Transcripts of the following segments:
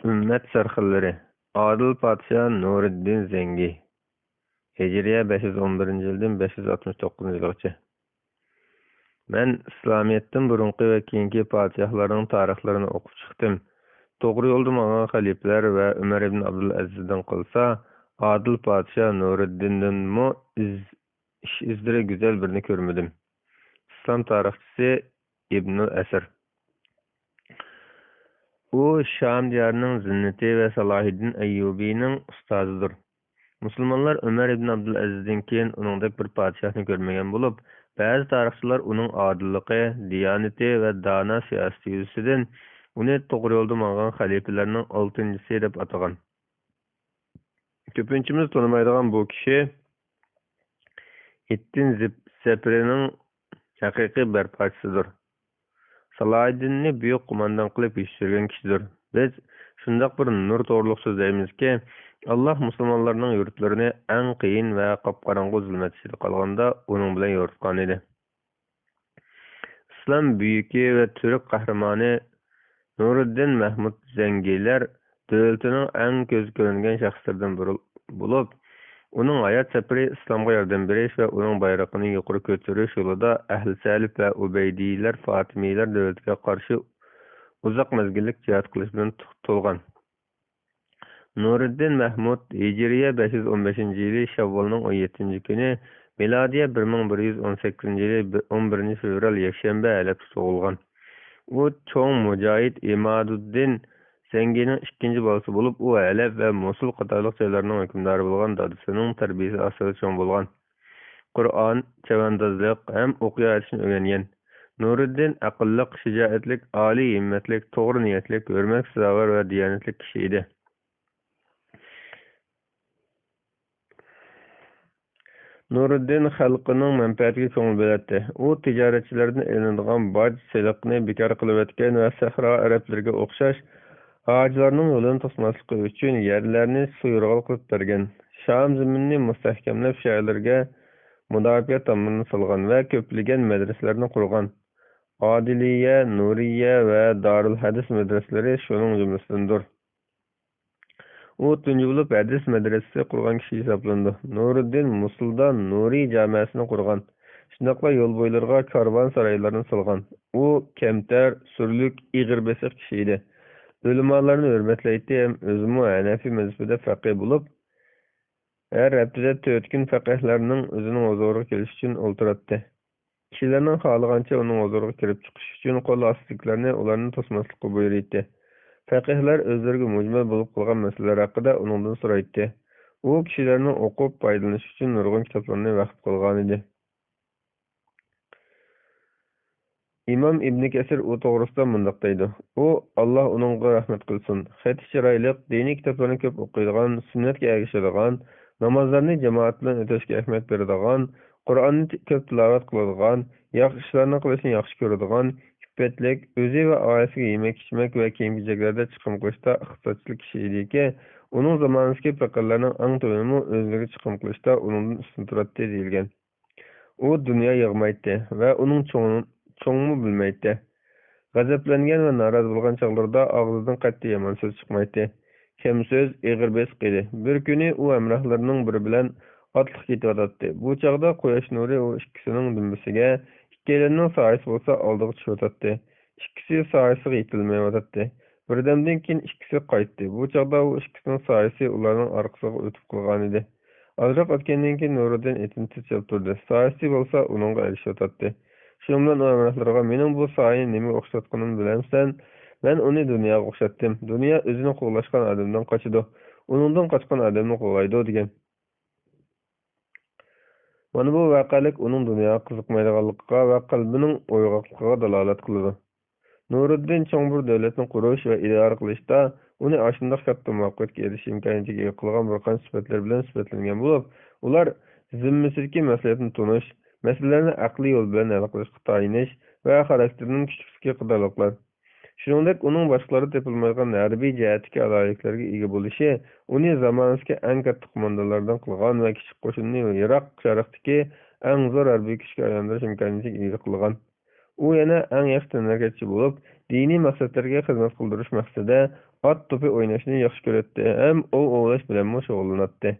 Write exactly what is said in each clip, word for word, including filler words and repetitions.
ئۈممەت سەرخىللىرى. ئادىل پادىشاھ نۇرىدىن زەڭگى. ھىجرىيە بەش يۈز ئون بىرىنچى يىلدىن بەش يۈز ئاتمىش توققۇزىنچى يىلغىچە. مەن ئىسلامىيەتتىن بۇرۇنقى ۋە كېيىنكى پادىشاھلارنىڭ تارىخلىرىنى ئوقۇپ چىقتىم. توغرا يولدا ماڭغان خەلىپىلەر ۋە ئۆمەر ئىبن ئابدۇلئەزىزدىن قالسا، ئادىل پادىشاھ نۇرىدىندىنمۇ ئىز-، ئىش ئىزلىرى گۈزەل بىرىنى كۆرمىدىم. ئىسلام تارىخچىسى ئىبنۇل ئەسىر. ئۇ شام دىيارىنىڭ زىننىتى ۋە سالاھىدىن ئەييۇبىنىڭ ئۇستازىدۇر. مۇسۇلمانلار ئۆمەر ئىبن ئابدۇلئەزىزدىن كېيىن ئۇنىڭدەك بىر پادىشاھنى كۆرمىگەن بولۇپ، بەزى تارىخچىلار ئۇنىڭ ئادىللىقى، دىيانىتى ۋە دانا سىياسىتى يۈزىسىدىن ئۇنى توغرا يولدا ماڭغان خەلىپىلەرنىڭ ئالتىنچىسى دەپ ئاتىغان. كۆپىنچىمىز تونۇمايدىغان بۇ كىشى ھىتتىن زىپ-، سەپرىنىڭ ھەقىقىي بەرپاچىسىدۇر. سالاھىدىننى بۈيۈك قوماندان قىلىپ يېتىشتۈرگەن كىشىدۇر. بىز شۇنداق بىر نۇر توغرۇلۇق سۆزلەيمىزكى، ئاللاھ مۇسۇلمانلارنىڭ يۇرتلىرىنى ئەڭ قىيىن ۋە قاپقاراڭغۇ زۇلمەت ئىچىدە قالغاندا ئۇنىڭ بىلەن يورۇتقانىدى. ئىسلام بۈيۈكى ۋە تۈرك قەھرىمانى نۇرىدىن مەھمۇد زەڭگىلەر دۆلىتىنىڭ ئەڭ كۆزگە كۆرۈنگەن شەخسلىرىدىن بىرى بولۇپ، ئۇنىڭ ھايات سەپىرى ئىسلامغا ياردەم بېرىش ۋە ئۇنىڭ بايرىقىنى يۇقىرى كۆتۈرۈش يولىدا ئەھلى سەلىپ ۋە ئۇبەيدىيلەر، فاتىمىيلەر دۆلىتىگە قارشى ئۇزاق مەزگىللىك جىھاد قىلىش بىلەن تولغان. نۇرىدىن مەھمۇد ھىجرىيە بەش يۈز ئون بەشىنچى يىلى شەۋۋالنىڭ ئون يەتتىنچى كۈنى، مىلادىيە بىر مىڭ بىر يۈز ئون سەككىزىنچى يىلى بىر، ئون بىرىنچى فېۋرال يەكشەنبە ھەلەبتە تۇغۇلغان. ئۇ چوڭ مۇجاھىد ئىمادۇددىن زەڭگىنىڭ ئىككىنچى بالىسى بولۇپ، ئۇ ھەلەب ۋە موسۇل قاتارلىق جايلارنىڭ ھۆكۈمدارى بولغان دادىسىنىڭ تەربىيىسى ئاستىدا چوڭ بولغان. قۇرئان، چەۋەندازلىق ھەم ئوقيا ئېتىشنى ئۆگەنگەن. نۇرىدىن ئەقىللىق، شىجائەتلىك، ئالىي ھىممەتلىك، توغرا نىيەتلىك، ھۆرمەتكە سازاۋەر ۋە دىيانەتلىك كىشى ئىدى. نۇرىدىن خەلقىنىڭ مەنپەئەتىگە كۆڭۈل بۆلەتتى. ئۇ تىجارەتچىلەردىن ئېلىنىدىغان باج، سېلىقنى بىكار قىلىۋەتكەن ۋە سەھرا ئەرەبلىرىگە ئوخشاش ھاجىلارنىڭ يولىنى توسماسلىقى ئۈچۈن يەرلەرنى سۇيۇرغال قىلىپ بەرگەن. شام زېمىنىنى مۇستەھكەملەپ، شەھەرلەرگە مۇداپىئە تاملىرىنى سالغان ۋە كۆپلىگەن مەدرىسىلەرنى قۇرغان. ئادىلىيە، نۇرىيە ۋە دارۇل ھەدىس مەدرىسىلىرى شۇنىڭ جۈملىسىدىندۇر. ئۇ تۇنجى بولۇپ ھەدىس مەدرىسىسى قۇرغان كىشى ھېسابلىنىدۇ. نۇرىدىن موسۇلدا نۇرىي جامەسىنى قۇرغان. شۇنداقلا يول بويلىرىغا كارۋان سارايلارنى سالغان. ئۇ كەمتەر، سۈرلۈك، ئېغىر بېسىق كىشى ئىدى. ئۆلىمالارنى ھۆرمەتلەيتتى ھەم ئۆزىمۇ ھەنەفىي مەزھىپىدە فەقىھ بولۇپ، ھەر ھەپتىدە تۆت كۈن فەقىھلەرنىڭ ئۆزىنىڭ ھۇزۇرىغا كېلىشى ئۈچۈن ئولتۇراتتى. كىشىلەرنىڭ خالىغانچە ئۇنىڭ ھۇزۇرىغا كىرىپ چىقىش ئۈچۈن قول ئاستىدىكىلەرنى ئۇلارنى توسماسلىققا بۇيرۇيتتى. پەقىھلەر ئۆزلىرىگە مۈجمەل بولۇپ قالغان مەسىلىلەر ھەققىدە ئۇنىڭدىن سورايتتى. ئۇ كىشىلەرنىڭ ئوقۇپ پايدىلىنىشى ئۈچۈن نۇرغۇن كىتابلارنى ۋەقىپ قىلغانىدى. ئىمام ئىبنى كەسىر ئۇ توغرىسىدا مۇنداق دەيدۇ، ئۇ، ئاللا ئۇنىڭغا رەھمەت قىلسۇن، خېتى چىرايلىق، دىنىي كىتابلارنى كۆپ ئوقۇيدىغان، سۈننەتكە ئەگىشىدىغان، نامازلارنى جامائەت بىلەن ئۆتەشكە ئەھمىيەت بېرىدىغان، قۇرئاننى ت-، كۆپ تىلاۋەت قىلىدىغان، ياخشى ئىشلارنى قىلىشنى ياخشى كۆرىدىغان، ئىپپەتلىك، ئۆزى ۋە ئائىلىسىگە يېمەك-ئىچمەك ۋە كىيىم-كېچەكلەردە چىقىم قىلىشتا ئىقتىسادچىل كىشى ئىدىكى، ئۇنىڭ زامانىسىدىكى پېقىرلارنىڭ ئەڭ تۆۋىنىمۇ ئۆزلىرىگە چىقىم قىلىشتا ئۇنىڭدىن ئۈستۈن تۇراتتى، دېيىلگەن. ئۇ دۇنيا يىغمايتتى ۋە ئۇنىڭ چوڭ-، چوڭمۇ بىلمەيتتى. غەزەپلەنگەن ۋە نارازى بولغان چاغلىرىدا ئاغزىدىن قەتئىي يامان سۆز چىقمايتتى. كەم سۆز، ئېغىر بېسىق ئىدى. بىر كۈنى ئۇ ھەمراھلىرىنىڭ بىرى بىلەن ئاتلىق كېتىۋاتاتتى. بۇ چاغدا قۇياش نۇرى ئۇ ئىككىسىنىڭ دۈمبىسىگە، ئىككىيلەننىڭ سايىسى بولسا ئالدىغا چۈشۈۋاتاتتى. ئىككىسى سايىسىغا يېتەلمەيۋاتاتتى. بىردەمدىن كېيىن ئىككىسى قايتتى. بۇ چاغدا ئۇ ئىككىسىنىڭ سايىسى ئۇلارنىڭ ئارقىسىغا ئۆتۈپ قالغانىدى. ئازراق ئۆتكەندىن كېيىن نۇرىدىن ئېتىنى تىترەپ تۇردى. سايىسى بولسا ئۇنىڭغا ئەگىشىۋاتاتتى. شۇنىڭ بىلەن ئۇ ھەمراھلىرىغا، «مېنىڭ بۇ سايىنى نېمىگە ئوخشاتقىنىمنى بىلەمسەن؟ مەن ئۇنى دۇنياغا ئوخشاتتىم. دۇنيا ئۆزىنى قوغلاشقان ئادەمدىن قاچىدۇ. ئۇنىڭدىن قاچقان ئادەمنى قوغلايدۇ» دېگەن. مانا بۇ ۋەقەلىك ئۇنىڭ دۇنياغا قىزىقمايدىغانلىقىغا ۋە قەلبىنىڭ ئويغاقلىقىغا دالالەت قىلىدۇ. نۇرىدىن چوڭ بىر دۆلەتنى قۇرۇش ۋە ئىدارە قىلىشتا ئۇنى ئاشۇنداق كاتتا مۇۋەپپەقىيەتكە ئېرىشىش ئىمكانىيىتىگە ئىگە قىلغان بىر قانچە سۈپەتلەر بىلەن سۈپەتلەنگەن بولۇپ، ئۇلار زىممىسىدىكى مەسئۇلىيەتنى تونۇش، مەسىلىلەرنى ئەقلىي يول بىلەن ھەل قىلىشقا تايىنىش ۋە خاراكتېرىنىڭ كۈچلۈكلۈكى قاتارلىقلار. شۇنىڭدەك ئۇنىڭ باشقىلاردا تېپىلمايدىغان ھەربىي جەھەتتىكى ئالاھىدىلىكلەرگە ئىگە بولۇشى ئۇنى زامانىسىدىكى ئەڭ كاتتا قوماندانلاردىن قىلغان ۋە كىچىك قوشۇننى يىراق شەرقتىكى ئەڭ زور ھەربىي كۈچكە ئايلاندۇرۇش ئىمكانىيىتىگە ئىگە قىلغان. ئۇ يەنە ئەڭ ياخشى تەنھەرىكەتچى بولۇپ، دىنىي مەقسەتلەرگە خىزمەت قىلدۇرۇش مەقسىتىدە ئات توپى ئويناشنى ياخشى كۆرەتتى ھەم ئوۋ ئوۋلاش بىلەنمۇ شۇغۇللىناتتى.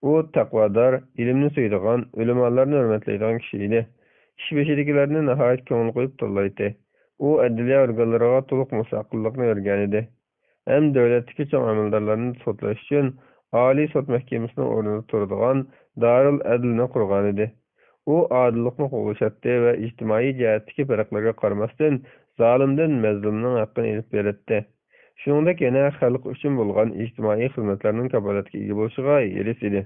ئۇ تەقۋادار، ئىلىمنى سۆيىدىغان، ئۆلىمالارنى ھۆرمەتلەيدىغان كىشى ئىدى. ئىش بېشىدىكىلەرنى ناھايىتى كۆڭۈل قويۇپ تاللايتتى. ئۇ ئەدلىيە ئورگانلىرىغا تولۇق مۇستەقىللىقنى بەرگەنىدى. ھەم دۆلەتتىكى چوڭ ئەمەلدارلارنى سوتلاش ئۈچۈن ئالىي سوت مەھكىمىسىنىڭ ئورنىدا تۇرىدىغان دارۇل ئەدلنى قۇرغانىدى. ئۇ ئادىللىقنى قوغلىشاتتى ۋە ئىجتىمائىي جەھەتتىكى پەرقلەرگە قارىماستىن، زالىمدىن مەزلۇمنىڭ ھەققىنى ئېلىپ بېرەتتى. شۇنىڭدەك يەنە خەلق ئۈچۈن بولغان ئىجتىمائىي خىزمەتلەرنىڭ كاپالەتكە ئىگە بولۇشىغا ھېرىس ئىدى.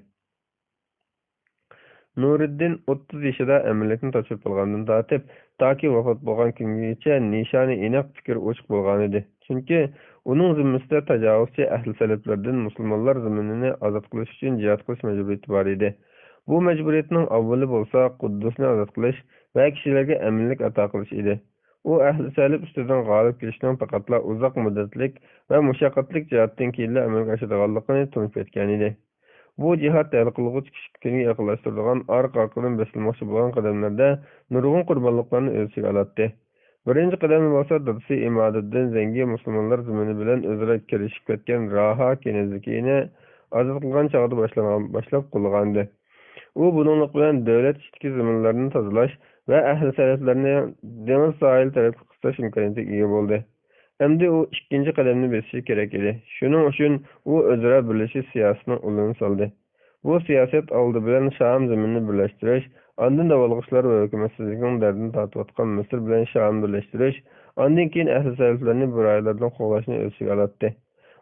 نۇرىدىن ئوتتۇز يېشىدا ئەمىنلىكنى تاپشۇرۇپ ئالغاندىن تارتىپ، تاكى ۋاپات بولغان كۈنگىچە نىشانى ئېنىق، پىكرى ئوچۇق بولغانىدى. چۈنكى ئۇنىڭ زىممىسىدە تاجاۋۇزچى ئەھلى سەلەپلەردىن مۇسۇلمانلار زېمىنىنى ئازاد قىلىش ئۈچۈن جىھاد قىلىش مەجبۇرىيىتى بار ئىدى. بۇ مەجبۇرىيەتنىڭ ئاۋۋىلى بولسا قۇددۇسنى ئازاد قىلىش ۋە كىشىلەرگە ئەمىنلىك ئاتا قىلىش ئىدى. ئۇ ئەھلى سەلەپ ئۈستىدىن غالىب كېلىشنىڭ پەقەتلا ئۇزاق مۇددەتلىك ۋە مۇشەققەتلىك جىھادتىن كېيىنلا ئەمەلگە ئاشىدىغانلىقىنى تونۇپ يەتكەنىدى. بۇ جىھاد ھەل قىلغۇچ كۈنگە يېقىنلاشتۇرىدىغان ئارقا-ئارقىدىن بېسىلماقچى بولغان قەدەملەردە نۇرغۇن قۇربانلىقلارنى ئۆز ئىچىگە ئالاتتى. بىرىنچى قەدەمنى بولسا دادىسى ئىمادىدىن زەڭگى مۇسۇلمانلار زېمىنى بىلەن ئۆزئارا كېلىشىپ كەتكەن راھا كېنىزلىكىنى ئازاد قىلغان چاغدا باشلانغان، باشلاپ قوللىغانىدى. ئۇ بۇنىڭلىق بىلەن دۆلەت ئىچىدىكى زېمىنلارنى تازىلاش ۋە ئەھلى سەلەفلەرنى دېڭىز ساھىلى تەرەپكە قىستاش ئىمكانىيىتىگە ئىگە بولدى. ئەمدى ئۇ ئىككىنچى قەدەمنى بېسىشى كېرەك ئىدى. شۇنىڭ ئۈچۈن ئۇ ئۆزئارا بىرلىشىش سىياسىتىنىڭ ئۇلىنى سالدى. بۇ سىياسەت ئالدى بىلەن شام زېمىنىنى بىرلەشتۈرۈش، ئاندىن داۋالغۇشلار ۋە ھۆكۈمەتسىزلىكنىڭ دەردىنى تارتىۋاتقان مىسىر بىلەن شامنى بىرلەشتۈرۈش، ئاندىن كېيىن ئەھلى سەلەفلەرنى بۇ رايونلاردىن قوغلاشنى ئۆز ئىچىگە ئالاتتى.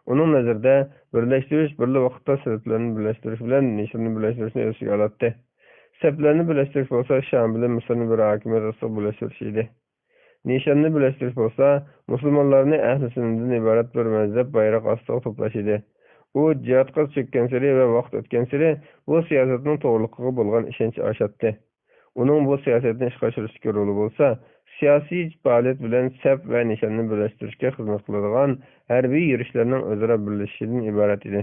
ئۇنىڭ نەزىرىدە، بىرلەشتۈرۈش بىرلا ۋاقىتتا سەلەفلەرنى بىرلەشتۈرۈش بىلەن نىشاننى بىرلەشتۈرۈشنى ئۆز ئىچىگە ئالاتتى. سەپلەرنى بىرلەشتۈرۈش بولسا شام بىلەن مىسىرنى بىر ھاكىمىيەت ئاستىغا بىرلەشتۈرۈش ئىدى. نىشاننى بىرلەشتۈرۈش بولسا مۇسۇلمانلارنى ئەھلى سۈننىدىن ئىبارەت بىر مەزھەپ بايراق ئاستىغا توپلاش ئىدى. ئۇ جىھادقا چۆككەنسېرى ۋە ۋاقىت ئۆتكەنسېرى بۇ سىياسەتنىڭ توغرىلىقىغا بولغان ئىشەنچ ئاشاتتى. ئۇنىڭ بۇ سىياسەتنى ئىشقا ئاشۇرۇشتىكى رولى بولسا، سىياسىي پائالىيەت بىلەن سەپ ۋە نىشاننى بىرلەشتۈرۈشكە خىزمەت قىلىدىغان ھەربىي يۈرۈشلەرنىڭ ئۆزئارا بىرلىشىشىدىن ئىبارەت ئىدى.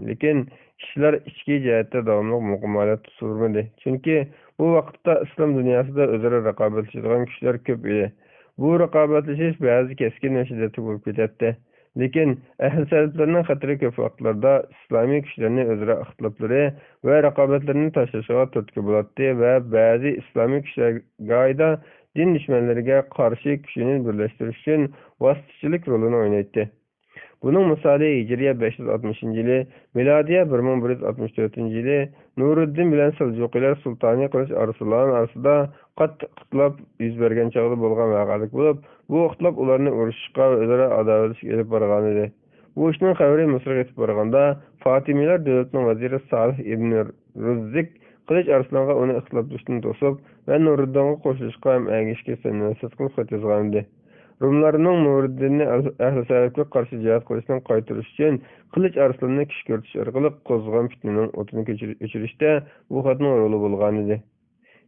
لېكىن ئىشلار ئىچكى جەھەتتە داۋاملىق مۇقىم ھالەتتە تۇرمىدى. چۈنكى بۇ ۋاقىتتا ئىسلام دۇنياسىدا ئۆزئارا رىقابەتلىشىدىغان كۈچلەر كۆپ ئىدى. بۇ رىقابەتلىشىش بەزىدە كەسكىن ۋە شىددەتلىك بولۇپ كېتەتتى. لېكىن ئەھلى سەلەفلەرنىڭ خەتىرى كۆپ ۋاقىتلاردا ئىسلامىي كۈچلەرنى ئۆزئارا ئىختىلاپلىرى ۋە رىقابەتلىرىنى تاشلىشىغا تۈرتكە بولاتتى ۋە بەزى ئىسلامىي كۈچلەر گاھىدا دىن دۈشمەنلىرىگە قارشى كۈچىنى بىرلەشتۈرۈش ئۈچۈن ۋاسىتىچىلىك رولىنى ئوينايتتى. بۇنىڭ مىسالى ھىجرىيە بەش يۈز ئاتمىشىنچى يىلى، مىلادىيە بىر مىڭ بىر يۈز ئاتمىش تۆتىنچى يىلى نۇرىدىن بىلەن سەلجۇقىيلار سۇلتانى قىلىچ ئارسلان ئارىسىدا قاتتىق ئىختىلاپ يۈز بەرگەن چاغدا بولغان ۋەقەلىك بولۇپ، بۇ ئىختىلاپ ئۇلارنى ئۇرۇشۇشقا ۋە ئۆزئارا ئاداۋەتلىشىشكە ئېلىپ بارغانىدى. بۇ ئىشنىڭ خەۋىرى مىسىرغا يېتىپ بارغاندا، فاتىمىيلار دۆلىتىنىڭ ۋەزىرى سالىھ ئىبن رۇززىك قىلىچ ئارسلانغا ئۇنى ئىختىلاپلىشىشتىن توسۇپ ۋە نۇرىدىنغا قوشۇلۇشقا ھەم ئەگىشىشكە نەسىھەت قىلىپ خەت يازغانىدى. روملارنىڭ نۇرىدىننى ئەھلى سەلەفكە قارشى جىھاد قىلىشتىن قايتۇرۇش ئۈچۈن قىلىچ ئارسلاننى كۈشكۈرتۈش ئارقىلىق قوزغىغان پىتنىنىڭ ئوتىنى كۆچۈر-، ئۆچۈرۈشتە بۇ خەتنىڭ رولى بولغانىدى.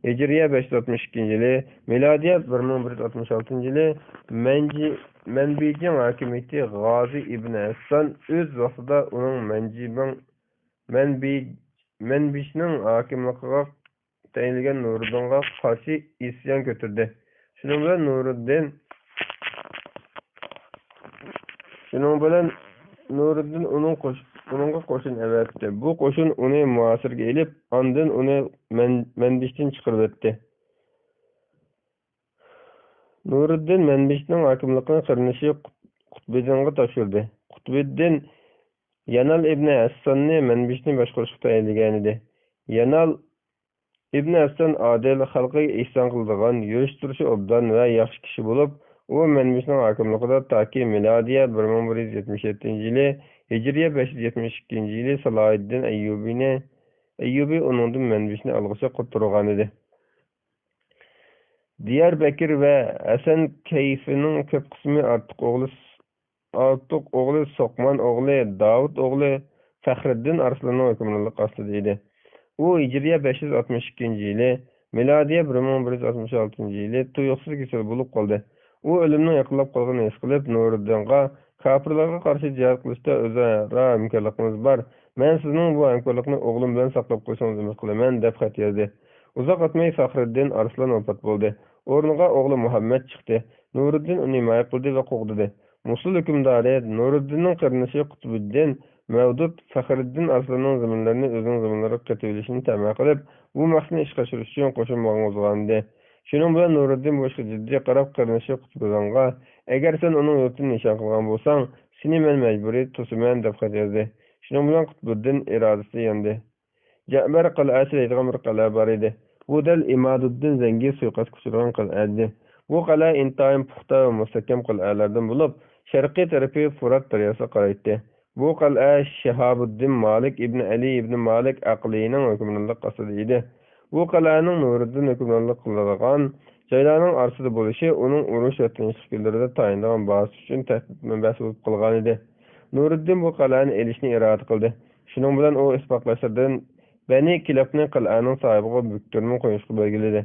ھىجرىيە بەش يۈز ئاتمىش ئىككىنچى يىلى، مىلادىيە بىر مىڭ بىر يۈز ئاتمىش ئالتىنچى يىلى مەنجى-، مەنبىجىڭ ھاكىمىيىتى غازى ئىبن ھەسسان ئۆز ۋاقتىدا ئۇنىڭ مەنجىبىڭ، مەنبى-، مەنبىجنىڭ ھاكىملىقىغا تەيىنلىگەن نۇرىدىنغا قارشى ئىسيان كۆتۈردى. شۇنىڭ بىلەن نۇرىدىن، شۇنىڭ بىلەن نۇرىدىن ئۇنىڭ قوش-، ئۇنىڭغا قوشۇن ئەۋەتتى. بۇ قوشۇن ئۇنى مۇھاسىرىگە ئېلىپ، ئاندىن ئۇنى مەن-، مەنبىجدىن چىقىرىۋەتتى. نۇرىدىن مەنبىجنىڭ ھاكىملىقىنى قېرىندىشى قۇت-، قۇتبىدىنغا تاپشۇردى. قۇتبىدىن يانال ئىبنى ھەسساننى مەنبىجنى باشقۇرۇشقا تەيىنلىگەنىدى. يانال ئىبنى ھەسسان ئادىل، خەلقىگە ئېھسان قىلىدىغان، يۈرۈش-تۇرۇشى ئوبدان ۋە ياخشى كىشى بولۇپ، ئۇ مەنبىجنىڭ ھاكىملىقىدا تاكى مىلادىيە بىر مىڭ بىر يۈز يەتمىش يەتتىنچى يىلى، ھىجرىيە بەش يۈز يەتمىش ئىككىنچى يىلى سالاھىددىن ئەييۇبىنى، ئەييۇبى ئۇنىڭدىن مەنبىجنى ئالغۇچە تۇرغانىدى. دىياربەكىر ۋە ھەسەن كەيفىنىڭ كۆپ قىسمى ئارتۇق ئوغلى ئارتۇق ئوغلى سوقمان ئوغلى داۋۇت ئوغلى فەخرىددىن ئارسلاننىڭ ھۆكۈمرانلىقى ئاستىدا ئىدى. ئۇ ھىجرىيە بەش يۈز ئاتمىش ئىككىنچى يىلى، مىلادىيە بىر مىڭ بىر يۈز ئاتمىش ئالتىنچى يىلى تۇيۇقسىز كېسەل بولۇپ قالدى. ئۇ ئۆلۈمنىڭ يېقىنلاپ قالغىنىنى ھېس قىلىپ، نۇرىدىنغا، «كاپىرلارغا قارشى جىھاد قىلىشتا ئۆزئارا ھەمكارلىقىمىز بار. مەن سىزنىڭ بۇ ھەمكارلىقنى ئوغلۇم بىلەن ساقلاپ قېلىشىڭىزنى ئۈمىد قىلىمەن» دەپ خەت يازدى. ئۇزاق ئۆتمەي فەخرىددىن ئارسلان ۋاپات بولدى. ئورنىغا ئوغلى مۇھەممەد چىقتى. نۇرىدىن ئۇنى ھىمايە قىلدى ۋە قوغدىدى. مۇسۇل ھۆكۈمدارى نۇرىدىننىڭ قېرىندىشى قۇتبۇددىن مەۋدۇت فەخرىددىن ئارسلاننىڭ زېمىنلىرىنى ئۆزىنىڭ زېمىنلىرىغا قېتىۋېلىشىنى تەمە قىلىپ، بۇ مەقسەتنى ئىشقا ئاشۇرۇش ئۈچۈن قوشۇن ماڭغۇزغانىدى. شۇنىڭ بىلەن نۇرىدىن بۇ ئىشقا جىددىي قاراپ، قېرىندىشى قۇتبۇددىنغا، «ئەگەر سەن ئۇنىڭ يۇرتىنى نىشان قىلغان بولساڭ، سېنى مەن مەجبۇرىي توسىمەن» دەپ خەت يازدى. شۇنىڭ بىلەن قۇتبۇددىن ئىرادىسى ياندى. جەبەر قەلئەسى دەيدىغان بىر قەلئە بار ئىدى. بۇ دەل ئىمادۇددىن زەڭگى سۇيىقەستكە ئۇچرىغان قەلئە ئىدى. بۇ قەلئە ئىنتايىن پۇختا ۋە مۇستەھكەم قەلئەلەردىن بولۇپ، شەرقىي تەرىپى فۇرات دەرياسىغا قارايتتى. بۇ قەلئە شىھابۇددىن مالىك ئىبن ئەلى ئىبن مالىك ئەقلىينىڭ ھۆكۈمرانلىقى ئاستىدا ئىدى. بۇ قەلئەنىڭ نۇرىدىن ھۆكۈمرانلىق قىلىدىغان جايلارنىڭ ئارىسىدا بولۇشى ئۇنىڭ ئۇرۇش ۋە تىنچلىق كۈنلىرىدە تايىنىدىغان بازىسى ئۈچۈن تەھدىت مەنبەسى بولۇپ قالغانىدى. نۇرىدىن بۇ قەلئەنى ئېلىشنى ئىرادە قىلدى. شۇنىڭ بىلەن ئۇ ئىسپاقلاشلىرىدىن بەنى كىلابنى قەلئەنىڭ ساھىبىغا بۆكتۈرمە قويۇشقا بەلگىلىدى.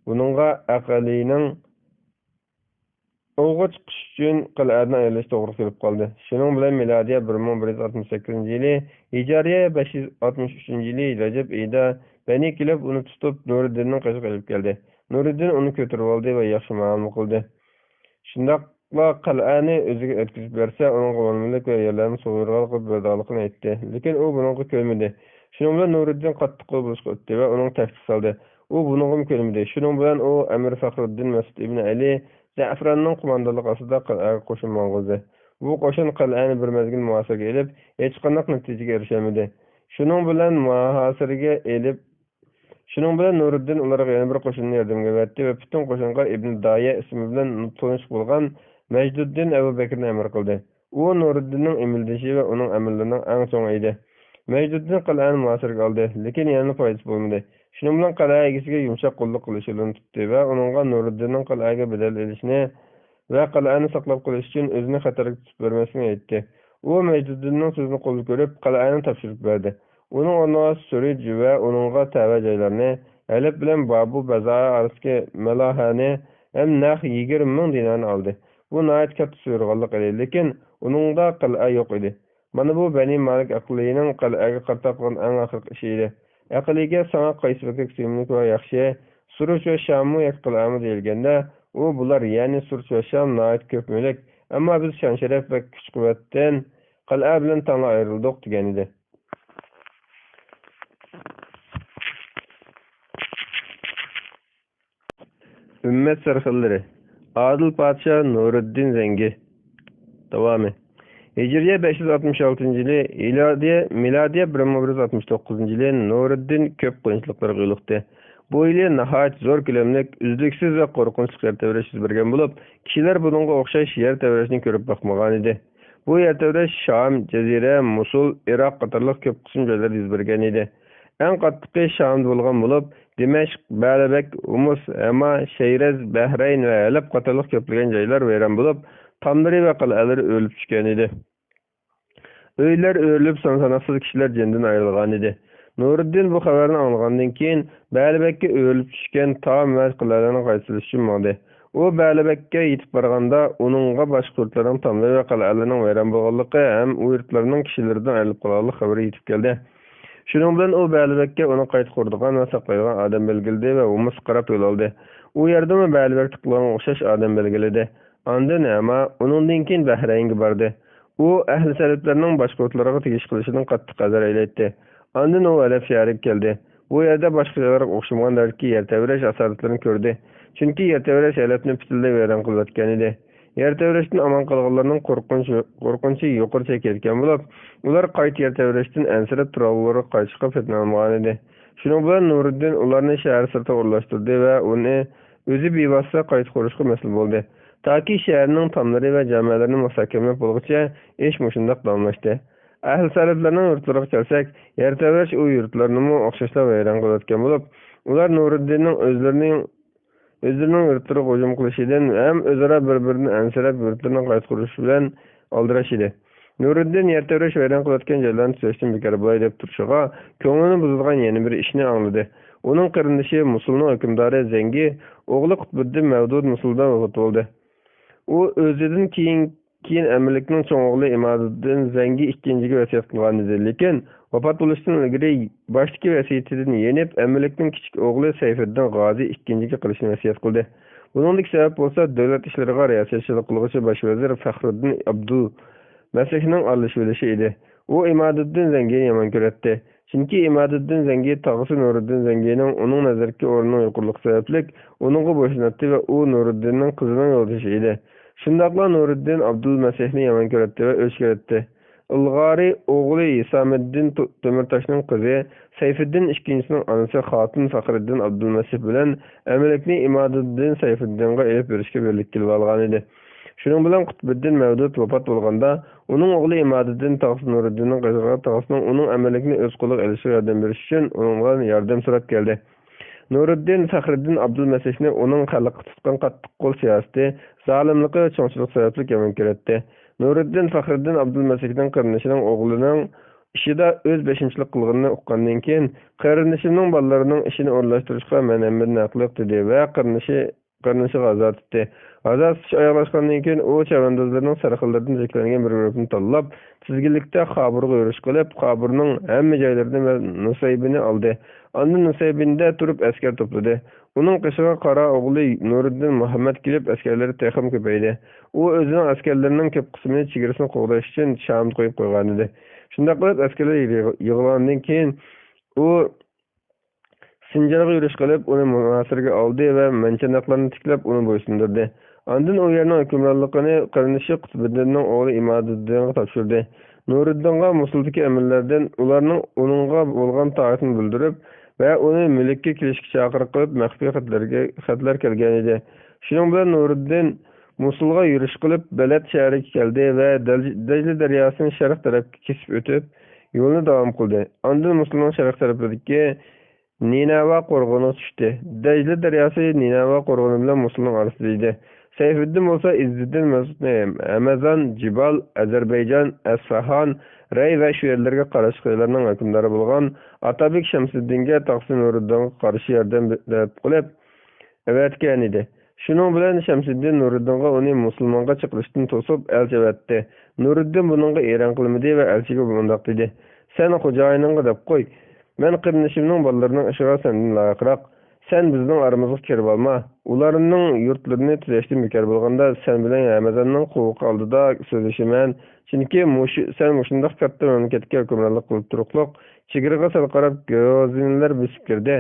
بۇنىڭغا ئەقلىينىڭ ئوۋغا چىقىش ئۈچۈن قەلئەدىن ئايرىلىش توغرا كېلىپ قالدى. شۇنىڭ بىلەن مىلادىيە بىر مىڭ بىر يۈز ئاتمىش سەككىزىنچى يىلى، ھىجرىيە بەش يۈز ئاتمىش ئۈچىنچى يىلى رەجەب ئېيىدا بەنى كىلاب ئۇنى تۇتۇپ، نۇرىدىننىڭ قېشىغا ئېلىپ كەلدى. نۇرىدىن ئۇنى كۆتۈرۈۋالدى ۋە ياخشى مۇئامىلە قىلدى. شۇنداقلا قەلئەنى ئۆزىگە ئۆتكۈزۈپ بەرسە، ئۇنىڭغا مال-مۈلۈك ۋە يەرلەرنى سۇغۇرغانلىقىنى ئېيتتى. لېكىن ئۇ بۇنىڭغا كۆنمىدى. شۇنىڭ بىلەن نۇرىدىن قاتتىق قول بولۇشقا ئۆتتى ۋە ئۇنىڭغا تەھدىت سالدى. ئۇ بۇنىڭغىمۇ كۆنمىدى. شۇنىڭ بىلەن ئۇ ئەمىر فەخرۇددىن مەسئۇد ئىبن ئەلى زەئفىراننىڭ قوماندانلىقى ئاستىدا قەلئەگە قوشۇن ماڭغۇزدى. بۇ قوشۇن قەلئەنى بىر مەزگىل مۇھاسىرىگە ئېلىپ، ھېچقانداق نەتىجىگە ئېرىشەلمىدى. شۇنىڭ بىلەن مۇھاسىرىگە ئېلىپ، شۇنىڭ بىلەن نۇرىدىن ئۇلارغا يەنە بىر قوشۇننى ياردەمگە ئەۋەتتى ۋە پۈتۈن قوشۇنغا ئىبن دايە ئىسمى بىلەن تونۇش بولغان مەجدۇددىن ئەبۇ بەكرىنى ئەمىر قىلدى. ئۇ نۇرىدىننىڭ ئېمىلدىشى ۋە ئۇنىڭ ئەمىللىرىنىڭ ئەڭ چوڭى ئىدى. مەجدۇددىن قەلئەنى مۇھاسىرىگە ئالدى، لېكىن يەنىلا پايدىسى بولمىدى. شۇنىڭ بىلەن قەلئە ئىگىسىگە يۇمشاق قوللۇق قىلىش يولىنى تۇتتى ۋە ئۇنىڭغا نۇرىدىننىڭ قەلئەگە بەدەل ئېلىشنى ۋە قەلئەنى ساقلاپ قېلىش ئۈچۈن ئۆزىنى خەتەرگە تۇتۇپ بەرمەسلىكىنى ئېيتتى. ئۇ مەجدۇددىننىڭ سۆزىنى قوبۇل كۆرۈپ، قەلئەنى تاپشۇرۇپ بەردى. ئۇنىڭ ئورنىغا سۈرۈج ۋە ئۇنىڭغا تەۋە جايلارنى، ھەلەب بىلەن بابۇ بەزائە ئارىسىدىكى مەلاھەنى ھەم نەق يىگىرمە مىڭ دىنارنى ئالدى. بۇ ناھايىتى كاتتا سۇيۇرغانلىق ئىدى، لېكىن ئۇنىڭدا قەلئە يوق ئىدى. مانا بۇ بەنى مالىك ئەقلىينىڭ قەلئەگە قارىتا قىلغان ئەڭ ئاخىرقى ئىشى ئىدى. ئەقلىيگە ساڭا قايسى بېكەك سۆيۈملۈك ۋە ياخشى، سۇرۇچ ۋە شاممۇ ياكى قەلئەمۇ دېيىلگەندە، ئۇ بۇلار، يەنى سۇرۇچ ۋە شام ناھايىتى كۆپ مۈلۈك، ئەمما بىز شان-شەرەپ ۋە كۈچ-قۇۋۋەتتىن قەلئە بىلەن تەڭلا ئايرىلدۇق دېگەنىدى. ئۈممەت سەرخىللىرى. ئادىل پادىشاھ نۇرىدىن زەڭگى. داۋامى. ھىجرىيە بەش يۈز ئاتمىش ئالتىنچى يىلى، مىلادىيە، مىلادىيە بىر مىڭ بىر يۈز ئاتمىش توققۇزىنچى يىلى نۇرىدىن كۆپ قىيىنچىلىقلارغا يولۇقتى. بۇ يىلى ناھايىتى زور كۆلەملىك، ئۈزلۈكسىز ۋە قورقۇنچلۇق يەر تەۋرەش يۈز بەرگەن بولۇپ، كىشىلەر بۇنىڭغا ئوخشاش يەر تەۋرەشنى كۆرۈپ باقمىغانىدى. بۇ يەر تەۋرەش شام، جەزىرە، موسۇل، ئىراق قاتارلىق كۆپ قىسىم جايلاردا يۈز بەرگەن ئىدى. ئەڭ قاتتىقى شامدا بولغان بولۇپ، دىمەشق، بەلبەك، ھۇمۇس، ھەما، شەيرەز، بەھرەين ۋە ھەلەب قاتارلىق كۆپلىگەن جايلار ۋەيران بولۇپ، تاملىرى ۋە قەلئەلىرى ئۆرۈلۈپ چۈشكەن ئىدى. ئۆيلەر ئۆرۈلۈپ، سان-ساناقسىز كىشىلەر جېنىدىن ئايرىلغانىدى. نۇرىدىن بۇ خەۋەرنى ئاڭلىغاندىن كېيىن، بەلبەككە ئۆرۈلۈپ چۈشكەن تام ۋە قەلئەلەرنى قايتا سېلىش ئۈچۈن ماڭدى. ئۇ بەلبەككە يېتىپ بارغاندا، ئۇنىڭغا باشقا يۇرتلارنىڭ تاملىرى ۋە قەلئەلىرىنىڭ ۋەيران بولغانلىقى ھەم ئۇ يۇرتلارنىڭ كىشىلىرىدىن ئايرىلىپ قالغانلىق خەۋىرى يېتىپ كەلدى. شۇنىڭ بىلەن ئۇ بەلبەككە ئۇنى قايتا قۇرىدىغان ۋە ساقلايدىغان ئادەم بەلگىلىدى ۋە ھۇمۇسقا قاراپ يول ئالدى. ئۇ يەردىمۇ بەلبەكتە قىلغانغا ئوخشاش ئادەم بەلگىلىدى. ئاندىن ھەما، ئۇنىڭدىن كېيىن بەھرەينگە باردى. ئۇ ئەھلى سەلىپلەرنىڭ باشقۇرتلارغا تېگىش قىلىشىدىن قاتتىق ھەزەر ئەيلەيتتى. ئاندىن ئۇ ھەلەب شەھىرىگە كەلدى. بۇ يەردە باشقا جايلارغا ئوخشىمىغان دەرىجىدىكى يەر تەۋرەش ئاسارەتلىرىنى كۆردى. چۈنكى يەر تەۋرەش ھەلەبنى پۈتۈنلەي ۋەيران قىلىۋەتكەن ئىدى. يەر تەۋرەشتىن ئامان قالغانلارنىڭ قورقۇنچ-، قورقۇنچى يۇقىرى چەككە يەتكەن بولۇپ، ئۇلار قايتا يەر تەۋرەشتىن ئەنسىرەپ تۇرالغۇلىرىغا قايتىشقا پېتىنالمىغانىدى. شۇنىڭ بىلەن نۇرىدىن ئۇلارنى شەھەر سىرتىغا ئورۇنلاشتۇردى ۋە ئۇنى ئۆزى بىۋاسىتە قايتا قۇرۇشقا مەسئۇل بولدى. تاكى شەھەرنىڭ تاملىرى ۋە جامەلىرىنى مۇستەھكەملەپ بولغۇچە ئىش مۇشۇنداق داۋاملاشتى. ئەھلى سەلەفلەرنىڭ يۇرتلىرىغا كەلسەك، يەر تەۋرەش ئۇ يۇرتلارنىمۇ ئوخشاشلا ۋەيران قىلىۋەتكەن بولۇپ، ئۇلار نۇرىدىننىڭ ئۆزلىرىنىڭ، ئۆزلىرىنىڭ يۇرتلىرىغا ھۇجۇم قىلىشىدىن ھەم ئۆزئارا بىر-بىرىدىن ئەنسىرەپ، يۇرتلىرىنى قايتا قۇرۇش بىلەن ئالدىراش ئىدى. نۇرىدىن يەر تەۋرەش ۋەيران قىلىۋەتكەن جايلارنى تۈزەشتىن بىكار بولاي دەپ تۇرۇشىغا، كۆڭلىنى بۇزىدىغان يەنە بىر ئىشنى ئاڭلىدى. ئۇنىڭ قېرىندىشى، موسۇلنىڭ ھۆكۈمدارى زەڭگى ئوغلى قۇتبۇددىن مەۋدۇد موسۇلدا ۋاپات بولدى. ئۇ ئۆزىدىن كېيىن كېيىن ئەمىرلىكنىڭ چوڭ ئوغلى ئىمادىدىن زەڭگى ئىككىنچىگە ۋەسىيەت قىلغانىدى. لېكىن ۋاپات بولۇشتىن ئىلگىرى باشتىكى ۋەسىيىتىدىن يېنىپ، ئەمىرلىكنىڭ كىچىك ئوغلى سەيفىدىن غازى ئىككىنچىگە قىلىشنى ۋەسىيەت قىلدى. بۇنىڭدىكى سەۋەب بولسا، دۆلەت ئىشلىرىغا رىياسەتچىلىك قىلغۇچى باش ۋەزىر فەخرۇددىن ئابدۇلمەسىھنىڭ ئارىلىشىۋېلىشى ئىدى. ئۇ ئىمادىدىن زەڭگىنى يامان كۆرەتتى. چۈنكى ئىمادىدىن زەڭگى تاغىسى نۇرىدىن زەڭگىنىڭ ئۇنىڭ نەزىرىدىكى ئورنىنىڭ يۇقىرىلىقى سەۋەبلىك ئۇنىڭغا بويسۇناتتى ۋە ئۇ نۇرىدىننىڭ قىزىنىڭ يولدىشى ئىدى. شۇنداقلا نۇرىدىن ئابدۇلمەسىھنى يامان كۆرەتتى ۋە ئۆچ كۆرەتتى. ئىلغارى ئوغلى ھېسامىددىن تو-، تۆمۈرتاشنىڭ قىزى سەيفىددىن ئىككىنچىسىنىڭ ئانىسى خاتۇن فەخرىددىن ئابدۇلمەسىھ بىلەن ئەمىرلىكنى ئىمادىدىن سەيفىددىنغا ئېلىپ بېرىشكە بىرلىككە كېلىۋالغانىدى. شۇنىڭ بىلەن قۇتبىددىن مەۋدۇت ۋاپات بولغاندا، ئۇنىڭ ئوغلى ئىمادىدىن تاغىسى نۇرىدىننىڭ قېشىغا تاغىسىنىڭ ئۇنىڭ ئەمىرلىكنى ئۆز قولىغا ئېلىشىغا ياردەم بېرىش ئۈچۈن ئۇنىڭغا ياردەم سوراپ كەلدى. نۇرىدىن فەخرىددىن ئابدۇلمەسىھنى ئۇنىڭ خەلققە تۇتقان قاتتىق قول سىياسىتى، زالىملىقى ۋە چوڭچىلىق سەۋەبلىك يامان كۆرەتتى. نۇرىدىن فەخرىددىن ئابدۇلمەسىھنىڭ قېرىندىشىنىڭ ئوغلىنىڭ ئىشىدا ئۆز بېشىمچىلىق قىلغىنىنى ئۇققاندىن كېيىن، قېرىندىشىمنىڭ بالىلىرىنىڭ ئىشىنى ئورۇنلاشتۇرۇشقا مەن ھەممىدىن ھەقلىق، دېدى ۋە قېرىندىشى قېرىندىشىغا ھازا تۇتتى. ھازا تۇتۇش ئاياغلاشقاندىن كېيىن، ئۇ چەۋەندازلىرىنىڭ سەرخىللىرىدىن شەكىللەنگەن بىر گۇرۇپنى تاللاپ، تىزگىنلىكتە خابۇرغا يۈرۈش قىلىپ، خابۇرنىڭ ھەممە جايلىرىنى ۋە نۇسەيبىنى ئالدى. ئاندىن نۇسەيبىندە تۇرۇپ ئەسكەر توپلىدى. ئۇنىڭ قېشىغا قارا ئوغلى نۇرىدىن مۇھەممەد كېلىپ، ئەسكەرلىرى تېخىمۇ كۆپەيدى. ئۇ ئۆزىنىڭ ئەسكەرلىرىنىڭ كۆپ قىسمىنى چېگرىسىنى قوغداش ئۈچۈن شامدا قويۇپ قويغانىدى. شۇنداق قىلىپ، ئەسكەرلەر يىغ-، يىغىلغاندىن كېيىن، ئۇ سىنجارغا يۈرۈش قىلىپ، ئۇنى مۇناسىرغا ئالدى ۋە مەنچەنداقلارنى تىكلەپ، ئۇنى بويسۇندۇردى. ئاندىن ئۇ يەرنىڭ ھۆكۈمرانلىقىنى قېرىندىشى قۇتبىدىننىڭ ئوغلى ئىمادىدىنغا تاپشۇردى. نۇرىدىنغا موسۇلدىكى ئەمىرلەردىن ئۇلارنىڭ ئۇنىڭغا بولغان تائىتىنى بىلدۈرۈپ ۋە ئۇنى مۈلۈككە كېلىشكە چاقىرىق قىلىپ، مەخپىي خەتلەرگە، خەتلەر كەلگەنىدى. شۇنىڭ بىلەن نۇرىدىن موسۇلغا يۈرۈش قىلىپ، بەلەد شەھىرىگە كەلدى ۋە دەج-، دەجلە دەرياسىنى شەرق تەرەپكە كېسىپ ئۆتۈپ، يولىنى داۋام قىلدى. ئاندىن موسۇلنىڭ شەرق تەرىپىدىكى نىنەۋا قورغىنىغا چۈشتى. دەجلە دەرياسى نىنەۋا قورغىنى بىلەن موسۇلنىڭ ئارىسىدا ئىدى. سەيفىددىن بولسا ئىززىدىن مەسئۇدنى ھەمەزان، جىبال، ئەزەربەيجان، ئەسفاھان، رەي ۋە شۇ يەرلەرگە قاراشلىق جايلارنىڭ ھۆكۈمدارى بولغان ئاتابېك شەمسىددىنگە تاغىسى نۇرىدىنغا قارشى ياردەم بېرىپ قىلىپ ئەۋەتكەن ئىدى. شۇنىڭ بىلەن شەمسىددىن نۇرىدىنغا ئۇنى مۇسۇلمانغا چېقىلىشتىن توسۇپ، ئەلچى ئەۋەتتى. نۇرىدىن بۇنىڭغا ئېرەن قىلمىدى ۋە ئەلچىگە مۇنداق دېدى: سەن خوجايىنىڭغا دەپ قوي، مەن قېرىندىشىمنىڭ بالىلىرىنىڭ ئىشىغا سەندىن لايىقراق. سەن بىزنىڭ ئارىمىزغا كىرىۋالما. ئۇلارنىڭ يۇرتلىرىنى تۈزەشتىن بىكار بولغاندا، سەن بىلەن ھەمەزاننىڭ قوۋۇقى ئالدىدا سۆزلىشىمەن. چۈنكى مۇشۇ، سەن مۇشۇنداق كاتتا مەملىكەتكە ھۆكۈمرانلىق قىلىپ تۇرۇقلۇق، چېگرىغا سەل قاراپ گروزىنلار بېسىپ كىردى.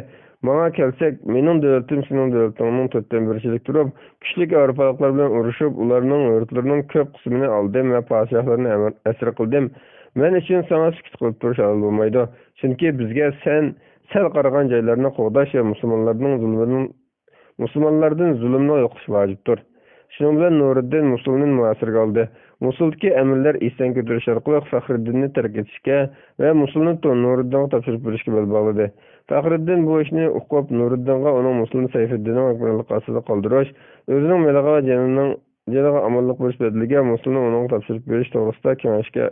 ماڭا كەلسەك، مېنىڭ دۆلىتىم سېنىڭ دۆلىتىڭنىڭ تۆتتىن بىرىچىلىك تۇرۇپ، كۈچلۈك ئاۋروپالىقلار بىلەن ئۇرۇشۇپ، ئۇلارنىڭ يۇرتلىرىنىڭ كۆپ قىسمىنى ئالدىم ۋە پادىشاھلارنى ئەمر-، ئەسىر قىلدىم. مەن ئۈچۈن ساڭا سۈكۈت قىلىپ تۇرۇش ھالال بولمايدۇ. چۈنكى بىزگە سەن سەل قارىغان جايلارنى قوغداش ۋە مۇسۇلمانلارنىڭ زۇلمىنىڭ، مۇسۇلمانلاردىن زۇلۇمنى يوقىتىش ۋاجىپتۇر. شۇنىڭ بىلەن نۇرىدىن مۇسۇلنى مۇھاسىرىگە ئالدى. مۇسۇلدىكى ئەمىرلەر ئىسيان كۆتۈرۈش ئارقىلىق فەخرىددىننى تەرك ئېتىشكە ۋە مۇسۇلنى تو-، نۇرىدىنغا تاپشۇرۇپ بېرىشكە بەل باغلىدى. فەخرىددىن بۇ ئىشنى ئۇقۇپ، نۇرىدىنغا ئۇنىڭ مۇسۇلنى سەيفىددىننىڭ ھۆكۈمرانلىقى ئاستىدا قالدۇرۇش، ئۆزىنىڭ مېلىغا ۋە جېنىنىڭ، جېنىغا ئامانلىق بېرىش بەدىلىگە مۇسۇلنى ئۇنىڭغا تاپشۇرۇپ بېرىش توغرىسىدا كېڭەشكە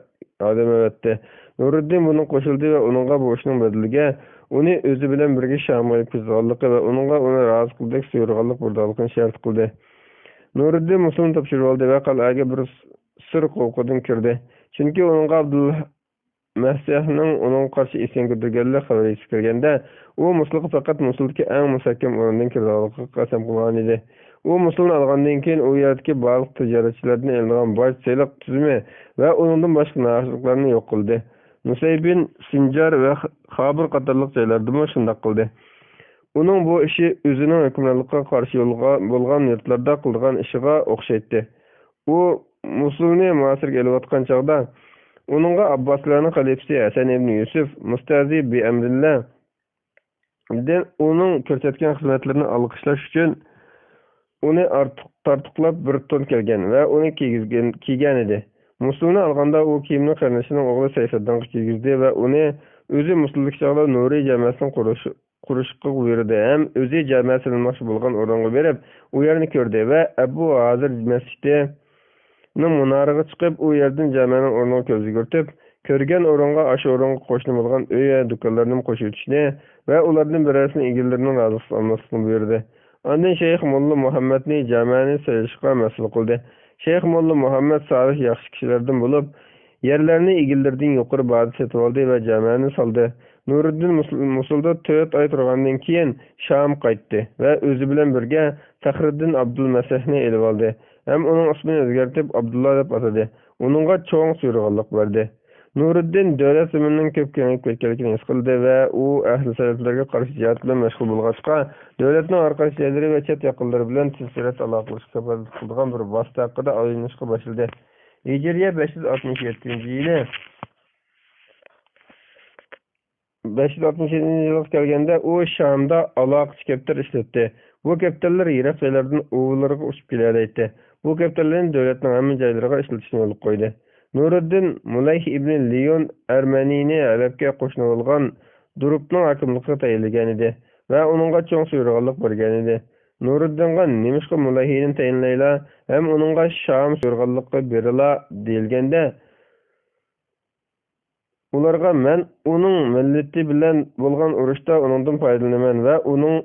ئادەم ئەۋەتتى. نۇرىدىن بۇنىڭغا قوشۇلدى ۋە ئۇنىڭغا بۇ ئىشنىڭ بەدىلىگە ئۇنى ئۆزى بىلەن بىرگە شامغا ئېلىپ كېتىدىغانلىقى ۋە ئۇنىڭغا ئۇنى رازى قىلدەك سۇيۇرغانلىق بېرىدىغانلىقىنى شەرت قىلدى. نۇرىدىن مۇسۇلنى تاپشۇرۇۋالدى ۋە قەلئەگە بىر سىر قوۋۇقىدىن كىردى. چۈنكى ئۇنىڭغا ئابدۇلمەسىھنىڭ ئۇنىڭغا قارشى ئىسيان كۆتۈرگەنلىك خەۋىرى يېتىپ كەلگەندە، ئۇ مۇسۇلغا پەقەت مۇسۇلدىكى ئەڭ مۇستەھكەم ئورۇندىن كىرىدىغانلىقىغا قەسەم قىلغان ئىدى. ئۇ مۇسۇلنى ئالغاندىن كېيىن، ئۇ يەردىكى بارلىق تىجارەتچىلەردىن ئېلىنغان باج، سېلىق تۈزۈمى ۋە ئۇنىڭدىن باشقا ناھەقلىقلارنى يوق قىلدى. نۇسەيبىن، سىنجار ۋە خابۇر قاتارلىق جايلاردىمۇ شۇنداق قىلدى. ئۇنىڭ بۇ ئىشى ئۆزىنىڭ ھۆكۈمرانلىققا قارشى يولغا بولغان يۇرتلاردا قىلىدىغان ئىشىغا ئوخشايتتى. ئۇ مۇسۇلنى مۇھاسىرىگە ئېلىۋاتقان چاغدا، ئۇنىڭغا ئابباسىلارنىڭ خەلىپىسى ھەسەن ئىبنى يۈسۈپ، مۇستەزى بىئەمرىللە، دىن ئۇنىڭ كۆرسەتكەن خىزمەتلىرىنى ئالقىشلاش ئۈچۈن ئۇنى ئارتۇق، تارتۇقلاپ بىر تون كەلگەن ۋە ئۇنى كىيگۈزگەن، كىيگەن ئىدى. مۇسۇلنى ئالغاندا ئۇ كىيىمنى قېرىندىشىنىڭ ئوغلى سەيفىددىنغا كىيگۈزدى ۋە ئۇنى ئۆزى مۇسۇلدىكى چاغدا نۇرى جامەسىنى قۇرۇش-، قۇرۇشقا بۇيرۇدى ھەم ئۆزى جامە سېلىنماقچى بولغان ئورۇنغا بېرىپ، ئۇ يەرنى كۆردى ۋە ئەبۇ ھازىر مەسچىتى نىڭ مۇنارىغا چىقىپ، ئۇ يەردىن جامەنىڭ ئورنىغا كۆز يۈگۈرتۈپ، كۆرگەن ئورۇنغا، ئاشۇ ئورۇنغا قوشنا بولغان ئۆي ۋە دۇكانلارنىمۇ قوشۇۋېتىشنى ۋە ئۇلاردىن بىرەرسىنىڭ ئىگىلىرىنىڭ رازىلىقىنى ئالماسلىقنى بۇيرۇدى. ئاندىن شەيخ موللا مۇھەممەدنى جامەنى سېلىشقا مەسئۇل قىلدى. شەيخ موللا مۇھەممەد سالىھ ياخشى كىشىلەردىن بولۇپ، يەرلەرنى ئىگىلىرىدىن يۇقىرى باھادا سېتىۋالدى ۋە جامەنى سالدى. نۇرىدىن مۇسۇل-، مۇسۇلدا تۆت ئاي تۇرغاندىن كېيىن شام قايتتى ۋە ئۆزى بىلەن بىرگە فەخرىددىن ئابدۇلمەسىھنى ئېلىۋالدى ھەم ئۇنىڭ ئىسمىنى ئۆزگەرتىپ، ئابدۇللا دەپ ئاتىدى. ئۇنىڭغا چوڭ سۇيرغاللىق بەردى. نۇرىدىن دۆلەت زېمىنىنىڭ كۆپ كېڭىيىپ كەتكەنلىكىنى ھېس قىلدى ۋە ئۇ ئەھلى سەلەفلەرگە قارشى جىھاد بىلەن مەشغۇل بولغاچقا، دۆلەتنىڭ ئارقا ئىشلەيدىلىرى ۋە چەت ياقىنلىرى بىلەن تېز سۈرئەتتە ئالاقىلىشىشقا كاپالەتلىك قىلىدىغان بىر ۋاسىتە ھەققىدە ئويلىنىشقا باشلىدى. ھىجرىيە بەش يۈز ئاتمىش يەتتىنچى يىلى، بەش يۈز ئاتمىش يەتتىنچى يىلغا كەلگەندە، ئۇ شامدا ئالاقىچى كەپتەر ئىشلەتتى. بۇ كەپتەرلەر يىراق جايلاردىن ئۇۋىلىرىغا ئۇچۇپ كېلەلەيتتى. بۇ كەپتەرلەرنى دۆلەتنىڭ ھەممە جايلىرىغا ئىشلىتىشنى يولغا قويدى. نۇرىدىن مۇلەيھ ئىبنى ليون ئەرمەنىنى ھەلەبكە قوشۇنىۋالغان دۇرۇپنىڭ ھاكىملىقىغا تەيىنلىگەنىدى ۋە ئۇنىڭغا چوڭ سۇيرۇغاللىق بەرگەنىدى. نۇرىدىنغا نېمىشقا مۇلەيھنى تەيىنلەيلا ھەم ئۇنىڭغا شام سۇيرۇغاللىقى بېرىلا دېيىلگەندە، ئۇلارغا مەن ئۇنىڭ مىللىتى بىلەن بولغان ئۇرۇشتا ئۇنىڭدىن پايدىلىنىمەن ۋە ئۇنىڭ،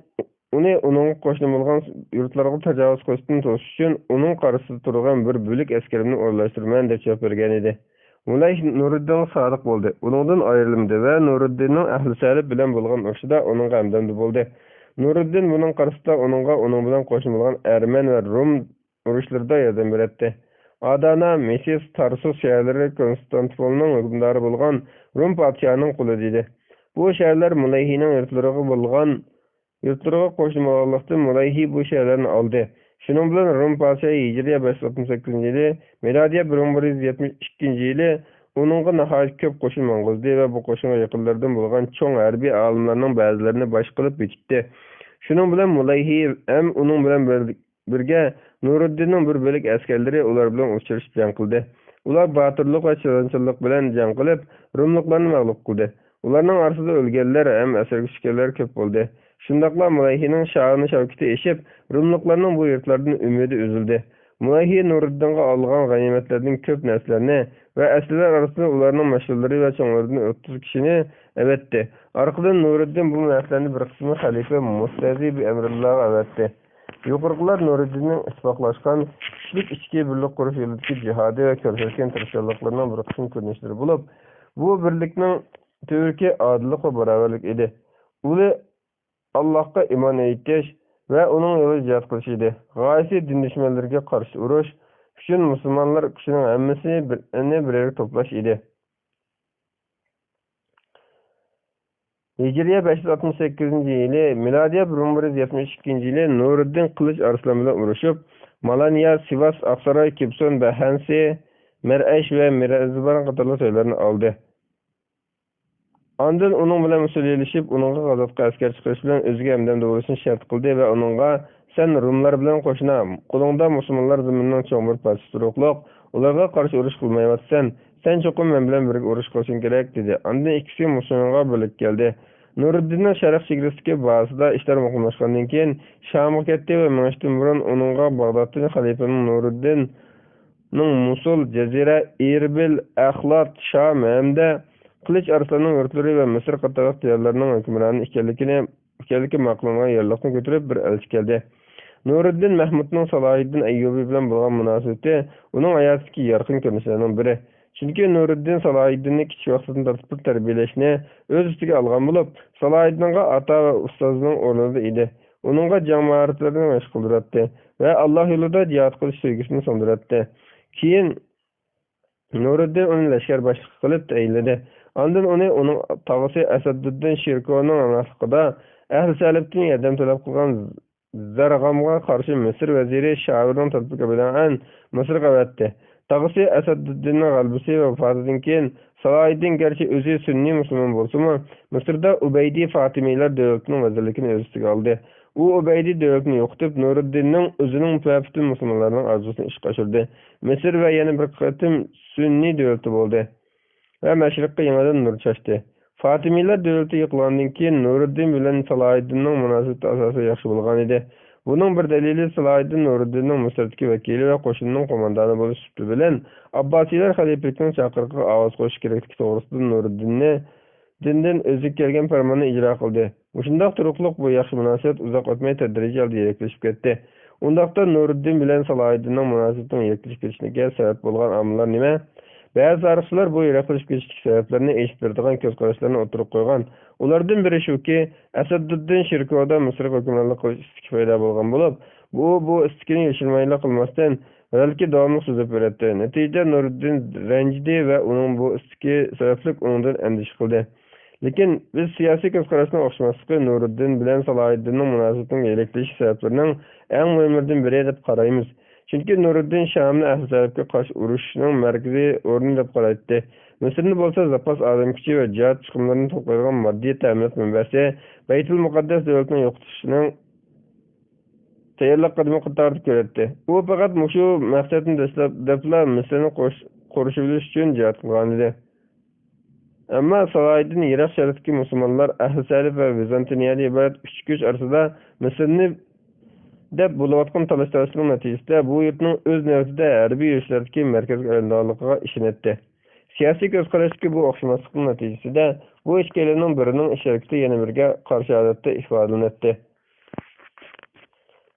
ئۇنى ئۇنىڭغا قوشنا بولغان يۇرتلارغا تاجاۋۇز قىلىشتىن توسۇش ئۈچۈن ئۇنىڭ قارشىسىدا تۇرغان بىر بۆلەك ئەسكىرىمنى ئورۇنلاشتۇرىمەن، دەپ جاۋاب بەرگەن ئىدى. مۇلەيھ نۇرىدىنغا سادىق بولدى. ئۇنىڭدىن ئايرىلمىدى ۋە نۇرىدىننىڭ ئەھلى سەلەپ بىلەن بولغان ئۇرۇشىدا ئۇنىڭغا ھەمدەمدە بولدى. نۇرىدىن بۇنىڭ قارىسىدا ئۇنىڭغا ئۇنىڭ بىلەن قوشنا بولغان ئەرمەن ۋە رۇم ئۇرۇشلىرىدا ياردەم بېرەتتى. ئادانا، مېسىس، تارسۇس شەھەرلىرى كونستانتىپولنىڭ ھۆكۈمدارى بولغان رۇم پادىشاھىنىڭ قولىدا ئىدى. بۇ شەھەرلەر مۇلەيھىنىڭ يۇرتلىرىغا بولغان، يۇرتلىرىغا قوشنا بولغانلىقتىن، مۇلەيھى بۇ شەھەرلەرنى ئالدى. شۇنىڭ بىلەن رۇم پادىشاھى ھىجرىيە بەش يۈز ئاتمىش سەككىزىنچى يىلى، مىلادىيە بىر مىڭ بىر يۈز يەتمىش ئىككىنچى يىلى ئۇنىڭغا ناھايىتى كۆپ قوشۇن ماڭغۇزدى ۋە بۇ قوشۇنغا يېقىنلىرىدىن بولغان چوڭ ھەربىي ئالىملارنىڭ بەزىلىرىنى باش قىلىپ بېكىتتى. شۇنىڭ بىلەن مۇلەيھى ھەم ئۇنىڭ بىلەن بىر بىرگە نۇرىدىننىڭ بىر بۆلەك ئەسكەرلىرى ئۇلار بىلەن ئۇچرىشىپ جەڭ قىلدى. ئۇلار باتۇرلۇق ۋە چىدامچانلىق بىلەن جەڭ قىلىپ، رۇملۇقلارنى مەغلۇپ قىلدى. ئۇلارنىڭ ئارىسىدا ئۆلگەنلەر ھەم ئەسىرگە چۈشكەنلەر كۆپ بولدى. شۇنداقلا مۇلەيھىنىڭ شانى شەۋكىتى ئېشىپ، رۇملۇقلارنىڭ بۇ يۇرتلاردىن ئۈمىدى ئۈزۈلدى. مۇلەيھى نۇرىدىنغا ئالغان غەنىيمەتلەردىن كۆپ نەرسىلەرنى ۋە ئەسلىلەر ئارىسىدا ئۇلارنىڭ مەشھۇرلىرى ۋە چوڭلىرىدىن ئوتتۇز كىشىنى ئەۋەتتى. ئارقىدىن نۇرىدىن بۇ نەرسىلەرنى بىر قىسمىنى خەلىپە مۇستەزى بىئەمرىللاغا ئەۋەتتى. يۇقىرىقىلار نۇرىدىننىڭ ئىتتىپاقلاشقان، كۈچلۈك ئىچكى بىرلىك قۇرۇش يولىدىكى جىھادى ۋە كۆرسەتكەن تىرىشچانلىقلىرىنىڭ بىر قىسىم كۆرۈنۈشلىرى بولۇپ، بۇ بىرلىكنىڭ تۈۋرۈكى ئادىللىق ۋە باراۋەرلىك ئىدى. ئۇلى ئاللاھقا ئىمان ئېيتىش ۋە ئۇنىڭ يولىدا جىھاد قىلىش ئىدى. غايىسى دىن دۈشمەنلىرىگە قارشى ئۇرۇش ئۈچۈن مۇسۇلمانلار كۈچىنىڭ ھەممىسىنى بىر، بىر يەرگە توپلاش ئىدى. ھىجرىيە بەش يۈز ئاتمىش سەككىزىنچى يىلى، مىلادىيە بىر مىڭ بىر يۈز يەتمىش ئىككىنچى يىلى نۇرىدىن قىلىچ ئارسلان بىلەن ئۇرۇشۇپ، مالانىيا، سىۋاس، ئاقساراي، كېپسون، بەھەنسى، مەرئەش ۋە مىرەزبان قاتارلىق جايلارنى ئالدى. ئاندىن ئۇنىڭ بىلەن سۈلھىلىشىپ، ئۇنىڭغا غازاتقا ئەسكەر چىقىرىش بىلەن ئۆزىگە ھەمدەم بولۇشنى شەرت قىلدى ۋە ئۇنىڭغا، سەن روملار بىلەن قوشنا، قولۇڭدا مۇسۇلمانلار زېمىنىنىڭ چوڭ بىر پارچىسى تۇرۇقلۇق، ئۇلارغا قارشى ئۇرۇش قىلمايۋاتىسەن. سەن چوقۇم مەن بىلەن بىرگە ئۇرۇش قىلىشىڭ كېرەك، دېدى. ئاندىن ئىككىسى مۇسۇلمانغا بىرلىككە كەلدى. نۇرىدىننىڭ شەرق چېگرىسىدىكى بازىسىدا ئىشلار مۇقىملاشقاندىن كېيىن، شامغا كەتتى ۋە مېڭىشتىن بۇرۇن ئۇنىڭغا باغدادتىن خەلىپىنىڭ نۇرىدىننىڭ مۇسۇل، جەزىرە، ئېربىل، ئەخلات، شام ھەمدە قىلىچ ئارسلاننىڭ يۇرتلىرى ۋە مىسىر قاتارلىق دىيارلارنىڭ ھۆكۈمرانى ئىكەنلىكىنى، ئىكەنلىكى ماقۇل قىلىنغان يارلىقنى كۆتۈرۈپ بىر ئەلچى كەلدى. نۇرىدىن مەھمۇدنىڭ سالاھىدىن ئەييۇبى بىلەن بولغان مۇناسىۋىتى ئۇنىڭ ھاياتىدىكى يارقىن كۆرۈنۈشلەرنىڭ بىرى. چۈنكى نۇرىدىن سالاھىدىننى كىچىك ۋاقتىدىن تارتىپ تەربىيەلەشنى ئۆز ئۈستىگە ئالغان بولۇپ، سالاھىدىنغا ئاتا ۋە ئۇستازنىڭ ئورنىدا ئىدى. ئۇنىڭغا جەڭ ماھارەتلىرىنى مەشىق قىلدۇراتتى ۋە ئاللاھ يولىدا جىھاد قىلىش سۆيگۈسىنى سىڭدۈرەتتى. كېيىن نۇرىدىن ئۇنى لەشكەر باشلىقى قىلىپ تەيىنلىدى. ئاندىن ئۇنى ئۇنىڭ تاغىسى ئەسەدۇددىن شىركونىڭ ھەمراھلىقىدا ئەھلى سەلەپتىن ياردەم تەلەپ قىلغان زەرغامغا قارشى مىسىر ۋەزىرى شاۋىرنىڭ تەلىپىگە بىنائەن مىسىرغا ئەۋەتتى. تاغىسى ئەسەدۇددىننىڭ غەلىبىسى ۋە ۋاپاتىدىن كېيىن، سالاھىدىن گەرچە ئۆزى سۈننىي مۇسۇلمان بولسىمۇ، مىسىردا ئۇبەيدى فاتىمىيلار دۆلىتىنىڭ ۋەزىرلىكىنى ئۆز ئۈستىگە ئالدى. ئۇ ئۇبەيدى دۆلىتىنى يوقىتىپ، نۇرىدىننىڭ ئۆزىنىڭ ۋە پۈتۈن مۇسۇلمانلارنىڭ ئارزۇسىنى ئىشقا ئاشۇردى. مىسىر ۋە يەنە بىر قېتىم سۈننىي دۆلىتى بولدى ۋە مەشرىققە يېڭىدىن نۇر چاچتى. فاتىمىيلار دۆلىتى يىقىلغاندىن كېيىن، نۇرىدىن بىلەن سالاھىدىننىڭ مۇناسىۋىتى ئاساسەن ياخشى بولغان ئىدى. بۇنىڭ بىر دەلىلى، سالاھىدىن نۇرىدىننىڭ مىسىردىكى ۋەكىلى ۋە قوشۇننىڭ قوماندانى بولۇش سۈپىتى بىلەن ئابباسىيلار خەلىپىلىكىنىڭ چاقىرىقىغا ئاۋاز قوشۇش كېرەكلىكى توغرىسىدا نۇرىدىننى دىندىن ئۆزىگە كەلگەن پەرماننى ئىجرا قىلدى. مۇشۇنداق تۇرۇقلۇق بۇ ياخشى مۇناسىۋەت ئۇزاق ئۆتمەي تەدرىجىي ھالدا يىرىكلىشىپ كەتتى. ئۇنداقتا نۇرىدىن بىلەن سالاھىدىننىڭ مۇناسىۋىتىنىڭ يىراقلىشىپ كېتىشىگە سەۋەب بولغان ئامىللار نېمە؟ بەزى تارىخچىلار بۇ يىراقلىشىپ كېتىشتىكى سەۋەبلەرنى ئېچىپ بېرىدىغان كۆز قاراشلارنى ئوتتۇرىغا قويغان. ئۇلاردىن بىرى شۇكى، ئەسەدۇددىن شىركودا مىسىرغا ھۆكۈمرانلىق قىلىش ئىستىكى پەيدا بولغان بولۇپ، ئۇ بۇ ئىستىكىنى يېشىرمايلا قىلماستىن، بەلكى داۋاملىق سۆزلەپ بېرەتتى. نەتىجىدە نۇرىدىن رەنجىدى ۋە ئۇنىڭ بۇ ئىستىكى سەۋەبلىك ئۇنىڭدىن ئەندىشە قىلدى. لېكىن بىز سىياسىي كۆز قاراشنىڭ ئوخشىماسلىقى نۇرىدىن بىلەن سالاھىدىننىڭ مۇناسىۋىتىنىڭ يىراقلىشىش سەۋەبلىرىنىڭ ئەڭ مۇھىملىرىدىن بىرى دەپ قارايمىز. چۈنكى نۇرىدىن شامنى ئەھلى سەلەفكە قارشى ئۇرۇشنىڭ مەركىزىي ئورنى دەپ قارايتتى. مىسىرنى بولسا زاپاس ئادەم كۈچى ۋە جىھاد چىقىملىرىنى توپلايدىغان ماددىي تەمىنات مەنبەسى، بەيتۇل مۇقەددەس دۆلىتىنى يوقىتىشنىڭ تەييارلىق قەدىمى قاتارىدا كۆرەتتى. ئۇ پەقەت مۇشۇ مەقسەتنى دەسلەپ، دەپلا مىسىرنى قوش-، قورشىۋېلىش ئۈچۈن جىھاد قىلغانىدى. ئەمما سالاھىدىن يىراق شەرقتىكى مۇسۇلمانلار ئەھلى سەلىف ۋە ۋىزانتىنىيەدىن ئىبارەت ئۈچ كۈچ ئارىسىدا مىسىرنى دەپ بولۇۋاتقان تالاش-تارتىشنىڭ نەتىجىسىدە بۇ يۇرتنىڭ ئۆز نەۋىتىدە ھەربىي يۈرۈشلەردىكى مەركەزگە ئايلانغانلىقىغا ئىشىنەتتى. سىياسىي كۆز قاراشتىكى بۇ ئوخشىماسلىقنىڭ نەتىجىسىدە بۇ ئىككىيلەننىڭ بىرىنىڭ ئىش ھەرىكىتى يەنە بىرىگە قارشى ھالەتتە ئىپادىلىنەتتى.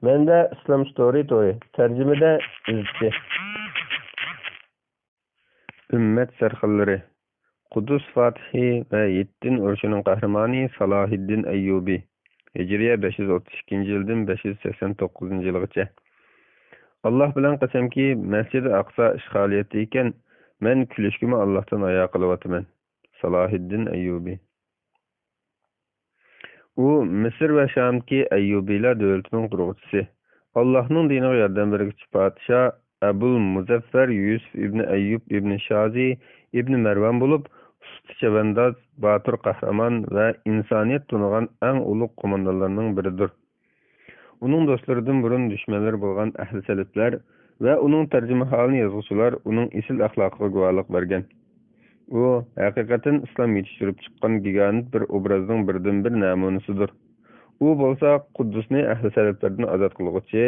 مەنبە: ئىسلام ستورى تويى. تەرجىمىدە ئىزچى. ئۈممەت سەرخىللىرى، قۇدۇس فاتىھى ۋە ھىتتىن ئۇرۇشىنىڭ قەھرىمانى سالاھىددىن ئەييۇبى، ھىجرىيە بەش يۈز ئوتتۇز ئىككىنچى يىلدىن بەش يۈز سەكسەن توققۇزىنچى يىلغىچە. ئاللاھ بىلەن قەسەمكى، مەسجىدى ئەقسا ئىشغالىيەتتە ئىكەن، مەن كۈلۈشكىمۇ ئاللاھتىن ھايا قىلىۋاتىمەن. سالاھىددىن ئەييۇبى. ئۇ مىسىر ۋە شامدىكى ئەييۇبىيلار دۆلىتىنىڭ قۇرغۇچىسى، ئاللاھنىڭ دىنىغا ياردەم بەرگۈچى پادىشاھ ئەبۇل مۇزەففەر يۈسۈف ئىبنى ئەييۇب ئىبنى شازى ئىبنى مەرۋان بولۇپ، ئۇستا چەۋەنداز، باتۇر قەھرىمان ۋە ئىنسانىيەت تونۇغان ئەڭ ئۇلۇغ قوماندانلارنىڭ بىرىدۇر. ئۇنىڭ دوستلىرىدىن بۇرۇن دۈشمەنلىرى بولغان ئەھلى سەلەفلەر ۋە ئۇنىڭ تەرجىمىھالىنى يازغۇچىلار ئۇنىڭ ئېسىل ئەخلاقىغا گۇۋاھلىق بەرگەن. ئۇ ھەقىقەتەن ئىسلام يېتىشتۈرۈپ چىققان گىگانت بىر ئوبرازنىڭ بىردىنبىر نەمۇنىسىدۇر. ئۇ بولسا قۇددۇسنى ئەھلى سەلەفلەردىن ئازاد قىلغۇچى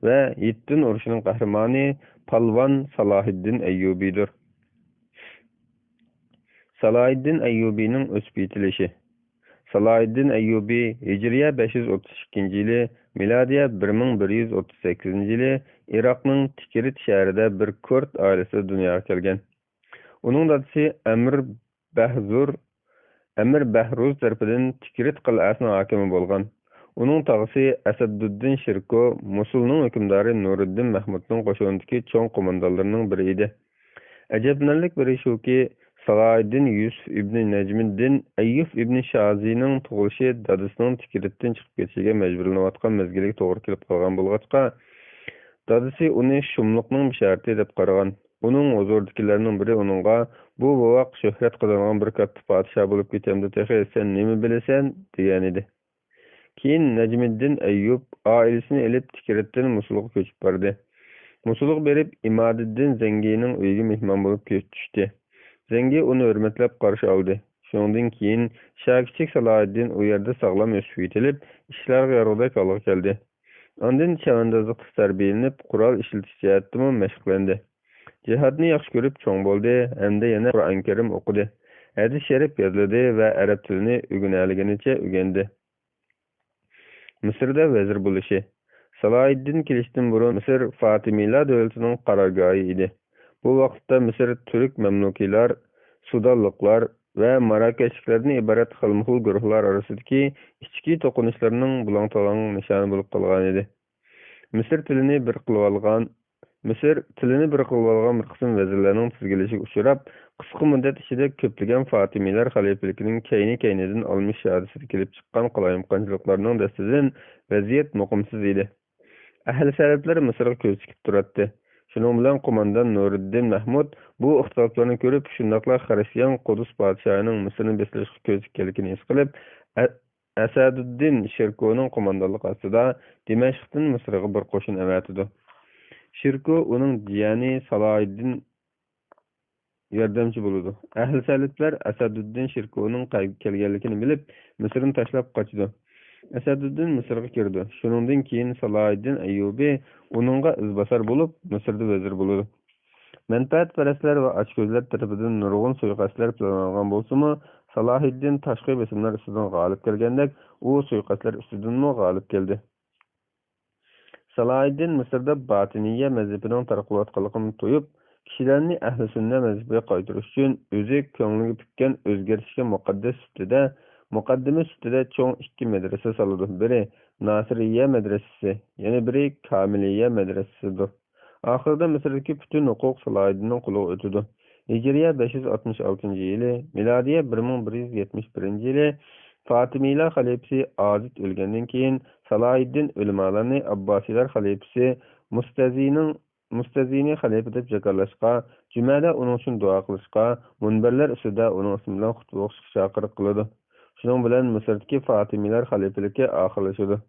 ۋە ھىتتىن ئۇرۇشىنىڭ قەھرىمانى پالۋان سالاھىددىن ئەييۇبىدۇر. سالاھىددىن ئەييۇبىنىڭ ئۆسۈپ يېتىلىشى. سالاھىددىن ئەييۇبى ھىجرىيە بەش يۈز ئوتتۇز ئىككىنچى يىلى، مىلادىيە بىر مىڭ بىر يۈز ئوتتۇز سەككىزىنچى يىلى ئىراقنىڭ تىكرىت شەھىرىدە بىر كورد ئائىلىسىدە دۇنياغا كەلگەن. ئۇنىڭ دادىسى ئەمىر بەھزۇر، ئەمىر بەھروز تەرىپىدىن تىكرىت قەلئەسىنىڭ ھاكىمى بولغان. ئۇنىڭ تاغىسى ئەسەدۇددىن شىركو موسۇلنىڭ ھۆكۈمدارى نۇرىددىن مەھمۇدنىڭ قوشۇنىدىكى چوڭ قوماندانلىرىنىڭ بىرى ئىدى. ئەجەبلىنەرلىك بىرى شۇكى، سالاھىددىن يۈسۈف ئىبنى نەجمىددىن ئەييۇب ئىبنى شازىنىڭ تۇغۇلۇشى دادىسىنىڭ تىكرىتتىن چىقىپ كېتىشىگە مەجبۇرلىنىۋاتقان مەزگىلگە توغرا كېلىپ قالغان بولغاچقا، دادىسى ئۇنى شۇملۇقنىڭ بېشارىتى دەپ قارىغان. ئۇنىڭ ھۇزۇرىدىكىلەرنىڭ بىرى ئۇنىڭغا، «بۇ بوۋاق شۆھرەت قازانغان بىر كاتتا پادىشاھ بولۇپ كېتەمدۇ تېخى، سەن نېمە بىلىسەن؟» دېگەنىدى. كېيىن نەجمىددىن ئەييۇب ئائىلىسىنى ئېلىپ تىكرىتتىن موسۇلغا كۆچۈپ باردى. موسۇلغا بېرىپ، ئىمادىددىن زەڭگىنىڭ ئۆيىگە مېھمان بولۇپ كۆچۈپ چۈشتى. زەڭگى ئۇنى ھۆرمەتلەپ قارشى ئالدى. شۇنىڭدىن كېيىن شاكىچىك سالاھىددىن ئۇ يەردە ساغلام ئۆسۈپ يېتىلىپ، ئىشلارغا يارىغۇدەك ھالغا كەلدى. ئاندىن چەۋەندازلىقتا تەربىيەلىنىپ، قورال ئىشلىتىش جەھەتتىمۇ مەشىقلەندى. جىھادنى ياخشى كۆرۈپ چوڭ بولدى ھەمدە يەنە قۇرئان كەرىم ئوقۇدى. ھەدىس شەرىپ يادلىدى ۋە ئەرەب تىلىنى ئۆگىنەلىگىنىچە ئۆگەندى. مىسىردا ۋەزىر بولۇشى. سالاھىددىن كېلىشتىن بۇرۇن مىسىر فاتىمىيلار دۆلىتىنىڭ قارارگاھى ئىدى. بۇ ۋاقىتتا مىسىر تۈرك مەملۇكىيلار، سۇدانلىقلار ۋە ماراكەشلىكلەردىن ئىبارەت خىلمۇخىل گۇرۇھلار ئارىسىدىكى ئىچكى توقۇنۇشلارنىڭ بۇلاڭ-تالاڭ نىشانى بولۇپ قالغانىدى. مىسىر تىلىنى بىر قىلىۋالغان، مىسىر تىلىنى بىر قىلىۋالغان بىر قىسىم ۋەزىرلەرنىڭ تىزگىنلىشىگە ئۇچراپ، قىسقا مۇددەت ئىچىدە كۆپلىگەن فاتىمىيلار خەلىپىلىكىنىڭ كەينى-كەينىدىن ئالمىشىش ھادىسىسىدە كېلىپ چىققان قالايمىقانچىلىقلارنىڭ دەستىدىن ۋەزىيەت مۇقىمسىز ئىدى. ئەھلى سەلەفلەر مىسىرغا كۆز تىكىپ تۇراتتى. شۇنىڭ بىلەن قوماندان نۇرىددىن مەھمۇد بۇ ئىختىلاپلارنى كۆرۈپ، شۇنداقلا خىرىستىيان قۇدۇس پادىشاھىنىڭ مىسىرنى بېسىۋېلىشقا كۆزى ئىكەنلىكىنى ھېس قىلىپ، ئە-، ئەسەدۇددىن شىركونىڭ قوماندانلىقى ئاستىدا دىمەشقتىن مىسىرغا بىر قوشۇن ئەۋەتىدۇ. شىركو ئۇنىڭ جىيەنى سالاھىددىن ياردەمچى بولىدۇ. ئەھلى سەلەفلەر ئەسەدۇددىن شىركونىڭ قەيەرگە كەلگەنلىكىنى بىلىپ، مىسىرنى تاشلاپ قاچىدۇ. ئەسەدۇددىن مىسىرغا كىرىدۇ. شۇنىڭدىن كېيىن سالاھىددىن ئەييۇبى ئۇنىڭغا ئىزباسار بولۇپ، مىسىردا ۋەزىر بولىدۇ. مەنپەئەتپەرەسلەر ۋە ئاچكۆزلەر تەرىپىدىن نۇرغۇن سۇيىقەستلەر پىلانلانغان بولسىمۇ، سالاھىددىن تاشقى بېسىملار ئۈستىدىن غالىب كەلگەندەك، ئۇ سۇيىقەستلەر ئۈستىدىنمۇ غالىب كەلدى. سالاھىدىن مىسىردا باتىنىيە مەزھىپىنىڭ تارقىلىۋاتقانلىقىنى تۇيۇپ، كىشىلەرنى ئەھلى سۈننە مەزھىپىگە قايتۇرۇش ئۈچۈن ئۆزى كۆڭلىگە پۈككەن ئۆزگەرتىشكە مۇقەددەس سۈپىتىدە، مۇقەددىمە سۈپىتىدە چوڭ ئىككى مەدرەسە سالىدۇ. بىرى ناسىرىيە مەدرەسىسى، يەنە بىرى كامىلىيە مەدرەسىسىدۇر. ئاخىرىدا مىسىردىكى پۈتۈن ھوقۇق سالاھىدىننىڭ قولىغا ئۆتىدۇ. ھىجرىيە بەش يۈز ئاتمىش ئالتىنچى يىلى، مىلادىيە بىر مىڭ بىر يۈز يەتمىش بىرىنچى يىلى فاتىمىيلار خەلىپىسى ئازىد ئۆلگەندىن كېيىن، سالاھىدىن ئۆلىمالارنى ئابباسىيلار خەلىپىسى مۇستەزىنىڭ، مۇستەزىنى خەلىپە دەپ جاكارلاشقا، جۈمەدە ئۇنىڭ ئۈچۈن دۇئا قىلىشقا، مۇنبەرلەر ئۈستىدە ئۇنىڭ ئىسمى بىلەن خۇتبە ئوقۇشقا چاقىرىق قىلىدۇ. شۇنىڭ بىلەن مىسىردىكى فاتىمىيلار خەلىپىلىكى ئاخىرلىشىدۇ.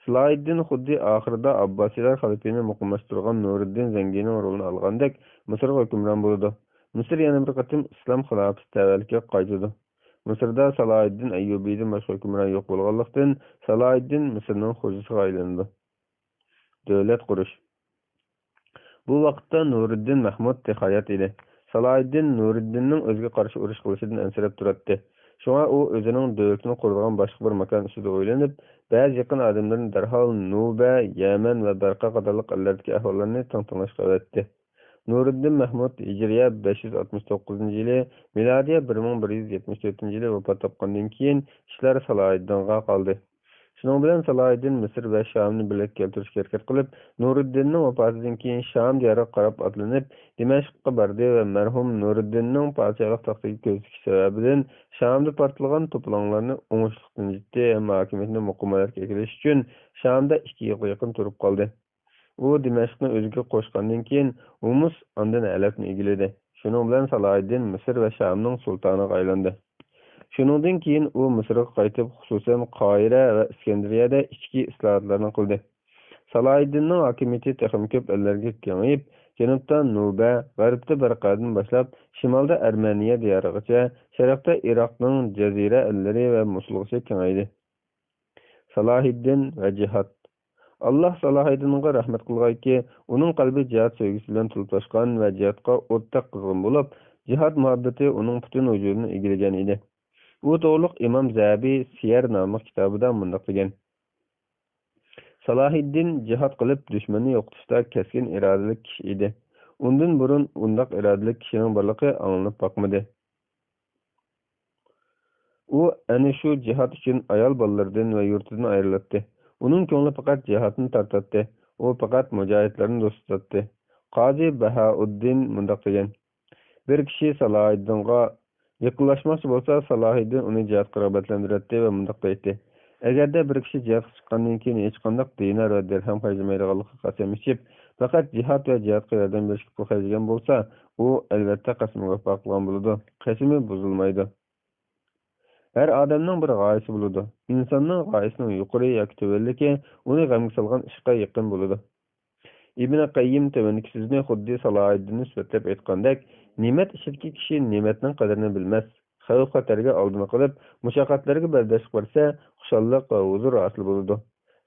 سالاھىدىن خۇددى ئاخىرىدا ئابباسىيلار خەلىپىنى مۇقىملاشتۇرغان نۇرىدىن زەڭگىنىڭ رولىنى ئالغاندەك مىسىرغا ھۆكۈمران بولىدۇ. مىسىر يەنە بىر قېتىم ئىسلام خىلاپىتى تەۋەلىكىگە قايتىدۇ. مىسىردا سالاھىدىن ئەييۇبىدىن باشقا ھۆكۈمران يوق بولغانلىقتىن، سالاھىدىن مىسىرنىڭ خوجىسىغا ئايلىنىدۇ. دۆلەت قۇرۇش. بۇ ۋاقىتتا نۇرىدىن مەھمۇد تېخى ھايات ئىدى. سالاھىدىن نۇرىدىننىڭ ئۆزىگە قارشى ئۇرۇش قىلىشىدىن ئەنسىرەپ تۇراتتى. شۇڭا ئۇ ئۆزىنىڭ دۆلىتىنى قۇرىدىغان باشقا بىر ماكان ئۈستىدە ئويلىنىپ، بەزى يېقىن ئادەملىرىنى دەرھال نۇبە، يەمەن ۋە بەرقا قاتارلىق ئەللەردىكى ئەھۋاللارنى تىڭ تىڭلاشقا ئەۋەتتى. نۇرىدىن مەھمۇد ھىجرىيە بەش يۈز ئاتمىش توققۇزىنچى يىلى، مىلادىيە بىر مىڭ بىر يۈز يەتمىش تۆتىنچى يىلى ۋاپات تاپقاندىن كېيىن، ئىشلار سالاھىدىنغا قالدى. شۇنىڭ بىلەن سالاھىدىن مىسىر ۋە شامنى بىرلىككە كەلتۈرۈشكە ھەرىكەت قىلىپ، نۇرىدىننىڭ ۋاپاتىدىن كېيىن شام دىيارىغا قاراپ ئاتلىنىپ، دىمەشققە باردى ۋە مەرھۇم نۇرىدىننىڭ پادىشاھلىق تەختىگە كۆز تىكىش سەۋەبىدىن شامدا پارتلىغان توپىلاڭلارنى ئوڭۇشلۇق تىنجىتتى ھەم ھاكىمىيەتنى مۇقىم ھالەتكە كېلىش ئۈچۈن شامدا ئىككى يىلغا يېقىن تۇرۇپ قالدى. ئۇ دىمەشقنى ئۆزىگە قوشقاندىن كېيىن، ھۇمۇس، ئاندىن ھەلەبنى ئىگىلىدى. شۇنىڭ بىلەن سالاھىدىن مىسىر ۋە شامنىڭ سۇلتانىغا ئايلاندى. شۇنىڭدىن كېيىن ئۇ مىسىرغا قايتىپ، خۇسۇسەن، قاھىرە ۋە ئىسكەندىرىيەدە ئىچكى ئىسلاھاتلارنى قىلدى. سالاھىدىننىڭ ھاكىمىيىتى تېخىمۇ كۆپ ئەللەرگە كېڭىيىپ، جەنۇبتا نۇبە، غەربتە بەرقەدىن باشلاپ، شىمالدا ئەرمەنىيە دىيارىغىچە، شەرقتە ئىراقنىڭ جەزىرە ئەللىرى ۋە موسۇلغىچە كېڭەيدى. سالاھىدىن ۋە جىھاد. ئاللاھ سالاھىدىنغا رەھمەت قىلغايكى، ئۇنىڭ قەلبى جىھاد سۆيگۈسى بىلەن تولۇپ تاشقان ۋە جىھادقا ئوتتەك قىزغىن بولۇپ، جىھاد مۇھەببىتى ئۇنىڭ پۈتۈن ۋۇجۇدىنى ئىگىلىگەن ئىدى. بۇ توغرۇلۇق ئىمام زەھەبى سىيەر ناملىق كىتابىدا مۇنداق دېگەن: سالاھىدىن جىھاد قىلىپ دۈشمەننى يوقىتىشتا كەسكىن ئىرادىلىك كىشى ئىدى. ئۇندىن بۇرۇن ئۇنداق ئىرادىلىك كىشىنىڭ بارلىقى ئاڭلىنىپ باقمىدى. ئۇ ئەنە شۇ جىھاد ئۈچۈن ئايال بالىلىرىدىن ۋە يۇرتىدىن ئايرىلاتتى. ئۇنىڭ كۆڭلى پەقەت جىھادنى تارتاتتى. ئۇ پەقەت مۇجاھىدلارنى دوست تۇتاتتى. قازى بەھائۇددىن مۇنداق دېگەن: بىر كىشى سالاھىدىنغا يېقىنلاشماقچى بولسا، سالاھىدىن ئۇنى جىھادقا رىغبەتلەندۈرەتتى ۋە مۇنداق دەيتتى: ئەگەردە بىر كىشى جىھادقا چىققاندىن كېيىن ھېچقانداق دىنار ۋە دىرھەم خەجلىمەيدىغانلىقىغا قەسەم ئىچىپ، پەقەت جىھاد ۋە جىھادقا ياردەم بېرىشكە پۇل خەجلىگەن بولسا، ئۇ ئەلۋەتتە قەسىمىگە ۋاپا قىلغان بولىدۇ. قەسىمى بۇزۇلمايدۇ. ھەر ئادەمنىڭ بىر غايىسى بولىدۇ. ئىنساننىڭ غايىسىنىڭ يۇقىرى ياكى تۆۋەنلىكى ئۇنى غەمگە سالغان ئىشقا يېقىن بولىدۇ. ئىبنى قەييىم تۆۋەندىكى سۆزنى خۇددى سالاھىدىننى سۈپەتلەپ ئېيتقاندەك، نېمەت ئىچىدىكى كىشى نېمەتنىڭ قەدرىنى بىلمەس. خەۋپ-خەتەرگە ئالدىنى قىلىپ، مۇشەققەتلەرگە بەرداشلىق بەرسە، خۇشاللىق ۋە ھۇزۇر ھاسىل بولىدۇ.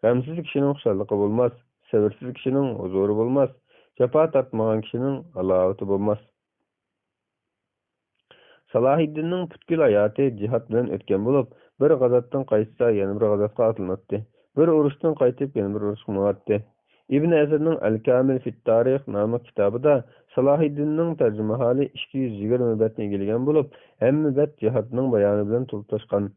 غەمسىز كىشىنىڭ خۇشاللىقى بولماس، سەۋرسىز كىشىنىڭ ھۇزۇرى بولماس، جاپا تارتمىغان كىشىنىڭ ھالاۋىتى بولماس. سالاھىدىننىڭ پۈتكۈل ھاياتى جىھاد بىلەن ئۆتكەن بولۇپ، بىر غازاتتىن قايتسا، يەنە بىر غازاتقا ئاتلىناتتى. بىر ئۇرۇشتىن قايتىپ، يەنە بىر ئۇرۇشقا ماڭاتتى. ئىبن ئەسىرنىڭ ئەل-كامىل فىت تارىخ ناملىق كىتابىدا سالاھىدىننىڭ تەرجىمىھالى ئىككى يۈز يىگىرمە بەتنى ئىگىلىگەن بولۇپ، ھەممە بەت جىھادنىڭ بايانى بىلەن تولۇپ تاشقان.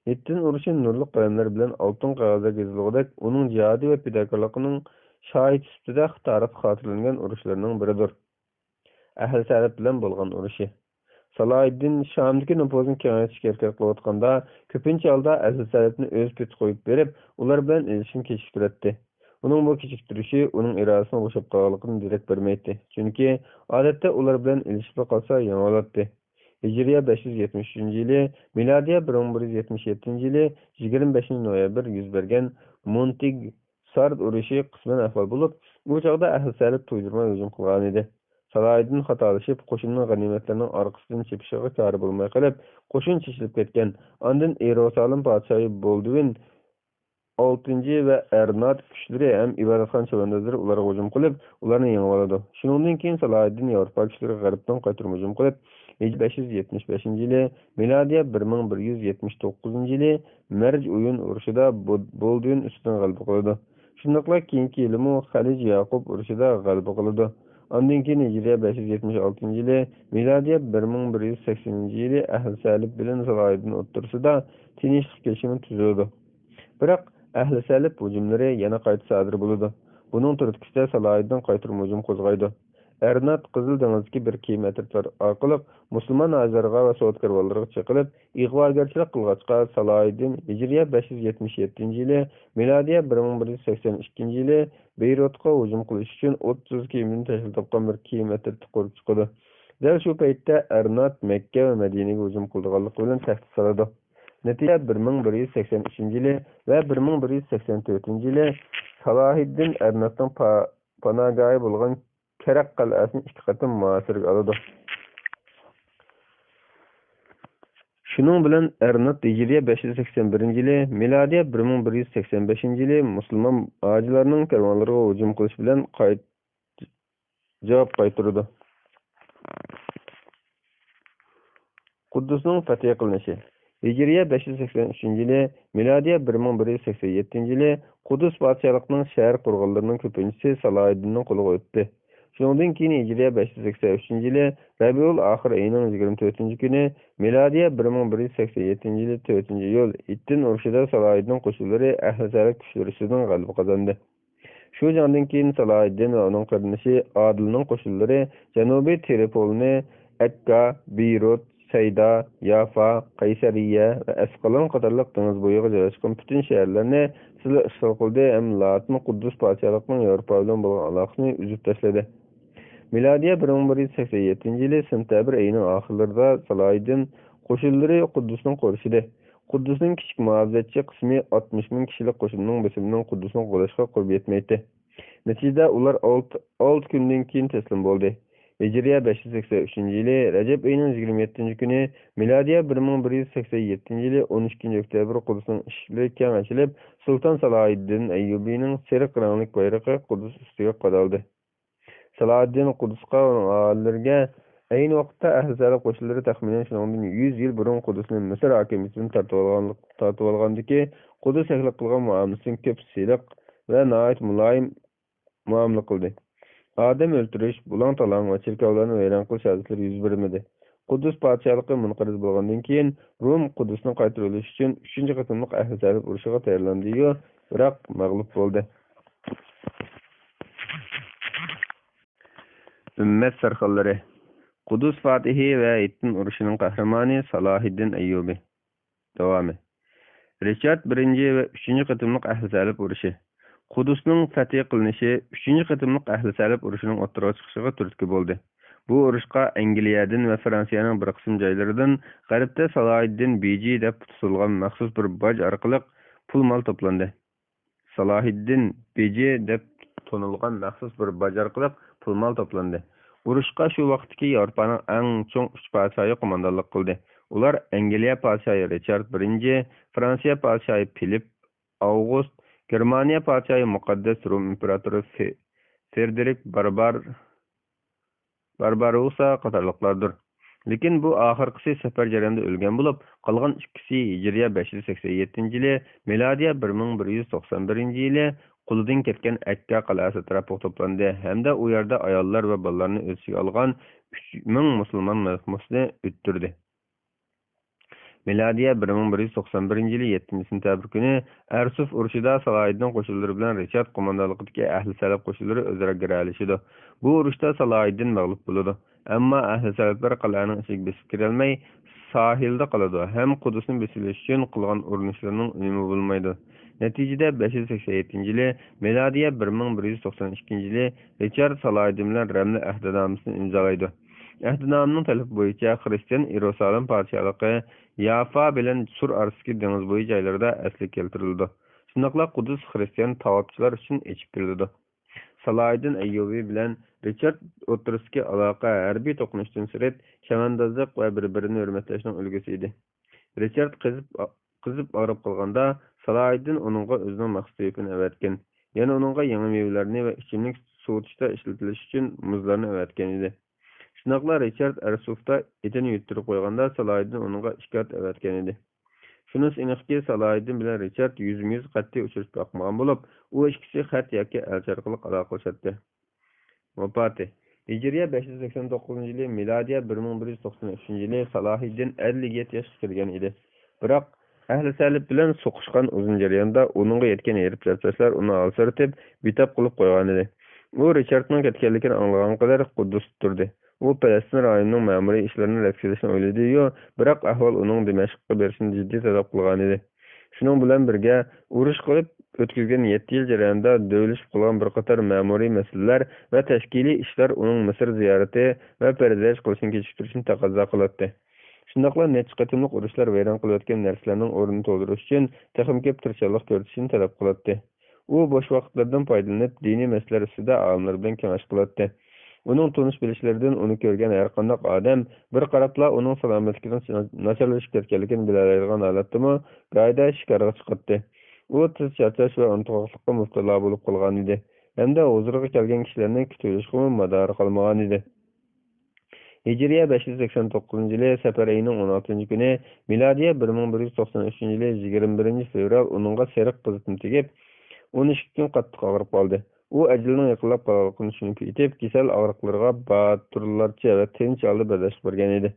ھىتتىن ئۇرۇشى نۇرلۇق قەلەملەر بىلەن ئالتۇن قەغەزلەرگە يېزىلغۇدەك ئۇنىڭ جىھادى ۋە پىداكارلىقىنىڭ شاھىتى سۈپىتىدە تارىختا خاتىرىلەنگەن ئۇرۇشلىرىنىڭ بىرىدۇر. ئەھلى سەلەپ بىلەن بولغان ئۇرۇشى. سالاھىدىن شامدىكى نوپۇزىنى كېڭەيتىشكە ھەرىكەت قىلىۋاتقاندا، كۆپىنچە ھالدا ئەھلى سەلەپنى ئۆز پېتى قويۇپ بېرىپ، ئۇلار بىلەن ئېلىشىشنى كېچىكتۈرەتتى. ئۇنىڭ بۇ كېچىكتۈرۈشى ئۇنىڭ ئىرادىسىنىڭ بوشاپ قالغانلىقىدىن دېرەك بەرمەيتتى. چۈنكى ئادەتتە ئۇلار بىلەن ئېلىشىپلا قالسا يېڭىۋالاتتى. ھىجرىيە بەش يۈز يەتمىش ئۈچىنچى يىلى، مىلادىيە بىر مىڭ بىر يۈز يەتمىش يەتتىنچى يىلى يىگىرمە بەشىنچى نويابىر يۈز بەرگەن مونتىگ سارد ئۇرۇشى قىسمەن ئەھۋال بولۇپ، ئۇ چاغدا ئەھلى سەلەپ تۇيدۇرماي ھۇجۇم قىلغانىدى. سالاھىدىن خاتالىشىپ، قوشۇننىڭ غەنىيمەتلەرنىڭ ئارقىسىدىن چېپىشىغا چارە بولماي قېلىپ، قوشۇن چېچىلىپ كەتكەن. ئاندىن ئىيېرۇسالىم پادىشاھى بولدۋىن ئالتىنچى ۋە ئەرنات كۈچلىرى ھەم ئىبادەتخانا چەۋەندازلىرى ئۇلارغا ھۇجۇم قىلىپ، ئۇلارنى يېڭىۋالىدۇ. شۇنىڭدىن كېيىن سالاھىدىن ياۋروپا كۈچلىرىگە غەربتىن قايتۇرما ھۇجۇم قىلىپ، ھىجرىيە بەش يۈز يەتمىش بەشىنچى يىلى، مىلادىيە بىر مىڭ بىر يۈز يەتمىش توققۇزىنچى يىلى مەرج ئويۇن ئۇرۇشىدا بو-، بولدۋىن ئۈستىدىن غەلىبە قىلىدۇ. شۇنداقلا كېيىنكى يىلىمۇ خەلىج ياقۇپ ئۇرۇشىدا غەلىبە قىلىدۇ. ئاندىن كېيىن ھىجرىيە بەش يۈز يەتمىش ئالتىنچى يىلى، مىلادىيە بىر مىڭ بىر يۈز سەكسىنىنچى يىلى ئەھلى سەلىپ بىلەن سالاھىدىن ئوتتۇرىسىدا تىنچلىق كېلىشىمى تۈزۈلىدۇ. بىراق، ئەھلى سەلىپ ھۇجۇملىرى يەنە قايتا سادىر بولىدۇ. بۇنىڭ تۈرتكىسىدە سالاھىدىن قايتۇرما ھۇجۇم قوزغايدۇ. ئەرنات قىزىل دېڭىزدىكى بىر كېمە ئەترىتى ئارقىلىق مۇسۇلمان ھاجىلارغا ۋە سودا كارۋانلىرىغا چېقىلىپ، ئىغۋاگەرچىلىك قىلغاچقا، سالاھىدىن ھىجرىيە بەش يۈز يەتمىش يەتتىنچى يىلى، مىلادىيە بىر مىڭ بىر يۈز سەكسەن ئىككىنچى يىلى بېيرۇتقا ھۇجۇم قىلىش ئۈچۈن ئوتتۇز كېمىدىن تەشكىل تاپقان بىر كېمە ئەترىتى قۇرۇپ چىقىدۇ. دەل شۇ پەيتتە ئەرنات مەككە ۋە مەدىنىگە ھۇجۇم قىلىدىغانلىقى بىلەن تەھدىت سالىدۇ. نەتىجە، بىر مىڭ بىر يۈز سەكسەن ئۈچىنچى يىلى ۋە بىر مىڭ بىر يۈز سەكسەن تۆتىنچى يىلى سالاھىددىن ئەرناتنىڭ پا-، پاناھگاھى بولغان كەرەق قەلئەسىنى ئىككى قېتىم مۇھاسىرىگە ئالىدۇ. شۇنىڭ بىلەن ئەرنات ھىجرىيە بەش يۈز سەكسەن بىرىنچى يىلى، مىلادىيە بىر مىڭ بىر يۈز سەكسەن بەشىنچى يىلى مۇسۇلمان ھاجىلارنىڭ كارۋانلىرىغا ھۇجۇم قىلىش بىلەن قايت-، جاۋاب قايتۇرىدۇ. قۇددۇسنىڭ پەتھى قىلىنىشى. ھىجرىيە بەش يۈز سەكسەن ئۈچىنچى يىلى، مىلادىيە بىر مىڭ بىر يۈز سەكسەن يەتتىنچى يىلى قۇددۇس پادىشاھلىقىنىڭ شەھەر قورغانلىرىنىڭ كۆپىنچىسى سالاھىددىننىڭ قولىغا ئۆتتى. شۇنىڭدىن كېيىن ھىجرىيە بەش يۈز سەكسەن ئۈچىنچى يىلى رەبىئۇل ئاخىر ئېيىنىڭ يىگىرمە تۆتىنچى كۈنى، مىلادىيە بىر مىڭ بىر يۈز سەكسەن يەتتىنچى يىلى تۆتىنچى ئىيۇل ھىتتىن ئۇرۇشىدا سالاھىددىن قوشۇنلىرى ئەھلى سەلىپ كۈچلىرى ئۈستىدىن غەلىبە قازاندى. شۇ جەڭدىن كېيىن سالاھىددىن ۋە ئۇنىڭ قېرىندىشى ئادىلنىڭ قوشۇنلىرى جەنۇبىي ترىپولنى، ئەككا، بېيرۇت، سەيدا، يافا، قەيسەرىيە ۋە ئەسقالان قاتارلىق دېڭىز بويىغا جايلاشقان پۈتۈن شەھەرلەرنى سىلى ئىشغال قىلدى ھەم لاتىن قۇددۇس پادىشاھلىقىنىڭ ياۋروپا بىلەن بولغان ئالاقىسىنى ئۈزۈپ تاشلىدى. مىلادىيە بىر مىڭ بىر يۈز سەكسەن يەتتىنچى يىلى سېنتەبىر ئېيىنىڭ ئاخىرلىرىدا سالاھىددىن قوشۇنلىرى قۇددۇسنى قورشىدى. قۇددۇسنىڭ كىچىك مۇھاپىزەتچى قىسمى ئاتمىش مىڭ كىشىلىك قوشۇننىڭ بېسىمىنىڭ قۇددۇسنى قوغداشقا قۇربى يەتمەيتتى. نەتىجىدە ئۇلار ئالتە، ئالتە كۈندىن كېيىن تەسلىم بولدى. ھىجرىيە بەش يۈز سەكسەن ئۈچىنچى يىلى رەجەب ئېيىنىڭ يىگىرمە يەتتىنچى كۈنى، مىلادىيە بىر مىڭ بىر يۈز سەكسەن يەتتىنچى يىلى ئون ئىككىنچى ئۆكتەبىر قۇددۇسنىڭ ئىشىكلىرى كەڭ ئېچىلىپ، سۇلتان سالاھىددىن ئەييۇبىنىڭ سېرىق رەڭلىك بايرىقى قۇددۇس ئۈستىگە قادالدى. سالاھىددىن قۇددۇسقا، ئۇنىڭ ئاھالىلىرىگە، ئەينى ۋاقىتتا ئەھلى سەلىپ قوشۇنلىرى تەخمىنەن شۇنىڭدىن يۈز يىل بۇرۇن قۇددۇسنى مىسىر ھاكىمىيىتىدىن تارتىۋالغانلىق-، تارتىۋالغاندىكى قۇددۇس ئەھلى قىلغان مۇئامىلىسىدىن كۆپ سىلىق ۋە ناھايىتى مۇلايىم مۇئامىلە قىلدى. ئادەم ئۆلتۈرۈش، بۇلاڭ-تالاڭ ۋە چېركاۋلارنى ۋەيران قىلىش ھادىسىلىرى يۈز بەرمىدى. قۇددۇس پادىشاھلىقى مۇنقەرز بولغاندىن كېيىن، روم قۇددۇسنى قايتۇرۇۋېلىش ئۈچۈن ئۈچىنچى قېتىملىق ئەھلى سەلىپ ئۇرۇشىغا تەييارلاندى-يۇ، بىراق مەغلۇپ بولدى. ئۈممەت سەرخىللىرى. قۇدۇس فاتىھى ۋە ھىتتىن ئۇرۇشىنىڭ قەھرىمانى سالاھىددىن ئەييۇبى. داۋامى. رىچارد بىرىنچى ۋە ئۈچىنچى قېتىملىق ئەھلى سەلىپ ئۇرۇشى. قۇدۇسنىڭ پەتھى قىلىنىشى ئۈچىنچى قېتىملىق ئەھلى سەلىپ ئۇرۇشىنىڭ ئوتتۇرىغا چىقىشىغا تۈرتكە بولدى. بۇ ئۇرۇشقا ئەنگلىيەدىن ۋە فرانسىيەنىڭ بىر قىسىم جايلىرىدىن غەربتە سالاھىددىن بېيجى دەپ تونۇلغان مەخسۇس بىر باج ئارقىلىق پۇل مال توپلاندى. سالاھىددىن بېيجى دەپ تونۇلغان مەخسۇس بىر باج ئارقىلىق پۇل مال توپلاندى. ئۇرۇشقا شۇ ۋاقىتتىكى ياۋروپانىڭ ئەڭ چوڭ ئۈچ پادىشاھى قوماندانلىق قىلدى. ئۇلار ئەنگلىيە پادىشاھى رىچارد بىرىنچى، فرانسىيە پادىشاھى فىلىپ ئاۋغۇست، گېرمانىيە پادىشاھى مۇقەددەس روم ئىمپېراتورى فې-، فېدېرىك باربار، بارباروسا قاتارلىقلاردۇر. لېكىن بۇ ئاخىرقىسى سەپەر جەريانىدا ئۆلگەن بولۇپ، قالغان ئىككىسى ھىجرىيە بەش يۈز سەكسەن يەتتىنچى يىلى، مىلادىيە بىر مىڭ بىر يۈز توقسان بىرىنچى يىلى قولىدىن كەتكەن ئەككە قەلئەسى ئەتراپىغا توپلاندى ھەمدە ئۇ يەردە ئاياللار ۋە بالىلارنى ئۆز ئىچىگە ئالغان ئۈچ مىڭ مۇسۇلمان مەخمۇسنى ئۆلتۈردى. مىلادىيە بىر مىڭ بىر يۈز توقسان بىرىنچى يىلى يەتتىنچى سېنتەبىر كۈنى ئەرسۇف ئۇرۇشىدا سالاھىددىن قوشۇنلىرى بىلەن رىچارد قوماندانلىقىدىكى ئەھلى سەلىپ قوشۇنلىرى ئۆزئارا گىرەلىشىدۇ. بۇ ئۇرۇشتا سالاھىددىن مەغلۇپ بولىدۇ. ئەمما ئەھلى سەلىپلەر قەلئەنىڭ ئىچىگە بېسىپ كىرەلمەي، ساھىلدا قالىدۇ ھەم قۇدۇسنى بېسىۋېلىش ئۈچۈن قىلغان ئۇرۇنۇشلىرىنىڭ ئۈنۈمى بولمايدۇ. نەتىجىدە، بەش يۈز سەكسەن يەتتىنچى يىلى، مىلادىيە بىر مىڭ بىر يۈز توقسان ئىككىنچى يىلى، رىچارد سالاھىددىن بىلەن رەملە ئەھدىنامىسىنى ئىمزالايدۇ. ئەھدىنامىنىڭ تەلىپى بويىچە خىرىستىيان ئىيېرۇسالىم پادىشاھلىقى يافا بىلەن سۇر ئارىسىدىكى دېڭىز بويى جايلىرىدا ئەسلىگە كەلتۈرۈلىدۇ. شۇنداقلا قۇدۇس خىرىستىيان تاۋاپچىلار ئۈچۈن ئېچىپ بېرىلىدۇ. سالاھىدىن ئەييۇبى بىلەن رىچارد ئوتتۇرىسىدىكى ئالاقە ھەربىي توقۇنۇشتىن سىرت، چەۋەندازلىق ۋە بىر-بىرىنى ھۆرمەتلەشنىڭ ئۈلگىسى ئىدى. رىچارد قىزىپ، قىزىپ ئاغرىپ قالغاندا، سالاھىدىن ئۇنىڭغا ئۆزىنىڭ مەخسۇس تېۋىپىنى ئەۋەتكەن. يەنە ئۇنىڭغا يېڭى مېۋىلەرنى ۋە ئىچىملىك سوۋۇتۇشتا ئىشلىتىلىش ئۈچۈن مۇزلارنى ئەۋەتكەن ئىدى. شۇنداقلا رىچارد ئەرسۇفتا ئېتىنى يۈتتۈرۈپ قويغاندا، سالاھىدىن ئۇنىڭغا ئىككى ئات ئەۋەتكەن ئىدى. شۇنىسى ئېنىقكى، سالاھىدىن بىلەن رىچارد يۈزمۇ يۈز قەتئىي ئۇچرىشىپ باقمىغان بولۇپ، ئۇ ئىككىسى خەت ياكى ئەلچى ئارقىلىق ئالاقىلىشاتتى. ۋاپاتى. ھىجرىيە بەش يۈز سەكسەن توققۇزىنچى يىلى، مىلادىيە بىر مىڭ بىر يۈز توقسان ئۈچىنچى يىلى سالاھىدىن ئەللىك يەتتە ياشقا كىرگەن ئىدى. بىراق، ئەھلى تەلىپ بىلەن سوقۇشقان ئۇزۇن جەرياندا ئۇنىڭغا يەتكەن ھېرىپ-چارچاشلار ئۇنى ھالسىرىتىپ، بىتاپ قىلىپ قويغانىدى. ئۇ رىچاردنىڭ كەتكەنلىكىنى ئاڭلىغان قەدەر قۇددۇستا تۇردى. ئۇ پەلەستىن رايونىنىڭ مەمۇرىي ئىشلىرىنى رەت قىلىشنى ئويلىدى-يۇ، بىراق ئەھۋال ئۇنىڭ دىمەشققە بېرىشىنى جىددىي تەلەپ قىلغانىدى. شۇنىڭ بىلەن بىرگە، ئۇرۇش قىلىپ ئۆتكۈزگەن يەتتە يىل جەريانىدا دۆۋىلىشىپ قالغان بىر قاتار مەمۇرىي مەسىلىلەر ۋە تەشكىلىي ئىشلار ئۇنىڭ مىسىر زىيارىتى ۋە پەرز ھەج قىلىشنى كېچىكتۈرۈشنى تەقەززا قىلاتتى. شۇنداقلا نەچچە قېتىملىق ئۇرۇشلار ۋەيران قىلىۋەتكەن نەرسىلەرنىڭ ئورنىنى تولدۇرۇش ئۈچۈن تېخىمۇ كۆپ تىرىشچانلىق كۆرسىتىشنى تەلەپ قىلاتتى. ئۇ بوش ۋاقىتلىرىدىن پايدىلىنىپ، دىنىي مەسىلىلەر ئۈستىدە ئالىملار بىلەن كېڭەش قىلاتتى. ئۇنىڭ تونۇش-بىلىشلىرىدىن ئۇنى كۆرگەن ھەرقانداق ئادەم بىر قاراپلا ئۇنىڭ سالامەتلىكىنىڭ ناچارلىشىپ كەتكەنلىكىنى بىلەلەيدىغان ھالەتتىمۇ گاھىدا شىكارغا چىقاتتى. ئۇ تېز چارچاش ۋە ئۇنتۇغاقلىققا مۇپتىلا بولۇپ قالغانىدى ھەمدە ھۇزۇرىغا كەلگەن كىشىلەرنى كۈتۈۋېلىشقىمۇ مادارى قالمىغانىدى. ھىجرىيە بەش يۈز سەكسەن توققۇزىنچى يىلى سەپەر ئېيىنىڭ ئون ئالتىنچى كۈنى، مىلادىيە بىر مىڭ بىر يۈز توقسان ئۈچىنچى يىلى يىگىرمە بىرىنچى فېۋرال ئۇنىڭغا سېرىق قىزىتما تېگىپ، ئون ئىككى كۈن قاتتىق ئاغرىپ قالدى. ئۇ ئەجىلىنىڭ يېقىنلاپ قالغانلىقىنى چۈشىنىپ يېتىپ، كېسەل ئاغرىقلىرىغا باتۇرلارچە ۋە تىنچ ھالدا بەرداشلىق بەرگەن ئىدى.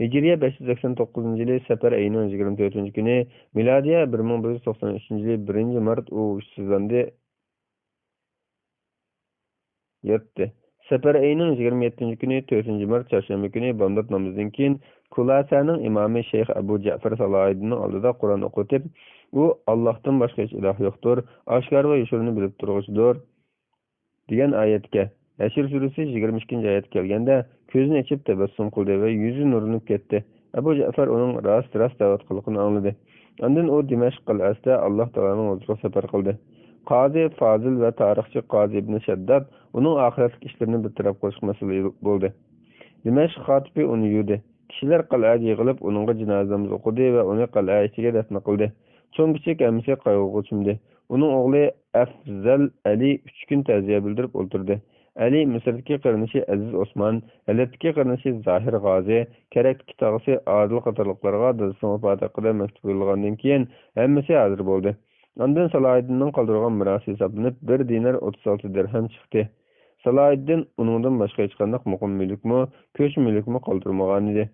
ھىجرىيە بەش يۈز سەكسەن توققۇزىنچى يىلى سەپەر ئېيىنىڭ يىگىرمە تۆتىنچى كۈنى، مىلادىيە بىر مىڭ بىر يۈز توقسان ئۈچىنچى يىلى بىرىنچى مارت ئۇ ھوشسىزلاندى. ياتتى. سەپەر ئېيىنىڭ يىگىرمە يەتتىنچى كۈنى، تۆتىنچى مارت، چارشەنبە كۈنى بامدات نامىزىدىن كېيىن، كۇلاسەنىڭ ئىمامى شەيخ ئەبۇ جەفەر سالاھىدىننىڭ ئالدىدا قۇرئان ئوقۇتۇپ، ئۇ، «ئاللاھتىن باشقا ھېچ ئىلاھ يوقتۇر، ئاشكارا ۋە يوشۇرۇننى بىلىپ تۇرغۇچىدۇر» دېگەن ئايەتكە، ھەشر سۈرىسى يىگىرمە ئىككىنچى ئايەتكە كەلگەندە، كۆزىنى ئېچىپ تەبەسسۇم قىلدى ۋە يۈزى نۇرلىنىپ كەتتى. ئەبۇ جەفەر ئۇنىڭ راست، راست دەۋاتقانلىقىنى ئاڭلىدى. ئاندىن ئۇ دىمەشق قەلئەسىدە ئاللاھ تائالانىڭ ھۇزۇرىغا سەپەر قىلدى. قازى فازىل ۋە تارىخچى قازى ئىبنى شەدداد ئۇنىڭ ئاخىرەتلىك ئىشلىرىنى بىر تەرەپ قىلىشقا مەسئۇل بولدى. دىمەشق خاتىپى ئۇنى يۇدى. كىشىلەر قەلئەگە يىغىلىپ، ئۇنىڭغا جىنازا نامىزى ئوقۇدى ۋە ئۇنى قەلئە ئىچىگە دەپنە قىلدى. چوڭ-كىچىك ھەممىسى قايغۇغا چۆمدى. ئۇنىڭ ئوغلى ئەفزەل ئەلى ئۈچ كۈن تەزىيە بىلدۈرۈپ ئولتۇردى. ئەلى مىسىردىكى قېرىندىشى ئەزىز ئوسمان، ھەلەبتىكى قېرىندىشى زاھىر غازى، كەرەكتىكى تاغىسى ئادىل قاتارلىقلارغا دادىسىنىڭ ۋاپاتى ھەققىدە مەكتۇپ يوللىغاندىن كېيىن، ھەممىسى ھازىر بولدى. ئاندىن سالاھىدىننىڭ قالدۇرغان مىراسى ھېسابلىنىپ، بىر دىنار ئوتتۇز ئالتە دىرھەم چىقتى. سالاھىدىن ئۇنىڭدىن باشقا ھېچقانداق مۇقىم مۈلۈكمۇ، كۆچمە مۈلۈكمۇ قالدۇرمىغانىدى.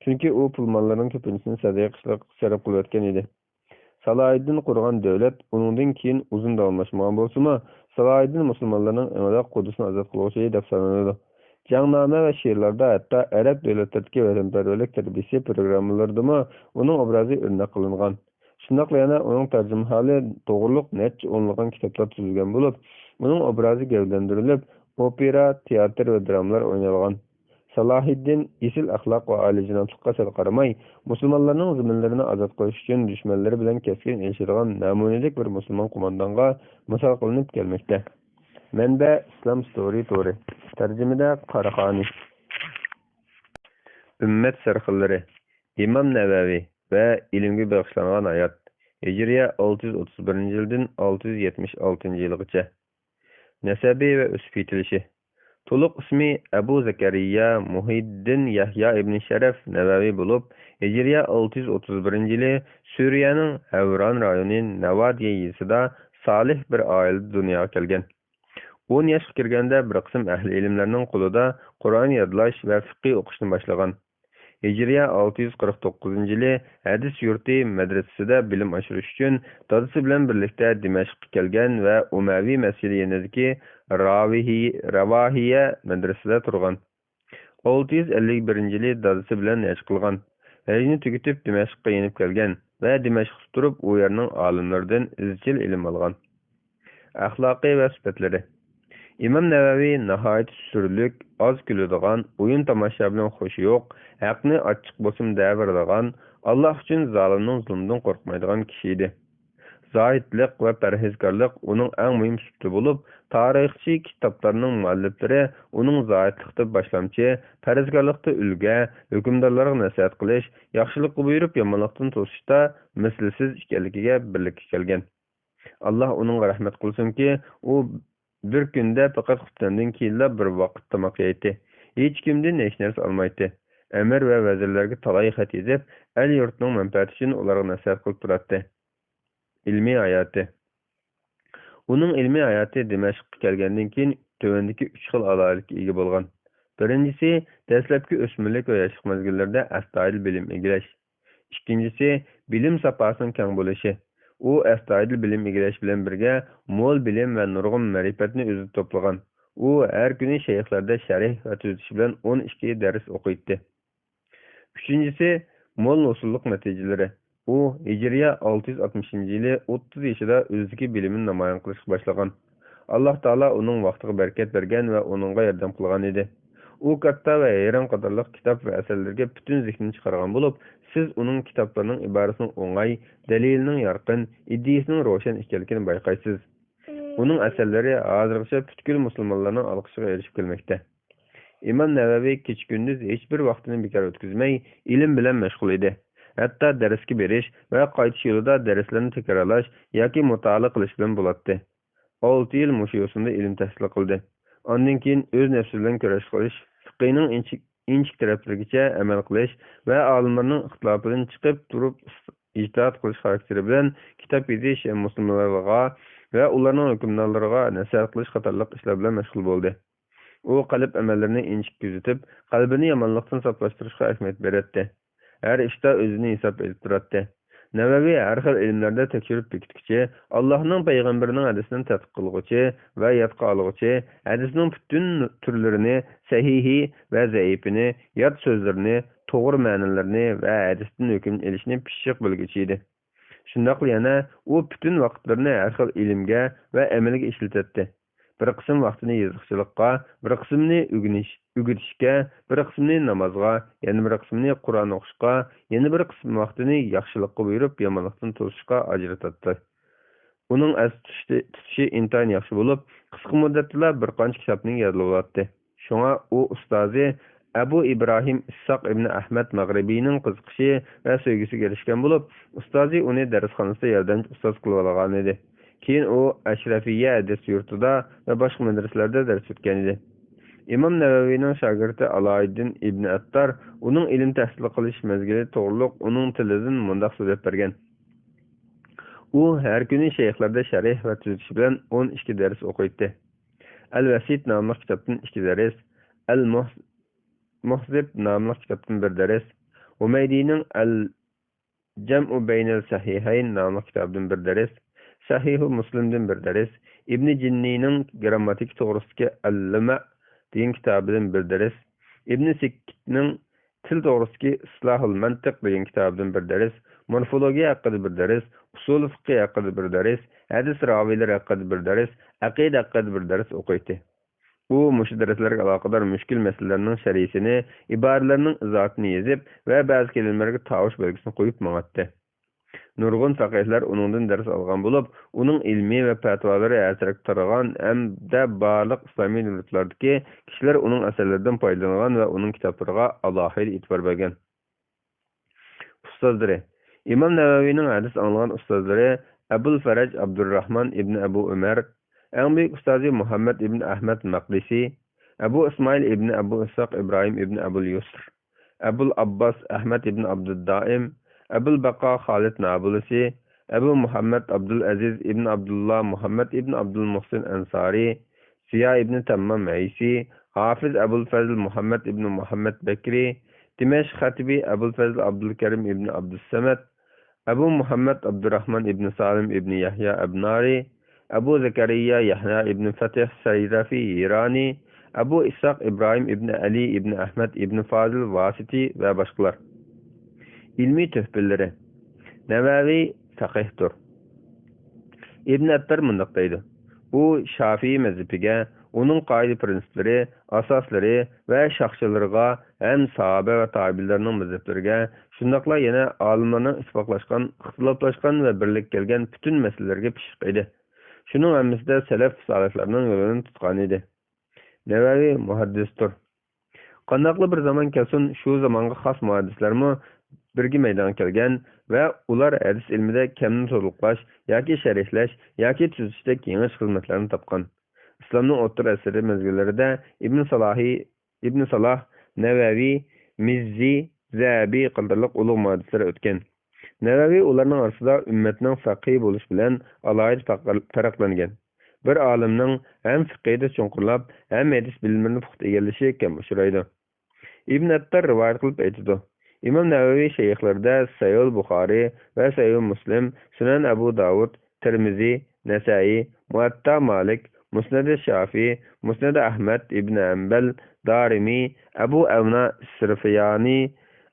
چۈنكى ئۇ پۇل-ماللىرىنىڭ كۆپىنچىسىنى سەدىقە قىلىشقا سەرپ قىلىۋەتكەن ئىدى. سالاھىدىن قۇرغان دۆلەت ئۇنىڭدىن كېيىن ئۇزۇن داۋاملاشمىغان بولسىمۇ، سالاھىدىن مۇسۇلمانلارنىڭ ئېڭىدا قۇددۇسنى ئازاد قىلغۇچى دەپ سانىلىدۇ. جەڭنامە ۋە شېئىرلاردا، ھەتتا ئەرەب دۆلەتلىرىدىكى ۋەتەنپەرۋەرلىك تەربىيىسى پروگراممىلىرىدىمۇ ئۇنىڭ ئوبرازى ئۆرنەك قىلىنغان. شۇنداقلا يەنە ئۇنىڭ تەرجىمىھالى توغرۇلۇق نەچچە ئونلىغان كىتابلار تۈزۈلگەن بولۇپ، ئۇنىڭ ئوبرازى گەۋدىلەندۈرۈلۈپ، ئوپېرا، تىياتىر ۋە درامىلار ئوينالغان. سالاھىددىن ئېسىل ئەخلاق ۋە ئالىيجانابلىققا سەل قارىماي، مۇسۇلمانلارنىڭ زېمىنلىرىنى ئازاد قىلىش ئۈچۈن دۈشمەنلىرى بىلەن كەسكىن ئېلىشىدىغان نەمۇنىلىك بىر مۇسۇلمان قوماندانغا مىسال قىلىنىپ كەلمەكتە. مەنبە: ئىسلام ستورى تورى. تەرجىمىدە: قاراخانى. ئۈممەت سەرخىللىرى. ئىمام نەۋەۋى ۋە ئىلىمگە بېغىشلانغان ھايات. ھىجرىيە ئالتە يۈز ئوتتۇز بىرىنچى يىلدىن ئالتە يۈز يەتمىش ئالتىنچى يىلغىچە. نەسەبى ۋە ئۆسۈپ يېتىلىشى. تولۇق ئىسمى ئەبۇ زەكەرىيا مۇھىددىن يەھيا ئىبنى شەرەف نەۋەۋى بولۇپ، ھىجرىيە ئالتە يۈز ئوتتۇز بىرىنچى يىلى سۈرىيەنىڭ ھەۋران رايونى نەۋادىيە يېزىسىدا سالىھ بىر ئائىلىدە دۇنياغا كەلگەن. ئون ياشقا كىرگەندە بىر قىسىم ئەھلى ئىلىملەرنىڭ قولىدا قۇرئان يادلاش ۋە فىقھى ئوقۇشنى باشلىغان. ھىجرىيە ئالتە يۈز قىرىق توققۇزىنچى يىلى ھەدىس يۇرتى مەدرىسىسىدە بىلىم ئاشۇرۇش ئۈچۈن دادىسى بىلەن بىرلىكتە دىمەشققە كەلگەن ۋە ئۇمەۋى مەسچىتى يېنىدىكى راۋىھى-، راۋاھىيە مەدرىسىسىدە تۇرغان. ئالتە يۈز ئەللىك بىرىنچى يىلى دادىسى بىلەن ھەج قىلغان. ھەجنى تۈگىتىپ دىمەشققا يېنىپ كەلگەن ۋە دىمەشقتا تۇرۇپ ئۇ يەرنىڭ ئالىملىرىدىن ئىزچىل ئىلىم ئالغان. ئەخلاقى ۋە سۈپەتلىرى. ئىمام نەۋەۋى ناھايىتى سۈرلۈك، ئاز كۈلىدىغان، ئويۇن-تاماشا بىلەن خۇشى يوق، ھەقنى ئاچچىق بولسىمۇ دەۋېرىدىغان، ئاللاھ ئۈچۈن زالىمنىڭ زۇلمىدىن قورقمايدىغان كىشى ئىدى. زاھىدلىق ۋە پەرھىزكارلىق ئۇنىڭ ئەڭ مۇھىم سۈپىتى بولۇپ، تارىخچى كىتابلارنىڭ مۇئەللىپلىرى ئۇنىڭ زاھىدلىقتا باشلامچى، پەرھىزكارلىقتا ئۈلگە، ھۆكۈمدارلارغا نەسىھەت قىلىش، ياخشىلىققا بۇيرۇپ، يامانلىقتىن توسۇشتا مىسلىسىز ئىكەنلىكىگە بىرلىككە كەلگەن. ئاللاھ ئۇنىڭغا رەھمەت قىلسۇنكى، ئۇ بىر كۈندە پەقەت خۇپتەندىن كېيىنلا بىر ۋاقىت تاماق يەيتتى. ھېچكىمدىن ھېچ نەرسە ئالمايتتى. ئەمىر ۋە ۋەزىرلەرگە تالاي خەت يېزىپ، ئەل-يۇرتنىڭ مەنپەئەتى ئۈچۈن ئۇلارغا نەسىھەت قىلىپ تۇراتتى. ئىلمىي ھاياتى. ئۇنىڭ ئىلمىي ھاياتى دىمەشققە كەلگەندىن كېيىن تۆۋەندىكى ئۈچ خىل ئالاھىدىلىككە ئىگە بولغان. بىرىنچىسى، دەسلەپكى ئۆسمۈرلۈك ۋە ياشلىق مەزگىللىرىدە ئەستايىدىل بىلىم ئىگىلەش. ئىككىنچىسى، بىلىم ساپاسىنىڭ كەڭ بولۇشى. ئۇ ئەستايىدىل بىلىم ئىگىلەش بىلەن بىرگە، مول بىلىم ۋە نۇرغۇن مەرىپەتنى ئۆزىدە توپلىغان. ئۇ ھەر كۈنى شەيخلەردە شەرھ ۋە تۈزىتىش بىلەن ئون ئىككى دەرس ئوقۇيتتى. ئۈچىنچىسى، مول ھوسۇللۇق نەتىجىلىرى. ئۇ ھىجرىيە ئالتە يۈز ئاتمىشىنچى يىلى ئوتتۇز يېشىدا ئۆزىدىكى بىلىمىنى نامايان قىلىشقا باشلىغان. ئاللاھ تائالا ئۇنىڭ ۋاقتىغا بەرىكەت بەرگەن ۋە ئۇنىڭغا ياردەم قىلغان ئىدى. ئۇ كاتتا ۋە ھەيران قاتارلىق كىتاب ۋە ئەسەرلىرىگە پۈتۈن زېھنىنى چىقارغان بولۇپ، سىز ئۇنىڭ كىتابلىرىنىڭ ئىبارىسىنىڭ ئوڭاي، دەلىلىنىڭ يارقىن، ئىدىيىسىنىڭ روشەن ئىكەنلىكىنى بايقايسىز. ئۇنىڭ ئەسەرلىرى ھازىرغىچە پۈتكۈل مۇسۇلمانلارنىڭ ئالقىشىغا ئېرىشىپ كەلمەكتە. ئىمام نەۋەۋى كېچە-كۈندۈز ھېچبىر ۋاقتىنى بىكار ئۆتكۈزمەي، ئىلىم بىلەن مەشغۇل ئىدى. ھەتتا دەرسكە بېرىش ۋە قايتىش يولىدا دەرسلەرنى تەكرارلاش ياكى مۇتالىئە قىلىش بىلەن بولاتتى. ئالتە يىل مۇشۇ يوسۇندا ئىلىم تەھسىل قىلدى. ئاندىن كېيىن ئۆز نەپسى بىلەن كۈرەش قىلىش، فىقھىنىڭ ئىنچىك، ئىنچىكە تەرەپلىرىگىچە ئەمەل قىلىش ۋە ئالىملارنىڭ ئىختىلاپىدىن چىقىپ تۇرۇپ ئىجتىھات قىلىش خاراكتېرى بىلەن كىتاب يېزىش، مۇسۇلمانلارغا ۋە ئۇلارنىڭ ھۆكۈمدارلىرىغا نەسىھەت قىلىش قاتارلىق ئىشلار بىلەن مەشغۇل بولدى. ئۇ قەلب ئەمەللىرىنى ئىنچىكە كۆزىتىپ، قەلبىنى يامانلىقتىن ساپلاشتۇرۇشقا ئەھمىيەت بېرەتتى. ھەر ئىشتا ئۆزىنى ھېساب ئېلىپ تۇراتتى. نەۋەۋى ھەر خىل ئىلىملەردە تەكشۈرۈپ بېكىتكۈچى، ئاللاھنىڭ پەيغەمبىرىنىڭ ھەدىسىنى تەتقىق قىلغۇچى ۋە يادقا ئالغۇچى، ھەدىسنىڭ پۈتۈن تۈرلىرىنى، سەھىھى ۋە زەئىپىنى، يات سۆزلىرىنى، توغرا مەنىلىرىنى ۋە ھەدىستىن ھۆكۈم ئېلىشنى پىششىق بىلگۈچى ئىدى. شۇنداقلا يەنە ئۇ پۈتۈن ۋاقىتلىرىنى ھەر خىل ئىلىمگە ۋە ئەمەلگە ئىشلىتەتتى. بىر قىسىم ۋاقتىنى يېزىقچىلىققا، بىر قىسمىنى ئۆگىنىش، ئۆگىتىشكە، بىر قىسمىنى نامازغا، يەنە بىر قىسمىنى قۇرئان ئوقۇشقا، يەنە بىر قىسىم ۋاقتىنى ياخشىلىققا بۇيرۇپ، يامانلىقتىن توسۇشقا ئاجرىتاتتى. ئۇنىڭ ئەستە تۇتۇشى، تۇتۇشى ئىنتايىن ياخشى بولۇپ، قىسقا مۇددەتتىلا بىر قانچە كىتابنى يادلىۋالاتتى. شۇڭا ئۇ ئۇستازى ئەبۇ ئىبراھىم ئىسھاق ئىبنى ئەھمەد مەغرىبىينىڭ قىزىقىشى ۋە سۆيگۈسىگە ئېرىشكەن بولۇپ، ئۇستازى ئۇنى دەرسخانىسىدا ياردەمچى ئۇستاز قىلىۋالغانىدى. كېيىن ئۇ ئەشرەفىيە ھەدىس يۇرتىدا ۋە باشقا مەدرىسىلەردە دەرس ئۆتكەنىدى. ئىمام نەۋەۋىنىڭ شاگىرتى ئالايىددىن ئىبنى ئەتتار ئۇنىڭ ئىلىم تەھسىل قىلىش مەزگىلى توغرۇلۇق ئۇنىڭ تىلىدىن مۇنداق سۆزلەپ بەرگەن. ئۇ ھەر كۈنى شەيخلەردە شەرھ ۋە تۈزىتىش بىلەن ئون ئىككى دەرس ئوقۇيتتى. ئەل ۋەسىت ناملىق كىتابتىن ئىككى دەرس، ئەل مۇھ-، مۇھزىب ناملىق كىتابتىن بىر دەرس، ھۇمەيدىنىڭ ئەل جەمئۇ بەينەل سەھىھەين ناملىق كىتابىدىن بىر دەرس، سەھىھۇ مۇسلىمدىن بىر دەرس، ئىبنى جىننىنىڭ گىرامماتىكا توغرىسىدىكى ئەل لىمە دېگەن كىتابىدىن بىر دەرس، ئىبنى سىككىتنىڭ تىل توغرىسىدىكى ئىسلاھۇل مەنتىق دېگەن كىتابىدىن بىر دەرس، مورفولوگىيە ھەققىدە بىر دەرس، ئۇسۇلى فىقھى ھەققىدە بىر دەرس، ھەدىس راۋىيلىرى ھەققىدە بىر دەرس، ئەقىدە ھەققىدە بىر دەرس ئوقۇيتتى. ئۇ مۇشۇ دەرسلەرگە ئالاقىدار مۈشكۈل مەسىلىلەرنىڭ شەرھىسىنى، ئىبارىلەرنىڭ ئىزاھاتىنى يېزىپ ۋە بەزى كەلىمىلەرگە تاۋۇش بەلگىسىنى قويۇپ ماڭاتتى. نۇرغۇن پەقىھلەر ئۇنىڭدىن دەرس ئالغان بولۇپ، ئۇنىڭ ئىلمى ۋە پەتىۋالىرى ھەر تەرەپكە تارىغان ھەمدە بارلىق ئىسلامىي دۆلەتلەردىكى كىشىلەر ئۇنىڭ ئەسەرلىرىدىن پايدىلانغان ۋە ئۇنىڭ كىتابلىرىغا ئالاھىدە ئېتىبار بەرگەن. ئۇستازلىرى. ئىمام نەۋەۋىنىڭ ھەدىس ئاڭلىغان ئۇستازلىرى ئەبۇل فەرەج ئابدۇرراھمان ئىبنى ئەبۇ ئۆمەر، ئەڭ بۈيۈك ئۇستازى مۇھەممەد ئىبنى ئەھمەد مەقدىسى، ئەبۇ ئىسمائىل ئىبنى ئەبۇ ئىسھاق ئىبراھىم ئىبنى ئەبۇل يۇسر، ئەبۇل ئابباس ئەھمەد ئىبنى ئابدۇددائىم، ئەبۇل بەقا خالىد نابۇلسى، ئەبۇ مۇھەممەد ئابدۇل ئەزىز ئىبنى ئابدۇللا مۇھەممەد ئىبنى ئابدۇل مۇھسىن ئەنسارى، زىيا ئىبنى تەممام ھەيسى، ھافىز ئەبۇل فەزل مۇھەممەد ئىبنى مۇھەممەد بەكرى، دىمەشق خەتىبى ئەبۇل فەزل ئابدۇل كەرىم ئىبنى ئابدۇسسەمەد، ئەبۇ مۇھەممەد ئابدۇراخمان ئىبنى سالىم ئىبنى يەھيا ئەبنارى، ئەبۇ زەكەرىيا يەھيا ئىبنى فەتىھ سەيرافى ھىرانى، ئەبۇ ئىسھاق ئىبراھىم ئىبنى ئەلى ئىبنى ئەھمەد ئىبنى فازىل ۋاسىتى ۋە باشقىلار. ئىلمىي تۆھپىلىرى. نەۋەۋى فەقىھتۇر. ئىبن ئەتتار مۇنداق دەيدۇ: ئۇ شافىئىي مەزھىپىگە، ئۇنىڭ قائىدە پىرىنسىپلىرى، ئاساسلىرى ۋە شاخسىلىرىغا ھەم ساھابە ۋە تابىئىنلارنىڭ مەزھەپلىرىگە، شۇنداقلا يەنە ئالىملارنىڭ ئىتتىپاقلاشقان، ئىختىلاپلاشقان ۋە بىرلىككە كەلگەن پۈتۈن مەسىلىلەرگە پىششىق ئىدى. شۇنىڭ ھەممىسىدە سەلەف سالىھلارنىڭ يولىنى تۇتقان ئىدى. نەۋەۋى مۇھەددىستۇر. قانداقلا بىر زامان كەلسۇن، شۇ زامانغا خاس مۇھەددىسلەرمۇ بىرگە مەيدانغا كەلگەن ۋە ئۇلار ھەدىس ئىلمىدە كەمنى تولۇقلاش ياكى شەرھلەش ياكى تۈزىتىشتەك يېڭىچە خىزمەتلەرنى تاپقان. ئىسلامنىڭ ئوتتۇرا ئەسىرى مەزگىللىرىدە ئىبن سالاھى، ئىبن سالاھ، نەۋەۋى، مىززى، زەھەبى قاتارلىق ئۇلۇغ مۇھەددىسلەر ئۆتكەن. نەۋەۋى ئۇلارنىڭ ئارىسىدا ئۈممەتنىڭ فەقىھى بولۇش بىلەن ئالاھىدە پەق-، پەرقلەنگەن. بىر ئالىمنىڭ ھەم فىقھىدا چوڭقۇرلاپ، ھەم ھەدىس بىلىملىرىنى پۇختا ئىگىلىشى كەم ئۇچرايدۇ. ئىبن ئەتتار رىۋايەت قىلىپ ئېيتىدۇ، ئىمام نەۋەۋى شەيخلىرىدە سەھىھۇل بۇخارى ۋە سەھىھۇل مۇسلىم، سۈنەن ئەبۇ داۋۇد، تىرمىزى، نەسائىي، مۇئەتتا مالىك، مۇسنەدى شافىئى، مۇسنەدى ئەھمەد ئىبن ھەمبەل، دارىمى، ئەبۇ ئەۋنا ئىسرىفيانى،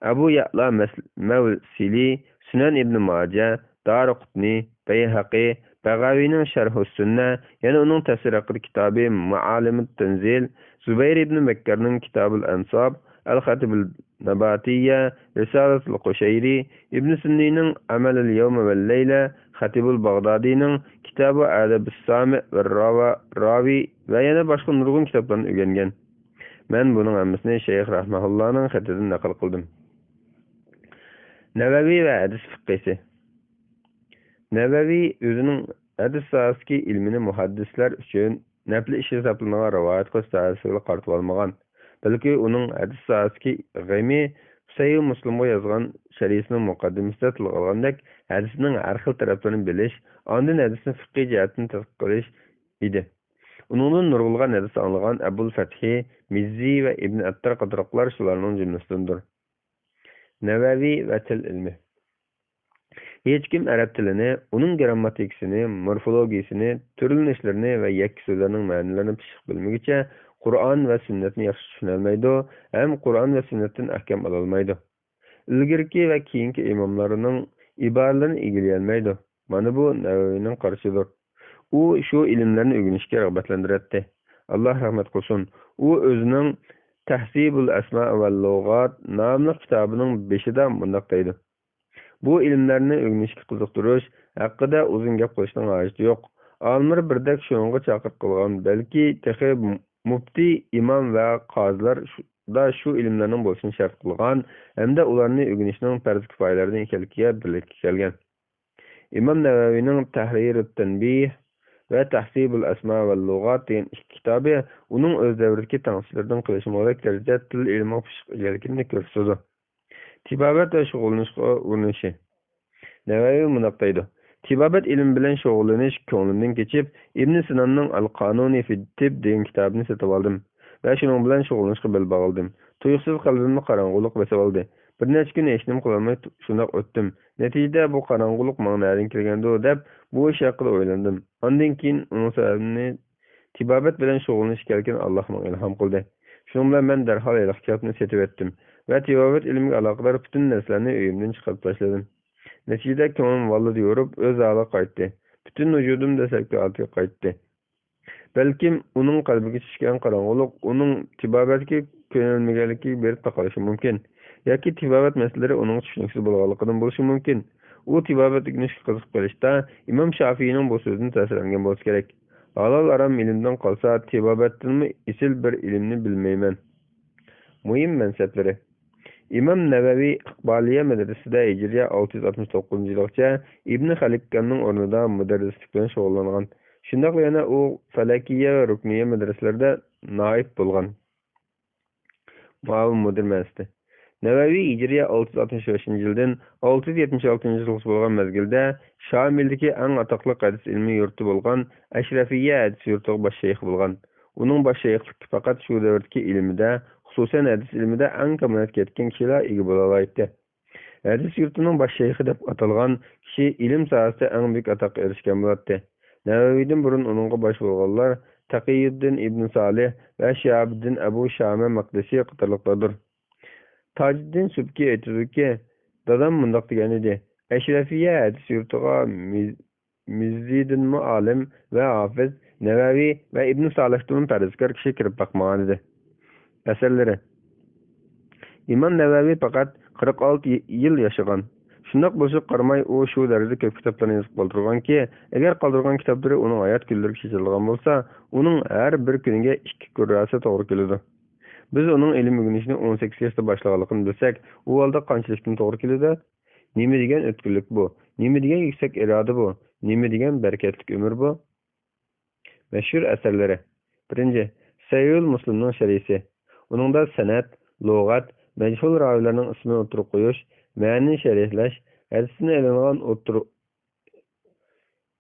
ئەبۇ يەئلا مەس-، مەۋسىلى، سۈنەن ئىبن ماجە، دارىقۇتنى، بەيھەقى، بەغەۋىنىڭ شەرھۇسسۈننە، يەنە ئۇنىڭ تەفسىر ھەققىدىكى كىتابى مائالىمۇت تەنزىل، زۇبەير ئىبن بەككەرنىڭ كىتابۇل ئەنساب، ئەل خەتىبۇل نەباتىيە، رىسالەتۇل قۇشەيرى، ئىبن سۈننىنىڭ ئەمەلىل يەۋمە ۋەل لەيلە، خەتىبۇل باغدادىينىڭ كىتابۇ ئەدەبىس سامىئ ۋە راۋا-، راۋى ۋە يەنە باشقا نۇرغۇن كىتابلارنى ئۆگەنگەن. مەن بۇنىڭ ھەممىسىنى شەيخ رەھمەھۇللانىڭ خېتىدىن نەقىل قىلدىم. نەۋەۋى ۋە ھەدىس فىقھىسى. نەۋەۋى ئۆزىنىڭ ھەدىس ساھەسىدىكى ئىلمىنى مۇھەددىسلەر ئۈچۈن نەپلى ئىش ھېسابلىنىدىغان رىۋايەت قىلىش ساھەسىگىلا قارىتىۋالمىغان، بەلكى ئۇنىڭ ھەدىس ساھەسىدىكى غېمى سەھىھ مۇسلىمغا يازغان شەرھىسىنىڭ مۇقەددىمىسىدە تىلغا ئالغاندەك، ھەدىسنىڭ ھەر خىل تەرەپلىرىنى بىلىش، ئاندىن ھەدىسنى فىقھىي جەھەتتىن تەتقىق قىلىش ئىدى. ئۇنىڭدىن نۇرغۇنلىغان ھەدىس ئاڭلىغان ئەبۇل فەتھى، مىززى ۋە ئىبن ئەتتار قاتارلىقلار شۇلارنىڭ جۈملىسىدىندۇر. نەۋەۋى ۋە تىل ئىلمى. ھېچكىم ئەرەب تىلىنى، ئۇنىڭ گىرامماتىكىسىنى، مورفولوگىيىسىنى، تۈرلىنىشلىرىنى ۋە يەككە سۆزلەرنىڭ مەنىلىرىنى پىششىق بىلمىگۈچە، قۇرئان ۋە سۈننەتنى ياخشى چۈشىنەلمەيدۇ ھەم قۇرئان ۋە سۈننەتتىن ئەھكام ئالالمايدۇ. ئىلگىرىكى ۋە كېيىنكى ئىماملارنىڭ ئىبارىلىرىنى ئىگىلىيەلمەيدۇ. مانا بۇ نەۋەۋىنىڭ قارىشىدۇر. ئۇ شۇ ئىلىملەرنى ئۆگىنىشكە رىغبەتلەندۈرەتتى. ئاللا رەھمەت قىلسۇن. ئۇ ئۆزىنىڭ تەھزىبۇل ئەسما ۋەل لۇغات ناملىق كىتابىنىڭ بېشىدا مۇنداق دەيدۇ: بۇ ئىلىملەرنى ئۆگىنىشكە قىزىقتۇرۇش ھەققىدە ئۇزۇن گەپ قىلىشنىڭ ھاجىتى يوق. ئالىملار بىردەك شۇنىڭغا چاقىرىق قىلغان، بەلكى تېخى مۇ-، مۇپتى، ئىمام ۋە قازىلار شۇ، دا شۇ ئىلىملەرنىڭ بولۇشىنى شەرت قىلغان ھەمدە ئۇلارنى ئۆگىنىشنىڭ پەرز كىپايىلەردىن ئىكەنلىكىگە بىرلىككە كەلگەن. ئىمام نەۋەۋىنىڭ تەھرىرۇت تەنبىھ ۋە تەھزىبۇل ئەسما ۋەل لۇغات دېگەن ئىككى كىتابى ئۇنىڭ ئۆز دەۋرىدىكى تەڭسىزلىرىدىن قېلىشمىغۇدەك دەرىجىدە تىل ئىلمىغا پىششىق ئىكەنلىكىنى كۆرسىتىدۇ. تېبابەت ۋە شۇغۇللىنىشقا ئۇرۇنۇشى. نەۋەۋى مۇنداق دەيدۇ: تېبابەت ئىلمى بىلەن شۇغۇللىنىش كۆڭلۈمدىن كېچىپ، ئىبنى سىناننىڭ ئەل قانۇنى فىت تىب دېگەن كىتابىنى سېتىۋالدىم ۋە شۇنىڭ بىلەن شۇغۇللىنىشقا بېل باغلىدىم. تۇيۇقسىز قەلبىمنى قاراڭغۇلۇق بېسىۋالدى. بىر نەچچە كۈن ھېچنېمە قىلالماي تۇ-، شۇنداق ئۆتتۈم. نەتىجىدە بۇ قاراڭغۇلۇق ماڭا نەدىن كەلگەندۇ دەپ، بۇ ئىش ھەققىدە ئويلاندىم. ئاندىن كېيىن ئۇنىڭ سەۋەبىنى تېبابەت بىلەن شۇغۇللىنىش ئىكەنلىكىنى ئاللاھ ماڭا ئىلھام قىلدى. شۇنىڭ بىلەن مەن دەرھال ھېلىقى كىتابنى سېتىۋەتتىم ۋە تېبابەت ئىلمىگە ئالاقىدار پۈتۈن نەرسىلەرنى ئۆيۈمدىن چىقىرىپ تاشلىدىم. نەتىجىدە كۆڭلۈم ۋاللىدە يورۇپ، ئۆز ھالىغا قايتتى. پۈتۈن ۋۇجۇدۇم دەسلەپكى ھالىتىگە قايتتى. بەلكىم ئۇنىڭ قەلبىگە چۈشكەن قاراڭغۇلۇق ئۇنىڭ تېبابەتكە كۆنەلمىگەنلىكىگە بېرىپ تاقىلىشى مۇمكىن. ياكى تېبابەت مەسىلىلىرى ئۇنىڭغا چۈشىنىكسىز بولغانلىقىدىن بولۇشى مۇمكىن. ئۇ تېبابەت ئۆگىنىشكە قىزىقىپ قېلىشتا ئىمام شافىئىنىڭ بۇ سۆزىدىن تەسىرلەنگەن بولسا كېرەك. ھالال ھارام ئىلىمدىن قالسا، تېبابەتتىنمۇ ئېسىل بىر ئىلىمنى بىلمەيمەن. مۇھىم مەنسەپلىرى. ئىمام نەۋەۋى ئىقبالىيە مەدرىسىسىدە ھىجرىيە ئالتە يۈز ئاتمىش توققۇزىنچى يىلغىچە ئىبنى خەلكاننىڭ ئورنىدا مۇدەررىسلىك بىلەن شۇغۇللانغان. شۇنداقلا يەنە ئۇ فەلەكىيە ۋە رۇكنىيە مەدرىسىلىرىدە نائىب بولغان. مۇئاۋىن مۇدىر مەنسىپى. نەۋەۋى ھىجرىيە ئالتە يۈز ئاتمىش بەشىنچى يىلدىن ئالتە يۈز يەتمىش ئالتىنچى يىلغىچە بولغان مەزگىلدە شامىلدىكى ئەڭ ئاتاقلىق ھەدىس ئىلمىي يۇرتى بولغان ئەشرەفىيە ھەدىس يۇرتىغا باش شەيخ بولغان. ئۇنىڭ باش شەيخلىكى پەقەت شۇ دەۋردىكى ئىلمىدە، خۇسۇسەن ھەدىس ئىلمىدە ئەڭ كامالەتكە يەتكەن كىشىلا ئىگە بولالايتتى. ھەدىس يۇرتىنىڭ باش شەيخى دەپ ئاتالغان كىشى ئىلىم ساھەسىدە ئەڭ بۈيۈك ئاتاققا ئېرىشكەن بولاتتى. نەۋەۋىدىن بۇرۇن ئۇنىڭغا باش بولغانلار تەقىيۇددىن ئىبن سالىھ ۋە شىھابىددىن ئەبۇ شامە مەقدىسى قاتارلىقلاردۇر. تاجىددىن سۇبكى ئېيتىدۇكى، دادام مۇنداق دېگەنىدى، ئەشرەفىيە ھەدىس يۇرتىغا مىز-، مىززىدىنمۇ ئالىم ۋە ھافىز، نەۋەۋى ۋە ئىبن سالىھتىنمۇ پەرھىزكار كىشى كىرىپ باقمىغانىدى. ئەسەرلىرى. ئىمام نەۋەۋى پەقەت قىرىق ئالتە يىل ياشىغان. شۇنداق بولۇشىغا قارىماي، ئۇ شۇ دەرىجىدە كۆپ كىتابلارنى يېزىپ قالدۇرغانكى، ئەگەر قالدۇرغان كىتابلىرى ئۇنىڭ ھايات كۈنلىرىگە چېچىلىدىغان بولسا، ئۇنىڭ ھەر بىر كۈنىگە ئىككى كۇرراسە توغرا كېلىدۇ. بىز ئۇنىڭ ئىلىم ئۆگىنىشنى ئون سەككىز ياشتا باشلىغانلىقىنى بىلسەك، ئۇ ھالدا قانچىلىكتىن توغرا كېلىدۇ؟ نېمە دېگەن ئۆتكۈنلۈك بۇ؟ نېمە دېگەن يۈكسەك ئىرادە بۇ؟ نېمە دېگەن بەرىكەتلىك ئۆمۈر بۇ؟ مەشھۇر ئەسەرلىرى. بىرىنچى، سەھىھۇل مۇسلىمنىڭ شەرھىسى. ئۇنىڭدا سەنەد، لۇغەت مەجھۇل راۋىلەرنىڭ ئىسمىنى ئوتتۇرىغا قويۇش، مەنىنى شەرھلەش، ھەدىستىن ئېلىنغان ئوتتۇرا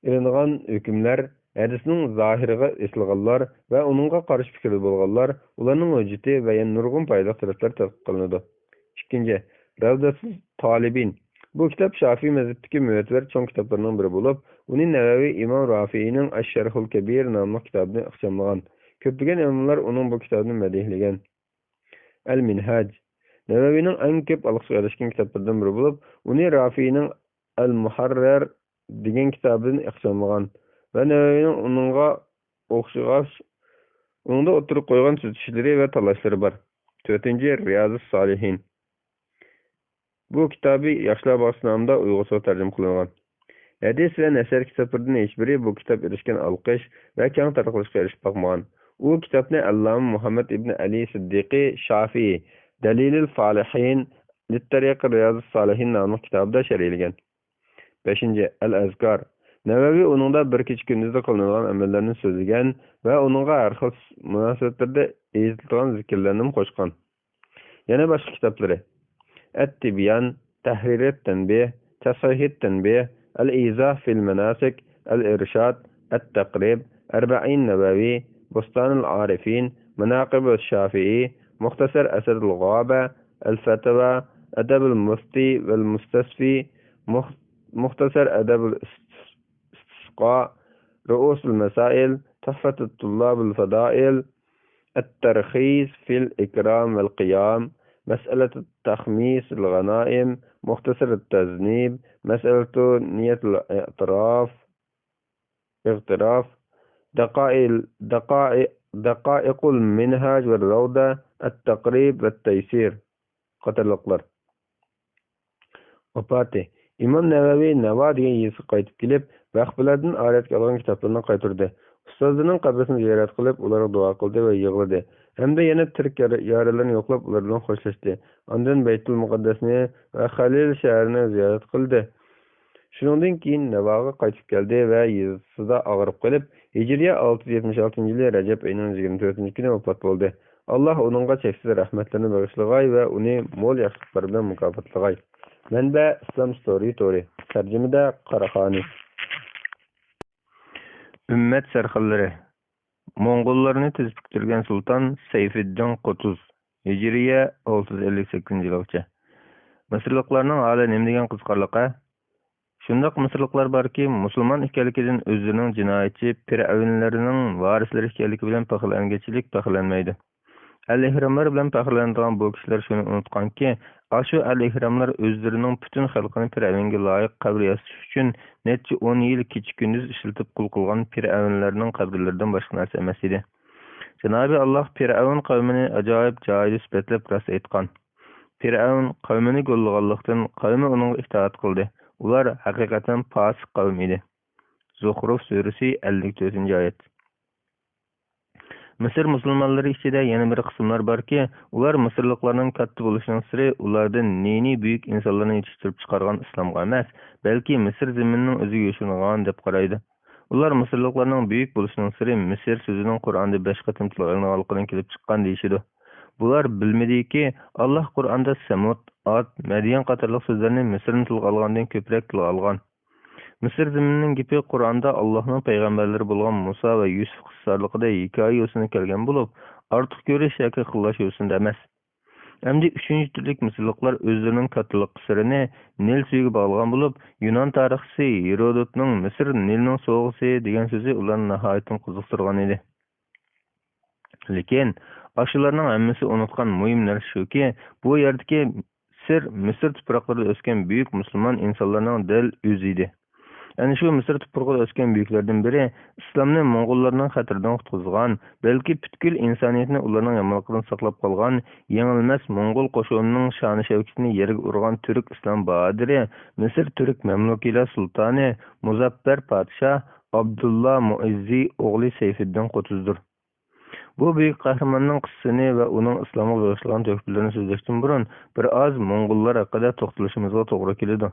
ئېلىنغان ھۆكۈملەر، ھەدىسنىڭ زاھىرىغا ئېسىلغانلار ۋە ئۇنىڭغا قارشى پىكىردە بولغانلار، ئۇلارنىڭ ھۆججىتى ۋە يەنە نۇرغۇن پايدىلىق تەرەپلەر تەتقىق قىلىنىدۇ. ئىككىنچى، رەۋزەتۇل تالىبىن. بۇ كىتاب شافىي مەزھىپتىكى مۆتىبەر چوڭ كىتابلىرىنىڭ بىرى بولۇپ، ئۇنى نەۋەۋى ئىمام رافىئىنىڭ ئەششەرھۇل كەبىر ناملىق كىتابىدىن ئىخچاملىغان. كۆپلىگەن ئىماملار ئۇنىڭ بۇ كىتابىنى مەدھىيلىگەن. ئەل-مىنھاج. نەۋەۋىنىڭ ئەڭ كۆپ ئالقىشقا ئېرىشكەن كىتابلىرىدىن بىرى بولۇپ، ئۇنى رافىئىنىڭ ئەل-مۇھەررەر دېگەن كىتابىدىن ئىخچاملىغان ۋە نەۋەۋىنىڭ ئۇنىڭغا ئوخشىغاچ، ئۇنىڭدا ئوتتۇرىغا قويغان تۈزىتىشلىرى ۋە تاللاشلىرى بار. تۆتىنچى، رىيازۇس سالىھىن. بۇ كىتابى ياشلار باغچىسى نامىدا ئۇيغۇرچىغا تەرجىمە قىلىنغان. ھەدىس ۋە نەسر كىتابلىرىدىن ھېچبىرى بۇ كىتاب ئېرىشكەن ئالقىش ۋە كەڭ تارقىلىشقا ئېرىشىپ باقمىغان. ئۇ كىتابنى ئەللامە مۇھەممەد ئىبن ئەلى سىددىقى شافىئى دەلىلىل فالىھىن لىتتەرىقى رىيازۇس سالىھىن ناملىق كىتابىدا شەرھلىگەن. بەشىنچى، ئەل ئەزكار. نەۋەۋى ئۇنىڭدا بىر كېچە كۈندۈزدە قىلىنىدىغان ئەمەللەرنى سۆزلىگەن ۋە ئۇنىڭغا ھەر خىل مۇناسىۋەتلەردە ئېيتىلىدىغان زىكىرلەرنىمۇ قوشقان. يەنە باشقا كىتابلىرى: ئەت-تىبيان، تەھرىرىت تەنبىھ، تەسھىھىت تەنبىھ، ئەل-ئىزاھ فىل مەناسىك، ئەل-ئىرشاد، ئەت-تەقرىب، ئەربەئىن نەۋەۋى، بۇستانىل ئارىفىن، ماناقىبۇ شافىئى، مۇختەسەر ئەسەدۇل غابە، ئەل-فەتەۋا، ئەدەبۇل مۇفتى ۋەل مۇستەسفى، مۇخ-، مۇختەسەر ئەدەبۇل ئىستىسقا، رۇئۇسۇل مەسائىل، تۇھفەتۇت تۇللابۇل فادائىل، الترخيص في الإكرام والقيام، مسألة تخميس الغنائم، مختصر التذنيب، مسألة نية الاعتراف، اغتراف، دقائق، دقائق، دقائق المنهاج والروضة، التقريب والتيسير قاتارلىقلار. ۋاپاتى. ئىمام نەۋەۋى نەۋا دېگەن يېزىسىغا قايتىپ كېلىپ، ۋەخپىلەردىن ئارىيەتكە ئالغان كىتابلىرىنى قايتۇردى. ئۇستازلىرىنىڭ قەبرىسىنى زىيارەت قىلىپ، ئۇلارغا دۇئا قىلدى ۋە يىغلىدى. ھەمدە يەنە تۈرك يار-، يارىلىرىنى يوقلاپ، ئۇلار بىلەن خوشلاشتى. ئاندىن بەيتۇل مۇقەددەسنى ۋە خەلىل شەھىرىنى زىيارەت قىلدى. شۇنىڭدىن كېيىن نەۋاغا قايتىپ كەلدى ۋە يېزىسىدا ئاغرىپ قېلىپ، ھىجرىيە ئالتە يۈز يەتمىش ئالتىنچى يىلى رەجەپ ئېيىنىڭ يىگىرمە تۆتىنچى كۈنى ۋاپات بولدى. ئاللاھ ئۇنىڭغا چەكسىز رەھمەتلىرىنى بېغىشلىغاي ۋە ئۇنى مول ياخشىلىقلار بىلەن مۇكاپاتلىغاي. مەنبە: ئىسلام ستورى تورى. تەرجىمىدە قاراخانى. ئۈممەت سەرخىللىرى. موڭغۇللارنى تىز پۈكتۈرگەن سۇلتان سەيفىددىن قۇتۇز. ھىجرىيە ئالتە يۈز ئەللىك سەككىزىنچى يىلغىچە. مىسىرلىقلارنىڭ ھالى نېمە دېگەن قىزىقارلىق، ھە؟ شۇنداق مىسىرلىقلار باركى، مۇسۇلمان ئىكەنلىكىدىن ئۆزلىرىنىڭ جىنايەتچى پىرئەۋنلىرىنىڭ ۋارىسلىرى ئىكەنلىكى بىلەن پەخىرلەنگۈچىلىك پەخىرلەنمەيدۇ. ئەل-ئېھراملار بىلەن پەخىرلىنىدىغان بۇ كىشىلەر شۇنى ئۇنتۇغانكى، ئاشۇ ئەل-ئېھراملار ئۆزلىرىنىڭ پۈتۈن خەلقىنى پىرئەۋنگە لايىق قەبرە ياسىتىش ئۈچۈن نەچچە ئون يىل كېچە-كۈندۈز ئىشلىتىپ قۇل قىلغان پىرئەۋنلەرنىڭ قەبرىلىرىدىن باشقا نەرسە ئەمەس ئىدى. جانابى ئاللاھ پىرئەۋن قەۋمىنى ئاجايىپ جايىدا سۈپەتلەپ راست ئېيتقان. پىرئەۋن قەۋمىنى گوللىغانلىقتىن، قەۋمى ئۇنىڭغا ئىتائەت قىلدى. ئۇلار ھەقىقەتەن پاسىق قەۋم ئىدى. زۇخرۇف سۈرىسى، ئەللىك تۆتىنچى ئايەت. مىسىر مۇسۇلمانلىرى ئىچىدە يەنە بىر قىسىملار باركى، ئۇلار مىسىرلىقلارنىڭ كاتتا بولۇشىنىڭ سىرى ئۇلاردىن نى-نى بۈيۈك ئىنسانلارنى يېتىشتۈرۈپ چىقارغان ئىسلامغا ئەمەس، بەلكى مىسىر زېمىنىنىڭ ئۆزىگە يوشۇرۇنغان دەپ قارايدۇ. ئۇلار مىسىرلىقلارنىڭ بۈيۈك بولۇشىنىڭ سىرى مىسىر سۆزىنىڭ قۇرئاندا بەش قېتىم تىلغا ئېلىنغانلىقىدىن كېلىپ چىققان دېيىشىدۇ. بۇلار بىلمىدىكى، ئاللاھ قۇرئاندا سەمۇد، ئاد، مەديەن قاتارلىق سۆزلەرنى مىسىرنى تىلغا ئالغاندىن كۆپرەك تىلغا ئالغان. مىسىر زېمىنىنىڭ گېپى قۇرئاندا ئاللاھنىڭ پەيغەمبەرلىرى بولغان مۇسا ۋە يۈسۈپ قىسسىلىرىدا ھېكايە يوسۇندا كەلگەن بولۇپ، ئارتۇق كۆرۈش ياكى خىللاش يوسۇندا ئەمەس. ئەمدى ئۈچىنچى تۈرلۈك مىسىرلىقلار ئۆزلىرىنىڭ كاتتىلىق سىرىنى نىل سۈيىگە باغلىغان بولۇپ، يۇنان تارىخچىسى ھېرودوتنىڭ مىسىر نىلنىڭ سوغىسى دېگەن سۆزى ئۇلارنى ناھايىتى قىزىقتۇرغان ئىدى. لېكىن ئاشۇلارنىڭ ھەممىسى ئۇنتقان مۇھىم نەرسە شۇكى، بۇ يەردىكى سىر مىسىر تۇپراقلىرىدا ئۆسكەن بۈيۈك مۇسۇلمان ئىنسانلارنىڭ دەل ئۆزى ئىدى. ئەنە شۇ مىسىر تۇپرىقىدا ئۆسكەن بۈيۈكلەردىن بىرى، ئىسلامنى موڭغۇللارنىڭ خەتىرىدىن قۇتقۇزغان، بەلكى پۈتكۈل ئىنسانىيەتنى ئۇلارنىڭ يامانلىقىدىن ساقلاپ قالغان يېڭىلمەس موڭغۇل قوشۇنىنىڭ شانى-شەۋكىتىنى يەرگە ئۇرغان تۈرك ئىسلام باھادىرى، مىسىر تۈرك مەملۇكىيلەر سۇلتانى، مۇزەپپەر پادىشاھ ئابدۇللا مۇئىززى ئوغلى سەيفىددىن قۇتۇزدۇر. بۇ بۈيۈك قەھرىماننىڭ قىسسىسىنى ۋە ئۇنىڭ ئىسلامغا بېغىشلىغان تۆھپىلىرىنى سۆزلەشتىن بۇرۇن، بىر ئاز موڭغۇللار ھەققىدە توختىلىشىمىزغا توغرا كېلىدۇ.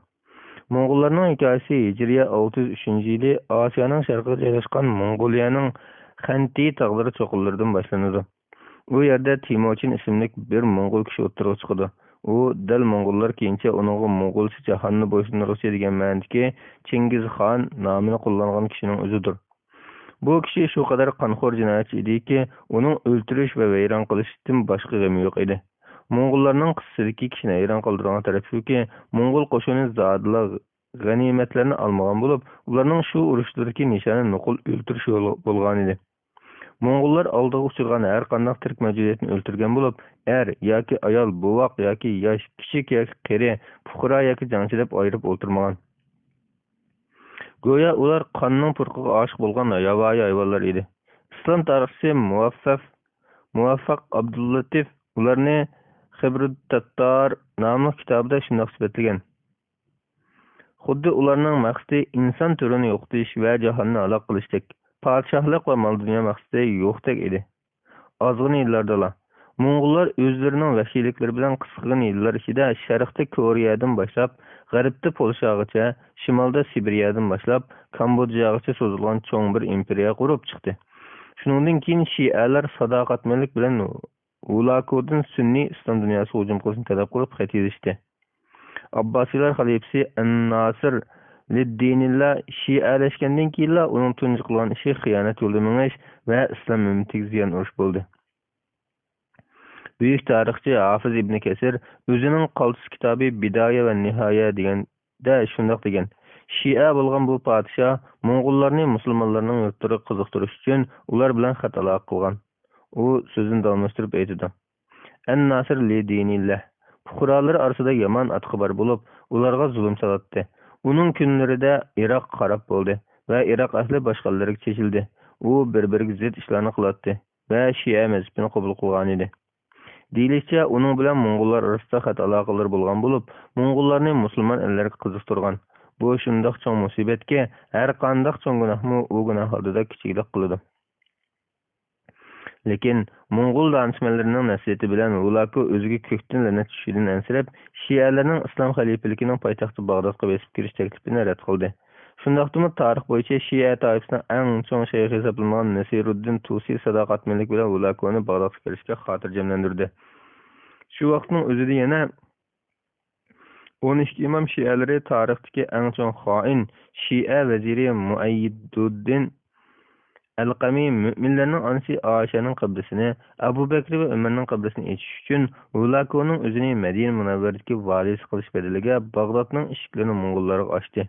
موڭغۇللارنىڭ ھېكايىسى ھىجرىيە ئالتە يۈز ئۈچىنچى يىلى ئاسىيانىڭ شەرقىگە جايلاشقان موڭغۇلىيەنىڭ خەنتى تاغلىرى چوققىلىرىدىن باشلىنىدۇ. ئۇ يەردە تىمۇچىن ئىسىملىك بىر موڭغۇل كىشى ئوتتۇرىغا چىقىدۇ. ئۇ دەل موڭغۇللار كېيىنچە ئۇنىڭغا موڭغۇلچە جاھاننى بويسۇندۇرغۇچى دېگەن مەنىدىكى چىڭگىزخان نامىنى قوللانغان كىشىنىڭ ئۆزىدۇر. بۇ كىشى شۇ قەدەر قانخور جىنايەتچى ئىدىكى، ئۇنىڭ ئۆلتۈرۈش ۋە ۋەيران قىلىشتىن باشقا غېمى يوق ئىدى. موڭغۇللارنىڭ قىسسىسىدىكى كىشىنى ھەيران قالدۇرىدىغان تەرەپ شۇكى، موڭغۇل قوشۇنى زادىلا غەنىيمەتلەرنى ئالمىغان بولۇپ، ئۇلارنىڭ شۇ ئۇرۇشلىرىدىكى نىشانى نوقۇل ئۆلتۈرۈش بولغانىدى. موڭغۇللار ئالدىغا ئۇچرىغان ھەر قانداق تىرىك مەۋجۇدىيەتنى ئۆلتۈرگەن بولۇپ، ئەر ياكى ئايال، بوۋاق ياكى ياش، كىچىك ياكى قېرى، پۇقرا ياكى جەڭچى دەپ ئايرىپ ئولتۇرمىغان. گويا ئۇلار قاننىڭ پۇرىقىغا ئاشىق بولغان ياۋايى ھايۋانلار ئىدى. ئىسلام تارىخچىسى مۇۋەففەق، مۇۋەففەق ئابدۇللاتىف ئۇلارنى خىبرۇت تەتتار ناملىق كىتابىدا شۇنداق سۈپەتلىگەن. خۇددى ئۇلارنىڭ مەقسىتى ئىنسان تۈرىنى يوقىتىش ۋە جاھاننى ھالاك قىلىشتەك، پادىشاھلىق ۋە مال-دۇنيا مەقسىتى يوقتەك ئىدى. ئازغىنە يىللاردىلا، موڭغۇللار ئۆزلىرىنىڭ ۋەھشىيلىكلىرى بىلەن قىسقىغىنە يىللار ئىچىدە شەرقتە كورېيەدىن باشلاپ، غەربتە پولشاغىچە، شىمالدا سىبىرىيەدىن باشلاپ، كامبودژاغىچە سوزۇلغان چوڭ بىر ئىمپېرىيە قۇرۇپ چىقتى. شۇنىڭدىن كېيىن شىئەلەر ساداقەتمەنلىك بىلەن ھۇلاكودىن سۈنئىي ئىسلام دۇنياسىغا ھۇجۇم قىلىشنى تەلەپ قىلىپ خەت يېزىشتى. ئابباسىيلار خەلىپىسى ئەن-ناسىر لىددىنىللا شىئەلەشكەندىن كېيىنلا ئۇنىڭ تۇنجى قىلغان ئىشى خىيانەت يولىدا مېڭىش ۋە ئىسلام ئۈممىتىگە زىيان ئۇرۇش بولدى. بۈيۈك تارىخچى ھافىز ئىبنى كەسىر ئۆزىنىڭ قالتىس كىتابى بىدايە ۋە نىھايە دېگەندە شۇنداق دېگەن: شىئە بولغان بۇ پادىشاھ موڭغۇللارنى مۇسۇلمانلارنىڭ يۇرتلىرىغا قىزىقتۇرۇش ئۈچۈن ئۇلار بىلەن خەت ئالاقە قىلغان. ئۇ سۆزىنى داۋاملاشتۇرۇپ ئېيتىدۇ. ئەن ناسىر لى دىنىللە پۇقرالىرى ئارىسىدا يامان ئاتىقى بار بولۇپ، ئۇلارغا زۇلۇم سالاتتى. ئۇنىڭ كۈنلىرىدە ئىراق خاراب بولدى ۋە ئىراق ئەھلى باشقا ئەللەرگە چېچىلدى. ئۇ بىر-بىرىگە زىت ئىشلارنى قىلاتتى ۋە شىئە مەزھىپىنى قوبۇل قىلغانىدى. دېيىلىشىچە، ئۇنىڭ بىلەن موڭغۇللار ئارىسىدا خەت ئالاقىلىرى بولغان بولۇپ، موڭغۇللارنى مۇسۇلمان ئەللەرگە قىزىقتۇرغان. بۇ شۇنداق چوڭ مۇسىبەتكى، ھەر قانداق چوڭ گۇناھمۇ ئۇ گۇناھ ئالدىدا كىچىكلىك قىلىدۇ. لېكىن موڭغۇل دانىشمەنلىرىنىڭ نەسىھىتى بىلەن ھۇلاكۇ ئۆزىگە كۆكتىن لەنەت چۈشۈشىدىن ئەنسىرەپ، شىئەلەرنىڭ ئىسلام خەلىپىلىكىنىڭ پايتەختى باغدادقا بېسىپ كىرىش تەكلىپىنى رەت قىلدى. شۇنداقتىمۇ تارىخ بويىچە شىئە تائىپىسىنىڭ ئەڭ چوڭ شەيخى ھېسابلانغان نەسىرۇددىن تۇسى ساداقەتمەنلىك بىلەن ھۇلاكۇنى باغدادقا كىرىشكە خاتىرجەملەندۈردى. شۇ ۋاقىتنىڭ ئۆزىدە يەنە ئون ئىككى ئىمام شىئەلىرى تارىختىكى ئەڭ چوڭ خائىن، شىئە ۋەزىرى مۇئەييىدۇددىن ئەلقەمى مۆمىنلەرنىڭ ئانىسى ئائىشەنىڭ قەبرىسىنى، ئەبۇ بەكرى ۋە ئۆمەرنىڭ قەبرىسىنى ئېچىش ئۈچۈن، ھۇلاكۇنىڭ ئۆزىنى مەدىنە مۇنەۋۋەرىدىكى ۋالىيسى قىلىش بەدىلىگە باغدادنىڭ ئىشىكلىرىنى موڭغۇللارغا ئاچتى.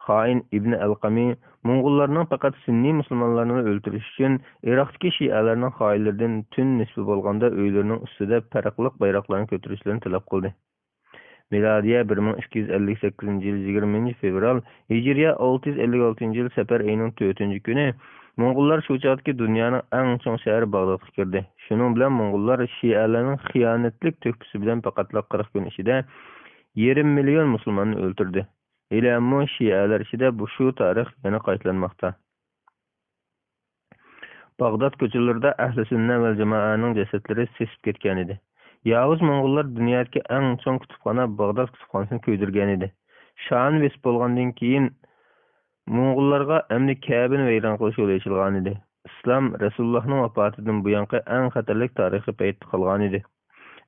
خائىن ئىبنى ئەلقەمى موڭغۇللارنىڭ پەقەت سۈننىي مۇسۇلمانلارنىلا ئۆلتۈرۈش ئۈچۈن، ئىراقتىكى شىئەلەرنىڭ خائىنلىرىدىن تۈن نىسپى بولغاندا ئۆيلىرىنىڭ ئۈستىدە پەرقلىق بايراقلارنى كۆتۈرۈشلىرىنى تەلەپ قىلدى. مىلادىيە بىر مىڭ ئىككى يۈز ئەللىك سەككىزىنچى يىل يىگىرمىنچى فېۋرال، ھىجرىيە ئالتە يۈز ئەللىك ئالتىنچى يىل سەپەر ئېيىنىڭ تۆتىنچى كۈنى موڭغۇللار شۇ چاغدىكى دۇنيانىڭ ئەڭ چوڭ شەھىرى باغدادقا كىردى. شۇنىڭ بىلەن موڭغۇللار شىئەلەرنىڭ خىيانەتلىك تۆھپىسى بىلەن پەقەتلا قىرىق كۈن ئىچىدە يېرىم مىليون مۇسۇلماننى ئۆلتۈردى. ھېلىھەممۇ شىئەلەر ئىچىدە بۇ، شۇ تارىخ يەنە قايتىلانماقتا. باغداد كوچىلىرىدا ئەھلى سۈننە ۋەل جامائەنىڭ جەسەتلىرى سېسىپ كەتكەنىدى. ياۋۇز موڭغۇللار دۇنيادىكى ئەڭ چوڭ كۇتۇپخانا باغداد كۇتۇپخانىسىنى كۆيدۈرگەنىدى. شانى بېسىپ بولغاندىن كېيىن، موڭغۇللارغا ئەمدى كەبىنى ۋەيران قىلىش يولى ئېچىلغانىدى. ئىسلام رەسۇلۇللاھنىڭ ۋاپاتىدىن بۇيانقى ئەڭ خەتەرلىك تارىخىي پەيتتە قالغانىدى.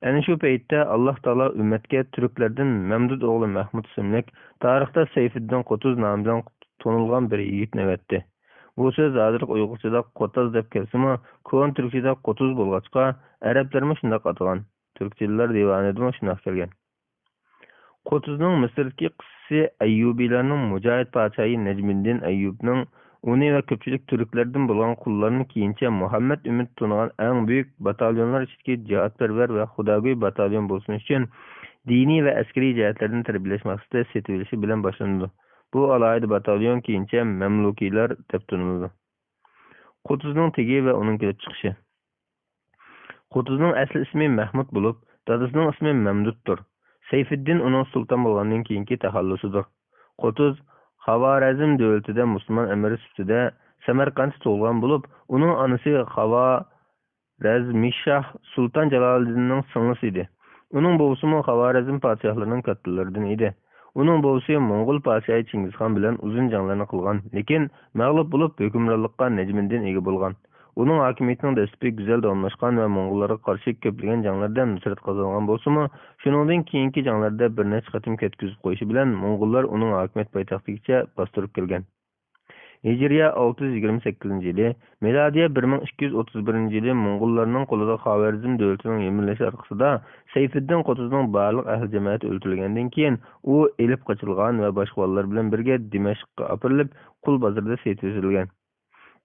ئەنە شۇ پەيتتە ئاللاھ تائالا ئۈممەتكە تۈركلەردىن مەمدۇت ئوغلى مەھمۇد ئىسىملىك، تارىختا سەيفىددىن قۇتۇز نامى بىلەن تونۇلغان بىر يىگىتنى ئەۋەتتى. بۇ سۆز ھازىرقى ئۇيغۇرچىدا قوتاز دەپ كەلسىمۇ، كونا تۈركچىدە قۇتۇز بولغاچقا، ئەرەبلەرمۇ شۇنداق ئاتىغان. تۈركچىلەر دىۋانىدىمۇ شۇنداق كەلگەن. قۇتۇزنىڭ مىسىردىكى قىسسىسى ئەييۇبىيلارنىڭ مۇجاھىد پادىشاھى نەجمىددىن ئەييۇبنىڭ ئۇنى ۋە كۆپچىلىك تۈركلەردىن بولغان قۇللارنى كېيىنچە مۇھەممەد ئۈمىدى تونۇغان ئەڭ بۈيۈك باتاليونلار ئىچىدىكى جىھادپەرۋەر ۋە خۇداگۆي باتاليون بولسۇن ئۈچۈن، دىنىي ۋە ئەسكىرىي جەھەتلەردىن تەربىيەلەش مەقسىتىدە سېتىۋېلىشى بىلەن باشلىنىدۇ. بۇ ئالاھىدە باتاليون كېيىنچە مەملۇكىيلار دەپ تونۇلىدۇ. قۇتۇزنىڭ تېگى ۋە ئۇنىڭ كېلىپ چىقىشى. قۇتۇزنىڭ ئەسلى ئىسمى مەھمۇد بولۇپ، دادىسىنىڭ ئىسمى مەمدۇتتۇر. سەيفىددىن ئۇنىڭ سۇلتان بولغاندىن كېيىنكى تەخەللۇسىدۇر. قۇتۇز خاۋارەزم دۆلىتىدە مۇسۇلمان ئەمىرى سۈپىتىدە سەمەرقەنتتە تۇغۇلغان بولۇپ، ئۇنىڭ ئانىسى خاۋارەزمىشاھ سۇلتان جالالىدىننىڭ سىڭلىسى ئىدى. ئۇنىڭ بوۋىسىمۇ خاۋارەزم پادىشاھلىرىنىڭ كاتتىلىرىدىن ئىدى. ئۇنىڭ بوۋىسى موڭغۇل پادىشاھى چىڭگىزخان بىلەن ئۇزۇن جەڭلەرنى قىلغان، لېكىن مەغلۇپ بولۇپ، ھۆكۈمرانلىققا نەجمىددىن ئىگە بولغان. ئۇنىڭ ھاكىمىيىتىنىڭ دەسلىپى گۈزەل داۋاملاشقان ۋە موڭغۇللارغا قارشى كۆپلىگەن جەڭلەردە نۇسرەت قازانغان بولسىمۇ، شۇنىڭدىن كېيىنكى جەڭلەردە بىر نەچچە قېتىم كەتكۈزۈپ قويۇشى بىلەن موڭغۇللار ئۇنىڭ ھاكىمىيەت پايتەختىگىچە باستۇرۇپ كەلگەن. ھىجرىيە ئالتە يۈز يىگىرمە سەككىزىنچى يىلى، مىلادىيە بىر مىڭ ئىككى يۈز ئوتتۇز بىرىنچى يىلى موڭغۇللارنىڭ قولىدا خاۋەرزم دۆلىتىنىڭ يىمىرىلىشى ئارقىسىدا سەيفىددىن قۇتۇزنىڭ بارلىق ئەھلى جەمەتى ئۆلتۈرۈلگەندىن كېيىن، ئۇ ئېلىپ قېچىلغان ۋە باشقا بالىلار بىلەن بىرگە دىمەشققە ئاپىرىلىپ، قۇل بازىرىدا سېتىۋېتىلگەن.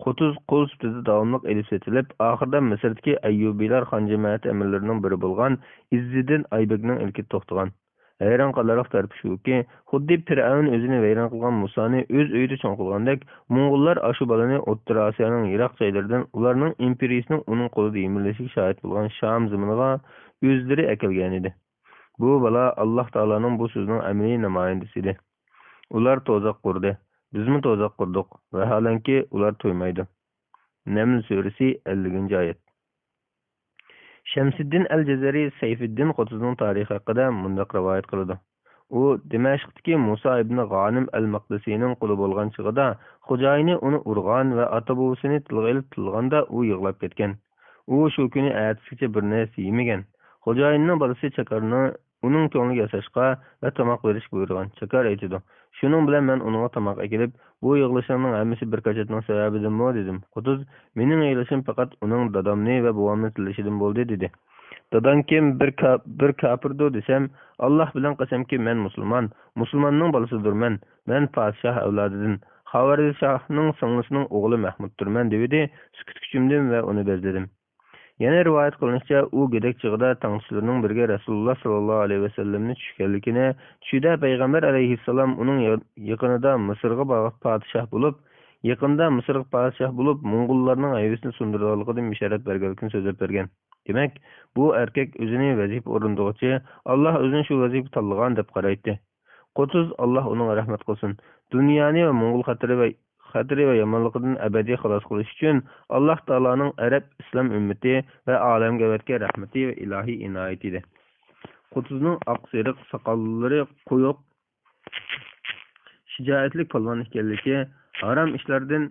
قۇتۇز قۇل سۈپىتىدە داۋاملىق ئېلىپ سېتىلىپ، ئاخىرىدا مىسىردىكى ئەييۇبىيلار خان جەمەتى ئەمىرلىرىنىڭ بىرى بولغان ئىززىدىن ئايبەكنىڭ ئىلكىدە توختىغان. ھەيران قالارلىق تەرىپى شۇكى، خۇددى پىرئەۋن ئۆزىنى ۋەيران قىلغان مۇسانى ئۆز ئۆيىدە چوڭ قىلغاندەك، موڭغۇللار ئاشۇ بالىنى ئوتتۇرا ئاسىيانىڭ يىراق جايلىرىدىن ئۇلارنىڭ ئىمپېرىيىسىنىڭ ئۇنىڭ قولىدا يىمىرىلىشىگە شاھىت بولغان شام زېمىنىغا ئۆزلىرى ئەكەلگەنىدى. بۇ بالا ئاللاھ تائالانىڭ بۇ سۆزىنىڭ ئەمەلىي نامايەندىسى ئىدى. ئۇلار توزاق قۇردى. بىزمۇ توزاق قۇردۇق. ۋەھالەنكى، ئۇلار تويمايدۇ. نەمل سۈرىسى، ئەللىكىنچى ئايەت. شەمسىددىن ئەل جەزەرى سەيفىددىن قۇتۇزنىڭ تارىخى ھەققىدە مۇنداق رىۋايەت قىلىدۇ. ئۇ دىمەشقتىكى مۇسا ئىبنى غانىم ئەل مەقدىسىنىڭ قۇلى بولغان چېغىدا، خوجايىنى ئۇنى ئۇرغان ۋە ئاتا بوۋىسىنى تىلغا ئېلىپ تىللىغاندا، ئۇ يىغلاپ كەتكەن. ئۇ شۇ كۈنى ئەتىسىگىچە بىر نەرسە يېمىگەن. خوجايىنىنىڭ بالىسى چاكارنى ئۇنىڭ كۆڭلىگە ياساشقا ۋە تاماق بېرىشكە بۇيرۇغان. چاكار ئېيتىدۇ، شۇنىڭ بىلەن مەن ئۇنىڭغا تاماق ئەكېلىپ، بۇ يىغلىشىڭنىڭ ھەممىسى بىر كاچاتنىڭ سەۋەبىدىنمۇ؟ دېدىم. قۇتۇز، مېنىڭ يىغلىشىم پەقەت ئۇنىڭ دادامنى ۋە بوۋامنى تىللىشىدىن بولدى، دېدى. داداڭ كىم؟ بىر كا-، بىر كاپىردۇ، دېسەم، ئاللاھ بىلەن قەسەمكى، مەن مۇسۇلمان، مۇسۇلماننىڭ بالىسىدۇرمەن، مەن پادىشاھ ئەۋلادىدىن، خاۋەرزمشاھنىڭ سىڭلىسىنىڭ ئوغلى مەھمۇدتۇرمەن، دېۋىدى. سۈكۈتكە چۆمدۈم ۋە ئۇنى بەزلىدىم. يەنە رىۋايەت قىلىنىشىچە، ئۇ گۆدەك چېغىدا تەڭدىشلىرىنىڭ بىرىگە رەسۇلۇللاھ ساللاللاھۇ ئەلەيھى ۋەسەللەمنى چۈش كۆرگەنلىكىنى، چۈشىدە پەيغەمبەر ئەلەيھىسسالام ئۇنىڭ يا-، يېقىنىدا مىسىرغا با-، پادىشاھ بولۇپ، يېقىندا مىسىرغا پادىشاھ بولۇپ، موڭغۇللارنىڭ ھەيۋىسىنى سۇندۇرىدىغانلىقىدىن بېشارەت بەرگەنلىكىنى سۆزلەپ بەرگەن. دېمەك، بۇ ئەركەك ئۆزىنى ۋەزىپە ئورۇندىغۇچى، ئاللاھ ئۆزىنى شۇ ۋەزىپىگە تاللىغان دەپ قارايتتى. قۇتۇز، ئاللاھ ئۇنىڭغا رەھمەت قىلسۇن، دۇنيانى ۋە موڭغۇل خەتىرى ۋە، خەتىرى ۋە يامانلىقىدىن ئەبەدىي خالاس قىلىش ئۈچۈن ئاللاھ تائالانىڭ ئەرەب ئىسلام ئۈممىتى ۋە ئالەمگە ئەۋەتكەن رەھمىتى ۋە ئىلاھىي ئىنايىتى ئىدى. قۇتۇزنىڭ ئاق سېرىق ساقاللىرى قويۇق، شىجائەتلىك پالۋان ئىكەنلىكى، ھارام ئىشلاردىن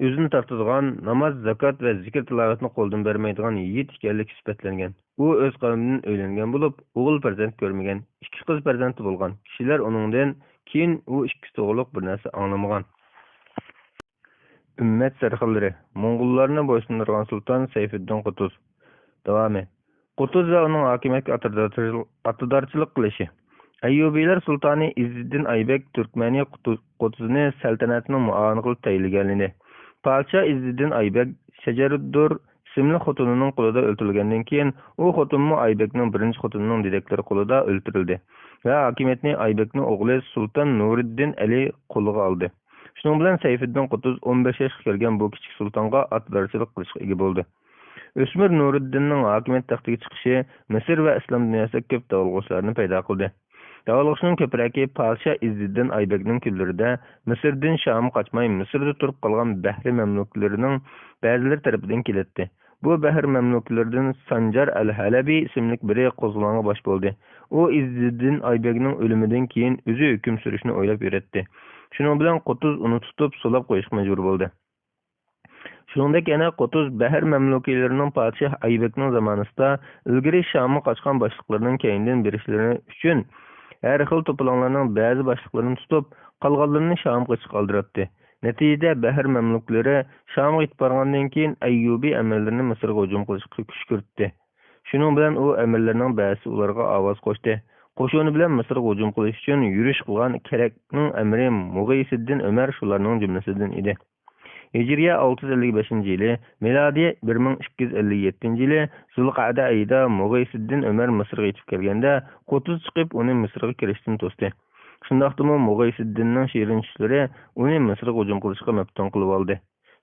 ئۆزىنى تارتىدىغان، ناماز، زاكات ۋە زىكىر تىلاۋەتنى قولدىن بەرمەيدىغان يىگىت ئىكەنلىكى سۈپەتلەنگەن. ئۇ ئۆز قەۋمىدىن ئۆيلەنگەن بولۇپ، ئوغۇل پەرزەنت كۆرمىگەن. ئىككى قىز پەرزەنتى بولغان. كىشىلەر ئۇنىڭدىن كېيىن ئۇ ئىككىسى توغرۇلۇق بىر نەرسە ئاڭلىمىغان. ئۈممەت سەرخىللىرى، موڭغۇللارنى بويسۇندۇرغان سۇلتان سەيفىددىن قۇتۇز. داۋامى. قۇتۇز ۋە ئۇنىڭ ھاكىمىيەتكە ئاتىدارچىل-، ئاتىدارچىلىق قىلىشى. ئەييۇبىيلار سۇلتانى ئىززىدىن ئايبەك تۈركمەنى قۇتۇ-، قۇتۇزنى سەلتەنەتنىڭ مۇئاۋىنى قىلىپ تەيىنلىگەنىدى. پادىشاھ ئىززىدىن ئايبەك شەجەرۇددۇر ئىسىملىك خوتۇنىنىڭ قولىدا ئۆلتۈرۈلگەندىن كېيىن، ئۇ خوتۇنمۇ ئايبەكنىڭ بىرىنچى خوتۇنىنىڭ دېدەكلىرى قولىدا ئۆلتۈرۈلدى ۋە ھاكىمىيەتنى ئايبەكنىڭ ئوغلى سۇلتان نۇرىددىن ئەلى قولىغا ئالدى. شۇنىڭ بىلەن سەيفىددىن قۇتۇز ئون بەش ياشقا كەلگەن بۇ كىچىك سۇلتانغا ئاتىدارچىلىق قىلىشقا ئىگە بولدى. ئۆسمۈر نۇرىددىننىڭ ھاكىمىيەت تەختىگە چىقىشى مىسىر ۋە ئىسلام دۇنياسىدا كۆپ داۋالغۇشلارنى پەيدا قىلدى. داۋالغۇشنىڭ كۆپرەكى پادىشاھ ئىززىدىن ئايبەكنىڭ كۈنلىرىدە مىسىردىن شامغا قاچماي، مىسىردا تۇرۇپ قالغان بەھرى مەملۇكلىرىنىڭ بەزىلىرى تەرىپىدىن كېلەتتى. بۇ بەھر مەملۇكلىرىدىن سانجار ئەل ھەلەبى ئىسىملىك بىرى قوزغىلاڭغا باش بولدى. ئۇ ئىززىدىن ئايبەگنىڭ ئۆلۈمىدىن كېيىن ئۆزى ھۆكۈم سۈرۈشنى ئويلاپ يۈرەتتى. شۇنىڭ بىلەن قۇتۇز ئۇنى تۇتۇپ، سولاپ قويۇشقا مەجبۇر بولدى. شۇنىڭدەك يەنە قۇتۇز بەھر مەملۇكىلىرىنىڭ پادىشاھ ئايبەكنىڭ زامانىسىدا ئىلگىرى شامغا قاچقان باشلىقلىرىنىڭ كەينىدىن بېرىشلىرى ئۈچۈن ھەر خىل توپىلاڭلارنىڭ بەزى باشلىقلىرىنى تۇتۇپ، قالغانلىرىنى شامغا قېچىشقا ئالدىراتتى. نەتىجىدە بەھر مەملۇكلىرى شامغا يېتىپ بارغاندىن كېيىن، ئەييۇبىي ئەمىرلىرىنى مىسىرغا ھۇجۇم قىلىشقا كۈشكۈرتتى. شۇنىڭ بىلەن ئۇ ئەمىرلىرىنىڭ بەزىسى ئۇلارغا ئاۋاز قوشتى. قوشۇنى بىلەن مىسىرغا ھۇجۇم قىلىش ئۈچۈن يۈرۈش قىلغان كېرەكنىڭ ئەمىرى مۇغىيسىددىن ئۆمەر شۇلارنىڭ جۈملىسىدىن ئىدى. ھىجرىيە ئالتە يۈز ئەللىك بەشىنچى يىلى، مىلادىيە بىر مىڭ ئىككى يۈز ئەللىك يەتتىنچى يىلى زۇلقەئدە ئېيىدا مۇغىيسىددىن ئۆمەر مىسىرغا يېتىپ كەلگەندە، قۇتۇز چىقىپ ئۇنى مىسىرغا كىرىشتىن توستى. شۇنداقتىمۇ مۇغىيسىددىننىڭ شېرىن چۈشلىرى ئۇنى مىسىرغا ھۇجۇم قىلىشقا مەپتۇن قىلىۋالدى.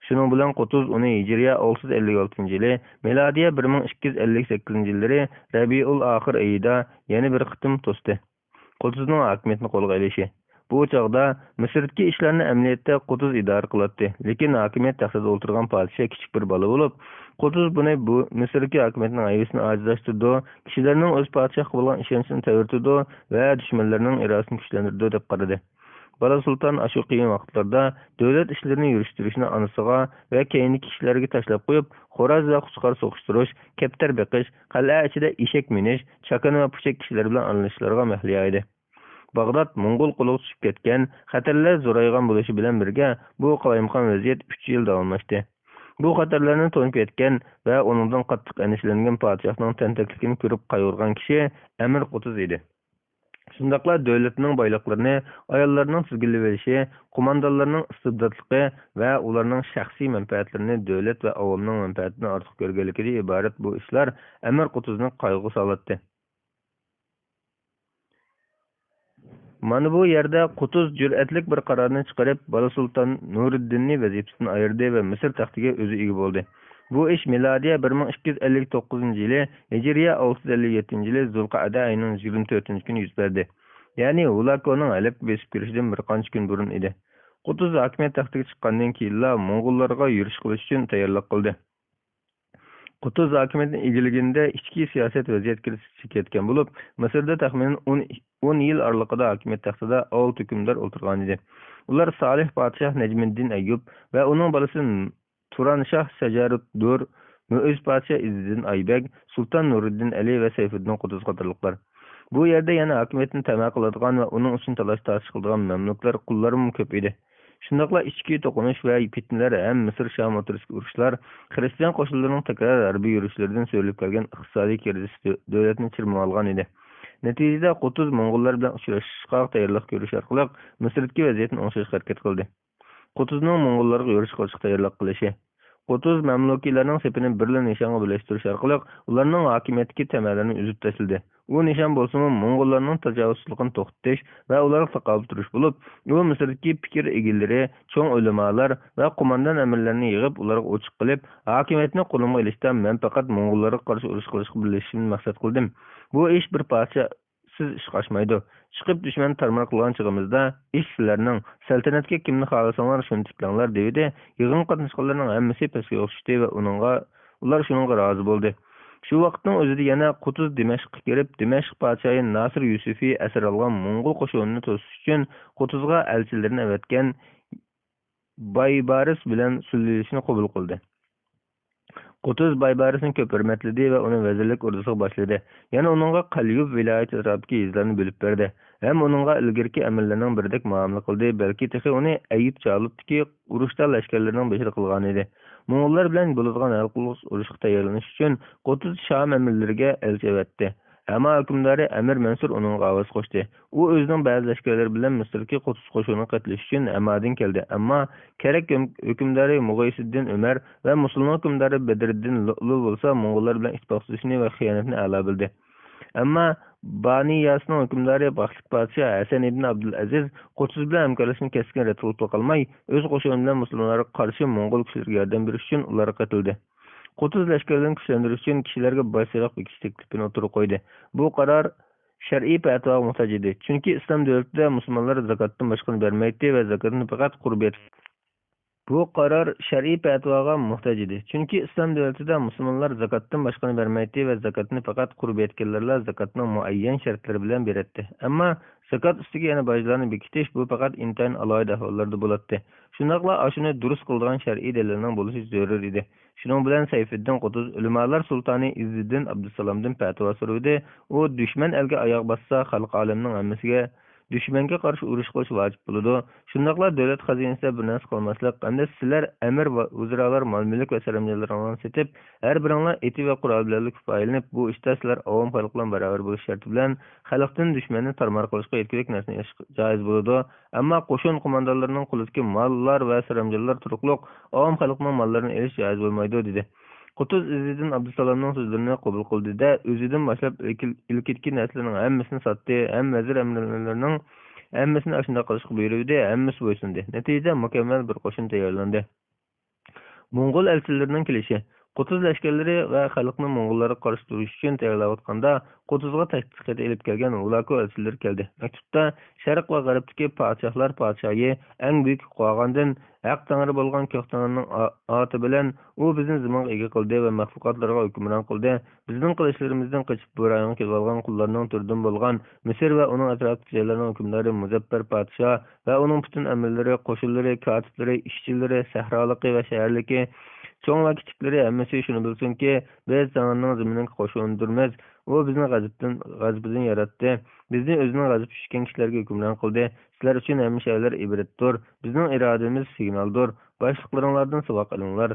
شۇنىڭ بىلەن قۇتۇز ئۇنى ھىجرىيە ئالتە يۈز ئەللىك ئالتىنچى يىلى، مىلادىيە بىر مىڭ ئىككى يۈز ئەللىك سەككىزىنچى يىللىرى رەبىئۇل ئاخىر ئېيىدا يەنە بىر قېتىم توستى. قۇتۇزنىڭ ھاكىمىيەتنى قولغا ئېلىشى. بۇ چاغدا مىسىردىكى ئىشلارنى ئەمەلىيەتتە قۇتۇز ئىدارە قىلاتتى، لېكىن ھاكىمىيەت تەختىدە ئولتۇرغان پادىشاھ كىچىك بىر بالا بولۇپ، قۇتۇز بۇنى بۇ مىسىردىكى ھاكىمىيەتنىڭ ھەيۋىسىنى ئاجىزلاشتۇرىدۇ، كىشىلەرنىڭ ئۆز پادىشاھقا بولغان ئىشەنچىنى تەۋرىتىدۇ ۋە دۈشمەنلەرنىڭ ئىرادىسىنى كۈچلەندۈرىدۇ دەپ قارىدى. بالا سۇلتان ئاشۇ قىيىن ۋاقىتلاردا دۆلەت ئىشلىرىنى يۈرۈشتۈرۈشنى ئانىسىغا ۋە كەينىدىكى كىشىلەرگە تاشلاپ قويۇپ، خوراز ۋە قۇچقار سوقۇشتۇرۇش، كەپتەر بېقىش، قەلئە ئىچىدە ئېشەك مىنىش، چاكان ۋە پۇچەك كىشىلەر بىلەن ئارىلىشىشلارغا مەھلىيا ئىدى. باغداد موڭغۇل قولىغا چۈشۈپ كەتكەن، خەتەرلەر زورايغان بولۇشى بىلەن بىرگە، بۇ قالايمىقان ۋەزىيەت ئۈچ يىل داۋاملاشتى. بۇ خەتەرلەرنى تونۇپ يەتكەن ۋە ئۇنىڭدىن قاتتىق ئەندىشىلەنگەن پادىشاھنىڭ تەنتەكلىكىنى كۆرۈپ قايغۇرغان كىشى ئەمىر قۇتۇز ئىدى. شۇنداقلا دۆلىتىنىڭ بايلىقلىرىنى، ئاياللارنىڭ تىزگىنلىۋېلىشى، قوماندانلارنىڭ ئىستىبداتلىقى ۋە ئۇلارنىڭ شەخسىي مەنپەئەتلىرىنى دۆلەت ۋە ئاۋامنىڭ مەنپەئەتىدىن ئارتۇق كۆرگەنلىكىدىن ئىبارەت بۇ ئىشلار ئەمىر قۇتۇزنى قايغۇغا سالاتتى. مانا بۇ يەردە قۇتۇز جۈرئەتلىك بىر قارارنى چىقىرىپ، بالا سۇلتان نۇرىدىننى ۋەزىپىسىدىن ئايرىدى ۋە مىسىر تەختىگە ئۆزى ئىگە بولدى. بۇ ئىش مىلادىيە بىر مىڭ ئىككى يۈز ئەللىك توققۇزىنچى يىلى، ھىجرىيە ئالتە يۈز ئەللىك يەتتىنچى يىلى زۇلقەئدە ئايىنىڭ يىگىرمە تۆتىنچى كۈنى يۈز بەردى. يەنى ھۇلاكونىڭ ھەلەپكە بېسىپ كىرىشىدىن بىر قانچە كۈن بۇرۇن ئىدى. قۇتۇز ھاكىمىيەت تەختىگە چىققاندىن كېيىنلا موڭغۇللارغا يۈرۈش قىلىش ئۈچۈن تەييارلىق قىلدى. قۇتۇز ھاكىمىيەتنى ئىگىلىگىنىدە ئىچكى سىياسەت ۋەزىيەت كىرىزىسكە چۈشۈپ كەتكەن بولۇپ، مىسىردا تەخمىنەن ئون، ئون يىل ئارىلىقىدا ھاكىمىيەت تەختىدە ئالتە ھۆكۈمدار ئولتۇرغانىدى. ئۇلار سالىھ پادىشاھ نەجمىدىن ئەييۇب ۋە ئۇنىڭ بالىسى تۇرانشاھ شەجەرۇددۇر، مۆئىز پادىشاھ ئىززىدىن ئايبەگ، سۇلتان نۇرىدىن ئەلى ۋە سەيفىدىن قۇتۇز قاتارلىقلار. بۇ يەردە يەنە ھاكىمىيەتنى تەمە قىلىدىغان ۋە ئۇنىڭ ئۈچۈن تالاش-تارتىش قىلىدىغان مەملۇكلار، قۇللارمۇ كۆپ ئىدى. شۇنداقلا ئىچكى توقۇنۇش ۋە پىتنىلەر ھەم مىسىر-شام ئوتتۇرىسىدىكى ئۇرۇشلار، خىرىستىيان قوشۇنلىرىنىڭ تەكرار ھەربىي يۈرۈشلىرىدىن سۆرىلىپ كەلگەن ئىقتىسادىي كىرىزىس دۆ-، دۆلەتنى چىرمىۋالغان ئىدى. نەتىجىدە، قۇتۇز موڭغۇللار بىلەن ئۇچرىشىشقا تەييارلىق كۆرۈش ئارقىلىق مىسىردىكى ۋەزىيەتنى ئوڭشاشقا ھەرىكەت قىلدى. قۇتۇزنىڭ موڭغۇللارغا يۈرۈش قىلىشقا تەييارلىق قىلىشى. قۇتۇز مەملۇكىيلارنىڭ سېپىنى بىرلا نىشانغا بىرلەشتۈرۈش ئارقىلىق ئۇلارنىڭ ھاكىمىيەتتىكى تەمەلىرىنى ئۈزۈپ تاشلىدى. ئۇ نىشان بولسىمۇ موڭغۇللارنىڭ تاجاۋۇزچىلىقىنى توختىتىش ۋە ئۇلارغا تاقابىل تۇرۇش بولۇپ، ئۇ مىسىردىكى پىكىر ئىگىلىرى، چوڭ ئۆلىمالار ۋە قوماندان ئەمىرلەرنى يىغىپ، ئۇلارغا ئوچۇق قىلىپ، ھاكىمىيەتنى قولۇمغا ئېلىشتا مەن پەقەت موڭغۇللارغا قارشى ئۇرۇش قىلىشقا بىرلىشىشنى مەقسەت قىلدىم. بۇ ئىش بىر پادىشاھ سىز ئىشقا ئاشمايدۇ. چىقىپ دۈشمەننى تارمار قىلغان چېغىمىزدا، ئىش سىلەرنىڭ، سەلتەنەتكە كىمنى خالىساڭلار شۇنى تىكلەڭلار، دېۋىدى. يىغىنغا قاتناشقانلارنىڭ ھەممىسى پەسكە ئوخشىدى ۋە ئۇنىڭغا، ئۇلار شۇنىڭغا رازى بولدى. شۇ ۋاقىتنىڭ ئۆزىدە يەنە قۇتۇز دىمەشققە كىرىپ، دىمەشق پادىشاھى ناسىر يۈسۈفى ئەسىر ئالغان موڭغۇل قوشۇنىنى توسۇش ئۈچۈن قۇتۇزغا ئەلچىلىرىنى ئەۋەتكەن بايبارىس بىلەن سۈلھىلىشىشنى قوبۇل قىلدى. قۇتۇز بايبارىسنى كۆپ ھۆرمەتلىدى ۋە ئۇنى ۋەزىرلىك ئوردىسىغا باشلىدى. يەنە ئۇنىڭغا قەليۇب ۋىلايىتى ئەتراپىدىكى يېزىلارنى بۆلۈپ بەردى ھەم ئۇنىڭغا ئىلگىرىكى ئەمىرلەرنىڭ بىرىدەك مۇئامىلە قىلدى، بەلكى تېخى ئۇنى ئەييۇب جالۇتتىكى ئۇرۇشتا لەشكەرلىرىنىڭ بېشىدا قىلغانىدى. موڭغۇللار بىلەن بولىدىغان ھەل قىلغۇسىز ئۇرۇشقا تەييارلىنىش ئۈچۈن قۇتۇز شام ئەمىرلىرىگە ئەلچى ئەۋەتتى. ھەما ھۆكۈمدارى ئەمىر مەنسۇر ئۇنىڭغا ئاۋاز قوشتى. ئۇ ئۆزىنىڭ بەزى لەشكەرلىرى بىلەن مىسىردىكى قۇتۇز قوشۇنىغا قېتىلىش ئۈچۈن ھەمادىن كەلدى. ئەمما كەرەك ھۆكۈم-، ھۆكۈمدارى مۇغەيسىدىن ئۆمەر ۋە مۇسۇلمان ھۆكۈمدارى بەدرىددىن لۇلۇ بولسا موڭغۇللار بىلەن ئىتتىپاق تۈزۈشنى ۋە خىيانەتنى ئەلا بىلدى. ئەمما بانى ياسنىڭ ھۆكۈمدارى بەختلىك پادىشاھ ھەسەن ئىبن ئابدۇلئەزىز قۇتۇز بىلەن ھەمكارلىشىشنى كەسكىن رەت قىلىپلا قالماي، ئۆز قوشۇنى بىلەن مۇسۇلمانلارغا قارشى موڭغۇل كۈچلىرىگە ياردەم بېرىش ئۈچۈن ئۇلارغا قېتىلدى. قۇتۇز لەشكەرلىرىنى كۈچلەندۈرۈش ئۈچۈن كىشىلەرگە باج سېلىق بېكىتىش تەكلىپىنى ئوتتۇرىغا قويدى. بۇ قارار شەرئىي پەتىۋاغا موھتاج ئىدى، چۈنكى ئىسلام دۆلىتىدە مۇسۇلمانلار زاكاتتىن باشقىنى بەرمەيتتى ۋە زاكاتنى پەقەت قۇربىيەت-، بۇ قارار شەرئىي پەتىۋاغا موھتاج ئىدى، چۈنكى ئىسلام دۆلىتىدە مۇسۇلمانلار زاكاتتىن باشقىنى بەرمەيتتى ۋە زاكاتنى پەقەت قۇربىيەتكەنلەرلا زاكاتنىڭ مۇئەييەن شەرتلىرى بىلەن بېرەتتى. ئەمما زاكات ئۈستىگە يەنە باجلارنى بېكىتىش، بۇ پەقەت ئىنتايىن ئالاھىدە ئەھۋاللاردا بولاتتى. شۇنداقلا ئاشۇنى دۇرۇس قىلىدىغان شەرئىي دەلىلنىڭ بولۇشى زۆرۈر ئىدى. شۇنىڭ بىلەن سەيفىددىن قۇتۇز ئۆلىمالار سۇلتانى ئىززىدىن ئابدۇسالامدىن پەتىۋا سورىدى. ئۇ، دۈشمەن ئەلگە ئاياغ باسسا، خەلق ئالەمنىڭ ھەممىسىگە دۈشمەنگە قارشى ئۇرۇش قىلىش ۋاجىپ بولىدۇ. شۇنداقلا دۆلەت خەزىنىسىدە بىر نەرسە قالماسلىق ھەمدە سىلەر ئەمىر ۋە ۋۇزرالار مال-مۈلۈك ۋە سەرەمجانلىرىڭلارنى سېتىپ، ھەر بىرىڭلار ئېتى ۋە قورالى بىلەنلا كۇپايىلىنىپ، بۇ ئىشتا سىلەر ئاۋام خەلق بىلەن باراۋەر بولۇش شەرتى بىلەن خەلقتىن دۈشمەننى تارمار قىلىشقا يەتكۈدەك نەرسىنى ئېلىش جائىز بولىدۇ. ئەمما قوشۇن قوماندانلىرىنىڭ قولىدىكى ماللار ۋە سەرەمجانلار تۇرۇقلۇق ئاۋام خەلقنىڭ ماللىرىنى ئېلىش جائىز بولمايدۇ، دېدى. قۇتۇز ئىززىدىن ئابدۇسالامنىڭ سۆزلىرىنى قوبۇل قىلدى-دە، ئۆزىدىن باشلاپ ئىلكىل-، ئىلكىدىكى نەرسىلىرىنىڭ ھەممىسىنى ساتتى ھەم ۋەزىر ئەمىرلىرىنىڭ ھەممىسىنى ئاشۇنداق قىلىشقا بۇيرۇۋىدى، ھەممىسى بويسۇندى. نەتىجىدە مۇكەممەل بىر قوشۇن تەييارلاندى. موڭغۇل ئەلچىلىرىنىڭ كېلىشى. قۇتۇز لەشكەرلىرى ۋە خەلقنى موڭغۇللارغا قارشى تۇرۇش ئۈچۈن تەييارلاۋاتقاندا، قۇتۇزغا تەكلىپ خېتى ئېلىپ كەلگەن ۋۇلاكو ئەلچىلىرى كەلدى. مەكتۇپتا شەرق ۋە غەربتىكى پادىشاھلار پادىشاھى، ئەڭ بۈيۈك قاغاندىن، ھەق تەڭرى بولغان كۆك تەڭرىنىڭ ئا-، ئاتى بىلەن، ئۇ بىزنى زېمىنغا ئىگە قىلدى ۋە مەخلۇقاتلارغا ھۆكۈمران قىلدى. بىزنىڭ قىلىچلىرىمىزدىن قېچىپ، بۇ رايونغا كېلىۋالغان قۇللارنىڭ تۈرىدىن بولغان مىسىر ۋە ئۇنىڭ ئەتراپىدىكى جايلارنىڭ ھۆكۈمدارى مۇزەپپەر پادىشاھ ۋە ئۇنىڭ پۈتۈن ئەمىرلىرى، قوشۇنلىرى، كاتىپلىرى، ئىشچىلىرى، سەھرالىقى ۋە شەھەرلىكى، چوڭ ۋە كىچىكلىرى ھەممىسى شۇنى بىلسۇنكى، بىز تەڭرىنىڭ زېمىنىنىڭ قوشۇنىدۇرمىز. ئۇ بىزنى غەزىپتىن، غەزىپىدىن ياراتتى. بىزنى ئۆزىنىڭ غەزىپى چۈشكەن كىشىلەرگە ھۆكۈمران قىلدى. سىلەر ئۈچۈن ھەممە شەھەرلەر ئىبرەتتۇر. بىزنىڭ ئىرادىمىز سىگنالدۇر. باشلىقلىرىڭلاردىن ساۋاق ئېلىڭلار.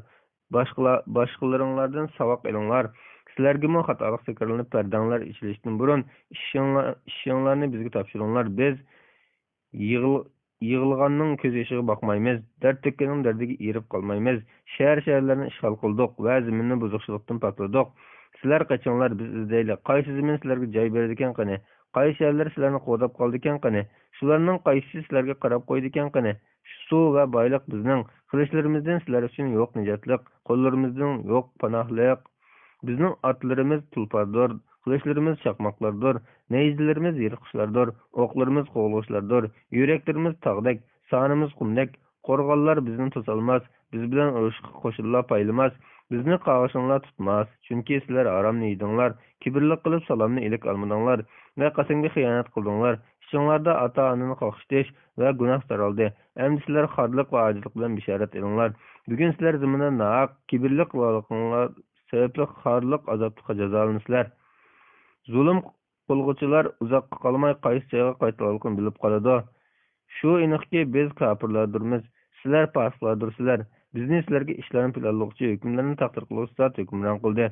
باشقىلار، باشقىلىرىڭلاردىن ساۋاق ئېلىڭلار. سىلەرگىمۇ خاتالىق تەكرارلىنىپ، پەردەڭلار ئېچىلىشتىن بۇرۇن ئىشىڭلار، ئىشىڭلارنى بىزگە تاپشۇرۇڭلار. بىز يىغل-، يىغلىغاننىڭ كۆز يېشىغا باقمايمىز، دەرد تۆككەننىڭ دەردىگە ئېرىپ قالمايمىز. شەھەر-شەھەرلەرنى ئىشغال قىلدۇق ۋە زېمىننى بۇزۇقچىلىقتىن پاكلىدۇق. سىلەر قېچىڭلار، بىز ئىزدەيلى. قايسى زېمىن سىلەرگە جاي بېرىدىكەن قېنى؟ قايسى شەھەرلەر سىلەرنى قوغداپ قالىدىكەن قېنى؟ شۇلارنىڭ قايسىسى سىلەرگە قاراپ قويىدىكەن قېنى؟ سۇ ۋە بايلىق بىزنىڭ، قىلىچلىرىمىزدىن سىلەر ئۈچۈن يوق نىجاتلىق، قوللىرىمىزدىن يوق پاناھلىق. بىزنىڭ ئاتلىرىمىز تۇلپاردۇر، قىلىچلىرىمىز چاقماقلاردۇر، نەيزىلىرىمىز يىرتقۇچلاردۇر، ئوقلىرىمىز قوغلىغۇچلاردۇر. يۈرەكلىرىمىز تاغدەك، سانىمىز قۇمدەك. قورغانلار بىزنى توسالماس، بىز بىلەن ئۇرۇشقا قوشۇنلار پايلىماس، بىزنى قاغىشىڭلار تۇتماس. چۈنكى سىلەر ھارامنى يېدىڭلار، كىبىرلىك قىلىپ سالامنى ئىلىك ئالمىدىڭلار ۋە قەسەمگە خىيانەت قىلدىڭلار. ئىچىڭلاردا ئاتا-ئانىنى قاقشىتىش ۋە گۇناھ تارالدى. ئەمدى سىلەر خارلىق ۋە ئاجىزلىق بىلەن بېشارەت ئېلىڭلار. بۈگۈن سىلەر زېمىندا ناھەق كىبىرلىك قىلغانلىقىڭلار سەۋەبلىك خارلىق ئازابلىققا جازالىنىسىلەر. زۇلۇم قىلغۇچىلار ئۇزاققا قالماي قايسى جايغا قايتىدىغانلىقىنى بىلىپ قالىدۇ. شۇ ئېنىقكى، بىز كاپىرلاردۇرمىز، سىلەر پاسىقلاردۇرسىلەر. بىزنى سىلەرگە ئىشلارنى پىلانلىغۇچى، ھۆكۈملەرنى تەقدىر قىلغۇچى زات ھۆكۈمران قىلدى.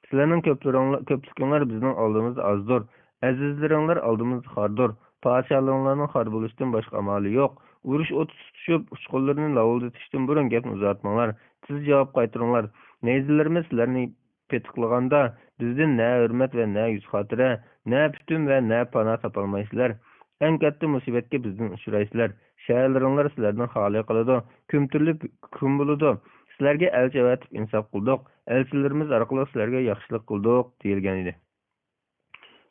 سىلەرنىڭ كۆپلىرىڭلار، كۆپلۈكۈڭلار بىزنىڭ ئالدىمىزدا ئازدۇر. ئەزىزلىرىڭلار ئالدىمىزدا خاردۇر. پادىشاھلىرىڭلارنىڭ خار بولۇشتىن باشقا ئامالى يوق. ئۇرۇش ئوتى تۇتۇشۇپ، ئۇچقۇنلىرىنى لاۋۇلدىتىشتىن بۇرۇن گەپنى ئۇزارتماڭلار. تېز جاۋاب قايتۇرۇڭلار. نەيزىلىرىمىز سىلەرنى پېتىقلىغاندا، بىزدىن نە ھۆرمەت ۋە نە يۈز خاتىرە، نە پۈتۈن ۋە نە پانا تاپالمايسىلەر. ئەڭ كاتتا مۇسىبەتكە بىزدىن ئۇچرايسىلەر. شەھەرلىرىڭلار سىلەردىن خالىي قالىدۇ، كۆمتۈرۈلۈپ كۈم بولىدۇ. سىلەرگە ئەلچى ئەۋەتىپ ئىنساپ قىلدۇق. ئەلچىلىرىمىز ئارقىلىق سىلەرگە ياخشىلىق قىلدۇق، دېيىلگەن ئىدى.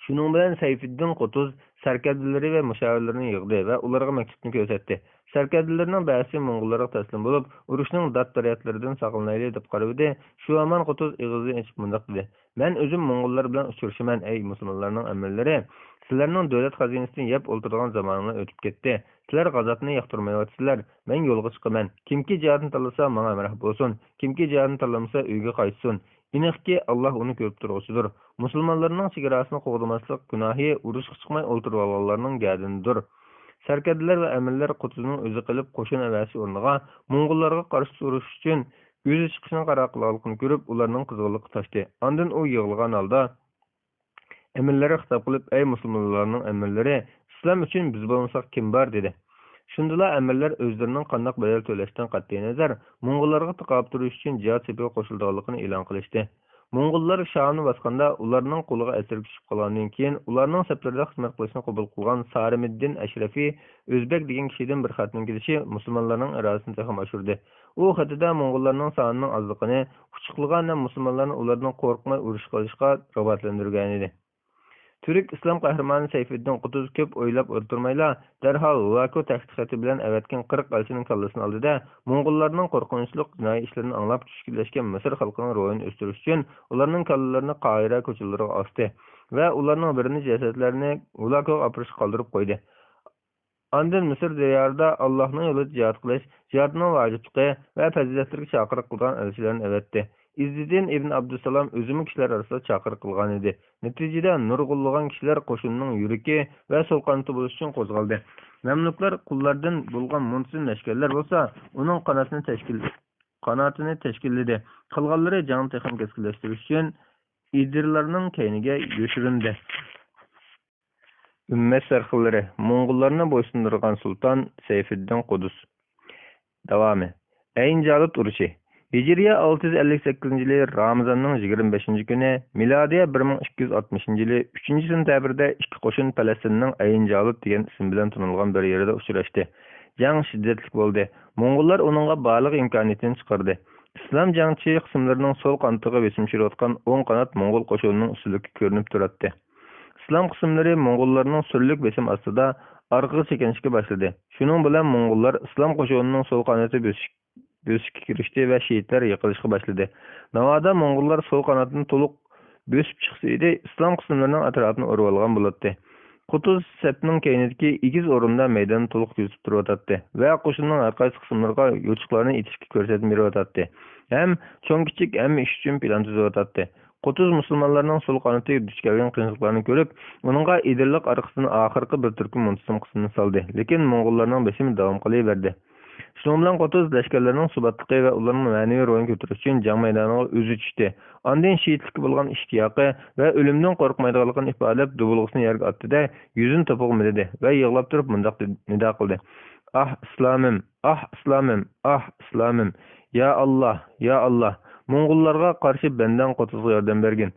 شۇنىڭ بىلەن سەيفىددىن قۇتۇز سەركەردىلىرى ۋە مۇشاۋىرلىرىنى يىغدى ۋە ئۇلارغا مەكتۇپنى كۆرسەتتى. سەركەردىلىرىنىڭ بەزىسى موڭغۇللارغا تەسلىم بولۇپ، ئۇرۇشنىڭ دات-دەرياتلىرىدىن ساقلىنايلى دەپ قارىۋىدى. شۇ ھامان قۇتۇز ئېغىزىنى ئېچىپ مۇنداق دېدى: مەن ئۆزۈم موڭغۇللار بىلەن ئۇچرىشىمەن، ئەي مۇسۇلمانلارنىڭ ئەمىرلىرى! سىلەرنىڭ دۆلەت خەزىنىسىنى يەپ ئولتۇرىدىغان زامانىڭلار ئۆتۈپ كەتتى. سىلەر غازاتنى ياقتۇرمايۋاتىسىلەر. مەن يولغا چىقىمەن. كىمكى جىھادنى تاللىسا، ماڭا ھەمراھ بولسۇن. كىمكى جىھادنى تاللىمىسا، ئۆيىگە قايتسۇن. ئېنىقكى، ئاللاھ ئۇنى كۆرۈپ تۇرغۇچىدۇر. مۇسۇلمانلارنىڭ چېگراسىنى قوغدىماسلىق گۇناھى ئۇرۇشقا چىقماي ئولتۇرۇۋالغانلارنىڭ گەدىنىدۇر. سەركەردىلەر ۋە ئەمىرلەر قۇتۇزنىڭ ئۆزى قېلىپ، قوشۇن ئەۋەسى ئورنىغا موڭغۇللارغا قارشى تۇرۇش ئۈچۈن ئۆزى چىقىشنى قارار قىلغانلىقىنى كۆرۈپ، ئۇلارنىڭ قىزغىنلىقى تاشتى. ئاندىن ئۇ يىغلىغان ھالدا ئەمىرلەرگە خىتاب قىلىپ، ئەي مۇسۇلمانلارنىڭ ئەمىرلىرى، ئىسلام ئۈچۈن بىز بولمىساق كىم بار؟ دېدى. شۇندىلا ئەمىرلەر ئۆزلىرىنىڭ قانداق بەدەل تۆلەشتىن قەتئىينەزەر، موڭغۇللارغا تاقابىل تۇرۇش ئۈچۈن جىھاد سېپىگە قوشۇلىدىغانلىقىنى ئېلان قىلىشتى. موڭغۇللار شامنى باسقاندا، ئۇلارنىڭ قولىغا ئەسىرگە چۈشۈپ قالغاندىن كېيىن، ئۇلارنىڭ سەپلىرىدە خىزمەت قىلىشنى قوبۇل قىلغان سارىمىددىن ئەشرەفى ئۆزبەك دېگەن كىشىدىن بىر خەتنىڭ كېلىشى مۇسۇلمانلارنىڭ ئىرادىسىنى تېخىمۇ ئاشۇردى. ئۇ خېتىدە موڭغۇللارنىڭ سانىنىڭ ئازلىقىنى، ئۇچۇقلۇقى ھەم مۇسۇلمانلارنى ئۇلاردىن قورقماي ئۇرۇشقا ئېلىشقا رىغبەتلەندۈرگەنىدى. تۈرك ئىسلام قەھرىمانى سەيفىددىن قۇتۇز كۆپ ئويلاپ ئولتۇرمايلا، دەرھال ۋۇلاكو تەكلىپ خېتى بىلەن ئەۋەتكەن قىرىق ئەلچىنىڭ كاللىسىنى ئالدى-دە، موڭغۇللارنىڭ قورقۇنچلۇق جىنايى ئىشلىرىنى ئاڭلاپ چۈشكۈنلەشكەن مىسىر خەلقىنىڭ روھىنى ئۆستۈرۈش ئۈچۈن، ئۇلارنىڭ كاللىلىرىنى قاھىرە كوچىلىرىغا ئاستى ۋە ئۇلارنىڭ بىرىنى جەسەتلەرنى ۋۇلاكوغا ئاپىرىشقا قالدۇرۇپ قويدى. ئاندىن مىسىر دىيارىدا ئاللاھنىڭ يولىدا جىھاد قىلىش، جىھادنىڭ ۋاجىپلىقى ۋە پەزىلەتلىرىگە چاقىرىق قىلىدىغان ئەلچىلەرنى ئەۋەتتى. ئىززىدىن ئىبن ئابدۇسالام ئۆزىمۇ كىشىلەر ئارىسىدا چاقىرىق قىلغانىدى. نەتىجىدە نۇرغۇنلىغان كىشىلەر قوشۇننىڭ يۈرىكى ۋە سول قانىتى بولۇش ئۈچۈن قوزغالدى. مەملۇكلار قۇللاردىن بولغان مۇنتىزىم لەشكەرلەر بولسا ئۇنىڭ قاناتىنى تەشكىل-، قاناتىنى تەشكىللىدى. قالغانلىرى جەڭنى تېخىمۇ كەسكىنلەشتۈرۈش ئۈچۈن ئىدىرلارنىڭ كەينىگە يوشۇرۇندى. ئۈممەت سەرخىللىرى، موڭغۇللارنى بويسۇندۇرغان سۇلتان سەيفىددىن قۇدۇس. داۋامى. ئەينجالۇت ئۇرۇشى. ھىجرىيە ئالتە يۈز ئەللىك سەككىزىنچى يىلى رامىزاننىڭ يىگىرمە بەشىنچى كۈنى، مىلادىيە بىر مىڭ ئىككى يۈز ئاتمىشىنچى يىلى ئۈچىنچى سېنتەبىردە ئىككى قوشۇن پەلەستىننىڭ ئەينجالۇت دېگەن ئىسىم بىلەن تونۇلغان بىر يېرىدە ئۇچراشتى. جەڭ شىددەتلىك بولدى. موڭغۇللار ئۇنىڭغا بارلىق ئىمكانىيىتىنى چىقاردى. ئىسلام جەڭچى قىسىملىرىنىڭ سول قانىتىغا بېسىم چۈشۈرۈۋاتقان ئوڭ قانات موڭغۇل قوشۇنىنىڭ ئۈستۈنلۈكى كۆرۈنۈپ تۇراتتى. ئىسلام قىسىملىرى موڭغۇللارنىڭ سۈرلۈك بېسىم ئاستىدا ئارقىغا چېكىنىشكە باشلىدى. شۇنىڭ بىلەن موڭغۇللار ئىسلام قوشۇنىنىڭ سول قانىتى بۆسۈش-، بۆسۈشكە كىرىشتى ۋە شېھىتلەر يىقىلىشقا باشلىدى. ناۋادا موڭغۇللار سول قاناتنى تولۇق بۆسۈپ چىقسا ئىدى، ئىسلام قىسىملىرىنىڭ ئەتراپىنى ئورىۋالغان بولاتتى. قۇتۇز سەپنىڭ كەينىدىكى ئېگىز ئورۇندا مەيداننى تولۇق كۆزىتىپ تۇرۇۋاتاتتى ۋە قوشۇننىڭ ھەر قايسى قىسىملىرىغا يوچۇقلارنى ئېتىشكە كۆرسەتمە بېرىۋاتاتتى ھەم چوڭ-كىچىك ھەممە ئىش ئۈچۈن پىلان تۈزۈۋاتاتتى. قۇتۇز مۇسۇلمانلارنىڭ سول قانىتى دۇچ كەلگەن قىيىنچىلىقلارنى كۆرۈپ، ئۇنىڭغا ئېدىرلىق ئارقىسىدىن ئاخىرقى بىر تۈركۈم مۇنتىزىم قىسمىنى سالدى، لېكىن موڭغۇللارنىڭ بېسىمى داۋام قىلىۋەردى. شۇنىڭ بىلەن قۇتۇز لەشكەرلىرىنىڭ سۇباتلىقى ۋە ئۇلارنىڭ مەنىۋى روھىنى كۆتۈرۈش ئۈچۈن جەڭ مەيدانىغا ئۆزى چۈشتى. ئاندىن شېھىتلىككە بولغان ئىشتىياقى ۋە ئۆلۈمدىن قورقمايدىغانلىقىنى ئىپادىلەپ، دۇبۇلغىسىنى يەرگە ئاتتى-دە، يۈزىنى توپىغا مىدىدى ۋە يىغلاپ تۇرۇپ مۇنداق دېدى، نىدا قىلدى، ئاھ، ئىسلامىم! ئاھ، ئىسلامىم! ئاھ، ئىسلامىم! يا ئاللا! يا ئاللا! موڭغۇللارغا قارشى بەندەڭ قۇتۇزغا ياردەم بەرگىن!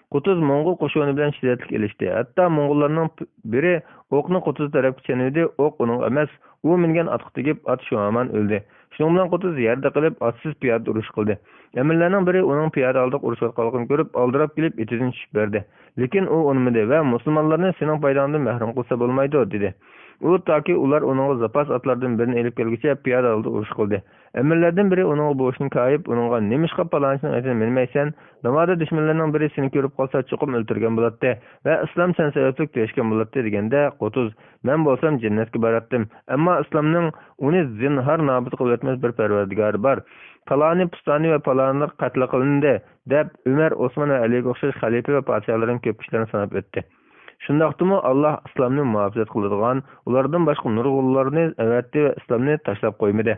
قۇتۇز موڭغۇل قوشۇنى بىلەن شىددەتلىك ئېلىشتى. ھەتتا موڭغۇللارنىڭ پ-، بىرى ئوقنى قۇتۇز تەرەپكە چېنىۋىدى، ئوق ئۇنىڭغا ئەمەس، ئۇ مىنگەن ئاتقا تېگىپ، ئات شۇ ھامان ئۆلدى. شۇنىڭ بىلەن قۇتۇز يەردە قېلىپ، ئاتسىز پىيادە ئۇرۇش قىلدى. ئەمىرلەرنىڭ بىرى ئۇنىڭ پىيادە ھالدا ئۇرۇشۇۋاتقانلىقىنى كۆرۈپ، ئالدىراپ كېلىپ، ئېتىدىن چۈشۈپ بەردى. لېكىن ئۇ ئۇنىمىدى ۋە مۇسۇلمانلارنى سېنىڭ پايداڭدىن مەھرۇم قىلسا بولمايدۇ، دېدى. ئۇ تاكى ئۇلار ئۇنىڭغا زاپاس ئاتلاردىن بىرىنى ئېلىپ كەلگۈچە پىيادە ھالدا ئۇرۇش قىلدى. ئەمىرلەردىن بىرى ئۇنىڭغا بۇ ئىشنى كايىپ، ئۇنىڭغا، نېمىشقا پالانچىنىڭ ئېتىنى مىنمەيسەن؟ ناۋادا دۈشمەنلەرنىڭ بىرى سېنى كۆرۈپ قالسا، چوقۇم ئۆلتۈرگەن بولاتتى ۋە ئىسلام سەن سەۋەبلىك تۈگەشكەن بولاتتى، دېگەندە، قۇتۇز، مەن بولسام جەننەتكە باراتتىم. ئەمما ئىسلامنىڭ ئۇنى زىنھار نابۇت قىلىۋەتمەس بىر پەرۋەردىگارى بار. پالانى، پۇستانى ۋە پالانلار قەتل قىلىندى، دەپ، ئۆمەر، ئوسمان ۋە ئەلىگە ئوخشاش خەلىپە ۋە پادىشاھلارنىڭ كۆپ كىشىلىرىنى ساناپ ئۆتتى. شۇنداقتىمۇ ئاللاھ ئىسلامنى مۇھاپىزەت قىلىدىغان، ئۇلاردىن باشقا نۇرغۇنلارنى ئەۋەتتى ۋە ئىسلامنى تاشلاپ قويمىدى.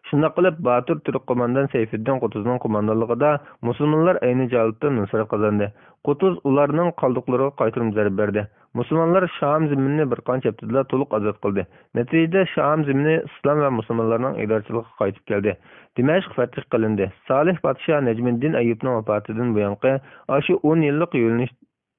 شۇنداق قىلىپ، باتۇر تۈرك قوماندان سەيفىددىن قۇتۇزنىڭ قوماندانلىقىدا مۇسۇلمانلار ئەينى جالىتتا نۇسرەت قازاندى. قۇتۇز ئۇلارنىڭ قالدۇقلىرىغا قايتۇرما زەربە بەردى. مۇسۇلمانلار شام زېمىنىنى بىر قانچە ھەپتىدىلا تولۇق ئازاد قىلدى. نەتىجىدە، شام زېمىنى ئىسلام ۋە مۇسۇلمانلارنىڭ ئىدارىچىلىكىگە قايتىپ كەلدى. دىمەشق فەتھى قىلىندى. سالىھ پادىشاھ نەجمىددىن ئەييۇبنىڭ ۋاپاتىدىن بۇيانقى ئاشۇ ئون يىللىق يۆنىلىش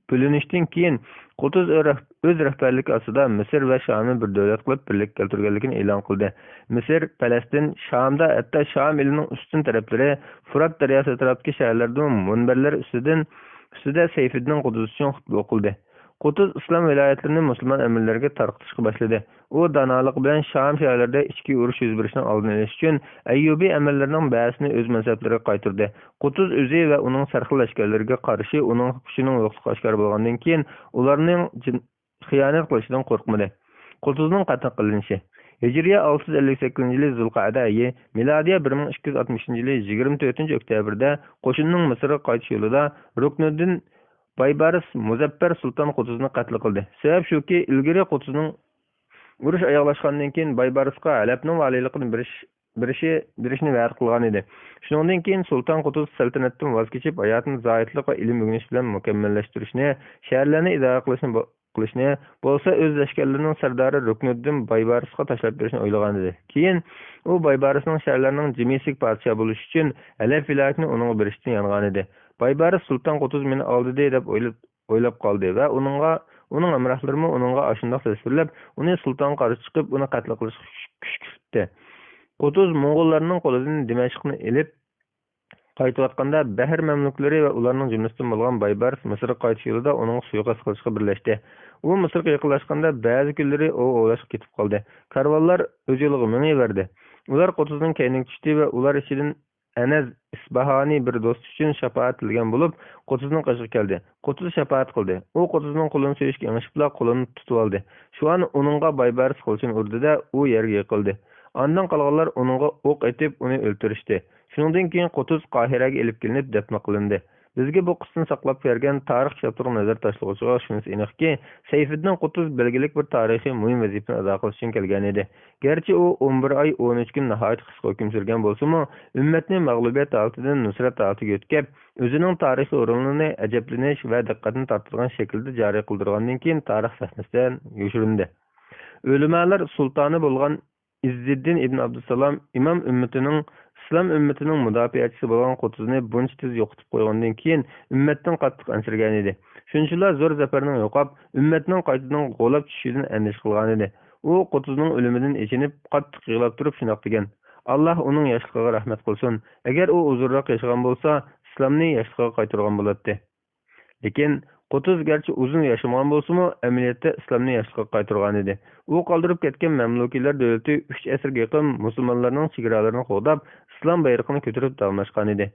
بۆلۈنۈشتىن كېيىن، قۇتۇز ئۆ-، رەھ-، ئۆز رەھبەرلىكى ئاستىدا مىسىر ۋە شامنى بىر دۆلەت قىلىپ بىرلىككە كەلتۈرگەنلىكىنى ئېلان قىلدى. مىسىر، پەلەستىن، شامدا، ھەتتا شام ئېلىنىڭ ئۈستۈن تەرەپلىرى، فۇرات دەرياسى ئەتراپىدىكى شەھەرلەردىمۇ مۇنبەرلەر ئۈستىدىن، ئۈستىدە سەيفىددىن قۇتۇز ئۈچۈن خۇتبە ئوقۇلدى. قۇتۇز ئىسلام ۋىلايەتلىرىنى مۇسۇلمان ئەمىرلەرگە تارقىتىشقا باشلىدى. ئۇ دانالىقى بىلەن شام شەھەرلىرىدە ئىچكى ئۇرۇش يۈز بېرىشىنىڭ ئالدىنى ئېلىش ئۈچۈن ئەييۇبىي ئەمىرلەرنىڭ بەزىسىنى ئۆز مەنسەپلىرىگە قايتۇردى. قۇتۇز ئۆزى ۋە ئۇنىڭ سەرخىل لەشكەرلىرىگە قارشى ئۇنىڭ كۈچىنىڭ يوقلۇقى ئاشكارا بولغاندىن كېيىن، ئۇلارنىڭ جىن-، خىيانەت قىلىشىدىن قورقمىدى. قۇتۇزنىڭ قەتل قىلىنىشى. ھىجرىيە ئالتە يۈز ئەللىك سەككىزىنچى يىلى زۇلقەئدە ئېيى، مىلادىيە بىر مىڭ ئىككى يۈز ئاتمىشىنچى يىلى يىگىرمە تۆتىنچى ئۆكتەبىردە قوشۇننىڭ مىسىرغا قايتىش يولىدا رۇكنۇددىن بايبارىس مۇزەپپەر سۇلتان قۇتۇزنى قەتل قىلدى. سەۋەب شۇكى، ئىلگىرى قۇتۇزنىڭ ئۇرۇش ئاياغلاشقاندىن كېيىن بايبارىسقا ھەلەبنىڭ ۋالىيلىقىنى بېرىش، بېرىشى، بېرىشنى ۋەدە قىلغان ئىدى. شۇنىڭدىن كېيىن سۇلتان قۇتۇز سەلتەنەتتىن ۋاز كېچىپ، ھاياتىنى زاھىدلىق ۋە ئىلىم ئۆگىنىش بىلەن مۇكەممەللەشتۈرۈشنى، شەھەرلەرنى ئىدارە قىلىشنى بو-، قىلىشنى، بولسا ئۆز لەشكەرلىرىنىڭ سەردارى رۇكنۇددىن بايبارىسقا تاشلاپ بېرىشنى ئويلىغان ئىدى. كېيىن ئۇ بايبارىسنىڭ شەھەرلەرنىڭ جىمىسىگە پادىشاھ بولۇش ئۈچۈن ھەلەب ۋىلايىتىنى ئۇنىڭغا بېرىشتىن يانغان ئىدى. بايبارىس سۇلتان قۇتۇز مېنى ئالدىدى دەپ ئويلاپ، ئويلاپ قالدى ۋە ئۇنىڭغا، ئۇنىڭ ھەمراھلىرىمۇ ئۇنىڭغا ئاشۇنداق تەسۋىرلەپ، ئۇنى سۇلتانغا قارشى چىقىپ، ئۇنى قەتل قىلىشقا كۈش-، كۈشكۈرتتى. قۇتۇز موڭغۇللارنىڭ قولىدىن دىمەشقنى ئېلىپ قايتىۋاتقاندا، بەھر مەملۇكلىرى ۋە ئۇلارنىڭ جۈملىسىدىن بولغان بايبارىس مىسىرغا قايتىش يولىدا ئۇنىڭغا سۇيىقەست قىلىشقا بىرلەشتى. ئۇ مىسىرغا يېقىنلاشقاندا، بەزى كۈنلىرى ئوۋ ئوۋلاشقا كېتىپ قالدى. كارۋانلار ئۆز يولىغا مېڭىۋەردى. ئۇلار قۇتۇزنىڭ كەينىگە چۈشتى ۋە ئۇلار ئىچىدىن ئەنەز ئىسپاھانى بىر دوستى ئۈچۈن شاپائەت تىلىگەن بولۇپ، قۇتۇزنىڭ قېشىغا كەلدى. قۇتۇز شاپائەت قىلدى. ئۇ قۇتۇزنىڭ قولىنى سۆيۈشكە ئېڭىشىپلا، قولىنى تۇتۇۋالدى. شۇ ئان ئۇنىڭغا بايبارىس قىلىچىنى ئۇردى-دە، ئۇ يەرگە يىقىلدى. ئاندىن قالغانلار ئۇنىڭغا ئوق ئېتىپ، ئۇنى ئۆلتۈرۈشتى. شۇنىڭدىن كېيىن قۇتۇز قاھىرەگە ئېلىپ كېلىنىپ دەپنە قىلىندى. بىزگە بۇ قىسسىنى ساقلاپ بەرگەن تارىخ كىتابلىرىغا نەزەر تاشلىغۇچىغا شۇنىسى ئېنىقكى، سەيفىددىن قۇتۇز بەلگىلىك بىر تارىخىي مۇھىم ۋەزىپىنى ئادا قىلىش ئۈچۈن كەلگەن ئىدى. گەرچە ئۇ ئون بىر ئاي، ئون ئۈچ كۈن ناھايىتى قىسقا ھۆكۈم سۈرگەن بولسىمۇ، ئۈممەتنى مەغلۇبىيەت ھالىتىدىن نۇسرەت ھالىتىگە ئۆتكەپ، ئۆزىنىڭ تارىخىي ئورنىنى ئەجەبلىنىش ۋە دىققەتنى تارتىدىغان شەكىلدە جارى قىلدۇرغاندىن كېيىن، تارىخ سەھنىسىدىن يوشۇرۇندى. ئۆلىمالار سۇلتانى بولغان ئىززىددىن ئىبن ئابدۇسالام ئىمام ئۈممىتىنىڭ، ئىسلام ئۈممىتىنىڭ مۇداپىئەچىسى بولغان قۇتۇزنى بۇنچە تېز يوقىتىپ قويغاندىن كېيىن، ئۈممەتتىن قاتتىق ئەنسىرىگەن ئىدى. شۇنچىلا زور زەپەرنىڭ يوقاپ، ئۈممەتنىڭ قايتىدىن غۇلاپ چۈشۈشىدىن ئەندىشە قىلغان ئىدى. ئۇ قۇتۇزنىڭ ئۆلۈمىدىن ئېچىنىپ، قاتتىق يىغلاپ تۇرۇپ شۇنداق دېگەن: ئاللاھ ئۇنىڭ ياشلىقىغا رەھمەت قىلسۇن. ئەگەر ئۇ ئۇزۇنراق ياشىغان بولسا، ئىسلامنى ياشلىقىغا قايتۇرغان بولاتتى. لېكىن قۇتۇز گەرچە ئۇزۇن ياشىمىغان بولسىمۇ، ئەمەلىيەتتە ئىسلامنى ياشلىقىغا قايتۇرغانىدى. ئۇ قالدۇرۇپ كەتكەن مەملۇكىيلار دۆلىتى ئۈچ ئەسىرگە يېقىن مۇسۇلمانلارنىڭ چېگرالىرىنى قوغداپ، ئىسلام بايرىقىنى كۆتۈرۈپ داۋاملاشقانىدى.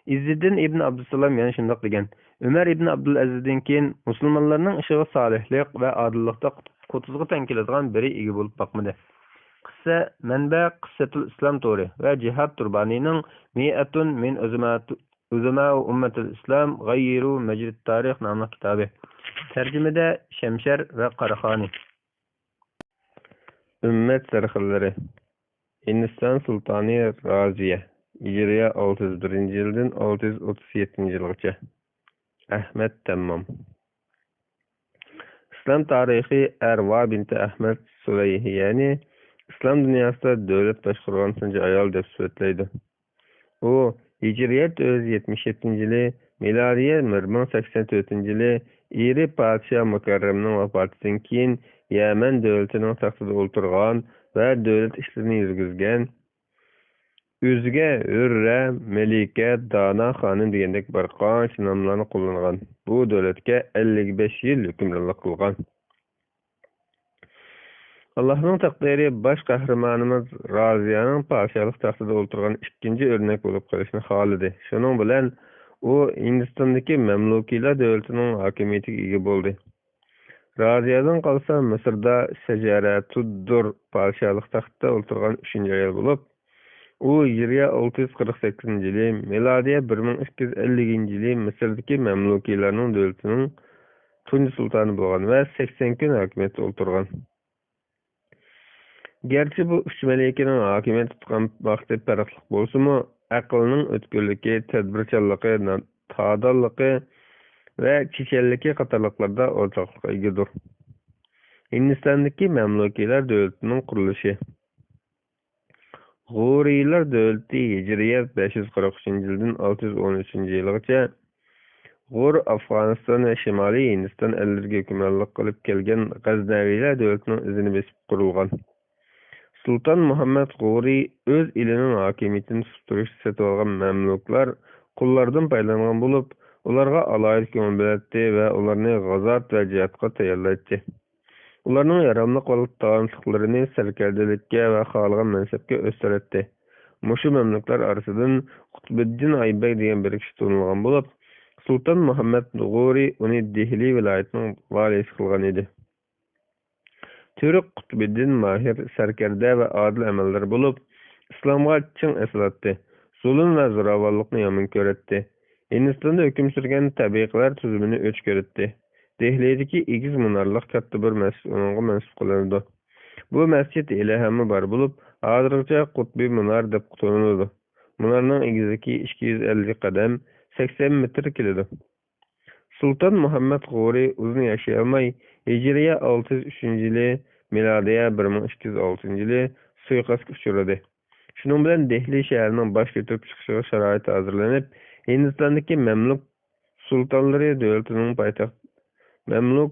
ئىززىدىن ئىبن ئابدۇسالام يەنە شۇنداق دېگەن: ئۆمەر ئىبن ئابدۇلئەزىزدىن كېيىن مۇسۇلمانلارنىڭ ئىشىغا سالىھلىق ۋە ئادىللىقتا قۇتۇزغا تەڭ كېلىدىغان بىرى ئىگە بولۇپ باقمىدى. قىسسە، مەنبە: قىسسەتۇل ئىسلام تورى ۋە جىھاد تۇربانىنىڭ مىئەتۇن مىن ئۇزما، ئۇزما ئۇممەتىل ئىسلام غەيرۇ مەجرىت تارىخ ناملىق كىتابى. تەرجىمىدە شەمشەر ۋە قاراخانى. ئۈممەت سەرخىللىرى. ھىندىستان سۇلتانى رازىيە، ھىجرىيە ئالتە يۈز بىرىنچى يىلدىن ئالتە يۈز ئوتتۇز يەتتىنچى يىلغىچە. ئەھمەد تەممام. ئىسلام تارىخى ئەرۋا بىنتى ئەھمەد سۇلەيھىيەنى ئىسلام دۇنياسىدا دۆلەت باشقۇرغان تۇنجى ئايال دەپ سۈپەتلەيدۇ. ئۇ ھىجرىيە تۆت يۈز يەتمىش يەتتىنچى يىلى، مىلادىيە بىر مىڭ سەكسەن تۆتىنچى يىلى ئېرى پادىشاھ مۇكەررەمنىڭ ۋاپاتىدىن كېيىن يەمەن دۆلىتىنىڭ تەختىدە ئولتۇرغان ۋە دۆلەت ئىشلىرىنى يۈرگۈزگەن. ئۆزىگە ھۆررە، مەلىكە، دانا خانىم دېگەندەك بىر قانچە ناملارنى قوللانغان. بۇ دۆلەتكە ئەللىك بەش يىل ھۆكۈمرانلىق قىلغان. ئاللاھنىڭ تەقدىرى باش قەھرىمانىمىز رازىيەنىڭ پادىشاھلىق تەختىدە ئولتۇرغان ئىككىنچى ئۆرنەك بولۇپ قېلىشنى خالىدى. شۇنىڭ بىلەن ئۇ ھىندىستاندىكى مەملۇكىيلار دۆلىتىنىڭ ھاكىمىيىتىگە ئىگە بولدى. رازىيەدىن قالسا مىسىردا شەجەرەتۇددۇر پادىشاھلىق تەختىدە ئولتۇرغان ئۈچىنچى ئايال بولۇپ، ئۇ ھىجرىيە ئالتە يۈز قىرىق سەككىزىنچى يىلى، مىلادىيە بىر مىڭ ئىككى يۈز ئەللىكىنچى يىلى مىسىردىكى مەملۇكىيلارنىڭ دۆلىتىنىڭ تۇنجى سۇلتانى بولغان ۋە سەكسەن كۈن ھاكىمىيەتتە ئولتۇرغان. گەرچە بۇ ئۈچ مەلىكىنىڭ ھاكىمىيەت تۇتقان ۋاقتى پەرقلىق بولسىمۇ، ئەقلىنىڭ ئۆتكۈرلۈكى، تەدبىرچانلىقى، نا-، تادانلىقى ۋە چېچەنلىكى قاتارلىقلاردا ئورتاقلىققا ئىگىدۇر. ھىندىستاندىكى مەملۇكىيلار دۆلىتىنىڭ قۇرۇلۇشى. غورىيلار دۆلىتى ھىجرىيە بەش يۈز قىرىق ئۈچىنچى يىلدىن ئالتە يۈز ئون ئۈچىنچى يىلغىچە غور، ئافغانىستان ۋە شىمالىي ھىندىستان ئەللىرىگە ھۆكۈمرانلىق قىلىپ كەلگەن غەزنەۋىيلەر دۆلىتىنىڭ ئىزىنى بېسىپ قۇرۇلغان. سۇلتان مۇھەممەد غورى ئۆز ئېلىنىڭ ھاكىمىيىتىنى تۇتۇپ تۇرۇشتا سېتىۋالغان مەملۇكلار قۇللاردىن پايدىلانغان بولۇپ، ئۇلارغا ئالاھىدە كۆڭۈل بۆلەتتى ۋە ئۇلارنى غازات ۋە جىھادقا تەييارلايتتى. ئۇلارنىڭ ياراملىق ۋە تالانتلىقلىرىنى سەركەردىلىككە ۋە خالىغان مەنسەپكە ئۆستۈرەتتى. مۇشۇ مەملۇكلار ئارىسىدىن قۇتبىددىن ئايبەگ دېگەن بىر كىشى تونۇلغان بولۇپ، سۇلتان مۇھەممەد غورى ئۇنى دېھلى ۋىلايىتىنىڭ ۋالىيسى قىلغان ئىدى. تۈرك قۇتبىددىن ماھىر سەركەردە ۋە ئادىل ئەمەلدار بولۇپ، ئىسلامغا چىڭ ئېسىلاتتى. زۇلۇم ۋە زوراۋانلىقنى يامان كۆرەتتى. ھىندىستاندا ھۆكۈم سۈرگەن تەبىقىلەر تۈزۈمىنى ئۆچ كۆرەتتى. دېھلىدىكى ئېگىز مۇنارلىق كاتتا بىر مەسچىت ئۇنىڭغا مەنسۇپ قىلىنىدۇ. بۇ مەسچىت ھېلىھەممە بار بولۇپ، ھازىرغىچە قۇتبى مۇنار دەپ تونۇلىدۇ. مۇنارنىڭ ئېگىزلىكى ئىككى يۈز ئەللىك قەدەم، سەكسەن مېتىر كېلىدۇ. سۇلتان مۇھەممەد غورى ئۇزۇن ياشىيالماي، ھىجرىيە ئالتە يۈز ئۈچىنچى يىلى، مىلادىيە بىر مىڭ ئىككى يۈز ئالتىنچى يىلى سۇيىقەستكە ئۇچرىدى. شۇنىڭ بىلەن دېھلى شەھىرىنىڭ باش كۆتۈرۈپ چىقىشىغا شارائىت ھازىرلىنىپ، ھىندىستاندىكى مەملۇك سۇلتانلىرى دۆلىتىنىڭ پايتەخت-، مەملۇك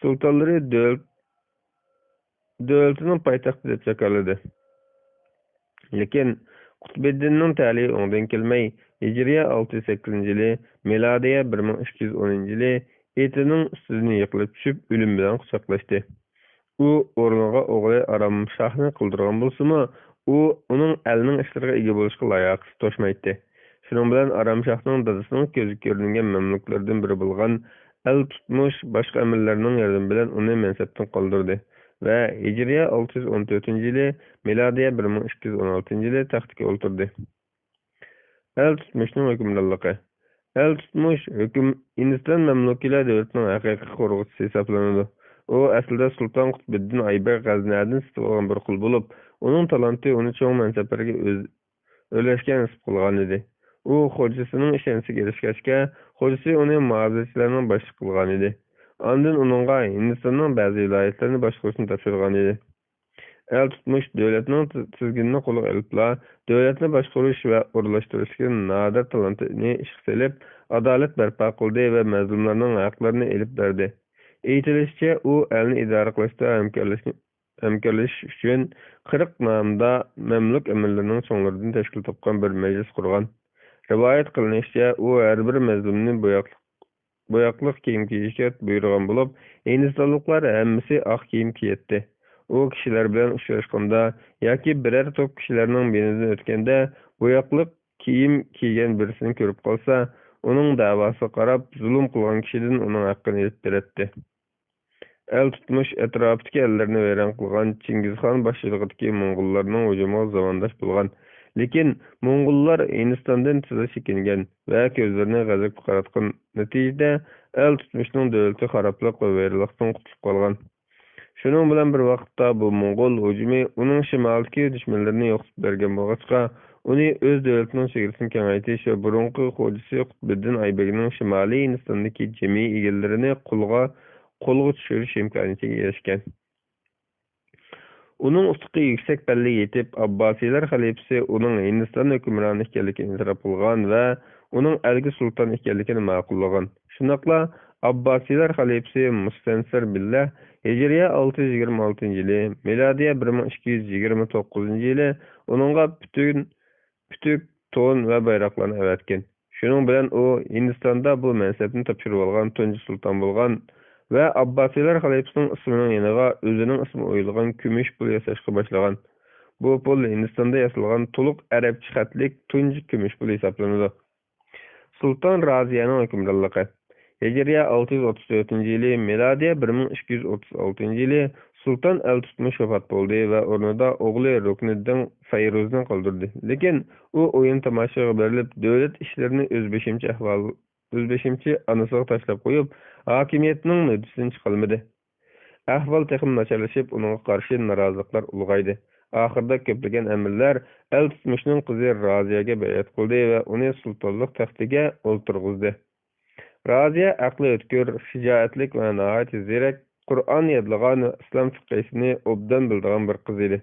سۇلتانلىرى دۆل-، دۆلىتىنىڭ پايتەختى دەپ جاكارلىدى. لېكىن قۇتبىددىننىڭ تەلىيى ئوڭدىن كەلمەي، ھىجرىيە ئالتە يۈز سەككىزىنچى يىلى، مىلادىيە بىر مىڭ ئىككى يۈز ئونىنچى يىلى ئېتىنىڭ ئۈستىدىن يىقىلىپ چۈشۈپ، ئۆلۈم بىلەن قۇچاقلاشتى. ئۇ ئورنىغا ئوغلى ئارام شاھنى قىلدۇرغان بولسىمۇ، ئۇ، ئۇنىڭ ئەلنىڭ ئىشلىرىغا ئىگە بولۇشقا لاياقىتى توشمايتتى. شۇنىڭ بىلەن ئارام شاھنىڭ دادىسىنىڭ كۆزگە كۆرۈنگەن مەملۇكلىرىدىن بىرى بولغان ئەلتۇتمۇش باشقا ئەمىرلەرنىڭ ياردىمى بىلەن ئۇنى مەنسەپتىن قالدۇردى ۋە ھىجرىيە ئالتە يۈز ئون تۆتىنچى يىلى، مىلادىيە بىر مىڭ ئىككى يۈز ئون ئالتىنچى يىلى تەختكە ئولتۇردى. ئەلتۇتمۇشنىڭ ھۆكۈمرانلىقى. ئەلتۇتمۇش ھۆكۈم-، ھىندىستان مەملۇكىيلار دۆلىتىنىڭ ھەقىقىي قورغۇچىسى ھېسابلىنىدۇ. ئۇ ئەسلىدە سۇلتان قۇتبىددىن ئايبەگ غەزنەدىن سېتىپ ئالغان بىر قۇل بولۇپ، ئۇنىڭ تالانتى ئۇنى چوڭ مەنسەپلەرگە ئۆز-، ئۆرلەشكەن نېسىپ قىلغانىدى. ئۇ خوجىسىنىڭ ئىشەنچىسىگە ئېرىشكەچكە، خوجىسى ئۇنى مۇھاپىزەتچىلەرنىڭ باشلىقى قىلغانىدى. ئاندىن ئۇنىڭغا ھىندىستاننىڭ بەزى ۋىلايەتلىرىنى باشقۇرۇشنى تاپشۇرغانىدى. ئەلتۇتمۇش دۆلەتنىڭ تىز-، تىزگىنىنى قولىغا ئېلىپلا، دۆلەتنى باشقۇرۇش ۋە ئورۇنلاشتۇرۇشتىكى نادىر تالانتىنى ئىشقا سېلىپ، ئادالەت بەرپا قىلدى ۋە مەزلۇملارنىڭ ھەقلىرىنى ئېلىپ بەردى. ئېيتىلىشىچە، ئۇ ئەلنى ئىدارە قىلىشتا ھەمكارلىشىشنى ھەمكارلىشىش ئۈچۈن قىرىق نامدا مەملۇك ئەمىرلىرىنىڭ چوڭلىرىدىن تەشكىل تاپقان بىر مەجلىس قۇرغان. رىۋايەت قىلىنىشىچە، ئۇ ھەر بىر مەزلۇمنى بوياقلىق، بوياقلىق كىيىم كىيىشكە بۇيرۇغان بولۇپ، ھىندىستانلىقلار ھەممىسى ئاق كىيىم كىيەتتى. ئۇ كىشىلەر بىلەن ئۇچراشقاندا ياكى بىرەر توپ كىشىلەرنىڭ يېنىدىن ئۆتكەندە، بوياقلىق كىيىم كىيگەن بىرسىنى كۆرۈپ قالسا، ئۇنىڭ دەۋاسىغا قاراپ، زۇلۇم قىلغان كىشىدىن ئۇنىڭ ھەققىنى ئېلىپ بېرەتتى. ئەل تۇتمۇش ئەتراپتىكى ئەللەرنى ۋەيران قىلغان چىڭگىزخان باشچىلىقىدىكى موڭغۇللارنىڭ ھۇجۇمىغا زامانداش بولغان. لېكىن موڭغۇللار ھىندىستاندىن تېزلا چېكىنگەن ۋە كۆزلىرىنى غەزەپكە قاراتقان. نەتىجىدە، ئەل تۇتمۇشنىڭ دۆلىتى خارابلىق ۋە ۋەيرانلىقتىن قۇتۇلۇپ قالغان. شۇنىڭ بىلەن بىر ۋاقىتتا، بۇ موڭغۇل ھۇجۇمى ئۇنىڭ شىمالدىكى دۈشمەنلىرىنى يوقىتىپ بەرگەن بولغاچقا، ئۇنى ئۆز دۆلىتىنىڭ چېگرىسىنى كېڭەيتىش ۋە بۇرۇنقى خوجىسى قۇتبىددىن ئايبېگنىڭ شىمالىي ھىندىستاندىكى جىمى ئىگىلىرىنى قولغا، قولغا چۈشۈرۈش ئىمكانىيىتىگە ئېرىشكەن. ئۇنىڭ ئۇتۇقى يۈكسەك پەللىگە يېتىپ، ئابباسىيلار خەلىپىسى ئۇنىڭ ھىندىستان ھۆكۈمرانى ئىكەنلىكىنى ئېتىراپ قىلغان ۋە ئۇنىڭ ئەلگە سۇلتان ئىكەنلىكىنى ماقۇللىغان. شۇنداقلا ئابباسىيلار خەلىپىسى مۇستەنسىر بىللە ھىجرىيە ئالتە يۈز يىگىرمە ئالتىنچى يىلى، مىلادىيە بىر مىڭ ئىككى يۈز يىگىرمە توققۇزىنچى يىلى ئۇنىڭغا پۈتۈن، پۈتۈك تون ۋە بايراقلارنى ئەۋەتكەن. شۇنىڭ بىلەن ئۇ ھىندىستاندا بۇ مەنسەپنى تاپشۇرۇۋالغان تۇنجى سۇلتان بولغان ۋە ئابباسىيلار خەلىپىسىنىڭ ئىسمىنىڭ يېنىغا ئۆزىنىڭ ئىسمى ئويۇلغان كۈمۈش پۇل ياساشقا باشلىغان. بۇ پۇل ھىندىستاندا ياسالغان تولۇق ئەرەبچە خەتلىك تۇنجى كۈمۈش پۇل ھېسابلىنىدۇ. سۇلتان رازىيەنىڭ ھۆكۈمرانلىقى. ھىجرىيە ئالتە يۈز ئوتتۇز تۆتىنچى يىلى، مىلادىيە بىر مىڭ ئىككى يۈز ئوتتۇز ئالتىنچى يىلى سۇلتان ئەلتۇتمۇش ۋاپات بولدى ۋە ئورنىدا ئوغلى رۇكنىددىن فەيرۇزنى قالدۇردى. لېكىن ئۇ ئويۇن تاماشىغا بېرىلىپ، دۆلەت ئىشلىرىنى ئۆزبېشىمچە ئەھۋال، ئۆزبېشىمچە ئانىسىغا تاشلاپ قويۇپ، ھاكىمىيەتنىڭ ھۆددىسىدىن چىقالمىدى. ئەھۋال تېخىمۇ ناچارلىشىپ، ئۇنىڭغا قارشى نارازىلىقلار ئۇلغايدى. ئاخىرىدا كۆپلىگەن ئەمىرلەر ئەلتۇتمۇشنىڭ قىزى رازىيەگە بەيئەت قىلدى ۋە ئۇنى سۇلتانلىق تەختىگە ئولتۇرغۇزدى. رازىيە ئەقلى ئۆتكۈر، شىجائەتلىك ۋە ناھايىتى زېرەك، قۇرئان يادلىغان ۋە ئىسلام فىقھىسىنى ئوبدان بىلىدىغان بىر قىز ئىدى.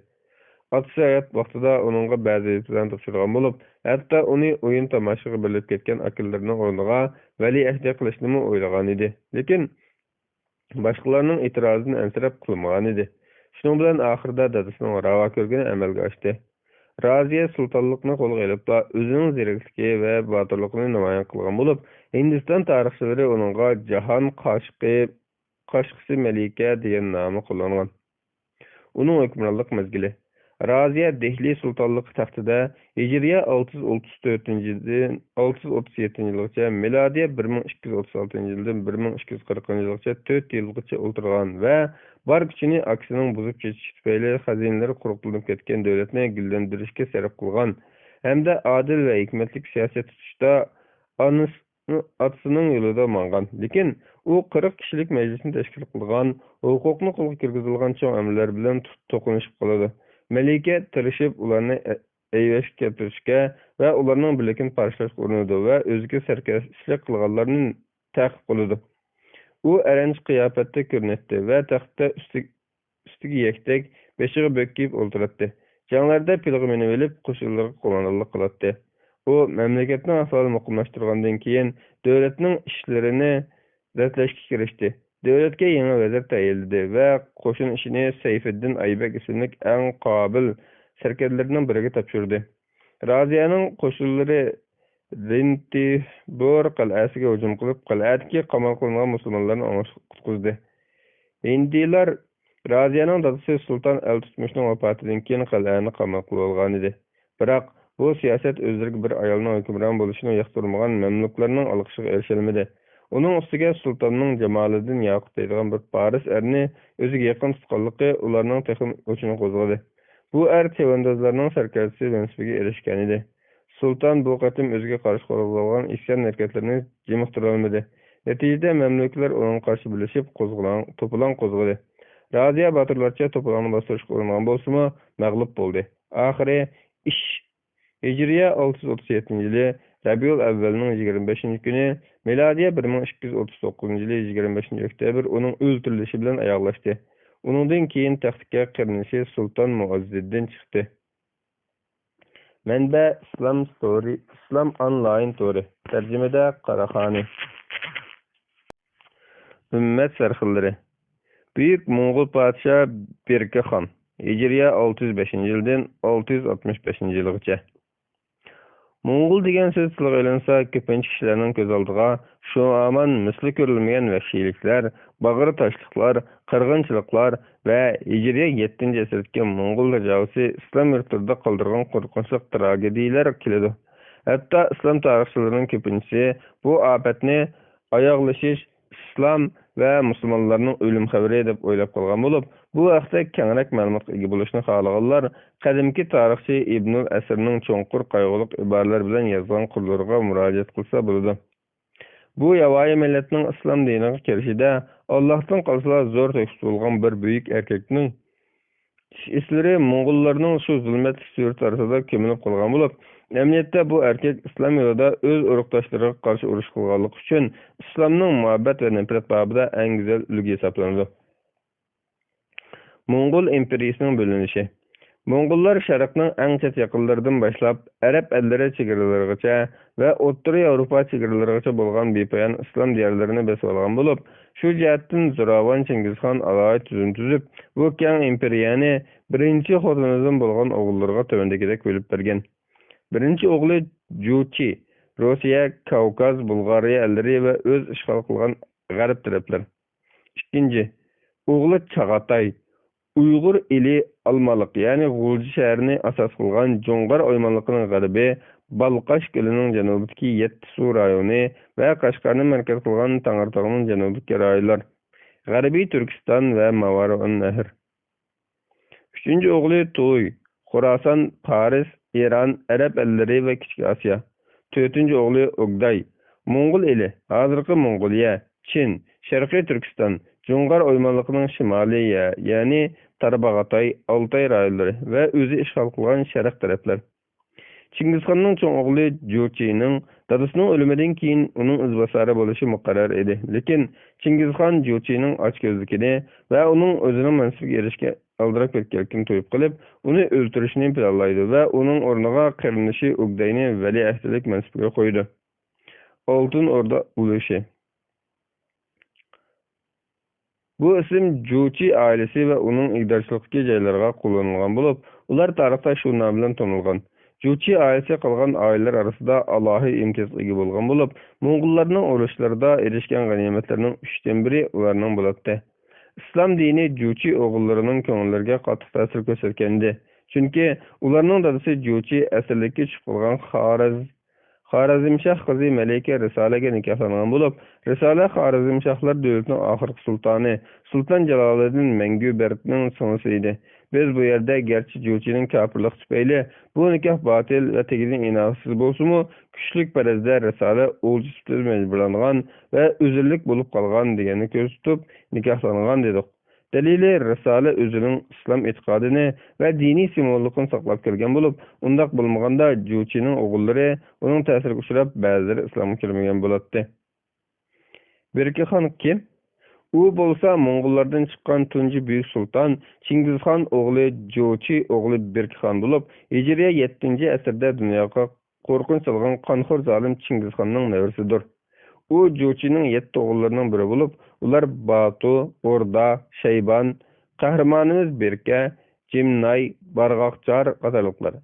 ئاتىسى ھايات ۋاقتىدا ئۇنىڭغا بەزى ۋەزىپىلەرنى تاپشۇرغان بولۇپ، ھەتتا ئۇنى ئويۇن تاماشىغا بېرىلىپ كەتكەن ئاكىلىرىنىڭ ئورنىغا ۋەلىئەھدى قىلىشنىمۇ ئويلىغانىدى. لېكىن باشقىلارنىڭ ئېتىرازىدىن ئەنسىرەپ قىلمىغانىدى. شۇنىڭ بىلەن ئاخىرىدا دادىسىنىڭ راۋا كۆرگىنى ئەمەلگە ئاشتى. رازىيە سۇلتانلىقنى قولغا ئېلىپلا ئۆزىنىڭ زېرەكلىكى ۋە باتۇرلۇقىنى نامايان قىلغان بولۇپ، ھىندىستان تارىخچىلىرى ئۇنىڭغا جاھان قاشقى، قاشقىسى مەلىكە دېگەن نامى قوللانغان. ئۇنىڭ ھۆكۈمرانلىق مەزگىلى. رازىيە دېھلى سۇلتانلىقى تەختىدە ھىجرىيە ئالتە يۈز ئوتتۇز تۆتىنچى يىلدىن ئالتە يۈز ئوتتۇز يەتتىنچى يىلغىچە، مىلادىيە بىر مىڭ ئىككى يۈز ئوتتۇز ئالتىنچى يىلدىن بىر مىڭ ئىككى يۈز قىرىقىنچى يىلغىچە تۆت يىلغىچە ئولتۇرغان ۋە بار كۈچىنى ئاكىسىنىڭ بۇزۇپ چېچىشى تۈپەيلى خەزىنىلىرى قۇرۇقلىنىپ كەتكەن دۆلەتنى گۈللەندۈرۈشكە سەرپ قىلغان ھەمدە ئادىل ۋە ھېكمەتلىك سىياسەت تۇتۇشتا ئانىسى ئاتىسىنىڭ يولىدا ماڭغان. لېكىن ئۇ قىرىق كىشىلىك مەجلىسنى تەشكىل قىلغان، ھوقۇقنى قولغا كىرگۈزىدىغان چوڭ ئەمىرلەر بىلەن تۇ-، توقۇنۇشۇپ قالىدۇ. مەلىكە تىرىشىپ ئۇلارنى ئە-، ئەيۋەشكە كەلتۈرۈشكە ۋە ئۇلارنىڭ بىرلىكىنى پارچىلاشقا ئۇرۇنىدۇ ۋە ئۆزىگە سەركەشلىك قىلغانلارنى تەقىب قىلىدۇ. ئۇ ئەرەنچە قىياپەتتە كۆرۈنەتتى ۋە تەختتە ئۈستى-، ئۈستىگە يەكتەك، بېشىغا بۆك كىيىپ ئولتۇراتتى. جەڭلەردە پىلغا مىنىۋېلىپ، قوشۇنلىرىغا قوماندانلىق قىلاتتى. ئۇ مەملىكەتنىڭ ئەھۋالىنى مۇقىملاشتۇرغاندىن كېيىن، دۆلەتنىڭ ئىشلىرىنى رەتلەشكە كىرىشتى. دۆلەتكە يېڭى ۋەزىر تەيىنلىدى ۋە قوشۇن ئىشىنى سەيفىددىن ئايبەك ئىسىملىك ئەڭ قابىل سەركەردىلىرىنىڭ بىرىگە تاپشۇردى. رازىيەنىڭ قوشۇنلىرى رىنتىبور قەلئەسىگە ھۇجۇم قىلىپ، قەلئەدىكى قامال قىلىنغان مۇسۇلمانلارنى ئوڭۇشلۇق قۇتقۇزدى. ھىندىلار رازىيەنىڭ دادىسى سۇلتان ئەلتۇتمۇشنىڭ ۋاپاتىدىن كېيىن قەلئەنى قامال قىلىۋالغانىدى. بىراق، بۇ سىياسەت ئۆزلىرىگە بىر ئايالنىڭ ھۆكۈمران بولۇشىنى ياقتۇرمىغان مەملۇكلارنىڭ ئالقىشىغا ئېرىشەلمىدى. ئۇنىڭ ئۈستىگە سۇلتاننىڭ جامالىدىن ياقۇپ دەيدىغان بىر پارس ئەرنى ئۆزىگە يېقىن تۇتقانلىقى ئۇلارنىڭ تېخىمۇ ئوچىنى قوزغىدى. بۇ ئەر چەۋەندازلارنىڭ سەركەردىسى مەنسىپىگە ئېرىشكەنىدى. سۇلتان بۇ قېتىم ئۆزىگە قارشى قوراللانغان ئىسيان ھەرىكەتلىرىنى جىمىقتۇرالمىدى. نەتىجىدە مەملۇكلار ئۇنىڭغا قارشى بىرلىشىپ قوزغىلاڭ، توپىلاڭ قوزغىدى. رازىيە باتۇرلارچە توپىلاڭنى باستۇرۇشقا ئۇرۇنغان بولسىمۇ، مەغلۇپ بولدى. ئاخىرى ئىش ھىجرىيە ئالتە يۈز ئوتتۇز يەتتىنچى يىلى رەبىئۇل ئەۋۋەلنىڭ يىگىرمە بەشىنچى كۈنى، مىلادىيە بىر مىڭ ئىككى يۈز ئوتتۇز توققۇزىنچى يىلى يىگىرمە بەشىنچى ئۆكتەبىر ئۇنىڭ ئۆلتۈرۈلۈشى بىلەن ئاياغلاشتى. ئۇنىڭدىن كېيىن تەختكە قېرىندىشى سۇلتان مۇئەززىدىن چىقتى. مەنبە: ئىسلام ستورى، ئىسلام ئونلاين تورى. تەرجىمىدە قاراخانى. ئۈممەت سەرخىللىرى. بۈيۈك موڭغۇل پادىشاھى بېركە خان، ھىجرىيە ئالتە يۈز بەشىنچى يىلدىن ئالتە يۈز ئاتمىش بەشىنچى يىلغىچە. موڭغۇل دېگەن سۆز تىلغا ئېلىنسا، كۆپىنچە كىشىلەرنىڭ كۆز ئالدىغا شۇئامان مىسلى كۆرۈلمىگەن ۋەھشىيلىكلەر، باغرى تاشلىقلار، قىرغىنچىلىقلار ۋە ھىجرىيە يەتتىنچى ئەسىردىكى موڭغۇل تاجاۋۇزى ئىسلام يۇرتلىرىدا قالدۇرغان قورقۇنچلۇق تراگېدىيىلەر كېلىدۇ. ھەتتا ئىسلام تارىخچىلىرىنىڭ كۆپىنچىسى بۇ ئاپەتنى ئاياغلىشىش، ئىسلام ۋە مۇسۇلمانلارنىڭ ئۆلۈم خەۋىرى دەپ ئويلاپ قالغان بولۇپ، بۇ ھەقتە كەڭرەك مەلۇماتقا ئىگە بولۇشنى خالىغانلار قەدىمكى تارىخچى ئىبنۇل ئەسىرنىڭ چوڭقۇر قايغۇلۇق ئىبارىلەر بىلەن يازغان قۇرلىرىغا مۇراجىئەت قىلسا بولىدۇ. بۇ ياۋايى مىللەتنىڭ ئىسلام دىنىغا كىرىشىدە ئاللاھتىن قالسىلا زور تۆھپىسى بولغان بىر بۈيۈك ئەركەكنىڭ ئىش-ئىزلىرى موڭغۇللارنىڭ شۇ زۇلمەتلىك سۈرىتى ئارىسىدا كۆمۈلۈپ قالغان بولۇپ، ئەمەلىيەتتە بۇ ئەركەك ئىسلام يولىدا ئۆز ئۇرۇقداشلىرىغا قارشى ئۇرۇش قىلغانلىقى ئۈچۈن ئىسلامنىڭ مۇھەببەت ۋە نەپرەت بابىدا ئەڭ گۈزەل ئۈلگە ھېسابلىنىدۇ. موڭغۇل ئىمپېرىيىسىنىڭ بۆلۈنۈشى. موڭغۇللار شەرقنىڭ ئەڭ چەت يېقىنلىرىدىن باشلاپ، ئەرەب ئەللىرى چېگرىلىرىغىچە ۋە ئوتتۇرا ياۋروپا چېگرىلىرىغىچە بولغان بىپايان ئىسلام دىيارلىرىنى بېسىۋالغان بولۇپ، شۇ جەھەتتىن زوراۋان چىڭگىزخان ئالاھىدە تۈزۈم تۈزۈپ، بۇ كەڭ ئىمپېرىيەنى بىرىنچى خوتۇنىدىن بولغان ئوغۇللىرىغا تۆۋەندىكىدەك بۆلۈپ بەرگەن. بىرىنچى ئوغلى جۇچى، روسىيە، كاۋكاز، بۇلغارىيە ئەللىرى ۋە ئۆز ئىشغال قىلغان غەرب تەرەپلەر. ئىككىنچى، ئوغلى چاغاتاي، ئۇيغۇر ئېلى ئالمالىق، يەنى غۇلجا شەھىرىنى ئاساس قىلغان جۇڭغار ئويمانلىقىنىڭ غەربى، بالقاش كۆلىنىڭ جەنۇبىدىكى يەتتە سۇ رايونى ۋە قەشقەرنى مەركەز قىلغان تەڭرىتاغنىڭ جەنۇبىدىكى رايونلار، غەربىي تۈركىستان ۋە ماۋارىئۇن نەھر. ئۈچىنچى ئوغلى تۇي، خوراسان، پارس، ئىران، ئەرەب ئەللىرى ۋە كىچىك ئاسىيا. تۆتىنچى ئوغلى ئوگداي، موڭغۇل ئېلى، ھازىرقى موڭغۇلىيە، چىن، شەرقىي تۈركىستان، جۇڭغار ئويمانلىقىنىڭ شىمالىي، يە-، يەنى تارباغاتاي، ئالتاي رايونلىرى ۋە ئۆزى ئىشغال قىلغان شەرق تەرەپلەر. چىڭگىزخاننىڭ چوڭ ئوغلى جۇچىنىڭ دادىسىنىڭ ئۆلۈمىدىن كېيىن ئۇنىڭ ئىزباسارى بولۇشى مۇقەررەر ئىدى. لېكىن چىڭگىزخان جۇچىنىڭ ئاچكۆزلۈكىنى ۋە ئۇنىڭ ئۆزىنىڭ مەنسەپكە ئېرىشكەن ئالدىراپ كەتكەنلىكىنى تۇيۇپ قېلىپ، ئۇنى ئۆلتۈرۈشنى پىلانلايدۇ ۋە ئۇنىڭ ئورنىغا قېرىندىشى ئوگداينى ۋەلىئەھدىلىك مەنسەپكە قويىدۇ. ئالتۇن ئوردا ئۇلۇشى. بۇ ئىسىم جۇچى ئائىلىسى ۋە ئۇنىڭ ئىگىدارچىلىقتىكى جايلىرىغا قوللانىلغان بولۇپ، ئۇلار تارىختا شۇ نام بىلەن تونۇلغان. جۇچى ئائىلىسى قالغان ئائىلىلەر ئارىسىدا ئالاھىدە ئىمتىيازغا ئىگە بولغان بولۇپ، موڭغۇللارنىڭ ئۇرۇشلىرىدا ئېرىشكەن غەنىيمەتلىرىنىڭ ئۈچتىن بىرى ئۇلارنىڭ بولاتتى. ئىسلام دىنى جۇچى ئوغۇللىرىنىڭ كۆڭۈللىرىگە قاتتىق تەسىر كۆرسەتكەنىدى. چۈنكى ئۇلارنىڭ دادىسى جۇچى ئەسىرلىككە چۈشۈپ قالغان خارەز-، خارەزمشاھ قىزى مەلىكە رىسالەگە نىكاھلانغان بولۇپ، رىسالە خارەزمشاھلار دۆلىتىنىڭ ئاخىرقى سۇلتانى، سۇلتان جالالىدىن مەڭگۈ بەركنىڭ سىڭلىسى ئىدى. بىز بۇ يەردە گەرچە جۇچىنىڭ كاپىرلىقى تۈپەيلى بۇ نىكاھ باتىل ۋە تېگىدىن ئىناۋەتسىز بولسىمۇ، كۈچلۈك پەرەزدە رىسالە ئوۋچى سۈپىتىدە مەجبۇرلانغان ۋە ئۆزۈرلۈك بولۇپ قالغان دېگەننى كۆرسىتىپ نىكاھلانغان دېدۇق. دەلىلى، رىسالە ئۆزىنىڭ ئىسلام ئېتىقادىنى ۋە دىنىي سىمۋوللۇقىنى ساقلاپ كەلگەن بولۇپ، ئۇنداق بولمىغاندا جۇچىنىڭ ئوغۇللىرى ئۇنىڭ تەسىرىگە ئۇچراپ، بەزىلىرى ئىسلامغا كىرمىگەن بولاتتى. بېركىخان كىم؟ ئۇ بولسا موڭغۇللاردىن چىققان تۇنجى بۈيۈك سۇلتان چىڭگىزخان ئوغلى جۇچى ئوغلى بېركىخان بولۇپ، ھىجرىيە يەتتىنچى ئەسىردە دۇنياغا قورقۇنچ سالغان قانخور زالىم چىڭگىزخاننىڭ نەۋرىسىدۇر. ئۇ جۇچىنىڭ يەتتە ئوغۇللىرىنىڭ بىرى بولۇپ، ئۇلار باتۇ، ئوردا، شەيبان، قەھرىمانىمىز بېركە، جىمناي، بارغاقچار قاتارلىقلار.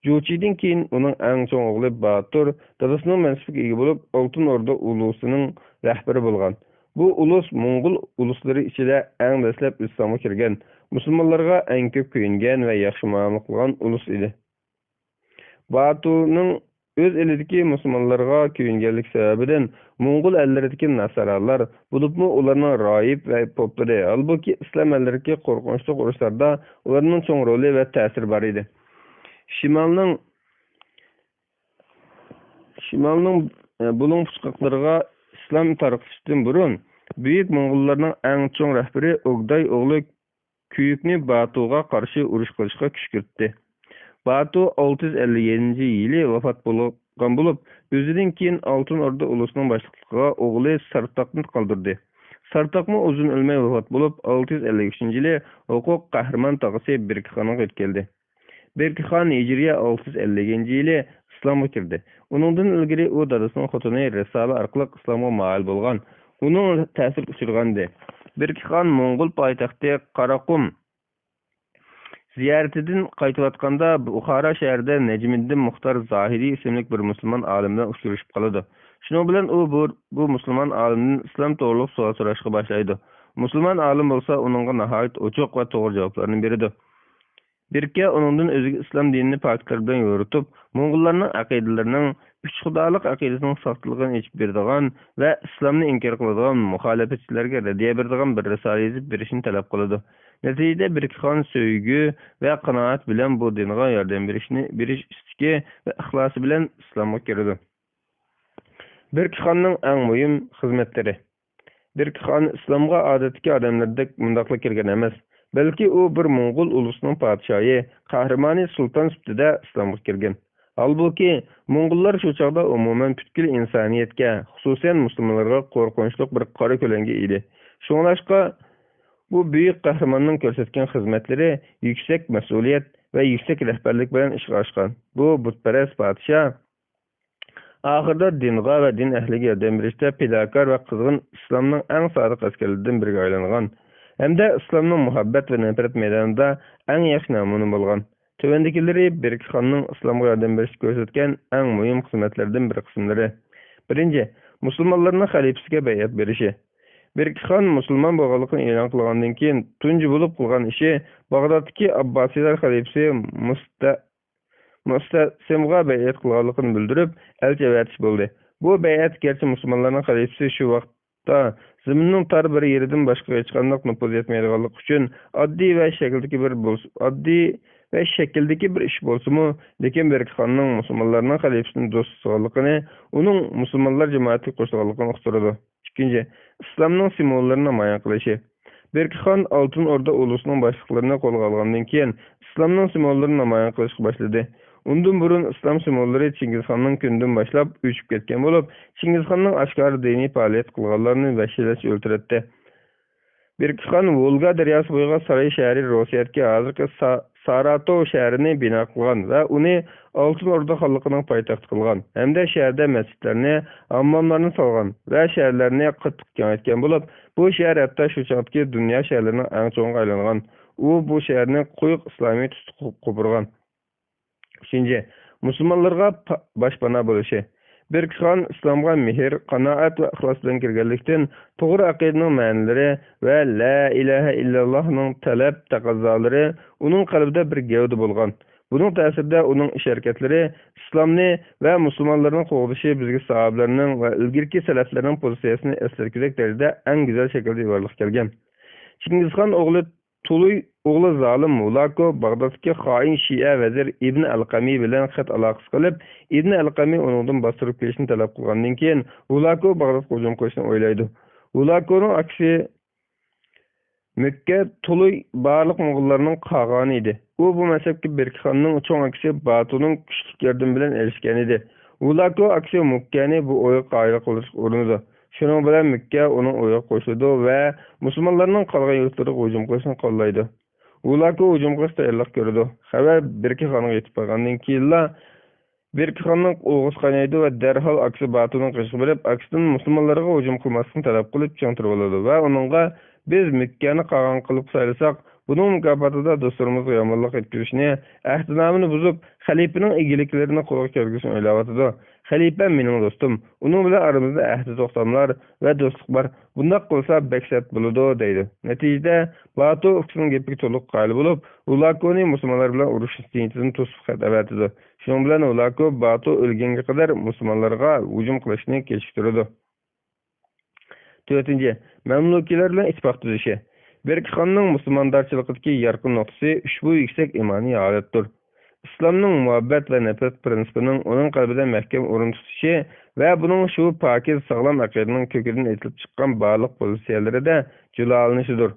جۇچىدىن كېيىن ئۇنىڭ ئەڭ چوڭ ئوغلى باتۇر دادىسىنىڭ مەنسىپىگە ئىگە بولۇپ، ئالتۇن ئوردا ئۇلۇسىنىڭ رەھبىرى بولغان. بۇ ئۇلۇس موڭغۇل ئۇلۇسلىرى ئىچىدە ئەڭ دەسلەپ ئىسلامغا كىرگەن، مۇسۇلمانلارغا ئەڭ كۆپ كۆيۈنگەن ۋە ياخشى مۇئامىلە قىلغان ئۇلۇس ئىدى. باتۇنىڭ ئۆز ئېلىدىكى مۇسۇلمانلارغا كۆيۈنگەنلىكى سەۋەبىدىن موڭغۇل ئەللىرىدىكى ناسارالار، بولۇپمۇ ئۇلارنىڭ راھىب ۋە پوپلىرى، ھالبۇكى ئىسلام ئەللىرىدىكى قورقۇنچلۇق ئۇرۇشلاردا ئۇلارنىڭ چوڭ رولى ۋە تەسىرى بار ئىدى. شىمالنىڭ، شىمالنىڭ، ئە، بۇلۇڭ پۇچقاقلىرىغا ئىسلام تارقىتىشتىن بۇرۇن، بۈيۈك موڭغۇللارنىڭ ئەڭ چوڭ رەھبىرى ئوگداي ئوغلى كۈيۈكنى باتۇغا قارشى ئۇرۇش قىلىشقا كۈشكۈرتتى. باتۇ ئالتە يۈز ئەللىك يەتتىنچى يىلى ۋاپات بولغان بولۇپ، ئۆزىدىن كېيىن ئالتۇن ئوردا ئۇلۇسىنىڭ باشلىقلىقىغا ئوغلى سارتاقنى قالدۇردى. سارتاقمۇ ئۇزۇن ئۆلمەي ۋاپات بولۇپ، ئالتە يۈز ئەللىك ئۈچىنچى يىلى ھوقۇق قەھرىمان تاغىسى بېركىخانغا يۆتكەلدى. بېركىخان ھىجرىيە ئالتە يۈز ئەللىكىنچى يىلى ئىسلامغا كىردى. ئۇنىڭدىن ئىلگىرى ئۇ دادىسىنىڭ خوتۇنى رىسالە ئارقىلىق ئىسلامغا مايىل بولغان، ئۇنىڭ تەسىرىگە ئۇچرىغانىدى. بىركى خان موڭغۇل پايتەختى قاراقۇم زىيارىتىدىن قايتىۋاتقاندا، بۇخارا شەھىرىدە نەجمىدىن مۇختار زاھىدى ئىسىملىك بىر مۇسۇلمان ئالىم بىلەن ئۇچرىشىپ قالىدۇ. شۇنىڭ بىلەن ئۇ بۇ، بۇ مۇسۇلمان ئالىمدىن ئىسلام توغرۇلۇق سوئال سوراشقا باشلايدۇ. مۇسۇلمان ئالىم بولسا ئۇنىڭغا ناھايىتى ئوچۇق ۋە توغرا جاۋابلارنى بېرىدۇ. بىركە ئۇنىڭدىن ئۆزىگە ئىسلام دىنىنى پاكىتلار بىلەن يورۇتۇپ، موڭغۇللارنىڭ ئەقىدىلىرىنىڭ ئۈچ خۇدالىق ئەقىدىسىنىڭ ساختىلىقىنى ئېچىپ بېرىدىغان ۋە ئىسلامنى ئىنكار قىلىدىغان مۇخالىپەتچىلەرگە رەددىيە بېرىدىغان بىر رىسالە يېزىپ بېرىشنى تەلەپ قىلىدۇ. نەتىجىدە بىركى خان سۆيگۈ ۋە قانائەت بىلەن بۇ دىنغا ياردەم بېرىشنى، بېرىش ئىستىكى ۋە ئىخلاسى بىلەن ئىسلامغا كىرىدۇ. بىركى خاننىڭ ئەڭ مۇھىم خىزمەتلىرى. بىركى خان ئىسلامغا ئادەتتىكى ئادەملەردەك مۇنداقلا كىرگەن ئەمەس، بەلكى ئۇ بىر موڭغۇل ئۇلۇسىنىڭ پادىشاھى، قەھرىمانى، سۇلتان سۈپىتىدە ئىسلامغا كىرگەن. ھالبۇكى، موڭغۇللار شۇ چاغدا ئومۇمەن پۈتكۈل ئىنسانىيەتكە، خۇسۇسەن مۇسۇلمانلارغا قورقۇنچلۇق بىر قارا كۆلەڭگە ئىدى. شۇڭلاشقا، بۇ بۈيۈك قەھرىماننىڭ كۆرسەتكەن خىزمەتلىرى يۈكسەك مەسئۇلىيەت ۋە يۈكسەك رەھبەرلىك بىلەن ئىشقا ئاشقان. بۇ بۇتپەرەس پادىشاھ ئاخىرىدا دىنغا ۋە دىن ئەھلىگە ياردەم بېرىشتە پىداكار ۋە قىزغىن ئىسلامنىڭ ئەڭ سادىق ئەسكەرلىرىدىن بىرىگە ئايلانغان ھەمدە ئىسلامنىڭ مۇھەببەت ۋە نەپرەت مەيدانىدا ئەڭ ياخشى نەمۇنە بولغان. تۆۋەندىكىلىرى بىركى خاننىڭ ئىسلامغا ياردەم بېرىشتە كۆرسەتكەن ئەڭ مۇھىم خىزمەتلىرىدىن بىر قىسىملىرى. بىرىنچى، مۇسۇلمانلارنىڭ خەلىپىسىگە بەيئەت بېرىشى. بىركى خان مۇسۇلمان بولغانلىقىنى ئېلان قىلغاندىن كېيىن، تۇنجى بولۇپ قىلغان ئىشى باغدادتىكى ئابباسىيلار خەلىپىسى مۇستە-، مۇستەسىمغا بەيئەت قىلغانلىقىنى بىلدۈرۈپ، ئەلچى ئەۋەتىش بولدى. بۇ بەيئەت گەرچە مۇسۇلمانلارنىڭ خەلىپىسى شۇ ۋاقىتتا زېمىننىڭ تار بىر يېرىدىن باشقىغا ھېچقانداق نوپۇز يەتمەيدىغانلىقى ئۈچۈن ئاددىي ۋە شەكىلدىكى بىر بولس-، ئاددىي ۋە شەكىلدىكى بىر ئىش بولسىمۇ، لېكىن بىركى خاننىڭ مۇسۇلمانلارنىڭ خەلىپىسىنى دوست تۇتىدىغانلىقىنى، ئۇنىڭ مۇسۇلمانلار جامائىتىگە قوشۇلغانلىقىنى ئۇقتۇرىدۇ. ئىككىنچى، ئىسلامنىڭ سىمۋوللىرىنى نامايان قىلىشى. بىركى خان ئالتۇن ئوردا ئۇلۇسىنىڭ باشلىقلىرىنى قولغا ئالغاندىن كېيىن، ئىسلامنىڭ سىمۋوللىرىنى نامايان قىلىشقا باشلىدى. ئۇندىن بۇرۇن ئىسلام سىمۋوللىرى چىڭگىزخاننىڭ كۈنىدىن باشلاپ ئۆچۈپ كەتكەن بولۇپ، چىڭگىزخاننىڭ ئاشكارا دىنىي پائالىيەت قىلغانلارنى ۋەھشىيلەرچە ئۆلتۈرەتتى. بىركى خان ۋولگا دەرياسى بويىغا ساراي شەھىرى روسىيەدىكى ھازىرقى سا-، ساراتوۋ شەھىرىنى بىنا قىلغان ۋە ئۇنى ئالتۇن ئوردا خانلىقىنىڭ پايتەختى قىلغان ھەمدە شەھەردە مەسچىتلەرنى، ھامماملارنى سالغان ۋە شەھەرلەرنى قاتتىق كېڭەيتكەن بولۇپ، بۇ شەھەر ھەتتا شۇ چاغدىكى دۇنيا شەھەرلىرىنىڭ ئەڭ چوڭىغا ئايلانغان. ئۇ بۇ شەھەرنى قويۇق ئىسلامىي تۈستە قو-، قوپۇرغان. ئۈچىنچى، مۇسۇلمانلارغا پا-، باشپانا بولۇشى. بىركى خان ئىسلامغا مېھىر، قانائەت ۋە ئىخلاس بىلەن كىرگەنلىكتىن، توغرا ئەقىدىنىڭ مەنىلىرى ۋە لا ئىلاھە ئىللاللاھنىڭ تەلەپ تەقەززالىرى ئۇنىڭ قەلبىدە بىر گەۋدە بولغان. بۇنىڭ تەسىرىدە ئۇنىڭ ئىش-ھەرىكەتلىرى ئىسلامنى ۋە مۇسۇلمانلارنى قوغدىشى بىزگە ساھابىلەرنىڭ ۋە ئىلگىرىكى سەلەفلەرنىڭ پوزىتسىيەسىنى ئەسلەتكۈدەك دەرىجىدە ئەڭ گۈزەل شەكىلدە ئىپادىلەپ كەلگەن. چىڭگىزخان ئوغلى تۇلۇي ئوغلى زالىم ھۇلاكو باغدادتىكى خائىن شىئە ۋەزىر ئىبن ئەلقەمى بىلەن خەت ئالاقىسى قىلىپ، ئىبن ئەلقەمى ئۇنىڭدىن باستۇرۇپ كېلىشنى تەلەپ قىلغاندىن كېيىن، ھۇلاكو باغدادقا ھۇجۇم قىلىشنى ئويلايدۇ. ھۇلاكونىڭ ئاكىسى مۆككە تۇلۇي بارلىق موڭغۇللارنىڭ قاغانى ئىدى. ئۇ بۇ مەنسەپكە بىركى خاننىڭ چوڭ ئاكىسى باتۇنىڭ كۈچلۈك ياردىمى بىلەن ئېرىشكەن ئىدى. ھۇلاكو ئاكىسى مۆككەنى بۇ ئويغا قايىل قىلىشقا ئۇرۇنىدۇ. شۇنىڭ بىلەن مۆككە ئۇنىڭ ئويىغا قوشۇلىدۇ ۋە مۇسۇلمانلارنىڭ قالغان يۇرتلىرىغا ھۇجۇم قىلىشنى قوللايدۇ. ھۇلاكو ھۇجۇم قىلىشقا تەييارلىق كۆرىدۇ. خەۋەر بىركى خانغا يېتىپ بارغاندىن كېيىنلا، بىركى خاننىڭ ئوغۇسى قاينايدۇ ۋە دەرھال ئاكىسى باتۇنىڭ قېشىغا بېرىپ، ئاكىسىدىن مۇسۇلمانلارغا ھۇجۇم قىلماسلىقنى تەلەپ قىلىپ، چىڭ تۇرۇۋالىدۇ ۋە ئۇنىڭغا، «بىز مۆككەنى قاغان قىلىپ سايلىساق، بۇنىڭ مۇكاپاتىدا دوستلىرىمىزغا يامانلىق يەتكۈزۈشنى، ئەھدىنامىنى بۇزۇپ، خەلىپىنىڭ ئىگىلىكلىرىنى قولغا كەلتۈرۈشنى ئويلاۋاتىدۇ. خەلىپە مېنىڭ دوستۇم، ئۇنىڭ بىلەن ئارىمىزدا ئەھدى توختاملار ۋە دوستلۇق بار. بۇنداق قىلسا بەك سەت بولىدۇ» دەيدۇ. نەتىجىدە، باتۇ ئۇكىسىنىڭ گېپىگە تولۇق قايىل بولۇپ، ھۇلاكونى مۇسۇلمانلار بىلەن ئۇرۇشۇش نىيىتىدىن توسۇپ خەت ئەۋەتىدۇ. شۇنىڭ بىلەن ھۇلاكو باتۇ ئۆلگەنگە قەدەر مۇسۇلمانلارغا ھۇجۇم قىلىشنى كېچىكتۈرىدۇ. تۆتىنچى، مەملۇكىيلار بىلەن ئىتتىپاق تۈزۈشى. بىركى خاننىڭ مۇسۇلماندارچىلىقىدىكى يارقىن نۇقتىسى ئۇشبۇ يۈكسەك ئىمانىي ھالەتتۇر. ئىسلامنىڭ مۇھەببەت ۋە نەپرەت پىرىنسىپىنىڭ ئۇنىڭ قەلبىدە مەھكەم ئورۇن تۇتۇشى ۋە بۇنىڭ شۇ پاكىز، ساغلام ئەقىدىنىڭ كۆكىدىن ئېتىلىپ چىققان بارلىق پوزىتسىيەلىرىدە جۇلالىنىشىدۇر.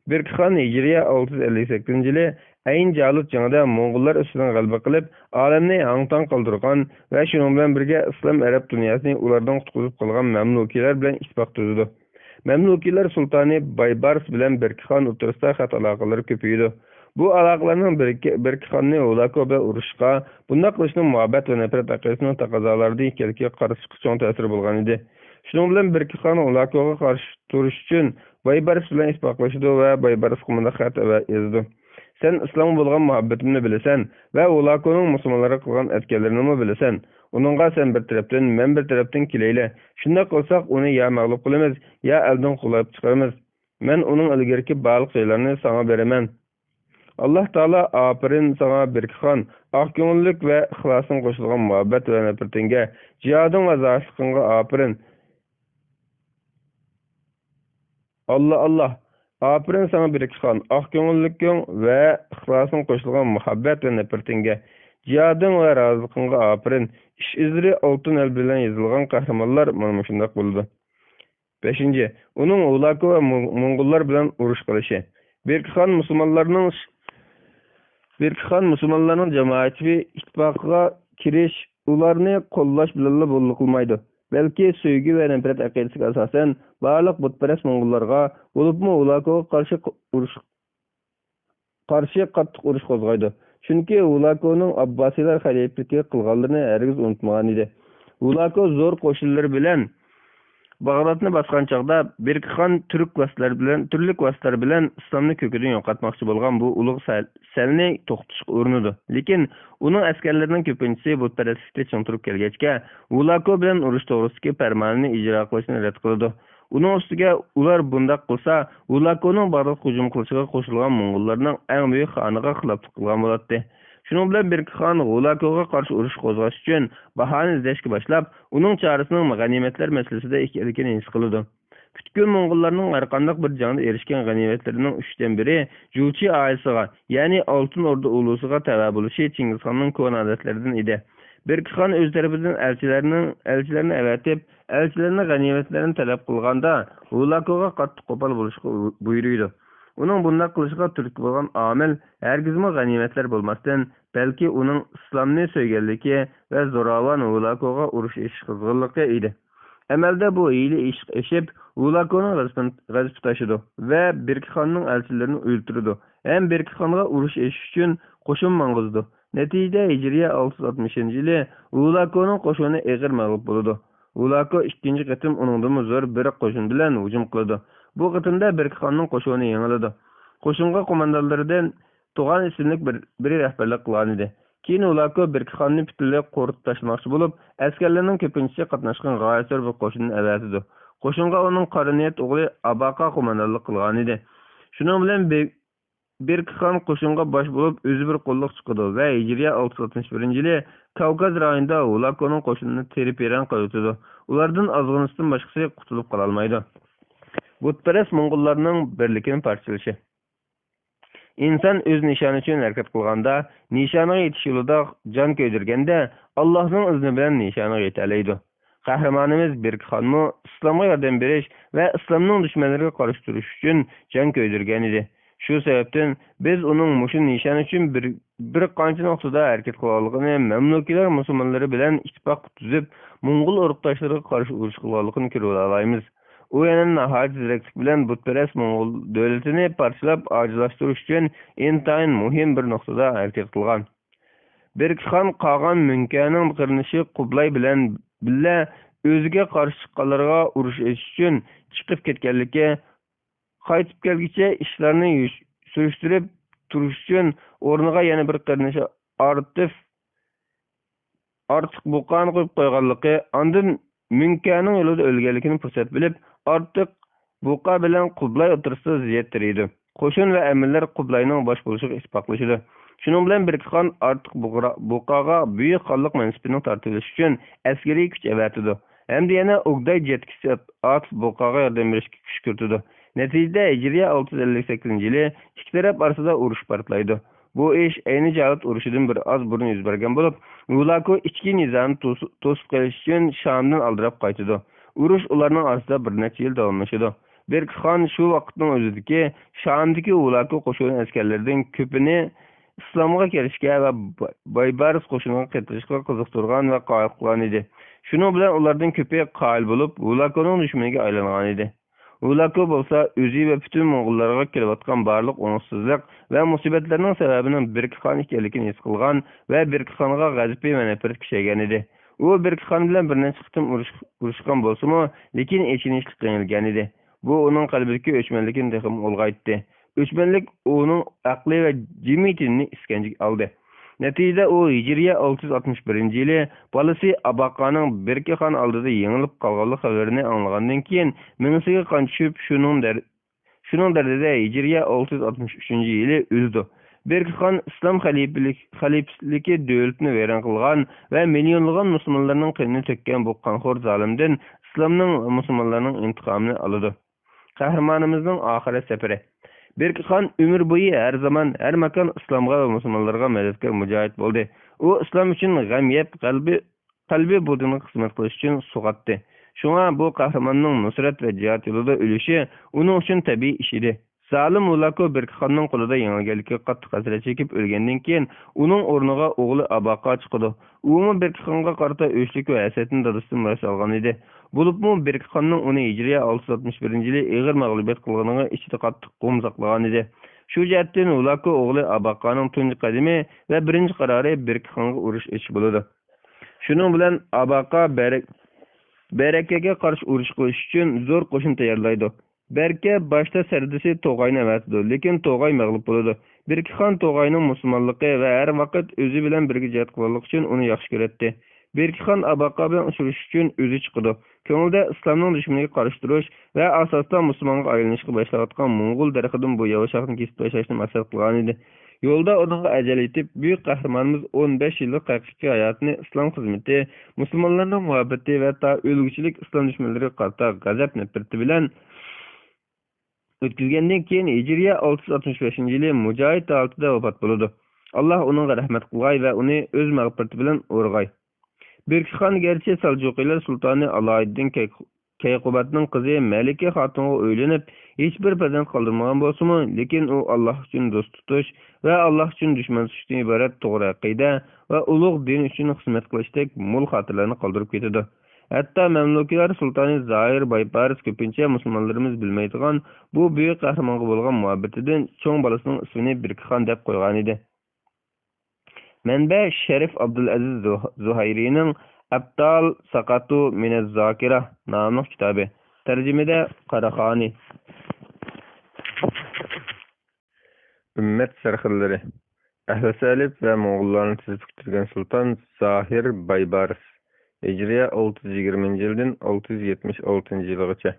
بىركى خان ھىجرىيە ئالتە يۈز ئەللىك سەككىزىنچى يىلى ئەين جالۇت جېڭىدە موڭغۇللار ئۈستىدىن غەلىبە قىلىپ، ئالەمنى ھاڭ-تاڭ قالدۇرغان ۋە شۇنىڭ بىلەن بىرگە ئىسلام ئەرەب دۇنياسىنى ئۇلاردىن قۇتقۇزۇپ قالغان مەملۇكىيلار بىلەن ئىتتىپاق تۈزىدۇ. مەملۇكىيلار سۇلتانى بايبارس بىلەن بىركى خان ئوتتۇرىسىدا خەت ئالاقىلىرى كۆپىيىدۇ. بۇ ئالاقىلەرنىڭ بىركى، بىركى خاننى ھۇلاكو بىلەن ئۇرۇشقا، بۇنداق قىلىشنىڭ مۇھەببەت ۋە نەپرەت ئەقىدىسىنىڭ تەقەززالىرىدىن ئىكەنلىكىگە قارىشىشقا چوڭ تەسىرى بولغان ئىدى. شۇنىڭ بىلەن بىركى خان ھۇلاكوغا قارشى تۇرۇش ئۈچۈن بايبارس بىلەن ئىتتىپاقلىشىدۇ ۋە بايبارسقا مۇنداق خەت ئەۋە-، يازىدۇ: «سەن ئىسلامغا بولغان مۇھەببىتىمنى بىلىسەن ۋە ھۇلاكونىڭ مۇسۇلمانلارغا قىلغان ئەتكەنلىرىنىمۇ بىلىسەن. ئۇنىڭغا سەن بىر تەرەپتىن، مەن بىر تەرەپتىن كېلەيلى. شۇنداق قىلساق، ئۇنى يا مەغلۇپ قىلىمىز، يا ئەلدىن قوغلاپ چىقىرىمىز. مەن ئۇنىڭ ئىلگىرىكى بارلىق جايلارنى ساڭا بېرىمەن.» ئاللاھ تائالا ئاپىرىن ساڭا بېركىخان، ئاق كۆڭۈللۈك ۋە ئىخلاسىڭ قوشۇلغان مۇھەببەت ۋە نەپرىتىڭگە، جىھادىڭ ۋە زاھىدلىقىڭغا ئاپىرىن. ئاللا، ئاللا، ئاپىرىن ساڭا بېركىخان، ئاق كۆڭۈللۈكۈڭ ۋە ئىخلاسىڭ قوشۇلغان مۇھەببەت ۋە نەپرىتىڭگە، جىھادىڭ ۋە رازىلىقىڭغا ئاپىرىن. ئىش ئىزلىرى ئالتۇن ئەل بىلەن يېزىلغان قەھرىمانلار مانا مۇشۇنداق بولىدۇ. بەشىنچى، ئۇنىڭ ھۇلاكو ۋە مو-، موڭغۇللار بىلەن ئۇرۇش قىلىشى. بېركىخان مۇسۇلمانلارنىڭ، بېركىخان مۇسۇلمانلارنىڭ جامائەتچى ئىتتىپاقىغا كىرىش، ئۇلارنى قوللاش بىلەنلا بولدى قىلمايدۇ، بەلكى سۆيگۈ ۋە نەپرەت ئەقىدىسىگە ئاساسەن، بارلىق بۇتپەرەس موڭغۇللارغا، بولۇپمۇ ھۇلاكوغا قارشى ق-، ئۇرۇش، قارشى قاتتىق ئۇرۇش قوزغايدۇ. چۈنكى ھۇلاكونىڭ ئابباسىيلار خەلىپىلىكى قىلغانلىرىنى ھەرگىز ئۇنتۇمىغان ئىدى. ھۇلاكو زور قوشۇنلىرى بىلەن باغدادنى باسقان چاغدا، بېركىخان تۈرك ۋاسىتىلەر بىلەن، تۈرلۈك ۋاسىتىلەر بىلەن ئىسلامنى كۆكىدىن يوقاتماقچى بولغان بۇ ئۇلۇغ سەل-، سەلنى توختىتىشقا ئۇرۇنىدۇ. لېكىن ئۇنىڭ ئەسكەرلىرىنىڭ كۆپىنچىسى بۇتپەرەسلىكتە چىڭ تۇرۇپ كەلگەچكە، ھۇلاكو بىلەن ئۇرۇش توغرىسىدىكى پەرمانىنى ئىجرا قىلىشنى رەت قىلىدۇ. ئۇنىڭ ئۈستىگە، ئۇلار بۇنداق قىلسا، ھۇلاكونىڭ باغدادقا ھۇجۇم قىلىشىغا قوشۇلغان موڭغۇللارنىڭ ئەڭ بۈيۈك خانىغا خىلاپلىق قىلغان بولاتتى. شۇنىڭ بىلەن بېركىخان ھۇلاكوغا قارشى ئۇرۇش قوزغاش ئۈچۈن باھانە ئىزدەشكە باشلاپ، ئۇنىڭ چارىسىنىڭ غەنىيمەتلەر مەسىلىسىدە ئىكەنلىكىنى ھېس قىلىدۇ. پۈتكۈل موڭغۇللارنىڭ ھەرقانداق بىر جەڭدە ئېرىشكەن غەنىيمەتلىرىنىڭ ئۈچتىن بىرى جۇچى ئائىلىسىغا، يەنى ئالتۇن ئوردا ئۇلۇسىغا تەۋە بولۇشى چىڭگىزخاننىڭ كونا ئادەتلىرىدىن ئىدى. بېركىخان ئۆز تەرىپىدىن ئەلچىلەرنىڭ، ئەلچىلەرنى ئەۋەتىپ، ئەلچىلەرنىڭ غەنىيمەتلەرنى تەلەپ قىلغاندا، ھۇلاكوغا قاتتىق قوپال بولۇشقا بۇيرۇيدۇ. ئۇنىڭ بۇنداق قىلىشىغا تۈرتكە بولغان ئامىل ھەرگىزمۇ غەنىيمەتلەر بولماستىن، بەلكى ئۇنىڭ ئىسلامنى سۆيگەنلىكى ۋە زوراۋان ھۇلاكوغا ئۇرۇش ئېچىش قىزغىنلىقى ئىدى. ئەمەلدە بۇ ھىيلە ئېشىپ، ھۇلاكونىڭ غەزىپىنى، غەزىپى تاشىدۇ ۋە بېركىخاننىڭ ئەلچىلىرىنى ئۆلتۈرىدۇ ھەم بېركىخانغا ئۇرۇش ئېچىش ئۈچۈن قوشۇن ماڭغۇزىدۇ. نەتىجىدە، ھىجرىيە ئالتە يۈز ئاتمىشىنچى يىلى ھۇلاكونىڭ قوشۇنى ئېغىر مەغلۇپ بولىدۇ. ھۇلاكو ئىككىنچى قېتىم ئۇنىڭدىنمۇ زور بىر قوشۇن بىلەن ھۇجۇم قىلىدۇ. بۇ قېتىمدا بېركىخاننىڭ قوشۇنى يېڭىلىدۇ. قوشۇنغا قوماندانلىرىدىن تۇغان ئىسىملىك بىر، بىرى رەھبەرلىك قىلغانىدى. كېيىن ھۇلاكو بېركىخاننى پۈتۈنلەي قۇرۇتۇپ تاشلىماقچى بولۇپ، ئەسكەرلىرىنىڭ كۆپىنچىسى قاتناشقان غايەت زور بىر قوشۇننى ئەۋەتىدۇ. قوشۇنغا ئۇنىڭ قارا نىيەت ئوغلى ئاباقا قوماندانلىق قىلغانىدى. شۇنىڭ بىلەن بېر-، بېركىخان قوشۇنغا باش بولۇپ، ئۆزى بىر قوللۇق چىقىدۇ ۋە ھىجرىيە ئالتە يۈز ئاتمىش بىرىنچى يىلى كاۋكاز رايونىدا ھۇلاكونىڭ قوشۇنىنى تېرە-پېرەڭ قىلىۋېتىدۇ. ئۇلاردىن ئازغىنىسىدىن باشقىسى قۇتۇلۇپ قالالمايدۇ. بۇتپەرەس موڭغۇللارنىڭ بىرلىكىنى پارچىلىشى. ئىنسان ئۆز نىشانى ئۈچۈن ھەرىكەت قىلغاندا، نىشانىغا يېتىش يولىدا جان كۆيدۈرگەندە، ئاللاھنىڭ ئىزنى بىلەن نىشانىغا يېتەلەيدۇ. قەھرىمانىمىز بېركىخانمۇ ئىسلامغا ياردەم بېرىش ۋە ئىسلامنىڭ دۈشمەنلىرىگە قارشى تۇرۇش ئۈچۈن جان كۆيدۈرگەنىدى. شۇ سەۋەبتىن بىز ئۇنىڭ مۇشۇ نىشان ئۈچۈن بىر، بىر قانچە نۇقتىدا ھەرىكەت قىلغانلىقىنى، مەملۇكىيلار مۇسۇلمانلىرى بىلەن ئىتتىپاق تۈزۈپ، موڭغۇل ئۇرۇقداشلىرىغا قارشى ئۇرۇش قىلغانلىقىنى كۆرۈۋالالايمىز. ئۇ يەنە ناھايىتى زېرەكلىك بىلەن بۇتپەرەس موڭغۇل دۆلىتىنى پارچىلاپ ئاجىزلاشتۇرۇش ئۈچۈن ئىنتايىن مۇھىم بىر نۇقتىدا ھەرىكەت قىلغان. بېركىخان قاغان مۈڭكەنىڭ قېرىندىشى قۇبلاي بىلەن بىللە ئۆزىگە قارشى چىققانلارغا ئۇرۇش ئېچىش ئۈچۈن چىقىپ كەتكەنلىكى، قايتىپ كەلگۈچە ئىشلارنى يۈش-، سۈرۈشتۈرۈپ تۇرۇش ئۈچۈن ئورنىغا يەنە بىر قېرىندىشى ئارتىف، ئارتىق بۇقانى قويۇپ قويغانلىقى، ئاندىن مۈڭكەنىڭ يولىدا ئۆلگەنلىكىنى پۇرسەت بىلىپ، ئارتىق بۇقا بىلەن قۇبلاي ئوتتۇرىسىدا زىددىيەت تېرىيدۇ. قوشۇن ۋە ئەمىرلەر قۇبلاينىڭ باش بولۇشىغا ئىتتىپاقلىشىدۇ. شۇنىڭ بىلەن بېركىخان ئارتىق بۇقرا-، بۇقاغا بۈيۈك خانلىق مەنسىپىنىڭ تارتىۋېلىشى ئۈچۈن ئەسكىرىي كۈچ ئەۋەتىدۇ ھەمدە يەنە ئوگداي جەتكىسى ئارتىق بۇقاغا ياردەم بېرىشكە كۈشكۈرتىدۇ. نەتىجىدە، ھىجرىيە ئالتە يۈز ئەللىك سەككىزىنچى يىلى ئىككى تەرەپ ئارىسىدا ئۇرۇش پارتلايدۇ. بۇ ئىش ئەينى جالۇت ئۇرۇشىدىن بىر ئاز بۇرۇن يۈز بەرگەن بولۇپ، ھۇلاكو ئىچكى نىزانى توس-، توسۇپ قېلىش ئۈچۈن شامدىن ئالدىراپ قايتىدۇ. ئۇرۇش ئۇلارنىڭ ئارىسىدا بىر نەچچە يىل داۋاملىشىدۇ. بېركىخان شۇ ۋاقىتنىڭ ئۆزىدىكى شامدىكى ھۇلاكو قوشۇنى ئەسكەرلىرىدىن كۆپىنى ئىسلامغا كىرىشكە ۋە با-، بايبارس قوشۇنىغا قېتىلىشقا قىزىقتۇرغان ۋە قايىل قىلغان ئىدى. شۇنىڭ بىلەن ئۇلاردىن كۆپى قايىل بولۇپ، ھۇلاكونىڭ دۈشمىنىگە ئايلانغان ئىدى. ھۇلاكو بولسا ئۆزى ۋە پۈتۈن موڭغۇللارغا كېلىۋاتقان بارلىق ئوڭۇشسىزلىق ۋە مۇسىبەتلەرنىڭ سەۋەبىنىڭ بېركىخان ئىكەنلىكىنى ھېس قىلغان ۋە بېركىخانغا غەزىپى ۋە نەپرىتى كۈچەيگەن ئىدى. ئۇ بېركىخان بىلەن بىر نەچچە قېتىم ئۇرۇش-، ئۇرۇشقان بولسىمۇ، لېكىن ئېچىنىشلىق يېڭىلگەن ئىدى. بۇ ئۇنىڭ قەلبىدىكى ئۆچمەنلىكنى تېخىمۇ ئۇلغايتتى. ئۆچمەنلىك ئۇنىڭ ئەقلى ۋە جىممىيىتىنى ئىسكەنجىگە ئالدى. نەتىجىدە ئۇ ھىجرىيە ئالتە يۈز ئاتمىش بىرىنچى يىلى بالىسى ئاباقانىڭ بېركىخان ئالدىدا يېڭىلىپ قالغانلىق خەۋىرىنى ئاڭلىغاندىن كېيىن، مېڭىسىگە قان چۈشۈپ، شۇنىڭ دەر-، شۇنىڭ دەردىدە ھىجرىيە ئالتە يۈز ئاتمىش ئۈچىنچى يىلى ئۆلىدۇ. بېركىخان ئىسلام خەلىپىلىك-، خەلىپىلىكى دۆلىتىنى ۋەيران قىلغان ۋە مىليونلىغان مۇسۇلمانلارنىڭ قېنىنى تۆككەن بۇ قانخور زالىمدىن ئىسلامنىڭ، مۇسۇلمانلارنىڭ ئىنتىقامىنى ئالىدۇ. قەھرىمانىمىزنىڭ ئاخىرەت سەپىرى. بېركىخان ئۆمۈر بويى ھەر زامان، ھەر ماكان ئىسلامغا ۋە مۇسۇلمانلارغا مەدەتكار مۇجاھىد بولدى. ئۇ ئىسلام ئۈچۈن غەم يەپ، قەلبى، قەلبى بۇدۇنغا خىزمەت قىلىش ئۈچۈن سۇغاتتى. شۇڭا بۇ قەھرىماننىڭ نۇسرەت ۋە جىھاد يولىدا ئۆلۈشى ئۇنىڭ ئۈچۈن تەبىئىي ئىش ئىدى. زالىم ھولاكو بېركىخاننىڭ قولىدا يېڭىلگەنلىكىگە قاتتىق ھەسرەت چېكىپ ئۆلگەندىن كېيىن، ئۇنىڭ ئورنىغا ئوغلى ئاباقا چىقىدۇ. ئۇمۇ بېركىخانغا قارىتا ئۆچلۈك ۋە ھەسرەتنى دادىسىدىن مىراس ئالغان ئىدى. بولۇپمۇ بېركىخاننىڭ ئۇنى ھىجرىيە ئالتە يۈز ئاتمىش بىرىنچى يىلى ئېغىر مەغلۇبىيەت قىلغىنىغا ئىچىدە قاتتىق غۇم ساقلىغان ئىدى. شۇ جەھەتتىن ھولاكو ئوغلى ئاباقانىڭ تۇنجى قەدىمى ۋە بىرىنچى قارارى بېركىخانغا ئۇرۇش ئېچىش بولىدۇ. شۇنىڭ بىلەن ئاباقا بەرەك-، بەرەكەگە قارشى ئۇرۇش قىلىش ئۈچۈن زور قوشۇن تەييارلايدۇ. بەركە باشتا سەردىسى توغاينى ئەۋەتىدۇ، لېكىن توغاي مەغلۇپ بولىدۇ. بېركىخان توغاينىڭ مۇسۇلمانلىقى ۋە ھەر ۋاقىت ئۆزى بىلەن بىرگە جىھاد قىلغانلىقى ئۈچۈن ئۇنى ياخشى كۆرەتتى. بېركىخان ئاباقا بىلەن ئۇچرىشىش ئۈچۈن ئۆزى چىقىدۇ. كۆڭلىدە ئىسلامنىڭ دۈشمىنىگە قارشى تۇرۇش ۋە ئاساستا مۇسۇلمانغا ئايلىنىشقا باشلاۋاتقان موڭغۇل دەرىخىدىن بۇ ياۋا شاخنى كېسىپ تاشلاشنى مەقسەت قىلغان ئىدى. يولدا ئۇنىڭغا ئەجەل يېتىپ، بۈيۈك قەھرىمانىمىز ئون بەش يىللىق ھەقىقىي ھاياتىنى ئىسلام خىزمىتى، مۇسۇلمانلارنىڭ مۇھەببىتى ۋە تا ئۆلگۈچىلىك ئىسلام دۈشمەنلىرىگە قارىتا غەزەپ نەپرىتى بىلەن ئۆتكۈزگەندىن كېيىن، ھىجرىيە ئالتە يۈز ئاتمىش بەشىنچى يىلى مۇجاھىد ھالىتىدە ۋاپات بولىدۇ. ئاللاھ ئۇنىڭغا رەھمەت قىلغاي ۋە ئۇنى ئۆز مەغپىرىتى بىلەن ئورىغاي. بېركىخان گەرچە سەلجۇقىيلار سۇلتانى ئالايىددىن كەي-، كەيقۇباتنىڭ قىزى مەلىكە خاتۇنغا ئۆيلىنىپ، ھېچبىر پەرزەنت قالدۇرمىغان بولسىمۇ، لېكىن ئۇ ئاللاھ ئۈچۈن دوست تۇتۇش ۋە ئاللاھ ئۈچۈن دۈشمەن تۇتۇشتىن ئىبارەت توغرا ئەقىدە ۋە ئۇلۇغ دىن ئۈچۈن خىزمەت قىلىشتەك مول خاتىرىلەرنى قالدۇرۇپ كېتىدۇ. ھەتتا مەملۇكىيلار سۇلتانى زاھىر بايپارىس كۆپىنچە مۇسۇلمانلىرىمىز بىلمەيدىغان بۇ بۈيۈك قەھرىمانغا بولغان مۇھەببىتىدىن چوڭ بالىسىنىڭ ئىسمىنى بېركىخان دەپ قويغانىدى. مەنبە: شەرىف ئابدۇلئەزىز زۇ-، زۇھەيرىنىڭ «ئەبتال ساقاتۇ مىنەز زاكىرە» ناملىق كىتابى. تەرجىمىدە: قاراخانى. ئۈممەت سەرخىللىرى. ئەھلى سەلىپ ۋە موڭغۇللارنى تىزىپ پۈكتۈرگەن سۇلتان زاھىر بايبارىس، ھىجرىيە ئالتە يۈز يىگىرمىنچى يىلدىن ئالتە يۈز يەتمىش ئالتىنچى يىلغىچە.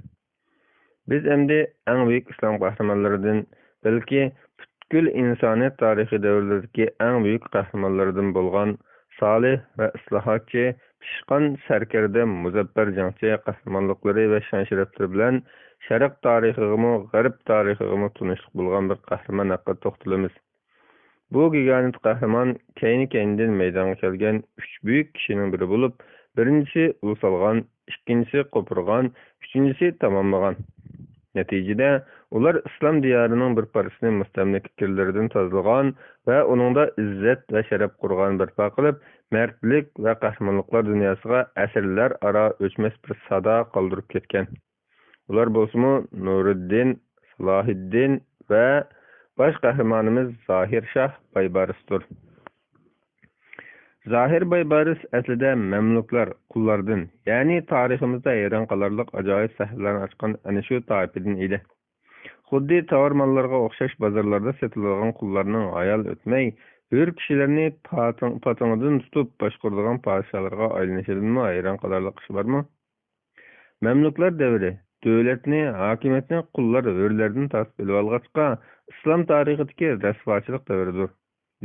بىز ئەمدى ئەڭ بۈيۈك ئىسلام قەھرىمانلىرىدىن، بەلكى پۈتكۈل ئىنسانىيەت تارىخىي دەۋرلىرىدىكى ئەڭ بۈيۈك قەھرىمانلىرىدىن بولغان سالىھ ۋە ئىسلاھاتچى، پىشقان سەركەردە، مۇزەپپەر جەڭچى قەھرىمانلىقلىرى ۋە شان-شەرەپلىرى بىلەن شەرق تارىخىغىمۇ، غەرب تارىخىغىمۇ تونۇشلۇق بولغان بىر قەھرىمان ھەققىدە توختىلىمىز. بۇ گىگانت قەھرىمان كەينى-كەينىدىن مەيدانغا كەلگەن ئۈچ بۈيۈك كىشىنىڭ بىرى بولۇپ، بىرىنچىسى ئۇل سالغان، ئىككىنچىسى قوپۇرغان، ئۈچىنچىسى تاماملىغان. نەتىجىدە، ئۇلار ئىسلام دىيارىنىڭ بىر پارچىسىنى مۇستەملىكىچىلىرىدىن تازىلىغان ۋە ئۇنىڭدا ئىززەت ۋە شەرەپ قورغانى بەرپا قىلىپ، مەردلىك ۋە قەھرىمانلىقلار دۇنياسىغا ئەسىرلەر ئارا ئۆچمەس بىر سادا قالدۇرۇپ كەتكەن. ئۇلار بولسىمۇ نۇرىدىن، سالاھىدىن ۋە باش قەھرىمانىمىز زاھىر شاھ بايبارىستۇر. زاھىر بايبارىس ئەسلىدە مەملۇكلار، قۇللاردىن، يەنى تارىخىمىزدا ھەيران قالارلىق ئاجايىپ سەھىپىلەرنى ئاچقان ئەنە شۇ تائىپىدىن ئىدى. خۇددى تاۋار ماللارغا ئوخشاش بازارلاردا سېتىلىدىغان قۇللارنىڭ ھايال ئۆتمەي، ھۆر كىشىلەرنى پاتىڭ-، پاتىڭىدىن تۇتۇپ باشقۇرىدىغان پادىشاھلارغا ئايلىنىشىدىنمۇ ھەيران قالارلىق ئىش بارمۇ؟ مەملۇكلار دەۋرى دۆلەتنى، ھاكىمىيەتنى قۇللار، ھۆرلەردىن تارتىپ ئېلىۋالغاچقا، ئىسلام تارىخىدىكى رەسۋاچىلىق دەۋرىدۇر.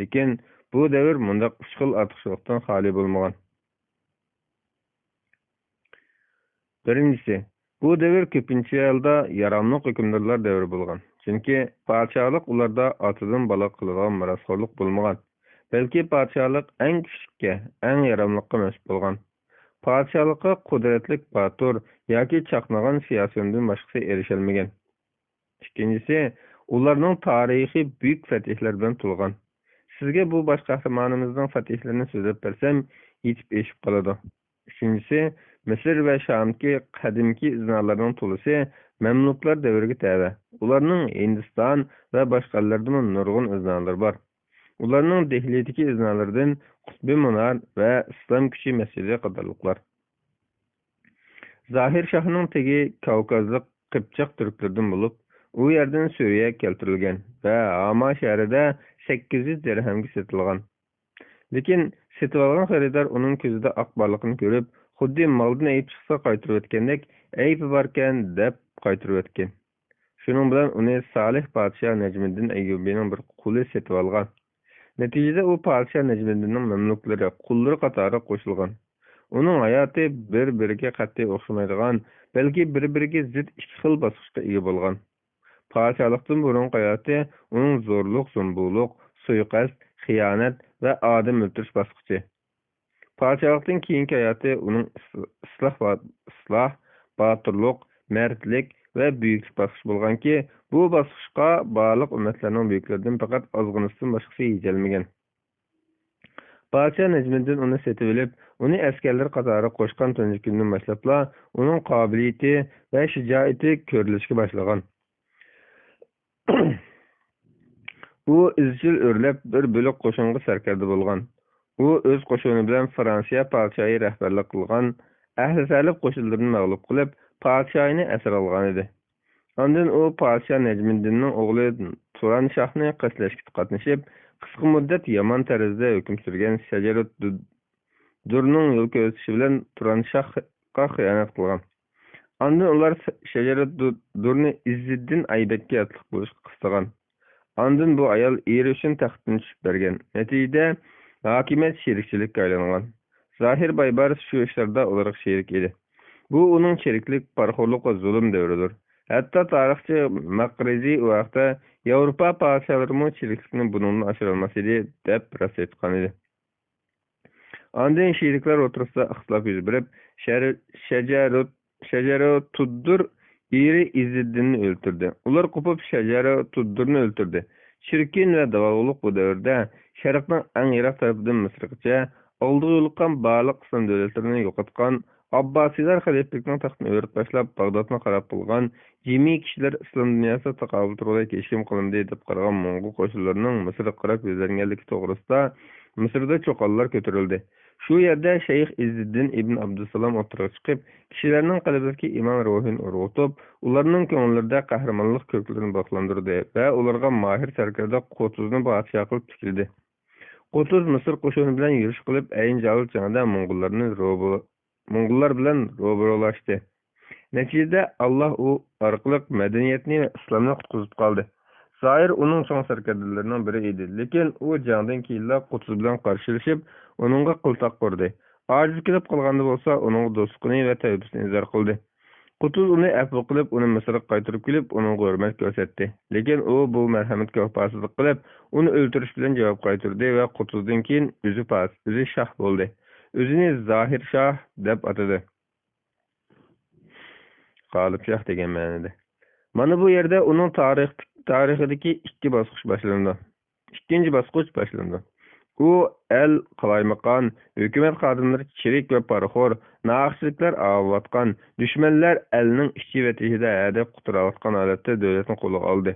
لېكىن بۇ دەۋر مۇنداق ئۈچ خىل ئارتۇقچىلىقتىن خالىي بولمىغان. بىرىنچىسى، بۇ دەۋر كۆپىنچە ھالدا ياراملىق ھۆكۈمدارلار دەۋرى بولغان. چۈنكى پادىشاھلىق ئۇلاردا ئاتىدىن بالىغا قىلىدىغان مىراسخورلۇق بولمىغان، بەلكى پادىشاھلىق ئەڭ كۈچلۈككە، ئەڭ ياراملىققا مەنسۇپ بولغان. پادىشاھلىققا قۇدرەتلىك باتۇر ياكى چاقنىغان سىياسىيوندىن باشقىسى ئېرىشەلمىگەن. ئىككىنچىسى، ئۇلارنىڭ تارىخى بۈيۈك فەتھلەر بىلەن تولغان. سىزگە بۇ باش قەھرىمانىمىزنىڭ فەتھلىرىنى سۆزلەپ بەرسەم، يېتىپ ئېشىپ قالىدۇ. ئۈچىنچىسى، مىسىر ۋە شامدىكى قەدىمكى ئىزنالارنىڭ تولىسى مەملۇكلار دەۋرىگە تەۋە. ئۇلارنىڭ ھىندىستان ۋە باشقا ئەللەردىمۇ نۇرغۇن ئىزنالىرى بار. ئۇلارنىڭ دېھلىدىكى ئىزنالىرىدىن قۇتبى مۇنار ۋە ئىسلام كۈچى مەسچىتى قاتارلىقلار. زاھىر شاھنىڭ تېگى كاۋكازلىق قىپچاق تۈركلىرىدىن بولۇپ، ئۇ يەردىن سۈرىيەگە كەلتۈرۈلگەن ۋە ھاما شەھىرىدە سەككىز يۈز دىرھەمگە سېتىلغان. لېكىن سېتىۋالغان خېرىدار ئۇنىڭ كۆزىدە ئاق بارلىقىنى كۆرۈپ، خۇددى مالدىن ئەيىب چىقسا قايتۇرۇۋەتكەندەك، «ئەيىبى باركەن» دەپ قايتۇرۇۋەتكەن. شۇنىڭ بىلەن ئۇنى سالىھ پادىشاھ نەجمىدىن ئەييۇبىنىڭ بىر قۇلى سېتىۋالغان. نەتىجىدە ئۇ پادىشاھ نەجمىدىننىڭ مەملۇكلىرى، قۇللىرى قاتارىغا قوشۇلغان. ئۇنىڭ ھاياتى بىر-بىرىگە قەتئىي ئوخشىمايدىغان، بەلكى بىر-بىرىگە زىت ئىككى خىل باسقۇچقا ئىگە بولغان. پادىشاھلىقتىن بۇرۇنقى ھاياتى ئۇنىڭ زورلۇق، زومبۇلۇق، سۇيىقەست، خىيانەت ۋە ئادەم ئۆلتۈرۈش باسقۇچى. پادىشاھلىقتىن كېيىنكى ھاياتى ئۇنىڭ ئىس-، ئىسلاھ، ئىسلاھ، باتۇرلۇق، مەردلىك ۋە بۈيۈكلۈك باسقۇچى بولغانكى، بۇ باسقۇچقا بارلىق ئۈممەتلەرنىڭ بۈيۈكلىرىدىن پەقەت ئازغىنىسىدىن باشقىسى يېتەلمىگەن. پادىشاھ نەجمىدىن ئۇنى سېتىۋېلىپ، ئۇنى ئەسكەرلىرى قاتارىغا قوشقان تۇنجى كۈندىن باشلاپلا ئۇنىڭ قابىلىيىتى ۋە شىجائىتى كۆرۈلۈشكە باشلىغان. ئۇ ئىزچىل ئۆرلەپ، بىر بۆلەك قوشۇنغا سەركەردە بولغان. ئۇ ئۆز قوشۇنى بىلەن فرانسىيە پادىشاھى رەھبەرلىك قىلغان ئەھلى سەلىپ قوشۇنلىرىنى مەغلۇپ قىلىپ، پادىشاھىنى ئەسىر ئالغانىدى. ئاندىن ئۇ پادىشاھ نەجمىدىننىڭ ئوغلى تۇران شاھنى قەستلەشكە قاتنىشىپ، قىسقا مۇددەت يامان تەرزدە ھۆكۈم سۈرگەن شەجەرۇت دۇ-، دۇرنىڭ يول كۆرسىتىشى بىلەن تۇران شاھقا خىيانەت قىلغان. ئاندىن ئۇلار شەجەرۇت دۇ-، دۇرنى ئىززىددىن ئەيبەككە ئاتلىق بولۇشقا قىستىغان. ئاندىن بۇ ئايال ئېرى ئۈچۈن تەختتىن چۈشۈپ بەرگەن. نەتىجىدە، ھاكىمىيەت شېرىكچىلىككە ئايلانغان. زاھىر بايبارىس شۇ ئىشلاردا ئۇلارغا شېرىك ئىدى. بۇ ئۇنىڭ چىرىكلىك، پارىخورلۇق ۋە زۇلۇم دەۋرىدۇر. ھەتتا تارىخچى ماقرىزى ئۇ ھەقتە، «ياۋروپا پادىشاھلىرىمۇ چىرىكلىكنى بۇنىڭدىن ئاشۇرالماس ئىدى» دەپ راست ئېيتقانىدى. ئاندىن شېرىكلەر ئوتتۇرىسىدا ئىختىلاپ يۈز بېرىپ، شەر-، شەجەرۇت-، شەجەرۇتۇددۇر ئېرى ئىززىددىننى ئۆلتۈردى. ئۇلار قوپۇپ، شەجەرۇتۇددۇرنى ئۆلتۈردى. چىركىن ۋە داۋالغۇلۇق بۇ دەۋردە شەرقنىڭ ئەڭ يىراق تەرىپىدىن مىسىرغىچە ئالدىغا يولۇققان بارلىق ئىسلام دۆلەتلىرىنى يوقاتقان، ئابباسىيلار خەلىپىلىكىنىڭ تەختىنى ئۆرۈپ تاشلاپ، باغدادنى خاراب قىلغان، جىمى كىشىلەر ئىسلام دۇنياسىدا تاقابىل تۇرغۇدەك ھېچكىم قالمىدى دەپ قارىغان موڭغۇل قوشۇنلىرىنىڭ مىسىرغا قاراپ يۈزلەنگەنلىكى توغرىسىدا مىسىردا چوققىلار كۆتۈرۈلدى. شۇ يەردە شەيخ ئىززىددىن ئىبن ئابدۇسالام ئوتتۇرىغا چىقىپ، كىشىلەرنىڭ قەلبىدىكى ئىمان روھىنى ئۇرغۇتۇپ، ئۇلارنىڭ كۆڭۈللىرىدە قەھرىمانلىق كۆكلىرىنى بۇلقاندۇردى ۋە ئۇلارغا ماھىر سەركەردە قۇتۇزنى پادىشاھ قىلىپ تىكلىدى. قۇتۇز مىسىر قوشۇنى بىلەن يۈرۈش قىلىپ، ئەينى جالۇت جەڭدە موڭغۇللارنى روبو-، موڭغۇللار بىلەن روبىرولاشتى. نەتىجىدە، ئاللاھ ئۇ ئارقىلىق مەدەنىيەتنى ۋە ئىسلامنى قۇتقۇزۇپ قالدى. زاھىر ئۇنىڭ چوڭ سەركەردىلىرىنىڭ بىرى ئىدى، لېكىن ئۇ جەڭدىن كېيىنلا قۇتۇز بىلەن قارشىلىشىپ، ئۇنىڭغا قىلتاق قۇردى. ئاجىز كېلىپ قالغاندا بولسا، ئۇنىڭغا دوستلۇقىنى ۋە تەۋبىسىنى ئىزھار قىلدى. قۇتۇز ئۇنى ئەپۇ قىلىپ، ئۇنى مىسىرغا قايتۇرۇپ كېلىپ، ئۇنىڭغا ھۆرمەت كۆرسەتتى. لېكىن ئۇ بۇ مەرھەمەتكە ۋاپاسىزلىق قىلىپ، ئۇنى ئۆلتۈرۈش بىلەن جاۋاب قايتۇردى ۋە قۇتۇزدىن كېيىن ئۆزى پاس-، ئۆزى شاھ بولدى. ئۆزىنى زاھىر شاھ دەپ ئاتىدى. غالىب شاھ دېگەن مەنىدە. مانا بۇ يەردە ئۇنىڭ تارىخ-، تارىخىدىكى ئىككى باسقۇچ باشلىنىدۇ. ئىككىنچى باسقۇچ باشلىنىدۇ. ئۇ ئەل، قالايمىقان، ھۆكۈمەت خادىملىرى چىرىك ۋە پارىخور، ناھەقچىلىكلەر ئاۋۇۋاتقان، دۈشمەنلەر ئەلنىڭ ئىچى ۋە تېشىدا ھەدەپ قۇتراۋاتقان ھالەتتە دۆلەتنى قولىغا ئالدى.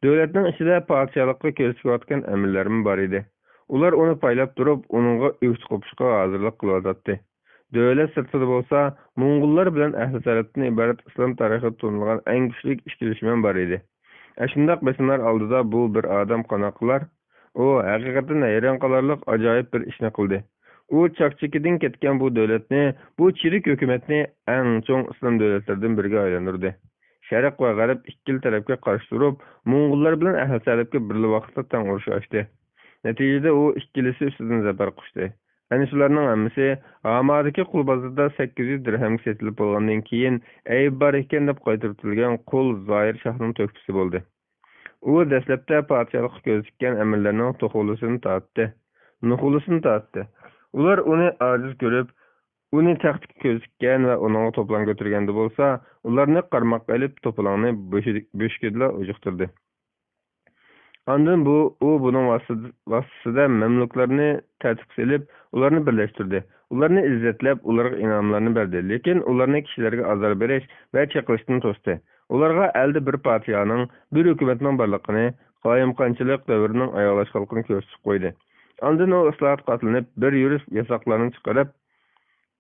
دۆلەتنىڭ ئىچىدە پادىشاھلىققا كۆز تىكىۋاتقان ئەمىرلەرمۇ بار ئىدى. ئۇلار ئۇنى پايلاپ تۇرۇپ، ئۇنىڭغا ئۆكتە قوپۇشقا ھازىرلىق قىلىۋاتاتتى. دۆلەت سىرتىدا بولسا، موڭغۇللار بىلەن ئەھلى سەلەپتىن ئىبارەت ئىسلام تارىخىدا تونۇلغان ئەڭ كۈچلۈك ئىككى دۈشمەن بار ئىدى. ئەشۇنداق بېسىملار ئالدىدا بۇ بىر ئادەم قانداق قىلار؟ ئۇ ھەقىقەتەن ھەيران قالارلىق ئاجايىپ بىر ئىشنى قىلدى. ئۇ چاكچىكىدىن كەتكەن بۇ دۆلەتنى، بۇ چىرىك ھۆكۈمەتنى ئەڭ چوڭ ئىسلام دۆلەتلىرىدىن بىرىگە ئايلاندۇردى. شەرق ۋە غەرب ئىككىلا تەرەپكە قارشى تۇرۇپ، موڭغۇللار بىلەن ئەھلى سەلەپكە بىرلا ۋاقىتتا تەڭ ئۇرۇش ئاچتى. نەتىجىدە ئۇ ئىككىلىسى ئۈستىدىن زەپەر قۇچتى. ئەنە شۇلارنىڭ ھەممىسى ھامادىكى قۇل بازىرىدا سەككىز يۈز دىرھەمگە سېتىلىپ بولغاندىن كېيىن، ئەيىبى بار ئىكەن دەپ قايتۇرۇۋېتىلگەن قۇل زاھىر شاھنىڭ تۆھپىسى بولدى. ئۇ دەسلەپتە پادىشاھلىققا كۆز تىككەن ئەمىرلەرنىڭ توخۇلىسىنى تارتتى، نوخۇلىسىنى تارتتى. ئۇلار ئۇنى ئاجىز كۆرۈپ، ئۇنى تەختكە كۆز تىككەن ۋە ئۇنىڭغا توپىلاڭ كۆتۈرگەندە بولسا، ئۇلارنى قارماققا ئېلىپ، توپىلاڭنى بۆشۈ-، بۆشۈكىدىلا ئۇجۇقتۇردى. ئاندىن بۇ، ئۇ بۇنىڭ ۋاسىتىسىدە مەملۇكلارنى تەرتىپكە سېلىپ، ئۇلارنى بىرلەشتۈردى. ئۇلارنى ئىززەتلەپ، ئۇلارغا ئىنئاملارنى بەردى. لېكىن ئۇلارنى كىشىلەرگە ئازار بېرىش ۋە چېقىلىشتىن توستى. ئۇلارغا ئەلدە بىر پادىشاھنىڭ، بىر ھۆكۈمەتنىڭ بارلىقىنى، قالايمىقانچىلىق دەۋرىنىڭ ئاياغلاشقانلىقىنى كۆرسىتىپ قويدى. ئاندىن ئۇ ئىسلاھاتقا ئاتلىنىپ، بىر يۈرۈش ياساقلارنى چىقىرىپ،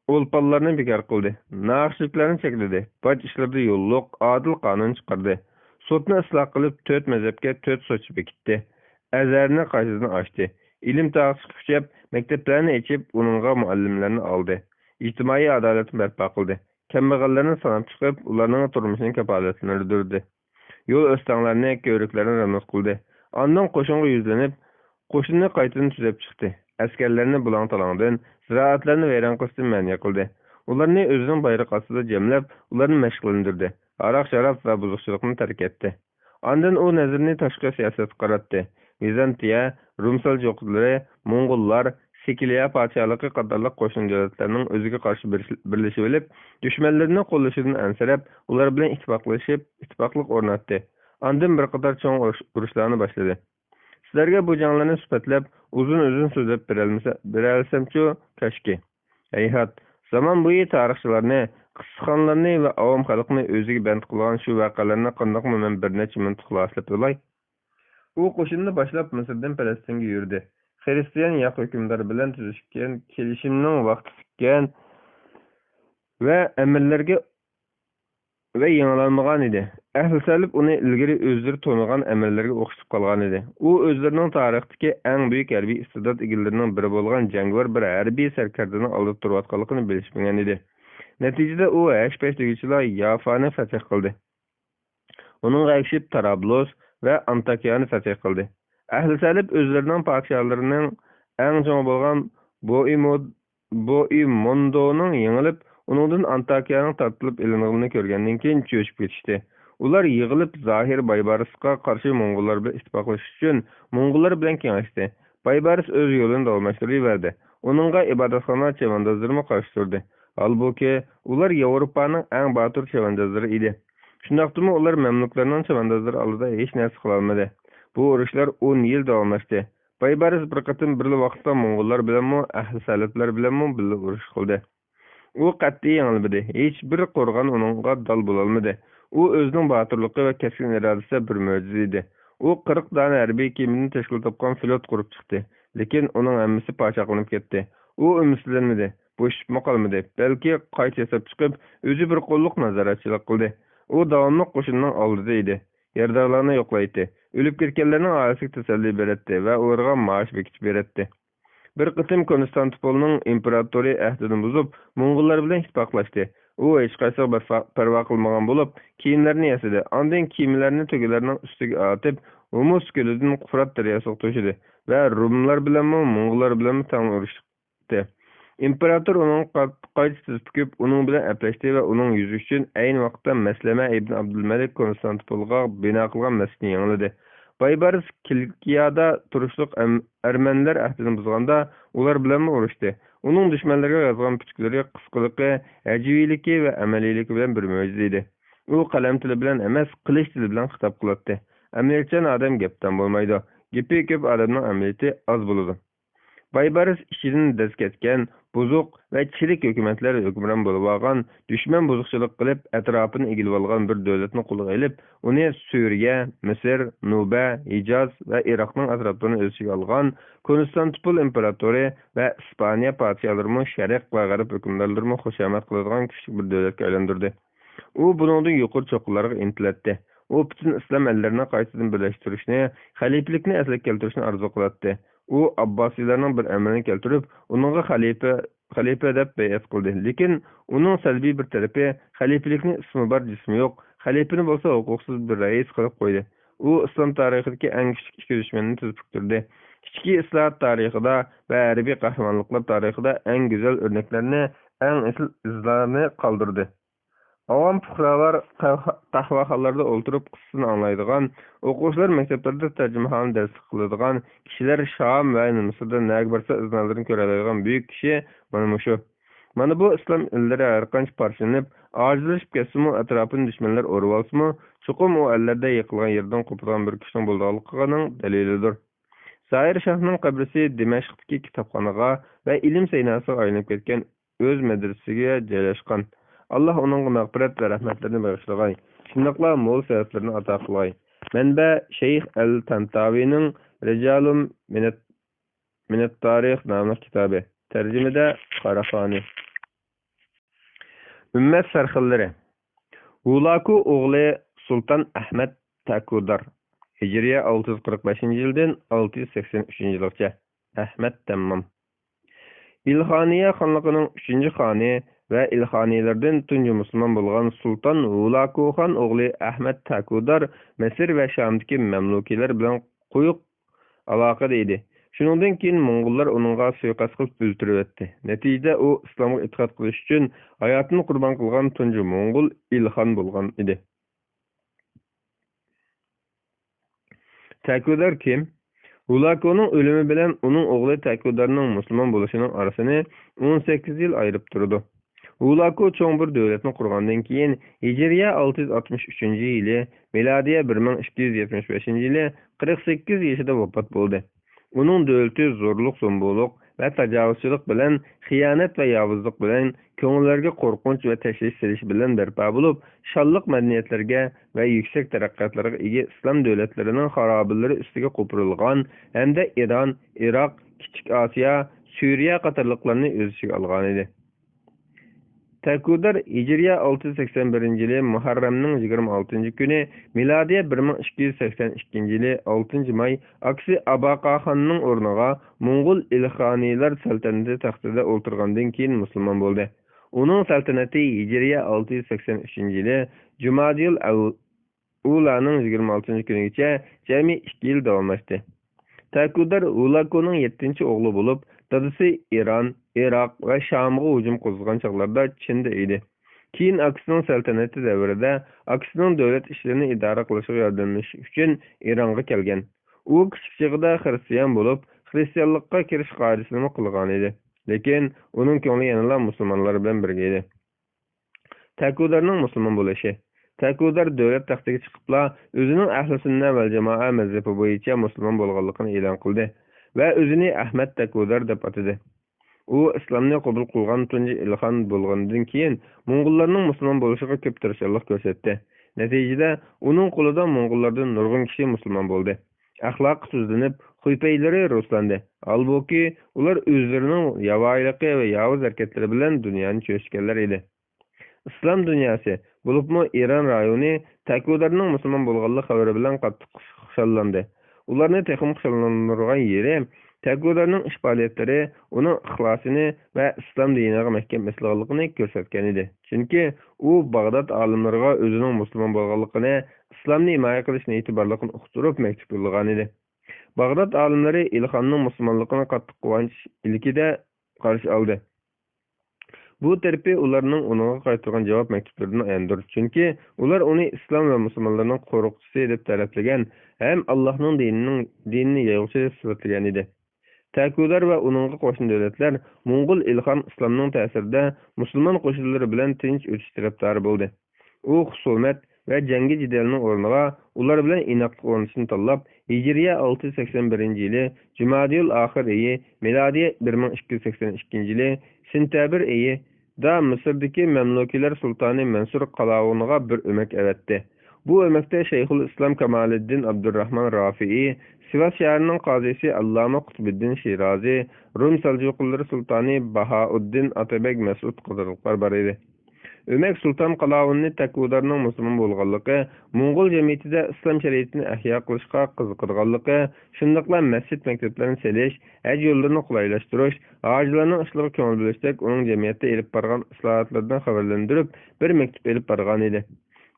ئولپانلارنى بىكار قىلدى، ناھەقچىلىكلەرنى چەكلىدى، باج ئىشلىرىدا يوللۇق، ئادىل قانۇن چىقاردى، سوتنى ئىسلاھ قىلىپ، تۆت مەزھەپكە تۆت سوتچى بېكىتتى، ئەزھەرنى قايتىدىن ئاچتى، ئىلىم تاغىسى قۇچاپ، مەكتەپلەرنى ئېچىپ، ئۇنىڭغا مۇئەللىملەرنى ئالدى، ئىجتىمائىي ئادالەتنى بەرپا قىلدى، كەمبەغەللەرنى ساناپ چىقىپ، ئۇلارنىڭ تۇرمۇشىنى كاپالەتلەندۈردى. يول ئۆستەڭلەرنى، كۆۋرۈكلەرنى رېمونت قىلدى. ئاندىن قوشۇنغا يۈزلىنىپ، قوشۇننى قايتىدىن تۈزەپ چىقتى. ئەسكەرلەرنى بۇلاڭ-تالاڭدىن، زىرائەتلەرنى ۋەيران قىلىشتىن مەنئى قىلدى. ئۇلارنى ئۆزىنىڭ بايرىقى ئاستىدا جەملەپ، ئۇلارنى مەشىقلەندۈردى. ھاراق-شاراب ۋە بۇزۇقچىلىقنى تەرك ئەتتى. ئاندىن ئۇ نەزىرىنى تاشقى سىياسەتكە قاراتتى. ۋىزانتىيە، رۇم سەلجۇقلىرى، موڭغۇللار، سىكىلىيە پادىشاھلىقى قاتارلىق قوشنا دۆلەتلەرنىڭ ئۆزىگە قارشى بىرلىشىۋېلىپ، دۈشمەنلىرىنى قوللىشىدىن ئەنسىرەپ، ئۇلار بىلەن ئىتتىپاقلىشىپ، ئىتتىپاقلىق ئورناتتى. ئاندىن بىر قاتار چوڭ ئۇرۇش-، ئۇرۇشلارنى باشلىدى. سىلەرگە بۇ جەڭلەرنى سۈپەتلەپ، ئۇزۇن-ئۇزۇن سۆزلەپ بېرەلمىسە-، بېرەلىسەمچۇ؟ كاشكى. ھەيھات، زامان بويى تارىخچىلارنى، قىسسىخانلارنى ۋە ئاۋام خەلقنى ئۆزىگە بەند قىلغان شۇ ۋەقەلەرنى قانداقمۇ مەن بىر نەچچە مىنۇت خۇلاسىلەپ بولاي؟ ئۇ قوشۇننى باشلاپ مىسىردىن پەلەستىنگە يۈردى. خىرىستىيان ياق ھۆكۈمدار بىلەن تۈزۈشكەن كېلىشىمنىڭ ۋاقتى پۈتكەن ۋە ئەمىرلەرگە ۋە يېڭىلالمىغان ئىدى. ئەھلى سەلەف ئۇنى ئىلگىرى ئۆزلىرى تونۇغان ئەمىرلەرگە ئوخشىتىپ قالغان ئىدى. ئۇ ئۆزلىرىنىڭ تارىختىكى ئەڭ بۈيۈك ھەربىي ئىستېدات ئىگىلىرىنىڭ بىرى بولغان جەڭگىۋار بىر ھەربىي سەركەردىنىڭ ئالدىدا تۇرۇۋاتقانلىقىنى بىلىشمىگەن ئىدى. نەتىجىدە ئۇ ھەش-پەش دېگۈچىلا يافانى فەتھ قىلدى. ئۇنىڭغا ئەگىشىپ تارابلۇس ۋە ئانتاكىيانى فەتھ قىلدى. ئەھلى سەلەف ئۆزلىرىنىڭ پادىشاھلىرىنىڭ ئەڭ چوڭى بولغان بوئىمود-، بوئىموندونىڭ يېڭىلىپ، ئۇنىڭدىن ئانتاكىيانىڭ تارتىلىپ ئېلىنغىنىنى كۆرگەندىن كېيىن چۆچۈپ كېتىشتى. ئۇلار يىغىلىپ، زاھىر بايبارىسقا قارشى موڭغۇللار بىلەن ئىتتىپاقلىشىش ئۈچۈن موڭغۇللار بىلەن كېڭەشتى. بايبارىس ئۆز يولىنى داۋاملاشتۇرۇۋەردى. ئۇنىڭغا ئىبادەتخانا چەۋەندازلىرىمۇ قارشى تۇردى. ھالبۇكى، ئۇلار ياۋروپانىڭ ئەڭ باتۇر چەۋەندازلىرى ئىدى. شۇنداقتىمۇ ئۇلار مەملۇكلارنىڭ چەۋەندازلىرى ئالدىدا ھېچ نەرسە قىلالمىدى. بۇ ئۇرۇشلار ئون يىل داۋاملاشتى. بايبارىس بىر قېتىم بىرلا ۋاقىتتا موڭغۇللار بىلەنمۇ، ئەھلى سەلەفلەر بىلەنمۇ بىللە ئۇرۇش قىلدى. ئۇ قەتئىي يېڭىلمىدى. ھېچبىر قورغان ئۇنىڭغا دال بولالمىدى. ئۇ ئۆزىنىڭ باتۇرلۇقى ۋە كەسكىن ئىرادىسى بىر مۆجىزە ئىدى. ئۇ قىرىق دانە ھەربىي كېمىدىن تەشكىل تاپقان فلوت قۇرۇپ چىقتى. لېكىن ئۇنىڭ ھەممىسى پاچاقلىنىپ كەتتى. ئۇ ئۈمىدسىزلەنمىدى. بوشىشىپمۇ قالمىدى. بەلكى قايتا ياساپ چىقىپ، ئۆزى بىر قوللۇق نازارەتچىلىك قىلدى. ئۇ داۋاملىق قوشۇننىڭ ئالدىدا ئىدى. يارىدارلارنى يوقلايتتى. ئۆلۈپ كەتكەنلەرنىڭ ئائىلىسىگە تەسەللى بېرەتتى ۋە ئۇلارغا مائاش بېكىتىپ بېرەتتى. بىر قېتىم كونستانتىپولنىڭ ئىمپېراتورى ئەھدىنى بۇزۇپ، موڭغۇللار بىلەن ئىتتىپاقلاشتى. ئۇ ھېچقايسىغا بەرپا-، پەرۋا قىلمىغان بولۇپ، كىيىملەرنى ياسىدى. ئاندىن كېمىلەرنى تۆگىلەرنىڭ ئۈستىگە ئاتىپ، ھۇمۇس كۆلىدىن فۇرات دەرياسىغا توشىدى ۋە روملار بىلەنمۇ، موڭغۇللار بىلەنمۇ تەڭلا ئۇرۇشتى. ئىمپېراتور ئۇنىڭغا قا-، قايتا تىز پۈكۈپ، ئۇنىڭ بىلەن ئەپلەشتى ۋە ئۇنىڭ يۈزى ئۈچۈن ئەينى ۋاقىتتا مەسلەمە ئىبن ئابدۇلمەلىك كونستانتىپولغا بىنا قىلغان مەسچىتنى يېڭىلىدى. بايبارىس كىلىكىيادا تۇرۇشلۇق ئەم-، ئەرمەنلەر ئەھدىنى بۇزغاندا، ئۇلار بىلەنمۇ ئۇرۇشتى. ئۇنىڭ دۈشمەنلىرىگە يازغان پۈتۈكلىرى قىسقىلىقى، ھەجۋىيلىكى ۋە ئەمەلىيلىكى بىلەن بىر مۆجىزە ئىدى. ئۇ قەلەم تىلى بىلەن ئەمەس، قىلىچ تىلى بىلەن خىتاب قىلاتتى. ئەمەلىيەتچان ئادەم گەپدان بولمايدۇ. گېپى كۆپ ئادەمنىڭ ئەمەلىيىتى ئاز بولىدۇ. بايبارىس ئىچىدىن دەز كەتكەن، بۇزۇق ۋە چىرىك ھۆكۈمەتلەر ھۆكۈمران بولۇۋالغان، دۈشمەن بۇزۇقچىلىق قىلىپ، ئەتراپىنى ئىگىلىۋالغان بىر دۆلەتنى قولىغا ئېلىپ، ئۇنى سۈرىيە، مىسىر، نۇبە، ھىجاز ۋە ئىراقنىڭ ئەتراپلىرىنى ئۆز ئىچىگە ئالغان كونستانتىپول ئىمپېراتورى ۋە ئىسپانىيە پادىشاھلىرىمۇ، شەرق ۋە غەرب ھۆكۈمدارلىرىمۇ خۇشامەت قىلىدىغان كۈچلۈك بىر دۆلەتكە ئايلاندۇردى. ئۇ بۇنىڭدىن يۇقىرى چوققىلارغا ئىنتىلەتتى. ئۇ پۈتۈن ئىسلام ئەللىرىنى قايتىدىن بىرلەشتۈرۈشنى، خەلىپىلىكنى ئەسلىگە كەلتۈرۈشنى ئارزۇ قىلاتتى. ئۇ ئابباسىيلارنىڭ بىر ئەمىرىنى كەلتۈرۈپ، ئۇنىڭغا خەلىپە، خەلىپە دەپ بەيئەت قىلدى. لېكىن ئۇنىڭ سەلبىي بىر تەرىپى، خەلىپىلىكنى ئىسمى بار، جىسمى يوق، خەلىپىنى بولسا ھوقۇقسىز بىر رەئىس قىلىپ قويدى. ئۇ ئىسلام تارىخىدىكى ئەڭ كىچىك ئىككى دۈشمەننى تىز پۈكتۈردى. ئىچكى ئىسلاھات تارىخىدا ۋە ھەربىي قەھرىمانلىقلار تارىخىدا ئەڭ گۈزەل ئۆرنەكلەرنى، ئەڭ ئېسىل ئىزلارنى قالدۇردى. ئاۋام پۇقرالار قەھۋە-، قەھۋەخانىلاردا ئولتۇرۇپ قىسسىسىنى ئاڭلايدىغان، ئوقۇغۇچىلار مەكتەپلەردە تەرجىمىھالنى دەرسلىك قىلىدىغان، كىشىلەر شام ۋە مىسىردا نەگە بارسا ئىزنالىرىنى كۆرەلەيدىغان بۈيۈك كىشى مانا مۇشۇ. مانا بۇ ئىسلام ئىللىرى ھەرقانچە پارچىلىنىپ، ئاجىزلىشىپ كەتسىمۇ، ئەتراپىنى دۈشمەنلەر ئورىۋالسىمۇ، چوقۇم ئۇ ئەللەردە يىقىلغان يېرىدىن قوپىدىغان بىر كۈچنىڭ بولىدىغانلىقىنىڭ دەلىلىدۇر. زاھىر شاھنىڭ قەبرىسى دىمەشقتىكى كىتابخانىغا ۋە ئىلىم سەيناسىغا ئايلىنىپ كەتكەن ئۆز مەدرىسىگە جايلاشقان. ئاللاھ ئۇنىڭغا مەغپىرەت ۋە رەھمەتلىرىنى بېغىشلىغاي. شۇنداقلا مول سەۋەبلىرىنى ئاتا قىلغاي. مەنبە: شەيخ ئەل تەنتاۋىنىڭ رىجالۇم مىنەت-، مىنەت تارىخ ناملىق كىتابى. تەرجىمىدە: قاراخانى. ئۈممەت سەرخىللىرى. ھۇلاكۇ ئوغلى سۇلتان ئەھمەد تەكۇدار، ھىجرىيە ئالتە يۈز قىرىق بەشىنچى يىلدىن ئالتە يۈز سەكسەن ئۈچىنچى يىلغىچە، ئەھمەد تەممام. ئىلخانىيە خانلىقىنىڭ ئۈچىنچى خانى ۋە ئىلخانىيلىرىدىن تۇنجى مۇسۇلمان بولغان سۇلتان ھۇلاكۇ خان ئوغلى ئەھمەد تەكۇدار مىسىر ۋە شامدىكى مەملۇكىيلەر بىلەن قويۇق ئالاقىدە ئىدى. شۇنىڭدىن كېيىن موڭغۇللار ئۇنىڭغا سۇيىقەست قىلىپ ئۆلتۈرۈۋەتتى. نەتىجىدە ئۇ ئىسلامغا ئېتىقاد قىلىش ئۈچۈن ھاياتىنى قۇربان قىلغان تۇنجى موڭغۇل ئىلخان بولغان ئىدى. تەكۇدار كىم؟ ھۇلاكۇنىڭ ئۆلۈمى بىلەن ئۇنىڭ ئوغلى تەكۇدارنىڭ مۇسۇلمان بولۇشىنىڭ ئارىسىنى ئون سەككىز يىل ئايرىپ تۇرىدۇ. ھۇلاكۇ چوڭ بىر دۆلەتنى قۇرغاندىن كېيىن، ھىجرىيە ئالتە يۈز ئاتمىش ئۈچىنچى يىلى، مىلادىيە بىر مىڭ ئىككى يۈز يەتمىش بەشىنچى يىلى قىرىق سەككىز يېشىدا ۋاپات بولدى. ئۇنىڭ دۆلىتى زورلۇق-زومبۇلۇق ۋە تاجاۋۇزچىلىق بىلەن، خىيانەت ۋە ياۋۇزلۇق بىلەن، كۆڭۈللەرگە قورقۇنچ ۋە تەشۋىش سېلىش بىلەن بەرپا بولۇپ، شانلىق مەدەنىيەتلەرگە ۋە يۈكسەك تەرەققىياتلارغا ئىگە ئىسلام دۆلەتلىرىنىڭ خارابىلىرى ئۈستىگە قوپۇرۇلغان ھەمدە ئىران، ئىراق، كىچىك ئاسىيا، سۈرىيە قاتارلىقلارنى ئۆز ئىچىگە ئالغانىدى. تەكۇدار ھىجرىيە ئالتە يۈز سەكسەن بىرىنچى يىلى مۇھەررەمنىڭ يىگىرمە ئالتىنچى كۈنى، مىلادىيە بىر مىڭ ئىككى يۈز سەكسەن ئىككىنچى يىلى ئالتىنچى ماي، ئاكىسى ئاباقاخاننىڭ ئورنىغا موڭغۇل ئىلخانىيلار سەلتەنىتى تەختىدە ئولتۇرغاندىن كېيىن مۇسۇلمان بولدى. ئۇنىڭ سەلتەنىتى ھىجرىيە ئالتە يۈز سەكسەن ئۈچىنچى يىلى جۇمادىيۇل ئەۋ-، ئۇلانىڭ يىگىرمە ئالتىنچى كۈنىگىچە جەمئىي ئىككى يىل داۋاملاشتى. تەكۇدار ھۇلاكۇنىڭ يەتتىنچى ئوغلى بولۇپ، دادىسى ئىران، ئىراق ۋە شامغا ھۇجۇم قوزغىغان چاغلاردا چىندا ئىدى. كېيىن ئاكىسىنىڭ سەلتەنىتى دەۋرىدە ئاكىسىنىڭ دۆلەت ئىشلىرىنى ئىدارە قىلىشىغا ياردەملىشىش ئۈچۈن ئىرانغا كەلگەن. ئۇ كىچىك چېغىدا خىرىستىيان بولۇپ، خىرىستىيانلىققا كىرىش قائىدىسىنىمۇ قىلغانىدى. لېكىن ئۇنىڭ كۆڭلى يەنىلا مۇسۇلمانلار بىلەن بىرگە ئىدى. تەكۇدارنىڭ مۇسۇلمان بولۇشى. تەكۇدار دۆلەت تەختىگە چىقىپلا، ئۆزىنىڭ ئەھلى سۈننە ۋەل جامائە مەزھىپى بويىچە مۇسۇلمان بولغانلىقىنى ئېلان قىلدى ۋە ئۆزىنى ئەھمەد تەكۇدار دەپ ئاتىدى. ئۇ ئىسلامنى قوبۇل قىلغان تۇنجى ئىلخان بولغاندىن كېيىن، موڭغۇللارنىڭ مۇسۇلمان بولۇشىغا كۆپ تىرىشچانلىق كۆرسەتتى. نەتىجىدە، ئۇنىڭ قولىدا موڭغۇللاردىن نۇرغۇن كىشى مۇسۇلمان بولدى. ئەخلاقى تۈزلىنىپ، خۇيپەيلىرى رۇسلاندى. ھالبۇكى، ئۇلار ئۆزلىرىنىڭ ياۋايىلىقى ۋە ياۋۇز ھەرىكەتلىرى بىلەن دۇنيانى چۆچۈتكەنلەر ئىدى. ئىسلام دۇنياسى، بولۇپمۇ ئىران رايونى تەكۇدارنىڭ مۇسۇلمان بولغانلىق خەۋىرى بىلەن قاتتىق خۇشاللاندى. ئۇلارنى تېخىمۇ خۇشاللاندۇرغان يېرى، تەكۇدارنىڭ ئىش پائالىيەتلىرى ئۇنىڭ ئىخلاسىنى ۋە ئىسلام دىنىغا مەھكەم ئېسىلغانلىقىنى كۆرسەتكەن ئىدى. چۈنكى ئۇ باغداد ئالىملىرىغا ئۆزىنىڭ مۇسۇلمان بولغانلىقىنى، ئىسلامنى ھىمايە قىلىش نىيىتى بارلىقىنى ئۇقتۇرۇپ مەكتۇپ يوللىغانىدى. باغداد ئالىملىرى ئىلخاننىڭ مۇسۇلمانلىقىنى قاتتىق قۇۋانچ ئىلكىدە قارشى ئالدى. بۇ تەرىپى ئۇلارنىڭ ئۇنىڭغا قايتۇرغان جاۋاب مەكتۇپلىرىدىن ئاياندۇر. چۈنكى ئۇلار ئۇنى ئىسلام ۋە مۇسۇلمانلارنىڭ قورۇقچىسى دەپ تەرىپلىگەن ھەم ئاللاھنىڭ دىنىنىڭ، دىنىنى يايغۇچى دەپ سۈپەتلىگەن ئىدى. تەكۇدار ۋە ئۇنىڭغا قوشنا دۆلەتلەر موڭغۇل ئىلخان ئىسلامنىڭ تەسىرىدە مۇسۇلمان قوشۇنلىرى بىلەن تىنچ ئۆتۈش تەرەپدارى بولدى. ئۇ خۇسۇمەت ۋە جەڭگى جېدەلنىڭ ئورنىغا ئۇلار بىلەن ئىناقلىق ئورنىتىشنى تاللاپ، ھىجرىيە ئالتە يۈز سەكسەن بىرىنچى يىلى جۇمادىيۇل ئاخىر ئېيى، مىلادىيە بىر مىڭ ئىككى يۈز سەكسەن ئىككىنچى يىلى سېنتەبىر ئېيىدا مىسىردىكى مەملۇكىيلەر سۇلتانى مەنسۇر قالاۋۇنىغا بىر ئۆمەك ئەۋەتتى. بۇ ئۆمەكتە شەيخۇل ئىسلام كامالىددىن ئابدۇرراھمان رافىئى، سىۋاس شەھىرىنىڭ قازىسى ئاللامە قۇتبىددىن شىرازى، رۇم سەلجۇقىلىرى سۇلتانى باھائۇددىن ئاتابەگ مەسئۇد قاتارلىقلار بار ئىدى. ئۆمەك سۇلتان قالاۋۇننى تەكۇدارنىڭ مۇسۇلمان بولغانلىقى، موڭغۇل جەمئىيىتىدە ئىسلام شەرىئىتىنى ئەھيا قىلىشقا قىزىقىدىغانلىقى، شۇنداقلا مەسچىت، مەكتەپلەرنى سېلىش، ھەج يوللىرىنى قولايلاشتۇرۇش، ھاجىلارنىڭ ئىشلىرىغا كۆڭۈل بۆلۈشتەك ئۇنىڭ جەمئىيەتتە ئېلىپ بارغان ئىسلاھاتلىرىدىن خەۋەرلەندۈرۈپ، بىر مەكتۇپ ئېلىپ بارغانىدى.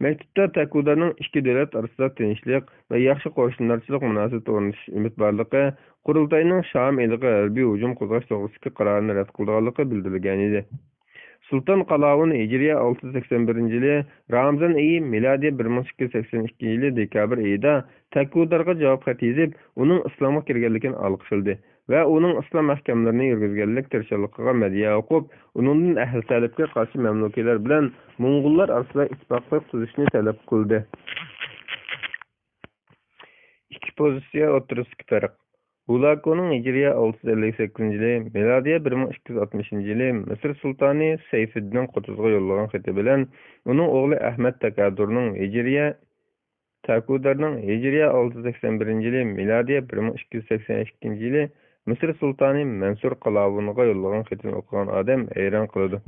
مەكتۇپتا تەكۇدارنىڭ ئىككى دۆلەت ئارىسىدا تىنچلىق ۋە ياخشى قوشنىلارچىلىق مۇناسىۋىتى ئورنىتىش ئۈمىد بارلىقى، قۇرۇلتاينىڭ شام ئېلىغا ھەربىي ھۇجۇم قوزغاش توغرىسىدىكى قارارنى رەت قىلىدىغانلىقى بىلدۈرۈلگەنىدى. سۇلتان قالاۋۇن ھىجرىيە ئالتە يۈز سەكسەن بىرىنچى يىلى رامىزان ئېيى، مىلادىيە بىر مىڭ ئىككى يۈز سەكسەن ئىككىنچى يىلى دېكابىر ئېيىدا تەكۇدارغا جاۋاب خەت يېزىپ، ئۇنىڭ ئىسلامغا كىرگەنلىكىنى ئالقىشلىدى ۋە ئۇنىڭ ئىسلام ئەھكاملىرىنى يۈرگۈزگەنلىك تىرىشچانلىقىغا مەدھىيە ئوقۇپ، ئۇنىڭدىن ئەھلى تەلىپكە قارشى مەملۇكىيلار بىلەن موڭغۇللار ئارىسىدا ئىتتىپاقلىق تۈزۈشنى تەلەپ قىلدى. ئىككى پوزىتسىيە ئوتتۇرىسىدىكى پەرق. ھۇلاكۇنىڭ ھىجرىيە ئالتە يۈز ئەللىك سەككىزىنچى يىلى، مىلادىيە بىر مىڭ ئىككى يۈز ئاتمىشىنچى يىلى مىسىر سۇلتانى سەيفىددىن قۇتۇزغا يوللىغان خېتى بىلەن ئۇنىڭ ئوغلى ئەھمەد تەكادۇرنىڭ ھىجرىيە، تەكۇدارنىڭ ھىجرىيە ئالتە يۈز سەكسەن بىرىنچى يىلى، مىلادىيە بىر مىڭ ئىككى يۈز سەكسەن ئىككىنچى يىلى مىسىر سۇلتانى مەنسۇر قالاۋۇنغا يوللىغان خېتىنى ئوقۇغان ئادەم ھەيران قالىدۇ.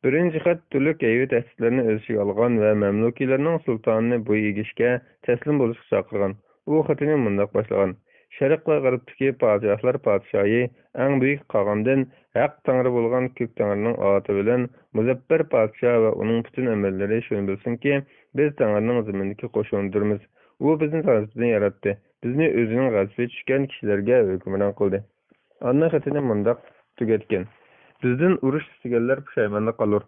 بىرىنچى خەت تۈرلۈك ھەيۋە تەھدىتلەرنى ئۆز ئىچىگە ئالغان ۋە مەملۇكىيلارنىڭ سۇلتانىنى بويۇن ئېگىشكە تەسلىم بولۇشقا چاقىرغان. ئۇ خېتىنى مۇنداق باشلىغان: شەرق ۋە غەربتىكى پادىشاھلار پادىشاھى، ئەڭ بۈيۈك قاغاندىن، ھەق تەڭرى بولغان كۆك تەڭرىنىڭ ئاتى بىلەن، مۇزەپپەر پادىشاھ ۋە ئۇنىڭ پۈتۈن ئەمىرلىرى شۇنى بىلسۇنكى، بىز تەڭرىنىڭ زېمىندىكى قوشۇنىدۇرمىز. ئۇ بىزنى غەزىپىدىن ياراتتى، بىزنى ئۆزىنىڭ غەزىپى چۈشكەن كىشىلەرگە ھۆكۈمران قىلدى. ئانا خېتىنى مۇنداق تۈگەتكەن: بىزدىن ئۇرۇش ئىستىگەنلەر پۇشايماندا قالۇر،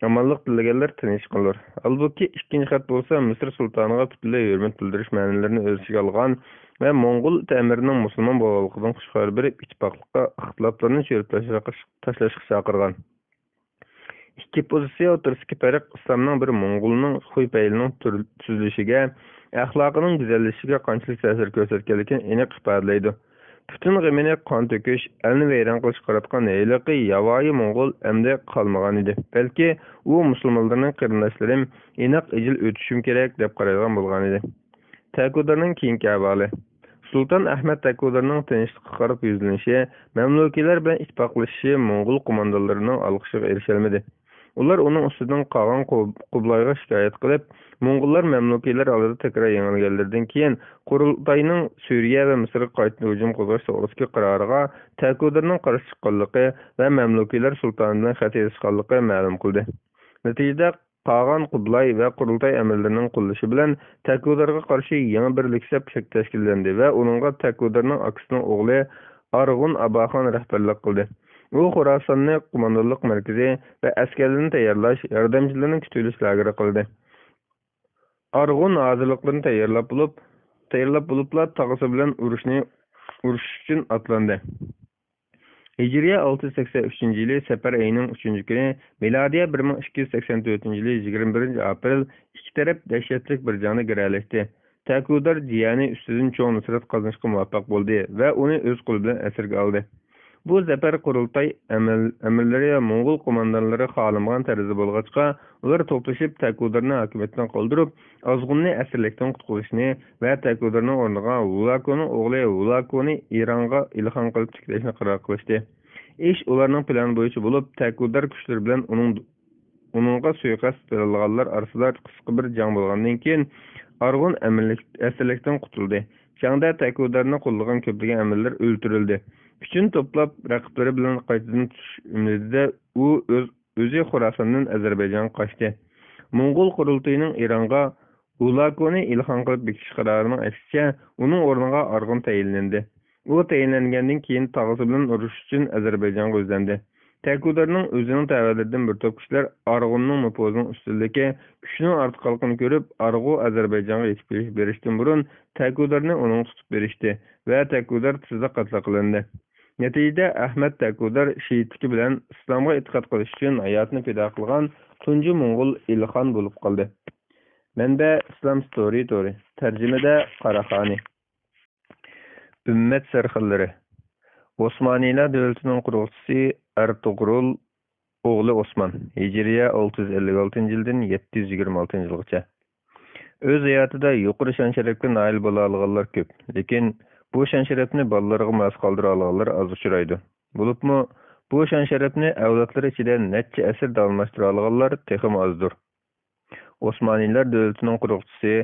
ئامانلىق تىلىگەنلەر تىنچ قالۇر. ھالبۇكى، ئىككىنچى خەت بولسا مىسىر سۇلتانىغا پۈتۈنلەي ھۆرمەت بىلدۈرۈش مەنىلىرىنى ئۆز ئىچىگە ئالغان ۋە موڭغۇل تەمىرىنىڭ مۇسۇلمان بولغانلىقىدىن خۇش خەۋەر بېرىپ، ئىتتىپاقلىققا، ئىختىلاپلارنى چۆرۈپ تاشلاشقا، تاشلاشقا چاقىرغان. ئىككى پوزىتسىيە ئوتتۇرىسىدىكى پەرق ئىسلامنىڭ بىر موڭغۇلنىڭ خۇي پەيلىنىڭ تۈر-، تۈزۈلۈشىگە، ئەخلاقىنىڭ گۈزەللىشىشىگە قانچىلىك تەسىر كۆرسەتكەنلىكىنى ئېنىق ئىپادىلەيدۇ. پۈتۈن غېمىنى قان تۆكۈش، ئەلنى ۋەيران قىلىشقا قاراتقان ھېلىقى ياۋايى موڭغۇل ئەمدى قالمىغانىدى. بەلكى ئۇ مۇسۇلمانلارنىڭ قېرىنداشلىرىم، ئىناق ئېجىل ئۆتۈشۈم كېرەك دەپ قارايدىغان بولغانىدى. تەكۇدارنىڭ كېيىنكى ئەھۋالى. سۇلتان ئەھمەد تەكۇدارنىڭ تىنچلىققا قاراپ يۈزلىنىشى، مەملۇكىيلار بىلەن ئىتتىپاقلىشىشى موڭغۇل قوماندانلىرىنىڭ ئالقىشىغا ئېرىشەلمىدى. ئۇلار ئۇنىڭ ئۈستىدىن قاغان قۇب-، قۇبلايغا شىكايەت قىلىپ، موڭغۇللار مەملۇكىيلار ئالدىدا تەكرار يېڭىلگەنلىرىدىن كېيىن، قۇرۇلتاينىڭ سۈرىيە ۋە مىسىرغا قايتا ھۇجۇم قوزغاش توغرىسىدىكى قارارىغا تەكۇدارنىڭ قارشى چىققانلىقى ۋە مەملۇكىيلار سۇلتانى بىلەن خەت ئېلىشقانلىقى مەلۇم قىلدى. نەتىجىدە، قاغان قۇبلاي ۋە قۇرۇلتاي ئەمىرلىرىنىڭ قوللىشى بىلەن تەكۇدارغا قارشى يېڭى بىرلىكسە تەشكىللەندى ۋە ئۇنىڭغا تەكۇدارنىڭ ئاكىسىنىڭ ئوغلى ئارغۇن ئاباخان رەھبەرلىك قىلدى. ئۇ خوراساننى قوماندانلىق مەركىزى ۋە ئەسكەرلەرنى تەييارلاش، ياردەمچىلەرنى كۈتۈۋېلىش لاگېرى قىلدى. ئارغۇن ھازىرلىقلىرىنى تەييارلاپ بولۇپ، تەييارلاپ بولۇپلا تاغىسى بىلەن ئۇرۇشنى، ئۇرۇش ئۈچۈن ئاتلاندى. ھىجرىيە ئالتە يۈز سەكسەن ئۈچىنچى يىلى سەپەر ئېيىنىڭ ئۈچىنچى كۈنى، مىلادىيە بىر مىڭ ئىككى يۈز سەكسەن تۆتىنچى يىلى يىگىرمە بىرىنچى ئاپرېل، ئىككى تەرەپ دەھشەتلىك بىر جەڭدە گىرەلەشتى. تەكۇدار جىيەنى ئۈستىدىن چوڭ نۇسرەت قازىنىشقا مۇۋەپپەق بولدى ۋە ئۇنى ئۆز قولى بىلەن ئەسىرگە ئالدى. بۇ زەپەر قۇرۇلتاي ئەمىر-، ئەمىرلىرى ۋە موڭغۇل قوماندانلىرى خالىمىغان تەرزدە بولغاچقا، ئۇلار توپلىشىپ تەكۇدارنى ھاكىمىيەتتىن قالدۇرۇپ، ئازغۇننى ئەسىرلىكتىن قۇتقۇزۇشنى ۋە تەكۇدارنىڭ ئورنىغا ۋۇلاكونىڭ ئوغلى ۋۇلاكونى ئىرانغا ئىلھام قىلىپ تىكلەشنى قارار قىلىشتى. ئىش ئۇلارنىڭ پىلانى بويىچە بولۇپ، تەكۇدار كۈچلىرى بىلەن ئۇنىڭ، ئۇنىڭغا سۇيىقەست پىلانلىغانلار ئارىسىدا قىسقا بىر جەڭ بولغاندىن كېيىن، ئارغۇن ئەمىرلىك-، ئەسىرلىكتىن قۇتۇلدى. جەڭدە تەكۇدارنى قوللىغان كۆپلىگەن ئەمىرلەر ئۆلتۈرۈلدى. كۈچىنى توپلاپ، رەقىبلىرى بىلەن قايتىدىن تۇتۇش ئۈمىدىدە ئۇ ئۆز ئۆزى خوراساندىن ئەزەربەيجانغا قاچتى. موڭغۇل قۇرۇلتىيىنىڭ ئىرانغا ۋۇلاكونى ئىلھام قىلىپ بېكىتىش قارارىنىڭ ئەكسىچە، ئۇنىڭ ئورنىغا ئارغۇن تەيىنلەندى. ئۇ تەيىنلەنگەندىن كېيىن، تاغىسى بىلەن ئۇرۇش ئۈچۈن ئەزەربەيجانغا يۈزلەندى. تەكۇدارنىڭ ئۆزىنىڭ تەۋەلىرىدىن بىر توپ كىشىلەر ئارغۇننىڭ نوپۇزىنىڭ ئۈستۈنلۈكى، كۈچىنىڭ ئارتۇقلۇقىنى كۆرۈپ، ئارغۇ ئەزەربەيجانغا يېتىپ كېلىش بېرىشتىن بۇرۇن تەكۇدارنى ئۇنىڭغا تۇتۇپ بېرىشتى ۋە تەكۇدار تېزلا قەتل قىلىندى. نەتىجىدە، ئەھمەد تەكۇدار شېھىتلىكى بىلەن ئىسلامغا ئېتىقاد قىلىش ئۈچۈن ھاياتىنى پىدا قىلغان تۇنجى موڭغۇل ئىلخان بولۇپ قالدى. مەنبە: ئىسلام ستورى تورى. تەرجىمىدە قاراخانى. ئۈممەت سەرخىللىرى. ئوسمانىيلار دۆلىتىنىڭ قۇرغۇچىسى ئەرتۇغرۇل ئوغلى ئوسمان، ھىجرىيە ئالتە يۈز ئەللىك ئالتىنچى يىلدىن يەتتە يۈز يىگىرمە ئالتىنچى يىلغىچە. ئۆز ھاياتىدا يۇقىرى شان-شەرەپكە نائىل بولالىغانلار كۆپ، لېكىن بۇ شان-شەرەپنى بالىلىرىغا مىراس قالدۇرالىغانلار ئاز ئۇچرايدۇ. بولۇپمۇ، بۇ شان-شەرەپنى ئەۋلادلىرى ئىچىدە نەچچە ئەسىر داۋاملاشتۇرالىغانلار تېخىمۇ ئازدۇر. ئوسمانىيلار دۆلىتىنىڭ قۇرغۇچىسى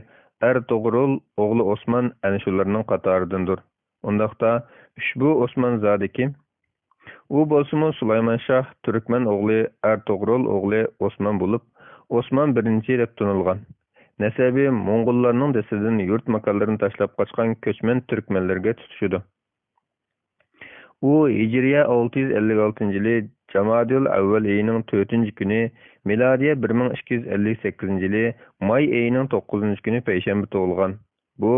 ئەرتۇغرۇل ئوغلى ئوسمان ئەنە شۇلارنىڭ قاتارىدىندۇر. ئۇنداقتا، ئۈچبۇ ئوسمان زادى كىم؟ ئۇ بولسىمۇ سۇلايمان شاھ تۈركمەن ئوغلى ئەرتۇغرۇل ئوغلى ئوسمان بولۇپ، ئوسمان بىرىنچى دەپ تونۇلغان. نەسەبى موڭغۇللارنىڭ دەستىدىن يۇرت-ماكانلىرىنى تاشلاپ قاچقان كۆچمەن تۈركمەنلەرگە تۇتىشىدۇ. ئۇ ھىجرىيە ئالتە يۈز ئەللىك ئالتىنچى يىلى جامادىل ئەۋۋەل ئېيىنىڭ تۆتىنچى كۈنى، مىلادىيە بىر مىڭ ئىككى يۈز ئەللىك سەككىزىنچى يىلى ماي ئېيىنىڭ توققۇزىنچى كۈنى پەيشەنبە تۇغۇلغان. بۇ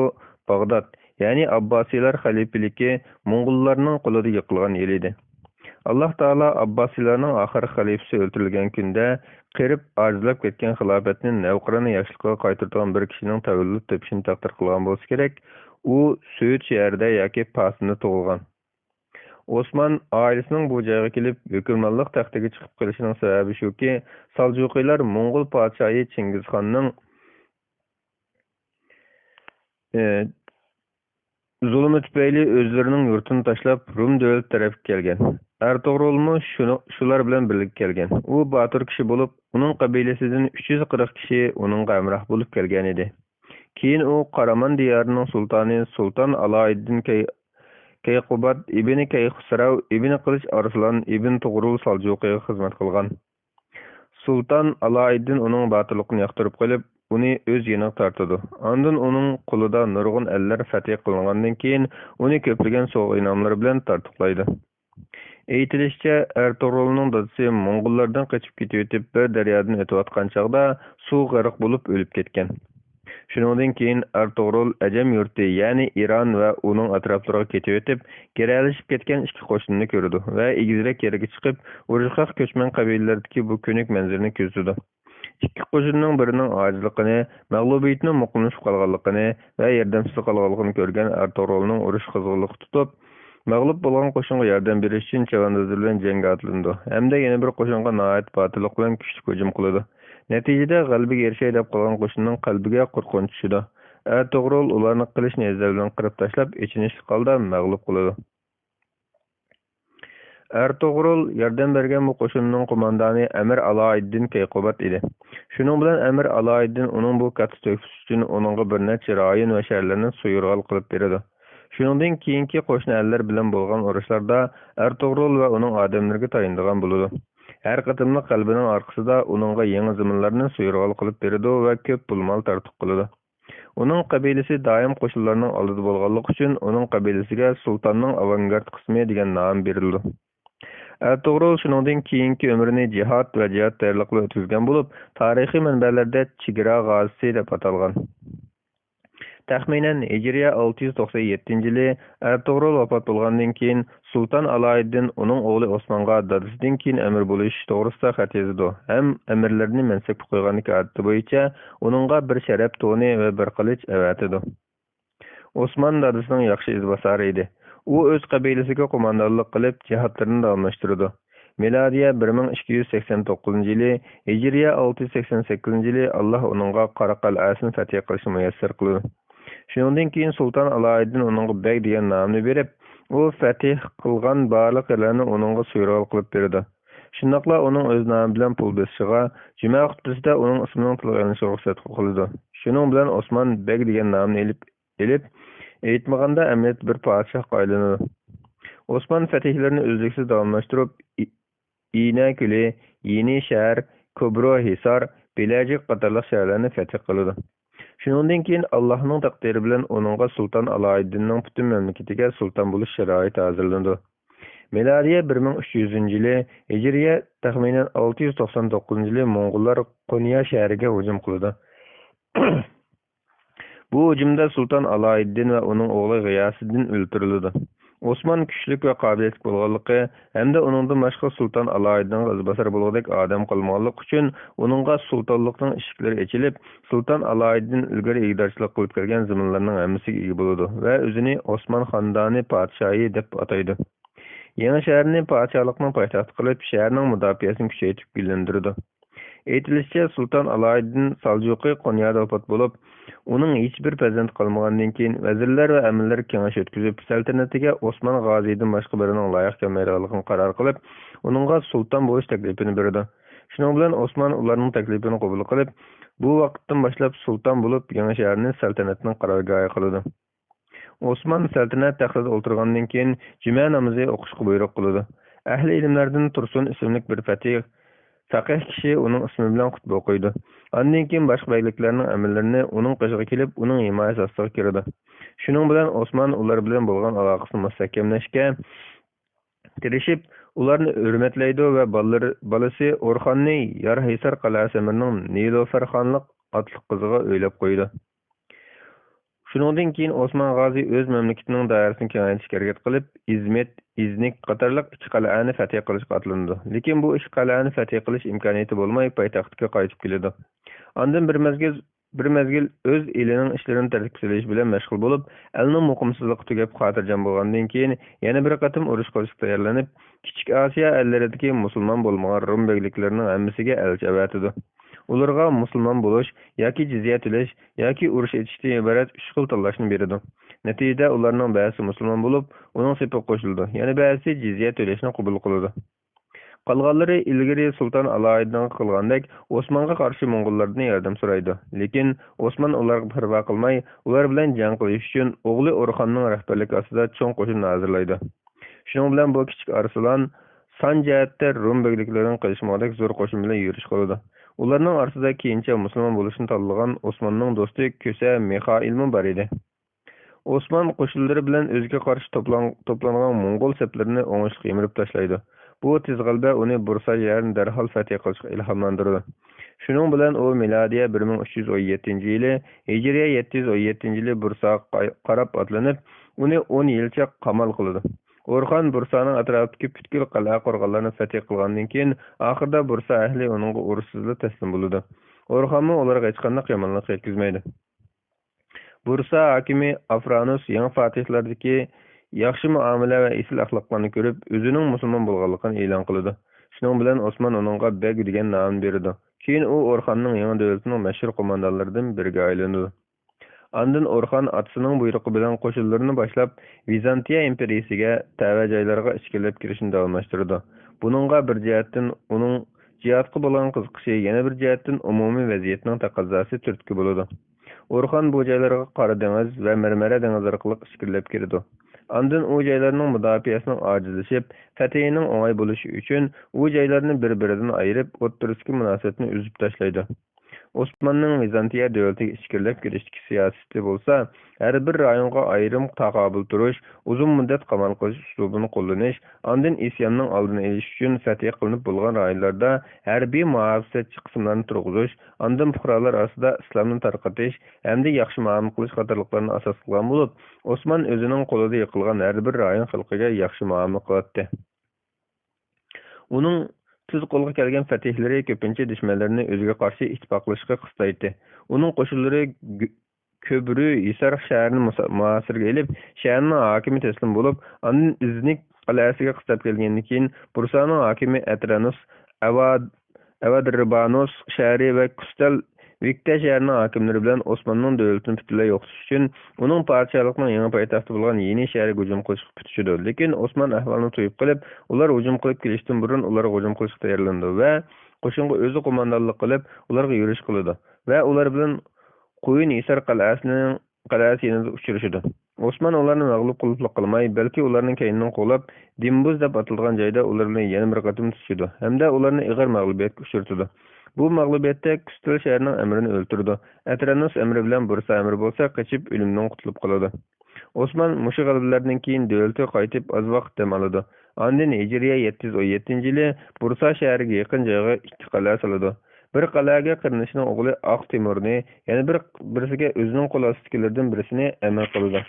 باغداد، يەنى ئابباسىيلار خەلىپىلىكى موڭغۇللارنىڭ قولىدا يىقىلغان يىل ئىدى. ئاللاھ تائالا ئابباسىيلارنىڭ ئاخىرقى خەلىپىسى ئۆلتۈرۈلگەن كۈندە قېرىپ، ئاجىزلاپ كەتكەن خىلاپەتنى نەۋقىرانە ياشلىقىغا قايتۇرىدىغان بىر كىشىنىڭ تەۋەللۇت تېپىشىنى تەقدىر قىلغان بولسا كېرەك، ئۇ سۈئۈد شەھىرىدە ياكى پاسىندا تۇغۇلغان. ئوسمان ئائىلىسىنىڭ بۇ جايغا كېلىپ، ھۆكۈمرانلىق تەختىگە چىقىپ قېلىشىنىڭ سەۋەبى شۇكى، سالجۇقىيلار موڭغۇل پادىشاھى چىڭگىزخاننىڭ، ئى، زۇلۇمى تۈپەيلى ئۆزلىرىنىڭ يۇرتىنى تاشلاپ، رۇم دۆلىتى تەرەپكە كەلگەن. ئەرتۇغرۇلمۇ شۇنى-، شۇلار بىلەن بىرلىككە كەلگەن. ئۇ باتۇر كىشى بولۇپ، ئۇنىڭ قەبىلىسىدىن ئۈچ يۈز قىرىق كىشى ئۇنىڭغا ھەمراھ بولۇپ كەلگەنىدى. كېيىن ئۇ قارامەن دىيارىنىڭ سۇلتانى سۇلتان ئالايىددىن كەي-، كەيقۇباد ئىبنى كەيخۇسراۋ ئىبنى قىلىچ ئارسلان ئىبن توغرۇل سالجۇقىغا خىزمەت قىلغان. سۇلتان ئالايىددىن ئۇنىڭ باتۇرلۇقىنى ياقتۇرۇپ قېلىپ، ئۇنى ئۆز يېنىغا تارتىدۇ. ئاندىن ئۇنىڭ قولىدا نۇرغۇن ئەللەر فەتھى قىلىنغاندىن كېيىن، ئۇنى كۆپلىگەن سوۋغا-ئىنئاملىرى بىلەن تارتۇقلايدۇ. ئېيتىلىشىچە، ئەرتۇغرۇلنىڭ دادىسى موڭغۇللاردىن قېچىپ كېتىۋېتىپ، بىر دەريادىن ئۆتۈۋاتقان چاغدا سۇغا غەرق بولۇپ ئۆلۈپ كەتكەن. شۇنىڭدىن كېيىن ئەرتۇغرۇل ئەجەم يۇرتى، يەنى ئىران ۋە ئۇنىڭ ئەتراپلىرىغا كېتىۋېتىپ، گىرەلىشىپ كەتكەن ئىككى قوشۇننى كۆرىدۇ ۋە ئېگىزرەك يەرگە چىقىپ، ئۇرۇشقاق كۆچمەن قەبىلىلەردىكى بۇ كۆنۈك مەنزىرىنى كۆزىتىدۇ. ئىككى قوشۇننىڭ بىرىنىڭ ئاجىزلىقىنى، مەغلۇبىيىتىنى، مۇقىملىشىپ قالغانلىقىنى ۋە ياردەمسىز قالغانلىقىنى كۆرگەن ئەرتۇغرۇلنىڭ ئۇرۇش قىزغىنلىقى تۇتۇپ، مەغلۇپ بولغان قوشۇنغا ياردەم بېرىش ئۈچۈن چەۋەندازلىرى بىلەن جەڭگە ئاتلىنىدۇ ھەمدە يەنە بىر قوشۇنغا ناھايىتى باتۇرلۇق بىلەن كۈچلۈك ھۇجۇم قىلىدۇ. نەتىجىدە غەلىبىگە ئېرىشەي دەپ قالغان قوشۇننىڭ قەلبىگە قورقۇنچ چۈشىدۇ. ئەرتۇغرۇل ئۇلارنى قىلىچ نەيزىلەر بىلەن قىرىپ تاشلاپ، ئېچىنىشلىق ھالدا مەغلۇپ قىلىدۇ. ئەرتۇغرۇل ياردەم بەرگەن بۇ قوشۇننىڭ قوماندانى ئەمىر ئالايىددىن كەيقۇباد ئىدى. شۇنىڭ بىلەن ئەمىر ئالايىددىن ئۇنىڭ بۇ كاتتا تۆھپىسى ئۈچۈن ئۇنىڭغا بىر نەچچە رايون ۋە شەھەرلەرنى سۇيۇرغال قىلىپ بېرىدۇ. شۇنىڭدىن كېيىنكى قوشنا ئەللەر بىلەن بولغان ئۇرۇشلاردا ئەرتۇغرۇل ۋە ئۇنىڭ ئادەملىرىگە تايىنىدىغان بولىدۇ. ھەر قېتىملىق غەلىبىنىڭ ئارقىسىدا ئۇنىڭغا يېڭى زېمىنلارنى سۇيۇرغال قىلىپ بېرىدۇ ۋە كۆپ پۇل-مال تارتۇق قىلىدۇ. ئۇنىڭ قەبىلىسى دائىم قوشۇنلارنىڭ ئالدىدا بولغانلىقى ئۈچۈن، ئۇنىڭ قەبىلىسىگە سۇلتاننىڭ ئاۋانگارت قىسمى دېگەن نام بېرىلىدۇ. ئەرتۇغرۇل شۇنىڭدىن كېيىنكى ئۆمرىنى جىھاد ۋە جىھاد تەييارلىقى بىلەن ئۆتكۈزگەن بولۇپ، تارىخىي مەنبەلەردە چېگرا غازىسى دەپ ئاتالغان. تەخمىنەن، ھىجرىيە ئالتە يۈز توقسەن يەتتىنچى يىلى ئەرتۇغرۇل ۋاپات بولغاندىن كېيىن، سۇلتان ئالايىددىن ئۇنىڭ ئوغلى ئوسمانغا دادىسىدىن كېيىن ئەمىر بولۇش توغرىسىدا خەت يېزىدۇ ھەم ئەمىرلىرىنى مەنسەپكە قويغاندىكى ئادىتى بويىچە ئۇنىڭغا بىر شەرەپ تونى ۋە بىر قىلىچ ئەۋەتىدۇ. ئوسمان دادىسىنىڭ ياخشى ئىزباسارى ئىدى. ئۇ ئۆز قەبىلىسىگە قوماندانلىق قىلىپ، جىھادلىرىنى داۋاملاشتۇرىدۇ. مىلادىيە بىر مىڭ ئىككى يۈز سەكسەن توققۇزىنچى يىلى، ھىجرىيە ئالتە يۈز سەكسەن سەككىزىنچى يىلى ئاللاھ ئۇنىڭغا قارا قەلئەسىنى فەتھى قىلىشنى مۇيەسسەر قىلىدۇ. شۇنىڭدىن كېيىن سۇلتان ئالايىددىن ئۇنىڭغا بەگ دېگەن نامنى بېرىپ، ئۇ فەتھى قىلغان بارلىق يەرلەرنى ئۇنىڭغا سۇيۇرغال قىلىپ بېرىدۇ. شۇنداقلا ئۇنىڭ ئۆز نامى بىلەن پۇل بېسىشىغا، جۈمە خۇتبىسىدە ئۇنىڭ ئىسمىنىڭ تىلغا ئېلىنىشىغا رۇخسەت قىلىدۇ. شۇنىڭ بىلەن ئوسمان بەگ دېگەن نامنى ئېلىپ، ئېلىپ، ئېيتمىغاندا ئەمەلىيەتتە بىر پادىشاھقا ئايلىنىدۇ. ئوسمان فەتھلىرىنى ئۈزلۈكسىز داۋاملاشتۇرۇپ، ئى-، ئىنەكۆلى، يېنىشەھەر، كوبرو ھىسار، بېلەجىك قاتارلىق شەھەرلەرنى فەتھى قىلىدۇ. شۇنىڭدىن كېيىن ئاللاھنىڭ تەقدىرى بىلەن ئۇنىڭغا سۇلتان ئالايىددىننىڭ پۈتۈن مەملىكىتىگە سۇلتان بولۇش شارائىتى ھازىرلىنىدۇ. مىلادىيە بىر مىڭ ئۈچ يۈزىنچى يىلى، ھىجرىيە تەخمىنەن ئالتە يۈز توقسان توققۇزىنچى يىلى موڭغۇللار قونيا شەھىرىگە ھۇجۇم قىلىدۇ. بۇ ھۇجۇمدا سۇلتان ئالايىددىن ۋە ئۇنىڭ ئوغلى غىياسىددىن ئۆلتۈرۈلىدۇ. ئوسمان كۈچلۈك ۋە قابىلىيەتلىك بولغانلىقى ھەمدە ئۇنىڭدىن باشقا سۇلتان ئالايىددىنغا ئىزباسار بولغۇدەك ئادەم قالمىغانلىقى ئۈچۈن، ئۇنىڭغا سۇلتانلىقنىڭ ئىشىكلىرى ئېچىلىپ، سۇلتان ئالايىددىن ئىلگىرى ئىگىدارچىلىق قىلىپ كەلگەن زېمىنلارنىڭ ھەممىسىگە ئىگە بولىدۇ ۋە ئۆزىنى ئوسمان خاندانى پادىشاھى دەپ ئاتايدۇ. يېڭى شەھەرنى پادىشاھلىقنىڭ پايتەختى قىلىپ، شەھەرنىڭ مۇداپىئەسىنى كۈچەيتىپ گۈللەندۈرىدۇ. ئېيتىلىشىچە، سۇلتان ئالايىددىن سالجۇقى قونيادا ۋاپات بولۇپ، ئۇنىڭ ھېچبىر پەرزەنتى قالمىغاندىن كېيىن، ۋەزىرلەر ۋە ئەمىرلەر كېڭەش ئۆتكۈزۈپ، سەلتەنىتىگە ئوسمان غازىدىن باشقا بىرىنىڭ لايىق كەلمەيدىغانلىقىنى قارار قىلىپ، ئۇنىڭغا سۇلتان بولۇش تەكلىپىنى بېرىدۇ. شۇنىڭ بىلەن ئوسمان ئۇلارنىڭ تەكلىپىنى قوبۇل قىلىپ، بۇ ۋاقىتتىن باشلاپ سۇلتان بولۇپ، يېڭى شەھەرنى سەلتەنەتنىڭ قارارگاھى قىلىدۇ. ئوسمان سەلتەنەت تەختىدە ئولتۇرغاندىن كېيىن، جۈمە نامىزى ئوقۇشقا بۇيرۇق قىلىدۇ. ئەھلى ئىلىملەردىن تۇرسۇن ئىسىملىك بىر پەتىھ، فەقىھ كىشى ئۇنىڭ ئىسمى بىلەن خۇتبە ئوقۇيدۇ. ئاندىن كېيىن باشقا بەگلىكلەرنىڭ ئەمىرلىرىنى ئۇنىڭ قېشىغا كېلىپ، ئۇنىڭ ھىمايىسى ئاستىغا كىرىدۇ. شۇنىڭ بىلەن ئوسمان ئۇلار بىلەن بولغان ئالاقىسىنى مۇستەھكەملەشكە تىرىشىپ، ئۇلارنى ھۆرمەتلەيدۇ ۋە بالىلىرى، بالىسى ئورخاننى يارھىسار قەلئەسى ئەمىرىنىڭ نىلۇفەرخانلىق ئاتلىق قىزىغا ئۆيلەپ قويىدۇ. شۇنىڭدىن كېيىن ئوسمان غازى ئۆز مەملىكىتىنىڭ دائىرىسىنى كېڭەيتىشكە ھەرىكەت قىلىپ، ئىزمىت، ئىزنىك قاتارلىق ئىككى قەلئەنى فەتھى قىلىشقا ئاتلىنىدۇ. لېكىن بۇ ئىككى قەلئەنى فەتھى قىلىش ئىمكانىيىتى بولماي، پايتەختكە قايتىپ كېلىدۇ. ئاندىن بىر مەزگىل، بىر مەزگىل ئۆز ئېلىنىڭ ئىشلىرىنى تەرتىپكە سېلىش بىلەن مەشغۇل بولۇپ، ئەلنىڭ مۇقىمسىزلىقى تۈگەپ، خاتىرجەم بولغاندىن كېيىن، يەنە بىر قېتىم ئۇرۇش قىلىشقا تەييارلىنىپ، كىچىك ئاسىيا ئەللىرىدىكى مۇسۇلمان بولمىغان روم بەگلىكلىرىنىڭ ھەممىسىگە ئەلچى ئەۋەتىدۇ. ئۇلارغا مۇسۇلمان بولۇش ياكى جىزيە تۆلەش ياكى ئۇرۇش ئېچىشتىن ئىبارەت ئۈچ خىل تاللاشنى بېرىدۇ. نەتىجىدە ئۇلارنىڭ بەزىسى مۇسۇلمان بولۇپ، ئۇنىڭ سېپىگە قوشۇلىدۇ، يەنە بەزىسى جىزيە تۆلەشنى قوبۇل قىلىدۇ. قالغانلىرى ئىلگىرى سۇلتان ئالائىددىنغا قىلغاندەك ئوسمانغا قارشى موڭغۇللاردىن ياردەم سورايدۇ. لېكىن ئوسمان ئۇلارغا پەرۋا قىلماي، ئۇلار بىلەن جەڭ قىلىش ئۈچۈن ئوغلى ئورخاننىڭ رەھبەرلىكى ئاستىدا چوڭ قوشۇن ھازىرلايدۇ. شۇنىڭ بىلەن بۇ كىچىك ئارسلان سان جەھەتتە روم بۆگىلىكلىرىنىڭ قىلىشمىغۇدەك زور قوشۇن بىلەن يۈرۈش قىلىدۇ. ئۇلارنىڭ ئارىسىدا كېيىنچە مۇسۇلمان بولۇشنى تاللىغان ئوسماننىڭ دوستى كۆسە مىخائىلمۇ بار ئىدى. ئوسمان قوشۇنلىرى بىلەن ئۆزىگە قارشى توپلان-، توپلانغان موڭغۇل سەپلىرىنى ئوڭۇشلۇق يىمىرىپ تاشلايدۇ. بۇ تېز غەلىبە ئۇنى بۇرسا شەھىرىنى دەرھال فەتھى قىلىشقا ئىلھاملاندۇرىدۇ. شۇنىڭ بىلەن ئۇ مىلادىيە بىر مىڭ ئۈچ يۈز ئون يەتتىنچى يىلى، ھىجرىيە يەتتە يۈز ئون يەتتىنچى يىلى بۇرساغا قاي-، قاراپ ئاتلىنىپ، ئۇنى ئون يىلچە قامال قىلىدۇ. ئورخان بۇرسانىڭ ئەتراپىدىكى پۈتكۈل قەلئە قورغانلارنى فەتھى قىلغاندىن كېيىن، ئاخىرىدا بۇرسا ئەھلى ئۇنىڭغا ئۇرۇشسىزلا تەسلىم بولىدۇ. ئورخانمۇ ئۇلارغا ھېچقانداق يامانلىق يەتكۈزمەيدۇ. بۇرسا ھاكىمى ئافرانۇس يېڭى فاتىھلاردىكى ياخشى مۇئامىلە ۋە ئېسىل ئەخلاقلارنى كۆرۈپ، ئۆزىنىڭ مۇسۇلمان بولغانلىقىنى ئېلان قىلىدۇ. شۇنىڭ بىلەن ئوسمان ئۇنىڭغا بەگ دېگەن نامنى بېرىدۇ. كېيىن ئۇ ئورخاننىڭ يېڭى دۆلىتىنىڭ مەشھۇر قوماندانلىرىدىن بىرىگە ئايلىنىدۇ. ئاندىن ئورخان ئاتىسىنىڭ بۇيرۇقى بىلەن قوشۇنلىرىنى باشلاپ، ۋىزانتىيە ئىمپېرىيىسىگە تەۋە جايلارغا ئىچكىرىلەپ كىرىشنى داۋاملاشتۇرىدۇ. بۇنىڭغا بىر جەھەتتىن ئۇنىڭ جىھادقا بولغان قىزىقىشى، يەنە بىر جەھەتتىن ئومۇمىي ۋەزىيەتنىڭ تەقەززاسى تۈرتكە بولىدۇ. ئورخان بۇ جايلارغا قارا دېڭىز ۋە مەرمەرە دېڭىز ئارقىلىق ئىچكىرىلەپ كىرىدۇ. ئاندىن ئۇ جايلارنىڭ مۇداپىئەسىنىڭ ئاجىزلىشىپ، فەتھىنىڭ ئوڭاي بولۇشى ئۈچۈن ئۇ جايلارنى بىر-بىرىدىن ئايرىپ، ئوتتۇرىسىدىكى مۇناسىۋەتنى ئۈزۈپ تاشلايدۇ. ئوسماننىڭ ۋىزانتىيە دۆلىتىگە ئىچكىرىلەپ كىرىشتىكى سىياسىتى بولسا، ھەر بىر رايونغا ئايرىم تاقابىل تۇرۇش، ئۇزۇن مۇددەت قامال قىلىش ئۇسلۇبىنى قوللىنىش، ئاندىن ئىسياننىڭ ئالدىنى ئېلىش ئۈچۈن فەتھى قىلىنىپ بولغان رايونلاردا ھەربىي مۇھاپىزەتچى قىسىملارنى تۇرغۇزۇش، ئاندىن پۇقرالار ئارىسىدا ئىسلامنى تارقىتىش ھەمدە ياخشى مۇئامىلە قىلىش قاتارلىقلارنى ئاساس قىلغان بولۇپ، ئوسمان ئۆزىنىڭ قولىدا يىقىلغان ھەر بىر رايون خەلقىگە ياخشى مۇئامىلە قىلاتتى. ئۇنىڭ تېز قولغا كەلگەن فەتھلىرى كۆپىنچە دۈشمەنلىرىنى ئۆزىگە قارشى ئىتتىپاقلىشىشقا قىستايتتى. ئۇنىڭ قوشۇنلىرى گۆ-، كۆبرۈ ھىسار شەھىرىنى مۇسا-، مۇھاسىرىگە ئېلىپ، شەھەرنىڭ ھاكىمى تەسلىم بولۇپ، ئاندىن ئىزنىك قەلئەسىگە قىستاپ كەلگەندىن كېيىن، بۇرسانىڭ ھاكىمى ئەترەنۇس، ئەۋاد-، ئەۋادرىبانۇس شەھىرى ۋە كۈستەل ۋىكتە شەھىرىنىڭ ھاكىملىرى بىلەن ئوسماننىڭ دۆلىتىنى پۈتۈنلەي يوقىتىش ئۈچۈن، ئۇنىڭ پادىشاھلىقىنىڭ يېڭى پايتەختى بولغان يېنى شەھىرىگە ھۇجۇم قىلىشقا پۈتۈشىدۇ. لېكىن ئوسمان ئەھۋالنى تۇيۇپ قېلىپ، ئۇلار ھۇجۇم قىلىپ كېلىشتىن بۇرۇن ئۇلارغا ھۇجۇم قىلىشقا تەييارلىنىدۇ ۋە قوشۇنغا ئۆزى قوماندانلىق قىلىپ، ئۇلارغا يۈرۈش قىلىدۇ ۋە ئۇلار بىلەن قۇيۇن ھىسار قەلئەسىنىڭ، قەلئەسى يېنىدا ئۇچرىشىدۇ. ئوسمان ئۇلارنى مەغلۇپ قىلىپلا قالماي، بەلكى ئۇلارنىڭ كەينىدىن قوغلاپ، دىمبۇز دەپ ئاتىلىدىغان جايدا ئۇلار بىلەن يەنە بىر قېتىم تۇتىشىدۇ ھەمدە ئۇلارنى ئېغىر مەغلۇبىيەتكە ئۇچرىتىدۇ. بۇ مەغلۇبىيەتتە كۈستىل شەھىرىنىڭ ئەمىرىنى ئۆلتۈرىدۇ. ئەترەنۇس ئەمىرى بىلەن بۇرسا ئەمىرى بولسا قېچىپ ئۆلۈمدىن قۇتۇلۇپ قالىدۇ. ئوسمان مۇشۇ غەلىبىلەردىن كېيىن دۆلىتىگە قايتىپ ئاز ۋاقىت دەم ئالىدۇ. ئاندىن ھىجرىيە يەتتە يۈز ئون يەتتىنچى يىلى بۇرسا شەھىرىگە يېقىن جايغا ئىككى قەلئە سالىدۇ. بىر قەلئەگە قېرىندىشىنىڭ ئوغلى ئاق تېمۇرنى، يەنە بىر، بىرسىگە ئۆزىنىڭ قول ئاستىدىكىلىرىدىن بىرسىنى ئەمىر قىلىدۇ.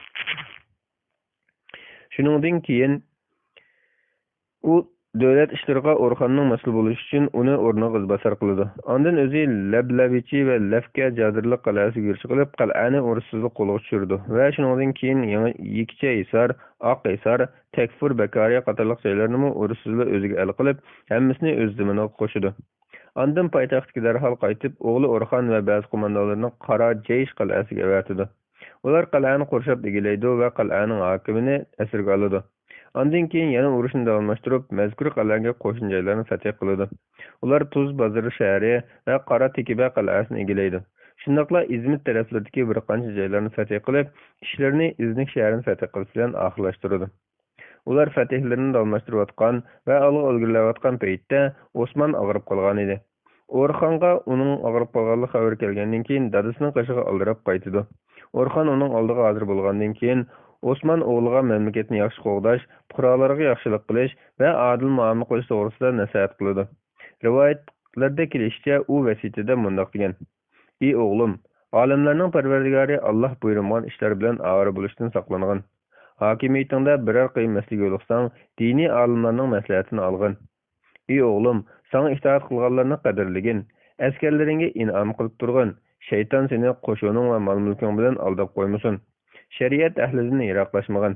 شۇنىڭدىن كېيىن ئۇ دۆلەت ئىشلىرىغا ئورخاننىڭ مەسئۇل بولۇشى ئۈچۈن ئۇنى ئورنىغا ئىزباسار قىلىدۇ. ئاندىن ئۆزى لەبلەۋىچى ۋە لەفكە جادىرلىق قەلئەسىگە يۈرۈش قىلىپ، قەلئەنى ئورۇنسىزلىق قولىغا چۈشۈرىدۇ ۋە شۇنىڭدىن كېيىن يېڭى يېكىچە ھىسار، ئاق ھىسار، تەكفۇر بەكارىيە قاتارلىق جايلارنىمۇ ئورۇنسىزلا ئۆزىگە ئەل قىلىپ، ھەممىسىنى ئۆز زېمىنىغا قوشىدۇ. ئاندىن پايتەختكە دەرھال قايتىپ، ئوغلى ئورخان ۋە بەزى قوماندانلىرىنى قارا جەيش قەلئەسىگە ئەۋەتىدۇ. ئۇلار قەلئەنى قورشاپ ئىگىلەيدۇ ۋە قەلئەنىڭ ھاكىمىنى ئەسىرگە ئالىدۇ. ئاندىن كېيىن يەنە ئۇرۇشنى داۋاملاشتۇرۇپ، مەزكۇر قەلئەگە قوشنا جايلارنى فەتھى قىلىدۇ. ئۇلار تۇز بازىرى شەھىرى ۋە قارا تېكىبە قەلئەسىنى ئىگىلەيدۇ. شۇنداقلا ئىزمىت تەرەپلىرىدىكى بىر قانچە جايلارنى فەتھى قىلىپ، ئىشلىرىنى ئىزنىك شەھىرىنى فەتھى قىلىش بىلەن ئاخىرلاشتۇرىدۇ. ئۇلار فەتھلىرىنى داۋاملاشتۇرۇۋاتقان ۋە ئالغا ئىلگىرىلەۋاتقان پەيتتە ئوسمان ئاغرىپ قالغانىدى. ئورخانغا ئۇنىڭ ئاغرىپ قالغانلىق خەۋىرى كەلگەندىن كېيىن، دادىسىنىڭ قېشىغا ئالدىراپ قايتىدۇ. ئورخان ئۇنىڭ ئالدىغا ھازىر بولغاندىن كېيىن، ئوسمان ئوغلىغا مەملىكەتنى ياخشى قوغداش، پۇقرالارغا ياخشىلىق قىلىش ۋە ئادىل مۇئامىلە قىلىش توغرىسىدا نەسىھەت قىلىدۇ. رىۋايەتلەردە كېلىشىچە، ئۇ ۋەسىيىتىدە مۇنداق دېگەن: ئى ئوغلۇم، ئالەملەرنىڭ پەرۋەردىگارى ئاللاھ بۇيرۇمىغان ئىشلار بىلەن ئاۋارە بولۇشتىن ساقلانغىن. ھاكىمىيىتىڭدە بىرەر قىيىن مەسىلىگە يولۇقساڭ، دىنىي ئالىملارنىڭ مەسلىھەتىنى ئالغىن. ئى ئوغلۇم، ساڭا ئىتائەت قىلغانلارنى قەدىرلىگىن، ئەسكەرلىرىڭگە ئىنئام قىلىپ تۇرغىن، شەيتان سېنى قوشۇنۇڭ ۋە مال-مۈلكۈڭ بىلەن ئالداپ قويمىسۇن. شەرىئەت ئەھلىدىن يىراقلاشمىغىن.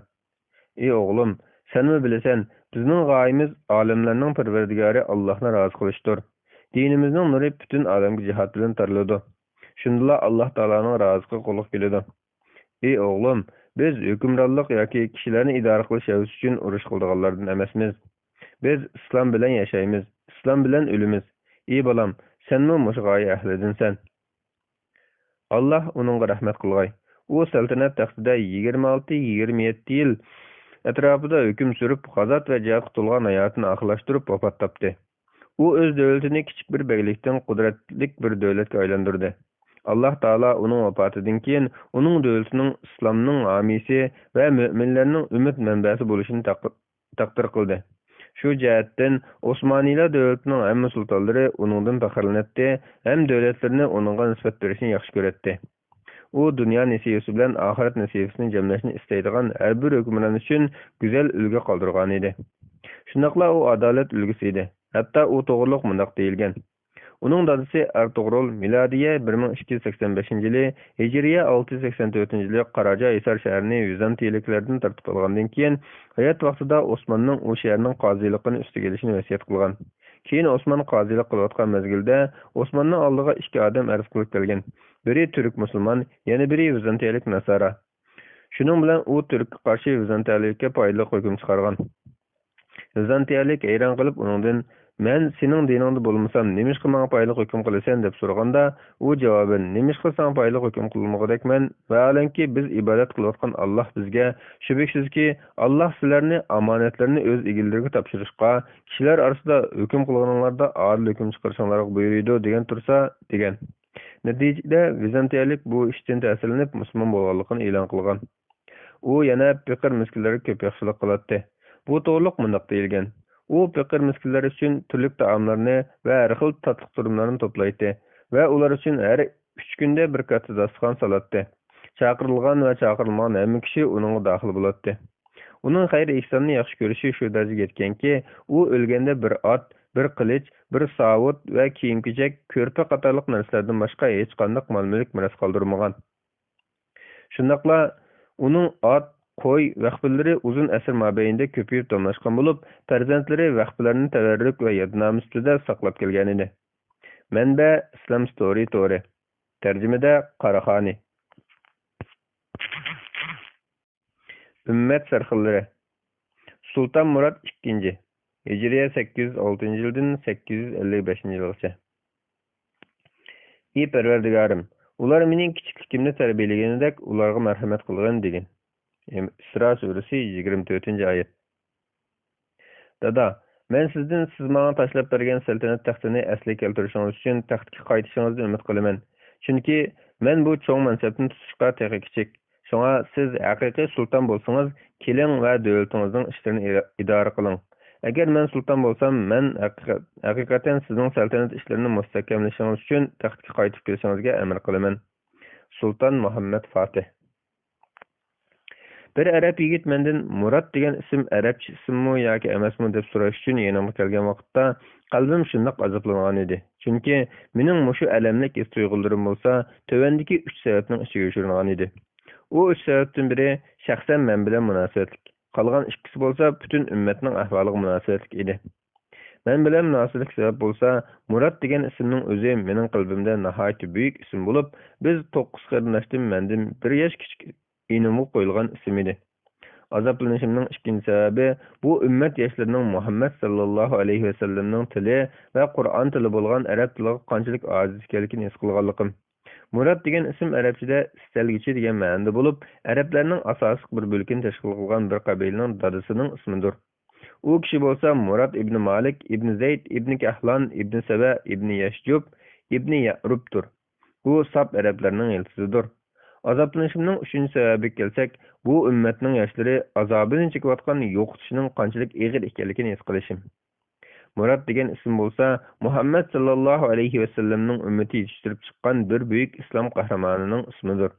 ئى ئوغلۇم، سەنمۇ بىلىسەن، بىزنىڭ غايىمىز ئالەملەرنىڭ پەرۋەردىگارى ئاللاھنى رازى قىلىشتۇر. دىنىمىزنىڭ نۇرى پۈتۈن ئالەمگە جىھاد بىلەن تارىلىدۇ. شۇندىلا ئاللاھ تائالانىڭ رازىلىقى قولغا كېلىدۇ. ئى ئوغلۇم، بىز ھۆكۈمرانلىق ياكى كىشىلەرنى ئىدارە قىلىش ھەۋىسى ئۈچۈن ئۇرۇش قىلىدىغانلاردىن ئەمەسمىز. بىز ئىسلام بىلەن ياشايمىز، ئىسلام بىلەن ئۆلىمىز. ئى بالام، سەنمۇ مۇشۇ غايە ئەھلىدىنسەن. ئاللاھ ئۇنىڭغا رەھمەت قىلغاي. ئۇ سەلتەنەت تەختىدە يىگىرمە ئالتە، يىگىرمە يەتتە يىل ئەتراپىدا ھۆكۈم سۈرۈپ، غازات ۋە جىھادقا تولغان ھاياتىنى ئاخىرلاشتۇرۇپ ۋاپات تاپتى. ئۇ ئۆز دۆلىتىنى كىچىك بىر بەگلىكتىن قۇدرەتلىك بىر دۆلەتكە ئايلاندۇردى. ئاللاھ تائالا ئۇنىڭ ۋاپاتىدىن كېيىن ئۇنىڭ دۆلىتىنىڭ ئىسلامنىڭ ھامىيسى ۋە مۆمىنلەرنىڭ ئۈمىد مەنبەسى بولۇشىنى تەق-، تەقدىر قىلدى. شۇ جەھەتتىن ئوسمانىيلار دۆلىتىنىڭ ھەممە سۇلتانلىرى ئۇنىڭدىن پەخىرلىنەتتى ھەم دۆلەتلىرىنى ئۇنىڭغا نىسبەت بېرىشنى ياخشى كۆرەتتى. ئۇ دۇنيا نېسىۋىسى بىلەن ئاخىرەت نېسىۋىسىنى جەملەشنى ئىستەيدىغان ھەر بىر ھۆكۈمران ئۈچۈن گۈزەل ئۈلگە قالدۇرغانىدى. شۇنداقلا ئۇ ئادالەت ئۈلگىسى ئىدى. ھەتتا ئۇ توغرۇلۇق مۇنداق دېيىلگەن: ئۇنىڭ دادىسى ئەرتۇغرۇل مىلادىيە بىر مىڭ ئىككى يۈز سەكسەن بەشىنچى يىلى، ھىجرىيە ئالتە يۈز سەكسەن تۆتىنچى يىلى قاراجاي ھىسار شەھىرىنى ۋىزانتىيىلىكلەردىن تارتىپ ئالغاندىن كېيىن، ھايات ۋاقتىدا ئوسماننىڭ ئۇ شەھەرنىڭ قازىلىقىنى ئۈستىگە ئېلىشىنى ۋەسىيەت قىلغان. كېيىن ئوسمان قازىلىق قىلىۋاتقان مەزگىلدە ئوسماننىڭ ئالدىغا ئىككى ئادەم ئەرز قىلىپ كەلگەن. بىرى تۈرك مۇسۇلمان، يەنە بىرى ۋىزانتىيەلىك ناسارا. شۇنىڭ بىلەن ئۇ تۈرككە قارشى ۋىزانتىيەلىككە پايدىلىق ھۆكۈم چىقارغان. ۋىزانتىيەلىك ھەيران قېلىپ ئۇنىڭدىن: «مەن سېنىڭ دىنىڭدا بولمىسام، نېمىشقا ماڭا پايدىلىق ھۆكۈم قىلىسەن؟» دەپ سورىغاندا، ئۇ جاۋابەن: «نېمىشقا ساڭا پايدىلىق ھۆكۈم قىلمىغۇدەكمەن؟ ۋەھالەنكى، بىز ئىبادەت قىلىۋاتقان ئاللاھ بىزگە، شۈبھىسىزكى، ئاللاھ سىلەرنى ئامانەتلىرىنى ئۆز ئىگىلىرىگە تاپشۇرۇشقا، كىشىلەر ئارىسىدا ھۆكۈم قىلغىنىڭلاردا ئادىل ھۆكۈم چىقىرىشىڭلارغا بۇيرۇيدۇ دېگەن تۇرسا» دېگەن. نەتىجىدە ۋىزانتىيەلىك بۇ ئىشتىن تەسىرلىنىپ مۇسۇلمان بولغانلىقىنى ئېلان قىلغان. ئۇ يەنە پېقىر-مىسكىنلەرگە كۆپ ياخشىلىق قىلاتتى. بۇ توغرۇلۇق مۇنداق دېيىلگەن: ئۇ پېقىر-مىسكىنلەر ئۈچۈن تۈرلۈك تائاملارنى ۋە ھەر خىل تاتلىق تۇرۇملارنى توپلايتتى ۋە ئۇلار ئۈچۈن ھەر ئۈچ كۈندە بىر كاتتا داستىخان سالاتتى. چاقىرىلغان ۋە چاقىرىلمىغان ھەممە كىشى ئۇنىڭغا داخىل بولاتتى. ئۇنىڭ خەير-ئېھساننى ياخشى كۆرۈشى شۇ دەرىجىگە يەتكەنكى، ئۇ ئۆلگەندە بىر ئات، بىر قىلىچ، بىر ساۋۇت ۋە كىيىم-كېچەك، كۆرپە قاتارلىق نەرسىلەردىن باشقا ھېچقانداق مال-مۈلۈك مىراس قالدۇرمىغان. شۇنداقلا ئۇنىڭ ئات، قوي، ۋەخپىلىرى ئۇزۇن ئەسىر مابەينىدە كۆپىيىپ داۋاملاشقان بولۇپ، پەرزەنتلىرى ۋەخپىلەرنى تەۋەررۈك ۋە يادنامە سۈپىتىدە ساقلاپ كەلگەنىدى. مەنبە: ئىسلام ستورى تورى. تەرجىمىدە: قاراخانى. ئۈممەت سەرخىللىرى. سۇلتان مۇراد ئىككىنچى، ھىجرىيە سەككىز يۈز ئالتىنچى يىلدىن سەككىز يۈز ئەللىك بەشىنچى يىلغىچە. ئى پەرۋەردىگارىم، ئۇلار مېنىڭ كىچىكلىكىمدە تەربىيەلىگىنىدەك ئۇلارغا مەرھەمەت قىلغىن، دېگىن. ئىسرا سۈرىسى، يىگىرمە تۆتىنچى ئايەت. دادا، مەن سىزدىن سىز ماڭا تاشلاپ بەرگەن سەلتەنەت تەختىنى ئەسلىگە كەلتۈرۈشىڭىز ئۈچۈن تەختكە قايتىشىڭىزنى ئۈمىد قىلىمەن. چۈنكى مەن بۇ چوڭ مەنسەپنى تۇتۇشقا تېخى كىچىك. شۇڭا سىز ھەقىقىي سۇلتان بولسىڭىز، كېلىڭ ۋە دۆلىتىڭىزنىڭ ئىشلىرىنى ئىرا-، ئىدارە قىلىڭ. ئەگەر مەن سۇلتان بولسام، مەن ھەقىقەت-، ھەقىقەتەن سىزنىڭ سەلتەنەت ئىشلىرىنى مۇستەھكەملىشىڭىز ئۈچۈن تەختكە قايتىپ كېلىشىڭىزگە ئەمر قىلىمەن. سۇلتان مۇھەممەد فاتىھ. بىر ئەرەب يىگىت مەندىن مۇراد دېگەن ئىسىم ئەرەبچە ئىسىممۇ ياكى ئەمەسمۇ دەپ سوراش ئۈچۈن يېنىمغا كەلگەن ۋاقىتتا، قەلبىم شۇنداق ئازابلانغان ئىدى. چۈنكى مېنىڭ مۇشۇ ئەلەملىك ھېس تۇيغۇلىرىم بولسا تۆۋەندىكى ئۈچ سەۋەبنىڭ ئىچىگە يوشۇرۇنغان ئىدى. ئۇ ئۈچ سەۋەبتىن بىرى شەخسەن مەن بىلەن مۇناسىۋەتلىك، قالغان ئىككىسى بولسا پۈتۈن ئۈممەتنىڭ ئەھۋالىغا مۇناسىۋەتلىك ئىدى. مەن بىلەن مۇناسىۋەتلىك سەۋەب بولسا، مۇراد دېگەن ئىسىمنىڭ ئۆزى مېنىڭ قەلبىمدە ناھايىتى بۈيۈك ئىسىم بولۇپ، بىز توققۇز قېرىنداشتىن مەندىن بىر ياش كىچىك ئىنىمغا قويۇلغان ئىسىم ئىدى. ئازابلىنىشىمنىڭ ئىككىنچى سەۋەبى، بۇ ئۈممەت ياشلىرىنىڭ مۇھەممەد ساللاللاھۇ ئەلەيھى ۋەسەللەمنىڭ تىلى ۋە قۇرئان تىلى بولغان ئەرەب تىلىغا قانچىلىك ئاجىز ئىكەنلىكىنى ھېس قىلغانلىقىم. مۇراد دېگەن ئىسىم ئەرەبچىدە ئىستەلگۈچى دېگەن مەنىدە بولۇپ، ئەرەبلەرنىڭ ئاساسلىق بىر بۆلىكىنى تەشكىل قىلغان بىر قەبىلىنىڭ دادىسىنىڭ ئىسمىدۇر. ئۇ كىشى بولسا مۇراد ئىبنى مالىك ئىبنى زەيد ئىبنى كەھلان ئىبنى سەبە ئىبنى يەشجۇب ئىبنى يەئرۇبتۇر. ئۇ ساپ ئەرەبلەرنىڭ يىلتىزىدۇر. ئازابلىنىشىمنىڭ ئۈچىنچى سەۋەبىگە كەلسەك، بۇ ئۈممەتنىڭ ياشلىرى ئازابىنى چېكىۋاتقان يوقىتىشنىڭ قانچىلىك ئېغىر ئىكەنلىكىنى ھېس قىلىشىم. مۇراد دېگەن ئىسىم بولسا مۇھەممەد ساللاللاھۇ ئەلەيھى ۋەسەللەمنىڭ ئۈممىتى يېتىشتۈرۈپ چىققان بىر بۈيۈك ئىسلام قەھرىمانىنىڭ ئىسمىدۇر.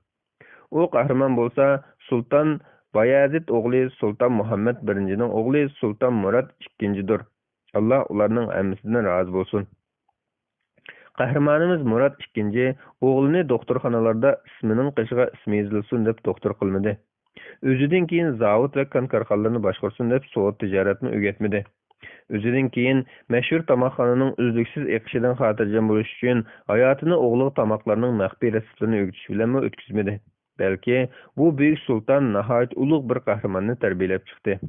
ئۇ قەھرىمان بولسا سۇلتان بايەزىد ئوغلى سۇلتان مۇھەممەد بىرىنچىنىڭ ئوغلى سۇلتان مۇراد ئىككىنچىدۇر. ئاللا ئۇلارنىڭ ھەممىسىدىن رازى بولسۇن. قەھرىمانىمىز مۇراد ئىككىنچى ئوغلىنى دوختۇرخانىلاردا ئىسمىنىڭ قېشىغا ئىسمى يېزىلسۇن دەپ دوختۇر قىلمىدى. ئۆزىدىن كېيىن زاۋۇت ۋە كان كارخانىلىرىنى باشقۇرسۇن دەپ سودا تىجارەتمۇ ئۆگەتمىدى. ئۆزىدىن كېيىن مەشھۇر تاماقخانىنىڭ ئۈزلۈكسىز ئېقىشىدىن خاتىرجەم بولۇش ئۈچۈن ھاياتىنى ئوغلىغا تاماقلارنىڭ مەخپىي رېتسېپلىرىنى ئۆگىتىش بىلەنمۇ ئۆتكۈزمىدى. بەلكى بۇ بۈيۈك سۇلتان ناھايىتى ئۇلۇغ بىر قەھرىماننى تەربىيەلەپ چىقتى.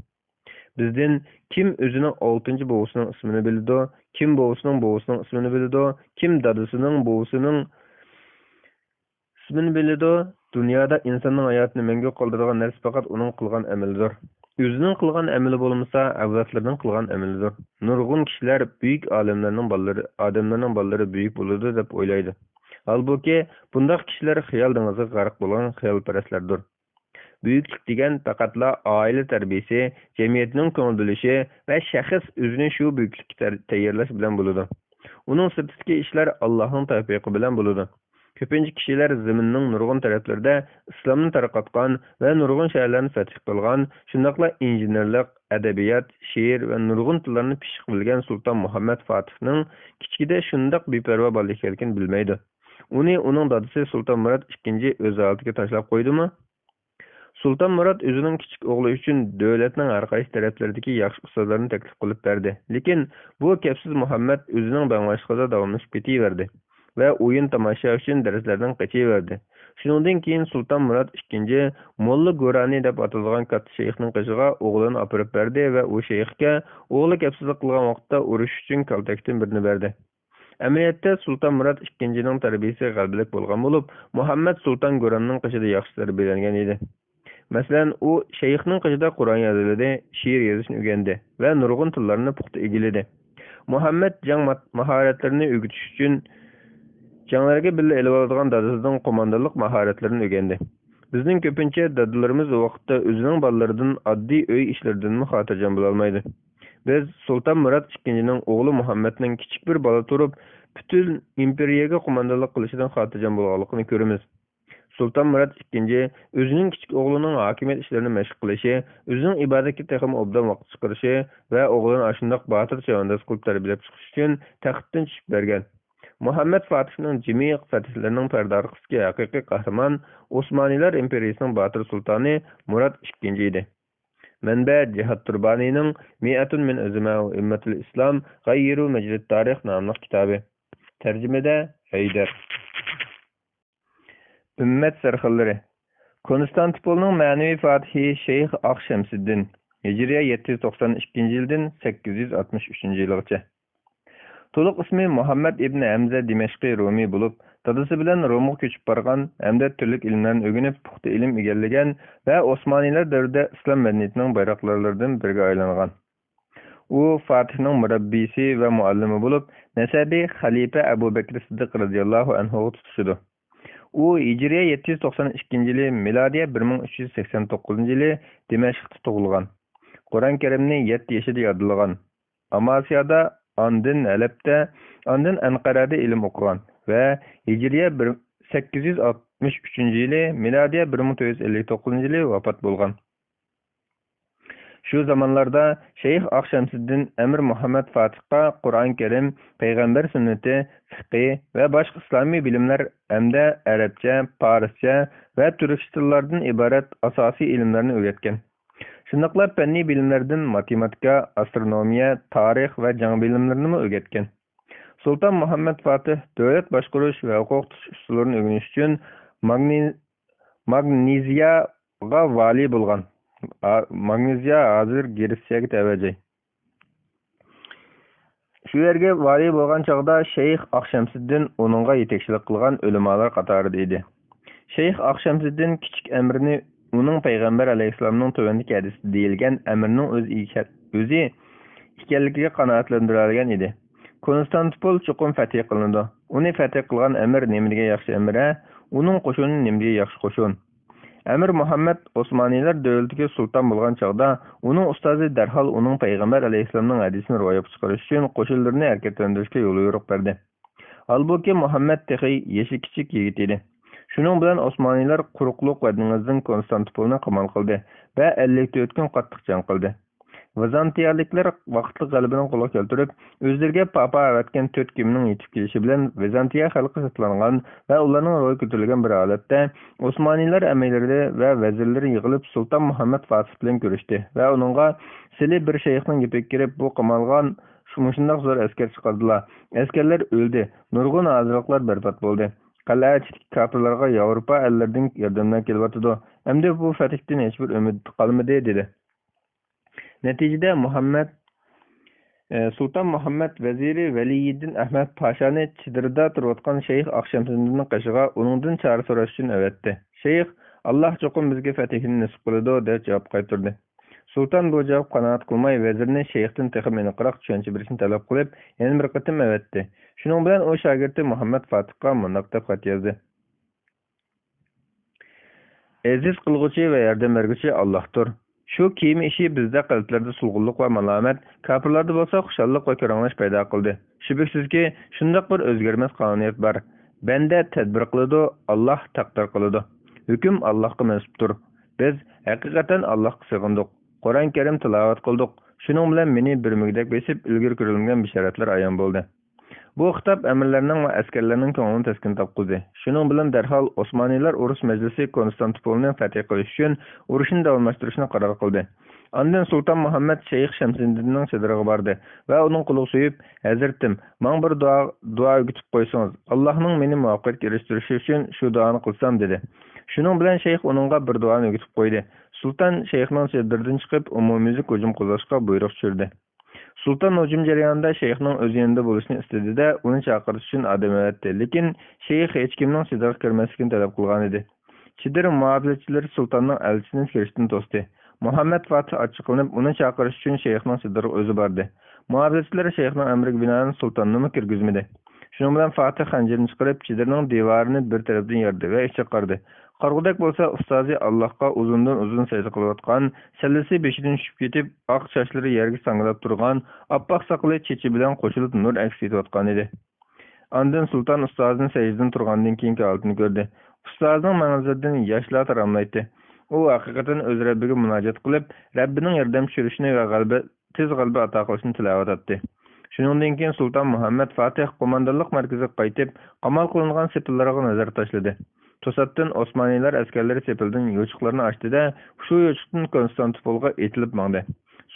بىزدىن كىم ئۆزىنىڭ ئالتىنچى بوۋىسىنىڭ ئىسمىنى بىلىدۇ، كىم بوۋىسىنىڭ بوۋىسىنىڭ ئىسمىنى بىلىدۇ، كىم دادىسىنىڭ بوۋىسىنىڭ ئىسمىنى بىلىدۇ؟ دۇنيادا ئىنساننىڭ ھاياتىنى مەڭگۈ قالدۇرىدىغان نەرسە پەقەت ئۇنىڭ قىلغان ئەمىلىدۇر. ئۆزىنىڭ قىلغان ئەمىلى بولمىسا، ئەۋلادلىرىنىڭ قىلغان ئەمىلىدۇر. نۇرغۇن كىشىلەر بۈيۈك ئالىملارنىڭ بالىلىرى، ئادەملەرنىڭ بالىلىرى بۈيۈك بولىدۇ دەپ ئويلايدۇ. ھالبۇكى، بۇنداق كىشىلەر خىيال دېڭىزىغا غەرق بولغان خىيالپەرەسلەردۇر. بۈيۈكلۈك دېگەن پەقەتلا ئائىلە تەربىيىسى، جەمئىيەتنىڭ كۆڭۈل بۆلۈشى ۋە شەخس ئۆزىنى شۇ بۈيۈكلۈككە تەر-، تەييارلاش بىلەن بولىدۇ. ئۇنىڭ سىرتىدىكى ئىشلار ئاللاھنىڭ تەۋپىقى بىلەن بولىدۇ. كۆپىنچە كىشىلەر زېمىننىڭ نۇرغۇن تەرەپلىرىدە ئىسلامنى تارقاتقان ۋە نۇرغۇن شەھەرلەرنى فەتھ قىلغان، شۇنداقلا ئىنژېنېرلىق، ئەدەبىيات، شېئىر ۋە نۇرغۇن تىللارنى پىششىق بىلگەن سۇلتان مۇھەممەد فاتىھنىڭ كىچىكىدە شۇنداق بىپەرۋا بالا ئىكەنلىكىنى بىلمەيدۇ. ئۇنى ئۇنىڭ دادىسى سۇلتان مۇرات ئىككىنچى ئۆز ھالىتىگە تاشلاپ قويدىمۇ؟ سۇلتان مۇرات ئۆزىنىڭ كىچىك ئوغلى ئۈچۈن دۆلەتنىڭ ھەر قايسى تەرەپلىرىدىكى ياخشى ئۇستازلارنى تەكلىپ قىلىپ بەردى. لېكىن بۇ كەپسىز مۇھەممەد ئۆزىنىڭ بەڭباشلىقىدا داۋاملىشىپ كېتىۋەردى ۋە ئويۇن تاماشا ئۈچۈن دەرسلەردىن قېچىۋەردى. شۇنىڭدىن كېيىن سۇلتان مۇرات ئىككىنچى موللا گورانى دەپ ئاتىلىدىغان كاتتا شەيخنىڭ قېشىغا ئوغلىنى ئاپىرىپ بەردى ۋە ئۇ شەيخكە ئوغلى كەپسىزلىك قىلغان ۋاقىتتا ئۇرۇش ئۈچۈن كالتەكتىن بىرنى بەردى. ئەمەلىيەتتە سۇلتان مۇرات ئىككىنچىنىڭ تەربىيىسى غەلىبىلىك بولغان بولۇپ، مۇھەممەد سۇلتان گوراننىڭ قېشىدا ياخشى تەربىيەلەنگەن ئىدى. مەسىلەن، ئۇ شەيخنىڭ قېشىدا قۇرئان يادلىدى، شېئىر يېزىشنى ئۆگەندى ۋە نۇرغۇن تىللارنى پۇختا ئىگىلىدى. مۇھەممەد جەڭ مات-، ماھارەتلىرىنى ئۆگىتىش ئۈچۈن جەڭلەرگە بىللە ئېلىۋالىدىغان دادىسىدىن قوماندانلىق ماھارەتلىرىنى ئۆگەندى. بىزنىڭ كۆپىنچە دادىلىرىمىز ئۇ ۋاقىتتا ئۆزىنىڭ بالىلىرىدىن ئاددىي ئۆي ئىشلىرىدىنمۇ خاتىرجەم بولالمايدۇ. بىز سۇلتان مۇرات ئىككىنچىنىڭ ئوغلى مۇھەممەدنىڭ كىچىك بىر بالا تۇرۇپ، پۈتۈن ئىمپېرىيەگە قوماندانلىق قىلىشىدىن خاتىرجەم بولغانلىقىنى كۆرىمىز. سۇلتان مۇرات ئىككىنچى ئۆزىنىڭ كىچىك ئوغلىنىڭ ھاكىمىيەت ئىشلىرىنى مەشىق قىلىشى، ئۆزىنىڭ ئىبادەتكە تېخىمۇ ئوبدان ۋاقىت چىقىرىشى ۋە ئوغلىنى ئاشۇنداق باتۇر چەۋەنداز قىلىپ تەربىيەلەپ چىقىش ئۈچۈن تەختتىن چۈشۈپ بەرگەن. مۇھەممەد فاتىھنىڭ جىمى فەتھلىرىنىڭ پەردە ئارقىسىدىكى ھەقىقىي قەھرىمان ئوسمانىيلار ئىمپېرىيىسىنىڭ باتۇر سۇلتانى مۇرات ئىككىنچى ئىدى. مەنبە: جىھاد تۇربانىنىڭ مىئەتۇن مىن ئۆزىمە ئىممەتۇل ئىسلام غەييىرۇ مەجرىت تارىخ ناملىق كىتابى. تەرجىمىدە ھەيدەر. ئۈممەت سەرخىللىرى. كونستانتىپولنىڭ مەنىۋى فاتىھى شەيخ ئاق شەمسىدىن، ھىجرىيە يەتتە يۈز توقسان ئىككىنچى يىلدىن سەككىز يۈز ئاتمىش ئۈچىنچى يىلغىچە. تولۇق ئىسمى مۇھەممەد ئىبن ھەمزە دىمەشقى رۇمى بولۇپ، دادىسى بىلەن رومغا كۆچۈپ بارغان ھەمدە تۈرلۈك ئىلىملەرنى ئۆگىنىپ، پۇختا ئىلىم ئىگىلىگەن ۋە ئوسمانىيلار دەۋرىدە ئىسلام مەدەنىيىتىنىڭ بايراقدارلىرىدىن بىرىگە ئايلانغان. ئۇ فاتىھنىڭ مۇرەببىسى ۋە مۇئەللىمى بولۇپ، نەسەبى خەلىپە ئەبۇ بەكرى سىددىق رەزىياللاھۇ ئەنھۇغا تۇتىشىدۇ. ئۇ ھىجرىيە يەتتە يۈز توقسان ئىككىنچى يىلى، مىلادىيە بىر مىڭ ئۈچ يۈز سەكسەن توققۇزىنچى يىلى دىمەشقتا تۇغۇلغان. قۇرئان كەرىمنى يەتتە يېشىدا يادلىغان. ئاماسىيادا، ئاندىن ھەلەبتە، ئاندىن ئەنقەرەدە ئىلىم ئوقۇغان ۋە ھىجرىيە بىر، سەككىز يۈز ئاتمىش ئۈچىنچى يىلى، مىلادىيە بىر مىڭ تۆت يۈز ئەللىك توققۇزىنچى يىلى ۋاپات بولغان. شۇ زامانلاردا شەيخ ئاق شەمسىدىن ئەمىر مۇھەممەد فاتىھقا قۇرئان كەرىم، پەيغەمبەر سۈننىتى، فىقھى ۋە باشقا ئىسلامىي بىلىملەر ھەمدە ئەرەبچە، پارسچە ۋە تۈركچە تىللاردىن ئىبارەت ئاساسىي ئىلىملەرنى ئۆگەتكەن. شۇنداقلا پەننىي بىلىملەردىن ماتېماتىكا، ئاسترونومىيە، تارىخ ۋە جەڭ بىلىملىرىنىمۇ ئۆگەتكەن. سۇلتان مۇھەممەد فاتىھ دۆلەت باشقۇرۇش ۋە ھوقۇق تۇتۇش ئۇسۇللىرىنى ئۆگىنىش ئۈچۈن ماگنى-، ماگنېزىياغا ۋالىي بولغان. ھا-، ماگنېزىيا ھازىر گرېتسىيەگە تەۋە جاي. شۇ يەرگە ۋالىي بولغان چاغدا شەيخ ئاق شەمسىدىن ئۇنىڭغا يېتەكچىلىك قىلغان ئۆلىمالار قاتارىدا ئىدى. شەيخ ئاق شەمسىدىن كىچىك ئەمىرنى ئۇنىڭ پەيغەمبەر ئەلەيھىسسالامنىڭ تۆۋەندىكى ھەدىستە دېيىلگەن ئەمىرنىڭ ئۆزى ئىكەن-، ئۆزى ئىكەنلىكىگە قانائەتلەندۈرەلىگەن ئىدى. كونستانتىپول چوقۇم فەتھى قىلىنىدۇ. ئۇنى فەتھى قىلغان ئەمىر نېمىدېگەن ياخشى ئەمىر ھە؟ ئۇنىڭ قوشۇنى نېمىدېگەن ياخشى قوشۇن؟ ئەمىر مۇھەممەد ئوسمانىيلار دۆلىتىگە سۇلتان بولغان چاغدا، ئۇنىڭ ئۇستازى دەرھال ئۇنىڭ پەيغەمبەر ئەلەيھىسسالامنىڭ ھەدىسىنى رىۋايەت چىقىرىش ئۈچۈن قوشۇنلىرىنى ھەرىكەتلەندۈرۈشكە يوليورۇق بەردى. ھالبۇكى، مۇھەممەد تېخى يېشى كىچىك يىگىت ئىدى. شۇنىڭ بىلەن ئوسمانىيلار قۇرۇقلۇق ۋە دېڭىزدىن كونستانتىپولنى قامال قىلدى ۋە ئەللىك تۆت كۈن قاتتىق جەڭ قىلدى. ۋىزانتىيەلىكلەر ۋاقىتلىق غەلىبىنى قولغا كەلتۈرۈپ، ئۆزلىرىگە پاپا ئەۋەتكەن تۆت گېمىنىڭ يېتىپ كېلىشى بىلەن ۋىزانتىيە خەلقى شادلانغان ۋە ئۇلارنىڭ روھى كۆتۈرۈلگەن بىر ھالەتتە، ئوسمانىيلار ئەمىرلىرى ۋە ۋەزىرلىرى يىغىلىپ، سۇلتان مۇھەممەد فاتىھ بىلەن كۆرۈشتى ۋە ئۇنىڭغا، سىلى بىر شەيخنىڭ گېپىگە كىرىپ، بۇ قامالغان مۇشۇنداق زور ئەسكەر چىقاردىلا. ئەسكەرلەر ئۆلدى، نۇرغۇن ھازىرلىقلار بەربات بولدى. قەلئە ئىچىدىكى كاپىرلارغا ياۋروپا ئەللىرىدىن ياردەملەر كېلىۋاتىدۇ. ئەمدى بۇ فەتھتىن ھېچبىر ئۈمىد قالمىدى، دېدى. نەتىجىدە مۇھەممەد، ئە، سۇلتان مۇھەممەد ۋەزىرى ۋەلىيىدىن ئەھمەد پاشانى چېدىردا تۇرۇۋاتقان شەيخ ئاقشەمسىدىننىڭ قېشىغا ئۇنىڭدىن چارە سوراش ئۈچۈن ئەۋەتتى. شەيخ، «ئاللاھ چوقۇم بىزگە فەتھنى نېسىپ قىلىدۇ» دەپ جاۋاب قايتۇردى. سۇلتان بۇ جاۋابقا قانائەت قىلماي، ۋەزىرنى شەيختىن تېخىمۇ ئېنىقراق چۈشەنچە بېرىشنى تەلەپ قىلىپ، يەنە بىر قېتىم ئەۋەتتى. شۇنىڭ بىلەن ئۇ شاگىرتى مۇھەممەد فاتىھقا مۇنداق دەپ خەت يازدى: «ئەزىز قىلغۇچى ۋە ياردەم بەرگۈچى ئاللاھتۇر. شۇ كېمە ئىشى بىزدە قەلبلەردە سولغۇنلۇق ۋە مالامەت، كاپىرلاردا بولسا خۇشاللىق ۋە كۆرەڭلەش پەيدا قىلدى. شۈبھىسىزكى، شۇنداق بىر ئۆزگەرمەس قانۇنىيەت بار. بەندە تەدبىر قىلىدۇ، ئاللاھ تەقدىر قىلىدۇ. ھۆكۈم ئاللاھقا مەنسۇپتۇر. بىز ھەقىقەتەن ئاللاھقا سېغىندۇق. قۇرئان كەرىم تىلاۋەت قىلدۇق. شۇنىڭ بىلەن مېنى بىر مۈگدەك بېسىپ، ئىلگىرى كۆرۈلمىگەن بېشارەتلەر ئايان بولدى.» بۇ خىتاب ئەمىرلەرنىڭ ۋە ئەسكەرلەرنىڭ كۆڭلىنى تەسكىن تاپقۇزدى. شۇنىڭ بىلەن دەرھال ئوسمانىيلار ئۇرۇش مەجلىسى كونستانتىپولنى فەتھى قىلىش ئۈچۈن ئۇرۇشنى داۋاملاشتۇرۇشنى قارار قىلدى. ئاندىن سۇلتان مۇھەممەد شەيخ شەمسىدىننىڭ چېدىرىغا باردى ۋە ئۇنىڭ قولىغا سۆيۈپ، «ھەزرىتىم، ماڭا بىر دۇئا، دۇئا ئۆگىتىپ قويسىڭىز، ئاللاھنىڭ مېنى مۇۋەپپەقىيەتكە ئېرىشتۈرۈشى ئۈچۈن شۇ دۇئانى قىلسام» دېدى. شۇنىڭ بىلەن شەيخ ئۇنىڭغا بىر دۇئانى ئۆگىتىپ قويدى. سۇلتان شەيخنىڭ چېدىرىدىن چىقىپ، ئومۇميۈزلۈك ھۇجۇم قوزغاشقا بۇيرۇق چۈشۈردى. سۇلتان ھۇجۇم جەريانىدا شەيخنىڭ ئۆز يېنىدا بولۇشىنى ئىستىدى-دە، ئۇنى چاقىرىش ئۈچۈن ئادەم ئەۋەتتى، لېكىن شەيخ ھېچكىمنىڭ چېدىرىغا كىرمەسلىكىنى تەلەپ قىلغانىدى. چېدىر مۇھاپىزەتچىلىرى سۇلتاننىڭ ئەلچىسىنى كىرىشتىن توستى. مۇھەممەد فاتىھ ئاچچىقلىنىپ، ئۇنى چاقىرىش ئۈچۈن شەيخنىڭ چېدىرىغا ئۆزى باردى. مۇھاپىزەتچىلەر شەيخنىڭ ئەمرىگە بىنائەن سۇلتاننىمۇ كىرگۈزمىدى. شۇنىڭ بىلەن فاتىھ خەنجىرىنى چىقىرىپ، چېدىرنىڭ دىۋارىنى بىر تەرەپتىن ياردى ۋە ئىچىگە قارىدى. قارىغۇدەك بولسا، ئۇستازى ئاللاھقا ئۇزۇندىن ئۇزۇن سەجدە قىلىۋاتقان، سەللىسى بېشىدىن چۈشۈپ كېتىپ، ئاق چاچلىرى يەرگە ساڭگىلاپ تۇرغان، ئاپئاق ساقىلى چېچى بىلەن قوشۇلۇپ نۇر ئەكس ئېتىۋاتقانىدى. ئاندىن سۇلتان ئۇستازىنى سەجدىدىن تۇرغاندىن كېيىنكى ھالىتىنى كۆردى. ئۇستازىنىڭ مەڭزىدىن ياشلار تاراملايتتى. ئۇ ھەقىقەتەن ئۆز رەببىگە مۇناجات قىلىپ، رەببىنىڭ ياردەم چۈشۈرۈشىنى ۋە غەلىبە، تېز غەلىبە ئاتا قىلىشىنى تىلەۋاتاتتى. شۇنىڭدىن كېيىن سۇلتان مۇھەممەد فاتىھ قوماندانلىق مەركىزىگە قايتىپ، قامال قىلىنغان سېپىللارغا نەزەر تاشلىدى. توساتتىن ئوسمانىيلار ئەسكەرلىرى سېپىلدىن يوچۇقلارنى ئاچتى-دە، شۇ يوچۇقتىن كونستانتىپولغا ئېتىلىپ ماڭدى.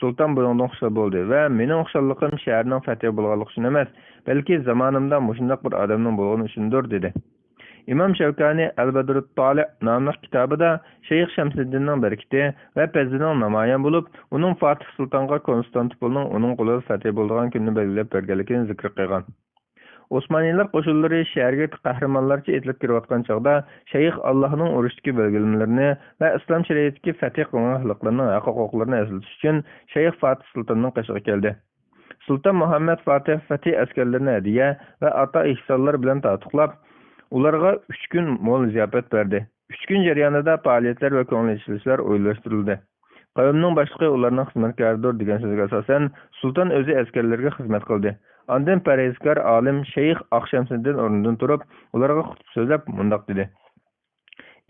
سۇلتان بۇنىڭدىن خۇشال بولدى ۋە «مېنىڭ خۇشاللىقىم شەھەرنىڭ فەتھى بولغانلىقى ئۈچۈن ئەمەس، بەلكى زامانىمدا مۇشۇنداق بىر ئادەمنىڭ بولغىنى ئۈچۈندۇر» دېدى. ئىمام شەۋكانى ئەل بەدرۇت تالىئ ناملىق كىتابىدا شەيخ شەمسىدىننىڭ بەرىكىتى ۋە پەزلىنىڭ نامايان بولۇپ، ئۇنىڭ فاتىھ سۇلتانغا كونستانتىپولنىڭ ئۇنىڭ قولىدا فەتھى بولىدىغان كۈننى بەلگىلەپ بەرگەنلىكىنى زىكىر قىلغان. ئوسمانىيلار قوشۇنلىرى شەھەرگە قەھرىمانلارچە ئېتىلىپ كىرىۋاتقان چاغدا، شەيخ ئاللاھنىڭ ئۇرۇشتىكى بەلگىلىمىلىرىنى ۋە ئىسلام شەرىئىتىدىكى فەتھى قىلىنغان خەلقلەرنىڭ ھەق-ھوقۇقلىرىنى ئەسلىتىش ئۈچۈن شەيخ فاتىھ سۇلتاننىڭ قېشىغا كەلدى. سۇلتان مۇھەممەد فاتىھ فەتھى ئەسكەرلىرىنى ھەدىيە ۋە ئاتا ئېھسانلار بىلەن تارتۇقلاپ، ئۇلارغا ئۈچ كۈن مول زىياپەت بەردى. ئۈچ كۈن جەريانىدا پائالىيەتلەر ۋە كۆڭۈل ئېچىلىشلار ئويلاشتۇرۇلدى. قەۋمنىڭ باشلىقى ئۇلارنىڭ خىزمەتكارىدۇر دېگەن سۆزگە ئاساسەن، سۇلتان ئۆزى ئەسكەرلىرىگە خىزمەت قىلدى. ئاندىن پەرھىزكار ئالىم شەيخ ئاقشەمسىدىن ئورنىدىن تۇرۇپ، ئۇلارغا خۇتبە سۆزلەپ مۇنداق دېدى: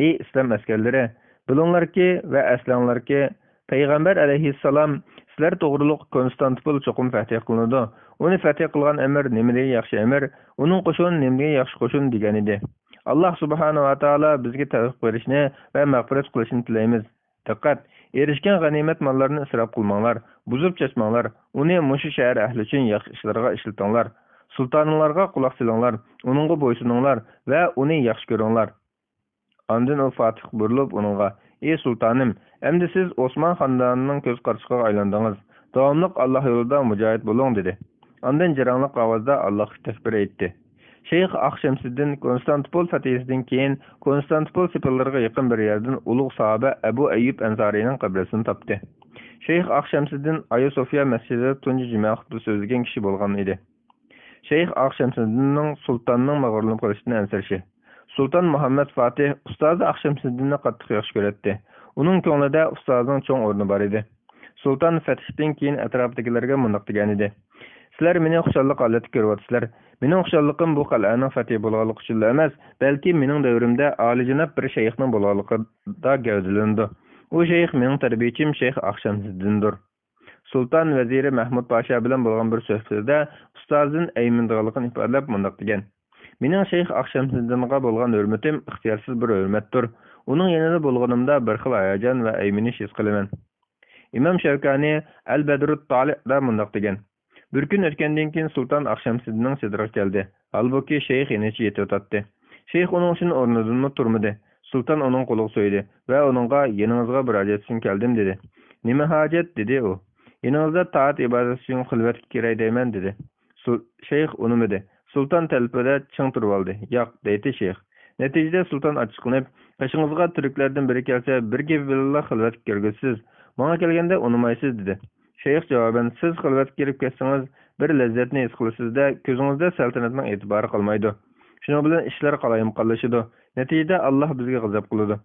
«ئى ئىسلام ئەسكەرلىرى، بىلىڭلاركى ۋە ئەسلەڭلاركى، پەيغەمبەر ئەلەيھىسسالام سىلەر توغرۇلۇق كونستانتىپول چوقۇم فەتھى قىلىنىدۇ. ئۇنى فەتھى قىلغان ئەمىر نېمىدېگەن ياخشى ئەمىر، ئۇنىڭ قوشۇنى نېمىدېگەن ياخشى قوشۇن» دېگەنىدى. «ئاللاھ سۇبھانەھۇ ۋە تائالا بىزگە تەۋپىق بېرىشىنى ۋە مەغپىرەت قىلىشىنى تىلەيمىز. دىققەت! ئېرىشكەن غەنىيمەت ماللارنى ئىسراپ قىلماڭلار، بۇزۇپ چاچماڭلار، ئۇنى مۇشۇ شەھەر ئەھلى ئۈچۈن ياخشى ئىشلارغا ئىشلىتىڭلار. سۇلتانىڭلارغا قۇلاق سېلىڭلار، ئۇنىڭغا بويسۇنۇڭلار ۋە ئۇنى ياخشى كۆرۈڭلار.» ئاندىن ئۇ فاتىھقا بۇرۇلۇپ ئۇنىڭغا: «ئى سۇلتانىم، ئەمدى سىز ئوسمان خاندانىنىڭ كۆز قارىچۇقىغا ئايلاندىڭىز. داۋاملىق ئاللاھ يولىدا مۇجاھىد بولۇڭ» دېدى. ئاندىن جاراڭلىق ئاۋازدا ئاللاھقا تەكبىر ئېيتتى. شەيخ ئاقشەمسىدىن كونستانتىپول فەتھىسىدىن كېيىن كونستانتىپول سېپىللىرىغا يېقىن بىر يەردىن ئۇلۇغ ساھابە ئەبۇ ئەييۇب ئەنسارىينىڭ قەبرىسىنى تاپتى. شەيخ ئاقشەمسىدىن ئايا سوفىيا مەسچىتىدە تۇنجى جۈمە خۇتبە سۆزلىگەن كىشى بولغان ئىدى. شەيخ ئاقشەمسىدىننىڭ سۇلتاننىڭ مەغرۇرلىنىپ قېلىشىدىن ئەنسىرىشى. سۇلتان مۇھەممەد فاتىھ ئۇستازى ئاقشەمسىدىننى قاتتىق ياخشى كۆرەتتى. ئۇنىڭ كۆڭلىدە ئۇستازىنىڭ چوڭ ئورنى بار ئىدى. سۇلتان فەتھتىن كېيىن ئەتراپىدىكىلەرگە مۇنداق دېگەنىدى: «سىلەر مېنى خۇشاللىق ھالەتتە كۆرۈۋاتىسىلەر. مېنىڭ خۇشاللىقىم بۇ قەلئەنىڭ فەتھى بولغانلىقى ئۈچۈنلا ئەمەس، بەلكى مېنىڭ دەۋرىمدە ئالىيجاناب بىر شەيخنىڭ بولغانلىقىدا گەۋدىلىنىدۇ. ئۇ شەيخ مېنىڭ تەربىيىچىم شەيخ ئاقشەمسىدىندۇر.» سۇلتان ۋەزىرى مەھمۇد پاشا بىلەن بولغان بىر سۆھبىتىدە ئۇستازىدىن ئەيمىنىدىغانلىقىنى ئىپادىلەپ مۇنداق دېگەن: «مېنىڭ شەيخ ئاقشەمسىدىنغا بولغان ھۆرمىتىم ئىختىيارسىز بىر ھۆرمەتتۇر. ئۇنىڭ يېنىدا بولغىنىمدا بىر خىل ھاياجان ۋە ئەيمىنىش ھېس قىلىمەن.» ئىمام شەۋكانى ئەل بەدرۇت تالىئدا مۇنداق دېگەن: «بىر كۈن ئۆتكەندىن كېيىن سۇلتان ئاقشەمسىدىننىڭ چېدىرىغا كەلدى. ھالبۇكى، شەيخ يېنىچە يېتىۋاتاتتى. شەيخ ئۇنىڭ ئۈچۈن ئورنىدىنمۇ تۇرمىدى. سۇلتان ئۇنىڭ قولىغا سۆيدى ۋە ئۇنىڭغا، يېنىڭىزغا بىر ھاجەت ئۈچۈن كەلدىم، دېدى. نېمە ھاجەت؟ دېدى ئۇ. يېنىڭىزدا تائەت-ئىبادەت ئۈچۈن خىلۋەتكە كىرەي دەيمەن، دېدى. سۇل-، شەيخ ئۇنىمىدى. سۇلتان تەلىپىدە چىڭ تۇرۇۋالدى. ياق، دەيتتى شەيخ. نەتىجىدە سۇلتان ئاچچىقلىنىپ، قېشىڭىزغا تۈركلەردىن بىرى كەلسە، بىر گېپى بىلەنلا خىلۋەتكە كىرگۈسىز. ماڭا كەلگەندە ئۇنىمايسىز، دېدى. شەيخ جاۋابەن، سىز خىلۋەتكە كىرىپ كەتسىڭىز، بىر لەززەتنى ھېس قىلىسىز-دە، كۆزىڭىزدە سەلتەنەتنىڭ ئېتىبارى قالمايدۇ. شۇنىڭ بىلەن ئىشلار قالايمىقانلىشىدۇ. نەتىجىدە ئاللاھ بىزگە غەزەپ قىلىدۇ.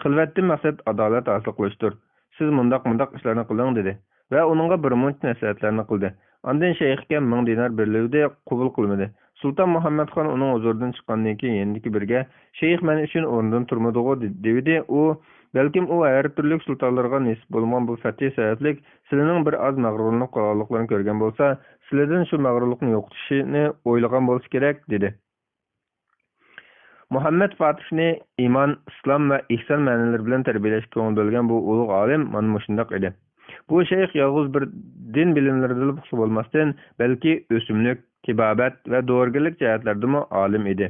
خىلۋەتتىن مەقسەت ئادالەت ھاسىل قىلىشتۇر. سىز مۇنداق، مۇنداق ئىشلارنى قىلىڭ، دېدى ۋە ئۇنىڭغا بىر مۇنچە نەسىھەتلەرنى قىلدى. ئاندىن شەيخكە مىڭ دىنار بېرىلىۋىدى، قوبۇل قىلمىدى. سۇلتان مۇھەممەد خان ئۇنىڭ ھۇزۇرىدىن چىققاندىن كېيىن يېنىدىكى بىرىگە، شەيخ مەن ئۈچۈن ئورنىدىن تۇرمىدىغۇ، دېدى. دېۋىدى. ئۇ، بەلكىم ئۇ ھەر تۈرلۈك سۇلتانلارغا نېسىپ بولمىغان بۇ فەتھى سەۋەبلىك سىلىنىڭ بىر ئاز مەغرۇرلىنىپ قالغانلىقلىرىنى كۆرگەن بولسا، سىلىدىن شۇ مەغرۇرلۇقنى يوقىتىشنى ئويلىغان بولسا كېرەك، دېدى. مۇھەممەد فاتىھنى ئىمان، ئىسلام ۋە ئېھسان مەنىلىرى بىلەن تەربىيەلەشكە كۆڭۈل بۆلگەن بۇ ئۇلۇغ ئالىم مانا مۇشۇنداق ئىدى. بۇ شەيخ يالغۇز بىر دىن بىلىملىرىدىلا پۇختا بولماستىن، بەلكى ئۆسۈملۈك، تېبابەت ۋە دورىگەرلىك جەھەتلەردىمۇ ئالىم ئىدى.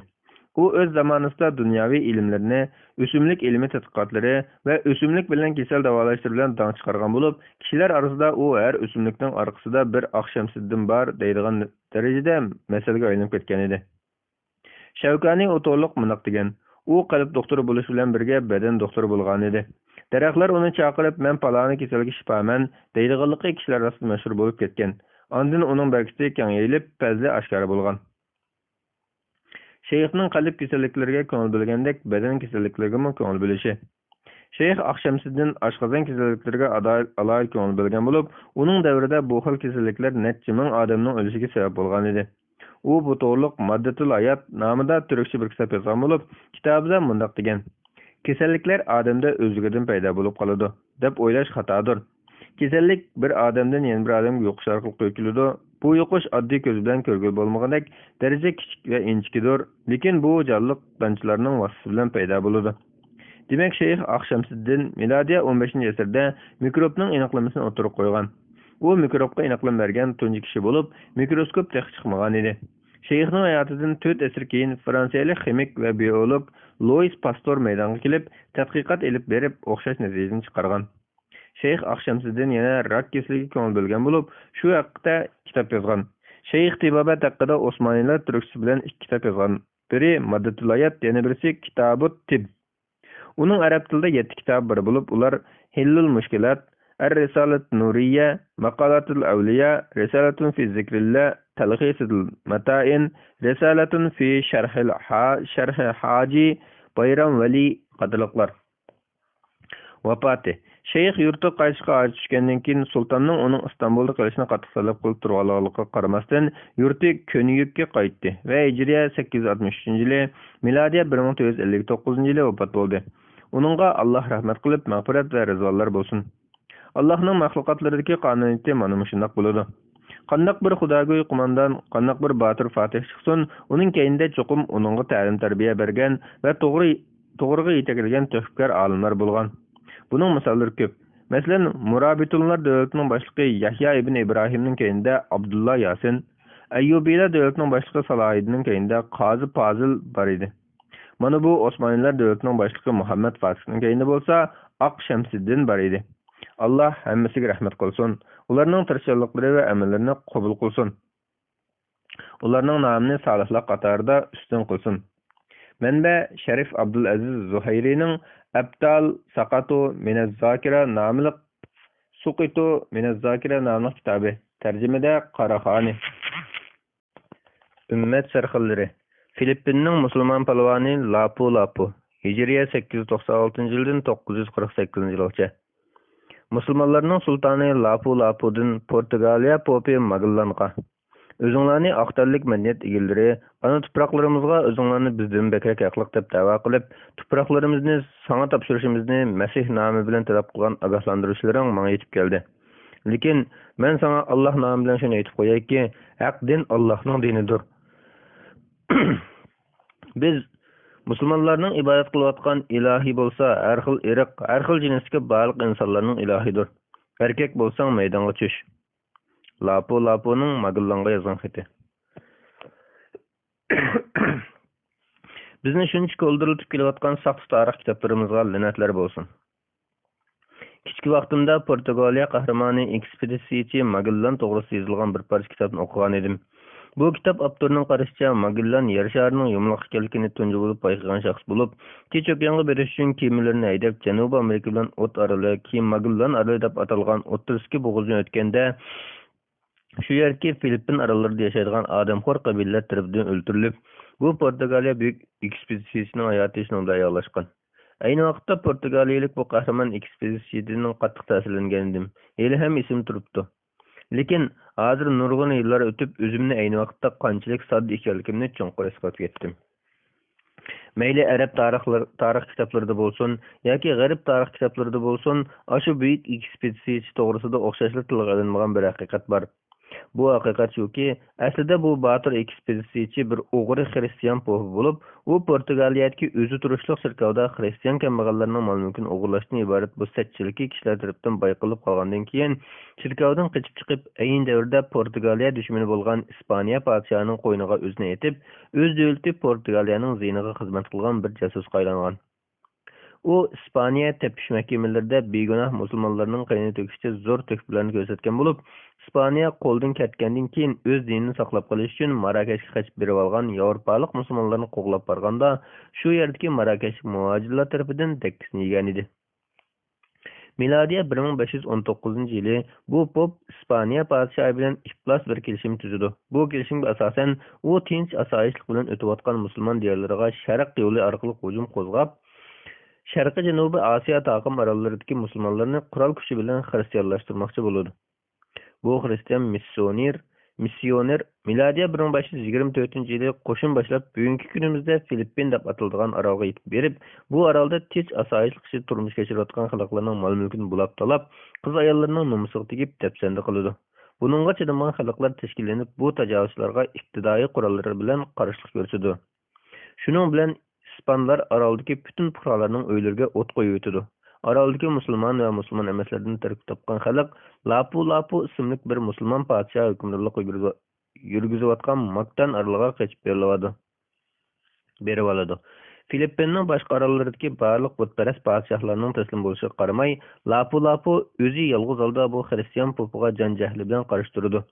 ئۇ ئۆز زامانىسىدا دۇنياۋى ئىلىملىرىنى، ئۆسۈملۈك ئىلمىي تەتقىقاتلىرى ۋە ئۆسۈملۈك بىلەن كېسەل داۋالاشلىرى بىلەن داڭ چىقارغان بولۇپ، كىشىلەر ئارىسىدا ئۇ ھەر ئۆسۈملۈكنىڭ ئارقىسىدا بىر ئاق شەمسىدىن بار دەيدىغان دەرىجىدە مەسەلگە ئايلىنىپ كەتكەن ئىدى. شەۋكانى ئوتۇرلۇق مۇنداق دېگەن، ئۇ قەلب دوختۇرى بولۇش بىلەن بىرگە بەدەن دوختۇرى بولغانىدى. دەرەخلەر ئۇنى چاقىرىپ، مەن پالانى كېسەلگە شىپامەن دەيدىغانلىقى كىشىلەر ئارىسىدا مەشھۇر بولۇپ كەتكەن. ئاندىن ئۇنىڭ بەرىكىتى كەڭ يېيىلىپ، پەزلى ئاشكارا بولغان. شەيخنىڭ قەلب كېسەللىكلىرىگە كۆڭۈل بۆلگەندەك، بەدەن كېسەللىكلىرىگىمۇ كۆڭۈل بۆلۈشى. شەيخ ئاق شەمسىدىن ئاشقازان كېسەللىكلىرىگە ئادا-، ئالاھىدە كۆڭۈل بۆلگەن بولۇپ، ئۇنىڭ دەۋرىدە بۇ خىل كېسەللىكلەر نەچچە مىڭ ئادەمنىڭ ئۆلۈشىگە سەۋەب بولغانىدى. ئۇ بۇ توغرۇلۇق ماددىتۇل ھايات نامىدا تۈركچە بىر كىتاب يازغان بولۇپ، كىتابىدا مۇنداق دېگەن: كېسەللىكلەر ئادەمدە ئۆزلۈكىدىن پەيدا بولۇپ قالىدۇ، دەپ ئويلاش خاتادۇر. كېسەللىك بىر ئادەمدىن يەنە بىر ئادەمگە يۇقۇش ئارقىلىق يۆتكىلىدۇ. بۇ يۇقۇش ئاددىي كۆز بىلەن كۆرگىلى بولمىغۇدەك دەرىجە كىچىك ۋە ئىنچىكىدۇر، لېكىن بۇ جانلىق دانچىلارنىڭ ۋاسىتىسى بىلەن پەيدا بولىدۇ. دېمەك، شەيخ ئاق شەمسىدىن مىلادىيە ئون بەشىنچى ئەسىردە مىكروبنىڭ ئېنىقلىمىسىنى ئوتتۇرىغا قويغان. ئۇ مىكروبقا ئېنىقلىما بەرگەن تۇنجى كىشى بولۇپ، مىكروسكوپ تېخى چىقمىغان ئىدى. شەيخنىڭ ھاياتىدىن تۆت ئەسىر كېيىن فرانسىيەلىك خىمىك ۋە بىئولوگ لويىس پاستور مەيدانغا كېلىپ، تەتقىقات ئېلىپ بېرىپ، ئوخشاش نەتىجىنى چىقارغان. شەيخ ئاق شەمسىدىن يەنە راك كېسىلىگە كۆڭۈل بۆلگەن بولۇپ، شۇ ھەقتە كىتاب يازغان. شەيخ تېبابەت ھەققىدە ئوسمانىيلار تۈركچىسى بىلەن ئىككى كىتاب يازغان. بىرى ماددىتۇل ھايات، يەنە بىرسى كىتابۇت تىب. ئۇنىڭ ئەرەب تىلىدا يەتتە كىتابى بار بولۇپ، ئۇلار ھىللۇل مۇشكىلات، ئەر رىسالەت نۇرىيە، ماقالاتۇل ئەۋلىيا، رىسالەتۇن فى زىكرىللا، تەلخىسىل مەتائىن، رىسالەتۇن فى شەرھىل ھا-، شەرھى ھاجى بايرام ۋەلى قاتارلىقلار. ۋاپاتى. شەيخ يۇرتىغا قايتىشقا ھاجەت چۈشكەندىن كېيىن، سۇلتاننىڭ ئۇنىڭ ئىستانبۇلدا قېلىشىنى قاتتىق تەلەپ قىلىپ تۇرغانلىقىغا قارىماستىن، يۇرتى كۆنىيۈككە قايتتى ۋە ھىجرىيە سەككىز يۈز ئاتمىش ئۈچىنچى يىلى، مىلادىيە بىر مىڭ تۆت يۈز ئەللىك توققۇزىنچى يىلى ۋاپات بولدى. ئۇنىڭغا ئاللاھ رەھمەت قىلىپ، مەغپىرەت ۋە رىزۋانلار بولسۇن. ئاللاھنىڭ مەخلۇقاتلىرىدىكى قانۇنىيىتى مانا مۇشۇنداق بولىدۇ. قانداق بىر خۇداگۆي قوماندان، قانداق بىر باتۇر فاتىھ چىقسۇن، ئۇنىڭ كەينىدە چوقۇم ئۇنىڭغا تەلىم-تەربىيە بەرگەن ۋە توغرا، توغرىغا يېتەكلىگەن تۆھپىكار ئالىملار بولغان. بۇنىڭ مىساللىرى كۆپ. مەسىلەن، مۇرابىتۇنلار دۆلىتىنىڭ باشلىقى يەھيا ئىبن ئىبراھىمنىڭ كەينىدە ئابدۇللا ياسىن، ئەييۇبىيلار دۆلىتىنىڭ باشلىقى سالاھىدىننىڭ كەينىدە قازى پازىل بار ئىدى. مانا بۇ ئوسمانىيلار دۆلىتىنىڭ باشلىقى مۇھەممەد فاتىھنىڭ كەينىدە بولسا ئاق شەمسىدىن بار ئىدى. ئاللاھ ھەممىسىگە رەھمەت قىلسۇن، ئۇلارنىڭ تىرىشچانلىقلىرى ۋە ئەمەللىرىنى قوبۇل قىلسۇن. ئۇلارنىڭ نامىنى سالىھلار قاتارىدا ئۈستۈن قىلسۇن. مەنبە: شەرىف ئابدۇلئەزىز زۇھەيرىنىڭ ئەبتال ساقاتۇ مىنەز زاكىرە ناملىق، سۇقىتۇ مىنەز زاكىرە ناملىق كىتابى، تەرجىمىدە قاراخانى. ئۈممەت سەرخىللىرى. فىلىپپىننىڭ مۇسۇلمان پالۋانى لاپۇ لاپۇ، ھىجرىيە سەككىز يۈز توقسان ئالتىنچى يىلدىن توققۇز يۈز قىرىق سەككىزىنچى يىلغىچە. مۇسۇلمانلارنىڭ سۇلتانى لاپۇ لاپۇدىن پورتۇگالىيە پوپى ماگېللانغا، ئۆزۈڭلارنى ئاق تەنلىك مەدەنىيەت ئىگىلىرى، ئانا تۇپراقلىرىمىزغا ئۆزۈڭلارنى بىزدىن بەكرەك ھەقلىق دەپ دەۋا قىلىپ، تۇپراقلىرىمىزنى ساڭا تاپشۇرۇشىمىزنى مەسىھ نامى بىلەن تەلەپ قىلغان ئاگاھلاندۇرۇشلىرىڭ ماڭا يېتىپ كەلدى. لېكىن مەن ساڭا ئاللاھ نامى بىلەن شۇنى ئېيتىپ قويايكى، ھەق دىن ئاللاھنىڭ دىنىدۇر. بىز مۇسۇلمانلارنىڭ ئىبادەت قىلىۋاتقان ئىلاھى بولسا ھەر خىل ئىرق، ھەر خىل جىنستىكى بارلىق ئىنسانلارنىڭ ئىلاھىدۇر. ئەركەك بولساڭ مەيدانغا چۈش. لاپۇ لاپۇنىڭ ماگېللانغا يازغان خېتى. بىزنى شۇنچە كولدۇرلىتىپ كېلىۋاتقان ساختا تارىخ كىتابلىرىمىزغا لەنەتلەر بولسۇن. كىچىك ۋاقتىمدا پورتۇگالىيە قەھرىمانى، ئېكسپېدىتسىيىچى ماگېللان توغرىسىدا يېزىلغان بىر پارچە كىتابنى ئوقۇغان ئىدىم. بۇ كىتاب ئاپتورىنىڭ قارىشىچە، ماگېللان يەر شارىنىڭ يۇمىلاق ئىكەنلىكىنى تۇنجى بولۇپ بايقىغان شەخس بولۇپ، تىچ ئوكيانغا بېرىش ئۈچۈن كېمىلىرىنى ھەيدەپ، جەنۇبىي ئامېرىكا بىلەن ئوت ئارىلى، كېيىن ماگېللان ئارىلى دەپ ئاتالغان ئوتتۇرىسىدىكى بوغۇزدىن ئۆتكەندە، شۇ يەردىكى فىلىپپىن ئاراللىرىدا ياشايدىغان ئادەمخور قەبىلىلەر تەرىپىدىن ئۆلتۈرۈلۈپ، بۇ پورتۇگالىيە بۈيۈك ئېكسپېدىتسىيىسىنىڭ ھاياتى شۇنىڭ بىلەن ئاياغلاشقان. ئەينى ۋاقىتتا پورتۇگالىيەلىك بۇ قەھرىمان ئېكسپېدىتسىيىدىن قاتتىق تەسىرلەنگەنىدىم. ھېلىھەم ئېسىمدە تۇرۇپتۇ. لېكىن ھازىر نۇرغۇن يىللار ئۆتۈپ، ئۆزۈمنى ئەينى ۋاقىتتا قانچىلىك ساددا ئىكەنلىكىمنى چوڭقۇر ھېس قىلىپ يەتتىم. مەيلى ئەرەب تارىخلىرى، تارىخ كىتابلىرىدا بولسۇن ياكى غەرب تارىخ كىتابلىرىدا بولسۇن، ئاشۇ بۈيۈك ئېكسپېدىتسىيىچى توغرىسىدا ئوخشاشلا تىلغا ئېلىنمىغان بىر ھەقىقەت بار. بۇ ھەقىقەت شۇكى، ئەسلىدە بۇ باتۇر ئېكسپېدىتسىيىچى بىر ئوغرى خرىستىيان پوپى بولۇپ، ئۇ پورتۇگالىيەدىكى ئۆزى تۇرۇشلۇق چېركاۋدا خرىستىيان كەمبەغەللەرنىڭ مال-مۈلكىنى ئوغرىلاشتىن ئىبارەت بۇ سەتچىلىكى كىشىلەر تەرىپىدىن بايقىلىپ قالغاندىن كېيىن، چېركاۋدىن قېچىپ چىقىپ، ئەينى دەۋردە پورتۇگالىيە دۈشمىنى بولغان ئىسپانىيە پادىشاھىنىڭ قوينىغا ئۆزىنى ئېتىپ، ئۆز دۆلىتى پورتۇگالىيەنىڭ زىيىنىغا خىزمەت قىلغان بىر جاسۇسقا ئايلانغان. ئۇ ئىسپانىيە تەپتىش مەھكىمىلىرىدە بىگۇناھ مۇسۇلمانلارنىڭ قېنىنى تۆكۈشتە زور تۆھپىلەرنى كۆرسەتكەن بولۇپ، ئىسپانىيە قولدىن كەتكەندىن كېيىن، ئۆز دىنىنى ساقلاپ قېلىش ئۈچۈن ماراكەشكە قېچىپ بېرىۋالغان ياۋروپالىق مۇسۇلمانلارنى قوغلاپ بارغاندا، شۇ يەردىكى ماراكەشلىك مۇھاجىرلار تەرىپىدىن دەككىسىنى يېگەنىدى. مىلادىيە بىر مىڭ بەش يۈز ئون توققۇزىنچى يىلى بۇ پوپ ئىسپانىيە پادىشاھى بىلەن ئىپلاس بىر كېلىشىم تۈزىدۇ. بۇ كېلىشىمگە ئاساسەن، ئۇ تىنچ-ئاسايىشلىق بىلەن ئۆتۈۋاتقان مۇسۇلمان دىيارلىرىغا شەرق يولى ئارقىلىق ھۇجۇم قوزغاپ، شەرقىي جەنۇبىي ئاسىيا تاقىم ئاراللىرىدىكى مۇسۇلمانلارنى قورال كۈچى بىلەن خرىستىيانلاشتۇرماقچى بولىدۇ. بۇ خرىستىيان مىسسىيونېر، مىسسىيونېر مىلادىيە بىر مىڭ بەش يۈز يىگىرمە تۆتىنچى يىلى قوشۇن باشلاپ، بۈگۈنكى كۈنىمىزدە فىلىپپىن دەپ ئاتىلىدىغان ئارالغا يېتىپ بېرىپ، بۇ ئارالدا تىنچ-ئاسايىشلىق ئىچىدە تۇرمۇش كەچۈرۈۋاتقان خەلقلەرنىڭ مال-مۈلكىنى بۇلاپ-تالاپ، قىز-ئاياللىرىنىڭ نومۇسىغا تېگىپ، دەپسەندە قىلىدۇ. بۇنىڭغا چىدىمىغان خەلقلەر تەشكىللىنىپ، بۇ تاجاۋۇزچىلارغا ئىپتىدائىي قوراللىرى بىلەن قارشىلىق كۆرسىتىدۇ. شۇنىڭ بىلەن ئىسپانلار ئارالدىكى پۈتۈن پۇقرالارنىڭ ئۆيلىرىگە ئوت قويۇۋېتىدۇ. ئارالدىكى مۇسۇلمان ۋە مۇسۇلمان ئەمەسلەردىن تەركىب تاپقان خەلق لاپۇ-لاپۇ ئىسىملىك بىر مۇسۇلمان پادىشاھ ھۆكۈمرانلىق يۈرگۈزۈۋاتقان ماكتان ئارىلىغا قېچىپ بېرىلىۋالىدۇ. بېرىۋالىدۇ. فىلىپپىننىڭ باشقا ئاراللىرىدىكى بارلىق بۇتپەرەس پادىشاھلارنىڭ تەسلىم بولۇشىغا قارىماي، لاپۇ-لاپۇ ئۆزى يالغۇز ھالدا بۇ خرىستىيان پوپىغا جان-جەھلى بىلەن قارشى تۇرىدۇ.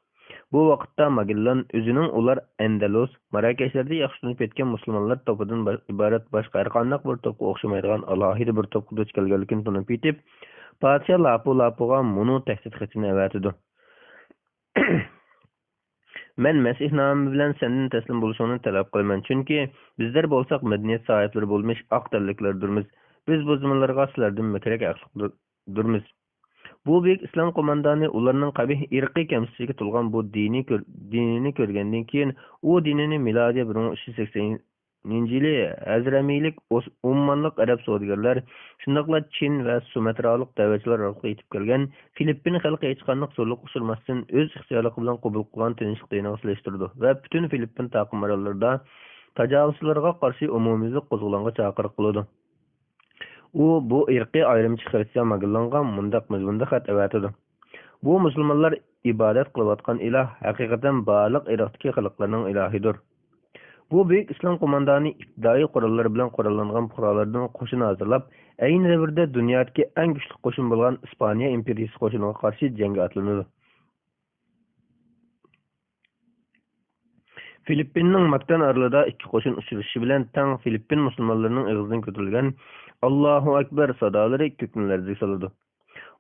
بۇ ۋاقىتتا ماگېللان ئۆزىنىڭ ئۇلار ئەندەلۇس، ماراكەشلەردە ياخشى تونۇپ يەتكەن مۇسۇلمانلار توپىدىن با-، ئىبارەت باشقا ھەرقانداق بىر توپقا ئوخشىمايدىغان ئالاھىدە بىر توپقا دۇچ كەلگەنلىكىنى تونۇپ يېتىپ، پادىشاھ لاپۇ-لاپۇغا مۇنۇ تەھدىت خېتىنى ئەۋەتىدۇ. مەن مەسىھنامە بىلەن سەندىن تەسلىم بولۇشۇڭنى تەلەپ قىلىمەن، چۈنكى بىزلەر بولساق مەدەنىيەت ساھىبلىرى بولمىش ئاق تەنلىكلەردۇرمىز. بىز بۇزمىلىرىغا سىلەردىن بەكرەك ھەقلىقدۇرمىز. بۇ بۈيۈك ئىسلام قوماندانى ئۇلارنىڭ قەبىھ ئىرقىي كەمسىتىشىگە تولغان بۇ دىنىي كۆر-، دىنىنى كۆرگەندىن كېيىن، ئۇ دىنىنى مىلادىيە بىر مىڭ ئۈچ يۈز سەكسەن يىلى ھەزرەمىلىك ئوس-، ئوممانلىق ئەرەب سودىگەرلەر، شۇنداقلا چىن ۋە سۇمەترالىق دەۋەتچىلەر ئارقىلىق يېتىپ كەلگەن فىلىپپىن خەلقى ھېچقانداق زورلۇققا ئۇچرىماستىن، ئۆز ئىختىيارلىقى بىلەن قوبۇل قىلغان تىنچلىق دىنىغا سېلىشتۇرىدۇ ۋە پۈتۈن فىلىپپىن تاقىم ئاراللىرىدا تاجاۋۇزچىلارغا قارشى ئومۇميۈزلۈك قوزغىلاڭغا چاقىرىق قىلىدۇ. ئۇ بۇ ئىرقىي ئايرىمچى خرىستىيان ماگېللانغا مۇنداق مەزمۇندا خەت ئەۋەتىدۇ: بۇ مۇسۇلمانلار ئىبادەت قىلىۋاتقان ئىلاھ ھەقىقەتەن بارلىق ئىرقتىكى خەلقلەرنىڭ ئىلاھىدۇر. بۇ بۈيۈك ئىسلام قوماندانى ئىپتىدائىي قوراللىرى بىلەن قوراللانغان پۇقرالىرىدىن قوشۇن ھازىرلاپ، ئەينى دەۋردە دۇنيادىكى ئەڭ كۈچلۈك قوشۇن بولغان ئىسپانىيە ئىمپېرىيىسى قوشۇنىغا قارشى جەڭگە ئاتلىنىدۇ. فىلىپپىننىڭ ماكتان ئارىلىدا ئىككى قوشۇن ئۇچرىشىشى بىلەن تەڭ فىلىپپىن مۇسۇلمانلىرىنىڭ ئېغىزىدىن كۆتۈرۈلگەن «ئاللاھۇ ئەكبەر» سادالىرى كۆكنى لەرزىگە سالىدۇ.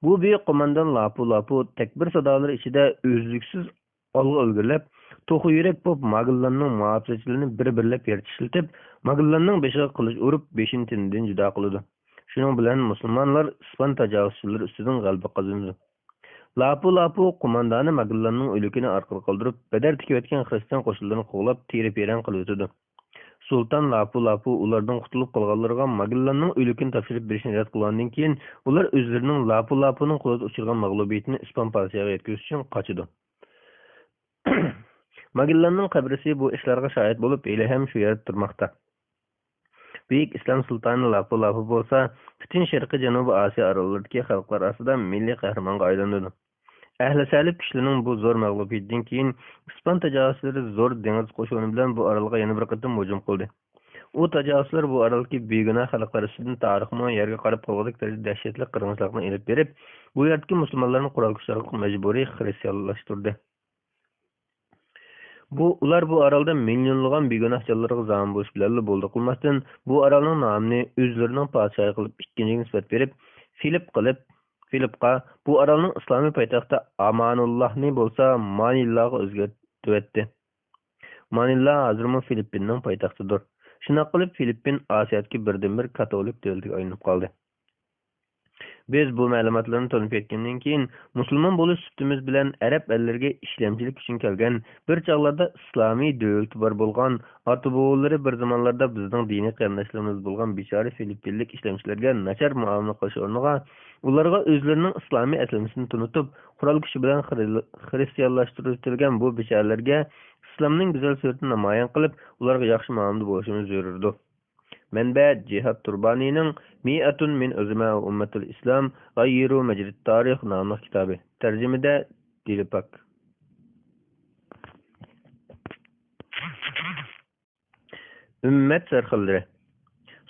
بۇ بۈيۈك قوماندان لاپۇ-لاپۇ تەكبىر سادالىرى ئىچىدە ئۈزلۈكسىز ئالغا ئىلگىرىلەپ، توخۇ يۈرەك بولۇپ ماگېللاننىڭ مۇھاپىزەتچىلىرىنى بىر-بىرلەپ يەر چىشلىتىپ، ماگېللاننىڭ بېشىغا قىلىچ ئۇرۇپ، بېشىنى تېنىدىن جۇدا قىلىدۇ. شۇنىڭ بىلەن مۇسۇلمانلار ئىسپان تاجاۋۇزچىلىرى ئۈستىدىن غەلىبە قازىنىدۇ. لاپۇ-لاپۇ قوماندانى ماگېللاننىڭ ئۆلۈكىنى ئارقىغا قالدۇرۇپ، بەدەر تىكىۋەتكەن خرىستىيان قوشۇنلىرىنى قوغلاپ، تىرە-پىرەڭ قىلىۋېتىدۇ. سۇلتان لاپۇ-لاپۇ ئۇلاردىن قۇتۇلۇپ قالغانلىرىغا ماگېللاننىڭ ئۆلۈكىنى تاپشۇرۇپ بېرىشنى رەت قىلغاندىن كېيىن، ئۇلار ئۆزلىرىنىڭ لاپۇ-لاپۇنىڭ قولىدا ئۇچرىغان مەغلۇبىيىتىنى ئىسپان پادىشاھىغا يەتكۈزۈش ئۈچۈن قاچىدۇ. ماگېللاننىڭ قەبرىسى بۇ ئىشلارغا شاھىت بولۇپ، ھېلىھەم شۇ يەردە تۇرماقتا. بۈيۈك ئىسلام سۇلتانى لاپۇ-لاپۇ بولسا، پۈتۈن شەرقىي جەنۇبىي ئاسىيا ئاراللىرىدىكى خەلقلەر ئارىسىدا مىللىي قەھرىمانغا ئايلىنىدۇ. ئەھلى سەلىپ كۈچلىرىنىڭ بۇ زور مەغلۇبىيىتىدىن كېيىن، ئىسپان تاجاۋۇزچىلىرى زور دېڭىز قوشۇنى بىلەن بۇ ئارالغا يەنە بىر قېتىم ھۇجۇم قىلدى. ئۇ تاجاۋۇزچىلار بۇ ئارالدىكى بىگۇناھ خەلقلەر ئۈستىدىن تارىخمۇ يەرگە قاراپ قالغۇدەك دەرىجىدە دەھشەتلىك قىرغىنچىلىقنى ئېلىپ بېرىپ، بۇ يەردىكى مۇسۇلمانلارنى قورال كۈچ ئارقىلىق مەجبۇرىي خىرىستىيانلاشتۇردى. بۇ، ئۇلار بۇ ئارالدا مىليونلىغان بىگۇناھ جانلىرىغا زامىن بولۇش بىلەنلا بولدى قىلماستىن، بۇ ئارالنىڭ نامىنى ئۆزلىرىنىڭ پادىشاھى قىلىپ ئىككىنچىگە نىسبەت بېرىپ، فىلىپ قىلىپ، فىلىپقا، بۇ ئارالنىڭ ئىسلامىي پايتەختى ئامانۇللاھنى بولسا مانىللاغا ئۆزگەرتىۋەتتى. مانىلا ھازىرمۇ فىلىپپىننىڭ پايتەختىدۇر. شۇنداق قىلىپ، فىلىپپىن ئاسىيادىكى بىردىنبىر كاتولىك دۆلىتىگە ئايلىنىپ قالدى. بىز بۇ مەلۇماتلارنى تونۇپ يەتكەندىن كېيىن، مۇسۇلمان بولۇش سۈپىتىمىز بىلەن ئەرەب ئەللىرىگە ئىشلەمچىلىك ئۈچۈن كەلگەن، بىر چاغلاردا ئىسلامىي دۆلىتى بار بولغان، ئاتا-بوۋىلىرى بىر زامانلاردا بىزنىڭ دىنىي قېرىنداشلىرىمىز بولغان بىچارە فىلىپپىنلىك ئىشلەمچىلەرگە ناچار مۇئامىلە قىلىش ئورنىغا، ئۇلارغا ئۆزلىرىنىڭ ئىسلامىي ئەسلىمىسىنى تونۇتۇپ، قورال كۈچى بىلەن خىرىل-، خىرىستىيانلاشتۇرۇۋېتىلگەن بۇ بىچارىلەرگە ئىسلامنىڭ گۈزەل سۈرىتىنى نامايان قىلىپ، ئۇلارغا ياخشى مۇئامىلىدە بولۇشىمىز زۆرۈردۇر. مەنبە: جىھاد تۇربانىنىڭ مىئەتۇن مىن ئۆزىمە ئۇممەتۇل ئىسلام غەيرۇ مەجرىت تارىخ ناملىق كىتابى. تەرجىمىدە دىلپاك. ئۈممەت سەرخىللىرى.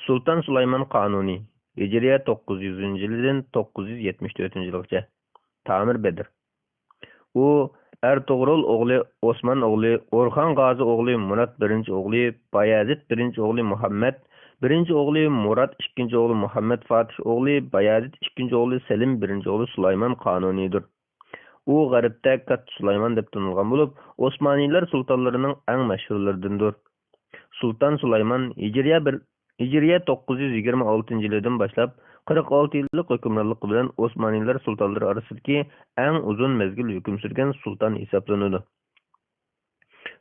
سۇلتان سۇلايمان قانۇنى، ھىجرىيە توققۇز يۈزىنچى يىلىدىن توققۇز يۈز يەتمىش تۆتىنچى يىلغىچە. تامىر بەدر. ئۇ ئەرتۇغرۇل ئوغلى ئوسمان ئوغلى، ئورخان غازى ئوغلى مۇرات بىرىنچى ئوغلى، بايەزىد بىرىنچى ئوغلى مۇھەممەد بىرىنچى ئوغلى مۇرات ئىككىنچى ئوغلى مۇھەممەد فاتىھ ئوغلى، بايەزىد ئىككىنچى ئوغلى سەلىم بىرىنچى ئوغلى سۇلايمان قانۇنىدۇر. ئۇ غەربتە كاتتا سۇلايمان دەپ تونۇلغان بولۇپ، ئوسمانىيلار سۇلتانلىرىنىڭ ئەڭ مەشھۇرلىرىدىندۇر. سۇلتان سۇلايمان ھىجرىيە بىر، ھىجرىيە توققۇز يۈز يىگىرمە ئالتىنچى يىلىدىن باشلاپ، قىرىق ئالتە يىللىق ھۆكۈمرانلىقى بىلەن ئوسمانىيلار سۇلتانلىرى ئارىسىدىكى ئەڭ ئۇزۇن مەزگىل ھۆكۈم سۈرگەن سۇلتان ھېسابلىنىدۇ.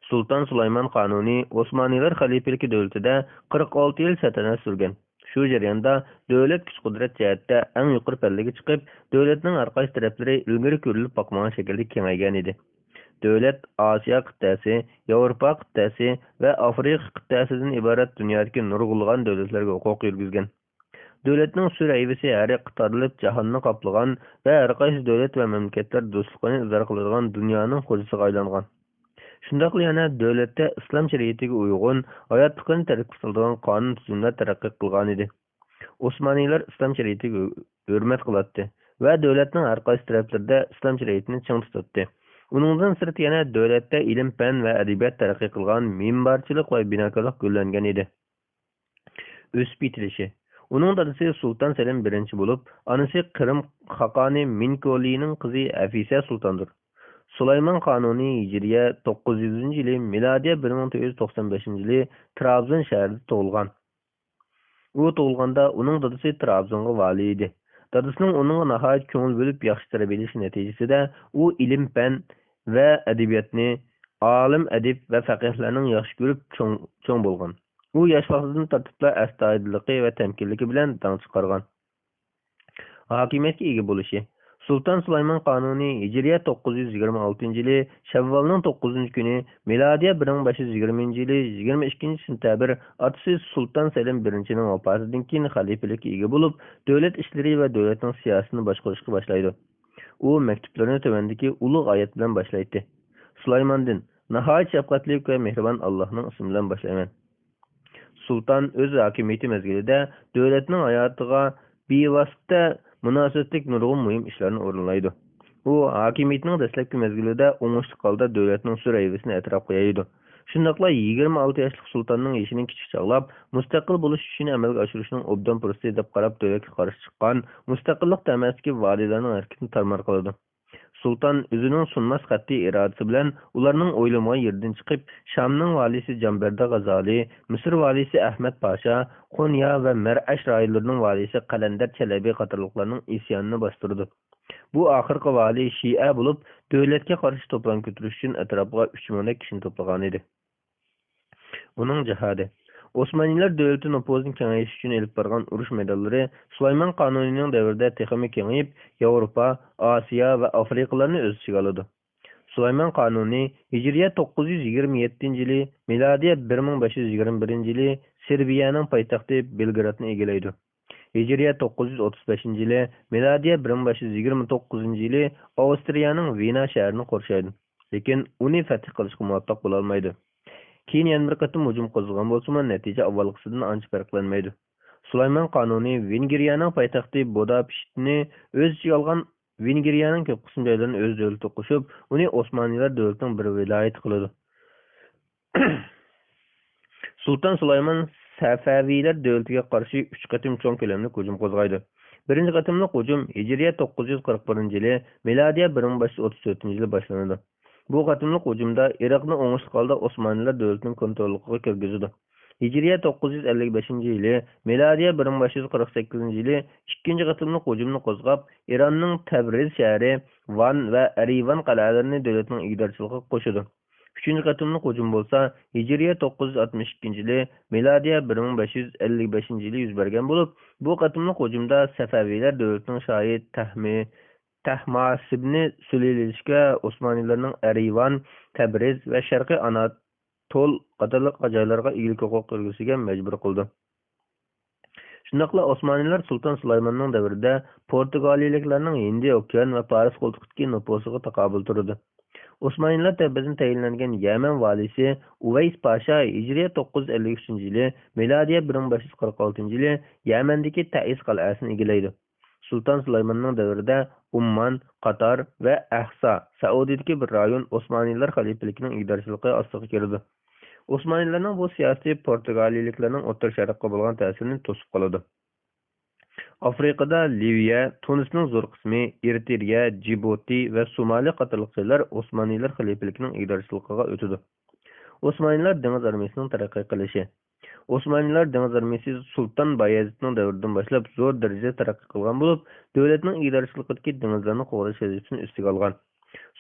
سۇلتان سۇلايمان قانۇنى ئوسمانىيلار خەلىپىلىكى دۆلىتىدە قىرىق ئالتە يىل سەلتەنەت سۈرگەن. شۇ جەرياندا دۆلەت كۈچ-قۇدرەت جەھەتتە ئەڭ يۇقىرى پەللىگە چىقىپ، دۆلەتنىڭ ھەر قايسى تەرەپلىرى ئىلگىرى كۆرۈلۈپ باقمىغان شەكىلدە كېڭەيگەن ئىدى. دۆلەت ئاسىيا قىتئەسى، ياۋروپا قىتئەسى ۋە ئافرىقا قىتئەسىدىن ئىبارەت دۇنيادىكى نۇرغۇنلىغان دۆلەتلەرگە ھوقۇق يۈرگۈزگەن. دۆلەتنىڭ سۈر ھەيۋىسى ھەر ياققا تارىلىپ، جاھاننى قاپلىغان ۋە ھەر قايسى دۆلەت ۋە مەملىكەتلەر دوستلۇقىنى ئىزھار قىلىدىغان دۇنيانىڭ خوجىسىغا ئايلانغان. شۇنداقلا يەنە دۆلەتتە ئىسلام شەرىئىتىگە ئۇيغۇن ھاياتلىقىنى تەرتىپكە سالىدىغان قانۇن تۈزۈملەر تەرەققىي قىلغانىدى. ئوسمانىيلار ئىسلام شەرىئىتىگە ھۆرمەت قىلاتتى ۋە دۆلەتنىڭ ھەر قايسى تەرەپلىرىدە ئىسلام شەرىئىتىنى چىڭ تۇتاتتى. ئۇنىڭدىن سىرت يەنە دۆلەتتە ئىلىم-پەن ۋە ئەدەبىيات تەرەققىي قىلغان، مېمارچىلىق ۋە بىناكارلىق گۈللەنگەن ئىدى. ئۆسۈپ يېتىلىشى. ئۇنىڭ دادىسى سۇلتان سەلىم بىرىنچى بولۇپ، ئانىسى قىرىم خاقانى مىنكولىنىڭ قىزى ھەفىسە سۇلتاندۇر. سۇلايمان قانۇنى ھىجرىيە توققۇز يۈزىنچى يىلى، مىلادىيە بىر مىڭ تۆت يۈز توقسان بەشىنچى يىلى ترابزون شەھىرىدە تۇغۇلغان. ئۇ تۇغۇلغاندا ئۇنىڭ دادىسى ترابزونغا ۋالىي ئىدى. دادىسىنىڭ ئۇنىڭغا ناھايىتى كۆڭۈل بۆلۈپ ياخشى تەربىيەلىشى نەتىجىسىدە ئۇ ئىلىم-پەن ۋە ئەدەبىياتنى، ئالىم، ئەدىب ۋە فەقىھلەرنىڭ ياخشى كۆرۈپ چوڭ، چوڭ بولغان. ئۇ ياش ۋاقتىدىن تارتىپلا ئەستايىدىللىقى ۋە تەمكىنلىكى بىلەن داڭ چىقارغان. ھاكىمىيەتكە ئىگە بولۇشى. سۇلتان سۇلايمان قانۇنى ھىجرىيە توققۇز يۈز يىگىرمە ئالتىنچى يىلى شەۋۋالنىڭ توققۇزىنچى كۈنى، مىلادىيە بىر مىڭ بەش يۈز يىگىرمىنچى يىلى يىگىرمە ئىككىنچى سېنتەبىر، ئاتىسى سۇلتان سەلىم بىرىنچىنىڭ ۋاپاتىدىن كېيىن خەلىپىلىككە ئىگە بولۇپ، دۆلەت ئىشلىرى ۋە دۆلەتنىڭ سىياسىتىنى باشقۇرۇشقا باشلايدۇ. ئۇ مەكتۇپلىرىنى تۆۋەندىكى ئۇلۇغ ئايەت بىلەن باشلايتتى: سۇلايماندىن، ناھايىتى شەپقەتلىك ۋە مېھرىبان ئاللاھنىڭ ئىسمى بىلەن باشلايمەن. سۇلتان ئۆز ھاكىمىيىتى مەزگىلىدە دۆلەتنىڭ ھاياتىغا بىۋاسىتە مۇناسىۋەتلىك نۇرغۇن مۇھىم ئىشلارنى ئورۇنلايدۇ. ئۇ ھاكىمىيىتىنىڭ دەسلەپكى مەزگىلىدە ئوڭۇشلۇق ھالدا دۆلەتنىڭ سۈر ھەيۋىسىنى ئەتراپقا يايىدۇ. شۇنداقلا يىگىرمە ئالتە ياشلىق سۇلتاننىڭ يېشىنى كىچىك چاغلاپ، مۇستەقىل بولۇش ئۈچۈن ئەمەلگە ئاشۇرۇشنىڭ ئوبدان پۇرسىتى دەپ قاراپ، دۆلەتكە قارشى چىققان مۇستەقىللىق تەمەسىدىكى ۋالىيلارنىڭ ھەرىكىتىنى تارمار قىلىدۇ. سۇلتان ئۆزىنىڭ سۇنماس قەتئىي ئىرادىسى بىلەن ئۇلارنىڭ ئويلىمىغان يېرىدىن چىقىپ، شامنىڭ ۋالىيسى جامبەردە غازالى، مىسىر ۋالىيسى ئەھمەد پاشا، قونيا ۋە مەرئەش رايونلىرىنىڭ ۋالىيسى قەلەندەر چەلەبى قاتارلىقلارنىڭ ئىسيانىنى باستۇرىدۇ. بۇ ئاخىرقى ۋالىي شىئە بولۇپ، دۆلەتكە قارشى توپىلاڭ كۆتۈرۈش ئۈچۈن ئەتراپىغا ئۈچ مىڭدەك كىشىنى توپلىغانىدى. ئۇنىڭ جىھادى. ئوسمانىيلار دۆلىتى نوپۇزىنى كېڭەيتىش ئۈچۈن ئېلىپ بارغان ئۇرۇش مەيدانلىرى سۇلايمان قانۇنىنىڭ دەۋرىدە تېخىمۇ كېڭىيىپ، ياۋروپا، ئاسىيا ۋە ئافرىقىلارنى ئۆز ئىچىگە ئالىدۇ. سۇلايمان قانۇنى ھىجرىيە توققۇز يۈز يىگىرمە يەتتىنچى يىلى، مىلادىيە بىر مىڭ بەش يۈز يىگىرمە بىرىنچى يىلى سېربىيەنىڭ پايتەختى بېلگرادنى ئىگىلەيدۇ. ھىجرىيە توققۇز يۈز ئوتتۇز بەشىنچى يىلى، مىلادىيە بىر مىڭ بەش يۈز يىگىرمە توققۇزىنچى يىلى ئاۋسترىيەنىڭ ۋېنا شەھىرىنى قورشايدۇ. لېكىن ئۇنى فەتھ قىلىشقا مۇۋەپپەق بولالمايدۇ. كېيىن يەنە بىر قېتىم ھۇجۇم قوزغىغان بولسىمۇ، نەتىجە ئاۋۋالقىسىدىن ئانچە پەرقلەنمەيدۇ. سۇلايمان قانۇنى ۋېنگرىيەنىڭ پايتەختى بۇداپېشتنى ئۆز ئىچىگە ئالغان ۋېنگرىيەنىڭ كۆپ قىسىم جايلىرىنى ئۆز دۆلىتىگە قوشۇپ، ئۇنى ئوسمانىيلار دۆلىتىنىڭ بىر ۋىلايىتى قىلىدۇ. سۇلتان سۇلايمان سەفەۋىيلەر دۆلىتىگە قارشى ئۈچ قېتىم چوڭ كۆلەملىك ھۇجۇم قوزغايدۇ. بىرىنچى قېتىملىق ھۇجۇم ھىجرىيە توققۇز يۈز قىرىق بىرىنچى يىلى، مىلادىيە بىر مىڭ بەش يۈز ئوتتۇز تۆتىنچى يىلى باشلىنىدۇ. بۇ قېتىملىق ھۇجۇمدا ئىراقنى ئوڭۇشلۇق ھالدا ئوسمانىيلار دۆلىتىنىڭ كونتروللۇقىغا كىرگۈزىدۇ. ھىجرىيە توققۇز يۈز ئەللىك بەشىنچى يىلى، مىلادىيە بىر مىڭ بەش يۈز قىرىق سەككىزىنچى يىلى ئىككىنچى قېتىملىق ھۇجۇمنى قوزغاپ، ئىراننىڭ تەبرىز شەھىرى، ۋان ۋە ئەرىۋان قەلئەلىرىنى دۆلەتنىڭ ئىگىدارچىلىقىغا قوشىدۇ. ئۈچىنچى قېتىملىق ھۇجۇم بولسا ھىجرىيە توققۇز يۈز ئاتمىش ئىككىنچى يىلى، مىلادىيە بىر مىڭ بەش يۈز ئەللىك بەشىنچى يىلى يۈز بەرگەن بولۇپ، بۇ قېتىملىق ھۇجۇمدا سەفەۋىيلەر دۆلىتىنىڭ شاھى تەھمى-، تەھماسىبنى سۈلىيلىشكە، ئوسمانىيلارنىڭ ئەرىۋان، تەبرىز ۋە شەرقىي ئاناتول قاتارلىق جايلارغا ئىگىلىك ھوقۇقى كىرگۈزۈشىگە مەجبۇر قىلىدۇ. شۇنداقلا ئوسمانىيلار سۇلتان سۇلايماننىڭ دەۋرىدە پورتۇگالىيىلىكلارنىڭ ھىندى ئوكيان ۋە پارس قولتۇقىدىكى نوپۇسىغا تاقابىل تۇرىدۇ. ئوسمانىيلار تەرىپىدىن تەيىنلەنگەن يەمەن ۋالىسى ئۇۋەيس پاشا ھىجرىيە توققۇز يۈز ئەللىك ئۈچىنچى يىلى، مىلادىيە بىر مىڭ بەش يۈز قىرىق ئالتىنچى يىلى يەمەندىكى تەئىز قەلئەسىنى ئىگىلەيدۇ. سۇلتان سۇلايماننىڭ دەۋرىدە ئۇممان، قاتار ۋە ئەھسا، سەئۇدىدىكى بىر رايون ئوسمانىيلار خەلىپىلىكىنىڭ ئىگىدارچىلىقى ئاستىغا كىرىدۇ. ئوسمانىيلارنىڭ بۇ سىياسىتى پورتۇگالىيىلىكلارنىڭ ئوتتۇرا شەرققە بولغان تەسىرىنى توسۇپ قالىدۇ. ئافرىقىدا لىۋىيە، تۇنىسنىڭ زور قىسمى، ئېرىترېيە، جىبۇتى ۋە سومالى قاتارلىق جايلار ئوسمانىيلار خەلىپىلىكىنىڭ ئىگىدارچىلىقىغا ئۆتىدۇ. ئوسمانىيلار دېڭىز ئارمىيىسىنىڭ تەرەققىي قىلىشى. ئوسمانىيلار دېڭىز ئارمىيىسى سۇلتان بايەزىدنىڭ دەۋرىدىن باشلاپ زور دەرىجىدە تەرەققىي قىلغان بولۇپ، دۆلەتنىڭ ئىگىدارچىلىقىدىكى دېڭىزلارنى قوغداش ۋەزىپىسىنى ئۈستىگە ئالغان.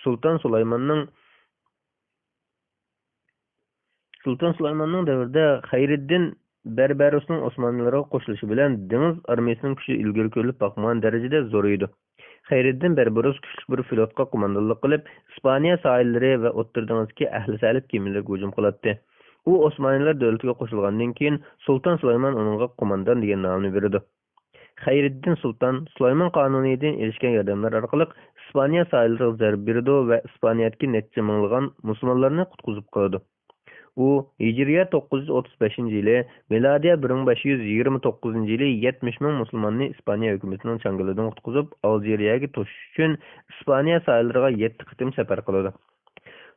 سۇلتان سۇلايماننىڭ سۇلتان سۇلايماننىڭ دەۋرىدە خەيرىددىن بەربەرۇسنىڭ ئوسمانلىلارغا قوشۇلۇشى بىلەن دېڭىز ئارمىيىسىنىڭ كۈچى ئىلگىرى كۆرۈلۈپ باقمىغان دەرىجىدە زورىيىدۇ. خەيرىددىن بەربەرۇس كۈچلۈك بىر فلوتقا قوماندانلىق قىلىپ، ئىسپانىيە ساھىللىرى ۋە ئوتتۇرا دېڭىزدىكى ئەھلى سەلىپ كېمىلىرىگە ھۇجۇم قىلاتتى. ئۇ ئوسمانلىلار دۆلىتىگە قوشۇلغاندىن كېيىن، سۇلتان سۇلايمان ئۇنىڭغا قوماندان دېگەن نامنى بېرىدۇ. خەيرىددىن سۇلتان سۇلايمان قانۇنىيىدىن ئېرىشكەن ياردەملەر ئارقىلىق ئىسپانىيە ساھىللىرىغا زەربە بېرىدۇ ۋە ئىسپانىيەدىكى نەچچە مىڭلىغان مۇسۇلمانلارنى قۇتقۇزۇپ قالىدۇ. ئۇ ھىجرىيە توققۇز يۈز ئوتتۇز بەشىنچى يىلى، مىلادىيە بىر مىڭ بەش يۈز يىگىرمە توققۇزىنچى يىلى يەتمىش مىڭ مۇسۇلماننى ئىسپانىيە ھۆكۈمىتىنىڭ چاڭگىلىدىن قۇتقۇزۇپ، ئالجىرىيەگە توشۇش ئۈچۈن ئىسپانىيە ساھىللىرىغا يەتتە قېتىم سەپەر قىلىدۇ.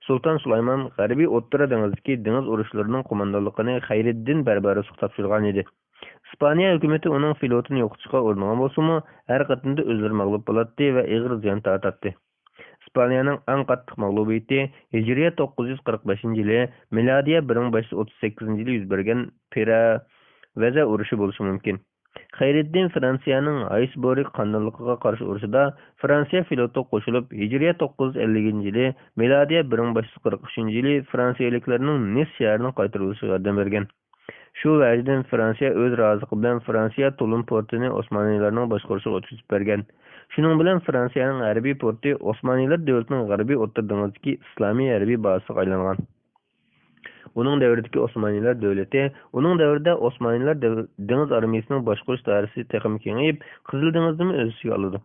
سۇلتان سۇلايمان غەربىي ئوتتۇرا دېڭىزدىكى دېڭىز ئۇرۇشلىرىنىڭ قوماندانلىقىنى خەيرىددىن بەربەرۇسقا تاپشۇرغان ئىدى. ئىسپانىيە ھۆكۈمىتى ئۇنىڭ فلوتىنى يوقىتىشقا ئۇرۇنغان بولسىمۇ، ھەر قېتىمدا ئۆزلىرى مەغلۇپ بولاتتى ۋە ئېغىر زىيان تارتاتتى. ئىسپانىيەنىڭ ئەڭ قاتتىق مەغلۇبىيىتى ھىجرىيە توققۇز يۈز قىرىق بەشىنچى يىلى، مىلادىيە بىر مىڭ بەش يۈز ئوتتۇز سەككىزىنچى يىلى يۈز بەرگەن پىرەۋەزە ئۇرۇشى بولۇشى مۇمكىن. خەيرىددىن فرانسىيەنىڭ ھايسبورگ خانلىقىغا قارشى ئۇرۇشىدا فرانسىيە فلوتىغا قوشۇلۇپ، ھىجرىيە توققۇز يۈز ئەللىكىنچى يىلى، مىلادىيە بىر مىڭ بەش يۈز قىرىق ئۈچىنچى يىلى فرانسىيەلىكلەرنىڭ نىس شەھىرىنىڭ قايتۇرۇلۇشىغا ياردەم بەرگەن. شۇ ۋەجىدىن فرانسىيە ئۆز رازىلىقى بىلەن فرانسىيە تولۇن پورتىنى ئوسمانىيلارنىڭ باشقۇرۇشىغا ئۆتكۈزۈپ بەرگەن. شۇنىڭ بىلەن فرانسىيەنىڭ ھەربىي پورتى ئوسمانىيلار دۆلىتىنىڭ غەربىي ئوتتۇرا دېڭىزدىكى ئىسلامىي ھەربىي بازىسىغا ئايلانغان. ئۇنىڭ دەۋرىدىكى ئوسمانىيلار دۆلىتى، ئۇنىڭ دەۋرىدە ئوسمانىيلار دەۋ-، دېڭىز ئارمىيىسىنىڭ باشقۇرۇش دائىرىسى تېخىمۇ كېڭىيىپ، قىزىل دېڭىزنىمۇ ئۆز ئىچىگە ئالىدۇ.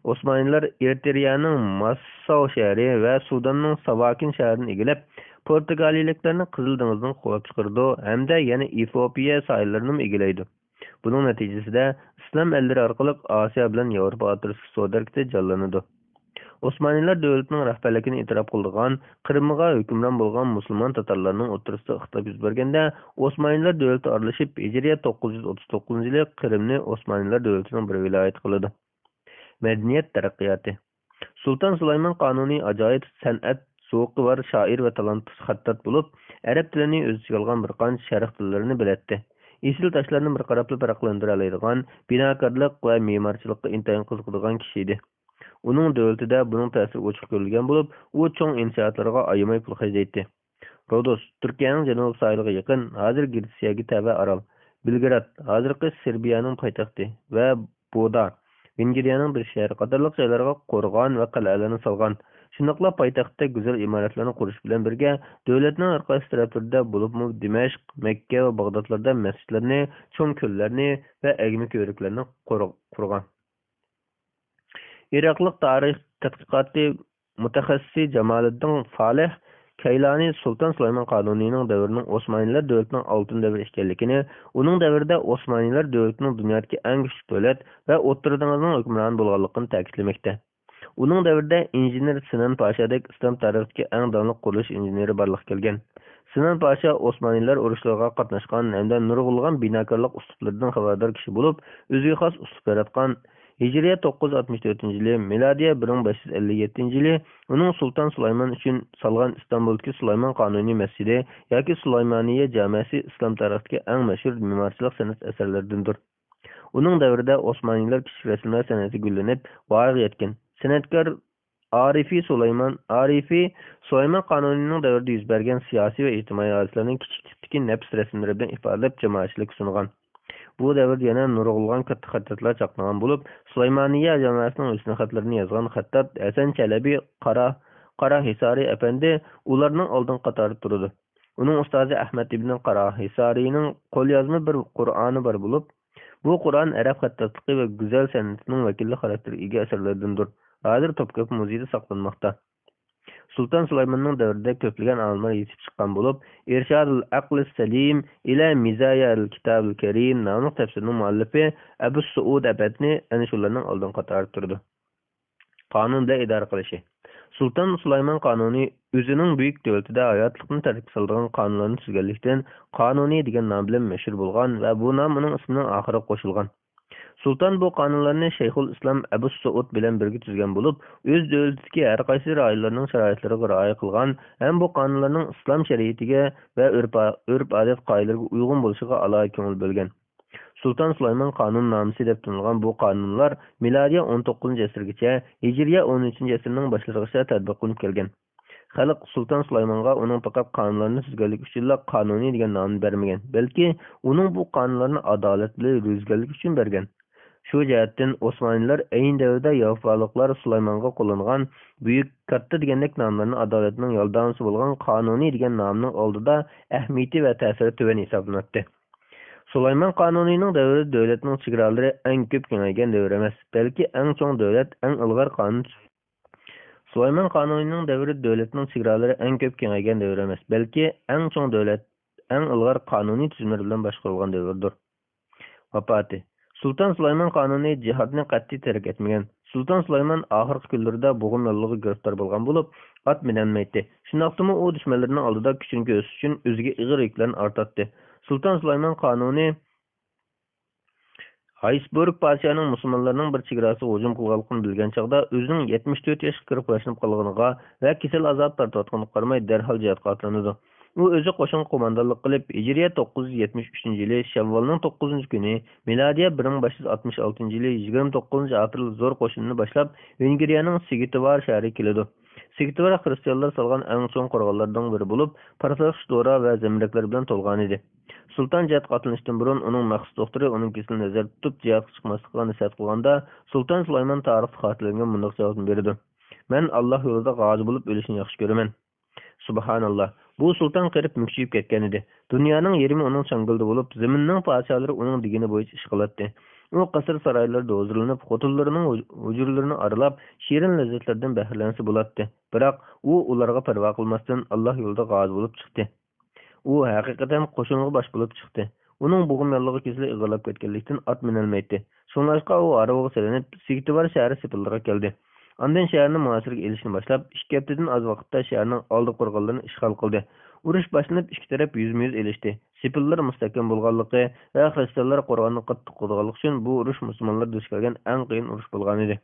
ئوسمانىيلار ئېرىترېيەنىڭ ماسساۋ شەھىرى ۋە سۇداننىڭ ساۋاكىن شەھىرىنى ئىگىلەپ، پورتۇگالىيىلىكلەرنى قىزىل دېڭىزدىن قوغلاپ چىقىرىدۇ ھەمدە يەنە ئېفىئوپىيە ساھىللىرىنىمۇ ئىگىلەيدۇ. بۇنىڭ نەتىجىسىدە ئىسلام ئەللىرى ئارقىلىق ئاسىيا بىلەن ياۋروپا ئوتتۇرىسىدىكى سودا ھەرىكىتى جانلىنىدۇ. ئوسمانىيلار دۆلىتىنىڭ رەھبەرلىكىنى ئېتىراپ قىلىدىغان، قىرىمغا ھۆكۈمران بولغان مۇسۇلمان تاتارلارنىڭ ئوتتۇرىسىدا ئىختىلاپ يۈز بەرگەندە، ئوسمانىيلار دۆلىتى ئارىلىشىپ، ھىجرىيە توققۇز يۈز ئوتتۇز توققۇزىنچى يىلى قىرىمنى ئوسمانىيلار دۆلىتىنىڭ بىر ۋىلايىتى قىلىدۇ. مەدەنىيەت تەرەققىياتى. سۇلتان سۇلايمان قانۇنى ئاجايىپ سەنئەت زوقى بار شائىر ۋە تالانتلىق خەتتات بولۇپ، ئەرەب تىلىنى ئۆز ئىچىگە ئالغان بىر قانچە شەرق تىللىرىنى بىلەتتى. ئېسىل تاشلارنى بىر قاراپلا پەرقلەندۈرەلەيدىغان، بىناكارلىق ۋە مېمارچىلىققا ئىنتايىن قىزىقىدىغان كىشى ئىدى. ئۇنىڭ دۆلىتىدە بۇنىڭ تەسىرى ئوچۇق كۆرۈلگەن بولۇپ، ئۇ چوڭ ئىنشائاتلىرىغا ئايىماي پۇل خەجلەيتتى. رودوس، تۈركىيەنىڭ جەنۇبىي ساھىلىغا يېقىن، ھازىر گرېتسىيەگە تەۋە ئارال، بېلگراد، ھازىرقى سېربىيەنىڭ پايتەختى، ۋە بودا، ۋېنگرىيەنىڭ بىر شەھىرى قاتارلىق جايلارغا قورغان ۋە قەلئەلەرنى سالغان. شۇنداقلا پايتەختتە گۈزەل ئىمارەتلەرنى قۇرۇش بىلەن بىرگە، دۆلەتنىڭ ھەر قايسى تەرەپلىرىدە، بولۇپمۇ دىمەشق، مەككە ۋە باغدادلاردا مەسچىتلەرنى، چوڭ كۆللەرنى ۋە ئەگمە كۆۋرۈكلەرنى قۇر-، قۇرغان. ئىراقلىق تارىخ تەتقىقاتى مۇتەخەسسىسى جامالىددىن فالىھ كەيلانى سۇلتان سۇلايمان قانۇنىينىڭ دەۋرىنىڭ ئوسمانىيلار دۆلىتىنىڭ ئالتۇن دەۋرى ئىكەنلىكىنى، ئۇنىڭ دەۋرىدە ئوسمانىيلار دۆلىتىنىڭ دۇنيادىكى ئەڭ كۈچلۈك دۆلەت ۋە ئوتتۇرا دېڭىزنىڭ ھۆكۈمرانى بولغانلىقىنى تەكىتلىمەكتە. ئۇنىڭ دەۋرىدە ئىنژېنېر سىنان پاشادەك ئىسلام تارىخىدىكى ئەڭ داڭلىق قۇرۇلۇش ئىنژېنېرى بارلىققا كەلگەن. سىنان پاشا ئوسمانىيلار ئۇرۇشلىرىغا قاتناشقان ھەمدە نۇرغۇنلىغان بىناكارلىق ئۇسلۇبلىرىدىن خەۋەردار كىشى بولۇپ، ئۆزىگە خاس ئۇسلۇب ياراتقان. ھىجرىيە توققۇز يۈز ئاتمىش تۆتىنچى يىلى، مىلادىيە بىر مىڭ بەش يۈز ئەللىك يەتتىنچى يىلى ئۇنىڭ سۇلتان سۇلايمان ئۈچۈن سالغان ئىستانبۇلدىكى سۇلايمان قانۇنى مەسچىتى ياكى سۇلايمانىيە جامەسى ئىسلام تارىخىدىكى ئەڭ مەشھۇر مېمارچىلىق سەنئەت ئەسەرلىرىدىندۇر. ئۇنىڭ دەۋرىدە ئوسمانىيلار كىچىك رەسىملەر سەنئىتى گۈللىنىپ، ۋايىغا يەتكەن. سەنئەتكار ئارىفى سۇلايمان، ئارىفى سۇلايمان قانۇنىنىڭ دەۋرىدە يۈز بەرگەن سىياسىي ۋە ئىجتىمائىي ھادىسىلەرنى كىچىك تىپتىكى نەپىس رەسىملىرى بىلەن ئىپادىلەپ، جامائەتچىلىككە سۇنغان. بۇ دەۋردە يەنە نۇرغۇنلىغان كاتتا خەتتاتلار چاقنىغان بولۇپ، سۇلايمانىيە جامائەسىنىڭ ھۆسنى خەتلىرىنى يازغان خەتتات ھەسەن چەلەبى قارا، قارا ھېسارى ئەپەندى ئۇلارنىڭ ئالدىنقى قاتارىدا تۇرىدۇ. ئۇنىڭ ئۇستازى ئەھمەد ئىبنى قارا ھېسارىنىڭ قوليازما بىر قۇرئانى بار بولۇپ، بۇ قۇرئان ئەرەب خەتتاتلىقى ۋە گۈزەل سەنئىتىنىڭ ۋەكىللىك خاراكتېرىگە ئىگە ئەسەرلەردىندۇر. ھازىر توپكاپا مۇزېيدا ساقلانماقتا. سۇلتان سۇلايماننىڭ دەۋرىدە كۆپلىگەن ئالىملار يېتىپ چىققان بولۇپ، ئىرشادۇل ئەقلىس سەلىم ئىلە مىزايا ئەل كىتابىل كەرىم ناملىق تەپسىرنىڭ مۇئەللىپى ئەبۇ سۇئۇد ئەپەندى ئەنە شۇلارنىڭ ئالدىنقى قاتارىدا تۇرىدۇ. قانۇن بىلەن ئىدارە قىلىشى. سۇلتان سۇلايمان قانۇنى ئۆزىنىڭ بۈيۈك دۆلىتىدە ھاياتلىقنى تەرتىپكە سالىدىغان قانۇنلارنى تۈزگەنلىكتىن، قانۇنى دېگەن نام بىلەن مەشھۇر بولغان ۋە بۇ نام ئۇنىڭ ئىسمىنىڭ ئاخىرىغا قوشۇلغان. سۇلتان بۇ قانۇنلارنى شەيخۇل ئىسلام ئەبۇ سۇئۇد بىلەن بىرگە تۈزگەن بولۇپ، ئۆز دۆلىتىدىكى ھەر قايسى رايونلارنىڭ شارائىتلىرىغا رىئايە قىلغان ھەم بۇ قانۇنلارنىڭ ئىسلام شەرىئىتىگە ۋە ئۆرپ-، ئۆرپ-ئادەت قائىدىلىرىگە ئۇيغۇن بولۇشىغا ئالاھىدە كۆڭۈل بۆلگەن. سۇلتان سۇلايمان قانۇننامىسى دەپ تونۇلغان بۇ قانۇنلار مىلادىيە ئون توققۇزىنچى ئەسىرگىچە، ھىجرىيە ئون ئۈچىنچى ئەسىرنىڭ باشلىرىغىچە تەتبىقلىنىپ كەلگەن. خەلق سۇلتان سۇلايمانغا ئۇنىڭ پەقەت قانۇنلارنى تۈزگەنلىكى ئۈچۈنلا قانۇنىي دېگەن نامنى بەرمىگەن، بەلكى ئۇنىڭ بۇ قانۇنلارنى ئادالەت بىلەن يۈرگۈزگەنلىكى ئۈچۈن بەرگەن. شۇ جەھەتتىن ئوسمانىيلار ئەينى دەۋردە ياۋروپالىقلار سۇلايمانغا قوللانغان بۈيۈك، كاتتا دېگەندەك ناملارنى ئادالەتنىڭ يالدامىسى بولغان قانۇنىي دېگەن نامنىڭ ئالدىدا ئەھمىيىتى ۋە تەسىرى تۆۋەن ھېسابلىناتتى. سۇلايمان قانۇنىنىڭ دەۋرىدە دۆلەتنىڭ چېگرالىرى ئەڭ كۆپ كېڭەيگەن دەۋر ئەمەس، بەلكى ئەڭ چوڭ دۆلەت، ئەڭ ئىلغار قانۇن. سۇلايمان قانۇنىنىڭ دەۋرىدە دۆلەتنىڭ چېگرالىرى ئەڭ كۆپ كېڭەيگەن دەۋر ئەمەس، بەلكى ئەڭ چوڭ دۆلەت، ئەڭ ئىلغار قانۇنىي تۈزۈملەر بىلەن باشقۇرۇلغان دەۋردۇر. ۋاپاتى. سۇلتان سۇلايمان قانۇنى جىھادنى قەتئىي تەرك ئەتمىگەن. سۇلتان سۇلايمان ئاخىرقى كۈنلىرىدە بوغۇم ياللۇغىغا گىرىپتار بولغان بولۇپ، ئات مىنەلمەيتتى. شۇنداقتىمۇ ئۇ دۈشمەنلىرىنىڭ ئالدىدا كۈچىنى كۆرسىتىش ئۈچۈن ئۆزىگە ئېغىر يۈكلەرنى ئارتاتتى. سۇلتان سۇلايمان قانۇنى ھايسبۇرگ پادىشاھىنىڭ مۇسۇلمانلارنىڭ بىر چېگراسىغا ھۇجۇم قىلغانلىقىنى بىلگەن چاغدا، ئۆزىنىڭ يەتمىش تۆت ياشقا كىرىپ باشلىنىپ قالغىنىغا ۋە كېسەل ئازابى تارتىۋاتقىنىغا قارىماي، دەرھال جىھادقا ئاتلىنىدۇ. ئۇ ئۆزى قوشۇنغا قوماندانلىق قىلىپ، ھىجرىيە توققۇز يۈز يەتمىش ئۈچىنچى يىلى شەۋۋالنىڭ توققۇزىنچى كۈنى، مىلادىيە بىر مىڭ بەش يۈز ئاتمىش ئالتىنچى يىلى يىگىرمە توققۇزىنچى ئاپرېل زور قوشۇنىنى باشلاپ، ۋېنگرىيەنىڭ سىگىتۋار شەھىرىگە كېلىدۇ. سىگىتۋار خرىستىيانلار سالغان ئەڭ چوڭ قورغانلاردىن بىرى بولۇپ، پارتلىغۇچ دورا ۋە زەمبىرەكلەر بىلەن تولغانىدى. سۇلتان جىھادقا ئاتلىنىشتىن بۇرۇن ئۇنىڭ مەخسۇس دوختۇرى ئۇنىڭ كېسىلىنى نەزەردە تۇتۇپ، جىھادقا چىقماسلىقىغا نەسىھەت قىلغاندا، سۇلتان سۇلايمان تارىختا خاتىرىلەنگەن مۇنداق جاۋابنى بېرىدۇ: «مەن ئاللاھ يولىدا غازى بولۇپ ئۆلۈشنى ياخشى كۆرىمەن.» سۇبھاناللاھ، بۇ سۇلتان قېرىپ مۈكچىيىپ كەتكەنىدى. دۇنيانىڭ يېرىمى ئۇنىڭ چاڭگىلىدا بولۇپ، زېمىننىڭ پادىشاھلىرى ئۇنىڭ دېگىنى بويىچە ئىش قىلاتتى. ئۇ قەسىر-سارايلىرىدا ھۇزۇرلىنىپ، خوتۇنلىرىنىڭ ھۇج-، ھۇجرىلىرىنى ئارىلاپ، شېرىن لەززەتلەردىن بەھرىلەنسە بولاتتى. بىراق، ئۇ ئۇلارغا پەرۋا قىلماستىن، ئاللاھ يولىدا غازى بولۇپ چىقتى. ئۇ ھەقىقەتەن قوشۇنغا باش بولۇپ چىقتى. ئۇنىڭ بوغۇم ياللۇغى كېسىلى ئېغىرلاپ كەتكەنلىكتىن، ئات مىنەلمەيتتى. شۇڭلاشقا، ئۇ ھارۋىغا سېلىنىپ، سىگىتىۋار شەھىرى سېپىللىرىغا كەلدى. ئاندىن شەھەرنى مۇھاسىرىگە ئېلىشنى باشلاپ، ئىككى ھەپتىدىن ئاز ۋاقىتتا شەھەرنىڭ ئالدى قورغانلىرىنى ئىشغال قىلدى. ئۇرۇش باشلىنىپ، ئىككى تەرەپ يۈزمۇ يۈز ئېلىشتى. سېپىللار مۇستەھكەم بولغانلىقى ۋە خرىستىيانلار قورغاننى قاتتىق قوغدىغانلىقى ئۈچۈن، بۇ ئۇرۇش مۇسۇلمانلار دۇچ كەلگەن ئەڭ قىيىن ئۇرۇش بولغانىدى.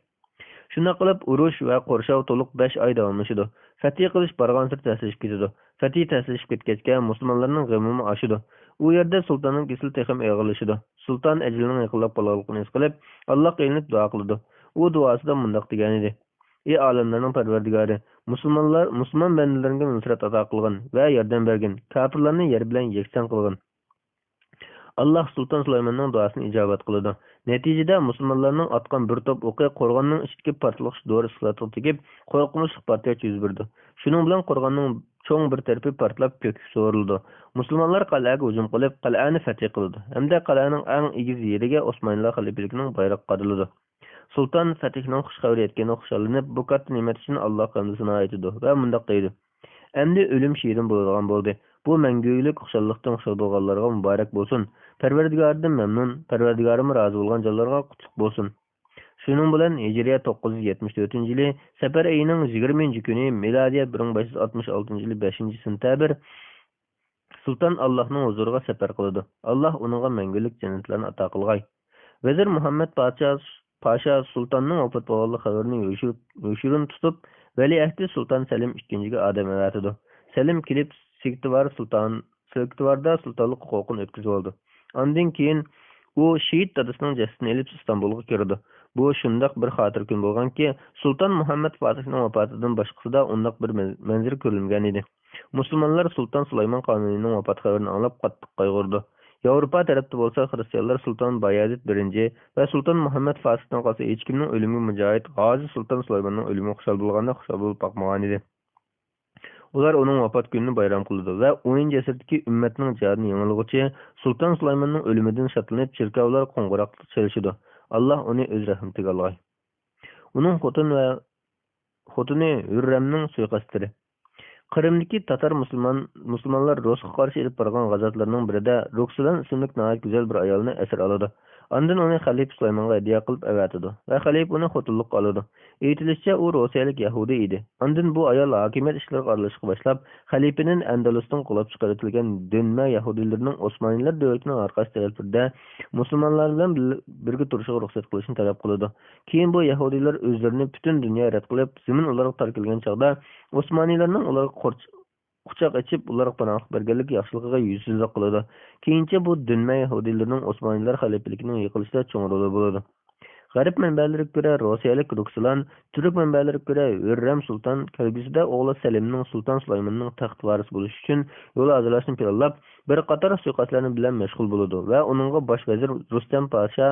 شۇنداق قىلىپ، ئۇرۇش ۋە قورشاۋ تولۇق بەش ئاي داۋاملىشىدۇ. فەتھى قىلىش بارغانسېرى تەسلىشىپ كېتىدۇ. فەتھى تەسلىشىپ كەتكەچكە، مۇسۇلمانلارنىڭ غېمىمۇ ئاشىدۇ. ئۇ يەردە سۇلتاننىڭ كېسىلى تېخىمۇ ئېغىرلىشىدۇ. سۇلتان ئەجىلىنىڭ يېقىنلاپ قالغانلىقىنى ھېس قىلىپ، ئاللاھقا يېلىنىپ دۇئا قىلىدۇ. ئۇ دۇئاسىدا مۇنداق دېگەنىدى: «ئى ئالەملەرنىڭ پەرۋەردىگارى، مۇسۇلمانلار، مۇسۇلمان بەندىلىرىڭگە نۇسرەت ئاتا قىلغىن ۋە ياردەم بەرگىن، كاپىرلارنى يەر بىلەن يەكسان قىلغىن.» ئاللاھ سۇلتان سۇلايماننىڭ دۇئاسىنى ئىجابەت قىلىدۇ. نەتىجىدە، مۇسۇلمانلارنىڭ ئاتقان بىر توپ ئوقى قورغاننىڭ ئىچىدىكى پارتلىغۇچ دورا ئىسكىلاتىغا تېگىپ، قورقۇنچلۇق پارتلاش يۈز بېرىدۇ. شۇنىڭ بىلەن قورغاننىڭ چوڭ بىر تەرىپى پارتلاپ، كۆككە سورۇلىدۇ. مۇسۇلمانلار قەلئەگە ھۇجۇم قىلىپ، قەلئەنى فەتھى قىلىدۇ ھەمدە قەلئەنىڭ ئەڭ ئېگىز يېرىگە ئوسمانىيلار خەلىپىلىكىنىڭ بايرىقى قادىلىدۇ. سۇلتان فەتھنىڭ خۇش خەۋىرى يەتكىنىگە خۇشاللىنىپ، بۇ كاتتا نېمەت ئۈچۈن ئاللاھقا ھەمدۇ سانا ئېيتىدۇ ۋە مۇنداق دەيدۇ: ئەمدى ئۆلۈم شېرىن بولىدىغان بولدى. بۇ مەڭگۈلۈك خۇشاللىقتىن خۇشال بولغانلارغا مۇبارەك بولسۇن. پەرۋەردىگاردىن مەمنۇن، پەرۋەردىگارىمۇ رازى بولغان جانلارغا قۇتلۇق بولسۇن. شۇنىڭ بىلەن ھىجرىيە توققۇز يۈز يەتمىش تۆتىنچى يىلى سەپەر ئېيىنىڭ يىگىرمىنچى كۈنى، مىلادىيە بىر مىڭ بەش يۈز ئاتمىش ئالتىنچى يىلى بەشىنچى سېنتەبىر، سۇلتان ئاللاھنىڭ ھۇزۇرىغا سەپەر قىلىدۇ. ئاللاھ ئۇنىڭغا مەڭگۈلۈك جەننەتلەرنى ئاتا قىلغاي. ۋەزىر مۇھەممەد پاشا، پاشا سۇلتاننىڭ ۋاپات بولغانلىق خەۋىرىنى يوشۇر-، يوشۇرۇن تۇتۇپ، ۋەلىئەھدى سۇلتان سەلىم ئىككىنچىگە ئادەم ئەۋەتىدۇ. سەلىم كېلىپ، سېكتىۋار سۇلتان، سېكتىۋاردا سۇلتانلىق ھوقۇقىنى ئۆتكۈزۈۋالىدۇ. ئاندىن كېيىن ئۇ شېھىت دادىسىنىڭ جەسىتىنى ئېلىپ ئىستانبۇلغا كىرىدۇ. بۇ شۇنداق بىر خاتىرە كۈن بولغانكى، سۇلتان مۇھەممەد فاتىھنىڭ ۋاپاتىدىن باشقىسىدا ئۇنداق بىر مەن-، مەنزىرە كۆرۈلمىگەن ئىدى. مۇسۇلمانلار سۇلتان سۇلايمان قانۇنىنىڭ ۋاپات خەۋىرىنى ئاڭلاپ قاتتىق قايغۇرىدۇ. ياۋروپا تەرەپتە بولسا خىرىستىيانلار سۇلتان بايەزىد بىرىنچى ۋە سۇلتان مۇھەممەد فاتىھتىن قالسا ھېچكىمنىڭ ئۆلۈمىگە مۇجاھىد غازى سۇلتان سۇلايماننىڭ ئۆلۈمىگە خۇشال بولغاندەك خۇشال بولۇپ باقمىغانىدى. ئۇلار ئۇنىڭ ۋاپات كۈنىنى بايرام قىلىدۇ ۋە ئونىنچى ئەسىردىكى ئۈممەتنىڭ جىھادىنى يېڭىلىغۇچى سۇلتان سۇلايماننىڭ ئۆلۈمىدىن شادلىنىپ، چېركاۋلار قوڭغۇراقلىق چېلىشىدۇ. ئاللاھ ئۇنى ئۆز رەھمىتىگە ئالغاي. ئۇنىڭ خوتۇن ۋە خوتۇنى ھۈررەمنىڭ سۇيىقەستلىرى. قىرىمدىكى تاتار مۇسۇلمان، مۇسۇلمانلار رۇسقا قارشى ئېلىپ بارغان غازاتلىرىنىڭ بىرىدە روكسولان ئىسىملىك ناھايىتى گۈزەل بىر ئايالنى ئەسىر ئالىدۇ. ئاندىن ئۇنى خەلىپە سۇلايمانغا ھەدىيە قىلىپ ئەۋەتىدۇ ۋە خەلىپە ئۇنى خوتۇنلۇققا ئالىدۇ. ئېيتىلىشىچە، ئۇ روسىيەلىك يەھۇدىي ئىدى. ئاندىن بۇ ئايال ھاكىمىيەت ئىشلىرىغا ئارىلىشىشقا باشلاپ، خەلىپىنىڭ ئەندەلۇستىن قوغلاپ چىقىرىۋېتىلگەن دۈنمە يەھۇدىيلىرىنىڭ ئوسمانىيلار دۆلىتىنىڭ ھەر قايسى تەرەپلىرىدە مۇسۇلمانلار بىلەن بىل-، بىرگە تۇرۇشىغا رۇخسەت قىلىشنى تەلەپ قىلىدۇ. كېيىن بۇ يەھۇدىيلار ئۆزلىرىنى پۈتۈن دۇنيا رەت قىلىپ، زېمىن ئۇلارغا تار كەلگەن چاغدا، ئوسمانىيلارنىڭ ئۇلارغا قورچ-، قۇچاق ئېچىپ، ئۇلارغا پاناھلىق بەرگەنلىكى ياخشىلىقىغا يۈزسىزلىك قىلىدۇ. كېيىنچە بۇ دۈنمە يەھۇدىيلىرىنىڭ ئوسمانىيلار خەلىپىلىكىنىڭ يىقىلىشىدا چوڭ رولى بولىدۇ. غەرب مەنبەلىرىگە كۆرە، روسىيەلىك روكسولان، تۈرك مەنبەلىرىگە كۆرە، ھۈررەم سۇلتان كەلگۈسىدە ئوغلى سەلىمنىڭ سۇلتان سۇلايماننىڭ تەخت ۋارىسى بولۇش ئۈچۈن يول ھازىرلاشنى پىلانلاپ، بىر قاتار سۇيىقەستلەرنى بىلەن مەشغۇل بولىدۇ ۋە ئۇنىڭغا باش ۋەزىر رۇستەم پاشا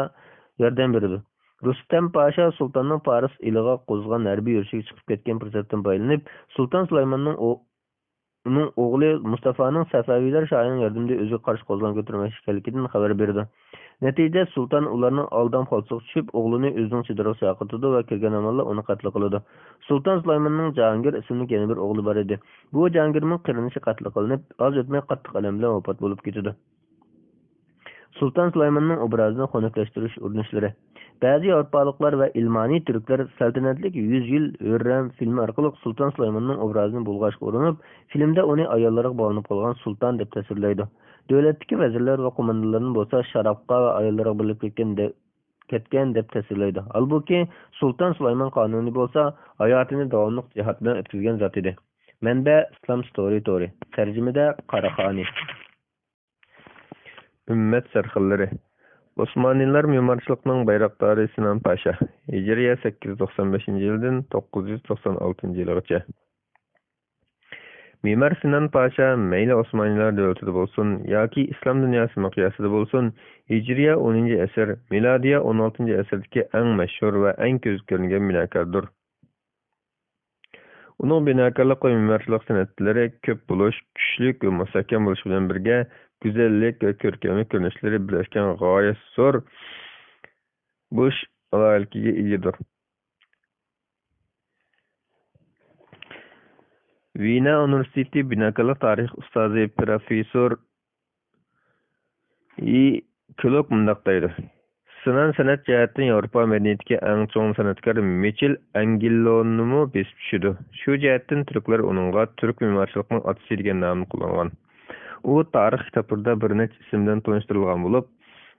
ياردەم بېرىدۇ. رۇستەم پاشا سۇلتاننىڭ پارس ئېلىغا قوزغىغان ھەربىي يۈرۈشىگە چىقىپ كەتكەن پۇرسەتتىن پايدىلىنىپ، سۇلتان سۇلايماننىڭ ئۇ-، ئۇنىڭ ئوغلى مۇستافانىڭ سەفەۋىيلەر شاھىنىڭ ياردىمىدە ئۆزىگە قارشى قوزغىلاڭ كۆتۈرمەكچى ئىكەنلىكىدىن خەۋەر بېرىدۇ. نەتىجىدە، سۇلتان ئۇلارنىڭ ئالدام خالتىسىغا چۈشۈپ، ئوغلىنى ئۆزىنىڭ چېدىرىغا چاقىرتىدۇ ۋە كىرگەن ئامانلا ئۇنى قەتل قىلىدۇ. سۇلتان سۇلايماننىڭ جاھانگىر ئىسىملىك يەنە بىر ئوغلى بار ئىدى. بۇ جاھانگىرمۇ قېرىندىشى قەتل قىلىنىپ، ئاز ئۆتمەي قاتتىق ئەلەم بىلەن ۋاپات بولۇپ كېتىدۇ. سۇلتان سۇلايماننىڭ ئوبرازىنى خۇنۈكلەشتۈرۈش ئۇرۇنۇشلىرى. بەزى ياۋروپالىقلار ۋە ئىلمانىي تۈركلەر سەلتەنەتلىك يۈز يىل ھۆررەم فىلىمى ئارقىلىق سۇلتان سۇلايماننىڭ ئوبرازىنى بۇلغاشقا ئۇرۇنۇپ، فىلىمدە ئۇنى ئاياللىرىغا باغلىنىپ قالغان سۇلتان دەپ تەسۋىرلەيدۇ. دۆلەتتىكى ۋەزىرلەر ۋە قوماندانلارنى بولسا شارابقا ۋە ئاياللىرىغا بېرىلىپ كەتكەن دە-، كەتكەن دەپ تەسۋىرلەيدۇ. ھالبۇكى، سۇلتان سۇلايمان قانۇنى بولسا ھاياتىنى داۋاملىق جىھاد بىلەن ئۆتكۈزگەن زات ئىدى. مەنبە: ئىسلام ستورى تورى. تەرجىمىدە قاراخانى. ئۈممەت سەرخىللىرى. ئوسمانىيلار مېمارچىلىقنىڭ بايراقدارى سىنان پاشا. ھىجرىيە سەككىز يۈز توقسان بەشىنچى يىلدىن توققۇز يۈز توقسان ئالتىنچى يىلغىچە. مېمار سىنان پاشا مەيلى ئوسمانىيلار دۆلىتىدە بولسۇن ياكى ئىسلام دۇنياسى مىقياسىدا بولسۇن، ھىجرىيە ئونىنچى ئەسىر، مىلادىيە ئون ئالتىنچى ئەسىردىكى ئەڭ مەشھۇر ۋە ئەڭ كۆزگە كۆرۈنگەن بىناكاردۇر. ئۇنىڭ بىناكارلىق ۋە مېمارچىلىق سەنئەتلىرى كۆپ بولۇش، كۈچلۈك ۋە مۇستەھكەم بولۇش بىلەن بىرگە، گۈزەللىك ۋە كۆركەملىك كۆرۈنۈشلىرى بىرلەشكەن غايەت زور بولۇش ئالاھىدىلىكىگە ئىگىدۇر. ۋېنا ئۇنىۋېرسىتېتى بىناكارلىق تارىخى ئۇستازى پروفېسسور ئى كلوك مۇنداق دەيدۇ: سىنان سەنئەت جەھەتتىن ياۋروپا مەدەنىيىتىدىكى ئەڭ چوڭ سەنئەتكار مىچېل ئەنگېلونىمۇ بېسىپ چۈشىدۇ. شۇ جەھەتتىن تۈركلەر ئۇنىڭغا تۈرك مېمارچىلىقنىڭ ئاتىسى دېگەن نامنى قوللانغان. ئۇ تارىخ كىتابلىرىدا بىر نەچچە ئىسىم بىلەن تونۇشتۇرۇلغان بولۇپ،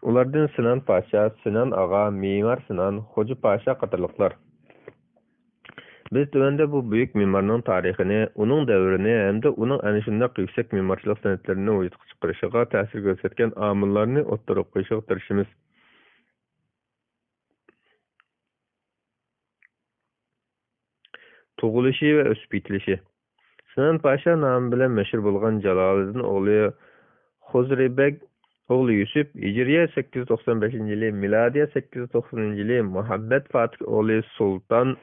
ئۇلاردىن سىنان پاشا، سىنان ئاغا، مېمار سىنان، خوجا پاشا قاتارلىقلار. بىز تۆۋەندە بۇ بۈيۈك مېمارنىڭ تارىخىنى، ئۇنىڭ دەۋرىنى ھەمدە ئۇنىڭ ئەنە شۇنداق يۈكسەك مېمارچىلىق سەنئەتلىرىنى ۋۇجۇدقا چىقىرىشىغا تەسىر كۆرسەتكەن ئامىللارنى ئوتتۇرىغا قويۇشىغا تىرىشىمىز. تۇغۇلۇشى ۋە ئۆسۈپ يېتىلىشى. سىنان پاشا نامى بىلەن مەشھۇر بولغان جالالىدىن ئوغلى خوزرى بەگ ئوغلى يۈسۈپ، ھىجرىيە سەككىز يۈز توقسان بەشىنچى يىلى، مىلادىيە سەككىز يۈز توقسىنىنچى يىلى مۇھەببەت فاتىھ ئوغلى سۇلتان،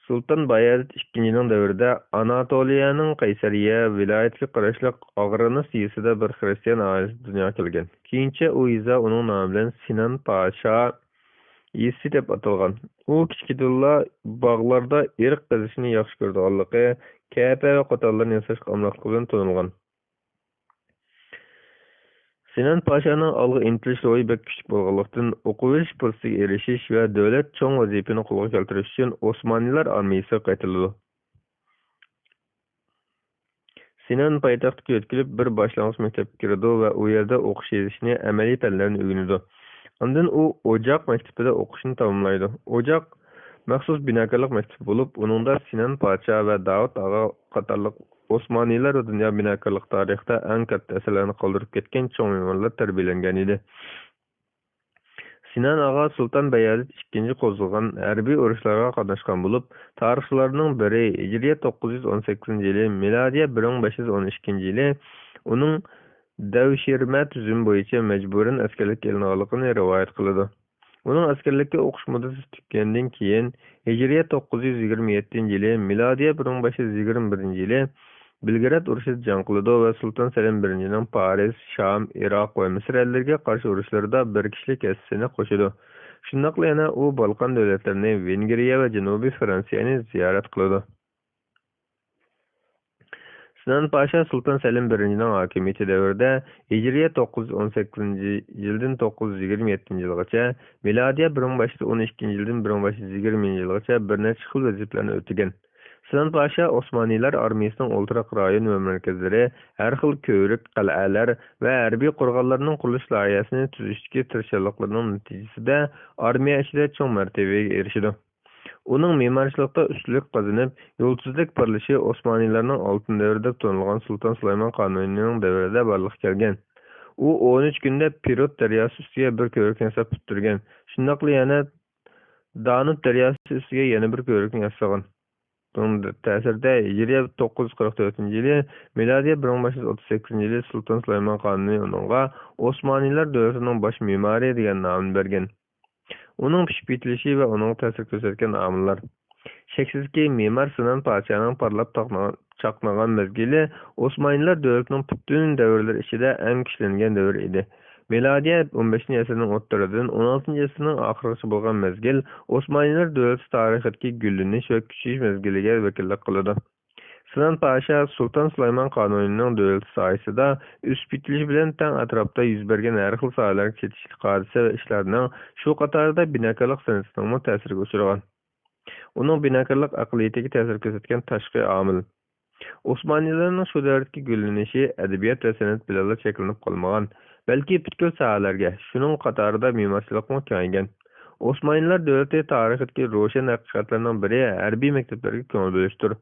سۇلتان بايەزىد ئىككىنچىنىڭ دەۋرىدە ئاناتولىيەنىڭ قەيسەرىيە ۋىلايىتىگە قاراشلىق ئاغرىنىس يېزىسىدا بىر خىرىستىيان ئائىلىسىدە دۇنياغا كەلگەن. كېيىنچە ئۇ يېزا ئۇنىڭ نامى بىلەن سىنان پاشا يېزىسى دەپ ئاتالغان. ئۇ كىچىكىدىنلا باغلاردا ئېرىق قېزىشنى ياخشى كۆرىدىغانلىقى، كەپە ۋە قوتانلارنى ياساشقا ئامراقلىقى بىلەن تونۇلغان. سىنان پاشانىڭ ئالغا ئىنتىلىش روھى بەك كۈچلۈك بولغانلىقتىن، ئوقۇۋېلىش پۇرسىتىگە ئېرىشىش ۋە دۆلەت چوڭ ۋەزىپىنى قولغا كەلتۈرۈش ئۈچۈن ئوسمانىيلار ئارمىيىسىغا قېتىلىدۇ. سىنان پايتەختكە يۆتكىلىپ، بىر باشلانغۇچ مەكتەپكە كىرىدۇ ۋە ئۇ يەردە ئوقۇش يېزىشنى، ئەمەلىي پەنلەرنى ئۆگىنىدۇ. ئاندىن ئۇ ئوجاق مەكتىپىدە ئوقۇشنى تاماملايدۇ. ئوجاق مەخسۇس بىناكارلىق مەكتىپى بولۇپ، ئۇنىڭدا سىنان پاشا ۋە داۋۇت ئاغا قاتارلىق ئوسمانىيلار ۋە دۇنيا بىناكارلىق تارىخىدا ئەڭ كاتتا ئەسەرلەرنى قالدۇرۇپ كەتكەن چوڭ مېمارلار تەربىيەلەنگەن ئىدى. سىنان ئاغا سۇلتان بەيەزىد ئىككىنچى قوزغىغان ھەربىي ئۇرۇشلارغا قاتناشقان بولۇپ، تارىخچىلارنىڭ بىرى ھىجرىيە توققۇز يۈز ئون سەككىزىنچى يىلى، مىلادىيە بىر مىڭ بەش يۈز ئون ئىككىنچى يىلى ئۇنىڭ دەۋشىرمە تۈزۈمى بويىچە مەجبۇرەن ئەسكەرلىككە ئېلىنغانلىقىنى رىۋايەت قىلىدۇ. ئۇنىڭ ئەسكەرلىككە ئوقۇش مۇددىتى تۈگىگەندىن كېيىن، ھىجرىيە توققۇز يۈز يىگىرمە يەتتىنچى يىلى، مىلادىيە بىر مىڭ بەش يۈز يىگىرمە بىرىنچى يىلى بېلگراد ئۇرۇشىدا جەڭ قىلىدۇ ۋە سۇلتان سەلىم بىرىنچىنىڭ پارس، شام، ئىراق ۋە مىسىر ئەللىرىگە قارشى ئۇرۇشلىرىدا بىر كىشىلىك ھەسسىسىنى قوشىدۇ. شۇنداقلا يەنە ئۇ بالقان دۆلەتلىرىنى، ۋېنگرىيە ۋە جەنۇبىي فرانسىيەنى زىيارەت قىلىدۇ. سىنان پاشا سۇلتان سەلىم بىرىنچىنىڭ ھاكىمىيىتى دەۋرىدە، ھىجرىيە توققۇز يۈز ئون سەككىزىنچى يىلدىن توققۇز يۈز يىگىرمە يەتتىنچى يىلغىچە، مىلادىيە بىر مىڭ بەش يۈز ئون ئىككىنچى يىلدىن بىر مىڭ بەش يۈز يىگىرمىنچى يىلغىچە بىر نەچچە خىل ۋەزىپىلەرنى ئۆتىگەن. سىنان پاشا ئوسمانىيلار ئارمىيىسىنىڭ ئولتۇراق رايون ۋە مەركەزلىرى، ھەر خىل كۆۋرۈك، قەلئەلەر ۋە ھەربىي قورغانلارنىڭ قۇرۇلۇش لايىھەسىنى تۈزۈشتىكى تىرىشچانلىقلىرىنىڭ نەتىجىسىدە، ئارمىيە ئىچىدە چوڭ مەرتىۋىگە ئېرىشىدۇ. ئۇنىڭ مېمارچىلىقتا ئۈستۈنلۈك قازىنىپ، يۇلتۇزلۇك پارلىشى ئوسمانىيلارنىڭ ئالتۇن دەۋرى دەپ تونۇلغان سۇلتان سۇلايمان قانۇنىينىڭ دەۋرىدە بارلىققا كەلگەن. ئۇ ئون ئۈچ كۈندە پىرۇت دەرياسى ئۈستىگە بىر كۆۋرۈكنى ياساپ پۈتتۈرگەن. شۇنداقلا يەنە دانۇب دەرياسى ئۈستىگە يەنە بىر كۆۋرۈكنى ياسىغان. بۇنىڭ تەسىرىدە ھىجرىيە توققۇز يۈز قىرىق تۆتىنچى يىلى، مىلادىيە بىر مىڭ بەش يۈز ئوتتۇز سەككىزىنچى يىلى سۇلتان سۇلايمان قانۇنى ئۇنىڭغا ئوسمانىيلار دۆلىتىنىڭ باش مېمارى دېگەن نامنى بەرگەن. ئۇنىڭ پىشىپ يېتىلىشى ۋە ئۇنىڭغا تەسىر كۆرسەتكەن ئامىللار. شەكسىزكى، مېمار سىنان پادىشاھنىڭ پارلاپ تاقنا-، چاقنىغان مەزگىلى ئوسمانىيلار دۆلىتىنىڭ پۈتۈن دەۋرلىرى ئىچىدە ئەڭ كۈچلەنگەن دەۋر ئىدى. مىلادىيە ئون بەشىنچى ئەسىرنىڭ ئوتتۇرىدىن ئون ئالتىنچى ئەسىرنىڭ ئاخىرىغىچە بولغان مەزگىل ئوسمانىيلار دۆلىتى تارىخىدىكى گۈللىنىش ۋە كۈچىيىش مەزگىلىگە ۋەكىللىك قىلىدۇ. سىنان پاشا سۇلتان سۇلايمان قانۇنىنىڭ دۆلىتى سايىسىدا ئۆسۈپ يېتىلىشى بىلەن تەڭ ئەتراپتا يۈز بەرگەن ھەر خىل ساھەلەرگە چېتىشلىق ھادىسە ۋە ئىشلارنىڭ، شۇ قاتاردا بىناكارلىق سەنئىتىنىڭمۇ تەسىرىگە ئۇچرىغان. ئۇنىڭ بىناكارلىق ئەقلىيىتىگە تەسىر كۆرسەتكەن تاشقى ئامىل. ئوسمانىيلارنىڭ شۇ دەۋردىكى گۈللىنىشى ئەدەبىيات ۋە سەنئەت بىلەنلا چەكلىنىپ قالمىغان، بەلكى پۈتكۈل ساھەلەرگە، شۇنىڭ قاتارىدا مېمارچىلىقمۇ كېڭەيگەن. ئوسمانىيلار دۆلىتى تارىخىدىكى روشەن ھەقىقەتلەرنىڭ بىرى ھەربىي مەكتەپلەرگە كۆڭۈل بۆلۈشتۇر.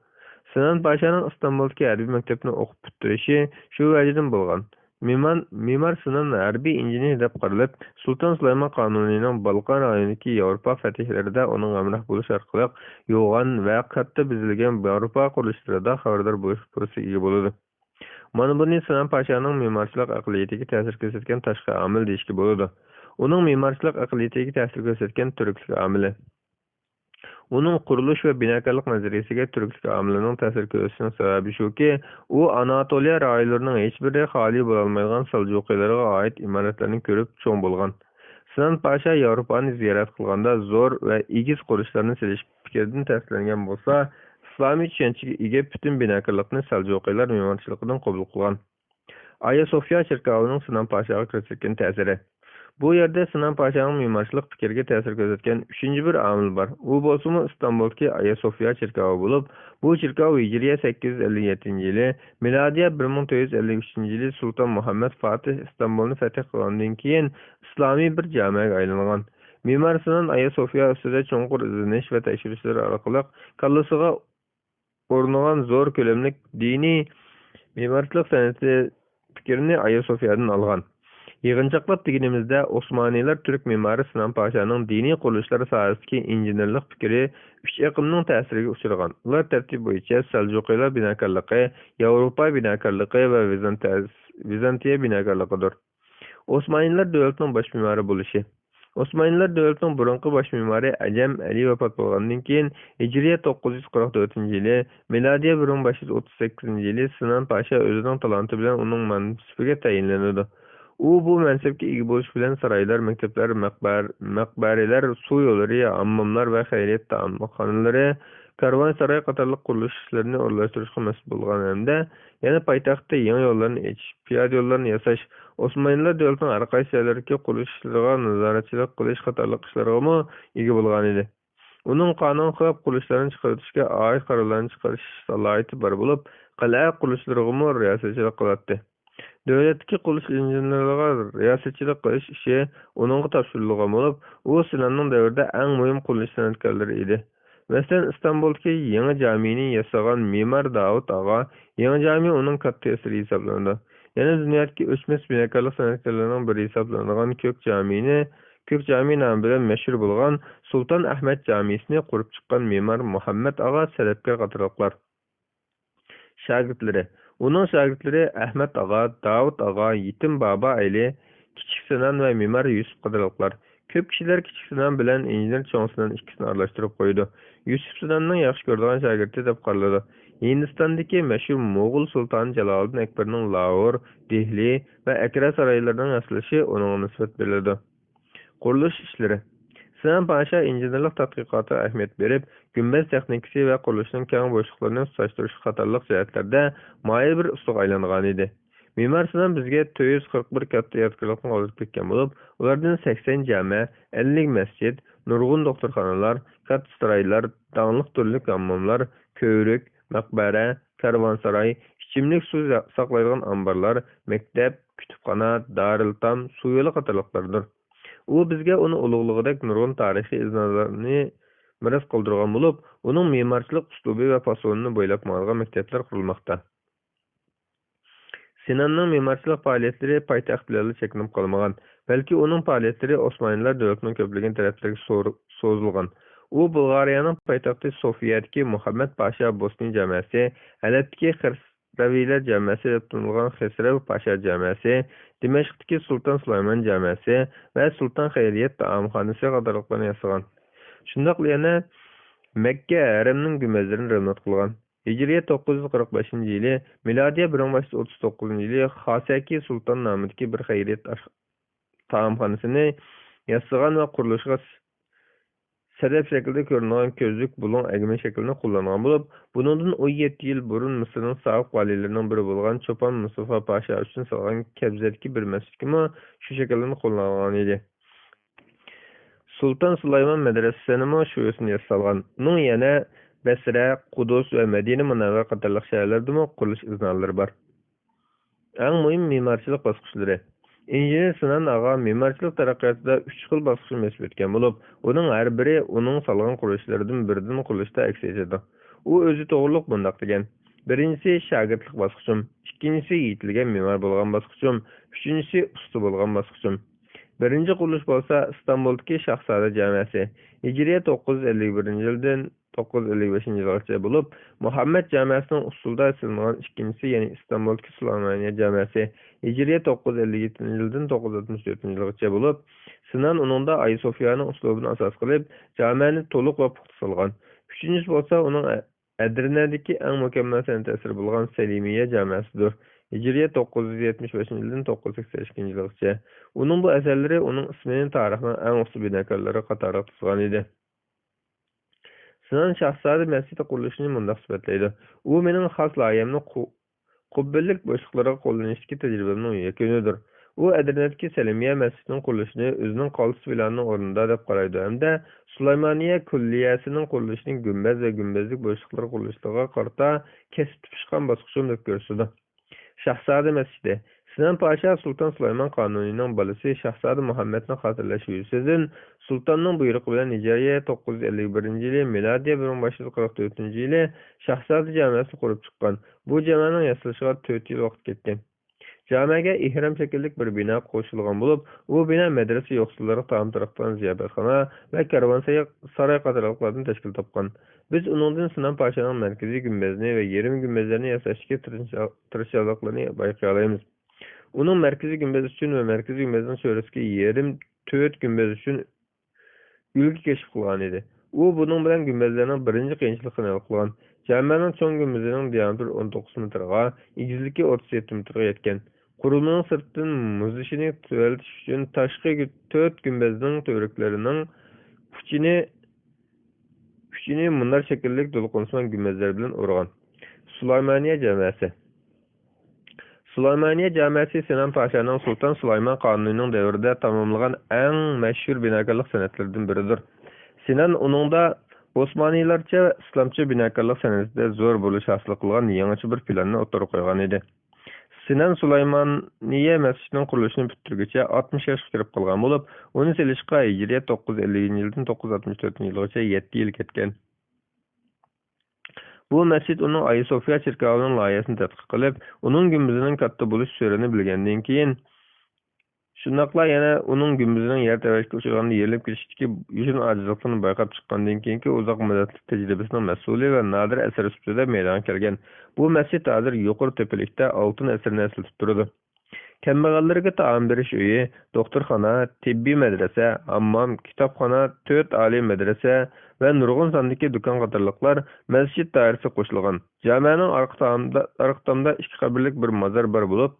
سىنان پاشانىڭ ئىستانبۇلدىكى ھەربىي مەكتەپنى ئوقۇپ پۈتتۈرۈشى شۇ ۋەجىدىن بولغان. مېمان-، مېمار سىنان ھەربىي ئىنجىنى دەپ قارىلىپ، سۇلتان سۇلايمان قانۇنىنىڭ بالقان رايونىدىكى ياۋروپا فەتھلىرىدە ئۇنىڭغا ھەمراھ بولۇش ئارقىلىق يوغان ۋە قاتتىق بېزىلگەن ياۋروپا قۇرۇلۇشلىرىدا خەۋەردار بولۇش پۇرسىتىگە ئىگە بولىدۇ. مانا بۇنى سىنان پاشانىڭ مېمارچىلىق ئەقلىيىتىگە تەسىر كۆرسەتكەن تاشقى ئامىل دېيىشكە بولىدۇ. ئۇنىڭ مېمارچىلىق ئەقلىيىتىگە تەسىر كۆرسەتكەن تۈركلۈك ئامىلى. ئۇنىڭ قۇرۇلۇش ۋە بىناكارلىق نەزەرىيىسىگە تۈركلۈك ئامىلىنىڭ تەسىر كۆرسىتىشىنىڭ سەۋەبى شۇكى، ئۇ ئاناتولىيە رايونلىرىنىڭ ھېچبىرى خالىي بولالمايدىغان سەلجۇقىيلارغا ئائىت ئىمارەتلەرنى كۆرۈپ چوڭ بولغان. سىنان پاشا ياۋروپانى زىيارەت قىلغاندا زور ۋە ئېگىز قۇرۇلۇشلارنى سېلىش پىكرىدىن تەسىرلەنگەن بولسا، ئىسلامىي چۈشەنچىگە ئىگە پۈتۈن بىناكارلىقنى سەلجۇقىيلار مېمارچىلىقىدىن قوبۇل قىلغان. ئايا سوفىيا چېركاۋىنىڭ سىنان پاشاغا كۆرسەتكەن تەسىرى. بۇ يەردە سىنان پاشانىڭ مېمارچىلىق پىكرىگە تەسىر كۆرسەتكەن ئۈچىنچى بىر ئامىل بار. ئۇ بولسىمۇ ئىستانبۇلدىكى ئايا سوفىيا چېركاۋى بولۇپ، بۇ چېركاۋ ھىجرىيە سەككىز يۈز ئەللىك يەتتىنچى يىلى، مىلادىيە بىر مىڭ تۆت يۈز ئەللىك ئۈچىنچى يىلى سۇلتان مۇھەممەد فاتىھ ئىستانبۇلنى فەتھ قىلغاندىن كېيىن ئىسلامىي بىر جامەگە ئايلانغان. مېمار سىنان ئايا سوفىيا ئۈستىدە چوڭقۇر ئىزدىنىش ۋە تەكشۈرۈشلىرى ئارقىلىق كاللىسىغا ئورنىغان زور كۆلەملىك دىنىي مېمارچىلىق سەنئىتى پىكرىنى ئايا سوفىيادىن ئالغان. يىغىنچاقلاپ دېگىنىمىزدە، ئوسمانىيلار تۈرك مېمارى سىنان پاشانىڭ دىنىي قۇرۇلۇشلار ساھەسىدىكى ئىنژېنېرلىق پىكرى ئۈچ ئېقىمنىڭ تەسىرىگە ئۇچرىغان. ئۇلار تەرتىپ بويىچە سەلجۇقىيلار بىناكارلىقى، ياۋروپا بىناكارلىقى ۋە ۋىزانتىيە، ۋىزانتىيە بىناكارلىقىدۇر. ئوسمانىيلار دۆلىتىنىڭ باش مېمارى بولۇشى. ئوسمانىيلار دۆلىتىنىڭ بۇرۇنقى باش مېمارى ئەجەم ئەلى ۋاپات بولغاندىن كېيىن، ھىجرىيە توققۇز يۈز قىرىق تۆتىنچى يىلى، مىلادىيە بىر مىڭ بەش يۈز ئوتتۇز سەككىزىنچى يىلى سىنان پاشا ئۆزىنىڭ تالانتى بىلەن ئۇنىڭ مەنسىپىگە تەيىنلىنىدۇ. ئۇ بۇ مەنسەپكە ئىگە بولۇش بىلەن سارايلار، مەكتەپلەر، مەقبەر-، مەقبەرىلەر، سۇ يوللىرى، ھامماملار ۋە خەيرىيەت تائامخانىلىرى، كارۋانساراي قاتارلىق قۇرۇلۇش ئىشلىرىنى ئورۇنلاشتۇرۇشقا مەسئۇل بولغان ھەمدە يەنە پايتەختتە يېڭى يوللارنى ئېچىش، پىيادە يوللارنى ياساش، ئوسمانلىلار دۆلىتىنىڭ ھەر قايسى جايلىرىدىكى قۇرۇلۇش ئىشلىرىغا نازارەتچىلىك قىلىش قاتارلىق ئىشلارغىمۇ ئىگە بولغان ئىدى. ئۇنىڭ قانۇنغا خىلاپ قۇرۇلۇشلارنى چىقىرىۋېتىشكە ئائىت قارارلارنى چىقىرىش سالاھىيىتى بار بولۇپ، قەلئە قۇرۇلۇشلىرىغىمۇ رىياسەتچىلىك قىلاتتى. دۆلەتتىكى قۇرۇلۇش ئىنژېنېرلىرىغا رىياسەتچىلىك قىلىش ئىشى ئۇنىڭغا تاپشۇرۇلغان بولۇپ، ئۇ سىناننىڭ دەۋرىدە ئەڭ مۇھىم قۇرۇلۇش سەنئەتكارلىرى ئىدى. مەسىلەن، ئىستانبۇلدىكى يېڭى جامىنى ياسىغان مېمار داۋۇت ئاغا يېڭى جامى ئۇنىڭ كاتتا ئەسىرى ھېسابلىنىدۇ. يەنە دۇنيادىكى ئۆچمەس بىناكارلىق سەنئەتكارلىرىنىڭ بىرى ھېسابلىنىدىغان كۆك جامىنى، كۆك جامى نامى بىلەن مەشھۇر بولغان سۇلتان ئەھمەد جامىسىنى قۇرۇپ چىققان مېمار مۇھەممەد ئاغا سەلەپكەر قاتارلىقلار. شاگىرتلىرى. ئۇنىڭ شاگىرتلىرى ئەھمەد ئاغا، داۋۇت ئاغا، يېتىم بابا ئەلى، كىچىك سىنان ۋە مېمار يۈسۈپ قاتارلىقلار. كۆپ كىشىلەر كىچىك سىنان بىلەن ئىنژېنېر چوڭ سىنان ئىككىسىنى ئارىلاشتۇرۇپ قويىدۇ. يۈسۈپ سىناننىڭ ياخشى كۆرىدىغان شاگىرتى دەپ قارىلىدۇ. ھىندىستاندىكى مەشھۇر موغۇل سۇلتانى جالالىدىن ئەكبەرنىڭ لاھور، دېھلى ۋە ئەگرا سارايلىرىنىڭ ياسىلىشى ئۇنىڭغا نىسبەت بېرىلىدۇ. قۇرۇلۇش ئىشلىرى. سىنان پاشا ئىنژېنېرلىق تەتقىقاتىغا ئەھمىيەت بېرىپ، گۈمبەز تېخنىكىسى ۋە قۇرۇلۇشنىڭ كەڭ بوشلۇقلىرىنى تۇتاشتۇرۇش قاتارلىق جەھەتلەردە ماھىر بىر ئۇستىغا ئايلانغانىدى. مېمار سىنان بىزگە تۆت يۈز قىرىق بىر كاتتا يادىكارلىقنى قالدۇرۇپ كەتكەن بولۇپ، ئۇلاردىن سەكسەن جامە، ئەللىك مەسچىت، نۇرغۇن دوختۇرخانىلار، كاتتا سارايلار، داڭلىق تۈرلۈك ھامماملار، كۆۋرۈك، مەقبەرە، كارۋانساراي، ئىچىملىك سۇ ساقلايدىغان ئامبارلار، مەكتەپ، كۇتۇپخانا، دارىلئېتام، سۇ يولى قاتارلىقلاردۇر. ئۇ بىزگە ئۇنى ئۇلۇغلىغۇدەك نۇرغۇن تارىخىي ئىزنالارنى مىراس قالدۇرغان بولۇپ، ئۇنىڭ مېمارچىلىق ئۇسلۇبى ۋە پاسونىنى بويلاپ ماڭىدىغان مەكتەپلەر قۇرۇلماقتا. سىناننىڭ مېمارچىلىق پائالىيەتلىرى پايتەخت بىلەنلا چەكلىنىپ قالمىغان، بەلكى ئۇنىڭ پائالىيەتلىرى ئوسمانلىلار دۆلىتىنىڭ كۆپلىگەن تەرەپلىرىگە سور-، سوزۇلغان. ئۇ بۇلغارىيەنىڭ پايتەختى سوفىيەدىكى مۇھەممەد پاشا بوسنى جامەسى، ھەلەبتىكى خىرس-، رەۋىيلەر جامەسى دەپ تونۇلغان خەسرەۋ پاشا جامەسى، دىمەشقتىكى سۇلتان سۇلايمان جامەسى ۋە سۇلتان خەيرىيەت تائامخانىسى قاتارلىقلارنى ياسىغان. شۇنداقلا يەنە مەككە ھەرەمنىڭ گۈمبەزلىرىنى رېمونت قىلغان. ھىجرىيە توققۇز يۈز قىرىق بەشىنچى يىلى، مىلادىيە بىر مىڭ بەش يۈز ئوتتۇز توققۇزىنچى يىلى خاسەكى سۇلتان نامىدىكى بىر خەيرىيەت ئاش-، تائامخانىسىنى ياسىغان ۋە قۇرۇلۇشىغا سەدەپ شەكلىدە كۆرۈنىدىغان كۆزلۈك بۇلۇڭ ئەگمە شەكلىنى قوللانغان بولۇپ، بۇنىڭدىن ئون يەتتە يىل بۇرۇن مىسىرنىڭ سابىق ۋالىيلىرىنىڭ بىرى بولغان چوپان مۇستافا پاشا ئۈچۈن سالغان كەبزەتكە بىر مەسچىتكىمۇ شۇ شەكىلدىن قوللانغان ئىدى. سۇلتان سۇلايمان مەدرەسىسىنىمۇ شۇ يوسۇندا ياسالغان. ئۇنىڭ يەنە بەسرە، قۇدۇس ۋە مەدىنە مۇنەۋۋەر قاتارلىق شەھەرلەردىمۇ قۇرۇلۇش ئىزنالىرى بار. ئەڭ مۇھىم مېمارچىلىق باسقۇچلىرى. ئىنژېنېر سىنان ئاغا مېمارچىلىق تەرەققىياتىدا ئۈچ خىل باسقۇچنى بېسىپ ئۆتكەن بولۇپ، ئۇنىڭ ھەر بىرى ئۇنىڭ سالغان قۇرۇلۇشلىرىدىن بىرىدىن قۇرۇلۇشتا ئەكس ئېتىدۇ. ئۇ ئۆزى توغرۇلۇق مۇنداق دېگەن: بىرىنچىسى شاگىرتلىق باسقۇچۇم، ئىككىنچىسى يېتىلگەن مېمار بولغان باسقۇچۇم، ئۈچىنچىسى ئۇستا بولغان باسقۇچۇم. بىرىنچى قۇرۇلۇش بولسا ئىستانبۇلدىكى شاھزادە جامەسى، ھىجرىيە توققۇز يۈز ئەللىك بىرىنچى يىلدىن توققۇز يۈز ئەللىك بەشىنچى يىلغىچە بولۇپ، مۇھەممەد جامەسىنىڭ ئۇسسۇلىدا سېلىنغان ئىككىنچىسى، يەنى ئىستانبۇلدىكى سۇلايمانىيە جامەسى، ھىجرىيە توققۇز يۈز ئەللىك يەتتىنچى يىلدىن توققۇز يۈز ئاتمىش تۆتىنچى يىلغىچە بولۇپ، سىنان ئۇنىڭدا ئايا سوفىيانىڭ ئۇسلۇبىنى ئاساس قىلىپ، جامەنى تولۇق ۋە پۇختا سالغان. ئۈچىنچىسى بولسا ئۇنىڭ ئە-، ئەدرىنەدىكى ئەڭ مۇكەممەل سەنئەت ئەسىرى بولغان سەلىمىيە جامەسىدۇر. ھىجرىيە توققۇز يۈز يەتمىش بەشىنچى يىلدىن توققۇز يۈز سەكسەن ئىككىنچى يىلغىچە. ئۇنىڭ بۇ ئەسەرلىرى ئۇنىڭ ئىسمىنى تارىخنىڭ ئەڭ ئۇستا بىناكارلىرى قاتارىغا تىزغان ئىدى. سىنان شاھزادە مەسچىتى قۇرۇلۇشىنى مۇنداق سۈپەتلەيدۇ: ئۇ مېنىڭ خاس لايىھەمنى قۇ-، قۇببىلىك بوشلۇقلىرىغا قوللىنىشتىكى تەجرىبەمنىڭ يەكۈنىدۇر. ئۇ ئەدرىنەدىكى سەلىمىيە مەسچىتىنىڭ قۇرۇلۇشىنى ئۆزىنىڭ قالتىس پىلانىنىڭ ئورنىدا دەپ قارايدۇ ھەمدە سۇلايمانىيە كۈللىيەسىنىڭ قۇرۇلۇشىنى گۈمبەز ۋە گۈمبەزلىك بوشلۇقلىرىغا قۇرۇلۇشلىرىغا قارىتا كەسىپ تۇتۇشقان باسقۇچۇم دەپ كۆرسىتىدۇ. شاھزادە مەسچىتى. سىنان پاشا سۇلتان سۇلايمان قانۇنىنىڭ بالىسى شاھزادە مۇھەممەدنى خاتىرىلەش يۈزىسىدىن سۇلتاننىڭ بۇيرۇقى بىلەن ھىجرىيە توققۇز يۈز ئەللىك بىرىنچى يىلى، مىلادىيە بىر مىڭ بەش يۈز قىرىق تۆتىنچى يىلى شاھزادە جامەسىنى قۇرۇپ چىققان. بۇ جامەنىڭ ياسىلىشىغا تۆت يىل ۋاقىت كەتكەن. جامەگە ئېھرام شەكىللىك بىر بىنا قوشۇلغان بولۇپ، ئۇ بىنا مەدرىسە يوقسۇللىرىغا تائام تارقىتىدىغان زىياپەتخانا ۋە كارۋانساراي قاتارلىقلاردىن تەشكىل تاپقان. بىز ئۇنىڭدىن سىنان پاشانىڭ مەركىزىي گۈمبەزنى ۋە يېرىم گۈمبەزلەرنى ياساشتىكى تىرىشچا-، تىرىشچانلىقلىرىنى بايقىيالايمىز. ئۇنىڭ مەركىزىي گۈمبەز ئۈچۈن ۋە مەركىزىي گۈمبەزنىڭ چۆرىسىگە يېرىم تۆت گۈمبەز ئۈچۈن ئۈلگە كەشىپ قىلغان ئىدى. ئۇ بۇنىڭ بىلەن گۈمبەزلەرنىڭ بىرىنچى قىيىنچىلىقىنى ھەل قىلغان. جامەنىڭ چوڭ گۈمبىزىنىڭ دىيامېتىرى ئون توققۇز مېتىرغا، ئېگىزلىكى ئوتتۇز يەتتە مېتىرغا يەتكەن. قۇرۇلمىنىڭ سىرتىدىن مۇزلىشىنى تۆۋەنلىتىش ئۈچۈن تاشقى گۈ-، تۆت گۈمبەزنىڭ تۈۋرۈكلىرىنىڭ ئۇچىنى ئۈستىنى مۇنار شەكىللىك دولقۇنسىمان گۈمبەزلەر بىلەن ئورىغان. سۇلايمانىيە جامەسى. سۇلايمانىيە جامەسى سىنان پاشانىڭ سۇلتان سۇلايمان قانۇنىنىڭ دەۋرىدە تاماملىغان ئەڭ مەشھۇر بىناكارلىق سەنئەتلىرىدىن بىرىدۇر. سىنان ئۇنىڭدا ئوسمانىيلارچە ئىسلامچە بىناكارلىق سەنئىتىدە زور بۇرۇلۇش ھاسىل قىلغان يېڭىچە بىر پىلاننى ئوتتۇرىغا قويغان ئىدى. سىنان سۇلايمانىيە مەسچىتىنىڭ قۇرۇلۇشىنى پۈتتۈرگۈچە ئاتمىش ياشقا كىرىپ قالغان بولۇپ، ئۇنى سېلىشقا ھىجرىيەت توققۇز يۈز ئەللىكىنچى يىلدىن توققۇز يۈز ئاتمىش تۆتىنچى يىلغىچە يەتتە يىل كەتكەن. بۇ مەسچىت ئۇنىڭ ئايا سوفىيا چېركاۋىنىڭ لايىھەسىنى تەتقىق قىلىپ، ئۇنىڭ گۈمبىزىنىڭ كاتتا بولۇش سىرىنى بىلگەندىن كېيىن، شۇنداقلا يەنە ئۇنىڭ گۈمبىزىنىڭ يەر تەۋرەشكە ئۇچرىغاندا يېرىلىپ كېتىشتىكى يوشۇرۇن ئاجىزلىقلىرىنى بايقاپ چىققاندىن كېيىنكى ئۇزاق مۇددەتلىك تەجرىبىسىنىڭ مەھسۇلى ۋە نادىر ئەسىرى سۈپىتىدە مەيدانغا كەلگەن. بۇ مەسچىت ھازىر يۇقىرى تۆپىلىكتە ئالتۇن ئەسىرىنى ئەسلىتىپ تۇرىدۇ. كەمبەغەللەرگە تائام بېرىش ئۆيى، دوختۇرخانا، تېببىي مەدرەسە، ھاممام، كىتابخانا، تۆت ئالىي مەدرەسە ۋە نۇرغۇن ساندىكى دۇكان قاتارلىقلار مەسچىت دائىرىسىگە قوشۇلغان. جامەنىڭ ئارقا تامدا، ئارقا تامدا ئىككى قەبرىلىك بىر مازار بار بولۇپ،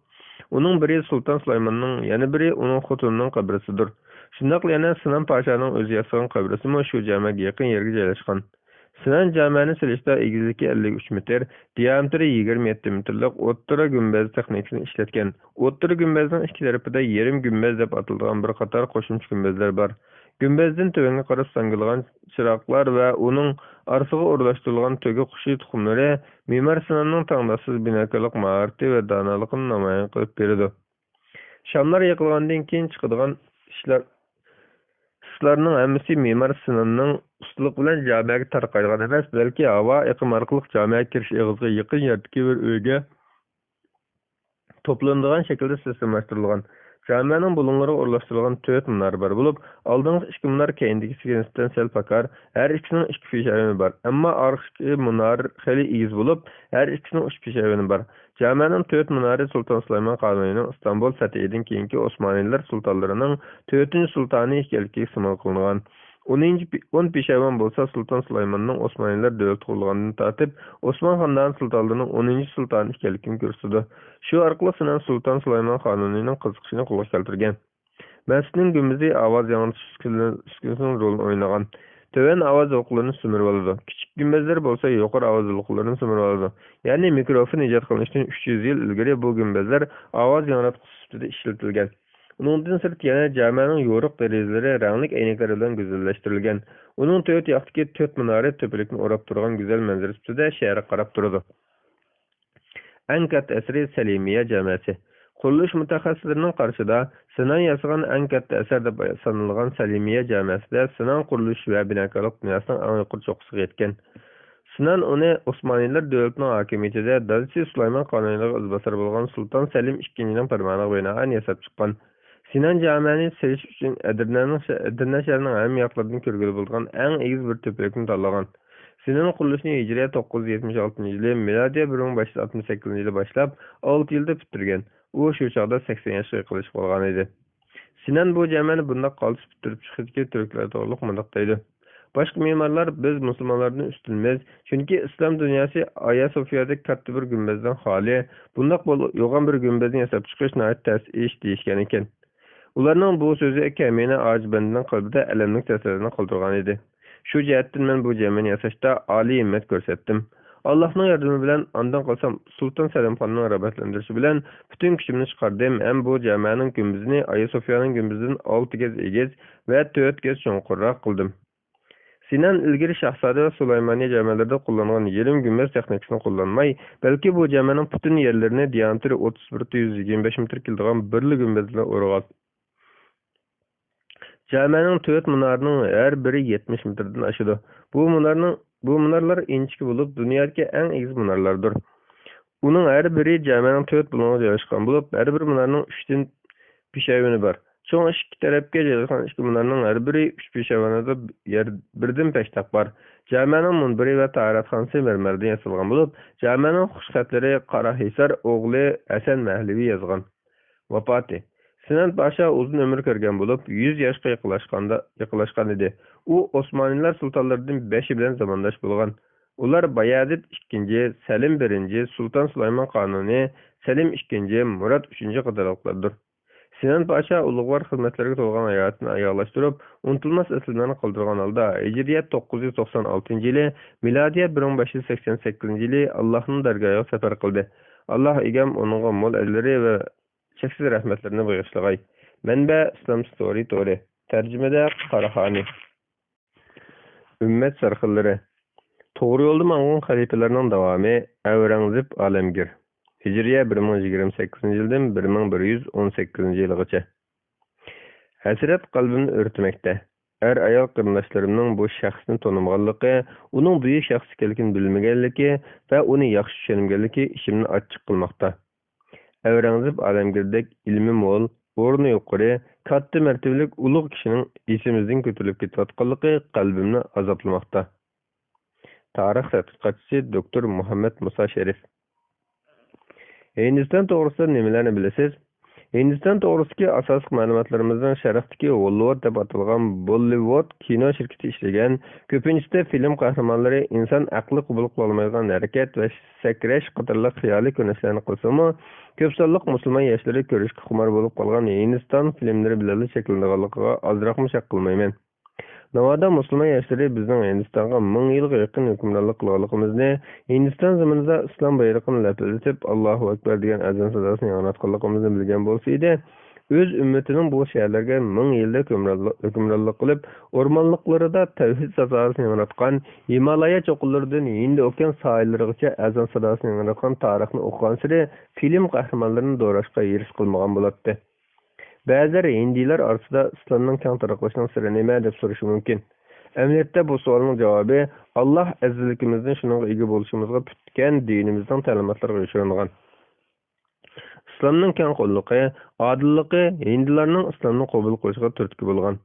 ئۇنىڭ بىرى سۇلتان سۇلايماننىڭ، يەنە بىرى ئۇنىڭ خوتۇنىنىڭ قەبرىسىدۇر. شۇنداقلا يەنە سىنان پاشانىڭ ئۆزى ياسىغان قەبرىسىمۇ شۇ جامەگە يېقىن يەرگە جايلاشقان. سىنان جامەنى سېلىشتا ئېگىزلىكى ئەللىك ئۈچ مېتىر، دىيامېتىرى يىگىرمە يەتتە مېتىرلىق ئوتتۇرا گۈمبەز تېخنىكىسىنى ئىشلەتكەن. ئوتتۇرا گۈمبەزنىڭ ئىككى تەرىپىدە يېرىم گۈمبەز دەپ ئاتىلىدىغان بىر قاتار قوشۇمچە گۈمبەزلەر بار. گۈمبەزدىن تۆۋەنگە قاراپ ساڭگىلىغان چىراغلار ۋە ئۇنىڭ ئارىسىغا ئورۇنلاشتۇرۇلغان تۆگە قۇشى تۇخۇملىرى مېمار سىناننىڭ تەڭداشسىز بىناكارلىق ماھارىتى ۋە دانالىقىنى نامايان قىلىپ بېرىدۇ. شاملار يېقىلغاندىن كېيىن چىقىدىغان ئىسلار-، ئىسلارنىڭ ھەممىسى مېمار سىناننىڭ ئۇستىلىقى بىلەن جامەگە تارقايدىغان ئەمەس، بەلكى ھاۋا ئېقىمى ئارقىلىق جامەگە كىرىش ئېغىزىغا يېقىن يەردىكى بىر ئۆيگە توپلىنىدىغان شەكىلدە سىستېمىلاشتۇرۇلغان. جامەنىڭ بۇلۇڭلىرىغا ئورۇنلاشتۇرۇلغان تۆت مۇنارە بار بولۇپ، ئالدىنقى ئىككى مۇنار كەينىدىكىسىگە نىسبەتەن سەل پاكار، ھەر ئىككىسىنىڭ ئىككى پېشەۋىنى بار. ئەمما ئارقىدىكى مۇنار خېلى ئېگىز بولۇپ، ھەر ئىككىسىنىڭ ئۈچ پېشەۋىنى بار. جامەنىڭ تۆت مۇنارى سۇلتان سۇلايمان قانۇنىنىڭ ئىستانبۇل فەتھىدىن كېيىنكى ئوسمانىيلار سۇلتانلىرىنىڭ تۆتىنچى سۇلتانى ئىكەنلىكىگە سىمۋول قىلىنغان. ئونىنچى پى-، ئون پېشەۋەن بولسا سۇلتان سۇلايماننىڭ ئوسمانىيلار دۆلىتى قۇرۇلغاندىن تارتىپ ئوسمان خاندانى سۇلتانلىرىنىڭ ئونىنچى سۇلتانى ئىكەنلىكىنى كۆرسىتىدۇ. شۇ ئارقىلىق سىنان سۇلتان سۇلايمان قانۇنىنىڭ قىزىقىشىنى قولغا كەلتۈرگەن. مەسچىتنىڭ گۈمبىزى ئاۋاز ياڭرىتىش ئۈسكۈنە-، ئۈسكۈنىسىنىڭ رولىنى ئوينىغان. تۆۋەن ئاۋاز ھالقىلىرىنى سۈمۈرۈۋالىدۇ. كىچىك گۈمبەزلەر بولسا يۇقىرى ئاۋاز ھالقىلىرىنى سۈمۈرۈۋالىدۇ. يەنى مىكروفون ئىجاد قىلىنىشتىن ئۈچ يۈز يىل ئىلگىرى بۇ گۈمبەزلەر ئاۋاز ياڭراتقۇچى سۈپىتىدە ئىشلىتىلگەن. ئۇنىڭدىن سىرت يەنە جامەنىڭ يورۇق دېرىزىلىرى رەڭلىك ئەينەكلەر بىلەن گۈزەللەشتۈرۈلگەن. ئۇنىڭ تۆت ياقتىكى تۆت مۇنارى تۆپىلىكنى ئوراپ تۇرغان گۈزەل مەنزىرە سۈپىتىدە شەھەرگە قاراپ تۇرىدۇ. ئەڭ كاتتا ئەسىرى سەلىمىيە جامەسى. قۇرۇلۇش مۇتەخەسسىسلىرىنىڭ قارىشىدا، سىنان ياسىغان ئەڭ كاتتا ئەسەر دەپ سانىلىدىغان سەلىمىيە جامەسىدە سىنان قۇرۇلۇش ۋە بىناكارلىق دۇنياسىنىڭ ئەڭ يۇقىرى چوققىسىغا يەتكەن. سىنان ئۇنى ئوسمانىيلار دۆلىتىنىڭ ھاكىمىيىتىدە دادىسى سۇلايمان قانۇنىغا ئىزباسار بولغان سۇلتان سەلىم ئىككىنچىنىڭ پەرمانىغا بىنائەن ياساپ چىققان. سىنان جامەنى سېلىش ئۈچۈن ئەدىرنەنىڭ شە-، ئەدىرنە شەھىرىنىڭ ھەممە ياقلىرىدىن كۆرگىلى بولىدىغان ئەڭ ئېگىز بىر تۆپىلىكنى تاللىغان. سىنان قۇرۇلۇشىنى ھىجرىيە توققۇز يۈز يەتمىش ئالتىنچى يىلى، مىلادىيە بىر مىڭ بەش يۈز ئاتمىش سەككىزىنچى يىلى باشلاپ، ئالتە يىلدا پۈتتۈرگەن. ئۇ شۇ چاغدا سەكسەن ياشقا يېقىنلىشىپ قالغان ئىدى. سىنان بۇ جامەنى بۇنداق قالتىس پۈتتۈرۈپ چىقىشىدىكى تۈركلەر توغرۇلۇق مۇنداق دەيدۇ: باشقا مېمارلار بىز مۇسۇلمانلاردىن ئۈستۈنمىز، چۈنكى ئىسلام دۇنياسى ئايا سوفىيادەك كاتتا بىر گۈمبەزدىن خالىي، بۇنداق بول-، يوغان بىر گۈمبەزنى ياساپ چىقىش ناھايىتى تەس ئىش، دېيىشكەن ئىكەن. ئۇلارنىڭ بۇ سۆزى كەمىنە ھاجى بەندىنىڭ قەلبىدە ئەلەملىك تەسىرىنى قالدۇرغان ئىدى. شۇ جەھەتتىن مەن بۇ جامەنى ياساشتا ئالىي ھىممەت كۆرسەتتىم. ئاللاھنىڭ ياردىمى بىلەن، ئاندىن قالسام سۇلتان سەلىمخاننىڭ رىغبەتلەندۈرۈشى بىلەن پۈتۈن كۈچۈمنى چىقاردىم ھەم بۇ جامەنىڭ گۈمبىزىنى ئايا سوفىيانىڭ گۈمبىزىدىن ئالتە گەز ئېگىز ۋە تۆت گەز چوڭقۇرراق قىلدىم. سىنان ئىلگىرى شاھزادە ۋە سۇلايمانىيە جامەلىرىدە قوللانغان يېرىم گۈمبەز تېخنىكىسىنى قوللانماي، بەلكى بۇ جامەنىڭ پۈتۈن يەرلىرىنى دىيامېتىرى ئوتتۇز بىر تۆت يۈز يىگىرمە بەش مېتىر كېلىدىغان بىرلا گۈمبەز بىلەن ئورىغان. جامەنىڭ تۆت مۇنارىنىڭ ھەر بىرى يەتمىش مېتىردىن ئاشىدۇ. بۇ مۇنارنىڭ، بۇ مۇنارلار ئىنچىكە بولۇپ، دۇنيادىكى ئەڭ ئېگىز مۇنارلاردۇر. ئۇنىڭ ھەر بىرى جامەنىڭ تۆت بۇلۇڭىغا جايلاشقان بولۇپ، ھەر بىر مۇنارنىڭ ئۈچتىن پېشەۋىنى بار. چوڭ ئىككى تەرەپكە جايلاشقان ئىككى مۇنارنىڭ ھەر بىرى ئۈچ پېشەۋەنىدە يەر بىردىن پەشتاق بار. جامەنىڭ مۇنبىرى ۋە تاھارەتخانىسى مەرمەردىن ياسالغان بولۇپ، جامەنىڭ خۇش خەتلىرى قاراھىسار ئوغلى ھەسەن مەھلىۋى يازغان. ۋاپاتى. سىنان پاشا ئۇزۇن ئۆمۈر كۆرگەن بولۇپ، يۈز ياشقا يېقىنلاشقاندا، يېقىنلاشقان ئىدى. ئۇ ئوسمانىيلار سۇلتانلىرىدىن بەشى بىلەن زامانداش بولغان. ئۇلار بايەزىد ئىككىنچى، سەلىم بىرىنچى، سۇلتان سۇلايمان قانۇنى، سەلىم ئىككىنچى، مۇرات ئۈچىنچى قاتارلىقلاردۇر. سىنان پاشا ئۇلۇغۋار خىزمەتلەرگە تولغان ھاياتىنى ئاياغلاشتۇرۇپ، ئۇنتۇلماس ئەسلىمىلەرنى قالدۇرغان ھالدا، ھىجرىيە توققۇز يۈز توقسان ئالتىنچى يىلى، مىلادىيە بىر مىڭ بەش يۈز سەكسەن سەككىزىنچى يىلى ئاللاھنىڭ دەرگاھىغا سەپەر قىلدى. ئاللاھ ئىگەم ئۇنىڭغا مول ئەجىرلىرى ۋە چەكسىز رەھمەتلىرىنى بېغىشلىغاي. مەنبە: ئىسلام ستورى تورى. تەرجىمىدە: قاراخانى. ئۈممەت سەرخىللىرى. توغرا يولدا ماڭغان خەلىپىلەرنىڭ داۋامى. ئەۋرەڭزىب ئالەمگىر. ھىجرىيە بىر مىڭ يىگىرمە سەككىزىنچى يىلدىن بىر مىڭ بىر يۈز ئون سەككىزىنچى يىلغىچە. ھەسرەت قەلبىمنى ئۆرتىمەكتە. ئەر-ئايال قېرىنداشلىرىمنىڭ بۇ شەخسنى تونۇمىغانلىقى، ئۇنىڭ بۈيۈك شەخس ئىكەنلىكىنى بىلمىگەنلىكى ۋە ئۇنى ياخشى چۈشەنمىگەنلىكى ئىچىمنى ئاچچىق قىلماقتا. ئەۋرەڭزىپ ئالەمگىردەك ئىلمى مول، ئورنى يۇقىرى، كاتتا مەرتىۋىلىك ئۇلۇغ كىشىنىڭ ئېسىمىزدىن كۆتۈرۈلۈپ كېتىۋاتقانلىقى قەلبىمنى ئازابلىماقتا. تارىخ تەتقىقاتچىسى دوكتور مۇھەممەد مۇسا شېرىپ. ھىندىستان توغرىسىدا نېمىلەرنى بىلىسىز؟ ھىندىستان توغرىسىدىكى ئاساسلىق مەلۇماتلىرىمىزنىڭ شەرقتىكى ھوللىۋۇد دەپ ئاتالغان بوللىۋۇد كىنو شىركىتى ئىشلىگەن، كۆپىنچىسىدە فىلىم قەھرىمانلىرى ئىنسان ئەقلى قوبۇل قىلالمايدىغان ھەرىكەت ۋە سەكرەش قاتارلىق خىيالىي كۆرۈنۈشلەرنى قىلسىمۇ، كۆپ سانلىق مۇسۇلمان ياشلىرى كۆرۈشكە خۇمار بولۇپ قالغان ھىندىستان فىلىملىرى بىلەنلا چەكلىنىدىغانلىقىغا ئازراقمۇ شەك قىلمايمەن. ناۋادا مۇسۇلمان ياشلىرى بىزنىڭ ھىندىستانغا مىڭ يىلغا يېقىن ھۆكۈمرانلىق قىلغانلىقىمىزنى، ھىندىستان زېمىنىدا ئىسلام بايرىقىنى لەپىلدىتىپ، ئاللاھۇ ئەكبەر دېگەن ئەزان ساداسىنى ياڭراتقانلىقىمىزنى بىلگەن بولسا ئىدى، ئۆز ئۈممىتىنىڭ بۇ شەھەرلەرگە مىڭ يىلدەك ھۆكۈمرانلىق، ھۆكۈمرانلىق قىلىپ، ئورمانلىقلىرىدا تەۋھىد ساداسىنى ياڭراتقان، ھىمالايا چوققىلىرىدىن ھىندى ئوكيان ساھىللىرىغىچە ئەزان ساداسىنى ياڭراتقان تارىخنى ئوقۇغانسېرى فىلىم قەھرىمانلىرىنى دوراشقا ھېرىس قىلمىغان بولاتتى. بەزىلەر ھىندىلار ئارىسىدا ئىسلامنىڭ كەڭ تارقىلىشىنىڭ سىرى نېمە دەپ سورىشى مۇمكىن. ئەمەلىيەتتە بۇ سوئالنىڭ جاۋابى ئاللاھ ئەزىزلىكىمىزنى شۇنىڭغا ئىگە بولۇشىمىزغا پۈتكەن دىنىمىزنىڭ تەلىماتلىرىغا يوشۇرۇنغان. ئىسلامنىڭ كەڭ قوللۇقى، ئادىللىقى ھىندىلارنىڭ ئىسلامنى قوبۇل قىلىشىغا تۈرتكە بولغان.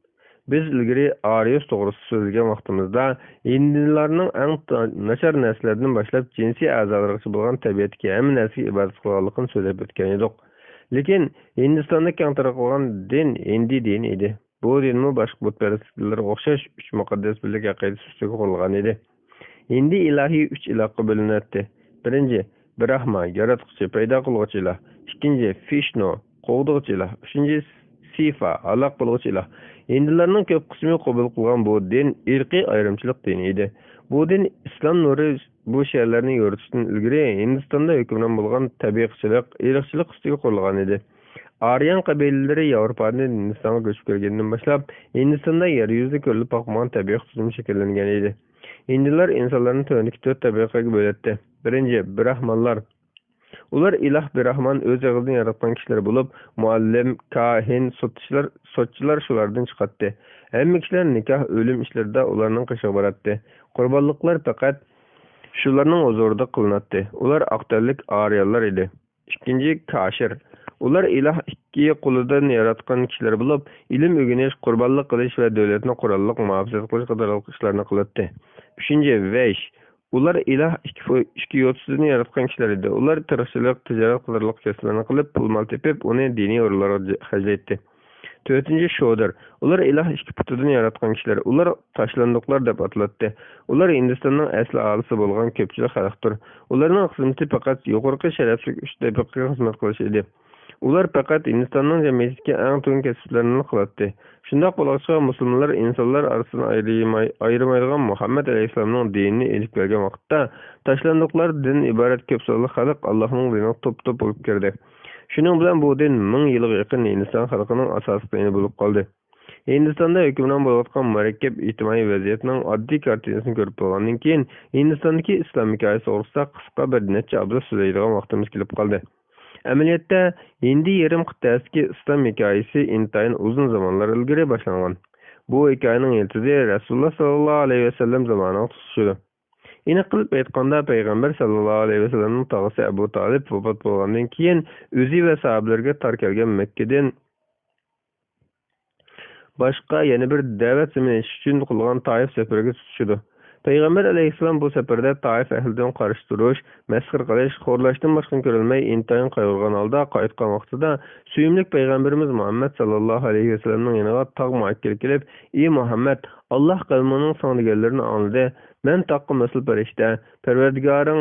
بىز ئىلگىرى ئارىيۇس توغرىسىدا سۆزلىگەن ۋاقتىمىزدا، ھىندىلارنىڭ ئەڭ تا-، ناچار نەرسىلەردىن باشلاپ جىنسىي ئەزالىرىغىچە بولغان تەبىئەتتىكى ھەممە نەرسىگە ئىبادەت قىلغانلىقىنى سۆزلەپ ئۆتكەن ئىدۇق. لېكىن ھىندىستاندا كەڭ تارقالغان دىن ھىندى دىنى ئىدى. بۇ دىنمۇ باشقا بۇتپەرەسلىكلەرگە ئوخشاش ئۈچ مۇقەددەس بىرلىك ئەقىدىسى ئۈستىگە قۇرۇلغان ئىدى. ھىندى ئىلاھى ئۈچ ئىلاھقا بۆلۈنەتتى. بىرىنچى، براھما، ياراتقۇچى، پەيدا قىلغۇچى ئىلاھ. ئىككىنچى، ۋىشنۇ، قوغدىغۇچى ئىلاھ. ئۈچىنچى، سىفا، ھالاك قىلغۇچى ئىلاھ. ھىندىلارنىڭ كۆپ قىسمى قوبۇل قىلغان بۇ دىن ئىرقىي ئايرىمچىلىق دىنى ئىدى. بۇ دىن ئىسلام نۇرى بۇ شەھەرلەرنى يورۇتۇشتىن ئىلگىرى ھىندىستاندا ھۆكۈمران بولغان تەبىقىچىلىق، ئىرقچىلىق ئۈستىگە قۇرۇلغان ئىدى. ئارىيان قەبىلىلىرى ياۋروپادىن ھىندىستانغا كۆچۈپ كەلگەندىن باشلاپ، ھىندىستاندا يەر يۈزىدە كۆرۈلۈپ باقمىغان تەبىئىي تۈزۈم شەكىللەنگەن ئىدى. ھىندىلار ئىنسانلارنى تۆۋەندىكى تۆت تەبىقىگە بۆلەتتى. بىرىنچى، براھمانلار. ئۇلار ئىلاھ براھمان ئۆز ئېغىزىدىن ياراتقان كىشىلەر بولۇپ، مۇئەللىم، كاھىن، سوتچىلار، سوتچىلار شۇلاردىن چىقاتتى. ھەممە كىشىلەر نىكاھ، ئۆلۈم ئىشلىرىدا ئۇلارنىڭ قېشىغا باراتتى. قۇربانلىقلار پەقەت شۇلارنىڭ ھۇزۇرىدا قىلىناتتى. ئۇلار ئاق تەنلىك ئارىيانلار ئىدى. ئىككىنچى، كاشىر. ئۇلار ئىلاھ ئىككى قولىدىن ياراتقان كىشىلەر بولۇپ، ئىلىم ئۆگىنىش، قوراللىق قىلىش ۋە دۆلەتنى قوراللىق مۇھاپىزەت قىلىش قاتارلىق ئىشلارنى قىلاتتى. ئۈچىنچى، ۋەيش. ئۇلار ئىلاھ ئىككى پۇ-، ئىككى يوتىسىدىن ياراتقان كىشىلەر ئىدى. ئۇلار تېرىقچىلىق، تىجارەت قاتارلىق كەسىپلەرنى قىلىپ، پۇل-مال تېپىپ، ئۇنى دىنىي ئورۇنلارغا جە-، خەجلەيتتى. تۆتىنچى، شودۇر. ئۇلار ئىلاھ ئىككى پۇتىدىن ياراتقان كىشىلەر. ئۇلار تاشلاندۇقلار دەپ ئاتىلاتتى. ئۇلار ھىندىستاننىڭ ئەسلى ئاھالىسى بولغان كۆپچىلىك خەلقتۇر. ئۇلارنىڭ خىزمىتى پەقەت يۇقىرىقى شەرەپلىك ئۈچ تەبىقىگە خىزمەت قىلىش ئىدى. ئۇلار پەقەت ھىندىستاننىڭ جەمئىيىتىدىكى ئەڭ تۆۋەن كەسىپلەرنىلا قىلاتتى. شۇنداق بولغاچقا، مۇسۇلمانلار ئىنسانلار ئارىسىدىن ئايرىماي-، ئايرىمايدىغان مۇھەممەد ئەلەيھىسسالامنىڭ دىنىنى ئېلىپ كەلگەن ۋاقىتتا، تاشلاندۇقلاردىن ئىبارەت كۆپ سانلىق خەلق ئاللاھنىڭ دىنىغا توپ-توپ بولۇپ كىردى. شۇنىڭ بىلەن بۇ دىن مىڭ يىلغا يېقىن ھىندىستان خەلقىنىڭ ئاساسلىق دىنى بولۇپ قالدى. ھىندىستاندا ھۆكۈمران بولۇۋاتقان مۇرەككەپ ئىجتىمائىي ۋەزىيەتنىڭ ئاددىي كارتىنىسىنى كۆرۈپ بولغاندىن كېيىن، ھىندىستاندىكى ئىسلام ھېكايىسى توغرىسىدا قىسقا بىر نەچچە ئابزاس سۆزلەيدىغان ۋاقتىمىز كېلىپ قالدى. ئەمەلىيەتتە، ھىندى يېرىم قىتئەسىدىكى ئىسلام ھېكايىسى ئىنتايىن ئۇزۇن زامانلار ئىلگىرى باشلانغان. بۇ ھېكايىنىڭ يىلتىزى رەسۇلۇللا ساللاللاھۇ ئەلەيھى ۋەسەللەم زامانىغا تۇتىشىدۇ. ئېنىق قىلىپ ئېيتقاندا، پەيغەمبەر ساللاللاھۇ ئەلەيھى ۋەسەللەمنىڭ تاغىسى ئەبۇ تالىپ ۋاپات بولغاندىن كېيىن، ئۆزى ۋە ساھابىلىرىگە تار كەلگەن مەككىدىن باشقا يەنە بىر دەۋەت زېمىنى ئېچىش ئۈچۈن قىلغان تائىف سەپىرىگە تۇتىشىدۇ. پەيغەمبەر ئەلەيھىسسالام بۇ سەپەردە تائىف ئەھلىدىن قارشى تۇرۇش، مەسخىرە قىلىش، خورلاشتىن باشقىنى كۆرەلمەي، ئىنتايىن قايغۇرغان ھالدا قايتقان ۋاقتىدا، سۆيۈملۈك پەيغەمبىرىمىز مۇھەممەد ساللاللاھۇ ئەلەيھى ۋەسەللەمنىڭ يېنىغا تاغ مۇئەككىلى كېلىپ، ئى مۇھەممەد، ئاللاھ قەۋمىڭنىڭ ساڭا دېگەنلىرىنى ئاڭلىدى. مەن تاغقا مەسئۇل پەرىشتە، پەرۋەردىگارىڭ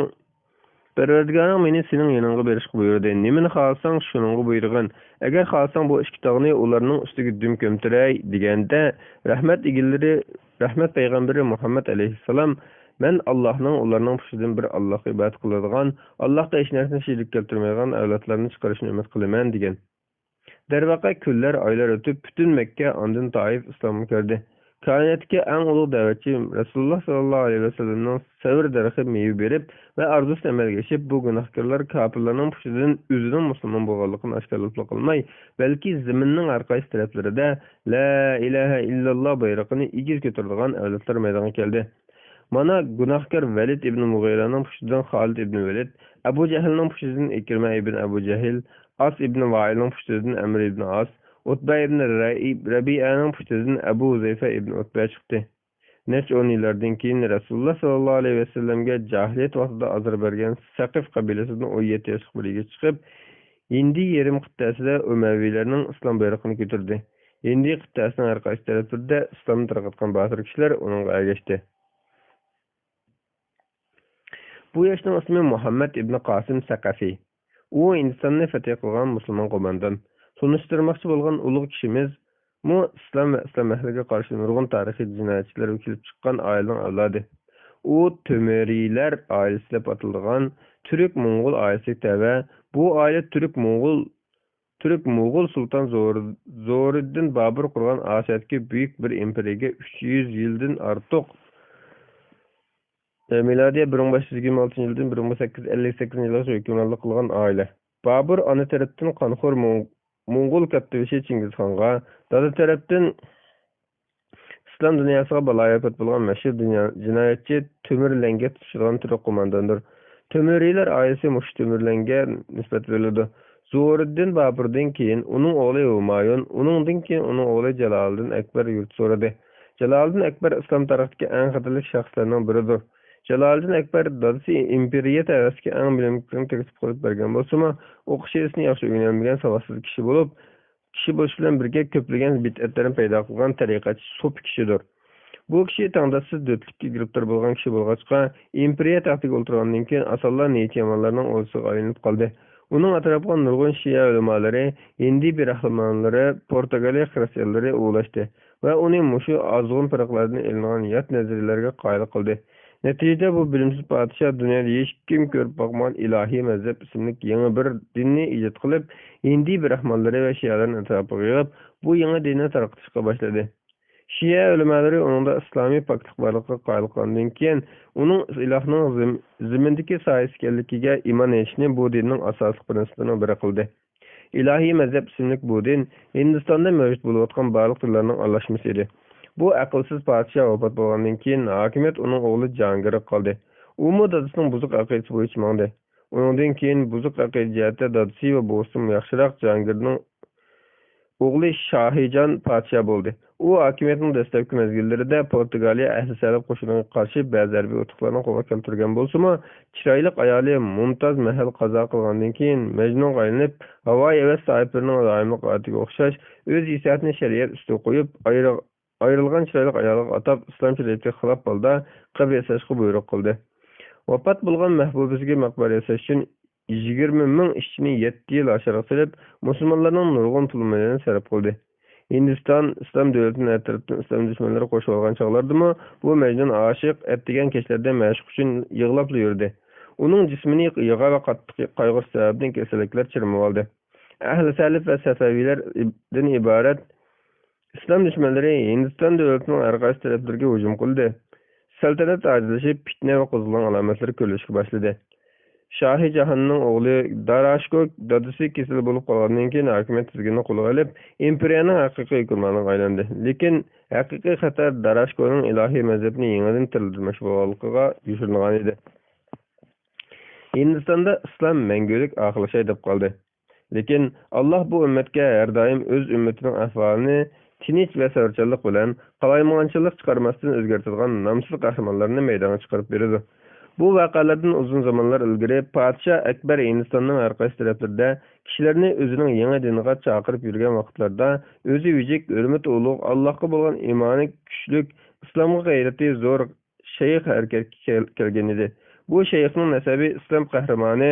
پەرۋەردىگارىڭ مېنى سېنىڭ يېنىڭغا بېرىشقا بۇيرۇدى. نېمىنى خالىساڭ، شۇنىڭغا بۇيرۇغىن. ئەگەر خالىساڭ، بۇ ئىككى تاغنى ئۇلارنىڭ ئۈستىگە دۈم كۆمتۈرەي» دېگەندە، رەھمەت ئىگىلىرى، رەھمەت پەيغەمبىرى مۇھەممەد ئەلەيھىسسالام: «مەن ئاللاھنىڭ ئۇلارنىڭ پۇشتىدىن بىر ئاللاھقا ئىبادەت قىلىدىغان، ئاللاھقا ھېچ نەرسىنى شېرىك كەلتۈرمەيدىغان ئەۋلادلارنى چىقىرىشىنى ئۈمىد قىلىمەن» دېگەن. دەرۋەقە، كۈنلەر، ئايلار ئۆتۈپ، پۈتۈن مەككە، ئاندىن تائىف ئىسلامغا كىردى. كائىناتتىكى ئەڭ ئۇلۇغ دەۋەتچى رەسۇلۇللا ساللاللاھۇ ئەلەيھى ۋەسەللەمنىڭ سەۋر دەرىخى مېۋە بېرىپ ۋە ئارزۇسى ئەمەلگە ئېشىپ، بۇ گۇناھكارلار كاپىرلارنىڭ پۇشتىدىن ئۆزىنىڭ مۇسۇلمان بولغانلىقىنى ئاشكارىلاپلا قالماي، بەلكى زېمىننىڭ ھەر قايسى تەرەپلىرىدە لا ئىلاھە ئىللاللا بايرىقىنى ئېگىز كۆتۈرىدىغان ئەۋلادلار مەيدانغا كەلدى. مانا، گۇناھكار ۋەلىد ئىبن مۇغىرەنىڭ پۇشتىدىن خالىد ئىبن ۋەلىد، ئەبۇ جەھىلنىڭ پۇشتىدىن ئىكرىمە ئىبن ئەبۇ جەھىل، ئاس ئىبن ۋائىلنىڭ پۇشتىدىن ئەمر ئىبن ئاس، ئۇتبە ئىبن رەي-، رەبىئەنىڭ پۇشتىدىن ئەبۇ ھۇزەيفە ئىبن ئۇتبە چىقتى. نەچچە ئون يىللاردىن كېيىن رەسۇلۇللا ساللاللاھۇ ئەلەيھى ۋەسەللەمگە جاھىلىيەت ۋاقتىدا ئازار بەرگەن سەقىف قەبىلىسىدىن ئون يەتتە ياشلىق بىر يىگىت چىقىپ، ھىندى يېرىم قىتئەسىدە ئۇمەۋىيلەرنىڭ ئىسلام بايرىقىنى كۆتۈردى. ھىندى قىتئەسىنىڭ ھەر قايسى تەرەپلىرىدە ئىسلامنى تارقاتقان باتۇر كىشىلەر ئۇنىڭغا ئەگەشتى. بۇ ياشنىڭ ئىسمى مۇھەممەد ئىبنى قاسىم سەقەفى. ئۇ ھىندىستاننى فەتھى قىلغان مۇسۇلمان قوماندان. تونۇشتۇرماقچى بولغان ئۇلۇغ كىشىمىزمۇ ئىسلام ۋە ئىسلام ئەھلىگە قارشى نۇرغۇن تارىخىي جىنايەتچىلەر كېلىپ چىققان ئائىلىنىڭ ئەۋلادى. ئۇ تۆمۈرىلەر ئائىلىسى دەپ ئاتىلىدىغان تۈرك موڭغۇل ئائىلىسىگە تەۋە. بۇ ئائىلە تۈرك موڭغۇل تۈرك موغۇل سۇلتان زور-، زورىددىن بابۇر قۇرغان ئاسىيادىكى بۈيۈك بىر ئىمپېرىيەگە ئۈچ يۈز يىلدىن ئارتۇق، ئە، مىلادىيە بىر مىڭ بەش يۈز يىگىرمە ئالتىنچى يىلدىن بىر مىڭ سەككىز يۈز ئەللىك سەككىزىنچى يىلغىچە ھۆكۈمرانلىق قىلغان ئائىلە. بابۇر ئانا تەرەپتىن قانخور موڭ-، موڭغۇل كاتتىبېشى چىڭگىزخانغا، دادا تەرەپتىن ئىسلام دۇنياسىغا بالايىئاپەت بولغان مەشھۇر دۇنيا جىنايەتچى تۆمۈر لەڭگە تۇتۇشىدىغان تۈرك قومانداندۇر. تۆمۈرىلەر ئائىلىسى مۇشۇ تۆمۈر لەڭگە نىسبەت بېرىلىدۇ. زورىددىن بابۇردىن كېيىن ئۇنىڭ ئوغلى ھۇمايۇن، ئۇنىڭدىن كېيىن ئۇنىڭ ئوغلى جالالىدىن ئەكبەر يۇرت سورىدى. جالالىدىن ئەكبەر ئىسلام تارىخىدىكى ئەڭ خەتەرلىك شەخسلەرنىڭ بىرىدۇر. جالالىدىن ئەكبەر دادىسى ئىمپېرىيە تەۋەسىدىكى ئەڭ بىلىملىكلىرىنى تەكلىپ قىلىپ بەرگەن بولسىمۇ، ئوقۇش يېزىسىنى ياخشى ئۆگىنەلمىگەن ساۋاتسىز كىشى بولۇپ، كىشى بولۇش بىلەن بىرگە كۆپلىگەن بىدئەتلەرنى پەيدا قىلغان تەرىقەتچى سوپى كىشىدۇر. بۇ كىشى تەڭداشسىز دۆتلۈككە گىرىپتار بولغان كىشى بولغاچقا، ئىمپېرىيە تەختىگە ئولتۇرغاندىن كېيىن ئاسانلا نىيىتى يامانلارنىڭ ئولىسىغا ئايلىنىپ قالدى. ئۇنىڭ ئەتراپىغا نۇرغۇن شىئە ئۆلىمالىرى، ھىندى بىراھمانلىرى، پورتۇگالىيە خرىستىيانلىرى ئۇۋۇلاشتى ۋە ئۇنى مۇشۇ ئازغۇن پىرقىلەردىن ئېلىنغان يات نەزەرىيەلەرگە قايىل قىلدى. نەتىجىدە، بۇ بىلىمسىز پادىشاھ دۇنيادا ھېچكىم كۆرۈپ باقمىغان ئىلاھىي مەزھەپ ئىسىملىك يېڭى بىر دىننى ئىجاد قىلىپ، ھىندى بىراھمانلىرى ۋە شىئەلەرنى ئەتراپىغا يىغىپ، بۇ يېڭى دىننى تارقىتىشقا باشلىدى. شىئە ئۆلىمالىرى ئۇنىڭدا ئىسلامىي پاكلىق بارلىقىغا قايىل قىلغاندىن كېيىن، ئۇنىڭ ئىلاھنىڭ زېم-، زېمىندىكى سايىسى ئىكەنلىكىگە ئىمان ئېيتىشنى بۇ دىننىڭ ئاساسلىق پىرىنسىپلىرىنىڭ بىرى قىلدى. ئىلاھىي مەزھەپ ئىسىملىك بۇ دىن ھىندىستاندا مەۋجۇت بولۇۋاتقان بارلىق دىنلارنىڭ ئارىلاشمىسى ئىدى. بۇ ئەقىلسىز پادىشاھ ۋاپات بولغاندىن كېيىن، ھاكىمىيەت ئۇنىڭ ئوغلى جاھانگىرغا قالدى. ئۇمۇ دادىسىنىڭ بۇزۇق ئەقىدىسى بويىچە ماڭدى. ئۇنىڭدىن كېيىن بۇزۇق ئەقىدە جەھەتتە دادىسى ۋە بوۋىسىدىنمۇ ياخشىراق جاھانگىرنىڭ ئوغلى شاھىجان پادىشاھ بولدى. ئۇ ھاكىمىيەتنىڭ دەسلەپكى مەزگىللىرىدە پورتۇگالىيە ئەھلى سەلىپ قوشۇنىغا قارشى بەزى ھەربىي ئۇتۇقلارنى قولغا كەلتۈرگەن بولسىمۇ، چىرايلىق ئايالى مۇمتاز مەھەل قازا قىلغاندىن كېيىن، مەجنۇنغا ئايلىنىپ، ھاۋايىھەۋەس ساھىبلىرىنىڭ دائىملىق ئادىتىگە ئوخشاش، ئۆز ھېسسىياتىنى شەرىئەت ئۈستىگە قويۇپ، ئايرى-، ئايرىلغان چىرايلىق ئايالىغا ئاتاپ، ئىسلام شەرىئىتىگە خىلاپ ھالدا قەبرە ياساشقا بۇيرۇق قىلدى. ۋاپات بولغان مەھبۇبىسىگە مەقبەرە ياساش ئۈچۈن يىگىرمە مىڭ ئىشچىنى يەتتە يىل ھاشارغا سېلىپ، مۇسۇلمانلارنىڭ نۇرغۇن پۇل مېلىنى سەرپ قىلدى. ھىندىستان ئىسلام دۆلىتىنى ھەر تەرەپتىن ئىسلام دۈشمەنلىرى قورشىۋالغان چاغلاردىمۇ، بۇ مەجنۇن ئاشىق ئەتىگەن كەچلەردە مەشۇق ئۈچۈن يىغلاپلا يۈردى. ئۇنىڭ جىسمىنى يىغا ۋە قاتتىق قايغۇسى سەۋەبىدىن كېسەللىكلەر چىرمىۋالدى. ئەھلى سەلىپ ۋە سەفەۋىيلەردىن ئىبارەت ئىسلام دۈشمەنلىرى ھىندىستان دۆلىتىنىڭ ھەر قايسى تەرەپلىرىگە ھۇجۇم قىلدى. سەلتەنەت ئاجىزلىشىپ، پىتنە ۋە قوزغىلاڭ ئالامەتلىرى كۆرۈلۈشكە باشلىدى. شاھى جاھاننىڭ ئوغلى داراشكو دادىسى كېسەل بولۇپ قالغاندىن كېيىن، ھاكىمىيەت تىزگىنىنى قولىغا ئېلىپ، ئىمپېرىيەنىڭ ھەقىقىي ھۆكۈمرانىغا ئايلاندى. لېكىن ھەقىقىي خەتەر داراشكونىڭ ئىلاھىي مەزھەپنى يېڭىدىن تىرىلدۈرمەكچى بولغانلىقىغا يوشۇرۇنغان ئىدى. ھىندىستاندا ئىسلام مەڭگۈلۈك ئاخىرلىشاي دەپ قالدى. لېكىن ئاللاھ بۇ ئۈممەتكە ھەر دائىم ئۆز ئۈممىتىنىڭ ئەھۋالىنى تىنچ ۋە سەۋرچانلىق بىلەن، قالايمىقانچىلىق چىقارماستىن ئۆزگەرتىدىغان نامسىز قەھرىمانلارنى مەيدانغا چىقىرىپ بېرىدۇ. بۇ ۋەقەلەردىن ئۇزۇن زامانلار ئىلگىرى پادىشاھ ئەكبەر ھىندىستاننىڭ ھەر قايسى تەرەپلىرىدە كىشىلەرنى ئۆزىنىڭ يېڭى دىنىغا چاقىرىپ يۈرگەن ۋاقىتلاردا، ئۆزى ۋىجىك، ھۆرمىتى ئۇلۇغ، ئاللاھقا بولغان ئىمانى كۈچلۈك، ئىسلامغا غەيرىتى زور، شەيخ ھەرىكەتكە كەل-، كەلگەن ئىدى. بۇ شەيخنىڭ نەسەبى ئىسلام قەھرىمانى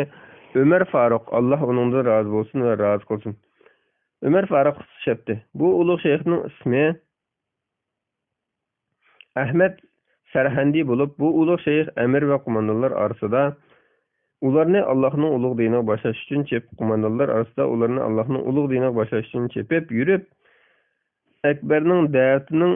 ئۆمەر فاروق، ئاللا ئۇنىڭدىن رازى بولسۇن ۋە رازى قىلسۇن، ئۆمەر فاروق تۇتۇشاتتى. بۇ ئۇلۇغ شەيخنىڭ ئىسمى ئەھمەد سەرھەندى بولۇپ، بۇ ئۇلۇغ شەيخ ئەمىر ۋە قوماندانلار ئارىسىدا ئۇلارنى ئاللاھنىڭ ئۇلۇغ دىنىغا باشلاش ئۈچۈن چېپىپ، قوماندانلار ئارىسىدا ئۇلارنى ئاللاھنىڭ ئۇلۇغ دىنىغا باشلاش ئۈچۈن چېپىپ يۈرۈپ، ئەكبەرنىڭ دەۋىتىنىڭ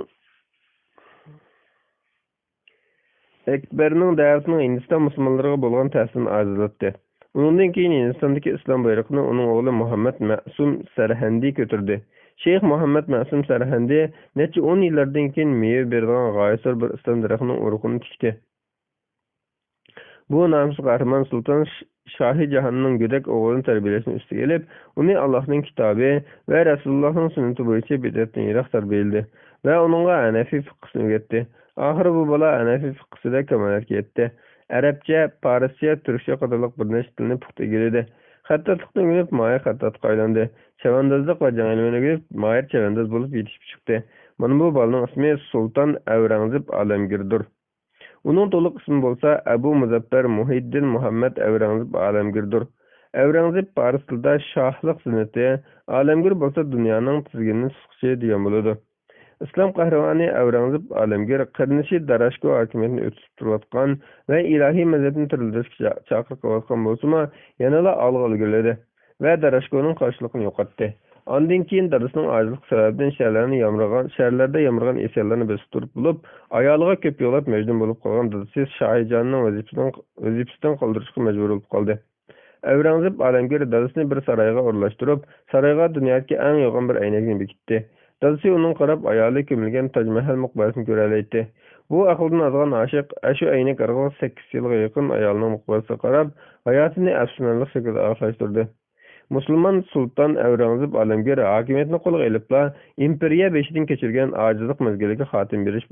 ئەكبەرنىڭ دەۋىتىنىڭ ھىندىستان مۇسۇلمانلىرىغا بولغان تەسىرىنى ئاجىزلاتتى. ئۇنىڭدىن كېيىن ھىندىستاندىكى ئىسلام بايرىقىنى ئۇنىڭ ئوغلى مۇھەممەد مەسۇم سەرھەندى كۆتۈردى. شەيخ مۇھەممەد مەسۇم سەرھەندى نەچچە ئون يىللاردىن كېيىن مېۋە بېرىدىغان غايەت زور بىر ئىسلام دەرىخىنىڭ ئۇرۇقىنى تىكتى. بۇ نامسىز قەھرىمان سۇلتان ش-، شاھى جاھاننىڭ گۆدەك ئوغلىنى تەربىيەلەشنى ئۈستىگە ئېلىپ، ئۇنى ئاللاھنىڭ كىتابى ۋە رەسۇلۇللاھنىڭ سۈننىتى بويىچە بىدئەتتىن يىراق تەربىيەلىدى ۋە ئۇنىڭغا ھەنەفىي فىقھىسىنى ئۆگەتتى. ئاخىرى بۇ بالا ھەنەفىي فىقھىسىدا كامالەتكە يەتتى. ئەرەبچە، پارسچە، تۈركچە قاتارلىق بىر نەچچە تىلنى پۇختا ئىگىلىدى. خەتتاتلىقنى ئۆگىنىپ، ماھىر خەتتاتقا ئايلاندى. چەۋەندازلىق ۋە جەڭ ئىلمىنى ئۆگىنىپ، ماھىر چەۋەنداز بولۇپ يېتىشىپ چىقتى. مانا بۇ بالىنىڭ ئىسمى سۇلتان ئەۋرەڭزىپ ئالەمگىردۇر. ئۇنىڭ تولۇق ئىسمى بولسا ئەبۇ مۇزەپپەر مۇھىددىن مۇھەممەد ئەۋرەڭزىپ ئالەمگىردۇر. ئەۋرەڭزىپ پارس تىلىدا شاھلىق زىننىتى، ئالەمگىر بولسا دۇنيانىڭ تىزگىنىنى تۇتقۇچى دېگەن بولىدۇ. ئىسلام قەھرىمانى ئەۋرەڭزىپ ئالەمگىر قېرىندىشى داراشكو ھاكىمىيەتنى ئۆتۈزۈپ تۇرۇۋاتقان ۋە ئىلاھىي مەزھەپنى تىرىلدۈرۈشكە چا-، چاقىرىق قىلىۋاتقان بولسىمۇ، يەنىلا ئالغا ئىلگىرىلىدى ۋە داراشكونىڭ قارشىلىقىنى يوقاتتى. ئاندىن كېيىن دادىسىنىڭ ئاجىزلىقى سەۋەبىدىن شەھەرلەرنى يامرىغان، شەھەرلەردە يامرىغان ئىسيانلارنى بېسىپ تۇرۇپ بولۇپ، ئايالىغا كۆپ يىغلاپ مەجنۇن بولۇپ قالغان دادىسى شاھىجاننى ۋەزىپىسىدىن، ۋەزىپىسىدىن قالدۇرۇشقا مەجبۇر بولۇپ قالدى. ئەۋرەڭزىپ ئالەمگىر دادىسىنى بىر سارايغا ئورۇنلاشتۇرۇپ، سارايغا دۇنيادىكى ئەڭ يوغان بىر ئەينەكنى بېكىتتى. دادىسى ئۇنىڭغا قاراپ ئايالى كۆمۈلگەن تاج مەھەل مۇقبەرىسىنى كۆرەلەيتتى. بۇ ئەقىلدىن ئازغان ئاشىق ئەشۇ ئەينەك ئارقىلىق سەككىز يىلغا يېقىن ئايالىنىڭ مۇقبەرىسىگە قاراپ، ھاياتىنى ئەپسۇسلىنارلىق شەكىلدە ئاخىرلاشتۇردى. مۇسۇلمان سۇلتان ئەۋرەڭزىپ ئالەمگىر ھاكىمىيەتنى قولىغا ئېلىپلا، ئىمپېرىيە بېشىدىن كەچۈرگەن ئاجىزلىق مەزگىلىگە خاتىمە بېرىش،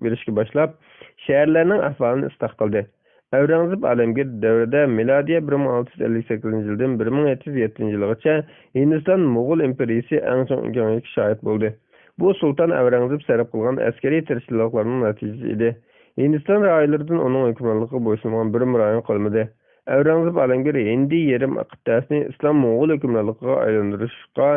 بېرىشكە باشلاپ، شەھەرلەرنىڭ ئەھۋالىنى ئىسلاھ قىلدى. ئەۋرەڭزىپ ئالەمگىر دەۋرىدە مىلادىيە بىر مىڭ ئالتە يۈز ئەللىك سەككىزىنچى يىلدىن بىر مىڭ يەتتە يۈز يەتتىنچى يىلغىچە ھىندىستان موغۇل ئىمپېرىيىسى ئەڭ چوڭ كېڭىيىشكە شاھىت بولدى. بۇ سۇلتان ئەۋرەڭزىپ سەرپ قىلغان ئەسكەرىي تىرىشچانلىقلارنىڭ نەتىجىسى ئىدى. ھىندىستان راھىلىرىدىن ئۇنىڭ ھۆكۈمرانلىقىغا بويسۇنغان بىرمۇ رايون قالمىدى. ئەۋرەڭزىپ ئالەمگىر ھىندى يېرىم قىتئەسىنى ئىسلام موڭغۇل ھۆكۈمرانلىقىغا ئايلاندۇرۇشقا،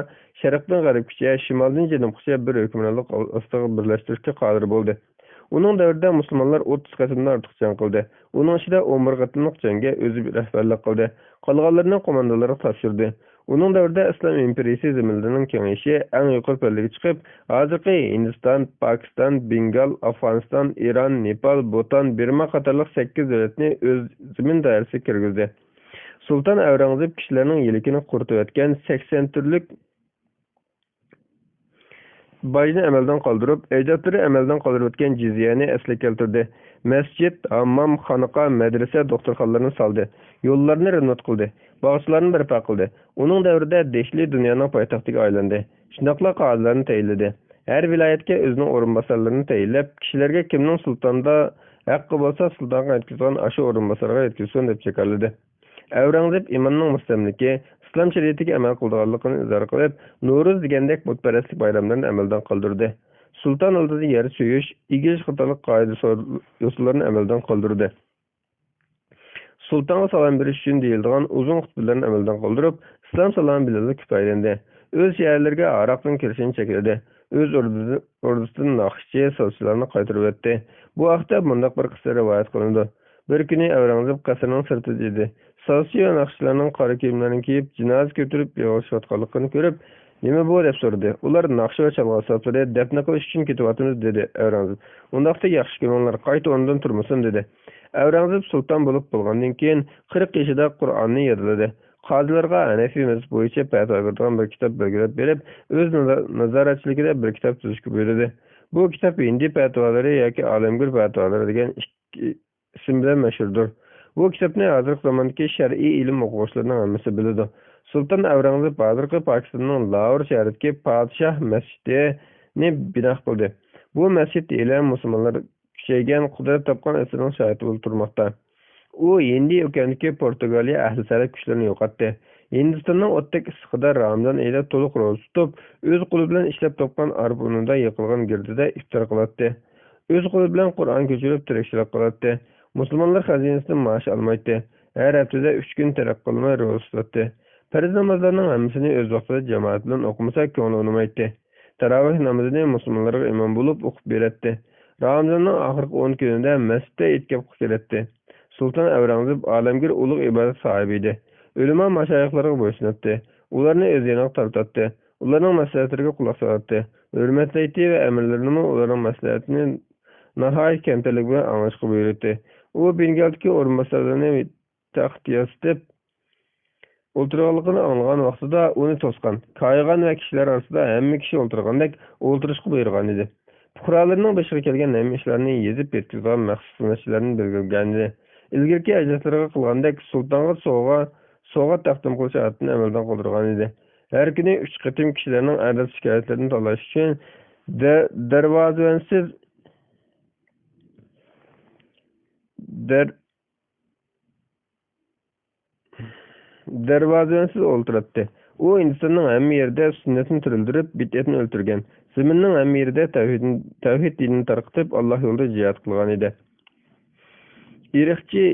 شەرقتىن غەربكىچە، شىمالدىن جەنۇبقىچە بىر ھۆكۈمرانلىق ئاستىغا بىرلەشتۈرۈشكە قادىر بولدى. ئۇنىڭ دەۋرىدە مۇسۇلمانلار ئوتتۇز قېتىمدىن ئارتۇق جەڭ قىلدى. ئۇنىڭ ئىچىدە ئون بىر قېتىملىق جەڭگە ئۆزى رەھبەرلىك قىلدى. قالغانلىرىنى قوماندانلارغا تاپشۇردى. ئۇنىڭ دەۋرىدە ئىسلام ئىمپېرىيىسى زېمىنلىرىنىڭ كېڭىيىشى ئەڭ يۇقىرى پەللىگە چىقىپ، ھازىرقى ھىندىستان، پاكىستان، بېنگال، ئافغانىستان، ئىران، نېپال، بۇتان، بىرما قاتارلىق سەككىز دۆلەتنى ئۆز زېمىن دائىرىسىگە كىرگۈزدى. سۇلتان ئەۋرەڭزېب كىشىلەرنىڭ يىلىكىنى قۇرۇتۇۋەتكەن سەكسەن تۈرلۈك باجنى ئەمەلدىن قالدۇرۇپ، ئەجدادلىرى ئەمەلدىن قالدۇرۇۋەتكەن جىزيەنى ئەسلىگە كەلتۈردى. مەسچىت، ھاممام، خانىقا، مەدرىسە، دوختۇرخانىلارنى سالدى. يوللارنى رېمونت قىلدى. باغچىلارنى بەرپا قىلدى. ئۇنىڭ دەۋرىدە دېھلى دۇنيانىڭ پايتەختىگە ئايلاندى. شۇنداقلا قازىلارنى تەيىنلىدى. ھەر ۋىلايەتكە ئۆزىنىڭ ئورۇنباسارلىرىنى تەيىنلەپ، كىشىلەرگە كىمنىڭ سۇلتاندا ھەققى بولسا، سۇلتانغا يەتكۈزىدىغان ئاشۇ ئورۇنباسارغا يەتكۈزسۇن، دەپ جاكارلىدى. ئەۋرەڭزېب ئىماننىڭ مۇستەملىكى، ئىسلام شەرىئىتىگە ئەمەل قىلىدىغانلىقىنى ئىزھار قىلىپ، نورۇز دېگەندەك بۇتپەرەسلىك بايراملىرىنى ئەمەلدىن قالدۇردى. سۇلتان ئالدىدا يەر سۆيۈش، ئېگىش قاتارلىق قائىدە سور-، يوسۇنلارنى ئەمەلدىن قالدۇردى. سۇلتانغا سالام بېرىش ئۈچۈن دېيىلىدىغان ئۇزۇن خۇتبىلەرنى ئەمەلدىن قالدۇرۇپ، ئىسلام سالامى بىلەنلا كۇپايىلەندى. ئۆز شەھەرلىرىگە ھاراقنىڭ كىرىشىنى چەكلىدى. ئۆز ئوردىسى-، ئوردىسىدىن ناخشىچى، سازچىلارنى قايتۇرۇۋەتتى. بۇ ھەقتە مۇنداق بىر قىسسە رىۋايەت قىلىنىدۇ. بىر كۈنى ئەۋرەڭزېب قەسىرنىڭ سىرتىدا ئىدى. سازچى ۋە ناخشىچىلارنىڭ قارا كىيىملەرنى كىيىپ، جىنازا كۆتۈرۈپ يىغلىشىۋاتقانلىقىنى كۆرۈپ، «نېمە بۇ؟» دەپ سورىدى. ئۇلار، «ناخشا ۋە چالغۇ ئەسۋابلىرى، دەپنە قىلىش ئۈچۈن كېتىۋاتىمىز» دېدى ئەۋرەڭزېب. «ئۇنداقتا ياخشى كۆرۈڭلار، قايتا ئورنىدىن تۇرمىسۇن» دېدى. ئەۋرەڭزېب سۇلتان بولۇپ بولغاندىن كېيىن، قىرىق يېشىدا قۇرئاننى يادلىدى. قازىلارغا ھەنەفىي مەزھەپ بويىچە پەتىۋا بېرىدىغان بىر كىتاب بەلگىلەپ بېرىپ، ئۆز نازا-، نازارەتچىلىكىدە بىر كىتاب تۈزۈشكە بۇيرۇدى. بۇ كىتاب ھىندى پەتىۋالىرى ياكى ئالەمگىر پەتىۋالىرى دېگەن ئىككى ئىسىم بىلەن مەشھۇردۇر. بۇ كىتابنى ھازىرقى زاماندىكى شەرئىي ئىلىم ئوقۇغۇچىلىرىنىڭ ھەممىسى بىلىدۇ. سۇلتان ئەۋرەڭزېب ھازىرقى پاكىستاننىڭ لاھور شەھىرىدىكى پادىشاھ مەسچىتىنى بىنا قىلدى. بۇ مەسچىت ھېلىھەم مۇسۇلمانلار كۈچەيگەن، قۇدرەت تاپقان ئەسىرىنىڭ شاھىتى بولۇپ تۇرماقتا. ئۇ ھىندى ئوكيانىدىكى پورتۇگالىيە ئەھلى تەلەپ كۈچلىرىنى يوقاتتى. ھىندىستاننىڭ ئوتتەك ئىسسىقىدا رامىزان ئېيىدا تولۇق روزا تۇتۇپ، ئۆز قولى بىلەن ئىشلەپ تاپقان ئارپا ئۇنىدا يېقىلغان گىردىدە ئىپتار قىلاتتى. ئۆز قولى بىلەن قۇرئان كۆچۈرۈپ تىرىكچىلىك قىلاتتى. مۇسۇلمانلار خەزىنىسىدىن مائاش ئالمايتتى. ھەر ھەپتىدە ئۈچ كۈن تەرەققىي قىلماي روزا تۇتاتتى. پەرز نامازلارنىڭ ھەممىسىنى ئۆز ۋاقتىدا جامائەت بىلەن ئوقۇمىسا كۆڭلى ئۇنىمايتتى. تاراۋىھ نامىزىنى مۇسۇلمانلارغا ئىمام بولۇپ ئوقۇپ بېرەتتى. رامىزاننىڭ ئاخىرقى ئون كۈنىدە مەسچىتتە ئېتىكاپقا كىرەتتى. سۇلتان ئەۋرەڭزىب ئالەمگىر ئۇلۇغ ئىبادەت ساھىبى ئىدى. ئۆلىما ماشايىخلارغا بويسۇناتتى. ئۇلارنى ئۆز يېنىغا تارتاتتى. ئۇلارنىڭ مەسلىھەتلىرىگە قۇلاق سالاتتى. ھۆرمەتلەيتتى ۋە ئەمىرلىرىنىمۇ ئۇلارنىڭ مەسلىھەتىنى ناھايىتى كەمتەرلىك بىلەن ئاڭلاشقا بۇيرۇتتى. ئۇ بېنگالدىكى ئورۇنباسارلىرىنى تەخت ياسىتىپ ئولتۇرغانلىقىنى ئاڭلىغان ۋاقتىدا ئۇنى توسقان، كايىغان ۋە كىشىلەر ئارىسىدا ھەممە كىشى ئولتۇرغاندەك ئولتۇرۇشقا بۇيرۇغان ئىدى. پۇقرالىرىنىڭ بېشىغا كەلگەن ھەممە ئىشلارنى يېزىپ يەتكۈزىدىغان مەخسۇس خىزمەتچىلەرنى بەلگىلىگەن ئىدى. ئىلگىرىكى ئەجدادلىرىغا قىلغاندەك سۇلتانغا سوۋغا، سوۋغات تەقدىم قىلىش ئادىتىنى ئەمەلدىن قالدۇرغان ئىدى. ھەر كۈنى ئۈچ قېتىم كىشىلەرنىڭ ئەرز-شىكايەتلىرىنى تاللاش ئۈچۈن دە-، دەرۋازىۋەنسىز دەر-، دەرۋازىۋەنسىز ئولتۇراتتى. ئۇ ھىندىستاننىڭ ھەممە يېرىدە سۈننەتنى تىرىلدۈرۈپ، بىدئەتنى ئۆلتۈرگەن، زېمىننىڭ ھەممە يېرىدە تەۋھىدنى، تەۋھىد دىنىنى تارقىتىپ، ئاللا يولىدا جىھاد قىلغان ئىدى. ئىرقچى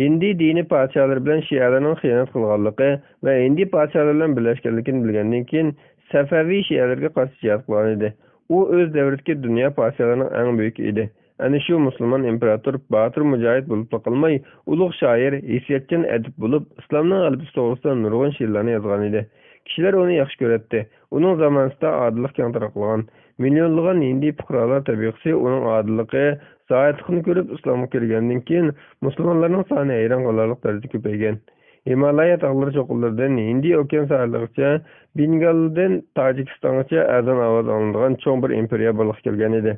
ھىندى دىنى پادىشاھلىرى بىلەن شىئەلەرنىڭ خىيانەت قىلغانلىقى ۋە ھىندى پادىشاھلىرى بىلەن بىرلەشكەنلىكىنى بىلگەندىن كېيىن، سەفەۋى شىئەلەرگە قارشى جىھاد قىلغان ئىدى. ئۇ ئۆز دەۋرىدىكى دۇنيا پادىشاھلىرىنىڭ ئەڭ بۈيۈكى ئىدى. ئەنە شۇ مۇسۇلمان ئىمپېراتور باتۇر مۇجاھىد بولۇپلا قالماي، ئۇلۇغ شائىر، ھېسسىياتچان ئەدىب بولۇپ، ئىسلامنىڭ غەلىبىسى توغرىسىدا نۇرغۇن شېئىرلارنى يازغان ئىدى. كىشىلەر ئۇنى ياخشى كۆرەتتى. ئۇنىڭ زامانىسىدا ئادىللىق كەڭ تارقالغان، مىليونلىغان ھىندى پۇقرالار تەبىقىسى ئۇنىڭ ئادىللىقى، زاھىتلىقىنى كۆرۈپ ئىسلامغا كىرگەندىن كېيىن، مۇسۇلمانلارنىڭ سانى ھەيران قالارلىق دەرىجىدە كۆپەيگەن. ھىمالايا تاغلىرى چوققىلىرىدىن ھىندى ئوكيان ساھىللىرىغىچە، بېنگالدىن تاجىكىستانغىچە ئەزان ئاۋازى ئاڭلىنىدىغان چوڭ بىر ئىمپېرىيە بارلىققا كەلگەن ئىدى.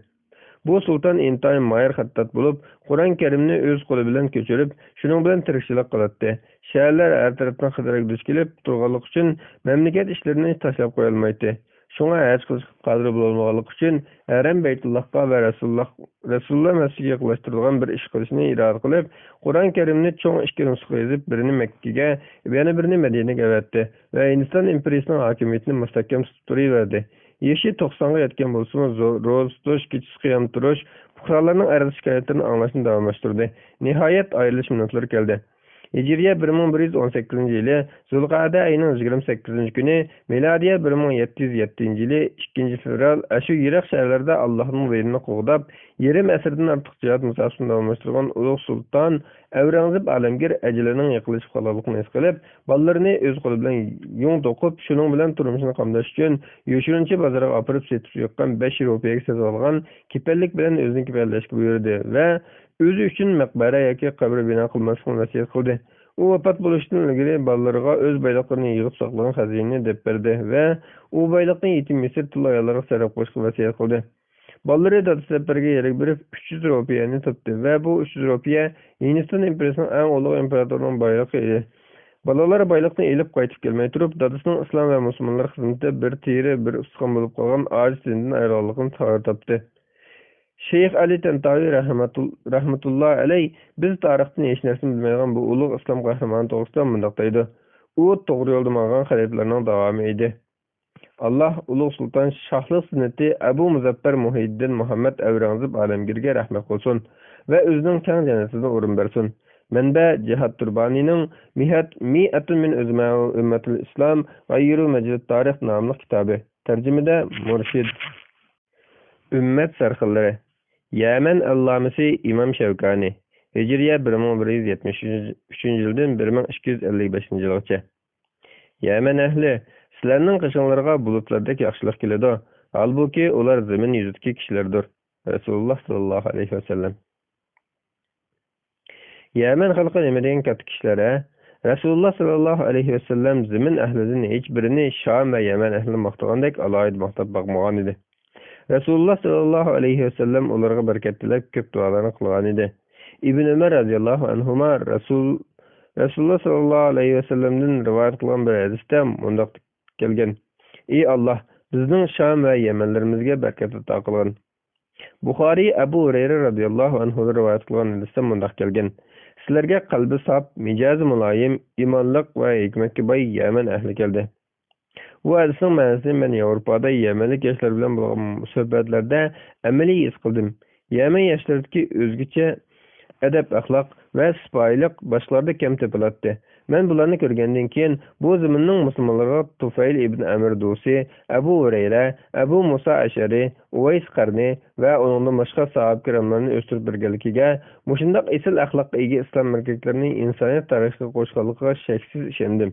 بۇ سۇلتان ئىنتايىن ماھىر خەتتات بولۇپ، قۇرئان كەرىمنى ئۆز قولى بىلەن كۆچۈرۈپ، شۇنىڭ بىلەن تىرىكچىلىك قىلاتتى. شەھەرلەر ھەر تەرەپتىن خەتەرگە دۇچ كېلىپ تۇرغانلىقى ئۈچۈن، مەملىكەت ئىشلىرىنى تاشلاپ قويالمايتتى. شۇڭا ھەج قىلىشقا قادىر بولالمىغانلىقى ئۈچۈن، ھەرەم بەيتۇللاھقا ۋە رەسۇلۇللاھ، رەسۇلۇللاھ مەسچىتىگە يېقىنلاشتۇرىدىغان بىر ئىش قىلىشنى ئىرادە قىلىپ، قۇرئان كەرىمنى چوڭ ئىككى نۇسخا يېزىپ، بىرىنى مەككىگە، يەنە بىرىنى مەدىنىگە ئەۋەتتى ۋە ھىندىستان ئىمپېرىيىسىنىڭ ھاكىمىيىتىنى مۇستەھكەم تۇتۇپ تۇرۇۋەردى. يېشى توقسانغا يەتكەن بولسىمۇ، زو-، روزا تۇتۇش، كېچىسى قىيام تۇرۇش، پۇقرالارنىڭ ئەرز-شىكايەتلىرىنى ئاڭلاشنى داۋاملاشتۇردى. نىھايەت، ئايرىلىش مىنۇتلىرى كەلدى. ھىجرىيە بىر مىڭ بىر يۈز ئون سەككىزىنچى يىلى زۇلقەدە ئېيىنىڭ يىگىرمە سەككىزىنچى كۈنى، مىلادىيە بىر مىڭ يەتتە يۈز يەتتىنچى يىلى ئىككىنچى فېۋرال، ئاشۇ يىراق شەھەرلەردە ئاللاھنىڭ دىنىنى قوغداپ، يېرىم ئەسىردىن ئارتۇق جىھاد مۇساپىسىنى داۋاملاشتۇرغان ئۇلۇغ سۇلتان ئەۋرەڭزىب ئالەمگىر ئەجىلىنىڭ يېقىنلىشىپ قالغانلىقىنى ھېس قىلىپ، بالىلىرىنى ئۆز قولى بىلەن يۇڭ توقۇپ، شۇنىڭ بىلەن تۇرمۇشىنى قامداش ئۈچۈن يوشۇرۇنچە بازارغا ئاپىرىپ سېتىپ يىغقان بەش رۇپىيەگە سېتىۋالغان كېپەنلىك بىلەن ئۆزىنى كېپەنلەشكە بۇيرۇدى ۋە ئۆزى ئۈچۈن مەقبەرە ياكى قەبرە بىنا قىلماسلىقنى ۋەسىيەت قىلدى. ئۇ ۋاپات بولۇشتىن ئىلگىرى بالىلىرىغا ئۆز بايلىقلىرىنى يىغىپ ساقلىغان خەزىنىنى دەپ بەردى ۋە ئۇ بايلىقنى يېتىم يېسىر تىللا ئاياللارغا سەرپ قىلىشقا ۋەسىيەت قىلدى. بالىلىرى دادىسى دەپ بەرگەن يەرگە بېرىپ، ئۈچ يۈز رۇپىيەنى تاپتى ۋە بۇ ئۈچ يۈز رۇپىيە ھىندىستان ئىمپېرىيىسىنىڭ ئەڭ ئۇلۇغ ئىمپېراتورىنىڭ بايلىقى ئىدى. بالىلار بايلىقنى ئېلىپ قايتىپ كەلمەي تۇرۇپ، دادىسىنىڭ ئىسلام ۋە مۇسۇلمانلار خىزمىتىدە بىر تېرە، بىر ئۇستىخان بولۇپ قالغان ئاجىز دىنىدىن ئايرىلغانلىقىنى خەۋەر تاپتى. شەيخ ئەلى تەنتاۋى رەھمەتۇل-، رەھمەتۇللا ئەلەي، بىز تارىختىن ھېچ نەرسىنى بىلمەيدىغان بۇ ئۇلۇغ ئىسلام قەھرىمانى توغرىسىدا مۇنداق دەيدۇ: ئۇ توغرا يولدا ماڭغان خەلىپىلەرنىڭ داۋامى ئىدى. ئاللاھ ئۇلۇغ سۇلتان شاھلىق زىننىتى ئەبۇ مۇزەپپەر مۇھىيىددىن مۇھەممەد ئەۋرەڭزىب ئالەمگىرگە رەھمەت قىلسۇن ۋە ئۆزىنىڭ كەڭ جەننىتىدىن ئورۇن بەرسۇن. مەنبە: جىھاد تۇربانىنىڭ مىئەت، مىئەتۇن مىن ئۆزمەئۇ ئۈممەتۇل ئىسلام غەيرۇ مەجرۇت تارىخ ناملىق كىتابى. تەرجىمىدە مۇرشىد. ئۈممەت سەرخىللىرى. يەمەن ئەللامىسى ئىمام شەۋكانى، ھىجرىيە بىر مىڭ بىر يۈز يەتمىش ئۈچىنچى يىلدىن بىر مىڭ ئىككى يۈز ئەللىك بەشىنچى يىلغىچە. يەمەن ئەھلى، سىلەرنىڭ قېشىڭلارغا بۇلۇتلاردەك ياخشىلىق كېلىدۇ، ھالبۇكى، ئۇلار زېمىن يۈزىدىكى كىشىلەردۇر. رەسۇلۇللاھ ساللاللاھۇ ئەلەيھى ۋەسەللەم. يەمەن خەلقى نېمە دېگەن كاتتا كىشىلەر ھە؟ رەسۇلۇللاھ ساللاللاھۇ ئەلەيھى ۋەسەللەم زېمىن ئەھلىدىن ھېچ بىرىنى شام ۋە يەمەن ئەھلىنى ماختىغاندەك ئالاھىدە ماختاپ باقمىغان ئىدى. رەسۇلۇللاھ ساللاللاھۇ ئەلەيھى ۋەسەللەم ئۇلارغا بەرىكەت تىلەپ كۆپ دۇئالارنى قىلغان ئىدى. ئىبن ئۆمەر رەزىياللاھۇ ئەنھۇما رەسۇل، رەسۇلۇللاھ ساللاللاھۇ ئەلەيھى ۋەسەللەمدىن رىۋايەت قىلغان بىر ھەدىستە مۇنداق كەلگەن: ئى ئاللاھ، بىزنىڭ شام ۋە يەمەنلىرىمىزگە بەرىكەت ئاتا قىلغىن. بۇخارىي ئەبۇ ھۇرەيرە رەزىياللاھۇ ئەنھۇدىن رىۋايەت قىلغان ھەدىستە مۇنداق كەلگەن: سىلەرگە قەلبى ساپ، مىجەزى مۇلايىم، ئىمانلىق ۋە ھېكمەتكە باي يەمەن ئەھلى كەلدى. بۇ ھەدىسنىڭ مەنىسىنى مەن ياۋروپادا يەمەنلىك ياشلار بىلەن بولغان سۆھبەتلەردە ئەمەلىي ھېس قىلدىم. يەمەن ياشلىرىدىكى ئۆزگىچە ئەدەپ-ئەخلاق ۋە سىپايىلىق باشقىلاردا كەم تېپىلاتتى. مەن بۇلارنى كۆرگەندىن كېيىن، بۇ زېمىننىڭ مۇسۇلمانلىرىغا تۇفەيل ئىبن ئەمر دۇسى، ئەبۇ ھۇرەيرە، ئەبۇ مۇسا ئەشئەرى، ئۇۋەيس قەرنى ۋە ئۇنىڭدىن باشقا ساھابە كىراملارنى ئۆستۈرۈپ بەرگەنلىكىگە، مۇشۇنداق ئېسىل ئەخلاققا ئىگە ئىسلام ئەركەكلىرىنى ئىنسانىيەت تارىخىغا قوشقانلىقىغا شەكسىز ئىشەندىم.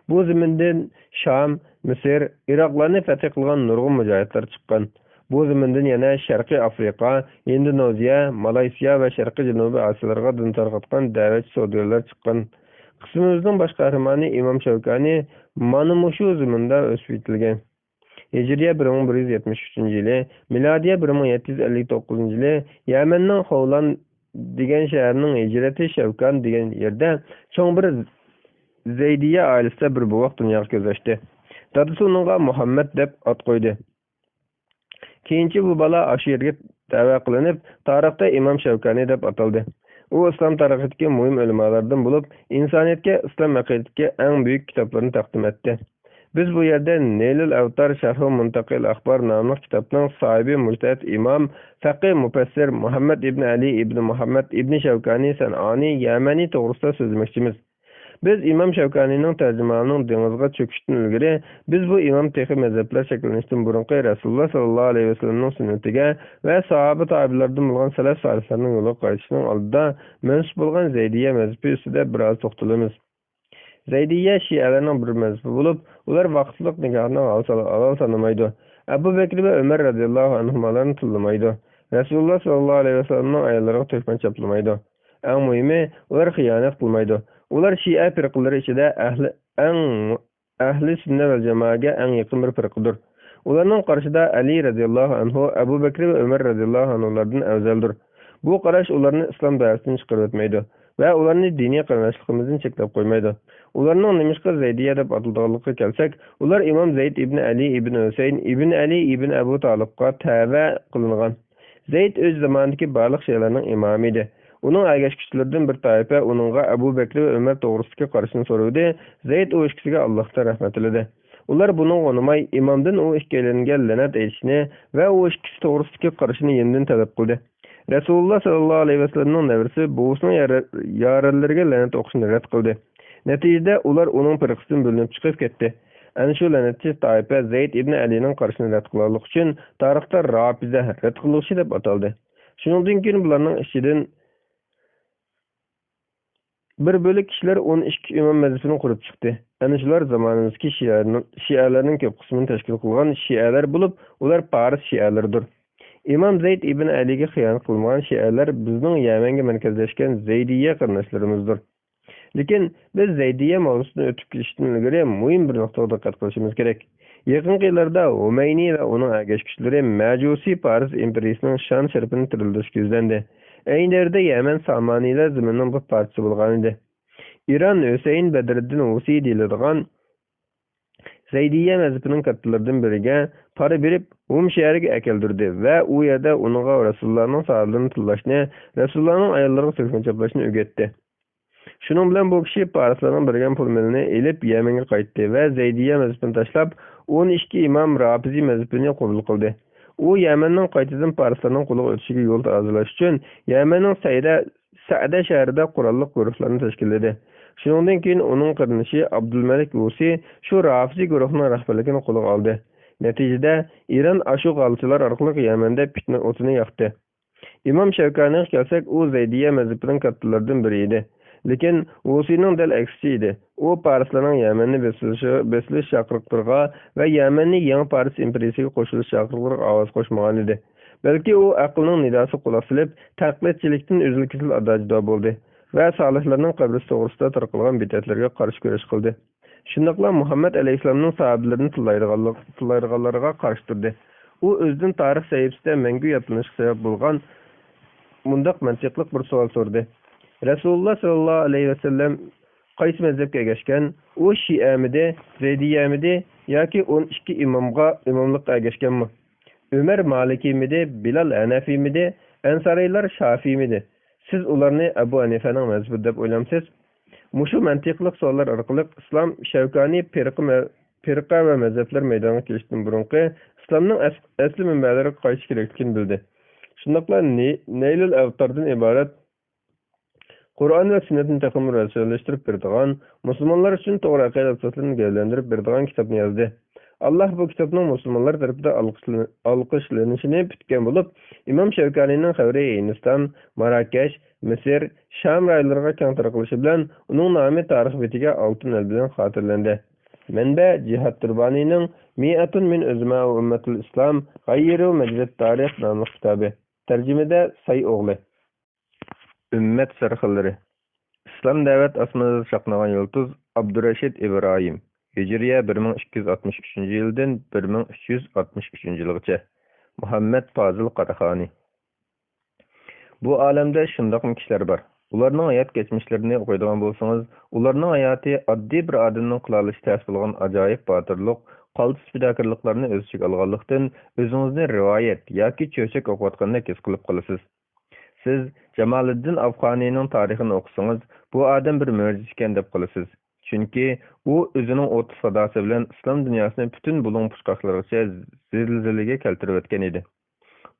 بۇ زېمىندىن شام، مىسىر، ئىراقلارنى فەتھى قىلغان نۇرغۇن مۇجاھىدلار چىققان. بۇ زېمىندىن يەنە شەرقىي ئافرىقا، ھىندونېزىيە، مالايسىيا ۋە شەرقىي جەنۇبىي ئاسىيالارغا دىن تارقاتقان دەۋەتچى سودىگەرلەر چىققان. قىسمىمىزنىڭ باش قەھرىمانى ئىمام شەۋكانى مانا مۇشۇ زېمىندا ئۆسۈپ يېتىلگەن. ھىجرىيە بىر مىڭ بىر يۈز يەتمىش ئۈچىنچى يىلى، مىلادىيە بىر مىڭ يەتتە يۈز ئەللىك توققۇزىنچى يىلى يەمەننىڭ خولان دېگەن شەھەرنىڭ ھىجرىتى شەۋكان دېگەن يەردە چوڭ بىر زەيدىيە ئائىلىسىدە بىر بوۋاق دۇنياغا كۆز ئاچتى. دادىسى ئۇنىڭغا مۇھەممەد دەپ ئات قويدى. كېيىنچە بۇ بالا ئاشۇ يەرگە دەۋە قىلىنىپ، تارىختا ئىمام شەۋكانى دەپ ئاتالدى. ئۇ ئىسلام تارىخىدىكى مۇھىم ئۆلىمالاردىن بولۇپ، ئىنسانىيەتكە ئىسلام ئەقىدىسىدىكى ئەڭ بۈيۈك كىتابلارنى تەقدىم ئەتتى. بىز بۇ يەردە نەيلۇل ئەۋتار شەرھۇ مۇنتەقىل ئەخبار ناملىق كىتابنىڭ ساھىبى مۇجتەھىد ئىمام، فەقىھ مۇپەسسىر مۇھەممەد ئىبن ئەلى ئىبن مۇھەممەد ئىبن شەۋكانى سەنئانى يەمەنى توغرىسىدا سۆزلىمەكچىمىز. بىز ئىمام شەۋكانىنىڭ تەرجىمھالىنىڭ دېڭىزغا چۆكۈشتىن ئىلگىرى، بىز بۇ ئىمام تېخى مەزھەپلەر شەكىللىنىشتىن بۇرۇنقى رەسۇلۇللا ساللاللاھۇ ئەلەيھى ۋەسەللەمنىڭ سۈننىتىگە ۋە ساھابە تابىئىنلاردىن بولغان سەلەف سالىھلارنىڭ يولىغا قايتىشنىڭ ئالدىدا مەنسۇپ بولغان زەيدىيە مەزھىپى ئۈستىدە بىر ئاز توختىلىمىز. زەيدىيە شىئەلەرنىڭ بىر مەزھىپى بولۇپ، ئۇلار ۋاقىتلىق نىكاھنى ھالال سان-، ھالال سانىمايدۇ. ئەبۇ بەكرى ۋە ئۆمەر رەزىياللاھۇ ئەنھۇمالارنى تىللىمايدۇ. رەسۇلۇللا ساللاللاھۇ ئەلەيھى ۋەسەللەمنىڭ ئاياللىرىغا تۆھمەت چاپلىمايدۇ. ئەڭ مۇھىمى، ئۇلار خىيانەت قىلمايدۇ. ئۇلار شىئە پىرقىلىرى ئىچىدە ئەھلى، ئەڭ، ئەھلى سۈننە ۋەل جامائەگە ئەڭ يېقىن بىر پىرقىدۇر. ئۇلارنىڭ قارىشىدا ئەلى رەزىياللاھۇ ئەنھۇ ئەبۇ بەكرى ۋە ئۆمەر رەزىياللاھۇ ئەنھۇلاردىن ئەۋزەلدۇر. بۇ قاراش ئۇلارنى ئىسلام دائىرىسىدىن چىقىرىۋەتمەيدۇ ۋە ئۇلارنى دىنىي قېرىنداشلىقىمىزدىن چەتلەپ قويمايدۇ. ئۇلارنىڭ نېمىشقا زەيدىيە دەپ ئاتىلىدىغانلىقىغا كەلسەك، ئۇلار ئىمام زەيد ئىبن ئەلى ئىبن ھۈسەيىن ئىبن ئەلى ئىبن ئەبۇ تالىپقا تەۋە قىلىنغان. زەيد ئۆز زامانىدىكى بارلىق شىئەلەرنىڭ ئىمامى ئىدى. ئۇنىڭ ئەگەشكۈچىلىرىدىن بىر تائىپە ئۇنىڭغا ئەبۇ بەكرى ۋە ئۆمەر توغرىسىدىكى قارىشىنى سورىدى. زەيد ئۇ ئىككىسىگە ئاللاھتىن رەھمەت تىلىدى. ئۇلار بۇنىڭغا ئۇنىماي، ئىمامدىن ئۇ ئىككىيلەنگە لەنەت ئېيتىشنى ۋە ئۇ ئىككىسى توغرىسىدىكى قارىشىنى يېنىدىن تەلەپ قىلدى. رەسۇلۇللا ساللاللاھۇ ئەلەيھى ۋەسەللەمنىڭ نەۋرىسى بوۋىسىنىڭ يارە-، يارەنلىرىگە لەنەت ئوقۇشنى رەت قىلدى. نەتىجىدە، ئۇلار ئۇنىڭ پىرقىسىدىن بۆلۈنۈپ چىقىپ كەتتى. ئەنە شۇ لەنەتچى تائىپە زەيد ئىبن ئەلىنىڭ قارىشىنى رەت قىلغانلىقى ئۈچۈن تارىختا رافىزە، رەت قىلغۇچى دەپ ئاتالدى. شۇنىڭدىن كېيىن بۇلارنىڭ ئىچىدىن بىر بۆلەك كىشىلەر ئون ئىككى ئىمام مەزھىپىنى قۇرۇپ چىقتى. ئەنە شۇلار زامانىمىزدىكى شىئەنىڭ، شىئەلەرنىڭ كۆپ قىسمىنى تەشكىل قىلغان شىئەلەر بولۇپ، ئۇلار پارس شىئەلىرىدۇر. ئىمام زەيد ئىبن ئەلىگە خىيانەت قىلمىغان شىئەلەر بىزنىڭ يەمەنگە مەركەزلەشكەن زەيدىيە قېرىنداشلىرىمىزدۇر. لېكىن بىز زەيدىيە ماۋزۇسىدىن ئۆتۈپ كېتىشتىن ئىلگىرى مۇھىم بىر نۇقتىغا دىققەت قىلىشىمىز كېرەك. يېقىنقى يىللاردا ھۇمەينى ۋە ئۇنىڭ ئەگەشكۈچىلىرى مەجۇسىي پارس ئىمپېرىيىسىنىڭ شان-شەرىپىنى تىرىلدۈرۈشكە يۈزلەندى. ئەينى دەۋردە يەمەن سامانىيلار زېمىنىنىڭ بىر پارچىسى بولغانىدى. ئىران ھۈسەيىن بەدرىددىن ھۇسى دېيىلىدىغان زەيدىيە مەزھىپىنىڭ كاتتىلىرىدىن بىرىگە پارا بېرىپ، ھۇم شەھىرىگە ئەكەلدۈردى ۋە ئۇ يەردە ئۇنىڭغا رەسۇلۇللانىڭ ساھابىلىرىنى تىللاشنى، رەسۇلۇللانىڭ ئاياللىرىغا تۆھمە چاپلاشنى ئۆگەتتى. شۇنىڭ بىلەن بۇ كىشى پارسلارنىڭ بەرگەن پۇل مېلىنى ئېلىپ، يەمەنگە قايتتى ۋە زەيدىيە مەزھىپىنى تاشلاپ، ئون ئىككى ئىمام رافىزىي مەزھىپىنى قوبۇل قىلدى. ئۇ يەمەننىڭ قايتىدىن پارسلارنىڭ قولىغا ئۆتۈشىگە يول ھازىرلاش ئۈچۈن، يەمەننىڭ سەئدە، سەئدە شەھىرىدە قوراللىق گۇرۇھلارنى تەشكىللىدى. شۇنىڭدىن كېيىن ئۇنىڭ قېرىندىشى ئابدۇلمەلىك ھۇسى شۇ رافىزىي گۇرۇھنىڭ رەھبەرلىكىنى قولىغا ئالدى. نەتىجىدە، ئىران ئاشۇ غالچىلار ئارقىلىق يەمەندە پىتنە ئوتىنى ياقتى. ئىمام شەۋكانىيغا كەلسەك، ئۇ زەيدىيە مەزھىپىنىڭ كاتتىلىرىدىن بىرى ئىدى. لېكىن ھۇسىينىڭ دەل ئەكسىچە ئىدى. ئۇ پارسلارنىڭ يەمەننى بېسىلىشى، بېسىلىش چاقىرىقلىرىغا ۋە يەمەننى يېڭى پارس ئىمپېرىيىسىگە قوشۇلۇش چاقىرىقلىرىغا ئاۋاز قوشمىغانىدى. بەلكى ئۇ ئەقىلنىڭ نىداسىغا قۇلاق سېلىپ، تەقلىدچىلىكتىن ئۈزۈل-كېسىل ئادا-جۇدا بولدى ۋە سالىھلارنىڭ قەبرىسى توغرىسىدا تارقالغان بىدئەتلەرگە قارشى كۈرەش قىلدى. شۇنداقلا مۇھەممەد ئەلەيھىسسالامنىڭ ساھابىلىرىنى تىللايدىغانلىق-، تىللايدىغانلارغا قارشى تۇردى. ئۇ ئۆزىدىن تارىخ سەھىپىسىدە مەڭگۈ يادلىنىشقا سەۋەب بولغان مۇنداق مەنتىقلىق بىر سوئال سورىدى: رەسۇلۇللا ساللاللاھۇ ئەلەيھى ۋەسەللەم قايسى مەزھەپكە ئەگەشكەن؟ ئۇ شىئەمىدى، زەيدىيەمىدى ياكى ئون ئىككى ئىمامغا ئىماملىققا ئەگەشكەنمۇ؟ ئۆمەر مالىكىيمىدى، بىلال ھەنەفىيمىدى، ئەنسارىيلار شافىيمىدى؟ سىز ئۇلارنى ئەبۇ ھەنىفەنىڭ مەزھىپىدە دەپ ئويلامسىز؟ مۇشۇ مەنتىقلىق سوئاللار ئارقىلىق ئىسلام شەۋكانىي پىرقە مە-، پىرقە ۋە مەزھەپلەر مەيدانغا كېلىشتىن بۇرۇنقى ئىسلامنىڭ ئەس-، ئەسلى مەنبەلىرىگە قايتىش كېرەكلىكىنى بىلدى. شۇنداقلا نى-، نەيلۇل ئەۋتاردىن ئىبارەت قۇرئان ۋە سۈننەتنى تېخىمۇ رەسمىيلەشتۈرۈپ بېرىدىغان، مۇسۇلمانلار ئۈچۈن توغرا ئەقىدە ئاساسلىرىنى گەۋدىلەندۈرۈپ بېرىدىغان كىتابنى يازدى. ئاللاھ بۇ كىتابنىڭ مۇسۇلمانلار تەرىپىدە ئالقىشلىنى-، ئالقىشلىنىشىنى پۈتكەن بولۇپ، ئىمام شەۋكانىينىڭ قەبرى ھىندىستان، ماراكەش، مىسىر، شام رايونلىرىغا كەڭ تارقىلىشى بىلەن ئۇنىڭ نامى تارىخ بېتىگە ئالتۇن ئەل بىلەن خاتىرىلەندى. مەنبە: جىھاد تۇربانىنىڭ مىئەتۇن مىن ئۆزىمە ئۈممەتۇل ئىسلام غەيرۇ مەجرىت تارىخ ناملىق كىتابى. تەرجىمىدە ساي ئوغلى. ئۈممەت سەرخىللىرى. ئىسلام دەۋەت ئاسمىنىدا چاقنىغان يۇلتۇز ئابدۇرەشىد ئىبراھىم. ھىجرىيە بىر مىڭ ئىككى يۈز ئاتمىش ئۈچىنچى يىلدىن بىر مىڭ ئۈچ يۈز ئاتمىش ئۈچىنچى يىلغىچە. مۇھەممەد پازىل قاراخانى. بۇ ئالەمدە شۇنداقمۇ كىشىلەر بار. ئۇلارنىڭ ھايات كەچمىشلىرىنى ئوقۇيدىغان بولسىڭىز، ئۇلارنىڭ ھاياتى ئاددىي بىر ئادەمنىڭ قىلالىشى تەس بولغان ئاجايىپ باتۇرلۇق، قالتىس پىداكارلىقلارنى ئۆز ئىچىگە ئالغانلىقتىن، ئۆزىڭىزنى رىۋايەت ياكى چۆچەك ئوقۇۋاتقاندەك ھېس قىلىپ قالىسىز. سىز جامالىددىن ئافغانىينىڭ تارىخىنى ئوقۇسىڭىز، بۇ ئادەم بىر مۆجىزە ئىكەن دەپ قالىسىز. چۈنكى ئۇ ئۆزىنىڭ ئوتلۇق ساداسى بىلەن ئىسلام دۇنياسىنى پۈتۈن بۇلۇڭ-پۇچقاقلىرىغىچە زىلزىلىگە كەلتۈرۈۋەتكەن ئىدى.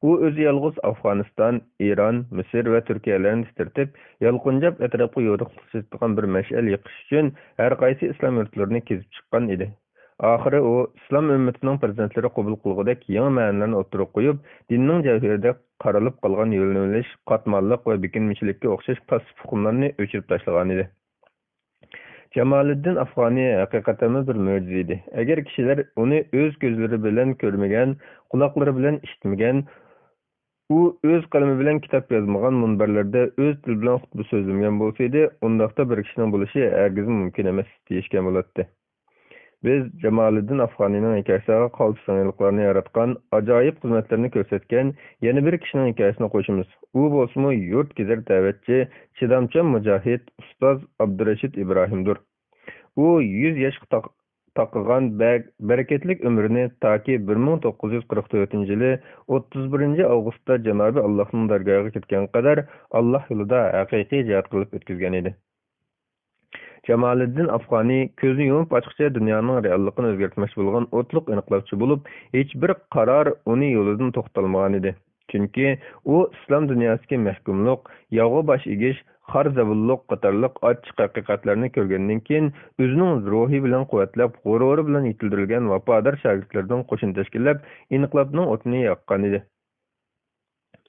ئۇ ئۆزى يالغۇز ئافغانىستان، ئىران، مىسىر ۋە تۈركىيەلەرنى تىترىتىپ، يالقۇنجاپ ئەتراپقا يورۇقلۇق سېچىدىغان بىر مەشئەل يېقىش ئۈچۈن ھەر قايسى ئىسلام يۇرتلىرىنى كېزىپ چىققان ئىدى. ئاخىرى ئۇ ئىسلام ئۈممىتىنىڭ پەرزەنتلىرى قوبۇل قىلغۇدەك يېڭى مەنىلەرنى ئوتتۇرىغا قويۇپ، دىننىڭ جەۋھىرىدەك قارىلىپ قالغان يۆنىلىش، قاتماللىق ۋە بېكىنمىچىلىككە ئوخشاش پاسسىپ ئۇقۇملارنى ئۆچۈرۈپ تاشلىغانىدى. جامالىددىن ئافغانى ھەقىقەتەنمۇ بىر مۆجىزە ئىدى. ئەگەر كىشىلەر ئۇنى ئۆز كۆزلىرى بىلەن كۆرمىگەن، قۇلاقلىرى بىلەن ئىشىتمىگەن، ئۇ ئۆز قەلىمى بىلەن كىتاب يازمىغان، مۇنبەرلەردە ئۆز تىلى بىلەن خۇتبە سۆزلىمىگەن بولسىدى، ئۇنداقتا بىر كىشىنىڭ بولۇشى ھەرگىزمۇ مۇمكىن ئەمەس، دېيىشكەن بولاتتى. بىز جامالىددىن ئافغانىنىڭ ھېكايىسىغا قالتىس يېڭىلىقلارنى ياراتقان، ئاجايىپ خىزمەتلىرىنى كۆرسەتكەن يەنە بىر كىشىنىڭ ھېكايىسىنى قوشىمىز. ئۇ بولسىمۇ يۇرت گېزىر دەۋەتچى، چىدامچان مۇجاھىد، ئۇستاز ئابدۇرېشىت ئىبراھىمدۇر. ئۇ يۈز ياشقا تاق-، تاقىغان بەگ-، بەرىكەتلىك ئۆمرىنى تاكى بىر مىڭ توققۇز يۈز قىرىق تۆتىنچى يىلى ئوتتۇز بىرىنچى ئاۋغۇستتا جانابى ئاللاھنىڭ دەرگاھىغا كەتكەنگە قەدەر ئاللاھ يولىدا ھەقىقىي جىھاد قىلىپ ئۆتكۈزگەن ئىدى. جامالىددىن ئافغانى كۆزنى يۇمۇپ ئاچقۇچە دۇنيانىڭ رېئاللىقىنى ئۆزگەرتمەكچى بولغان ئوتلۇق ئىنقىلابچى بولۇپ، ھېچبىر قارار ئۇنى يولىدىن توختىتالمىغانىدى. چۈنكى ئۇ ئىسلام دۇنياسىدىكى مەھكۇملۇق، ياۋغا باش ئېگىش، خار زەۋۇللۇق قاتارلىق ئاچچىق ھەقىقەتلەرنى كۆرگەندىن كېيىن، ئۆزىنىڭ روھى بىلەن قۇۋۋەتلەپ، غۇرۇرى بىلەن يېتىلدۈرۈلگەن ۋاپادار شاگىرتلىرىدىن قوشۇن تەشكىللەپ، ئىنقىلابنىڭ ئوتىنى ياققانىدى.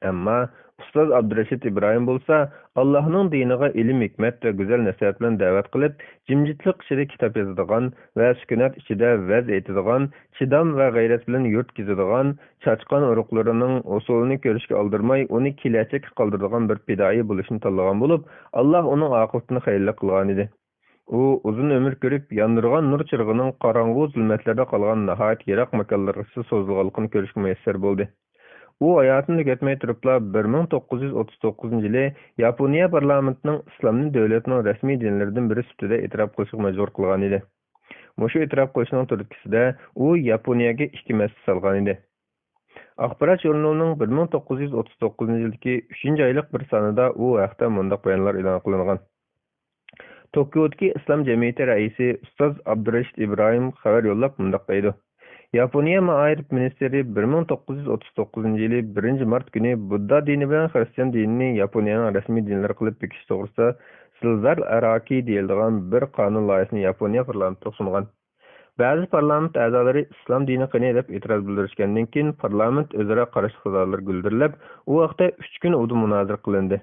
ئەمما ئۇستاز ئابدۇرېشىت ئىبراھىم بولسا، ئاللاھنىڭ دىنىغا ئىلىم-ھېكمەت ۋە گۈزەل نەسىھەت بىلەن دەۋەت قىلىپ، جىمجىتلىق ئىچىدە كىتاب يازىدىغان ۋە سۈكۈنات ئىچىدە ۋەز ئېيتىدىغان، چىدام ۋە غەيرەت بىلەن يۇرت كېزىدىغان، چاچقان ئۇرۇقلىرىنىڭ ھوسۇلىنى كۆرۈشكە ئالدىرىماي، ئۇنى كېلەچەككە قالدۇرىدىغان بىر پىدائىي بولۇشنى تاللىغان بولۇپ، ئاللاھ ئۇنىڭ ئاقىۋىتىنى خەيرلىك قىلغانىدى. ئۇ ئۇزۇن ئۆمۈر كۆرۈپ، ياندۇرغان نۇر چىرىغىنىڭ قاراڭغۇ زۇلمەتلەردە قالغان ناھايىتى يىراق ماكانلارغىچە سوزۇلغانلىقىنى كۆرۈشكە مۇيەسسەر بولدى. ئۇ ھاياتىنى تۈگەتمەي تۇرۇپلا، بىر مىڭ توققۇز يۈز ئوتتۇز توققۇزىنچى يىلى ياپونىيە پارلامېنتىنىڭ ئىسلامنى دۆلەتنىڭ رەسمىي دىنلىرىدىن بىرى سۈپىتىدە ئېتىراپ قىلىشىغا مەجبۇر قىلغانىدى. مۇشۇ ئېتىراپ قىلىشنىڭ تۈرتكىسىدە ئۇ ياپونىيەگە ئىككى مەسچىت سالغانىدى. ئاخبارات ژۇرنىلىنىڭ بىر مىڭ توققۇز يۈز ئوتتۇز توققۇزىنچى يىلدىكى ئۈچىنچى ئايلىق بىر سانىدا ئۇ ھەقتە مۇنداق بايانلار ئېلان قىلىنغان. توكيودىكى ئىسلام جەمئىيىتى رەئىسى ئۇستاز ئابدۇرېشىت ئىبراھىم خەۋەر يوللاپ مۇنداق دەيدۇ: ياپونىيە مائارىپ مىنىستىرى بىر مىڭ توققۇز يۈز ئوتتۇز توققۇزىنچى يىلى بىرىنچى مارت كۈنى بۇددا دىنى بىلەن خىرىستىيان دىنىنى ياپونىيەنىڭ رەسمىي دىنلىرى قىلىپ بېكىتىش توغرىسىدا سىلزار ئاراكى دېيىلىدىغان بىر قانۇن لايىھىسىنى ياپونىيە پارلامېنتىغا سۇنغان. بەزى پارلامېنت ئەزالىرى ئىسلام دىنى قېنى دەپ ئېتىراز بىلدۈرۈشكەندىن كېيىن، پارلامېنت ئۆزئارا قارشىلىق سادالىرى گۈلدۈرلەپ، ئۇ ھەقتە ئۈچ كۈن ئۇدا مۇنازىرە قىلىندى.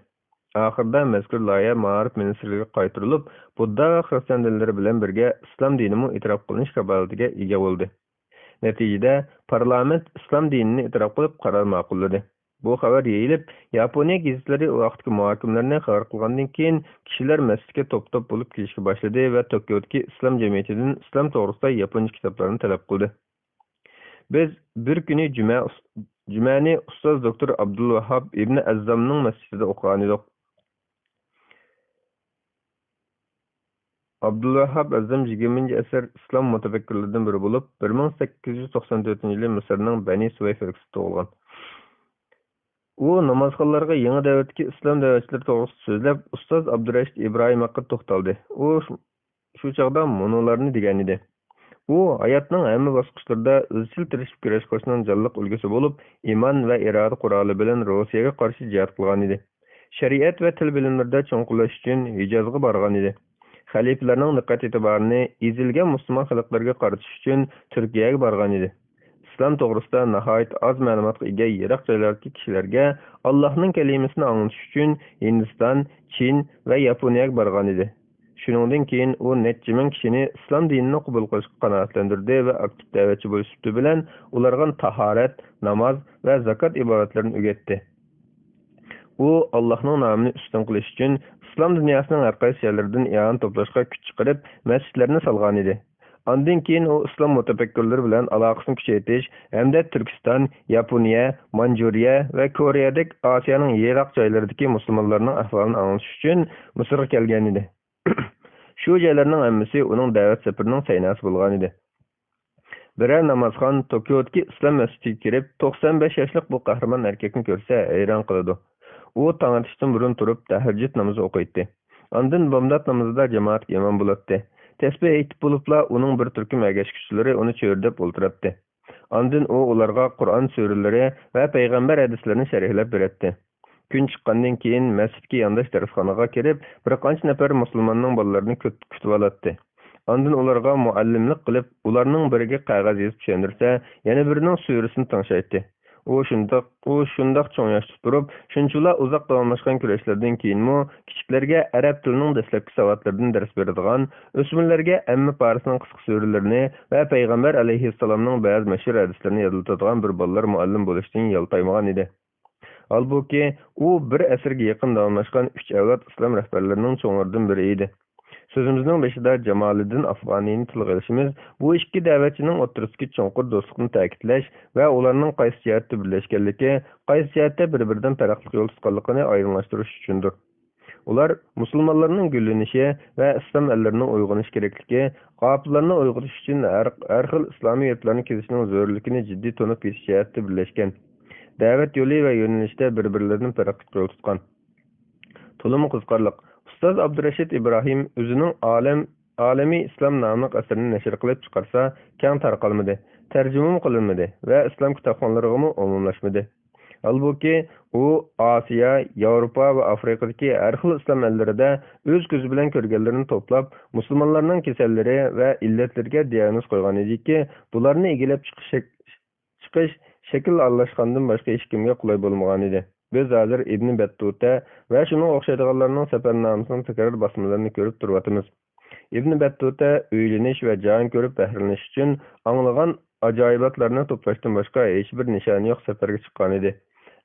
ئاخىرىدا مەزكۇر لايىھە مائارىپ مىنىستىرلىكىگە قايتۇرۇلۇپ، بۇددا ۋە خىرىستىيان دىنلىرى بىلەن بىرگە ئىسلام دىنىمۇ ئېتىراپ قىلىنىش كاپالىتىگە ئىگە بولدى. نەتىجىدە، پارلامېنت ئىسلام دىنىنى ئېتىراپ قىلىپ، قارار ماقۇللىدى. بۇ خەۋەر يېيىلىپ، ياپونىيە گېزىتلىرى ئۇ ھەقتىكى مۇھاكىمىلەرنى خەۋەر قىلغاندىن كېيىن، كىشىلەر مەسچىتكە توپ-توپ بولۇپ كېلىشكە باشلىدى ۋە توكيودىكى ئىسلام جەمئىيىتىدىن ئىسلام توغرىسىدا ياپونچە كىتابلارنى تەلەپ قىلدى. بىز بىر كۈنى جۈمە ئۇس-، جۈمەنى ئۇستاز دوكتور ئابدۇلۋاھاب ئىبنى ئەززامنىڭ مەسچىتىدە ئوقۇغانىدۇق. ئابدۇلۋاھاب ئەززام يىگىرمىنچى ئەسىر ئىسلام مۇتەپەككۇرلىرىدىن بىرى بولۇپ، بىر مىڭ سەككىز يۈز توقسان تۆتىنچى يىلى مىسىرنىڭ بەنى سۇۋەيف ئۆلكىسىدە تۇغۇلغان. ئۇ نامازخانلارغا يېڭى دەۋردىكى ئىسلام دەۋەتچىلىرى توغرىسىدا سۆزلەپ، ئۇستاز ئابدۇرەشىت ئىبراھىم ھەققىدە توختالدى. ئۇ شۇ چاغدا مۇنۇلارنى دېگەنىدى. ئۇ ھاياتنىڭ ھەممە باسقۇچلىرىدا ئىزچىل تىرىشىپ كۈرەش قىلىشنىڭ جانلىق ئۈلگىسى بولۇپ، ئىمان ۋە ئىرادە قورالى بىلەن روسىيەگە قارشى جىھاد قىلغانىدى. شەرىئەت ۋە تىل بىلىملىرىدە چوڭقۇرلاش ئۈچۈن ھىجازغا بارغان ئىدى. خەلىپىلەرنىڭ دىققەت ئېتىبارىنى ئېزىلگەن مۇسۇلمان خەلقلەرگە قارىتىش ئۈچۈن تۈركىيەگە بارغان ئىدى. ئىسلام توغرىسىدا ناھايىتى ئاز مەلۇماتقا ئىگە يىراق جايلاردىكى كىشىلەرگە ئاللاھنىڭ كەلىمىسىنى ئاڭلىتىش ئۈچۈن ھىندىستان، چىن ۋە ياپونىيەگە بارغان ئىدى. شۇنىڭدىن كېيىن ئۇ نەچچە مىڭ كىشىنى ئىسلام دىنىنى قوبۇل قىلىشقا قانائەتلەندۈردى ۋە ئاكتىپ دەۋەتچى بولۇش سۈپىتى بىلەن ئۇلارغا تاھارەت، ناماز ۋە زاكات ئىبادەتلىرىنى ئۆگەتتى. ئۇ ئاللاھنىڭ نامىنى ئۈستۈن قىلىش ئۈچۈن ئىسلام دۇنياسىنىڭ ھەر قايسى يەرلىرىدىن ئىئانە توپلاشقا كۈچ چىقىرىپ، مەسچىتلەرنى سالغانىدى. ئاندىن كېيىن ئۇ ئىسلام مۇتەپەككۇرلىرى بىلەن ئالاقىسىنى كۈچەيتىش ھەمدە تۈركىستان، ياپونىيە، مانجۇرىيە ۋە كورېيەدەك ئاسىيانىڭ يىراق جايلىرىدىكى مۇسۇلمانلارنىڭ ئەھۋالىنى ئاڭلىتىش ئۈچۈن مىسىرغا كەلگەنىدى. شۇ جايلارنىڭ ھەممىسى ئۇنىڭ دەۋەت سەپىرىنىڭ سەيناسى بولغانىدى. بىرەر نامازخان توكيودىكى ئىسلام مەسچىتىگە كىرىپ، توقسان بەش ياشلىق بۇ قەھرىمان ئەركەكنى كۆرسە، ھەيران قالىدۇ. ئۇ تاڭ ئېتىشتىن بۇرۇن تۇرۇپ، تەھەججۇد نامىزى ئوقۇيتتى. ئاندىن بامدات نامىزىدا جامائەتكە ئىمام بولاتتى. تەسبىھ ئېيتىپ بولۇپلا، ئۇنىڭ بىر تۈركۈم ئەگەشكۈچىلىرى ئۇنى چۆرىدەپ ئولتۇراتتى. ئاندىن ئۇ ئۇلارغا قۇرئان سۈرىلىرى ۋە پەيغەمبەر ھەدىسلىرىنى شەرھلەپ بېرەتتى. كۈن چىققاندىن كېيىن، مەسچىتكە يانداش دەرسخانىغا كىرىپ، بىر قانچە نەپەر مۇسۇلماننىڭ بالىلىرىنى كۈت-، كۈتۈۋالاتتى. ئاندىن ئۇلارغا مۇئەللىملىك قىلىپ، ئۇلارنىڭ بىرىگە قەغەز يېزىپ چۈشەندۈرسە، يەنە بىرىنىڭ سۈرىسىنى تىڭشايتتى. ئۇ شۇنداق، ئۇ شۇنداق چوڭ ياشتا تۇرۇپ، شۇنچىۋالا ئۇزاق داۋاملاشقان كۈرەشلەردىن كېيىنمۇ كىچىكلەرگە ئەرەب تىلىنىڭ دەسلەپكى ساۋاتلىرىدىن دەرس بېرىدىغان، ئۆسمۈرلەرگە ئەممە پارىسىنىڭ قىسقا سۈرىلىرىنى ۋە پەيغەمبەر ئەلەيھىسسالامنىڭ بەزى مەشھۇر ھەدىسلىرىنى يادلىتىدىغان بىر بالىلار مۇئەللىمى بولۇشتىن يالتايمىغان ئىدى. ھالبۇكى، ئۇ بىر ئەسىرگە يېقىن داۋاملاشقان ئۈچ ئەۋلاد ئىسلام رەھبەرلىرىنىڭ چوڭلىرىدىن بىرى ئىدى. سۆزىمىزنىڭ بېشىدا جامالىدىن ئافغانىينى تىلغا ئېلىشىمىز بۇ ئىككى دەۋەتچىنىڭ ئوتتۇرىسىدىكى چوڭقۇر دوستلۇقنى تەكىتلەش ۋە ئۇلارنىڭ قايسى جەھەتتە بىرلەشكەنلىكى، قايسى جەھەتتە بىر-بىرىدىن پەرقلىق يول تۇتقانلىقىنى ئايدىڭلاشتۇرۇش ئۈچۈندۇر. ئۇلار مۇسۇلمانلارنىڭ گۈللىنىشى ۋە ئىسلام ئەللىرىنىڭ ئويغىنىشى كېرەكلىكى، قاپىللارنى ئويغىتىش ئۈچۈن ھەر، ھەر خىل ئىسلامىي يۇرتلارنى كېزىشنىڭ زۆرۈرلۈكىنى جىددىي تونۇپ يېتىش جەھەتتە بىرلەشكەن. دەۋەت يولى ۋە يۆنىلىشىدە بىر-بىرلىرىدىن پەرقلىق يول تۇتقان. تولىمۇ قىزىقارلىق، ئۇستاز ئابدۇرەشىت ئىبراھىم ئۆزىنىڭ ئالەم، ئالەمىي ئىسلام ناملىق ئەسىرىنى نەشر قىلىپ چىقارسا، كەڭ تارقالمىدى، تەرجىمىمۇ قىلىنمىدى ۋە ئىسلام كىتابخانلىرىغىمۇ ئومۇملاشمىدى. ھالبۇكى، ئۇ ئاسىيا، ياۋروپا ۋە ئافرىقىدىكى ھەر خىل ئىسلام ئەللىرىدە ئۆز كۆزى بىلەن كۆرگەنلىرىنى توپلاپ، مۇسۇلمانلارنىڭ كېسەللىرى ۋە ئىللەتلىرىگە دىئاگنوز قويغان ئىدىكى، بۇلارنى ئىگىلەپ چىقىش شەك-، چىقىش شەكىل ئارىلاشقاندىن باشقا ھېچكىمگە قولاي بولمىغانىدى. بىز ھازىر ئىبن بەتتۇتە ۋە شۇنىڭغا ئوخشايدىغانلارنىڭ سەپەرنامىسىنىڭ تەكرار باسمىلىرىنى كۆرۈپ تۇرۇۋاتىمىز. ئىبن بەتتۇتە ئۆيلىنىش ۋە جان كۆرۈپ بەھرىلىنىش ئۈچۈن ئاڭلىغان ئاجايىباتلارنى توپلاشتىن باشقا ھېچبىر نىشانى يوق سەپەرگە چىققانىدى.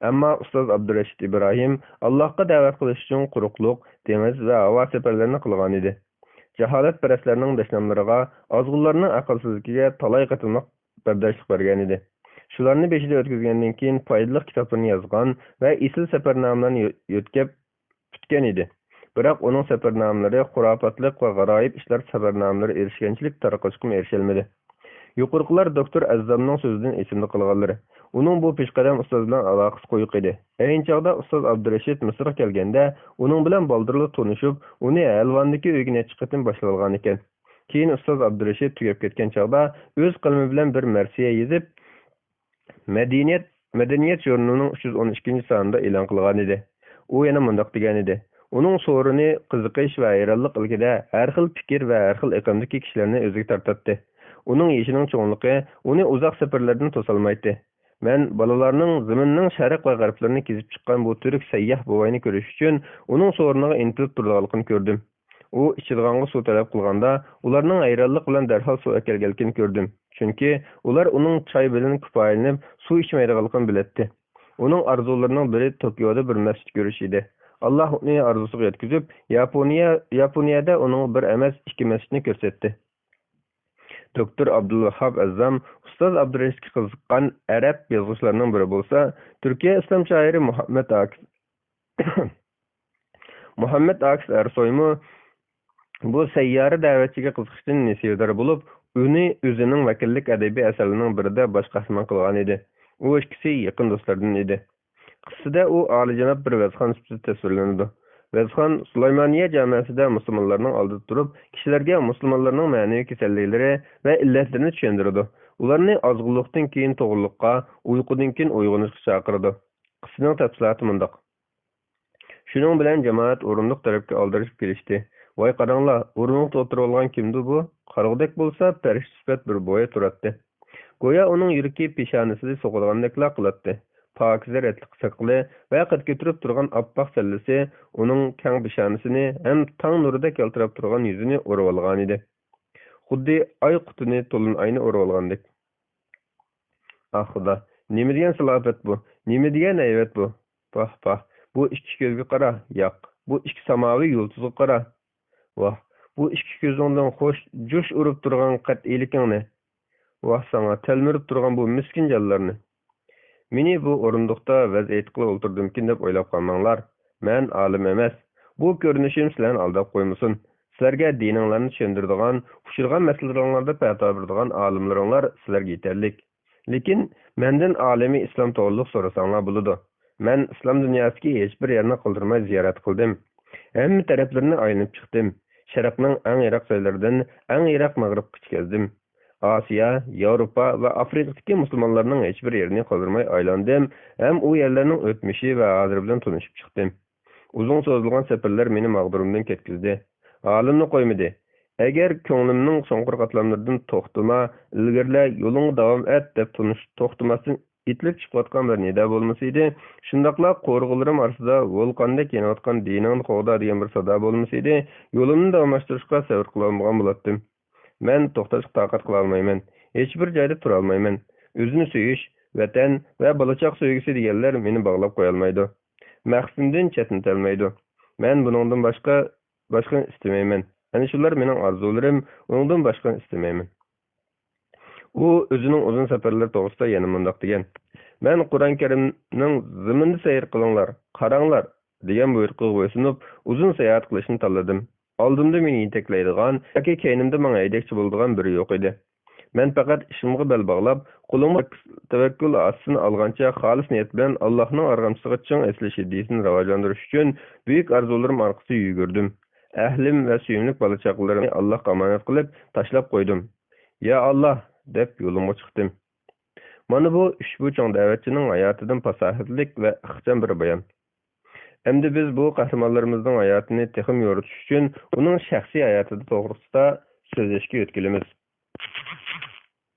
ئەمما ئۇستاز ئابدۇرەشىت ئىبراھىم ئاللاھقا دەۋەت قىلىش ئۈچۈن قۇرۇقلۇق، دېڭىز ۋە ھاۋا سەپەرلىرىنى قىلغانىدى. جاھالەتپەرەسلەرنىڭ دەشناملىرىغا، ئازغۇنلارنىڭ ئەقىلسىزلىكىگە تالاي قېتىملىق بەرداشلىق بەرگەنىدى. شۇلارنى بېشىدىن ئۆتكۈزگەندىن كېيىن، پايدىلىق كىتابلىرىنى يازغان ۋە ئېسىل سەپەرنامىلەرنى يۆ-، يۆتكەپ پۈتكەن ئىدى. بىراق ئۇنىڭ سەپەرنامىلىرى خۇراپاتلىق ۋە غارايىپ ئىشلار سەپەرنامىلىرى ئېرىشكەنچىلىك تارقىلىشقىمۇ ئېرىشەلمىدى. يۇقىرىقىلار دوكتور ئەززامنىڭ سۆزىدىن ئېسىمدە قالغانلىرى. ئۇنىڭ بۇ پېشقەدەم ئۇستاز بىلەن ئالاقىسى قويۇق ئىدى. ئەينى چاغدا ئۇستاز ئابدۇرېشىت مىسىرغا كەلگەندە، ئۇنىڭ بىلەن بالدۇرلا تونۇشۇپ، ئۇنى ھەلۋاندىكى ئۆيىگە نەچچە قېتىم باشلىۋالغانىكەن. كېيىن ئۇستاز ئابدۇرېشىت تۈگەپ كەتكەن چاغدا ئۆز قەلىمى بىلەن بىر مەرسىيە يېزىپ، مەدەنىيەت، مەدەنىيەت ژۇرنىلىنىڭ ئۈچ يۈز ئون ئىككىنچى سانىدا ئېلان قىلغانىدى. ئۇ يەنە مۇنداق دېگەنىدى، ئۇنىڭ سورۇنى قىزىقىش ۋە ھەيرانلىق ئىلكىدە ھەر خىل پىكىر ۋە ھەر خىل ئېقىمدىكى كىشىلەرنى ئۆزىگە تارتاتتى. ئۇنىڭ يېشىنىڭ چوڭلۇقى ئۇنى ئۇزاق سەپەرلەردىن توسالمايتتى. مەن بالىلارنىڭ زېمىننىڭ شەرق ۋە غەربلىرىنى كېزىپ چىققان بۇ تۈرك سەيياھ بوۋاينى كۆرۈش ئۈچۈن ئۇنىڭ سورۇنىغا ئىنتىلىپ تۇرىدىغانلىقىنى كۆردۈم. ئۇ ئىچىدىغانغا سۇ تەلەپ قىلغاندا، ئۇلارنىڭ ھەيرانلىق بىلەن دەرھال سۇ ئەكەلگەنلىكىنى كۆردۈم. چۈنكى ئۇلار ئۇنىڭ چاي بىلەن كۇپايىلىنىپ، سۇ ئىچمەيدىغانلىقىنى بىلەتتى. ئۇنىڭ ئارزۇلىرىنىڭ بىرى توكيودا بىر مەسچىت كۆرۈش ئىدى. ئاللاھ ئۇنى ئارزۇسىغا يەتكۈزۈپ، ياپونىيە، ياپونىيەدە ئۇنىڭغا بىر ئەمەس، ئىككى مەسچىتنى كۆرسەتتى. دوكتور ئابدۇلۋاھھاب ئەززام ئۇستاز ئابدۇرېشىتكە قىزىققان ئەرەب يازغۇچىلارنىڭ بىرى بولسا، تۈركىيە ئىسلام شائىرى مۇھەممەد ئاكىپ مۇھەممەد ئاكىس ئەرسويمۇ بۇ سەييارە دەۋەتچىگە قىزىقىشتىن نېسىۋىدار بولۇپ، ئۇنى ئۆزىنىڭ ۋەكىللىك ئەدەبىي ئەسەرلىرىنىڭ بىرىدە باش قەھرىمان قىلغان ئىدى. ئۇ ئىككىسى يېقىن دوستلاردىن ئىدى. قىسسىدە ئۇ ئالىيجاناب بىر ۋەزخان سۈپىتىدە تەسۋىرلىنىدۇ. ۋەزخان سۇلايمانىيە جامەسىدە مۇسۇلمانلارنىڭ ئالدىدا تۇرۇپ، كىشىلەرگە مۇسۇلمانلارنىڭ مەنىۋى كېسەللىكلىرى ۋە ئىللەتلىرىنى چۈشەندۈرىدۇ. ئۇلارنى ئازغۇنلۇقتىن كېيىن توغرىلىققا، ئۇيقۇدىن كېيىن ئويغىنىشقا چاقىرىدۇ. قىسسىنىڭ تەپسىلاتى مۇنداق. شۇنىڭ بىلەن جامائەت ئورۇندۇق تەرەپكە ئالدىرىشىپ كېلىشتى. ۋاي قاراڭلار، ئورۇندۇقتا ئولتۇرۇۋالغان كىمدۇ بۇ؟ قارىغۇدەك بولسا پەرىشتە سۈپەت بىر بوۋاي تۇراتتى. گويا ئۇنىڭ يۈرىكى پېشانىسىدا سوقىدىغاندەكلا قىلاتتى. پاكىزە رەتلىك ساقىلى ۋە قەد كۆتۈرۈپ تۇرغان ئاپئاق سەللىسى ئۇنىڭ كەڭ پېشانىسىنى ھەم تاڭ نۇرىدەك يالتىراپ تۇرغان يۈزىنى ئورىۋالغانىدى. خۇددى ئاي قۇتىنى تولۇن ئاينى ئورىۋالغاندەك. ئاھ خۇدا، نېمە دېگەن سالاپەت بۇ؟ نېمە دېگەن ھەيۋەت بۇ؟ پاھ، پاھ، بۇ ئىككى كۆزگە قارا، ياق، بۇ ئىككى ساماۋى يۇلتۇزغا قارا. ۋاھ، بۇ ئىككى كۆزۈڭدىن خوش جۇش ئۇرۇپ تۇرغان قەتئىيلىكىڭنى. ۋاھ ساڭا، تەلمۈرۈپ تۇرغان بۇ مىسكىن جانلارنى. مېنى بۇ ئورۇندۇقتا ۋەز ئېيتقىلى ئولتۇردۇمكىن دەپ ئويلاپ قالماڭلار. مەن ئالىم ئەمەس. بۇ كۆرۈنۈشۈم سىلەرنى ئالداپ قويمىسۇن. سىلەرگە دىنىڭلارنى چۈشەندۈرىدىغان، ئۇچرىغان مەسىلىلىرىڭلاردا پەتىۋا بېرىدىغان ئالىملىرىڭلار سىلەرگە يېتەرلىك. لېكىن مەندىن ئالىمى ئىسلام توغرىلىق سورىساڭلار بولىدۇ. مەن ئىسلام دۇنياسىدىكى ھېچبىر يەرنى قالدۇرماي زىيارەت قىلدىم. ھەممە تەرەپلىرىنى ئايلىنىپ چىقتىم. شەرقنىڭ ئەڭ يىراق جايلىرىدىن ئەڭ يىراق مەغرىبقىچە كەزدىم. ئاسىيا، ياۋروپا ۋە ئافرىقىدىكى مۇسۇلمانلارنىڭ ھېچبىر يېرىنى قالدۇرماي ئايلاندىم ھەم ئۇ يەرلەرنىڭ ئۆتمۈشى ۋە ھازىرى بىلەن تونۇشۇپ چىقتىم. ئۇزۇن سوزۇلغان سەپەرلەر مېنى ماغدۇرۇمدىن كەتكۈزدى. ھالىمنى قويمىدى. ئەگەر كۆڭلۈمنىڭ چوڭقۇر قاتلاملىرىدىن «توختىما، ئىلگىرىلە، يولۇڭغا داۋام ئەت» دەپ تونۇش-، توختىماستىن ئېتىلىپ چىقىۋاتقان بىر نىدا بولمىسىدى، شۇنداقلا قورغىلىرىم ئارىسىدا ۋولقاندەك يېنىۋاتقان «دىنىڭنى قوغدا» دېگەن بىر سادا بولمىسىدى، يولۇمنى داۋاملاشتۇرۇشقا سەۋر قىلالمىغان بولاتتىم. مەن توختاشقا تاقەت قىلالمايمەن. ھېچبىر جايدا تۇرالمايمەن. ئۆزىنى سۆيۈش، ۋەتەن ۋە بالا-چاقا سۆيگۈسى دېگەنلەر مېنى باغلاپ قويالمايدۇ. مەقسىتىمدىن چەتنىتەلمەيدۇ. مەن بۇنىڭدىن باشقا، باشقىنى ئىستىمەيمەن. ئەنە شۇلار مېنىڭ ئارزۇلىرىم، ئۇنىڭدىن باشقىنى ئىستىمەيمەن. ئۇ ئۆزىنىڭ ئۇزۇن سەپەرلىرى توغرىسىدا يەنە مۇنداق دېگەن: مەن قۇرئان كەرىمنىڭ «زېمىندا سەير قىلىڭلار، قاراڭلار» دېگەن بۇيرۇقىغا بويسۇنۇپ، ئۇزۇن ساياھەت قىلىشنى تاللىدىم. ئالدىمدا مېنى يېتەكلەيدىغان ياكى كەينىمدە ماڭا ھەيدەكچى بولىدىغان بىرى يوق ئىدى. مەن پەقەت ئىشىمغا بەل باغلاپ، قولۇمغا تەۋەككۈل ئاسىسىنى ئالغانچە، خالىس نىيەت بىلەن ئاللاھنىڭ ئارغامچىسىغا چىڭ ئېسىلىش ئىدىيىسىنى راۋاجلاندۇرۇش ئۈچۈن بۈيۈك ئارزۇلىرىم ئارقىسىدا يۈگۈردۈم. ئەھلىم ۋە سۆيۈملۈك بالا-چاقىلىرىمنى ئاللاھقا ئامانەت قىلىپ، تاشلاپ قويدۇم. يا ئاللاھ! دەپ يولۇمغا چىقتىم. مانا بۇ ئۈچ بۇ چوڭ دەۋەتچىنىڭ ھاياتىدىن پاساھەتلىك ۋە ئىخچام بىر بايان. ئەمدى بىز بۇ قەھرىمانلىرىمىزنىڭ ھاياتىنى تېخىمۇ يورۇتۇش ئۈچۈن ئۇنىڭ شەخسىي ھاياتىدا توغرىسىدا سۆزلەشكە يۆتكىلىمىز.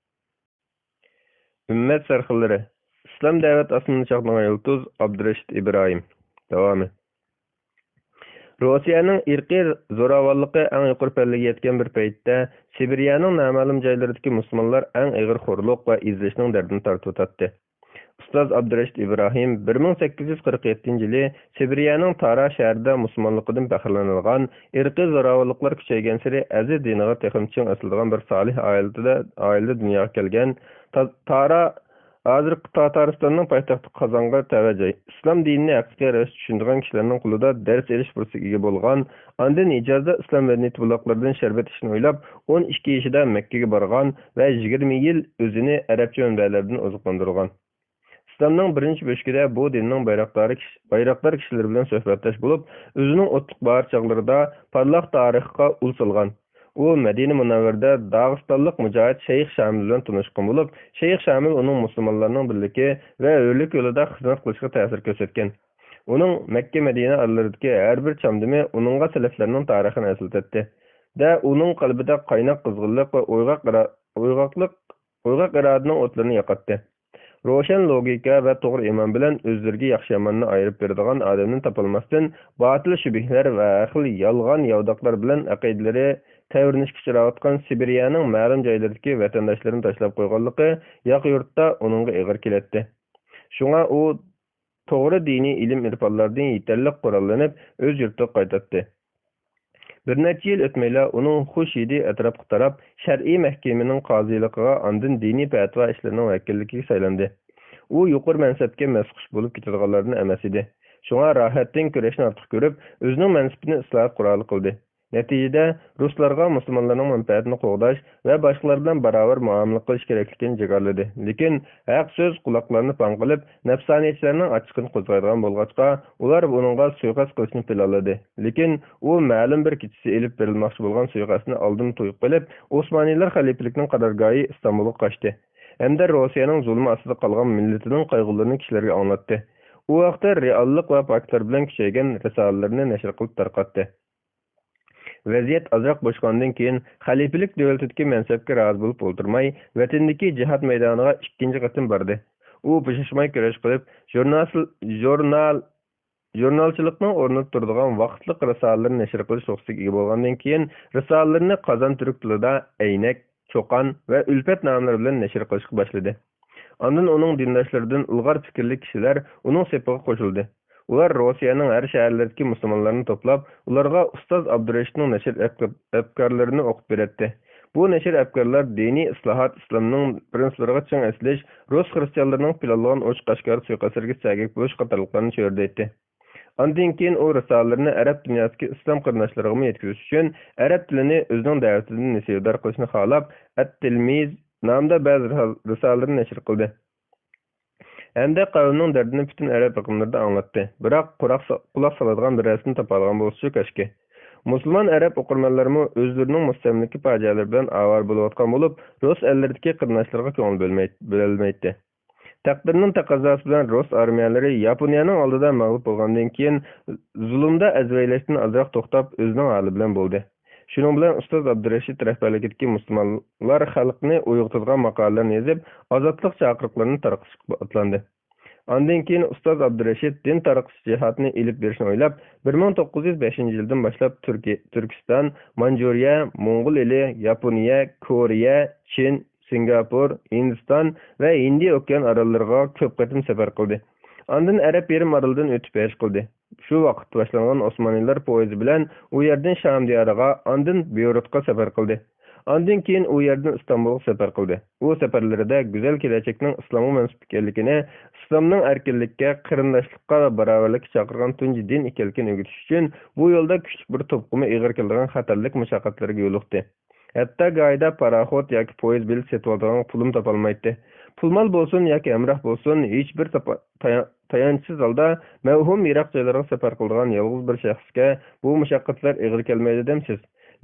ئۈممەت سەرخىللىرى، ئىسلام دەۋەت ئاسمىنى چاقنىغان يۇلتۇز ئابدۇرېشىت ئىبراھىم. داۋامى. روسىيەنىڭ ئىرقىي زوراۋانلىقى ئەڭ يۇقىرى پەللىگە يەتكەن بىر پەيتتە، سىبىرىيەنىڭ نامەلۇم جايلىرىدىكى مۇسۇلمانلار ئەڭ ئېغىر خورلۇق ۋە ئېزىلىشنىڭ دەردىنى تارتىۋاتاتتى. ئۇستاز ئابدۇرېشىت ئىبراھىم بىر مىڭ سەككىز يۈز قىرىق يەتتىنچى يىلى سىبىرىيەنىڭ تارا شەھىرىدە مۇسۇلمانلىقىدىن پەخىرلىنىدىغان، ئىرقىي زوراۋانلىقلار كۈچەيگەنسېرى ئەزىز دىنىغا تېخىمۇ چىڭ ئېسىلىدىغان بىر سالىھ ئائىلىدە، ئائىلىدە دۇنياغا كەلگەن. تا-، تارا، ھازىرقى تاتارىستاننىڭ پايتەختى قازانغا تەۋە جاي. ئىسلام دىنىنى ھەقىقىي رەۋىشتە چۈشىنىدىغان كىشىلەرنىڭ قولىدا دەرس ئېلىش پۇرسىتىگە ئىگە بولغان، ئاندىن ھىجازدا ئىسلام مەدەنىيىتى بۇلاقلىرىدىن شەربەت ئىچىشنى ئويلاپ، ئون ئىككى يېشىدا مەككىگە بارغان ۋە يىگىرمە يىل ئۆزىنى ئەرەبچە مەنبەلەردىن ئوزۇقلاندۇرغان. ئىسلامنىڭ بىرىنچى بۆشۈكىدە بۇ دىننىڭ بايراقدارى كىش-، بايراقدار كىشىلىرى بىلەن سۆھبەتداش بولۇپ، ئۆزىنىڭ ئوتلۇق باھار چاغلىرىدا پارلاق تارىخقا ئۇل سالغان. ئۇ مەدىنە مۇنەۋۋەرىدە داغىستانلىق مۇجاھىد شەيخ شامىل بىلەن تونۇشقان بولۇپ، شەيخ شامىل ئۇنىڭ مۇسۇلمانلارنىڭ بىرلىكى ۋە ھۆرلۈك يولىدا خىزمەت قىلىشىغا تەسىر كۆرسەتكەن. ئۇنىڭ مەككە مەدىنە ئارىلىرىدىكى ھەر بىر چامدىمى ئۇنىڭغا سەلەفلەرنىڭ تارىخىنى ئەسلىتەتتى. دە ئۇنىڭ قەلبىدە قايناق قىزغىنلىق ۋە ئويغاق ئىرا-، ئويغاقلىق، ئويغاق ئىرادىنىڭ ئوتلىرىنى ياقاتتى. روشەن لوگىكا ۋە توغرا ئىمان بىلەن ئۆزلىرىگە ياخشى-ياماننى ئايرىپ بېرىدىغان ئادەمنى تاپالماستىن، باتىل شۈبھىلەر ۋە ھەر خىل يالغان-ياۋىداقلار بىلەن ئەقىدىلىرى تەۋرىنىشكە ئۇچراۋاتقان سىبىرىيەنىڭ مەلۇم جايلىرىدىكى ۋەتەنداشلىرىنى تاشلاپ قويغانلىقى ياقا يۇرتتا ئۇنىڭغا ئېغىر كېلەتتى. شۇڭا ئۇ توغرا دىنىي ئىلىم-ئېرپانلاردىن يېتەرلىك قوراللىنىپ، ئۆز يۇرتىغا قايتاتتى. بىر نەچچە يىل ئۆتمەيلا ئۇنىڭ خۇش ھىدى ئەتراپقا تاراپ، شەرئىي مەھكىمىنىڭ قازىلىقىغا، ئاندىن دىنىي پەتىۋا ئىشلىرىنىڭ ۋەكىللىكىگە سايلاندى. ئۇ يۇقىرى مەنسەپكە مەستخۇش بولۇپ كېتىدىغانلاردىن ئەمەس ئىدى. شۇڭا راھەتتىن كۈرەشنى ئارتۇق كۆرۈپ، ئۆزىنىڭ مەنسىپىنى ئىسلاھات قورالى قىلدى. نەتىجىدە، رۇسلارغا مۇسۇلمانلارنىڭ مەنپەئەتىنى قوغداش ۋە باشقىلار بىلەن باراۋەر مۇئامىلە قىلىش كېرەكلىكىنى جاكارلىدى. لېكىن، ھەق سۆز قۇلاقلارنى پاڭ قىلىپ، نەپسانىيەتچىلەرنىڭ ئاچچىقىنى قوزغايدىغان بولغاچقا، ئۇلار ئۇنىڭغا سۇيىقەست قىلىشنى پىلانلىدى. لېكىن، ئۇ مەلۇم بىر كېچىسى ئېلىپ بېرىلماقچى بولغان سۇيىقەستنى ئالدىن تۇيۇپ قېلىپ، ئوسمانىيلار خەلىپىلىكىنىڭ قارارگاھى ئىستانبۇلغا قاچتى ھەمدە روسىيەنىڭ زۇلمى ئاستىدا قالغان مىللىتىنىڭ قايغۇلىرىنى كىشىلەرگە ئاڭلاتتى. ئۇ ۋاقىتتا رېئاللىق ۋە پاكىتلار بىلەن كۈچەيگەن رىسالىلىرىنى نەشر قىلىپ تارقاتتى. ۋەزىيەت ئازراق بوشىغاندىن كېيىن، خەلىپىلىك دۆلىتىدىكى مەنسەپكە رازى بولۇپ ئولتۇرماي، ۋەتىنىدىكى جىھاد مەيدانىغا ئىككىنچى قېتىم باردى. ئۇ بوشاشماي كۈرەش قىلىپ، ژۇرنال، ژۇرنال، ژۇرنالچىلىقنىڭ ئورنىدا تۇرىدىغان ۋاقىتلىق رىسالىلىرىنى نەشر قىلىش رۇخسىتىگە ئىگە بولغاندىن كېيىن، رىسالىلىرىنى قازان تۈرك تىلىدا ئەينەك، چوقان ۋە ئۈلپەت ناملىرى بىلەن نەشر قىلىشقا باشلىدى. ئاندىن ئۇنىڭ دىنداشلىرىدىن ئىلغار پىكىرلىك كىشىلەر ئۇنىڭ سېپىغا قوشۇلدى. ئۇلار روسىيەنىڭ ھەر شەھەرلىرىدىكى مۇسۇلمانلارنى توپلاپ، ئۇلارغا ئۇستاز ئابدۇرېشىتنىڭ نەشر ئەپكارلىرىنى ئوقۇپ بېرەتتى. بۇ نەشر ئەپكارلار دىنىي ئىسلاھات، ئىسلامنىڭ پىرىنسىپلىرىغا چىڭ ئېسىلىش، رۇس خرىستىيانلىرىنىڭ پىلانلىغان ئوچۇق ئاشكارا سۇيىقەستلىرىگە سەگەك بولۇش قاتارلىقلارنى چۆرىدەيتتى. ئاندىن كېيىن ئۇ رىسالىلىرىنى ئەرەب دۇنياسىدىكى ئىسلام قېرىنداشلىرىغىمۇ يەتكۈزۈش ئۈچۈن ئەرەب تىلىنى ئۆزىنىڭ دەۋىتىدىن نېسىۋىدار قىلىشنى خالاپ، ئەت-تىلمىز نامىدا بەزى رىسال-، رىسالىلىرىنى نەشر قىلدى. ھەمدە قەۋمىنىڭ دەردىنى پۈتۈن ئەرەب ئېقىملىرىدا ئاڭلاتتى. بىراق قۇراق سا-، قۇلاق سالىدىغان بىرەرسىنى تاپالىغان بولسىچۇ كاشكى. مۇسۇلمان ئەرەب ئوقۇرمەنلىرىمۇ ئۆزلىرىنىڭ مۇستەملىكە پاجىئەلىرى بىلەن ئاۋارە بولۇۋاتقان بولۇپ، رۇس ئەللىرىدىكى قېرىنداشلىرىغا كۆڭۈل بۆلمەي-، بۆلەلمەيتتى. تەقدىرنىڭ تەقەززاسى بىلەن رۇس ئارمىيەلىرى ياپونىيەنىڭ ئالدىدا مەغلۇپ بولغاندىن كېيىن، زۇلۇمدا ئەزۋەيلەشتىن ئازراق توختاپ، ئۆزىنىڭ ھالى بىلەن بولدى. شۇنىڭ بىلەن ئۇستاز ئابدۇرېشىت رەھبەرلىكىدىكى مۇسۇلمانلار خەلقنى ئويغىتىدىغان ماقالىلەرنى يېزىپ، ئازادلىق چاقىرىقلىرىنى تارقىتىشقا ئاتلاندى. ئاندىن كېيىن ئۇستاز ئابدۇرېشىت دىن تارقىتىش جىھادىنى ئېلىپ بېرىشنى ئويلاپ، بىر مىڭ توققۇز يۈز بەشىنچى يىلدىن باشلاپ تۈركىي-، تۈركىستان، مانجۇرىيە، موڭغۇل ئېلى، ياپونىيە، كورېيە، چىن، سىنگاپور، ھىندىستان ۋە ھىندى ئوكيان ئاراللىرىغا كۆپ قېتىم سەپەر قىلدى. ئاندىن ئەرەب يېرىم ئارىلىدىن ئۆتۈپ ھەج قىلدى. شۇ ۋاقىتتا باشلانغان ئوسمانلىلار پويىزى بىلەن ئۇ يەردىن شام دىيارىغا، ئاندىن بېيرۇتقا سەپەر قىلدى. ئاندىن كېيىن ئۇ يەردىن ئىستانبۇلغا سەپەر قىلدى. ئۇ سەپەرلىرىدە گۈزەل كېلەچەكنىڭ ئىسلامغا مەنسۇپ ئىكەنلىكىنى، ئىسلامنىڭ ئەركىنلىككە، قېرىنداشلىققا ۋە باراۋەرلىككە چاقىرغان تۇنجى دىن ئىكەنلىكىنى ئۆگىتىش ئۈچۈن بۇ يولدا كۈچلۈك بىر توپقىمۇ ئېغىر كېلىدىغان خەتەرلىك مۇشەققەتلەرگە يولۇقتى. ھەتتا گاھىدا پاراخوت ياكى پويىز بېلىتى سېتىۋالىدىغان پۇلمۇ تاپالمايتتى. پۇل-مال بولسۇن ياكى ھەمراھ بولسۇن، ھېچبىر تاپا-، تايا-، تايانچسىز ھالدا مەۋھۇم يىراق جايلارغا سەپەر قىلىدىغان يالغۇز بىر شەخسكە بۇ مۇشەققەتلەر ئېغىر كەلمەيدۇ دەمسىز؟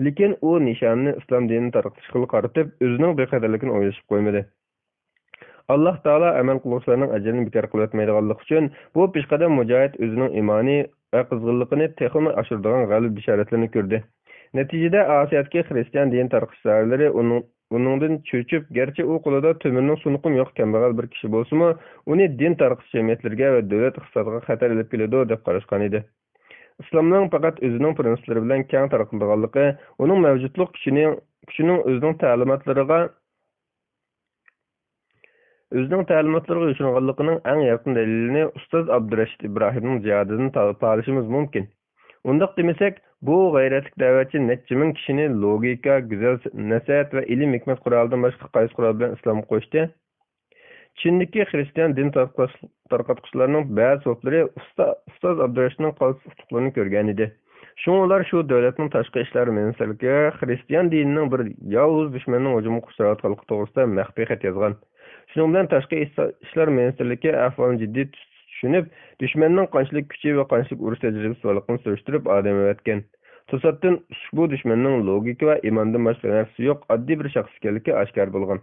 لېكىن ئۇ نىشانىنى ئىسلام دىنىنى تارقىتىشقىلا قارىتىپ، ئۆزىنىڭ بىخەتەرلىكىنى ئويلىشىپ قويمىدى. ئاللاھ تائالا ئەمەل قىلغۇچىلارنىڭ ئەجرىنى بىكار قىلىۋەتمەيدىغانلىقى ئۈچۈن، بۇ پېشقەدەم مۇجاھىد ئۆزىنىڭ ئىمانى ۋە قىزغىنلىقىنى تېخىمۇ ئاشۇرىدىغان غەلىبە بىشارەتلىرىنى كۆردى. نەتىجىدە، ئاسىيادىكى خىرىستىيان دىنى تارقىتىش دائىرىلىرى ئۇنىڭ، ئۇنىڭدىن چۆچۈپ، گەرچە ئۇ قولىدا تۆمۈرنىڭ سۇنۇقىمۇ يوق كەمبەغەل بىر كىشى بولسىمۇ، ئۇنى دىن تارقىتىش جەمئىيەتلىرىگە ۋە دۆلەت ئىقتىسادىغا خەتەر ئېلىپ كېلىدۇ، دەپ قاراشقان ئىدى. ئىسلامنىڭ پەقەت ئۆزىنىڭ پىرىنسىپلىرى بىلەن كەڭ تارقىلىدىغانلىقى، ئۇنىڭ مەۋجۇتلۇق كۈچىنىڭ، كۈچىنىڭ ئۆزىنىڭ تەلىماتلىرىغا، ئۆزىنىڭ تەلىماتلىرىغا يوشۇرۇنغانلىقىنىڭ ئەڭ يارقىن دەلىلىنى ئۇستاز ئابدۇرەشىت ئىبراھىمنىڭ جىھادىدىن تا-، تالىشىمىز مۇمكىن. ئۇنداق دېمىسەك، بۇ غەيرەتلىك دەۋەتچى نەچچە مىڭ كىشىنى لوگىكا، گۈزەل س-، نەسىھەت ۋە ئىلىم-ھېكمەت قورالىدىن باشقا قايسى قورال بىلەن ئىسلامغا قوشتى؟ چىندىكى خىرىستىيان دىن تارقاتقۇچ-، تارقاتقۇچىلارنىڭ بەزى توپلىرى ئۇستا-، ئۇستاز ئابدۇرەشىتنىڭ قالتىس ئۇتۇقلىرىنى كۆرگەنىدى. شۇڭا ئۇلار شۇ دۆلەتنىڭ تاشقى ئىشلار مىنىستىرلىكىگە خىرىستىيان دىنىنىڭ بىر ياۋۇز دۈشمەننىڭ ھۇجۇمىغا ئۇچراۋاتقانلىقى توغرىسىدا مەخپىي خەت يازغان. شۇنىڭ بىلەن تاشقى ئىس-، ئىشلار مىنىستىرلىكى ئەھۋالنى جىددىي تۈس-، چۈشىنىپ، دۈشمەننىڭ قانچىلىك كۈچى ۋە قانچىلىك ئۇرۇش تەجرىبىسى بارلىقىنى سۈرۈشتۈرۈپ، ئادەم ئەۋەتكەن. توساتتىن ئۇشبۇ دۈشمەننىڭ لوگىكا ۋە ئىماندىن باشقا نەرسىسى يوق ئاددىي بىر شەخس ئىكەنلىكى ئاشكارا بولغان.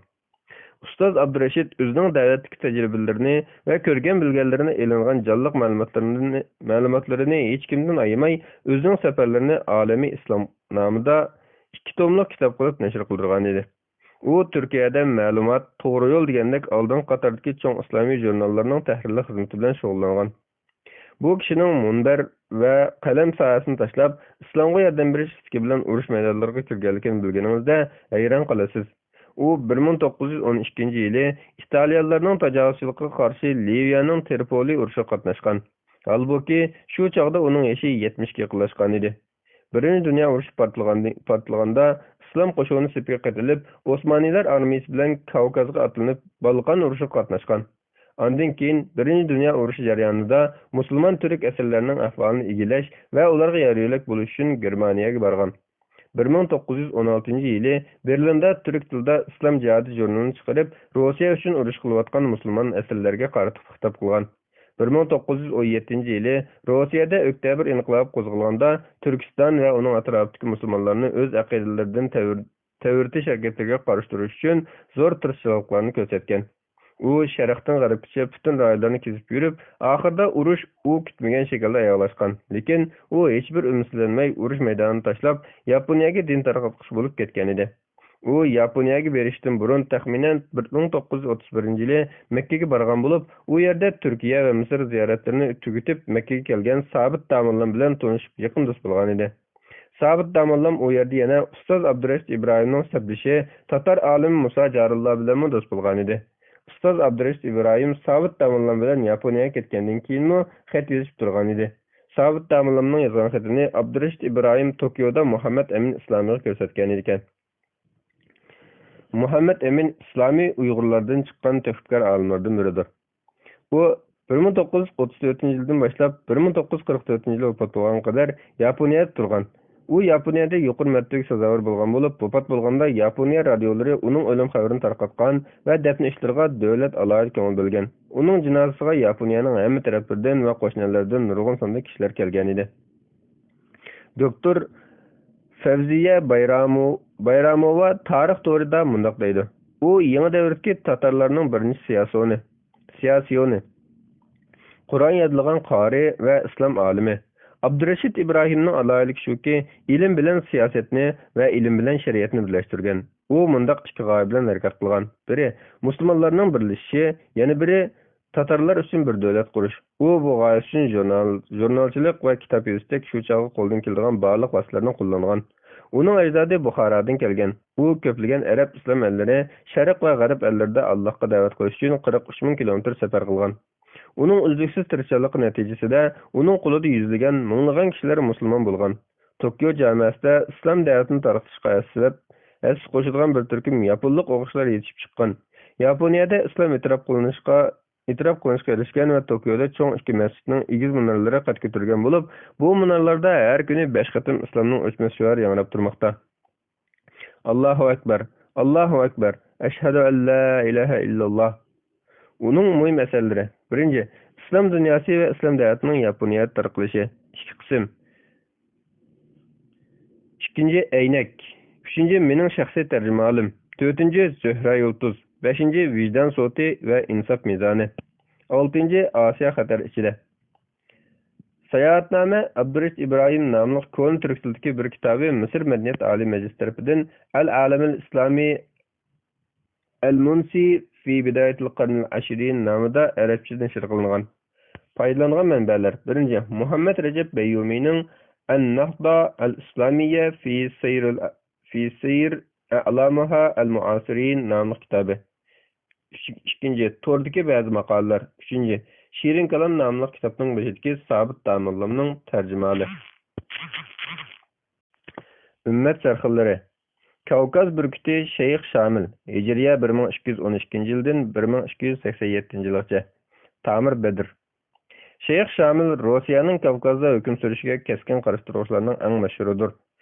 ئۇستاز ئابدۇرەشىت ئۆزىنىڭ دەۋەتتىكى تەجرىبىلىرىنى ۋە كۆرگەن بىلگەنلىرىنى ئېلىنغان جانلىق مەلۇماتلىرىنى، مەلۇماتلىرىنى ھېچكىمدىن ئايىماي، ئۆزىنىڭ سەپەرلىرىنى ئالەمىي ئىسلام نامىدا ئىككى توملۇق كىتاب قىلىپ نەشر قىلدۇرغانىدى. ئۇ تۈركىيەدە مەلۇمات، توغرا يول دېگەندەك ئالدىنقى قاتاردىكى چوڭ ئىسلامىي ژۇرناللارنىڭ تەھرىرلىك خىزمىتى بىلەن شۇغۇللانغان. بۇ كىشىنىڭ مۇنبەر ۋە قەلەم سايىسىنى تاشلاپ، ئىسلامغا ياردەم بېرىش ئىستىكى بىلەن ئۇرۇش مەيدانلىرىغا كىرگەنلىكىنى بىلگىنىڭىزدە ھەيران قالىسىز. ئۇ بىر مىڭ توققۇز يۈز ئون ئىككىنچى يىلى ئىتالىيانلارنىڭ تاجاۋۇزچىلىقىغا قارشى لىۋىيەنىڭ ترىپولى ئۇرۇشىغا قاتناشقان. ھالبۇكى، شۇ چاغدا ئۇنىڭ يېشى يەتمىشكە يېقىنلاشقانىدى. بىرىنچى دۇنيا ئۇرۇشى پارتلىغاندى-، پارتلىغاندا، ئىسلام قوشۇنى سېپىگە قېتىلىپ، ئوسمانىيلار ئارمىيىسى بىلەن كاۋكازغا ئاتلىنىپ، بالقان ئۇرۇشىغا قاتناشقان. ئاندىن كېيىن، بىرىنچى دۇنيا ئۇرۇشى جەريانىدا مۇسۇلمان تۈرك ئەسىرلەرنىڭ ئەھۋالىنى ئىگىلەش ۋە ئۇلارغا يار-يۆلەك بولۇش ئۈچۈن گېرمانىيەگە بارغان. بىر مىڭ توققۇز يۈز ئون ئالتىنچى يىلى بېرلىندا تۈرك تىلىدا ئىسلام جىھادى ژۇرنىلىنى چىقىرىپ، روسىيە ئۈچۈن ئۇرۇش قىلىۋاتقان مۇسۇلمان ئەسىرلەرگە قارىتىپ خىتاب قىلغان. بىر مىڭ توققۇز يۈز ئون يەتتىنچى يىلى روسىيەدە ئۆكتەبىر ئىنقىلابى قوزغالغاندا، تۈركىستان ۋە ئۇنىڭ ئەتراپىدىكى مۇسۇلمانلارنى ئۆز ئەقىدىلىرىدىن تەۋر-، تەۋرىتىش ھەرىكەتلىرىگە قارشى تۇرۇش ئۈچۈن زور تىرىشچانلىقلارنى كۆرسەتكەن. ئۇ شەرقتىن غەربكىچە پۈتۈن رايونلارنى كېزىپ يۈرۈپ، ئاخىرىدا ئۇرۇش ئۇ كۈتمىگەن شەكىلدە ئاياغلاشقان. لېكىن ئۇ ھېچبىر ئۈمىدسىزلەنمەي، ئۇرۇش مەيدانىنى تاشلاپ، ياپونىيەگە دىن تارقاتقۇچى بولۇپ كەتكەنىدى. ئۇ ياپونىيەگە بېرىشتىن بۇرۇن، تەخمىنەن بىر مىڭ توققۇز يۈز ئوتتۇز بىرىنچى يىلى مەككىگە بارغان بولۇپ، ئۇ يەردە تۈركىيە ۋە مىسىر زىيارەتلىرىنى تۈگىتىپ، مەككىگە كەلگەن سابىت داموللام بىلەن تونۇشۇپ، يېقىن دوست بولغانىدى. سابىت داموللام ئۇ يەردە يەنە ئۇستاز ئابدۇرېشىت ئىبراھىمنىڭ سەپدىشى، تاتار ئالىمى مۇسا جارۇللا بىلەنمۇ دوست بولغانىدى. ئۇستاز ئابدۇرېشىت ئىبراھىم سابىت داموللام بىلەن ياپونىيەگە كەتكەندىن كېيىنمۇ خەت يېزىشىپ تۇرغانىدى. سابىت داموللامنىڭ يازغان خېتىنى ئابدۇرېشىت ئىبراھىم توكيودا مۇھەممەد ئەمىن ئىسلامىغا كۆرسەتكەنىدىكەن. مۇھەممەد ئەمىن ئىسلامى ئۇيغۇرلاردىن چىققان تۆھپىكار ئالىملاردىن بىرىدۇر. ئۇ بىر مىڭ توققۇز يۈز ئوتتۇز تۆتىنچى يىلدىن باشلاپ بىر مىڭ توققۇز يۈز قىرىق تۆتىنچى يىلى ۋاپات بولغانغا قەدەر ياپونىيەدە تۇرغان. ئۇ ياپونىيەدە يۇقىرى مەرتىۋىگە سازاۋەر بولغان بولۇپ، ۋاپات بولغاندا ياپونىيە رادىيولىرى ئۇنىڭ ئۆلۈم خەۋىرىنى تارقاتقان ۋە دەپنە ئىشلىرىغا دۆلەت ئالاھىدە كۆڭۈل بۆلگەن. ئۇنىڭ جىنازىسىغا ياپونىيەنىڭ ھەممە تەرەپلىرىدىن ۋە قوشنا ئەللەردىن نۇرغۇن ساندا كىشىلەر كەلگەنىدى. دوكتور فەۋزىيە بايرامو-، بايراموۋا تارىخ تورىدا مۇنداق دەيدۇ: «ئۇ يېڭى دەۋردىكى تاتارلارنىڭ بىرىنچى سىياسىيونى، سىياسىيونى، قۇرئان يادلىغان قارى ۋە ئىسلام ئالىمى. ئابدۇرېشىت ئىبراھىمنىڭ ئالاھىدىلىكى شۇكى، ئىلىم بىلەن سىياسەتنى ۋە ئىلىم بىلەن شەرىئەتنى بىرلەشتۈرگەن. ئۇ مۇنداق ئىككى غايە بىلەن ھەرىكەت قىلغان. بىرى، مۇسۇلمانلارنىڭ بىرلىشىشى، يەنە بىرى، تاتارلار ئۈچۈن بىر دۆلەت قۇرۇش. ئۇ بۇ غايە ئۈچۈن ژۇرنال، ژۇرنالچىلىق ۋە كىتاب يېزىشتەك شۇ چاغغا قولىدىن كېلىدىغان بارلىق ۋاسىتىلەرنى قوللانغان. ئۇنىڭ ئەجدادى بۇخارادىن كەلگەن. ئۇ كۆپلىگەن ئەرەب ئىسلام ئەللىرى، شەرق ۋە غەرب ئەللىرىدە ئاللاھقا دەۋەت قىلىش ئۈچۈن قىرىق ئۈچ مىڭ كىلومېتىر سەپەر قىلغان. ئۇنىڭ ئۈزلۈكسىز تىرىشچانلىقى نەتىجىسىدە، ئۇنىڭ قولىدا يۈزلىگەن، مىڭلىغان كىشىلەر مۇسۇلمان بولغان. توكيو جامىئەسىدە ئىسلام دەۋەتىنى تارقىتىشقا ھەسسىلەپ، ھەسسە قوشىدىغان بىر تۈركۈم ياپونلۇق ئوقۇغۇچىلار يېتىشىپ چىققان. ياپونىيەدە ئىسلام ئېتىراپ قىلىنىشقا، ئېتىراپ قىلىنىشقا ئېرىشكەن ۋە توكيودا چوڭ ئىككى مەسچىتنىڭ ئېگىز مۇنارلىرى قەد كۆتۈرگەن بولۇپ، بۇ مۇنارلاردا ھەر كۈنى بەش قېتىم ئىسلامنىڭ ئۆچمەس شوئارى ياڭراپ تۇرماقتا. ئاللاھۇ ئەكبەر، ئاللاھۇ ئەكبەر، ئەشھەدۇ ئەللا ئىلاھە ئىللاللا. ئۇنىڭ مۇھىم ئەسەرلىرى. بىرىنچى، ئىسلام دۇنياسى ۋە ئىسلام دەۋەتىنىڭ ياپونىيەدە تارقىلىشى. ئىككى قىسىم. ئىككىنچى، ئەينەك. ئۈچىنچى، مېنىڭ شەخسىي تەرجىمىھالىم. تۆتىنچى، زۆھرە يۇلتۇز. بەشىنچى، ۋىجدان سوتى ۋە ئىنساپ مىزانى. ئالتىنچى، ئاسىيا خەتەر ئىچىدە. ساياھەتنامە ئابدۇرېشىت ئىبراھىم ناملىق كونا تۈرك تىلىدىكى بىر كىتابى مىسىر مەدەنىيەت ئالىي مەجلىسى تەرىپىدىن ئەل ئالەمىل ئىسلامى ئەل مۇنسى في بداية القرن العشرين نامىدا ئەرەبچە نەشر قىلىنغان. پايدىلانغان مەنبەلەر: بىرىنچى، مۇھەممەد رەجەپ بەييۇمىنىڭ النهضة الإسلامية في سير، في سير أعلامها المعاصرين ناملىق كىتابى. ئۈچ-، ئىككىنچى، توردىكى بەزى ماقالىلەر. ئۈچىنچى، شېرىن كالام ناملىق كىتابنىڭ بېشىدىكى سابىت داموللامنىڭ تەرجىمىھالى. ئۈممەت سەرخىللىرى. كاۋكاز بۈركۈتى شەيخ شامىل، ھىجرىيە بىر مىڭ ئىككى يۈز ئون ئىككىنچى يىلدىن بىر مىڭ ئىككى يۈز سەكسەن يەتتىنچى يىلغىچە. تامىر بەدر. شەيخ شامىل روسىيەنىڭ كاۋكازدا ھۆكۈم سۈرۈشىگە كەسكىن قارشى تۇرغۇچىلارنىڭ ئەڭ مەشھۇرىدۇر.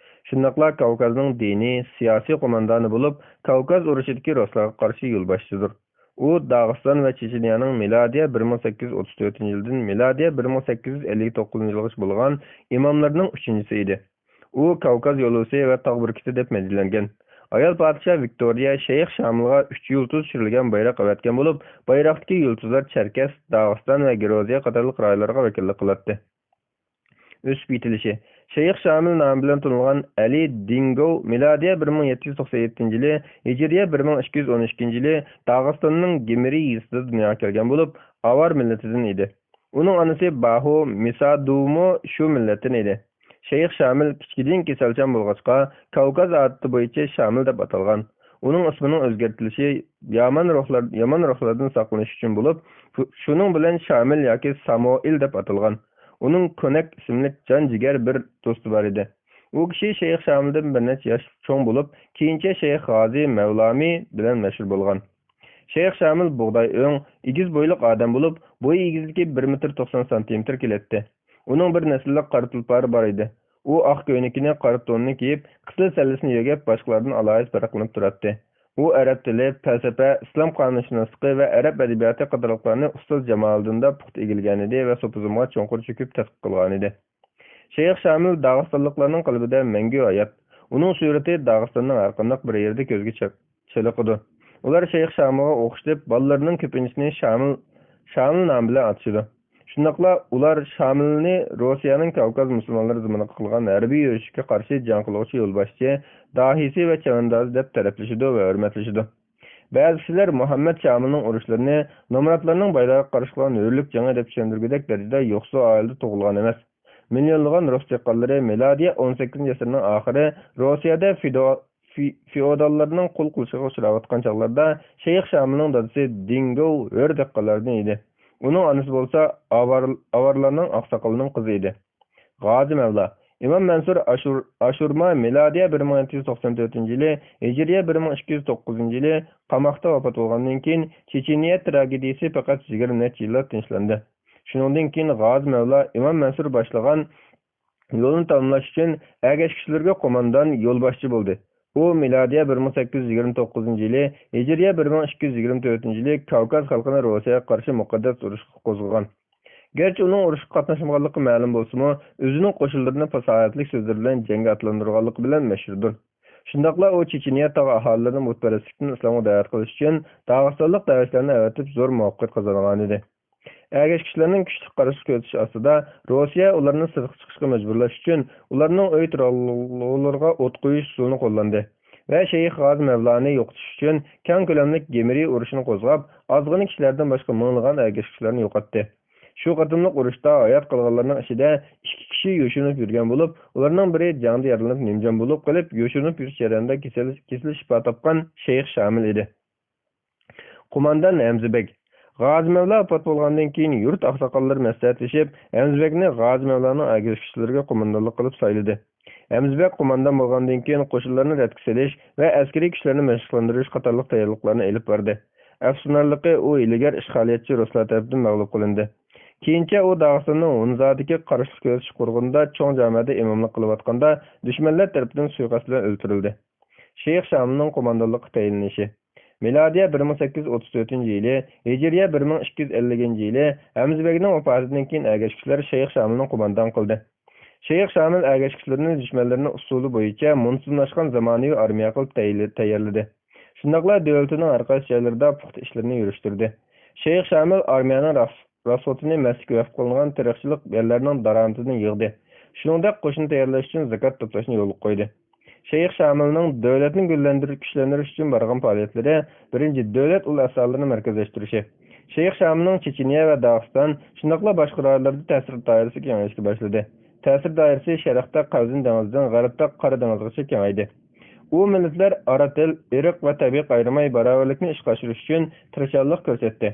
شۇنداقلا كاۋكازنىڭ دىنىي، سىياسىي قوماندانى بولۇپ، كاۋكاز ئۇرۇشىدىكى رۇسلارغا قارشى يولباشچىدۇر. ئۇ داغىستان ۋە چېچېنىيەنىڭ مىلادىيە بىر مىڭ سەككىز يۈز ئوتتۇز تۆتىنچى يىلدىن مىلادىيە بىر مىڭ سەككىز يۈز ئەللىك توققۇزىنچى يىلغىچە بولغان ئىماملىرىنىڭ ئۈچىنچىسى ئىدى. ئۇ كاۋكاز يولۋىسى ۋە تاغ بۈركۈتى دەپ مەدھىيەلەنگەن. ئايال پادىشاھ ۋىكتورىيە شەيخ شامىلغا ئۈچ يۇلتۇز چۈشۈرۈلگەن بايراق ئەۋەتكەن بولۇپ، بايراقتىكى يۇلتۇزلار چەركەس، داغىستان ۋە گرۇزىيە قاتارلىق رايونلارغا ۋەكىللىك قىلاتتى. ئۆسۈپ يېتىلىشى. شەيخ شامىل نامى بىلەن تونۇلغان ئەلى دىنگوۋ مىلادىيە بىر مىڭ يەتتە يۈز توقسەن يەتتىنچى يىلى، ھىجرىيە بىر مىڭ ئىككى يۈز ئون ئىككىنچى يىلى داغىستاننىڭ گىمرى يېزىسىدا دۇنياغا كەلگەن بولۇپ، ئاۋار مىللىتىدىن ئىدى. ئۇنىڭ ئانىسى باھۇ مىسادۇمۇ شۇ مىللەتتىن ئىدى. شەيخ شامىل كىچىكىدىن كېسەلچان بولغاچقا، كاۋكاز ئادىتى بويىچە شامىل دەپ ئاتالغان. ئۇنىڭ ئىسمىنىڭ ئۆزگەرتىلىشى يامان روھلار، يامان روھلاردىن ساقلىنىش ئۈچۈن بولۇپ، شۇ-، شۇنىڭ بىلەن شامىل ياكى ساموئىل دەپ ئاتالغان. ئۇنىڭ كۆنەك ئىسىملىك جان جىگەر بىر دوستى بار ئىدى. ئۇ كىشى شەيخ شامىلدىن بىر نەچچە ياش چوڭ بولۇپ، كېيىنچە شەيخ غازى مەۋلامى بىلەن مەشھۇر بولغان. شەيخ شامىل بۇغداي ئۆڭ، ئېگىز بويلۇق ئادەم بولۇپ، بويى ئېگىزلىكى بىر مېتىر توقسان سانتىمېتىر كېلەتتى. ئۇنىڭ بىر نەسىللىك قارا تۇلپارى بار ئىدى. ئۇ ئاق كۆينىكىنى، قارا تونىنى كىيىپ، قىزىل سەللىسىنى يۆگەپ، باشقىلاردىن ئالاھىدە پەرقلىنىپ تۇراتتى. ئۇ ئەرەب تىلى، پەلسەپە، ئىسلام قانۇنشۇناسلىقى ۋە ئەرەب ئەدەبىياتى قاتارلىقلارنى ئۇستاز جامالىدىندا پۇختا ئىگىلىگەنىدى ۋە سوپىزمغا چوڭقۇر چۆكۈپ تەتقىق قىلغانىدى. شەيخ شامىل داغىستانلىقلارنىڭ قەلبىدە مەڭگۈ ھايات. ئۇنىڭ سۈرىتى داغىستاننىڭ ھەرقانداق بىر يېرىدە كۆزگە چېق-، چېلىقىدۇ. ئۇلار شەيخ شامىلغا ئوخشىتىپ، بالىلىرىنىڭ كۆپىنچىسىنى شامىل، شامىل نامى بىلەن ئاتىشىدۇ. شۇنداقلا ئۇلار شامىلنى روسىيەنىڭ كاۋكاز مۇسۇلمانلىرى زېمىنىغا قىلغان ھەربىي يۈرۈشكە قارشى جەڭ قىلغۇچى يولباشچى، داھىيسى ۋە چەۋەندازى دەپ تەرىپلىشىدۇ ۋە ھۆرمەتلىشىدۇ. بەزى كىشىلەر مۇھەممەد شامىلنىڭ ئۇرۇشلىرىنى نامراتلارنىڭ بايلىقىغا قارشى قىلغان ھۆرلۈك جېڭى دەپ چۈشەندۈرگۈدەك دەرىجىدە يوقسۇل ئائىلىدە تۇغۇلغان ئەمەس. مىليونلىغان رۇس دېھقانلىرى مىلادىيە ئون سەككىزىنچى ئەسىرنىڭ ئاخىرى روسىيەدە فىدو-، في-، فېئوداللارنىڭ قۇل قىلىشىغا ئۇچراۋاتقان چاغلاردا شەيخ شامىلنىڭ دادىسى دىڭگوۋ ھۆر دېھقانلاردىن ئىدى. ئۇنىڭ ئانىسى بولسا ئاۋار-، ئاۋارلارنىڭ ئاقساقىلىنىڭ قىزى ئىدى. غازى مەۋلا، ئىمام مەنسۇر ئاشۇر-، ئاشۇرما مىلادىيە بىر مىڭ يەتتە يۈز توقسان تۆتىنچى يىلى، ھىجرىيە بىر مىڭ ئىككى يۈز توققۇزىنچى يىلى قاماقتا ۋاپات بولغاندىن كېيىن، چېچېنىيە تراگېدىيىسى پەقەت يىگىرمە نەچچە يىللا تىنچلاندى. شۇنىڭدىن كېيىن غازى مەۋلا ئىمام مەنسۇر باشلىغان يولنى تاماملاش ئۈچۈن ئەگەشكۈچىلىرىگە قوماندان، يولباشچى بولدى. ئۇ مىلادىيە بىر مىڭ سەككىز يۈز يىگىرمە توققۇزىنچى يىلى، ھىجرىيە بىر مىڭ ئىككى يۈز يىگىرمە تۆتىنچى يىلى كاۋكاز خەلقىنى روسىيەگە قارشى مۇقەددەس ئۇرۇشقا قوزغىغان. گەرچە ئۇنىڭ ئۇرۇشقا قاتناشمىغانلىقى مەلۇم بولسىمۇ، ئۆزىنىڭ قوشۇنلىرىنى پاساھەتلىك سۆزلىرى بىلەن جەڭگە ئاتلاندۇرغانلىقى بىلەن مەشھۇردۇر. شۇنداقلا ئۇ چېچېنىيە تاغ ئاھالىلىرىنى بۇتپەرەسلىكتىن ئىسلامغا دەۋەت قىلىش ئۈچۈن داغىستانلىق دەۋەتچىلەرنى ئەۋەتىپ زور مۇۋەپپەقىيەت قازانغانىدى. ئەگەشكۈچىلەرنىڭ كۈچلۈك قارشىلىق كۆرسىتىشى ئاستىدا روسىيە ئۇلارنى سىرتقا چىقىشقا مەجبۇرلاش ئۈچۈن ئۇلارنىڭ ئۆي تۇرالغۇلىرىغا ئوت قويۇش ئۇسۇلىنى قوللاندى ۋە شەيخ غازى مەۋلانى يوقىتىش ئۈچۈن كەڭ كۆلەملىك گېمىرى ئۇرۇشىنى قوزغاپ، ئازغىنە كىشىلەردىن باشقا مىڭلىغان ئەگەشكۈچىلەرنى يوقاتتى. شۇ قېتىملىق ئۇرۇشتا ھايات قالغانلارنىڭ ئىچىدە ئىككى كىشى يوشۇرۇنۇپ يۈرگەن بولۇپ، ئۇلارنىڭ بىرى جەڭدە يارىلىنىپ نىمجان بولۇپ قېلىپ، يوشۇرۇنۇپ يۈرۈش جەريانىدا كېسەل، كېسىلى شىپا تاپقان شەيخ شامىل ئىدى. قوماندان ھەمزە بەگ. غازى مەۋلا ۋاپات بولغاندىن كېيىن، يۇرت ئاقساقاللىرى مەسلىھەتلىشىپ، ھەمزە بەگنى غازى مەۋلانىڭ ئەگەشكۈچىلىرىگە قوماندانلىق قىلىپ سايلىدى. ھەمزە بەگ قوماندان بولغاندىن كېيىن، قوشۇنلارنى رەتكە سېلىش ۋە ئەسكىرىي كۈچلەرنى مەشىقلەندۈرۈش قاتارلىق تەييارلىقلارنى ئېلىپ باردى. ئەپسۇسلىنارلىقى، ئۇ ھىيلىگەر ئىشغالىيەتچى رۇسلار تەرىپىدىن مەغلۇپ قىلىندى. كېيىنچە ئۇ داغىستاننىڭ ھونزادىكى قارشىلىق كۆرسىتىش قورۇقىنىدا چوڭ جامەدە ئىماملىق قىلىۋاتقاندا، دۈشمەنلەر تەرىپىدىن سۇيىقەست بىلەن ئۆلتۈرۈلدى. شەيخ شامىلنىڭ قوماندانلىققا تەيىنلىنىشى. مىلادىيە بىر مىڭ سەككىز يۈز ئوتتۇز تۆتىنچى يىلى، ھىجرىيە بىر مىڭ ئىككى يۈز ئەللىكىنچى يىلى ھەمزە بەگنىڭ ۋاپاتىدىن كېيىن ئەگەشكۈچىلەر شەيخ شامىلنى قوماندان قىلدى. شەيخ شامىل ئەگەشكۈچىلىرىنى دۈشمەنلىرىنى ئۇسۇلى بويىچە مۇنتىزىملاشقان زامانىۋى ئارمىيە قىلىپ تەييارلىدى. شۇنداقلا دۆلىتىنىڭ ھەر قايسى جايلىرىدا پۇختا ئىشلىرىنى يۈرۈشتۈردى. شەيخ شامىل ئارمىيەنىڭ راس-، راسخوتىنى مەسلىككە ۋەقىپ قىلىنغان تېرىقچىلىق يەرلەرنىڭ دارامىتىدىن يىغدى. شۇنىڭدەك قوشۇن تەييارلاش ئۈچۈن زاكات توپلاشنى يولغا قويدى. شەيخ شامىلنىڭ دۆلەتنى گۈللەندۈرۈش، كۈچلەندۈرۈش ئۈچۈن بارغان پائالىيەتلىرى، بىرىنچى، دۆلەت ئۇل ئەسرالىرىنى مەركەزلەشتۈرۈشى. شەيخ شامىلنىڭ چېچىنىيە ۋە داغىستان، شۇنداقلا باشقا رايونلاردا تەسىر دائىرىسى كېڭىيىشكە باشلىدى. تەسىر دائىرىسى شەرقتە قەزۋىن دېڭىزىدىن غەربتە قارا دېڭىزغىچە كېڭەيدى. ئۇ مىللەتلەر ئارا تىل، ئىرق ۋە تەبىئىي ئايرىماي باراۋەرلىكنى ئىشقا ئاشۇرۇش ئۈچۈن تىرىشچانلىق كۆرسەتتى.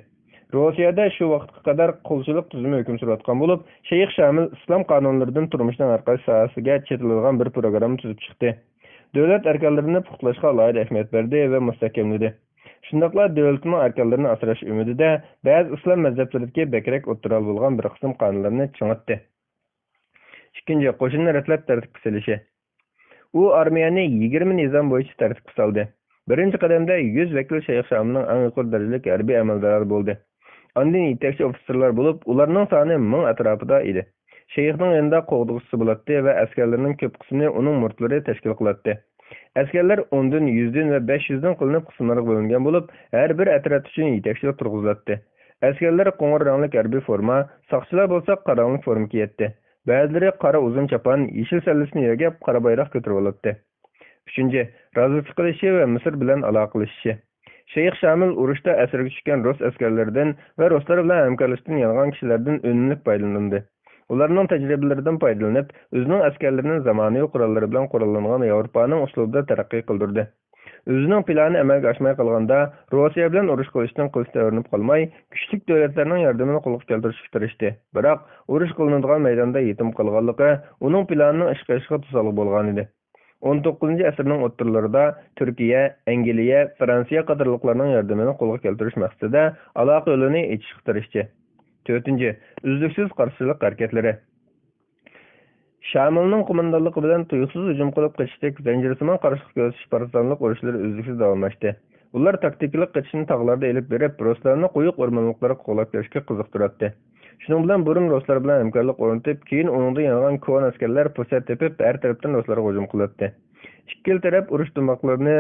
روسىيەدە شۇ ۋاقىتقا قەدەر قۇلچىلىق تۈزۈمى ھۆكۈم سۈرۈۋاتقان بولۇپ، شەيخ شامىل ئىسلام قانۇنلىرىدىن تۇرمۇشنىڭ ھەر قايسى ساھەسىگە چېتىلىدىغان بىر پروگرامما تۈزۈپ چىقتى. دۆلەت ئەركانلىرىنى پۇختىلاشقا ئالاھىدە ئەھمىيەت بەردى ۋە مۇستەھكەملىدى. شۇنداقلا دۆلىتىنىڭ ئەركانلىرىنى ئاسراش ئۈمىدىدە بەزى ئىسلام مەزھەپلىرىدىكى بەكرەك ئوتتۇرا بولغان بىر قىسىم قانۇنلارنى چىڭىتتى. ئىككىنچى، قوشۇننى رەتلەپ تەرتىپكە سېلىشى. ئۇ ئارمىيەنى يىگىرمە نىزام بويىچە تەرتىپكە سالدى. بىرىنچى قەدەمدە يۈز ۋەكىل شەيخ شامىلنىڭ ئەڭ يۇقىرى دەرىجىلىك ھەربىي ئەمەلدارلار بولدى. ئاندىن يېتەكچى ئوفىتسېرلار بولۇپ، ئۇلارنىڭ سانى مىڭ ئەتراپىدا ئىدى. شەيخنىڭ يېنىدا قوغدىغۇچىسى بولاتتى ۋە ئەسكەرلىرىنىڭ كۆپ قىسمىنى ئۇنىڭ مۇرىتلىرى تەشكىل قىلاتتى. ئەسكەرلەر ئوندىن، يۈزدىن ۋە بەش يۈزدىن قىلىنىپ قىسىملارغا بۆلۈنگەن بولۇپ، ھەر بىر ئەترەت ئۈچۈن يېتەكچىلەر تۇرغۇزۇلاتتى. ئەسكەرلەر قوڭۇر رەڭلىك ھەربىي فورما، ساقچىلار بولسا قارا رەڭلىك فورما كىيەتتى. بەزىلىرى قارا ئۇزۇن چاپان، يېشىل سەللىسىنى يۆگەپ، قارا بايراق كۆتۈرۈۋالاتتى. ئۈچىنچى، رازۋېدكا قىلىشى ۋە مىسىر بىلەن ئالاقىلىشىشى. شەيخ شامىل ئۇرۇشتا ئەسىرگە چۈشكەن رۇس ئەسكەرلىرىدىن ۋە رۇسلار بىلەن ھەمكارلىشىشتىن يانغان كىشىلەردىن ئۈنۈملۈك پايدىلاندى. ئۇلارنىڭ تەجرىبىلىرىدىن پايدىلىنىپ، ئۆزىنىڭ ئەسكەرلىرىنى زامانىۋى قوراللىرى بىلەن قوراللانغان ياۋروپانىڭ ئۇسلۇبىدا تەرەققىي قىلدۇردى. ئۆزىنىڭ پىلانى ئەمەلگە ئاشماي قالغاندا، روسىيە بىلەن ئۇرۇش قىلىشتىن قىلچە تەۋرىنىپ قالماي، كۈچلۈك دۆلەتلەرنىڭ ياردىمىنى قولغا كەلتۈرۈشكە تىرىشتى. بىراق، ئۇرۇش قىلىنىدىغان مەيداندا يېتىم قالغانلىقى ئۇنىڭ پىلانىنىڭ ئىشقا ئېشىشىغا توسالغۇ بولغانىدى. ئون توققۇزىنچى ئەسىرنىڭ ئوتتۇرىلىرىدا تۈركىيە، ئەنگلىيە، فرانسىيە قاتارلىقلارنىڭ ياردىمىنى قولغا كەلتۈرۈش مەقسىتىدە ئالاقە يولىنى ئېچىشقا تىرىشتى. تۆتىنچى، ئۈزلۈكسىز قارشىلىق ھەرىكەتلىرى. شامىلنىڭ قوماندانلىقى بىلەن تۇيۇقسىز ھۇجۇم قىلىپ قېچىشتەك زەنجىرسىمان قارشىلىق كۆرسىتىش پارتىزانلىق ئۇرۇشلىرى ئۈزلۈكسىز داۋاملاشتى. ئۇلار تاكتىكىلىق قېچىشنى تاغلاردا ئېلىپ بېرىپ، رۇسلارنى قويۇق ئورمانلىقلارغا قوغلاپ كىرىشكە قىزىقتۇراتتى. شۇنىڭ بىلەن بۇرۇن رۇسلار بىلەن ھەمكارلىق ئورنىتىپ، كېيىن ئۇنىڭدىن يانغان كونا ئەسكەرلەر پۇرسەت تېپىپ، ھەر تەرەپتىن رۇسلارغا ھۇجۇم قىلاتتى. ئىككىلا تەرەپ ئۇرۇش تۇمباقلىرىنى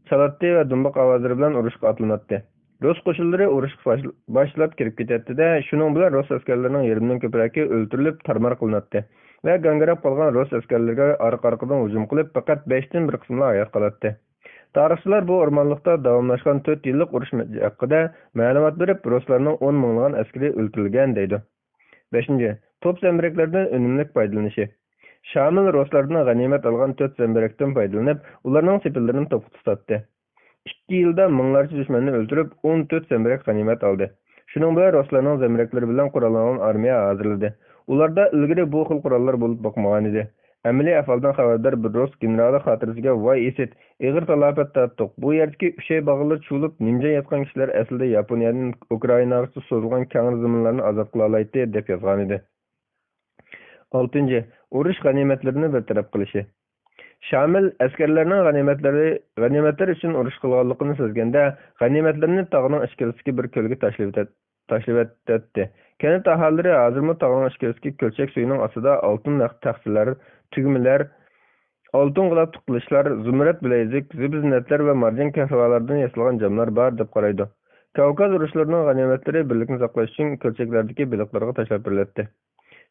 چالاتتى ۋە دۇمبىقى ئاۋازلىرى بىلەن ئۇرۇشقا ئاتلىناتتى. رۇس قوشۇنلىرى ئۇرۇشقا باش-، باشلاپ كىرىپ كېتەتتى-دە، شۇنىڭ بىلەن رۇس ئەسكەرلىرىنىڭ يېرىمدىن كۆپرەكى ئۆلتۈرۈلۈپ، تارمار قىلىناتتى ۋە گاڭگىراپ قالغان رۇس ئەسكەرلىرىگە ئارقا-ئارقىدىن ھۇجۇم قىلىپ، پەقەت بەشتىن بىر قىسمىلا ھايات قالاتتى. تارىخچىلار بۇ ئورمانلىقتا داۋاملاشقان تۆت يىللىق ئۇرۇش ھەققىدە مەلۇمات بېرىپ، رۇسلارنىڭ ئون مىڭلىغان ئەسكىرى ئۆلتۈرۈلگەن دەيدۇ. بەشىنچى، توپ زەمبىرەكلىرىدىن ئۈنۈملۈك پايدىلىنىشى. شامىل رۇسلاردىن غەنىيمەت ئالغان تۆت زەمبىرەكتىن پايدىلىنىپ، ئۇلارنىڭ سېپىللىرىنى توختىتىۋەتتى. ئىككى يىلدا مىڭلارچە دۈشمەننى ئۆلتۈرۈپ، ئون تۆت زەمبىرەك غەنىيمەت ئالدى. شۇنىڭ بىلەن رۇسلارنىڭ زەمبىرەكلىرى بىلەن قوراللانغان ئارمىيە ھازىرلىدى. ئۇلاردا ئىلگىرى بۇ خىل قوراللار بولۇپ باقمىغانىدى. ئەمەلىي ئەھۋالدىن خەۋەردار بىر رۇس گېنېرالى خاتىرىسىگە، ۋاي ئىسىت، ئېغىر تالاپەت تارتتۇق. بۇ يەردىكى ئۈچەي باغلىرى چۇۋۇلۇپ، نىمجان ياتقان كىشىلەر ئەسلىدە ياپونىيەدىن ئۇكرائىناغىچە سوزۇلغان كەڭرى زېمىنلارنى ئازاد قىلالايتتى، دەپ يازغانىدى. ئالتىنچى، ئۇرۇش غەنىيمەتلىرىنى بىر تەرەپ قىلىشى. شامىل ئەسكەرلەرنىڭ غەنىيمەتلىرى، غەنىيمەتلەر ئۈچۈن ئۇرۇش قىلغانلىقىنى سەزگەندە، غەنىيمەتلىرىنى تاغنىڭ ئىچكىرىسىدىكى بىر كۆلگە تاشلىۋېتەت-، تاشلىۋېتەتتى. كەنت ئاھالىلىرى ھازىرمۇ تاغنىڭ ئىچكىرىسىدىكى كۆلچەك سۈيىنىڭ ئاستىدا ئالتۇن نەق تەخسىلەر، تۈگمىلەر، ئالتۇن غىلاپلىق قىلىچلار، زۇمرەت بىلەيزۈك، زىبۇ-زىننەتلەر ۋە مارجان قەھۋەلاردىن ياسالغان جاملار بار، دەپ قارايدۇ. كاۋكاز ئۇرۇشلىرىنىڭ غەنىيمەتلىرى بىرلىكنى ساقلاش ئۈچۈن كۆلچەكلەردىكى بېلىقلارغا تاشلاپ بېرىلەتتى.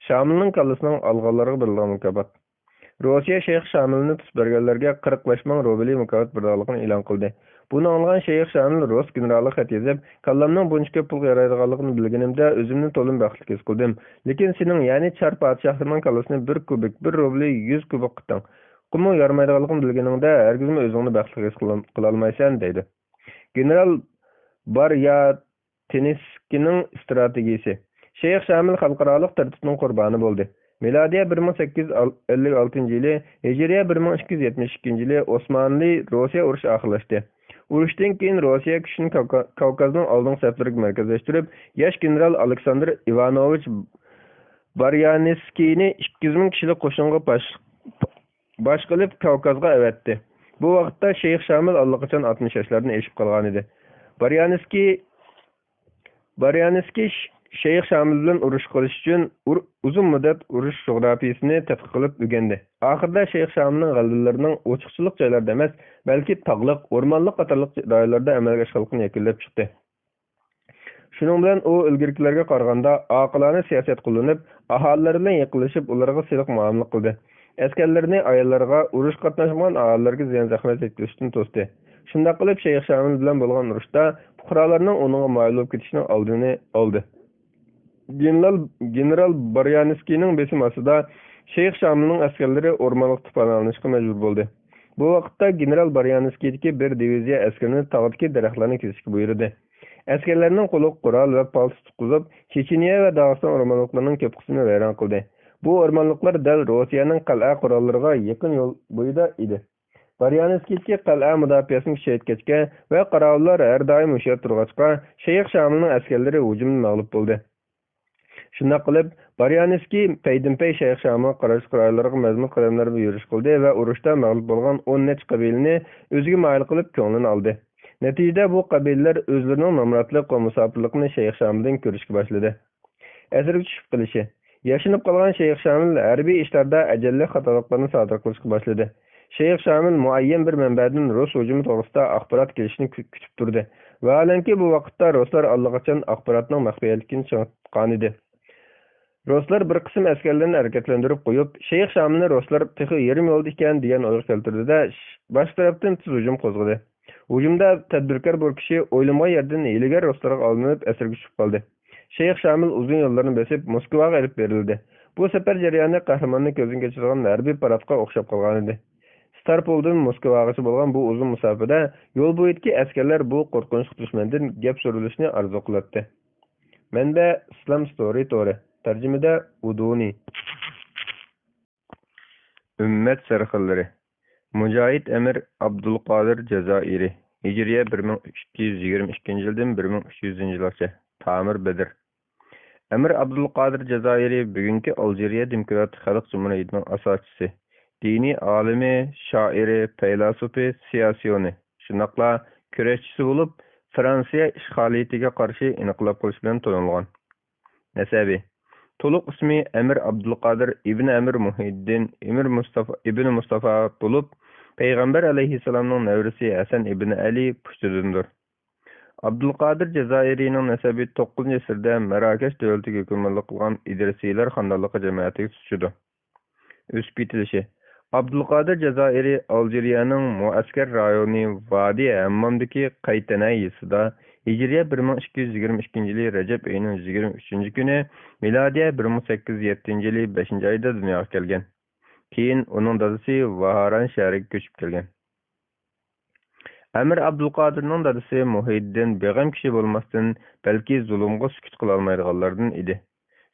شامىلنىڭ كاللىسىنىڭ ئالغانلارغا بېرىلغان مۇكاپات. روسىيە شەيخ شامىلنى تۇتۇپ بەرگەنلەرگە قىرىق بەش مىڭ روبىلى مۇكاپات بېرىدىغانلىقىنى ئېلان قىلدى. بۇنى ئاڭلىغان شەيخ شامىل رۇس گېنېرالىغا خەت يېزىپ، كاللامنىڭ بۇنچە كۆپ پۇلغا يارايدىغانلىقىنى بىلگىنىمدە ئۆزۈمنى تولىمۇ بەختلىك ھېس قىلدىم. لېكىن سېنىڭ، يەنى چار پادىشاھلىرىنىڭ كاللىسىنى بىر كۇبىك، بىر روبىلى يۈز كۇبىكقا تەڭ قىلىپمۇ يارىمايدىغانلىقىنى بىلگىنىڭدە ھەرگىزمۇ ئۆزۈڭنى بەختلىك ھېس قىلالمايسەن، دەيدۇ. گېنېرال باريا تېنىسكىنىڭ ئىستراتېگىيىسى. شەيخ شامىل خەلقئارالىق تەرتىپنىڭ قۇربانى بولدى. مىلادىيە بىر مىڭ سەككىز يۈز ئەللىك ئالتىنچى يىلى، ھىجرىيە بىر مىڭ ئىككى يۈز يەتمىش ئىككىنچى يىلى ئوسمانلى روسىيە ئۇرۇشى ئاخىرلاشتى. ئۇرۇشتىن كېيىن روسىيە كۈچىنى كاۋكا-، كاۋكازنىڭ ئالدىنقى سەپلىرىگە مەركەزلەشتۈرۈپ، ياش گېنېرال ئالېكساندىر ئىۋانوۋىچ باريانسكىينى ئىككى يۈز مىڭ كىشىلىك قوشۇنغا باش-، باشقا ئېلىپ كاۋكازغا ئەۋەتتى. بۇ ۋاقىتتا شەيخ شامىل ئاللىقاچان ئاتمىش ياشلاردىن ئېشىپ قالغانىدى. باريانسكىي، باريانسكىي ش-، شەيخ شامىل بىلەن ئۇرۇش قىلىش ئۈچۈن ئۇر-، ئۇزۇن مۇددەت ئۇرۇش جۇغراپىيىسىنى تەتقىق قىلىپ ئۆگەندى. ئاخىرىدا شەيخ شامىلنىڭ غەلۋىرلىرىنىڭ ئوچۇقچىلىق جايلاردا ئەمەس، بەلكى تاغلىق، ئورمانلىق قاتارلىق رايونلاردا ئەمەلگە ئاشقانلىقىنى يەكۈنلەپ چىقتى. شۇنىڭ بىلەن ئۇ ئىلگىرىكىلەرگە قارىغاندا ئاقىلانە سىياسەت قوللىنىپ، ئاھالىلەر بىلەن يېقىنلىشىپ، ئۇلارغا سىلىق مۇئامىلە قىلدى. ئەسكەرلىرىنى ئاياللارغا، ئۇرۇشقا قاتناشمىغان ئاھالىلەرگە زىيان-زەخمەت يەتكۈزۈشتىن توستى. شۇنداق قىلىپ، شەيخ شامىل بىلەن بولغان ئۇرۇشتا پۇقرالارنىڭ ئۇنىڭغا مايىل بولۇپ كېتىشىنىڭ ئالدىنى ئالدى. گېنېرال، گېنېرال باريانسكىينىڭ بېسىمى ئاستىدا شەيخ شامىلنىڭ ئەسكەرلىرى ئورمانلىقتا پاناھلىنىشقا مەجبۇر بولدى. بۇ ۋاقىتتا گېنېرال باريانسكىيدىكى بىر دىۋىزىيە ئەسكىرىنى تاغدىكى دەرەخلەرنى كېسىشكە بۇيرۇدى. ئەسكەرلەرنىڭ قولىغا قورال ۋە پالتا تۇتقۇزۇپ، چېچىنىيە ۋە داغىستان ئورمانلىقلىرىنىڭ كۆپ قىسمىنى ۋەيران قىلدى. بۇ ئورمانلىقلار دەل روسىيەنىڭ قەلئە قوراللىرىغا يېقىن يول بويىدا ئىدى. باريانسكىيدىكى قەلئە مۇداپىئەسىنى كۈچەيتكەچكە ۋە قاراۋۇللار ھەر دائىم ھوشيار تۇرغاچقا، شەيخ شامىلنىڭ ئەسكەرلىرى ھۇجۇمدا مەغلۇپ بولدى. شۇنداق قىلىپ، باريانسكىي پەيدىنپەي شەيخ شامىلغا قاراشلىق رايونلارغا مەزمۇت قەدەملەر بىلەن يۈرۈش قىلدى ۋە ئۇرۇشتا مەغلۇپ بولغان ئون نەچچە قەبىلىنى ئۆزىگە مايىل قىلىپ، كۆڭلىنى ئالدى. نەتىجىدە، بۇ قەبىلىلەر ئۆزلىرىنىڭ نامراتلىق ۋە مۇساپىرلىقىنى شەيخ شامىلدىن كۆرۈشكە باشلىدى. ئەسىرگە چۈشۈپ قېلىشى. ياشىنىپ قالغان شەيخ شامىل ھەربىي ئىشلاردا ئەجەللىك خاتالىقلارنى سادىر قىلىشقا باشلىدى. شەيخ شامىل مۇئەييەن بىر مەنبەدىن رۇس ھۇجۇمى توغرىسىدا ئاخبارات كېلىشىنى كۈ-، كۈتۈپ تۇردى. ۋەھالەنكى، بۇ ۋاقىتتا رۇسلار ئاللىقاچان ئاخباراتنىڭ مەخپىيەتلىكىنى چىڭ تۇتقانىدى. رۇسلار بىر قىسىم ئەسكەرلىرىنى ھەرىكەتلەندۈرۈپ قويۇپ، شەيخ شامىلنى رۇسلار تېخى يېرىم يولدا ئىكەن، دېگەن ئويغا كەلتۈردى-دە، ش-، باشقا تەرەپتىن تېز ھۇجۇم قوزغىدى. ھۇجۇمدا تەدبىركار بىر كىشى ئويلىمىغان يەردىن ھىيلىگەر رۇسلارغا ئالدىنىپ ئەسىرگە چۈشۈپ قالدى. شەيخ شامىل ئۇزۇن يوللارنى بېسىپ، موسكۋاغا ئېلىپ بېرىلدى. بۇ سەپەر جەريانى قەھرىماننى كۆزدىن كەچۈرىدىغان ھەربىي پاراتقا ئوخشاپ قالغانىدى. ستارپولدىن موسكۋاغىچە بولغان بۇ ئۇزۇن مۇساپىدە يول بويىدىكى ئەسكەرلەر بۇ قورقۇنچلۇق دۈشمەندىن گەپ سورىلىشنى ئارزۇ قىلاتتى. مەنبە: ئىسلام ستورى تورى. تەرجىمىدە: ئۇدۇنى. ئۈممەت سەرخىللىرى. مۇجاھىد ئەمىر ئابدۇلقادىر جازائىرى، ھىجرىيە بىر مىڭ ئىككى يۈز يىگىرمە ئىككىنچى يىلدىن بىر مىڭ ئۈچ يۈزىنچى يىلغىچە، تامىر بېدىر. ئەمىر ئابدۇلقادىر جازائىرى بۈگۈنكى ئالجىرىيە دېموكراتىك خەلق جۇمھۇرىيىتىنىڭ ئاساسچىسى، دىنىي ئالىمى، شائىرى، پەيلاسوپى، سىياسىيونى، شۇنداقلا كۈرەشچىسى بولۇپ، فرانسىيە ئىشغالىيىتىگە قارشى ئىنقىلاب قىلىش بىلەن تونۇلغان. نەسەبى. تولۇق ئىسمى ئەمىر ئابدۇلقادىر ئىبن ئەمىر مۇھىددىن ئىمىر مۇستافا ئىبن مۇستافا بولۇپ، پەيغەمبەر ئەلەيھىسسالامنىڭ نەۋرىسى ھەسەن ئىبن ئەلى پۇشتىدىندۇر. ئابدۇلقادىر جازائىرىنىڭ نەسەبى توققۇزىنچى ئەسىردە مەراكەش دۆلىتىگە ھۆكۈمرانلىق قىلغان ئىدرىسىيلار خانىدانلىقى جەمەتىگە تۇتىشىدۇ. ئۆسۈپ يېتىلىشى. ئابدۇلقادىر جازائىرى ئالجىرىيەنىڭ مۇئەسكەر رايونى ۋادى ھەممامدىكى قەيتەنە يېزىسىدا ھىجرىيە بىر مىڭ ئىككى يۈز يىگىرمە ئىككىنچى يىلى رەجەب ئېيىنىڭ يىگىرمە ئۈچىنچى كۈنى، مىلادىيە بىر مىڭ سەككىز يۈز يەتتىنچى يىلى بەشىنچى ئايدا دۇنياغا كەلگەن. كېيىن ئۇنىڭ دادىسى ۋاھاران شەھىرىگە كۆچۈپ كەلگەن. ئەمىر ئابدۇلقادىرنىڭ دادىسى مۇھىددىن بىغەم كىشى بولماستىن، بەلكى زۇلۇمغا سۈكۈت قىلالمايدىغانلاردىن ئىدى.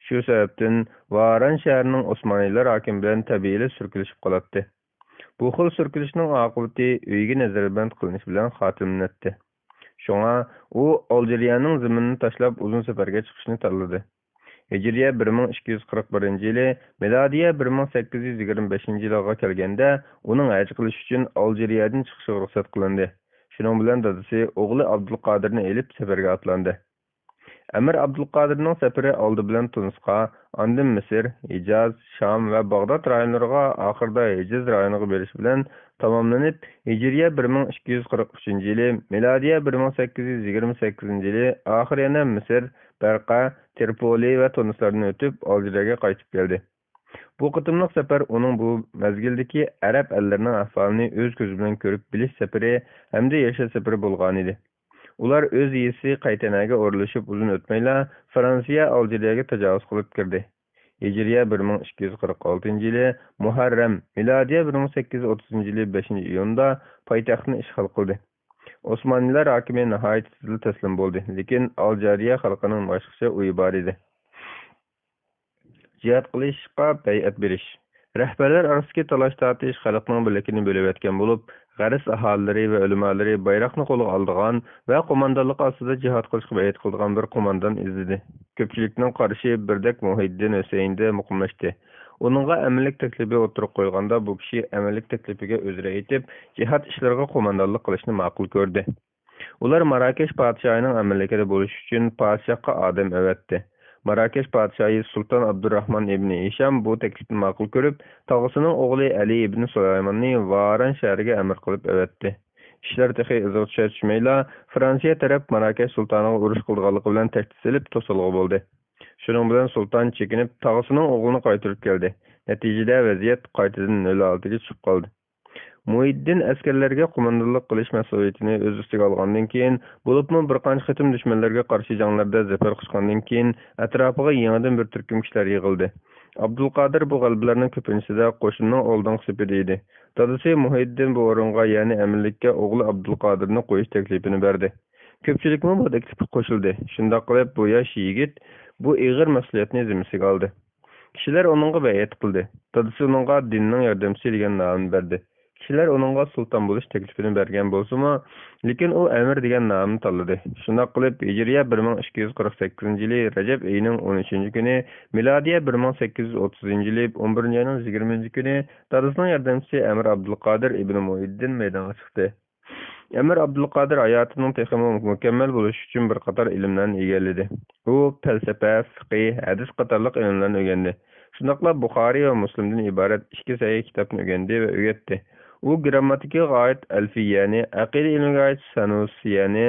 شۇ سەۋەبتىن ۋاھاران شەھىرىنىڭ ئوسمانىيلار ھاكىمى بىلەن تەبىئىيلا سۈركىلىشىپ قالاتتى. بۇ خىل سۈركىلىشنىڭ ئاقىۋىتى ئۆيىگە نەزەربەند قىلىنىش بىلەن خاتىمىلىنەتتى. شۇڭا ئۇ ئالجىرىيەنىڭ زېمىنىنى تاشلاپ ئۇزۇن سەپەرگە چىقىشنى تاللىدى. ھىجرىيە بىر مىڭ ئىككى يۈز قىرىق بىرىنچى يىلى، مىلادىيە بىر مىڭ سەككىز يۈز يىگىرمە بەشىنچى يىلىغا كەلگەندە، ئۇنىڭ ھەج قىلىش ئۈچۈن ئالجىرىيەدىن چىقىشىغا رۇخسەت قىلىندى. شۇنىڭ بىلەن دادىسى ئوغلى ئابدۇلقادىرنى ئېلىپ سەپەرگە ئاتلاندى. ئەمىر ئابدۇلقادىرنىڭ سەپىرى ئالدى بىلەن تۇنىسقا، ئاندىن مىسىر، ھىجاز، شام ۋە باغداد رايونلىرىغا، ئاخىرىدا ھىجاز رايونىغا بېرىش بىلەن تاماملىنىپ، ھىجرىيە بىر مىڭ ئىككى يۈز قىرىق ئۈچىنچى يىلى، مىلادىيە بىر مىڭ سەككىز يۈز يىگىرمە سەككىزىنچى يىلى ئاخىر يەنە مىسىر، بەرقە، ترىپولى ۋە تۇنىسلاردىن ئۆتۈپ، ئالجىرىيەگە قايتىپ كەلدى. بۇ قېتىملىق سەپەر ئۇنىڭ بۇ مەزگىلدىكى ئەرەب ئەللىرىنىڭ ئەھۋالىنى ئۆز كۆزى بىلەن كۆرۈپ بىلىش سەپىرى ھەمدە ياشاش سەپىرى بولغانىدى. ئۇلار ئۆز يېزىسى قەيتەنەگە ئورۇنلىشىپ ئۇزۇن ئۆتمەيلا، فرانسىيە ئالجىرىيەگە تاجاۋۇز قىلىپ كىردى. ھىجرىيە بىر مىڭ ئىككى يۈز قىرىق ئالتىنچى يىلى مۇھەررەم، مىلادىيە بىر مىڭ سەككىز يۈز ئوتتۇزىنچى يىلى بەشىنچى ئىيۇندا پايتەختنى ئىشغال قىلدى. ئوسمانلىلار ھاكىمى ناھايىتى تېزلا تەسلىم بولدى، لېكىن ئالجىرىيە خەلقىنىڭ باشقىچە ئويى بار ئىدى. جىھاد قىلىشقا بەيئەت بېرىش. رەھبەرلەر ئارىسىدىكى تالاش-تارتىش خەلقنىڭ بىرلىكىنى بۆلۈۋەتكەن بولۇپ، غەرس ئاھالىلىرى ۋە ئۆلىمالىرى بايراقنى قولىغا ئالىدىغان ۋە قوماندانلىق ئاستىدا جىھاد قىلىشقا بەيئەت قىلىدىغان بىر قوماندان ئىزدىدى. كۆپچىلىكنىڭ قارىشى بىردەك مۇھىددىن ھۈسەيىندە مۇقىملاشتى. ئۇنىڭغا ئەمىنلىك تەكلىپى ئوتتۇرىغا قويۇلغاندا، بۇ كىشى ئەمىنلىك تەكلىپىگە ئۆزرە ئېيتىپ، جىھاد ئىشلىرىغا قوماندانلىق قىلىشنى ماقۇل كۆردى. ئۇلار ماراكەش پادىشاھىنىڭ ئەمىنلىكىدە بولۇش ئۈچۈن پادىشاھقا ئادەم ئەۋەتتى. ماراكەش پادىشاھى سۇلتان ئابدۇراخمان ئىبنى ھىشام بۇ تەكلىپنى ماقۇل كۆرۈپ، تاغىسىنىڭ ئوغلى ئەلى ئىبنى سۇلايماننى ۋاران شەھىرىگە ئەمىر قىلىپ ئەۋەتتى. ئىشلار تېخى ئىزىغا چۈشەر چۈشمەيلا، فرانسىيە تەرەپ ماراكەش سۇلتانىغا ئۇرۇش قىلىدىغانلىقى بىلەن تەھدىت سېلىپ توسالغۇ بولدى. شۇنىڭ بىلەن سۇلتان چېكىنىپ، تاغىسىنىڭ ئوغلىنى قايتۇرۇپ كەلدى. نەتىجىدە ۋەزىيەت قايتىدىن نۆل ھالىتىگە چۈشۈپ قالدى. مۇھىددىن ئەسكەرلەرگە قوماندانلىق قىلىش مەسئۇلىيىتىنى ئۆز ئۈستىگە ئالغاندىن كېيىن، بولۇپمۇ بىر قانچە قېتىم دۈشمەنلەرگە قارشى جەڭلەردە زەپەر قۇچقاندىن كېيىن، ئەتراپىغا يېڭىدىن بىر تۈركۈم كىشىلەر يىغىلدى. ئابدۇلقادىر بۇ غەلىبىلەرنىڭ كۆپىنچىسىدە قوشۇننىڭ ئالدىنقى سېپىدە ئىدى. دادىسى مۇھىددىن بۇ ئورۇنغا، يەنى ئەمىنلىككە ئوغلى ئابدۇلقادىرنى قويۇش تەكلىپىنى بەردى. كۆپچىلىكمۇ بۇ تەكلىپكە قوشۇلدى. شۇنداق قىلىپ، بۇ ياش يىگىت بۇ ئېغىر مەسئۇلىيەتنى زىممىسىگە ئالدى. كىشىلەر ئۇنىڭغا بەيئەت قىلدى. دادىسى ئۇنىڭغا دىننىڭ ياردەمچىسى دېگەن نامنى بەردى. كىشىلەر ئۇنىڭغا سۇلتان بولۇش تەكلىپىنى بەرگەن بولسىمۇ، لېكىن ئۇ ئەمىر دېگەن نامنى تاللىدى. شۇنداق قىلىپ، ھىجرىيە بىر مىڭ ئىككى يۈز قىرىق سەككىزىنچى يىلى رەجەب ئېيىنىڭ ئون ئۈچىنچى كۈنى، مىلادىيە بىر مىڭ سەككىز يۈز ئوتتۇزىنچى يىلى ئون بىرىنچى ئاينىڭ يىگىرمىنچى كۈنى دادىسىنىڭ ياردەمچىسى ئەمىر ئابدۇلقادىر ئىبنى مۇھىددىن مەيدانغا چىقتى. ئەمىر ئابدۇلقادىر ھاياتىنىڭ تېخىمۇ مۇكەممەل بولۇشى ئۈچۈن بىر قاتار ئىلىملەرنى ئىگىلىدى. ئۇ پەلسەپە، فىقىھ، ھەدىس قاتارلىق ئىلىملەرنى ئۆگەندى. شۇنداقلا بۇخارىي ۋە مۇسلىمدىن ئىبارەت ئىككى سەھىھ كىتابنى ئۆگەندى ۋە ئۆگەتتى. ئۇ گىرامماتىكىغا ئائىت ئەلفىيەنى، ئەقىدە ئىلمىگە ئائىت سەنۇسىيەنى،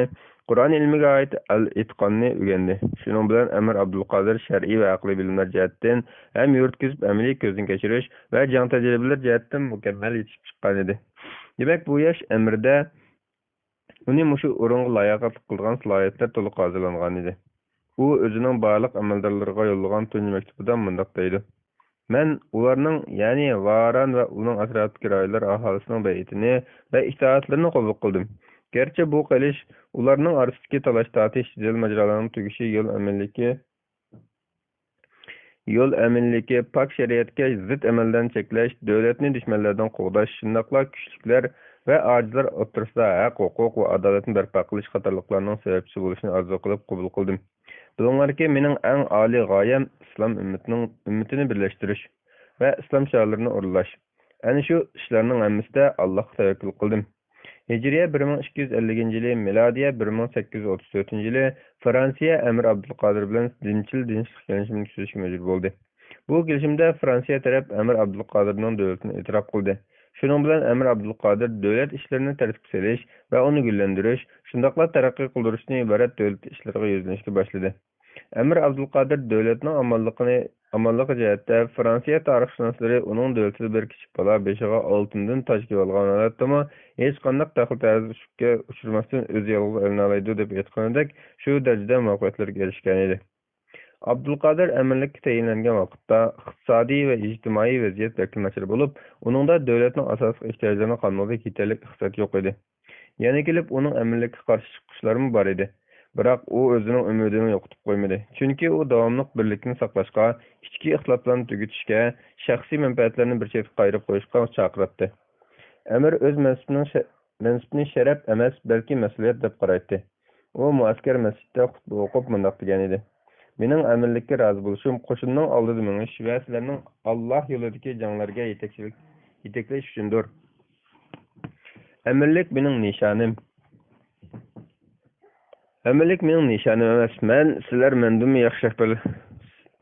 قۇرئان ئىلمىگە ئائىت ئەل ئىتقاننى ئۆگەندى. شۇنىڭ بىلەن ئەمىر ئابدۇلقادىر شەرئىي ۋە ئەقلىي بىلىملەر جەھەتتىن ھەم يورۇت كېزىپ ئەمەلىي كۆزدىن كەچۈرۈش ۋە جەڭ تەجرىبىلىرى جەھەتتىن مۇكەممەل يېتىشىپ چىققانىدى. دېمەك، بۇ ياش ئەمىردە ئۇنى مۇشۇ ئورۇنغا لاياقەتلىك قىلىدىغان سالاھىيەتلەر تولۇق ھازىرلانغانىدى. ئۇ ئۆزىنىڭ بارلىق ئەمەلدارلىرىغا يوللىغان تۇنجى مەكتۇبىدا مۇنداق دەيدۇ: مەن ئۇلارنىڭ، يەنى ۋاران ۋە ئۇنىڭ ئەتراپىدىكى رايونلار ئاھالىسىنىڭ بەيئىتىنى ۋە ئىتائەتلىرىنى قوبۇل قىلدىم. گەرچە بۇ قىلىش ئۇلارنىڭ ئارىسىدىكى تالاش-تارتىش، جېدەل-ماجىرالارنىڭ تۈگىشى، يول ئەمىنلىكى، يول ئەمىنلىكى، پاك شەرىئەتكە زىت ئەمەللەرنى چەكلەش، دۆلەتنى دۈشمەنلەردىن قوغداش، شۇنداقلا كۈچلۈكلەر ۋە ئاجىزلار ئوتتۇرىسىدا ھەق، ھوقۇق ۋە ئادالەتنى بەرپا قىلىش قاتارلىقلارنىڭ سەۋەبچىسى بولۇشنى ئارزۇ قىلىپ قوبۇل قىلدىم. بىلىڭلاركى، مېنىڭ ئەڭ ئالىي غايەم ئىسلام ئۈممىتىنىڭ، ئۈممىتىنى بىرلەشتۈرۈش ۋە ئىسلام شىئارلىرىنى ئورۇنلاش. ئەنە شۇ ئىشلارنىڭ ھەممىسىدە ئاللاھقا تەۋەككۈل قىلدىم. ھىجرىيە بىر مىڭ ئىككى يۈز ئەللىكىنچى يىلى، مىلادىيە بىر مىڭ سەككىز يۈز ئوتتۇز تۆتىنچى يىلى، فرانسىيە ئەمىر ئابدۇلقادىر بىلەن دىنچىل دىنچلىق كېلىشىمىنى تۈزۈشكە مەجبۇر بولدى. بۇ كېلىشىمدە فرانسىيە تەرەپ ئەمىر ئابدۇلقادىرنىڭ دۆلىتىنى ئېتىراپ قىلدى. شۇنىڭ بىلەن ئەمىر ئابدۇلقادىر دۆلەت ئىشلىرىنى تەرتىپكە سېلىش ۋە ئۇنى گۈللەندۈرۈش، شۇنداقلا تەرەققىي قىلدۇرۇشتىن ئىبارەت دۆلەت ئىشلىرىغا يۈزلىنىشكە باشلىدى. ئەمىر ئابدۇلقادىر دۆلەتنىڭ ئامانلىقىنى، ئامانلىقى جەھەتتە فرانسىيە تارىخشۇناسلىرى ئۇنىڭ دۆلىتىدە بىر كىچىك بالا بېشىغا ئالتۇندىن تاج كىيىۋالغان ھالەتتىمۇ، ھېچقانداق تەخلىتەرۇزلۈككە ئۇچرىماستىن ئۆزى يالغۇز ئايلىنالايدۇ دەپ ئېيتقىنىدەك، شۇ دەرىجىدە مۇۋەپپەقىيەتلەرگە ئېرىشكەن ئىدى. ئابدۇلقادىر ئەمىرلىككە تەيىنلەنگەن ۋاقىتتا ئىقتىسادىي ۋە ئىجتىمائىي ۋەزىيەت بەكلا ناچار بولۇپ، ئۇنىڭدا دۆلەتنىڭ ئاساسلىق ئېھتىياجلىرىنى قامدىغۇدەك يېتەرلىك ئىقتىساد يوق ئىدى. يەنە كېلىپ ئۇنىڭ ئەمىرلىككە قارشى چىققۇچىلىرىمۇ بار ئىدى. بىراق ئۇ ئۆزىنىڭ ئۈمىدىنى يوقىتىپ قويمىدى. چۈنكى ئۇ داۋاملىق بىرلىكنى ساقلاشقا، ئىچكى ئىختىلاپلارنى تۈگىتىشكە، شەخسىي مەنپەئەتلەرنى بىر چەتكە قايرىپ قويۇشقا چاقىراتتى. ئەمىر ئۆز مەنسىپىنىڭ شە-، مەنسىپىنى شەرەپ ئەمەس، بەلكى مەسئۇلىيەت دەپ قارايتتى. ئۇ مۇئەسكەر مەسچىتتە خۇتبە ئوقۇپ مۇنداق دېگەن ئىدى: «مېنىڭ ئەمىرلىككە رازى بولۇشۇم قوشۇننىڭ ئالدىدا مېڭىش ۋە سىلەرنىڭ ئاللاھ يولىدىكى جەڭلەرگە يېتەكچىلىك، يېتەكلەش ئۈچۈندۇر. ئەمىرلىك مېنىڭ نىشانىم. ئەمىرلىك مېنىڭ نىشانىم ئەمەس. مەن سىلەر مەندىنمۇ ياخشى رەھبەر-،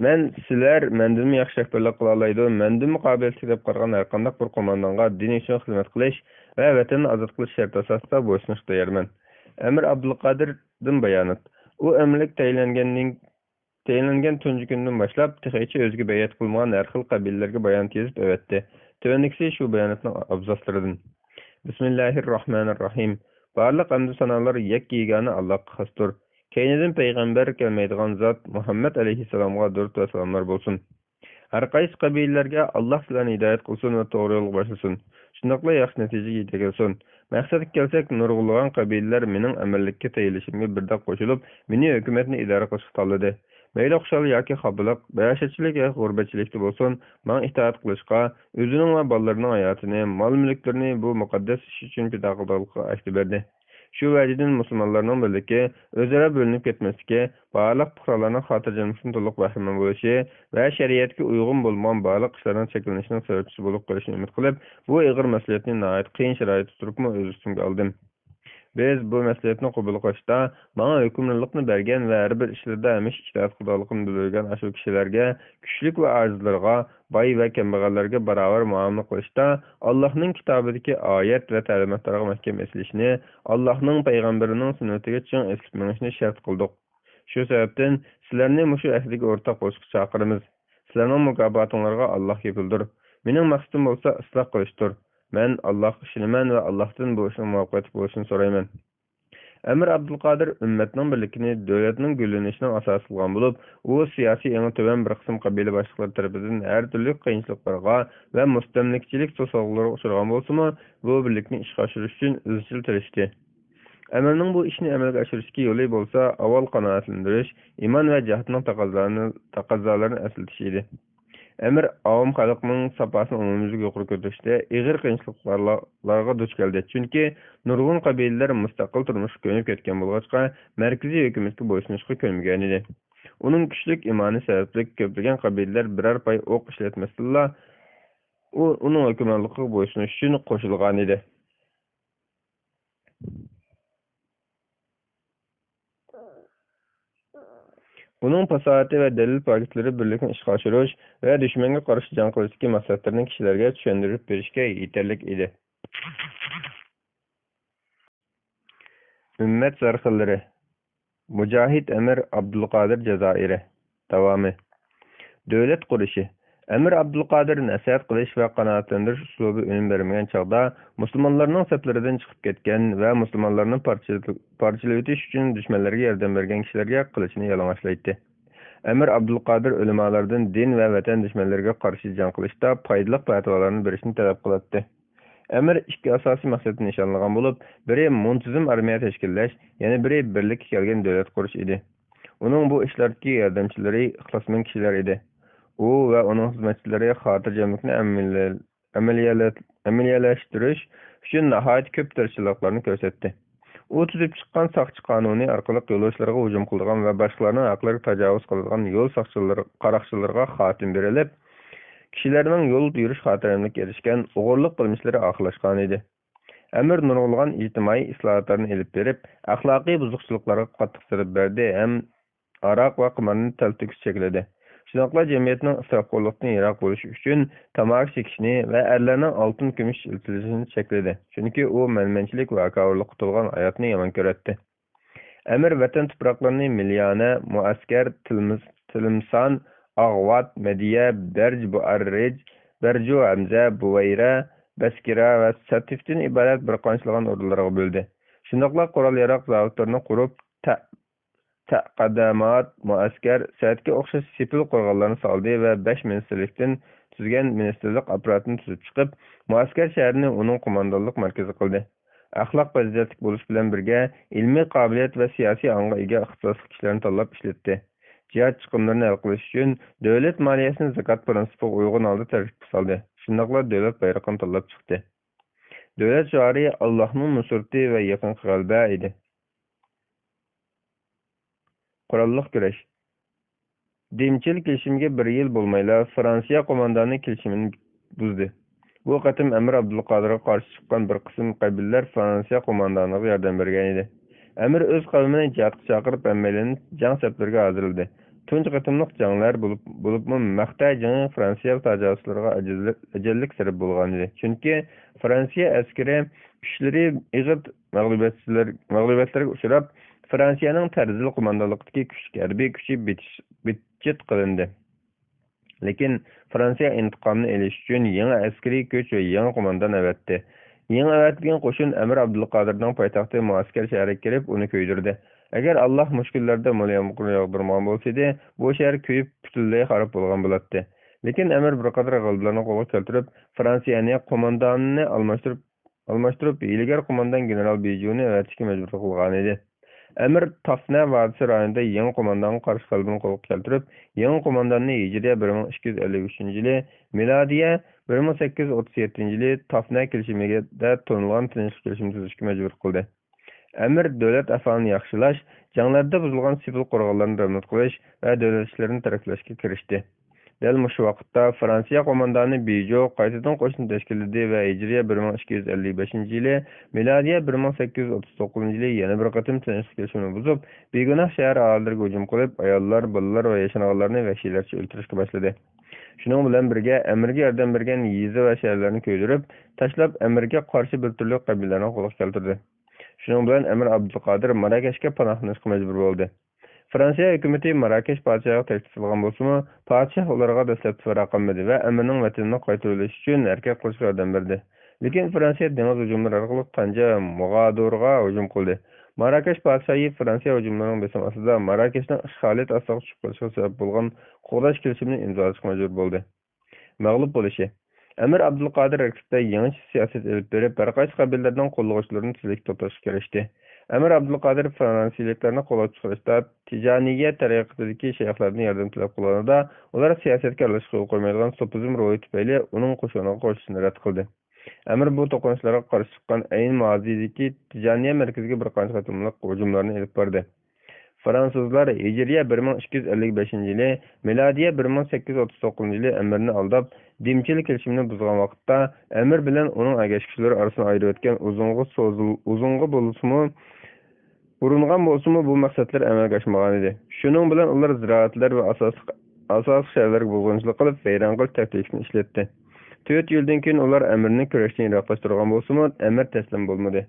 مەن سىلەر مەندىنمۇ ياخشى رەھبەرلىك قىلالايدۇ، مەندىنمۇ قابىلىيەتلىك دەپ قارىغان ھەرقانداق بىر قوماندانغا دىن ئۈچۈن خىزمەت قىلىش ۋە ۋەتەننى ئازاد قىلىش شەرتى ئاساسىدا بويسۇنۇشقا تەييارمەن.» ئەمىر ئابدۇلقادىردىن بايانات. ئۇ ئەمىرلىك تەيىنلەنگەندىن، تەيىنلەنگەن تۇنجى كۈندىن باشلاپ، تېخىچە ئۆزىگە بەيئەت قىلمىغان ھەر خىل قەبىلىلەرگە بايانات يېزىپ ئەۋەتتى. تۆۋەندىكىسى شۇ باياناتنىڭ ئابزاسلىرىدىن. بىسمىللاھىررەھمانىررەھىم. بارلىق ھەمدۇ سانالار يەككە يېگانە ئاللاھقا خاستۇر. كەينىدىن پەيغەمبەر كەلمەيدىغان زات مۇھەممەد ئەلەيھىسسالامغا دۇرۇت ۋە سالاملار بولسۇن. ھەر قايسى قەبىلىلەرگە ئاللاھ سىلەرنى ھىدايەت قىلسۇن ۋە توغرا يولغا باشلىسۇن. شۇنداقلا ياخشى نەتىجىگە يېتەكلىسۇن. مەقسەتكە كەلسەك، نۇرغۇنلىغان قەبىلىلەر مېنىڭ ئەمىرلىككە تەيىنلىشىمگە بىردەك قوشۇلۇپ، مېنى ھۆكۈمەتنى ئىدارە قىلىشقا تاللىدى. مەيلى خۇشال ياكى خاپىلىق، ۋەھشەتچىلىك ياكى غۇربەتچىلىكتە بولسۇن، ماڭا ئىتائەت قىلىشقا، ئۆزىنىڭ ۋە بالىلىرىنىڭ ھاياتىنى، مال-مۈلۈكلىرىنى بۇ مۇقەددەس ئىش ئۈچۈن پىدا قىلىدىغانلىقىغا ئەھدە بەردى. شۇ ۋەجىدىن مۇسۇلمانلارنىڭ بىرلىكى، ئۆزئارا بۆلۈنۈپ كەتمەسلىكى، بارلىق پۇقرالارنىڭ خاتىرجەملىكتىن تولۇق بەھرىمەن بولۇشى ۋە شەرىئەتكە ئۇيغۇن بولمىغان بارلىق ئىشلارنىڭ چەكلىنىشىنىڭ سەۋەبچىسى بولۇپ قېلىشىنى ئۈمىد قىلىپ، بۇ ئېغىر مەسئۇلىيەتنى ناھايىتى قىيىن شارائىتتا تۇرۇپمۇ ئۆز ئۈستۈمگە ئالدىم. بىز بۇ مەسئۇلىيەتنى قوبۇل قىلىشتا، ماڭا ھۆكۈمرانلىقنى بەرگەن ۋە ھەر بىر ئىشلىرىدا ھەمىشە ئىتائەت قىلىدىغانلىقىنى بىلدۈرگەن ئاشۇ كىشىلەرگە، كۈچلۈك ۋە ئاجىزلارغا، باي ۋە كەمبەغەللەرگە باراۋەر مۇئامىلە قىلىشتا، ئاللاھنىڭ كىتابىدىكى ئايەت ۋە تەلىماتلارغا مەھكەم ئېسىلىشنى، ئاللاھنىڭ پەيغەمبىرىنىڭ سۈننىتىگە چىڭ ئېسىلىپ مېڭىشنى شەرت قىلدۇق. شۇ سەۋەبتىن سىلەرنى مۇشۇ ئەھدىگە ئورتاق بولۇشقا چاقىرىمىز. سىلەرنىڭ مۇكاپاتىڭلارغا ئاللاھ كېپىلدۇر. مېنىڭ مەقسىتىم بولسا ئىسلاھ قىلىشتۇر. مەن ئاللاھقا ئىشىنىمەن ۋە ئاللاھتىن بۇ ئىشنىڭ مۇۋەپپەقىيەتلىك بولۇشىنى سورايمەن. ئەمىر ئابدۇلقادىر ئۈممەتنىڭ بىرلىكىنى دۆلەتنىڭ گۈللىنىشىنىڭ ئاساسى قىلغان بولۇپ، ئۇ سىياسىي ئېڭى تۆۋەن بىر قىسىم قەبىلە باشلىقلىرى تەرىپىدىن ھەر تۈرلۈك قىيىنچىلىقلارغا ۋە مۇستەملىكىچىلىك توسالغۇلىرىغا ئۇچرىغان بولسىمۇ، بۇ بىرلىكنى ئىشقا ئاشۇرۇش ئۈچۈن ئىزچىل تىرىشتى. ئەمىرنىڭ بۇ ئىشنى ئەمەلگە ئاشۇرۇشتىكى يولى بولسا، ئاۋۋال قانائەتلەندۈرۈش، ئىمان ۋە جىھادنىڭ تەقەززالىرىنى، تەقەززالىرىنى ئەسلىتىش ئىدى. ئەمىر ئاۋام خەلقنىڭ ساپاسىنى ئومۇميۈزلۈك يۇقىرى كۆتۈرۈشتە ئېغىر قىيىنچىلىقلارغا دۇچ كەلدى، چۈنكى نۇرغۇن قەبىلىلەر مۇستەقىل تۇرمۇشقا كۆنۈپ كەتكەن بولغاچقا، مەركىزىي ھۆكۈمەتكە بويسۇنۇشقا كۆنمىگەنىدى. ئۇنىڭ كۈچلۈك ئىمانى سەۋەبلىك، كۆپلىگەن قەبىلىلەر بىرەر پاي ئوق ئىشلەتمەستىنلا، ئۇ، ئۇنىڭ ھۆكۈمرانلىقىغا بويسۇنۇش ئۈچۈن قوشۇلغانىدى. ئۇنىڭ پاساھىتى ۋە دەلىل پاكىتلىرى بىرلىكنى ئىشقا ئاشۇرۇش ۋە دۈشمەنگە قارشى جەڭ قىلىشتىكى مەقسەتلىرىنى كىشىلەرگە چۈشەندۈرۈپ بېرىشكە يېتەرلىك ئىدى. ئۈممەت سەرخىللىرى. مۇجاھىد ئەمىر ئابدۇلقادىر جازائىرى. داۋامى. دۆلەت قۇرۇشى. ئەمىر ئابدۇلقادىر نەسىھەت قىلىش ۋە قانائەتلەندۈرۈش ئۇسلۇبى ئۈنۈم بەرمىگەن چاغدا، مۇسۇلمانلارنىڭ سەپلىرىدىن چىقىپ كەتكەن ۋە مۇسۇلمانلارنى پارچىل-، پارچىلىۋېتىش ئۈچۈن دۈشمەنلەرگە ياردەم بەرگەن كىشىلەرگە قىلىچىنى يالىڭاچلايتتى. ئەمىر ئابدۇلقادىر ئۆلىمالاردىن دىن ۋە ۋەتەن دۈشمەنلىرىگە قارشى جەڭ قىلىشتا پايدىلىق پەتىۋالارنى بېرىشنى تەلەپ قىلاتتى. ئەمىر ئىككى ئاساسىي مەقسەتنى نىشانلىغان بولۇپ، بىرى مۇنتىزىم ئارمىيە تەشكىللەش، يەنە بىرى بىرلىككە كەلگەن دۆلەت قۇرۇش ئىدى. ئۇنىڭ بۇ ئىشلاردىكى ياردەمچىلىرى ئىخلاسمەن كىشىلەر ئىدى. ئۇ ۋە ئۇنىڭ خىزمەتچىلىرى خاتىرجەملىكنى ئەمەلىيلە-، ئەمەلىيلە-، ئەمەلىيلەشتۈرۈش ئۈچۈن ناھايىتى كۆپ تىرىشچانلىقلارنى كۆرسەتتى. ئۇ تۈزۈپ چىققان ساقچى قانۇنى ئارقىلىق يولدىشىلىرىغا ھۇجۇم قىلىدىغان ۋە باشقىلارنىڭ ھەقلىرىگە تاجاۋۇز قىلىدىغان يول ساقچىلىرى، قاراقچىلىرىغا خاتىمە بېرىلىپ، كىشىلەرنىڭ يول يۈرۈش خاتىرجەملىكىگە ئېرىشكەن ئوغرىلىق قىلمىشلىرى ئاخىرلاشقانىدى. ئەمىر نۇرغۇنلىغان ئىجتىمائىي ئىسلاھاتلارنى ئېلىپ بېرىپ، ئەخلاقىي بۇزۇقچىلىقلارغا قاتتىق زەربە بەردى ھەم ھاراق ۋە قىمارنى تەلتۆكۈس چەكلىدى. شۇنداقلا جەمئىيەتنىڭ ئىسراپخورلۇقتىن يىراق بولۇش ئۈچۈن تاماكا چېكىشنى ۋە ئەرلەرنىڭ ئالتۇن-كۈمۈش ئىشلىتىلىشىنى چەكلىدى، چۈنكى ئۇ مەنمەنچىلىك ۋە ھاكاۋۇرلۇققا تولغان ھاياتنى يامان كۆرەتتى. ئەمىر ۋەتەن تۇپراقلىرىنى مىليانە، مۇئەسكەر، تىلمىس-، تىلىمسان، ئاغۋات، مەدىيە، بەرج بۇئەررىج، بەرجۇ ھەمزە، بۇۋەيرە، بەسكىرە ۋە سەتىفتىن ئىبارەت بىر قانچىلىغان ئورۇنلارغا بۆلدى. شۇنداقلا قورال-ياراغ زاۋۇتلىرىنى قۇرۇپ، تە-، تەقەدامات، مۇئەسكەر، سەتكە ئوخشاش سېپىل قورغانلارنى سالدى ۋە بەش مىنىستىرلىكتىن تۈزگەن مىنىستىرلىق ئاپپاراتىنى تۈزۈپ چىقىپ، مۇئەسكەر شەھىرىنى ئۇنىڭ قوماندانلىق مەركىزى قىلدى. ئەخلاق پەزىلەتلىك بولۇش بىلەن بىرگە، ئىلمىي قابىلىيەت ۋە سىياسىي ئاڭغا ئىگە ئىختىساسلىق كىشىلەرنى تاللاپ ئىشلەتتى. جىھاد چىقىملىرىنى ھەل قىلىش ئۈچۈن دۆلەت مالىيەسىنى زاكات پىرىنسىپىغا ئۇيغۇن ھالدا تەرتىپكە سالدى. شۇنداقلا دۆلەت بايرىقىنى تاللاپ چىقتى. دۆلەت شوئارى «ئاللاھنىڭ نۇسرىتى ۋە يېقىنقى غەلىبە» ئىدى. قوراللىق كۈرەش. دىمچىل كېلىشىمگە بىر يىل بولمايلا، فرانسىيە قوماندانى كېلىشىمنى بۇزدى. بۇ قېتىم ئەمىر ئابدۇلقادىرغا قارشى چىققان بىر قىسىم قەبىلىلەر فرانسىيە قوماندانىغا ياردەم بەرگەن ئىدى. ئەمىر ئۆز قەۋمىنى جىھادقا چاقىرىپ، ھەممەيلەننى جەڭ سەپلىرىگە ھازىرلىدى. تۇنجى قېتىملىق جەڭلەر بولۇپ، بولۇپمۇ مەقتە جېڭى فرانسىيە تاجاۋۇزچىلىرىغا ئەجەللىك، ئەجەللىك سەۋەب بولغانىدى. چۈنكى فرانسىيە ئەسكىرى كۈچلىرى ئېغىر مەغلۇبىيەتچىلەر-، مەغلۇبىيەتلەرگە ئۇچراپ، فرانسىيەنىڭ تەرزىل قوماندانلىقىدىكى كۈچلۈك ھەربىي كۈچى بىتىش-، بىتچىت قىلىندى. لېكىن فرانسىيە ئىنتىقامنى ئېلىش ئۈچۈن يېڭى ئەسكىرىي كۈچ ۋە يېڭى قوماندان ئەۋەتتى. يېڭى ئەۋەتىلگەن قوشۇن ئەمىر ئابدۇلقادىرنىڭ پايتەختى مۇئەسكەر شەھىرىگە كېلىپ، ئۇنى كۆيدۈردى. ئەگەر ئاللاھ مۇشۇ كۈنلەردە مول يامغۇر ياغدۇرمىغان بولسىدى، بۇ شەھەر كۆيۈپ، پۈتۈنلەي خاراب بولغان بولاتتى. لېكىن ئەمىر بىر قاتار غەلىبىلەرنى قولغا كەلتۈرۈپ، فرانسىيەنى قوماندانىنى ئالماشتۇرۇپ، ئالماشتۇرۇپ، ھىيلىگەر قوماندان گېنېرال بىجۇنى ئەۋەتىشكە مەجبۇر قىلغانىدى. ئەمىر تافنە ۋادىسى رايونىدا يېڭى قوماندانغا قارشى غەلىبىنى قولغا كەلتۈرۈپ، يېڭى قومانداننى ھىجرىيە بىر مىڭ ئىككى يۈز ئەللىك ئۈچىنچى يىلى، مىلادىيە بىر مىڭ سەككىز يۈز ئوتتۇز يەتتىنچى يىلى تافنە كېلىشىمىدە تونۇلغان تىنچلىق كېلىشىمىنى تۈزۈشكە مەجبۇر قىلدى. ئەمىر دۆلەت ئەھۋالىنى ياخشىلاش، جەڭلەردە بۇزۇلغان سىۋىل قورغانلارنى رېمونت قىلىش ۋە دۆلەت ئىشلىرىنى تەرەپلەشكە كىرىشتى. دەل مۇشۇ ۋاقىتتا فرانسىيە قوماندانى بىجو قايتىدىن قوشۇن تەشكىللىدى ۋە ھىجرىيە بىر مىڭ ئىككى يۈز ئەللىك بەشىنچى يىلى، مىلادىيە بىر مىڭ سەككىز يۈز ئوتتۇز توققۇزىنچى يىلى يەنە بىر قېتىم تىنچلىق كېلىشىمىنى بۇزۇپ، بىگۇناھ شەھەر ئاھالىلىرىگە ھۇجۇم قىلىپ، ئاياللار، بالىلار ۋە ياشانغانلارنى ۋەھشىيلەرچە ئۆلتۈرۈشكە باشلىدى. شۇنىڭ بىلەن بىرگە، ئەمىرگە ياردەم بەرگەن يېزا ۋە شەھەرلەرنى كۆيدۈرۈپ تاشلاپ، ئەمىرگە قارشى بىر تۈرلۈك قەبىلىلەرنى قولغا كەلتۈردى. شۇنىڭ بىلەن ئەمىر ئابدۇلقادىر ماراكەشكە پاناھلىنىشقا مەجبۇر بولدى. فرانسىيە ھۆكۈمىتى ماراكەش پادىشاھىغا تەكلىپ سالغان بولسىمۇ، پادىشاھ ئۇلارغا دەسلەپتە پەۋەر قىلمىدى ۋە ئەمىرنىڭ ۋەتىنىنى قايتۇرۇۋېلىش ئۈچۈن ھەرىكەت قىلىشقا ياردەم بەردى. لېكىن فرانسىيە دېڭىز ھۇجۇملىرى ئارقىلىق تانجا موغادورغا ھۇجۇم قىلدى. ماراكەش پادىشاھى فرانسىيە ھۇجۇملىرىنىڭ بېسىمى ئاستىدا ماراكەشنىڭ ئىشغالىيەت ئاستىغا چۈشۈپ قېلىشىغا سەۋەب بولغان قوغداش كېلىشىمىنى ئىمزالاشقا مەجبۇر بولدى. مەغلۇپ بولۇشى. ئەمىر ئابدۇلقادىر ھەرىكىتىدە يېڭىچە سىياسەت ئېلىپ بېرىپ، ھەر قايسى قەبىلىلەرنىڭ قوللىغۇچىلىرىنى تېزلىكتە توپلاشقا كىرىشتى. ئەمىر ئابدۇلقادىر فرانسىيىلىكلارنى قوللاپ چىقىرىشتا تىجانىيە تەرىقىتىدىكى شەيخلەردىن ياردەم تەلەپ قىلغانىدا، ئۇلار سىياسەتكە ئارىلىشىشقا يول قويمايدىغان سوپىزم روھى تۈپەيلى ئۇنىڭ قوشۇنىغا قوشۇلۇشنى رەت قىلدى. ئەمىر بۇ توقۇنۇشلارغا قارشى چىققان ئەين مازىدىكى تىجانىيە مەركىزىگە بىر قانچە قېتىملىق ھۇجۇملارنى ئېلىپ باردى. فرانسۇزلار ھىجرىيە بىر مىڭ ئىككى يۈز ئەللىك بەشىنچى يىلى، مىلادىيە بىر مىڭ سەككىز يۈز ئوتتۇز توققۇزىنچى يىلى ئەمىرنى ئالداپ، دىمچىل كېلىشىمىنى بۇزغان ۋاقىتتا، ئەمىر بىلەن ئۇنىڭ ئەگەشكۈچىلىرى ئارىسىنى ئايرىۋەتكەن ئۇزۇنغا سوزۇل-، ئۇزۇنغا بولسىمۇ، ئۇرۇنغان بولسىمۇ، بۇ مەقسەتلەر ئەمەلگە ئاشمىغانىدى. شۇنىڭ بىلەن ئۇلار زىرائەتلەر ۋە ئاساسلىق، ئاساسلىق شەھەرلەرگە بۇزغۇنچىلىق قىلىپ، ۋەيران قىلىش تاكتىكىسىنى ئىشلەتتى. تۆت يىلدىن كېيىن ئۇلار ئەمىرنى كۈرەشتىن يىراقلاشتۇرغان بولسىمۇ، ئەمىر تەسلىم بولمىدى.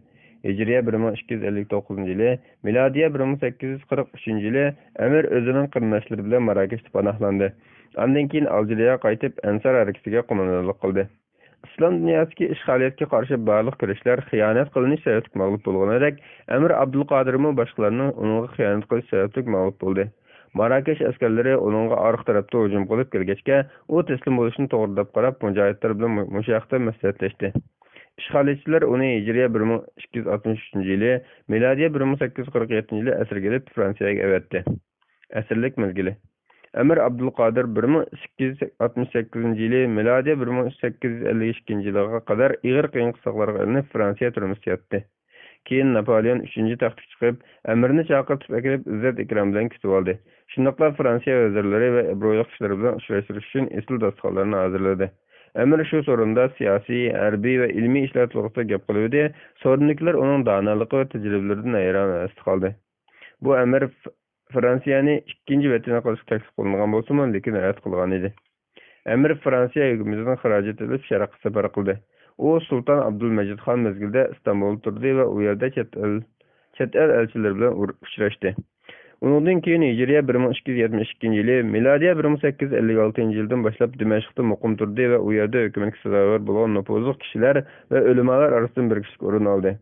ھىجرىيە بىر مىڭ ئىككى يۈز ئەللىك توققۇزىنچى يىلى، مىلادىيە بىر مىڭ سەككىز يۈز قىرىق ئۈچىنچى يىلى ئەمىر ئۆزىنىڭ قېرىنداشلىرى بىلەن ماراكەشتە پاناھلاندى. ئاندىن كېيىن ئالجىرىيەگە قايتىپ، ئەنسار ھەرىكىتىگە قوماندانلىق قىلدى. ئىسلام دۇنياسىدىكى ئىشغالىيەتكە قارشى بارلىق كۈرەشلەر خىيانەت قىلىنىش سەۋەبلىك مەغلۇپ بولغىنىدەك، ئەمىر ئابدۇلقادىرمۇ باشقىلارنىڭ ئۇنىڭغا خىيانەت قىلىش سەۋەبلىك مەغلۇپ بولدى. ماراكەش ئەسكەرلىرى ئۇنىڭغا ئارقا تەرەپتىن ھۇجۇم قىلىپ كەلگەچكە، ئۇ تەسلىم بولۇشنى توغرا دەپ قاراپ، مۇجاھىدلار بىلەن مۇ-، مۇشۇ ھەقتە مەسلىھەتلەشتى. ئىشغالىيەتچىلەر ئۇنى ھىجرىيە بىر مىڭ ئىككى يۈز ئاتمىش ئۈچىنچى يىلى، مىلادىيە بىر مىڭ سەككىز يۈز قىرىق يەتتىنچى يىلى ئەسىرگە ئېلىپ، فرانسىيەگە ئەۋەتتى. ئەسىرلىك مەزگىلى. ئەمىر ئابدۇلقادىر بىر مىڭ سەككىز يۈز ئاتمىش سەككىزىنچى يىلى، مىلادىيە بىر مىڭ سەككىز يۈز ئەللىك ئىككىنچى يىلىغا قەدەر ئېغىر قىيىن قىستاقلارغا ئېلىنىپ، فرانسىيە تۈرمىسىدە ياتتى. كېيىن ناپولېئون ئۈچىنچى تەختكە چىقىپ، ئەمىرنى چاقىرتىپ ئەكېلىپ، ئىززەت-ئىكرام بىلەن كۈتۈۋالدى. شۇنداقلا فرانسىيە ۋەزىرلىرى ۋە ئابرۇيلۇق كىشىلەر بىلەن ئۇچراشتۇرۇش ئۈچۈن ئېسىل داستىخانلارنى ھازىرلىدى. ئەمىر شۇ سورۇندا سىياسىي، ھەربىي ۋە ئىلمىي ئىشلار توغرىسىدا گەپ قىلىۋىدى، سورۇندىكىلەر ئۇنىڭ دانالىقى ۋە تەجرىبىلىرىدىن ھەيران ۋە ئەستە قالدى. بۇ ئەمىر ف-، فرانسىيەنى ئىككىنچى ۋەتىنى قىلىشقا تەكلىپ قىلىنغان بولسىمۇ، لېكىن رەت قىلغان ئىدى. ئەمىر فرانسىيە ھۆكۈمىتىدىن خىراجەت ئېلىپ، شەرققە سەپەر قىلدى. ئۇ سۇلتان ئابدۇلمەجىد خان مەزگىلىدە ئىستانبۇلدا تۇردى ۋە ئۇ يەردە چەت ئەل، چەت ئەل ئەلچىلىرى بىلەن ئۇر-، ئۇچراشتى. ئۇنىڭدىن كېيىن ھىجرىيە بىر مىڭ ئىككى يۈز يەتمىش ئىككىنچى يىلى، مىلادىيە بىر مىڭ سەككىز يۈز ئەللىك ئالتىنچى يىلدىن باشلاپ دىمەشقتا مۇقىم تۇردى ۋە ئۇ يەردە ھۆكۈمەتكە سازاۋەر بولغان نوپۇزلۇق كىشىلەر ۋە ئۆلىمالار ئارىسىدىن بىر كىشىلىك ئورۇن ئالدى.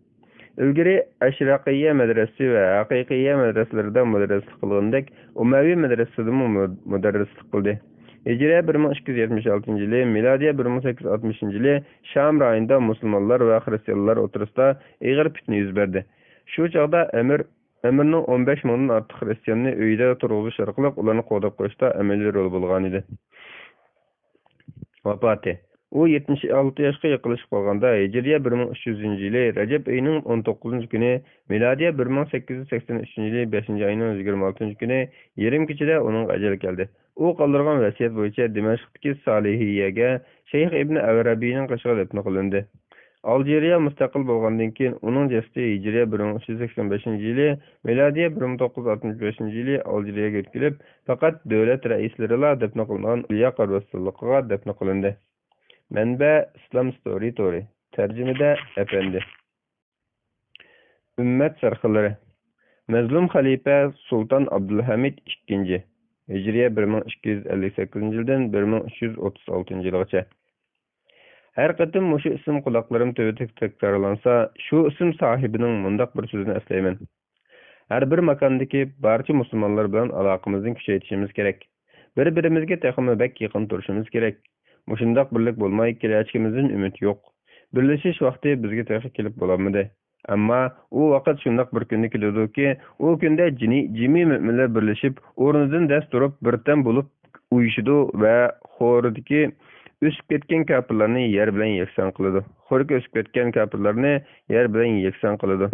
ئىلگىرى ئەشرەقىيە مەدرەسىسى ۋە ھەقىقىيە مەدرەسىلىرىدە مۇدەررىسلىك قىلغىنىدەك، ئۇمەۋى مەدرەسىسىدىمۇ مۇ-، مۇدەررىسلىك قىلدى. ھىجرىيە بىر مىڭ ئىككى يۈز يەتمىش ئالتىنچى يىلى، مىلادىيە بىر مىڭ سەككىز يۈز ئاتمىشىنچى يىلى شام رايونىدا مۇسۇلمانلار ۋە خىرىستىيانلار ئوتتۇرىسىدا ئېغىر پىتنە يۈز بەردى. شۇ چاغدا ئەمىر، ئەمىرنىڭ ئون بەش مىڭدىن ئارتۇق خىرىستىياننى ئۆيىدە تۇرغۇزۇش ئارقىلىق ئۇلارنى قوغداپ قويۇشتا ئەمەلىي رولى بولغانىدى. ۋاپاتى. ئۇ يەتمىش ئالتە ياشقا يېقىنلىشىپ قالغاندا، ھىجرىيە بىر مىڭ ئۈچ يۈزىنچى يىلى رەجەب ئېيىنىڭ ئون توققۇزىنچى كۈنى، مىلادىيە بىر مىڭ سەككىز يۈز سەكسەن ئۈچىنچى يىلى بەشىنچى ئاينىڭ يىگىرمە ئالتىنچى كۈنى يېرىم كېچىدە ئۇنىڭغا ئەجەل كەلدى. ئۇ قالدۇرغان ۋەسىيەت بويىچە دىمەشقتىكى سالىھىيەگە، شەيخ ئىبن ئەرەبىينىڭ قېشىغا دەپنە قىلىندى. ئالجىرىيە مۇستەقىل بولغاندىن كېيىن، ئۇنىڭ جەسىتى ھىجرىيە بىر مىڭ ئۈچ يۈز سەكسەن بەشىنچى يىلى، مىلادىيە بىر مىڭ توققۇز يۈز ئاتمىش بەشىنچى يىلى ئالجىرىيەگە يۆتكىلىپ، پەقەت دۆلەت رەئىسلىرىلا دەپنە قىلىنغان ئۆلىيا قەبرىستانلىقىغا دەپنە قىلىندى. مەنبە: ئىسلام ستورى تورى. تەرجىمىدە ئەپەندى. ئۈممەت سەرخىللىرى. مەزلۇم خەلىپە سۇلتان ئابدۇلھەمىد ئىككىنچى، ھىجرىيە بىر مىڭ ئىككى يۈز ئەللىك سەككىزىنچى يىلدىن بىر مىڭ ئۈچ يۈز ئوتتۇز ئالتىنچى يىلغىچە. ھەر قېتىم مۇشۇ ئىسىم قۇلاقلىرىم تۈۋىدە تەكرارلانسا، شۇ ئىسىم ساھىبىنىڭ مۇنداق بىر سۆزىنى ئەسلەيمەن: ھەر بىر ماكاندىكى بارچە مۇسۇلمانلار بىلەن ئالاقىمىزنى كۈچەيتىشىمىز كېرەك. بىر-بىرىمىزگە تېخىمۇ بەك يېقىن تۇرۇشىمىز كېرەك. مۇشۇنداق بىرلىك بولماي، كېلەچىكىمىزدىن ئۈمىد يوق. بىرلىشىش ۋاقتى بىزگە تېخى كېلىپ بولالمىدى. ئەمما ئۇ ۋاقىت شۇنداق بىر كۈندە كېلىدۇكى، ئۇ كۈندە جىنى-، جىمى مۆمىنلەر بىرلىشىپ، ئورنىدىن دەس تۇرۇپ، بىردەم بولۇپ ئۇيۇشىدۇ ۋە خورىدىكى ئۆسۈپ كەتكەن كاپىرلارنى يەر بىلەن يەكسان قىلىدۇ. خورىكى ئۆسۈپ كەتكەن كاپىرلارنى يەر بىلەن يەكسان قىلىدۇ.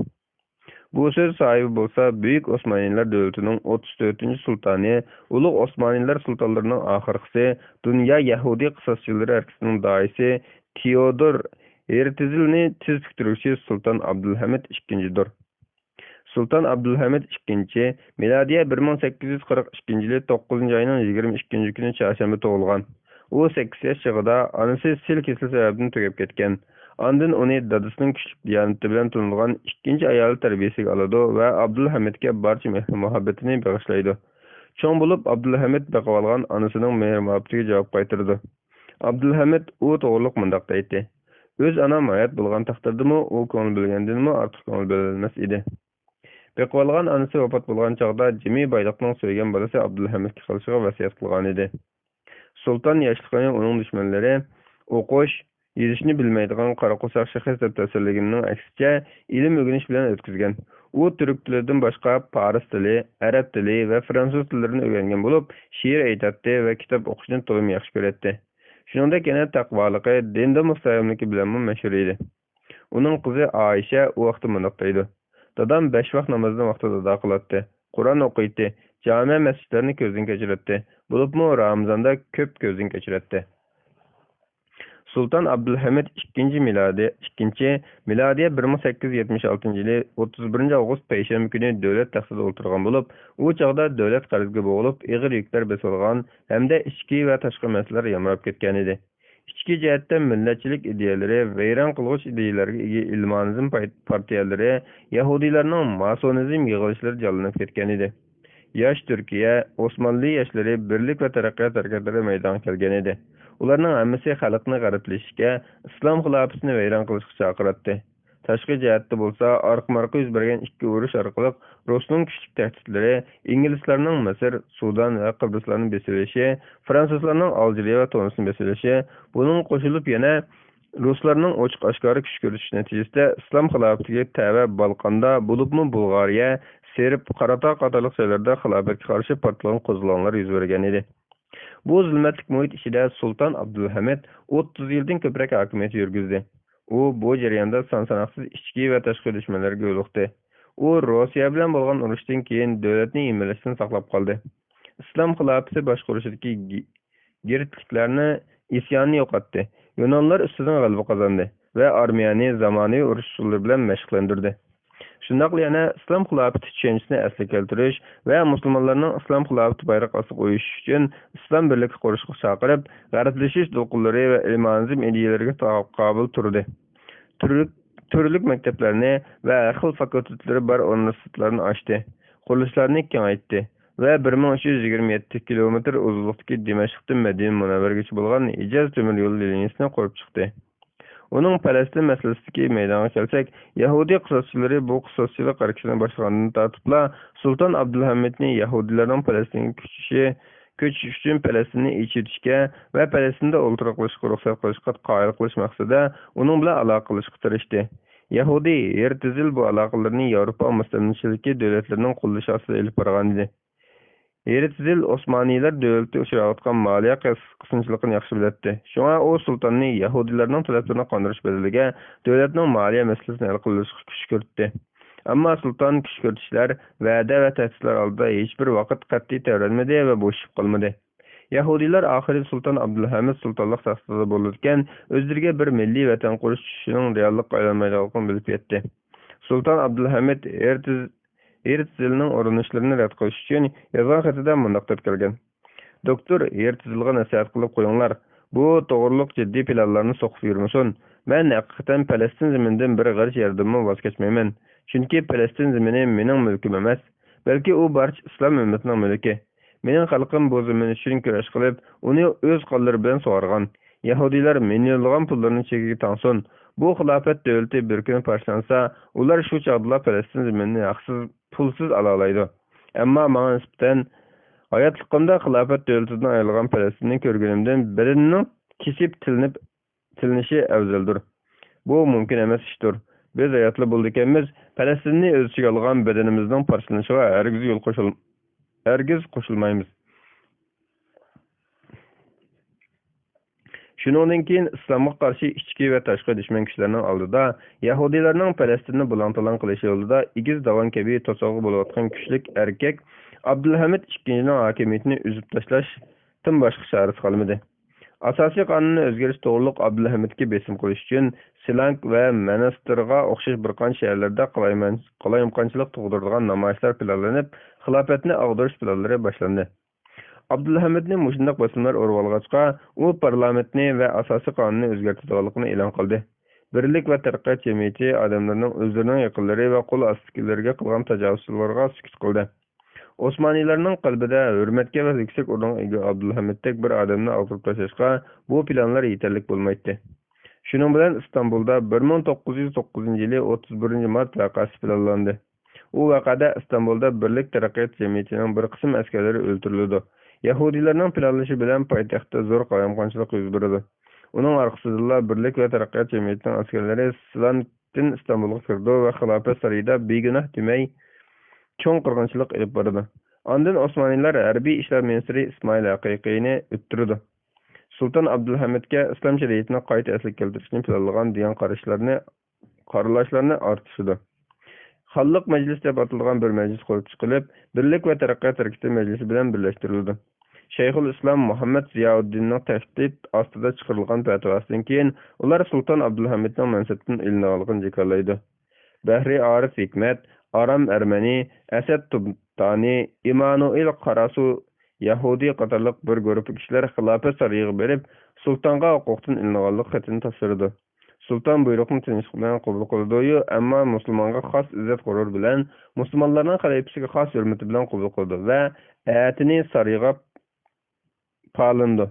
بۇ سۆز ساھىبى بولسا بۈيۈك ئوسمانىيلار دۆلىتىنىڭ ئوتتۇز تۆتىنچى سۇلتانى، ئۇلۇغ ئوسمانىيلار سۇلتانلىرىنىڭ ئاخىرقىسى، دۇنيا يەھۇدىي قىساسچىلىرى ھەرىكىتىنىڭ داھىيسى تېئودور ھېرتزېلنى تىز پۈكتۈرگۈچى سۇلتان ئابدۇلھەمىد ئىككىنچىدۇر. سۇلتان ئابدۇلھەمىد ئىككىنچى، مىلادىيە بىر مىڭ سەككىز يۈز قىرىق ئىككىنچى يىلى توققۇزىنچى ئاينىڭ يىگىرمە ئىككىنچى كۈنى چارشەنبە تۇغۇلغان. ئۇ سەككىز ياش چېغىدا ئانىسى سىل كېسىلى سەۋەبىدىن تۈگەپ كەتكەن. ئاندىن ئۇنى دادىسىنىڭ كۈچلۈك دىيانىتى بىلەن تونۇلغان ئىككىنچى ئايالى تەربىيىسىگە ئالىدۇ ۋە ئابدۇلھەمىدكە بارچە مېھرى-مۇھەببىتىنى بېغىشلايدۇ. چوڭ بولۇپ، ئابدۇلھەمىد بېقىۋالغان ئانىسىنىڭ مېھرى-مۇھەببىتىگە جاۋاب قايتۇرىدۇ. ئابدۇلھەمىد ئۇ توغرۇلۇق مۇنداق دەيتتى: «ئۆز ئانام ھايات بولغان تەقدىردىمۇ، ئۇ كۆڭۈل بۆلگەندىنمۇ ئارتۇق كۆڭۈل بۆلەلمەس ئىدى.» بېقىۋالغان ئانىسى ۋاپات بولغان چاغدا جىمى بايلىقنىڭ سۆيگەن بالىسى ئابدۇلھەمىدكە قىلىشىغا ۋەسىيەت قىلغانىدى. سۇلتان ياشلىقىنى ئۇنىڭ دۈشمەنلىرى ئوقۇش، يېزىشنى بىلمەيدىغان قارا قورساق شېخىس دەپ تەسۋىرلىگىنىنىڭ ئەكسىچە، ئىلىم ئۆگىنىش بىلەن ئۆتكۈزگەن. ئۇ تۈرك تىلىدىن باشقا پارس تىلى، ئەرەب تىلى ۋە فرانسۇز تىللىرىنى ئۆگەنگەن بولۇپ، شېئىر ئېيتاتتى ۋە كىتاب ئوقۇشنى تولىمۇ ياخشى كۆرەتتى. شۇنىڭدەك يەنە تەقۋالىقى، دىندا مۇستەھكەملىكى بىلەنمۇ مەشھۇر ئىدى. ئۇنىڭ قىزى ئائىشە ئۇ ۋاقىتتا مۇنداق دەيدۇ: «دادام بەش ۋاق نامازنى ۋاقتىدا ئادا قىلاتتى، قۇرئان ئوقۇيتتى، جامە مەسچىتلەرنى كۆزدىن كەچۈرەتتى، بولۇپمۇ رامىزاندا كۆپ كۆزدىن كەچۈرەتتى.» سۇلتان ئابدۇلھەمىد ئىككىنچى مىلادىي، ئىككىنچى مىلادىيە بىر مىڭ سەككىز يۈز يەتمىش ئالتىنچى يىلى ئوتتۇز بىرىنچى ئاۋغۇست پەيشەنبە كۈنى دۆلەت تەختىدە ئولتۇرغان بولۇپ، ئۇ چاغدا دۆلەت قەرزگە بوغۇلۇپ، ئېغىر يۈكلەر بېسىلغان ھەمدە ئىچكى ۋە تاشقى مەسىلىلەر يامراپ كەتكەنىدى. ئىچكى جەھەتتە مىللەتچىلىك ئىدىيەلىرى، ۋەيران قىلغۇچ ئىدىيەلەرگە ئىگە ئىلمانىزم پاي-، پارتىيەلىرى، يەھۇدىيلارنىڭ ماسونىزم يىغىلىشلىرى جانلىنىپ كەتكەنىدى. ياش تۈركىيە، ئوسمانلى ياشلىرى بىرلىك ۋە تەرەققىيات ھەرىكەتلىرى مەيدانغا كەلگەنىدى. ئۇلارنىڭ ھەممىسى خەلقنى غەربلىشىشكە، ئىسلام خىلاپىتىنى ۋەيران قىلىشقا چاقىراتتى. تاشقى جەھەتتە بولسا، ئارقا-مارقا يۈز بەرگەن ئىككى ئۇرۇش ئارقىلىق رۇسنىڭ كۈچلۈك تەھدىتلىرى، ئىنگلىزلارنىڭ مىسىر، سۇدان ۋە قىبرىسلارنى بېسىۋېلىشى، فرانسۇزلارنىڭ ئالجىرىيە ۋە تۇنىسنى بېسىۋېلىشى، بۇنىڭغا قوشۇلۇپ يەنە رۇسلارنىڭ ئوچۇق-ئاشكارا كۈچ كۆرسىتىشى نەتىجىسىدە ئىسلام خىلاپىتىگە تەۋە بالقاندا، بولۇپمۇ بۇلغارىيە، سېرب، قاراتاغ قاتارلىق جايلاردا خىلاپەتكە قارشى پارتلىغان قوزغىلاڭلار يۈز بەرگەن ئىدى. بۇ زۇلمەتلىك مۇھىت ئىچىدە سۇلتان ئابدۇلھەمىد ئوتتۇز يىلدىن كۆپرەك ھاكىمىيەت يۈرگۈزدى. ئۇ بۇ جەرياندا سان-ساناقسىز ئىچكى ۋە تاشقى دۈشمەنلەرگە يولۇقتى. ئۇ روسىيە بىلەن بولغان ئۇرۇشتىن كېيىن دۆلەتنى يىمىرىلىشتىن ساقلاپ قالدى. ئىسلام خىلاپىتى باشقۇرۇشىدىكى گى-، گىرتلىكلەرنى ئىسياننى يوقاتتى. يۇنانلار ئۈستىدىن غەلىبە قازاندى ۋە ئارمىيەنى زامانىۋى ئۇرۇش ئۇسۇللىرى بىلەن مەشىقلەندۈردى. شۇنداقلا يەنە ئىسلام خىلاپىتى چۈشەنچىسىنى ئەسلىگە كەلتۈرۈش ۋە مۇسۇلمانلارنىڭ ئىسلام خىلاپىتى بايرىقى ئاستىغا ئۇيۇشۇش ئۈچۈن ئىسلام بىرلىكى قۇرۇشقا چاقىرىپ، غەربلىشىش دولقۇنلىرى ۋە ئىلمانىزم ئىدىيەلىرىگە تاقابىل تۇردى. تۈرلۈك، تۈرلۈك مەكتەپلەرنى ۋە ھەر خىل فاكۇلتېتلىرى بار ئۇنىۋېرسىتېتلارنى ئاچتى، قۇرۇلۇشلارنى كېڭەيتتى ۋە بىر مىڭ ئۈچ يۈز يىگىرمە يەتتە كىلومېتىر ئۇزۇنلۇقتىكى دىمەشقتىن مەدىنە مۇنەۋۋەرگىچە بولغان ھىجاز تۆمۈر يول لىنىيىسىنى قۇرۇپ چىقتى. ئۇنىڭ پەلەستىن مەسىلىسىدىكى مەيدانغا كەلسەك، يەھۇدىي قىساسچىلىرى بۇ قىساسچىلىق ھەرىكىتىنى باشلىغاندىن تارتىپلا، سۇلتان ئابدۇلھەمىدنى يەھۇدىيلارنىڭ پەلەستىنگە كۆچۈشى، كۆچۈش ئۈچۈن پەلەستىننى ئېچىۋېتىشكە ۋە پەلەستىندە ئولتۇراقلىشىشقا رۇخسەت قىلىشقا قايىل قىلىش مەقسىتىدە ئۇنىڭ بىلەن ئالاقە قىلىشقا تىرىشتى. يەھۇدىي ھېرتزېل بۇ ئالاقىلىرىنى ياۋروپا مۇستەملىكىچىلىكى دۆلەتلىرىنىڭ قوللىشى ئاستىدا ئېلىپ بارغانىدى. ھېرتزېل ئوسمانىيلار دۆلىتى ئۇچراۋاتقان مالىيە قىس-، قىسىنچىلىقىنى ياخشى بىلەتتى. شۇڭا ئۇ سۇلتاننى يەھۇدىيلارنىڭ تەلەپلىرىنى قاندۇرۇش بەدىلىگە دۆلەتنىڭ مالىيە مەسىلىسىنى ھەل قىلىۋېلىشقا كۈشكۈرتتى. ئەمما سۇلتان كۈشكۈرتۈشلەر، ۋەدە ۋە تەھدىتلەر ئالدىدا ھېچبىر ۋاقىت قەتئىي تەۋرەنمىدى ۋە بوشىشىپ قالمىدى. يەھۇدىيلار ئاخىرى سۇلتان ئابدۇلھەمىد سۇلتانلىق تەختىدە بولىدىكەن، ئۆزلىرىگە بىر مىللىي ۋەتەن قۇرۇش چۈشىنىشىنىڭ رېئاللىققا ئايلانمايدىغانلىقىنى بىلىپ يەتتى. سۇلتان ئابدۇلھەمىد ھېرتز-، ھېرتزېلنىڭ ئۇرۇنۇشلىرىنى رەت قىلىش ئۈچۈن يازغان خېتىدە مۇنداق دەپ كەلگەن: «دوكتور ھېرتزېلغا نەسىھەت قىلىپ قويۇڭلار، بۇ توغرۇلۇق جىددىي پىلانلارنى سوقۇپ يۈرمىسۇن. مەن ھەقىقەتەن پەلەستىن زېمىنىدىن بىر غەرچە يەردىنمۇ ۋاز كەچمەيمەن، چۈنكى پەلەستىن زېمىنى مېنىڭ مۈلكۈم ئەمەس، بەلكى ئۇ بارچە ئىسلام ئۈممىتىنىڭ مۈلكى. مېنىڭ خەلقىم بۇ زېمىن ئۈچۈن كۈرەش قىلىپ، ئۇنى ئۆز قانلىرى بىلەن سۇغارغان. يەھۇدىيلار مىليونلىغان پۇللىرىنى چېكىگە تاڭسۇن. بۇ خىلاپەت دۆلىتى بىر كۈنى پارچىلانسا، ئۇلار شۇ چاغدىلا پەلەستىن زېمىنىنى ھەقسىز، پۇلسىز ئالالايدۇ. ئەمما ماڭا نىسبەتەن ھاياتلىقىمدا خىلاپەت دۆلىتىدىن ئايرىلغان پەلەستىننى كۆرگىنىمدىن بەدىنىمنىڭ كېسىپ تىلىنىپ، تىلىنىشى ئەۋزەلدۇر. بۇ مۇمكىن ئەمەس ئىشتۇر. بىز ھاياتلا بولىدىكەنمىز، پەلەستىننى ئۆز ئىچىگە ئالغان بەدىنىمىزنىڭ پارچىلىنىشىغا ھەرگىز يول قوشۇل-، ھەرگىز قوشۇلمايمىز.» شۇنىڭدىن كېيىن ئىسلامغا قارشى ئىچكى ۋە تاشقى دۈشمەن كۈچلەرنىڭ ئالدىدا يەھۇدىيلارنىڭ پەلەستىننى بۇلاڭ-تالاڭ قىلىشى يولىدا ئېگىز داۋان كەبى توسالغۇ بولۇۋاتقان كۈچلۈك ئەركەك ئابدۇلھەمىد ئىككىنچىنىڭ ھاكىمىيىتىنى ئۈزۈپ تاشلاشتىن باشقا چارىسى قالمىدى. ئاساسىي قانۇننى ئۆزگەرتىش توغرۇلۇق ئابدۇلھەمىدكە بېسىم قىلىش ئۈچۈن سىلانك ۋە مەنستىرغا ئوخشاش بىر قانچە شەھەرلەردە قالايمىقان-، قالايمىقانچىلىق تۇغدۇرىدىغان نامايىشلار پىلانلىنىپ، خىلاپەتنى ئاغدۇرۇش پىلانلىرى باشلاندى. ئابدۇلھەمىدنى مۇشۇنداق بېسىملار ئورىۋالغاچقا، ئۇ پارلامېنتنى ۋە ئاساسىي قانۇننى ئۆزگەرتىدىغانلىقىنى ئېلان قىلدى. بىرلىك ۋە تەرەققىيات جەمئىيىتى ئادەملىرىنىڭ ئۆزلىرىنىڭ يېقىنلىرى ۋە قول ئاستىدىكىلىرىگە قىلغان تاجاۋۇزچىلىقلىرىغا سۈكۈت قىلدى. ئوسمانىيلارنىڭ قەلبىدە ھۆرمەتكە ۋە يۈكسەك ئورۇنغا ئىگە ئابدۇلھەمىدتەك بىر ئادەمنى ئاغدۇرۇپ تاشلاشقا بۇ پىلانلار يېتەرلىك بولمايتتى. شۇنىڭ بىلەن ئىستانبۇلدا بىر مىڭ توققۇز يۈز توققۇزىنچى يىلى ئوتتۇز بىرىنچى مارت ۋەقەسى پىلانلاندى. ئۇ ۋەقەدە ئىستانبۇلدا بىرلىك تەرەققىيات جەمئىيىتىنىڭ بىر قىسىم ئەسكەرلىرى ئۆلتۈرۈلىدۇ. يەھۇدىيلارنىڭ پىلانلىشى بىلەن پايتەختتە زور قالايمىقانچىلىق يۈز بېرىدۇ. ئۇنىڭ ئارقىسىدىنلا بىرلىك ۋە تەرەققىيات جەمئىيىتىنىڭ ئەسكەرلىرى سىلانتتىن ئىستانبۇلغا كىرىدۇ ۋە خىلاپەت سارىيىدا بىگۇناھ دېمەي چوڭ قىرغىنچىلىق ئېلىپ بارىدۇ. ئاندىن ئوسمانىيلار ھەربىي ئىشلار مىنىستىرى ئىسمائىل ھەقىقىينى ئۆلتۈرىدۇ. سۇلتان ئابدۇلھەمىدكە ئىسلام شەرىئىتىنى قايتا ئەسلىگە كەلتۈرۈشنى پىلانلىغان دېگەن قاراشلارنى قارىلاشلارنى ئارتىشىدۇ. خانلىق مەجلىسى دەپ ئاتىلىدىغان بىر مەجلىس قۇرۇپ چىقىلىپ، بىرلىك ۋە تەرەققىيات ھەرىكىتى مەجلىسى بىلەن بىرلەشتۈرۈلىدۇ. شەيخۇل ئىسلام مۇھەممەد زىياۋۇددىننىڭ تەھدىت ئاستىدا چىقىرىلغان پەتىۋاسىدىن كېيىن، ئۇلار سۇلتان ئابدۇلھەمىدنىڭ مەنسەپتىن ئېلىنغانلىقىنى جاكارلايدۇ. بەھرى ئارىف ھېكمەت، ئارام ئەرمەنى، ئەسەد تۇبتانى، ئىمانۇئىل قاراسۇ يەھۇدىي قاتارلىق بىر گۇرۇپپا كىشىلەر خىلاپەت سارىيىغا بېرىپ، سۇلتانغا ھوقۇقتىن ئېلىنغانلىق خېتىنى تاپشۇرىدۇ. سۇلتان بۇيرۇقنى تىنچلىق بىلەن قوبۇل قىلىدۇ-يۇ، ئەمما مۇسۇلمانغا خاس ئىززەت-غۇرۇر بىلەن، مۇسۇلمانلارنىڭ خەلىپىسىگە خاس ھۆرمىتى بىلەن قوبۇل قىلىدۇ ۋە ئەتىنى سارىيىغا پالىنىدۇ.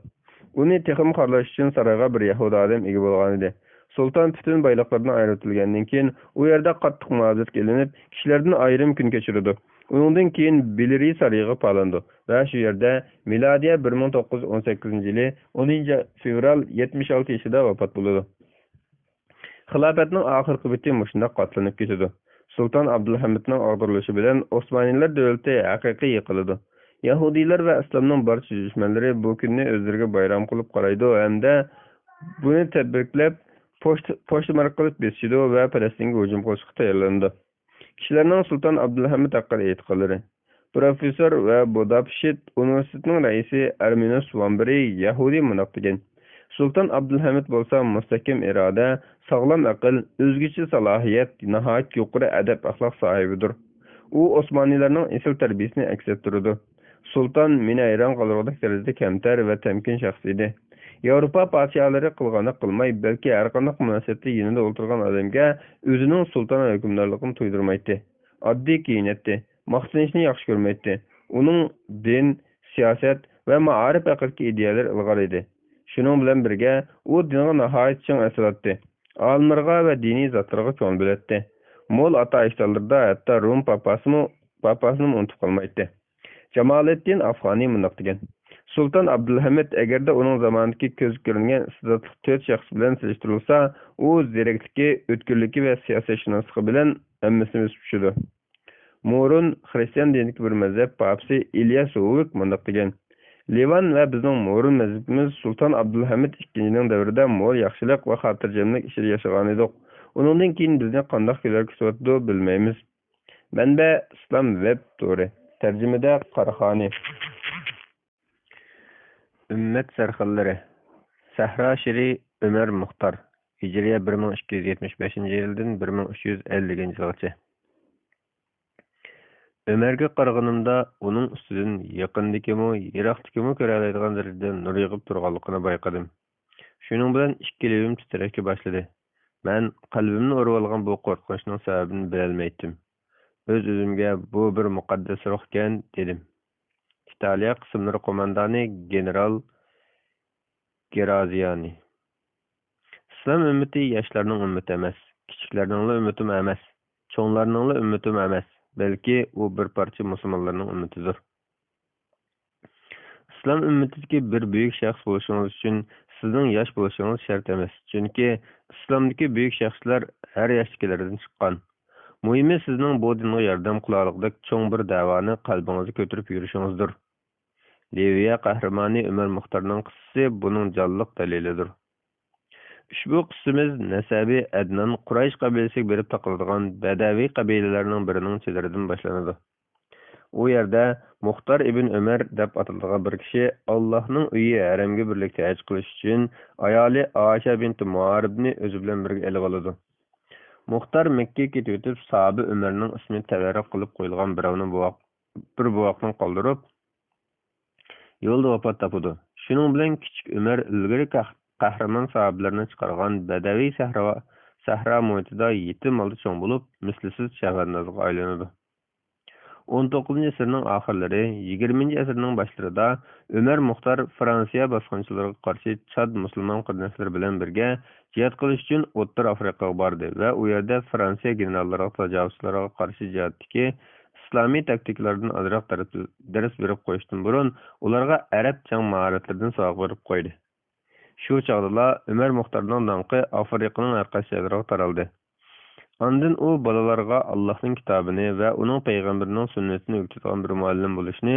ئۇنى تېخىمۇ خارلىتىش ئۈچۈن سارايغا بىر يەھۇدىي ئادەم ئىگە بولغانىدى. سۇلتان پۈتۈن بايلىقلىرىدىن ئايرىۋېتىلگەندىن كېيىن، ئۇ يەردە قاتتىق مۇھاپىزەتكە ئېلىنىپ، كىشىلەردىن ئايرىم كۈن كەچۈرىدۇ. ئۇنىڭدىن كېيىن بېلىرىي سارىيىغا پالىنىدۇ ۋە شۇ يەردە مىلادىيە بىر مىڭ توققۇز يۈز ئون سەككىزىنچى يىلى ئونىنچى فېۋرال يەتمىش ئالتە يېشىدا ۋاپات بولىدۇ. خىلاپەتنىڭ ئاخىرقى بېتى مۇشۇنداق قاتلىنىپ كېتىدۇ. سۇلتان ئابدۇلھەمىدنىڭ ئاغدۇرۇلۇشى بىلەن ئوسمانىيلار دۆلىتى ھەقىقىي يىقىلىدۇ. يەھۇدىيلار ۋە ئىسلامنىڭ بارچە دۈشمەنلىرى بۇ كۈننى ئۆزلىرىگە بايرام قىلىپ قارايدۇ ھەمدە بۇنى تەبرىكلەپ، پوچتا، پوچتا ماركا قىلىپ بېسىشىدۇ ۋە پەلەستىنگە ھۇجۇم قىلىشقا تەييارلىنىدۇ. كىشىلەرنىڭ سۇلتان ئابدۇلھەمىد ھەققىدە ئېيتقانلىرى. پروفېسسور ۋە بۇداپېشت ئۇنىۋېرسىتېتىنىڭ رەئىسى ئەرمىنۇس ۋامبېرى يەھۇدىي مۇنداق دېگەن: سۇلتان ئابدۇلھەمىد بولسا مۇستەھكەم ئىرادە، ساغلام ئەقىل، ئۆزگىچە سالاھىيەت، ناھايىتى يۇقىرى ئەدەپ-ئەخلاق ساھىبىدۇر. ئۇ ئوسمانىيلارنىڭ ئېسىل تەربىيىسىنى ئەكس ئەتتۈرىدۇ. سۇلتان مېنى ھەيران قالدۇرغۇدەك دەرىجىدە كەمتەر ۋە تەمكىن شەخس ئىدى. ياۋروپا پادىشاھلىرى قىلغاندەك قىلماي، بەلكى ھەرقانداق مۇناسىۋەتتە يېنىدا ئولتۇرغان ئادەمگە ئۆزىنىڭ سۇلتان ھۆكۈمدارلىقىنى تۇيدۇرمايتتى. ئاددىي كىيىنەتتى. ماختىنىشنى ياخشى كۆرمەيتتى. ئۇنىڭ دىن، سىياسەت ۋە مائارىپ ھەققىدىكى ئىدىيەلىرى ئىلغار ئىدى. شۇنىڭ بىلەن بىرگە، ئۇ دىنغا ناھايىتى چىڭ ئېسىلاتتى. ئالىملىرىغا ۋە دىنىي زاتلىرىغا كۆڭۈل بۆلەتتى. مول ئاتا-ئاجدادلىرىدا ھەتتا روم پاپاسىمۇ، پاپاسىنىمۇ ئۇنتۇپ قالمايتتى. جامالىددىن ئافغانى مۇنداق دېگەن: سۇلتان ئابدۇلھەمىد، ئەگەردە ئۇنىڭ زامانىدىكى كۆزگە كۆرۈنگەن ئىستېداتلىق تۆت شەخس بىلەن سېلىشتۇرۇلسا، ئۇ زېرەكلىكى، ئۆتكۈرلۈكى ۋە سىياسەتشۇناسلىقى بىلەن ھەممىسىنى بېسىپ چۈشىدۇ. مورون خىرىستىيان دىنىدىكى بىر مەزھەپ پاپىسى ئىلياس ھوۋىك مۇنداق دېگەن: لىۋان ۋە بىزنىڭ مورون مەزھىپىمىز سۇلتان ئابدۇلھەمىد ئىككىنچىنىڭ دەۋرىدە مول ياخشىلىق ۋە خاتىرجەملىك ئىچىدە ياشىغانىدۇق. ئۇنىڭدىن كېيىن بىزنى قانداق كۈنلەر كۈتۈۋاتىدۇ، بىلمەيمىز. مەنبە: ئىسلام ۋېب تورى. تەرجىمىدە قاراخانى. ئۈممەت سەرخىللىرى. سەھرا شىرى ئۆمەر مۇختار. ھىجرىيە بىر مىڭ ئىككى يۈز يەتمىش بەشىنچى يىلدىن بىر مىڭ ئۈچ يۈز ئەللىكىنچى يىلغىچە. ئۆمەرگە قارىغىنىمدا، ئۇنىڭ ئۈستىدىن يېقىندىكىمۇ، يىراقتىكىمۇ كۆرەلەيدىغان دەرىجىدە نۇر يېغىپ تۇرغانلىقىنى بايقىدىم. شۇنىڭ بىلەن ئىككى لېۋىم تىترەشكە باشلىدى. مەن قەلبىمنى ئورىۋالغان بۇ قورقۇنچنىڭ سەۋەبىنى بىلەلمەيتتىم. ئۆز-ئۆزۈمگە، «بۇ بىر مۇقەددەس روھكەن» دېدىم. ئىتالىيە قىسىملىرى قوماندانى گېنېرال گېرازىيانى. ئىسلام ئۈممىتى ياشلارنىڭ ئۈممىتى ئەمەس، كىچىكلەرنىڭلا ئۈممىتىمۇ ئەمەس، چوڭلارنىڭلا ئۈممىتىمۇ ئەمەس، بەلكى ئۇ بىر پارچە مۇسۇلمانلارنىڭ ئۈممىتىدۇر. ئىسلام ئۈممىتىدىكى بىر بۈيۈك شەخس بولۇشىڭىز ئۈچۈن سىزنىڭ ياش بولۇشىڭىز شەرت ئەمەس، چۈنكى ئىسلامدىكى بۈيۈك شەخسلەر ھەر ياشتىكىلەردىن چىققان. مۇھىمى، سىزنىڭ بۇ دىنغا ياردەم قىلالىغۇدەك چوڭ بىر دەۋانى قەلبىڭىزدە كۆتۈرۈپ يۈرۈشىڭىزدۇر. لىۋىيە قەھرىمانى ئۆمەر مۇختارنىڭ قىسسىسى بۇنىڭ جانلىق دەلىلىدۇر. ئۇشبۇ قىسسىمىز نەسەبى ئەدنان قۇرايش قەبىلىسىگە بېرىپ تاقىلىدىغان بەدەۋىي قەبىلىلەرنىڭ بىرىنىڭ چېدىرىدىن باشلىنىدۇ. ئۇ يەردە مۇختار ئىبن ئۆمەر دەپ ئاتىلىدىغان بىر كىشى ئاللاھنىڭ ئۆيى ھەرەمگە بىرلىكتە ھەج قىلىش ئۈچۈن ئايالى ئائىشە بىنت مۇھارىبنى ئۆزى بىلەن بىرگە ئېلىۋالىدۇ. مۇختار مەككىگە كېتىۋېتىپ، ساھابە ئۆمەرنىڭ ئىسمى تەۋەررۈك قىلىپ قويۇلغان بىراۋنى بوۋاق-، بىر بوۋاقنى قالدۇرۇپ، يولدا ۋاپات تاپىدۇ. شۇنىڭ بىلەن كىچىك ئۆمەر ئىلگىرى قەھ-، قەھرىمان ساھابىلەرنى چىقارغان بەدەۋىي سەھرا، سەھرا مۇھىتىدا يېتىم ھالدا چوڭ بولۇپ، مىسلىسىز چەۋەندازغا ئايلىنىدۇ. ئون توققۇزىنچى ئەسىرنىڭ ئاخىرلىرى، يىگىرمىنچى ئەسىرنىڭ باشلىرىدا ئۆمەر مۇختار فرانسىيە باسقۇنچىلىرىغا قارشى چاد مۇسۇلمان قېرىنداشلىرى بىلەن بىرگە جىھاد قىلىش ئۈچۈن ئوتتۇرا ئافرىقىغا باردى ۋە ئۇ يەردە فرانسىيە گېنېراللىرىغا تاجاۋۇزچىلارغا قارشى جىھادتىكى ئىسلامىي تاكتىكىلاردىن ئازراق دەرس، دەرس بېرىپ قويۇشتىن بۇرۇن، ئۇلارغا ئەرەب چاڭ ماھارەتلىرىدىن ساۋاق بېرىپ قويدى. شۇ چاغدىلا ئۆمەر مۇختارنىڭ داڭقى ئافرىقىنىڭ ھەر قايسى جايلىرىغا تارالدى. ئاندىن ئۇ بالىلارغا ئاللاھنىڭ كىتابىنى ۋە ئۇنىڭ پەيغەمبىرىنىڭ سۈننىتىنى ئۆگىتىدىغان بىر مۇئەللىم بولۇشنى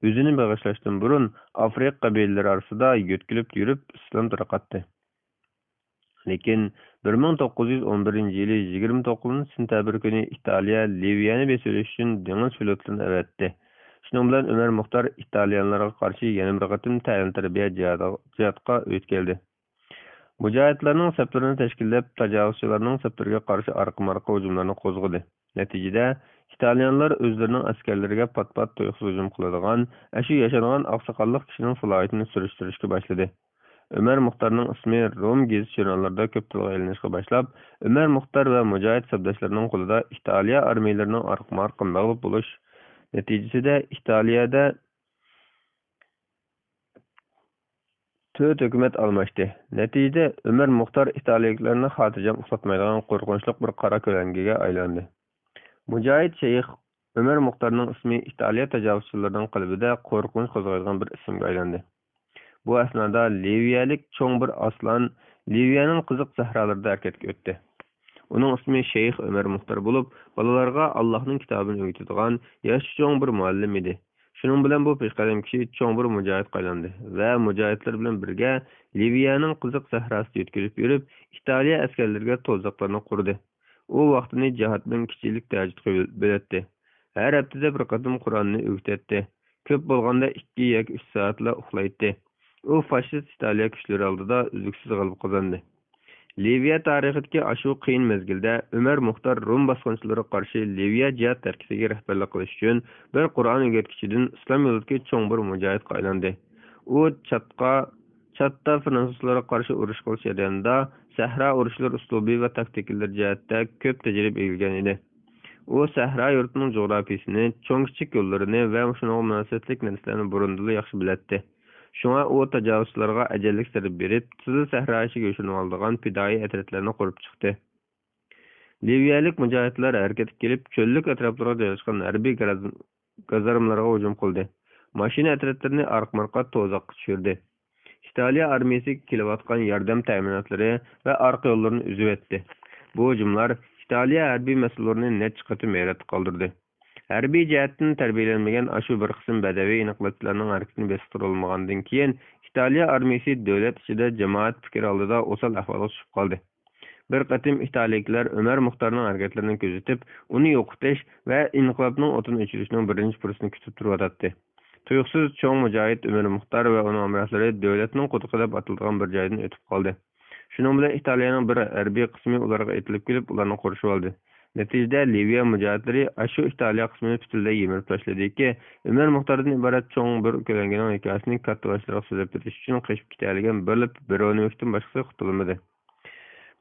ئۆزىنى بېغىشلاشتىن بۇرۇن، ئافرىقا قەبىلىلىرى ئارىسىدا يۆتكىلىپ يۈرۈپ، ئىسلام تارقاتتى. لېكىن بىر مىڭ توققۇز يۈز ئون بىرىنچى يىلى يىگىرمە توققۇزىنچى سېنتەبىر كۈنى ئىتالىيە لىۋىيەنى بېسىۋېلىش ئۈچۈن دېڭىز فلوتلىرىنى ئەۋەتتى. شۇنىڭ بىلەن ئۆمەر مۇختار ئىتالىيانلارغا قارشى يەنە بىر قېتىم تەلىم-تەربىيە جىھادىغا، جىھادقا ئۆتكەلدى. مۇجاھىدلارنىڭ سەپلىرىنى تەشكىللەپ، تاجاۋۇزچىلارنىڭ سەپلىرىگە قارشى ئارقىمۇ-ئارقا ھۇجۇملارنى قوزغىدى. نەتىجىدە، ئىتالىيانلار ئۆزلىرىنىڭ ئەسكەرلىرىگە پات-پات تۇيۇقسىز ھۇجۇم قىلىدىغان ئەشۇ ياشانغان ئاقساقاللىق كىشىنىڭ سالاھىيىتىنى سۈرۈشتۈرۈشكە باشلىدى. ئۆمەر مۇختارنىڭ ئىسمى روم گېزىت-ژۇرناللىرىدا كۆپ تىلغا ئېلىنىشقا باشلاپ، ئۆمەر مۇختار ۋە مۇجاھىد سەپداشلىرىنىڭ قولىدا ئىتالىيە ئارمىيىلىرىنىڭ ئارقىمۇ-ئارقا مەغلۇپ بولۇش نەتىجىسىدە، ئىتالىيەدە تۆت ھۆكۈمەت ئالماشتى. نەتىجىدە، ئۆمەر مۇختار ئىتالىيەلىكلەرنى خاتىرجەم ئۇخلاتمايدىغان قورقۇنچلۇق بىر قارا كۆلەڭگىگە ئايلاندى. مۇجاھىد شەيخ ئۆمەر مۇختارنىڭ ئىسمى ئىتالىيە تاجاۋۇزچىلىرىنىڭ قەلبىدە قورقۇنچ قوزغايدىغان بىر ئىسىمگە ئايلاندى. بۇ ئەسنادا لىۋىيەلىك چوڭ بىر ئاسلان لىۋىيەنىڭ قىزىق سەھرالىرىدا ھەرىكەتكە ئۆتتى. ئۇنىڭ ئىسمى شەيخ ئۆمەر مۇختار بولۇپ، بالىلارغا ئاللاھنىڭ كىتابىنى ئۆگىتىدىغان ياشى چوڭ بىر مۇئەللىم ئىدى. شۇنىڭ بىلەن بۇ پېشقەدەم كىشى چوڭ بىر مۇجاھىدقا ئايلاندى ۋە مۇجاھىدلار بىلەن بىرگە لىۋىيەنىڭ قىزىق سەھراسىدا يۆتكىلىپ يۈرۈپ، ئىتالىيە ئەسكەرلىرىگە توزاقلارنى قۇردى. ئۇ ۋاقتىنى جىھادنىڭ كىچىكلىك دەرىجىسىگە بۆلەتتى. ھەر ھەپتىدە بىر قېتىم قۇرئاننى ئۆگىتەتتى. كۆپ بولغاندا ئىككى ياكى ئۈچ سائەتلا ئۇخلايتتى. ئۇ فاشىست ئىتالىيە كۈچلىرى ئالدىدا ئۈزلۈكسىز غەلىبە قازاندى. لىۋىيە تارىخىدىكى ئاشۇ قىيىن مەزگىلدە ئۆمەر مۇختار روم باسقۇنچىلىرىغا قارشى لىۋىيە جىھاد ھەرىكىتىگە رەھبەرلىك قىلىش ئۈچۈن بىر قۇرئان ئۆگەتكۈچىدىن ئىسلام يولىدىكى چوڭ بىر مۇجاھىدقا ئايلاندى. ئۇ چاتقا، چاتتا فرانسۇزلارغا قارشى ئۇرۇش قىلىش جەريانىدا سەھرا ئۇرۇشلىرى ئۇسلۇبى ۋە تاكتىكىلىرى جەھەتتە كۆپ تەجرىبە ئىگىلىگەن ئىدى. ئۇ سەھرا يۇرتىنىڭ جۇغراپىيىسىنى، چوڭ-كىچىك يوللىرىنى ۋە شۇنىڭغا مۇناسىۋەتلىك نەرسىلەرنى بۇرۇندىنلا ياخشى بىلەتتى. شۇڭا ئۇ تاجاۋۇزچىلارغا ئەجەللىك زەربە بېرىپ، قىزىل سەھرا ئىچىگە يوشۇرۇنۇۋالىدىغان پىدائىي ئەترەتلەرنى قۇرۇپ چىقتى. لىۋىيەلىك مۇجاھىدلار ھەرىكەتكە كېلىپ، چۆللۈك ئەتراپلىرىغا جايلاشقان ھەربىي گاز-، گازارمىلارغا ھۇجۇم قىلدى. ماشىنا ئەترەتلىرىنى ئارقىمۇ-ئارقا توزاققا چۈشۈردى. ئىتالىيە ئارمىيىسىگە كېلىۋاتقان ياردەم تەمىناتلىرى ۋە ئارقا يوللىرىنى ئۈزۈۋەتتى. بۇ ھۇجۇملار ئىتالىيە ھەربىي مەسئۇللىرىنى نەچچە قېتىم ھەيراتقا قالدۇردى. ھەربىي جەھەتتىن تەربىيەلەنمىگەن ئاشۇ بىر قىسىم بەدەۋىي ئىنقىلابچىلارنىڭ ھەرىكىتىنى بېسىقتۇرالمىغاندىن كېيىن، ئىتالىيە ئارمىيىسى دۆلەت ئىچىدە جامائەت پىكرى ئالدىدا ئوسال ئەھۋالغا چۈشۈپ قالدى. بىر قېتىم ئىتالىيەلىكلەر ئۆمەر مۇختارنىڭ ھەرىكەتلىرىنى كۆزىتىپ، ئۇنى يوقىتىش ۋە ئىنقىلابنىڭ ئوتىنى ئۆچۈرۈشنىڭ بىرىنچى پۇرسىتىنى كۈتۈپ تۇرۇۋاتاتتى. تۇيۇقسىز چوڭ مۇجاھىد ئۆمەر مۇختار ۋە ئۇنىڭ ھەمراھلىرى دۆلەتنىڭ قۇدۇقى دەپ ئاتىلىدىغان بىر جايدىن ئۆتۈپ قالدى. شۇنىڭ بىلەن ئىتالىيەنىڭ بىر ھەربىي قىسمى ئۇلارغا ئېتىلىپ كېلىپ، ئۇلارنى قورشىۋالدى. نەتىجىدە، لىۋىيە مۇجاھىدلىرى ئاشۇ ئىتالىيە قىسمىنى پۈتۈنلەي يىمىرىپ تاشلىدىكى، ئۆمەر مۇختاردىن ئىبارەت چوڭ بىر كۆلەڭگىنىڭ ھېكايىسىنى كاتتىباشلىرىغا سۆزلەپ بېرىش ئۈچۈن قېچىپ كېتەلىگەن بىرلا برونېۋىكتىن باشقىسى قۇتۇلمىدى.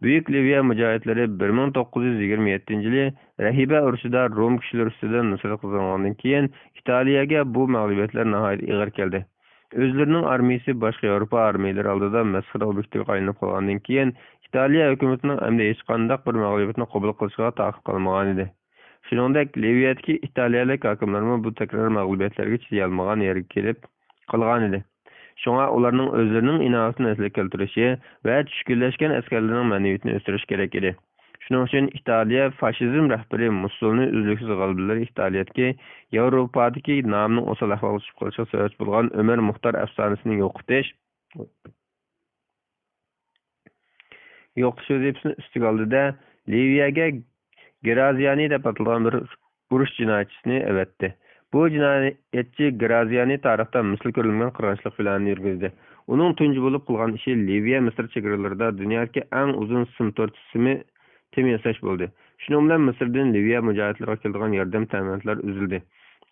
بۈيۈك لىۋىيە مۇجاھىدلىرى بىر مىڭ توققۇز يۈز يىگىرمە يەتتىنچى يىلى رەھىبە ئۇرۇشىدا روم كۈچلىرى ئۈستىدە نۇسرەت قازانغاندىن كېيىن، ئىتالىيەگە بۇ مەغلۇبىيەتلەر ناھايىتى ئېغىر كەلدى. ئۆزلىرىنىڭ ئارمىيىسى باشقا ياۋروپا ئارمىيەلىرى ئالدىدا مەسخىرە ئوبيېكتىغا ئايلىنىپ قالغاندىن كېيىن، ئىتالىيە ھۆكۈمىتىنىڭ ئەمدى ھېچقانداق بىر مەغلۇبىيەتنى قوبۇل قىلىشىغا تاقەت قالمىغانىدى. شۇنىڭدەك، لىۋىيەدىكى ئىتالىيەلىك ھاكىملارمۇ بۇ تەكرار مەغلۇبىيەتلەرگە چىدىيالمىغان يەرگە كېلىپ قالغانىدى. شۇڭا ئۇلارنىڭ ئۆزلىرىنىڭ ئىناۋىتىنى ئەسلىگە كەلتۈرۈشى ۋە چۈشكۈنلەشكەن ئەسكەرلىرىنىڭ مەنىۋىيىتىنى ئۆستۈرۈش كېرەك ئىدى. شۇنىڭ ئۈچۈن ئىتالىيە فاشىزم رەھبىرى مۇسسولىنى ئۈزلۈكسىز غەلىبىلىرى ئىتالىيەدىكى ياۋروپادىكى نامىنىڭ ئوسال ئەھۋالغا چۈشۈپ قېلىشىغا سەۋەبچى بولغان ئۆمەر مۇختار ئەپسانىسىنى يوقىتىش، يوقىتىش ۋەزىپىسىنى ئۈستىگە ئالدى-دە، لىۋىيەگە گرازىيانى دەپ ئاتىلىدىغان بىر ئۇرۇش جىنايەتچىسىنى ئەۋەتتى. بۇ جىنايەتچى گرازىيانى تارىختا مىسلى كۆرۈلمىگەن قىرغىنچىلىق پىلانىنى يۈرگۈزدى. ئۇنىڭ تۇنجى بولۇپ قىلغان ئىشى لىۋىيە مىسىر چېگرىلىرىدا دۇنيادىكى ئەڭ ئۇزۇن سىم تور سىمى تېمى ياساش بولدى. شۇنىڭ بىلەن مىسىردىن لىۋىيە مۇجاھىدلىرىغا كېلىدىغان ياردەم تەمىناتلار ئۈزۈلدى.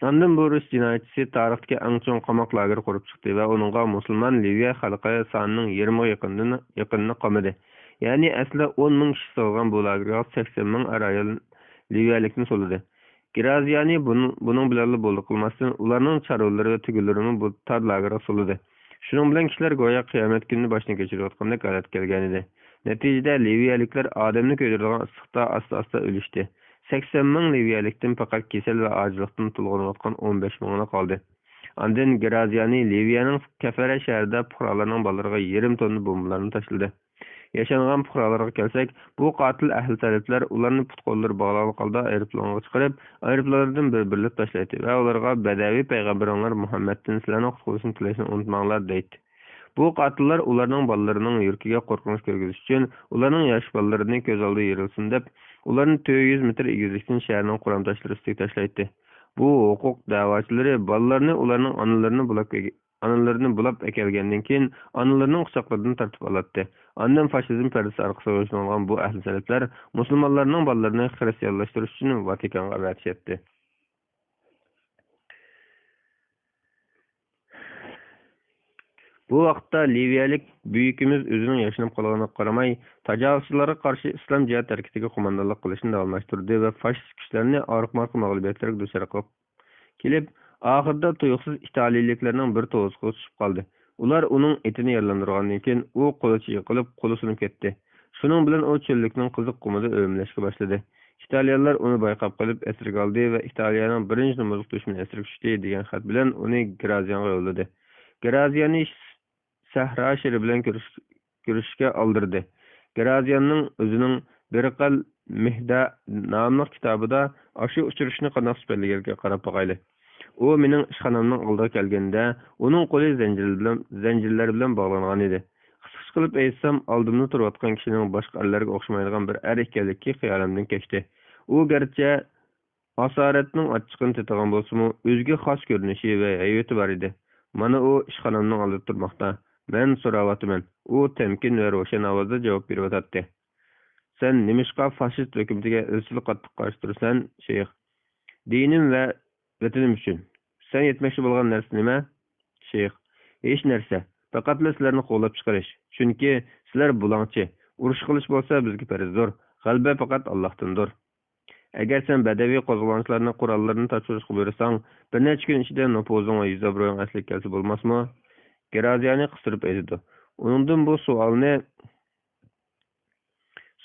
ئاندىن بۇ ئۇرۇش جىنايەتچىسى تارىختىكى ئەڭ چوڭ قاماق لاگېرى قۇرۇپ چىقتى ۋە ئۇنىڭغا مۇسۇلمان لىۋىيە خەلقى سانىنىڭ يېرىمىغا يېقىنىنى، يېقىنىنى قامىدى. يەنى ئەسلىدە ئون مىڭ كىشى سىغىلغان بۇ لاگېرغا سەكسەن مىڭ ئەر-ئايال لىۋىيەلىكنى سولىدى. گرازىيانى بۇن-، بۇنىڭ بىلەنلا بولدى قىلماستىن، ئۇلارنىڭ چارۋىلىرى ۋە تۈگىلىرىمۇ بۇ تار لاگېرغا سولىدى. شۇنىڭ بىلەن كىشىلەر گويا قىيامەت كۈنىنى باشتىن كەچۈرۈۋاتقاندەك ھالەتكە كەلگەنىدى. نەتىجىدە، لىۋىيەلىكلەر ئادەمنى كۆيدۈرىدىغان ئىسسىقتا ئاستا-ئاستا ئۆلۈشتى. سەكسەن مىڭ لىۋىيەلىكتىن پەقەت كېسەل ۋە ئاجىزلىقتىن تولغىنىۋاتقان ئون بەش مىڭلا قالدى. ئاندىن گرازىيانى لىۋىيەنىڭ كەفەرە شەھىرىدە پۇقرالارنىڭ بالىلىرىغا يېرىم توننا بومبىلارنى تاشلىدى. ياشانغان پۇقرالارغا كەلسەك، بۇ قاتىل ئەھلى سەلەپلەر ئۇلارنى پۇت-قوللىرى باغلانغان ھالدا ئايروپىلانغا چىقىرىپ، ئايروپىلانلاردىن بىر-بىرلەپ تاشلايتتى ۋە ئۇلارغا بەدەۋى پەيغەمبىرىڭلار مۇھەممەدتىن سىلەرنىڭ قۇتقۇزۇشنى تىلەشنى ئۇنتۇماڭلار دەيتتى. بۇ قاتىللار ئۇلارنىڭ بالىلىرىنىڭ يۈرىكىگە قورقۇنچ كىرگۈزۈش ئۈچۈن، ئۇلارنىڭ ياش بالىلىرىنى كۆز ئالدىدا يېرىلسۇن دەپ، ئۇلارنى تۆت يۈز مېتىر ئېگىزلىكتىن شەھەرنىڭ قۇرام تاشلىرى ئۈستىگە تاشلايتتى. بۇ ھوقۇق دەۋاچىلىرى بالىلارنى ئۇلارنىڭ ئانىلىرىنى بۇلاپ ئانىلىرىنى بۇلاپ ئەكەلگەندىن كېيىن، ئانىلىرىنىڭ قۇچاقلىرىدىن تارتىپ ئالاتتى. ئاندىن فاشىزم پەردىسى ئارقىسىغا يوشۇرۇنغان بۇ ئەھلى سەلەپلەر مۇسۇلمانلارنىڭ بالىلىرىنى خىرىستىيانلاشتۇرۇش ئۈچۈن ۋاتىكانغا ئەۋەتىشەتتى. بۇ ۋاقىتتا لىۋىيەلىك بۈيۈكىمىز ئۆزىنىڭ ياشىنىپ قالغىنىغا قارىماي، تاجاۋۇزچىلارغا قارشى ئىسلام جىھاد ھەرىكىتىگە قوماندانلىق قىلىشنى داۋاملاشتۇردى ۋە فاشىست كۈچلەرنى ئارقىمۇ-ئارقا مەغلۇبىيەتلەرگە دۇچار قىلىپ كېلىپ، ئاخىرىدا تۇيۇقسىز ئىتالىيەلىكلەرنىڭ بىر توزۇقىغا چۈشۈپ قالدى. ئۇلار ئۇنىڭ ئېتىنى يارىلاندۇرغاندىن كېيىن، ئۇ قولىچى يىقىلىپ، قولى سۇنۇپ كەتتى. شۇنىڭ بىلەن ئۇ چۆللۈكنىڭ قىزىق قۇمىدا ئۆمىلەشكە باشلىدى. ئىتالىيەلەر ئۇنى بايقاپ قېلىپ، ئەسىرگە ئالدى ۋە ئىتالىيەنىڭ بىرىنچى نومۇرلۇق دۈشمىنى ئەسىرگە چۈشتى دېگەن خەت بىلەن ئۇنى گرازىيانغا يوللىدى. گرازىيانى سەھرا شىرى بىلەن كۆرۈش-، كۆرۈشۈشكە ئالدىرىدى. گرازىياننىڭ ئۆزىنىڭ بىرقەل مىھدە ناملىق كىتابىدا ئاشۇ ئۇچرىشىشنى قانداق سۈپەتلىگەنلىكىگە قاراپ باقايلى. ئۇ مېنىڭ ئىشخانامنىڭ ئالدىغا كەلگىنىدە، ئۇنىڭ قولى زەنجىر بىلەن، زەنجىرلەر بىلەن باغلانغان ئىدى. قىسقىچە قىلىپ ئېيتسام، ئالدىمدا تۇرۇۋاتقان كىشىنىڭ باشقا ئەرلەرگە ئوخشىمايدىغان بىر ئەر ئىكەنلىكى خىيالىمدىن كەچتى. ئۇ گەرچە ئاسارەتنىڭ ئاچچىقىنى تېتىغان بولسىمۇ، ئۆزىگە خاس كۆرۈنۈشى ۋە ھەيۋىتى بار ئىدى. مانا ئۇ ئىشخانامنىڭ ئالدىدا تۇرماقتا. مەن سوراۋاتىمەن. ئۇ تەمكىن ۋە روشەن ئاۋازدا جاۋاب بېرىۋاتاتتى. سەن نېمىشقا فاشىست ھۆكۈمىتىگە ئىزچىل قاتتىق قارشى تۇرىسەن، شەيخ؟ دىنىم ۋە ۋەتىنىم ئۈچۈن. سەن يەتمەكچى بولغان نەرسە نېمە؟ شەيخ، ھېچ نەرسە. پەقەتلا سىلەرنى قوغلاپ چىقىرىش. چۈنكى سىلەر بۇلاڭچى. ئۇرۇش قىلىش بولسا بىزگە پەرزدۇر. غەلىبە پەقەت ئاللاھتىندۇر. ئەگەر سەن بەدەۋىي قوزغىلاڭچىلارنى قوراللىرىنى تاپشۇرۇشقا بۇيرۇساڭ، بىر نەچچە كۈن ئىچىدە نوپۇزۇڭ ۋە يۈز ئابرۇيۇڭ ئەسلىگە كەلسە بولماسمۇ؟ گېرازىيانى قىستۇرۇپ ئېيتىدۇ. ئۇنىڭدىن بۇ سوئالنى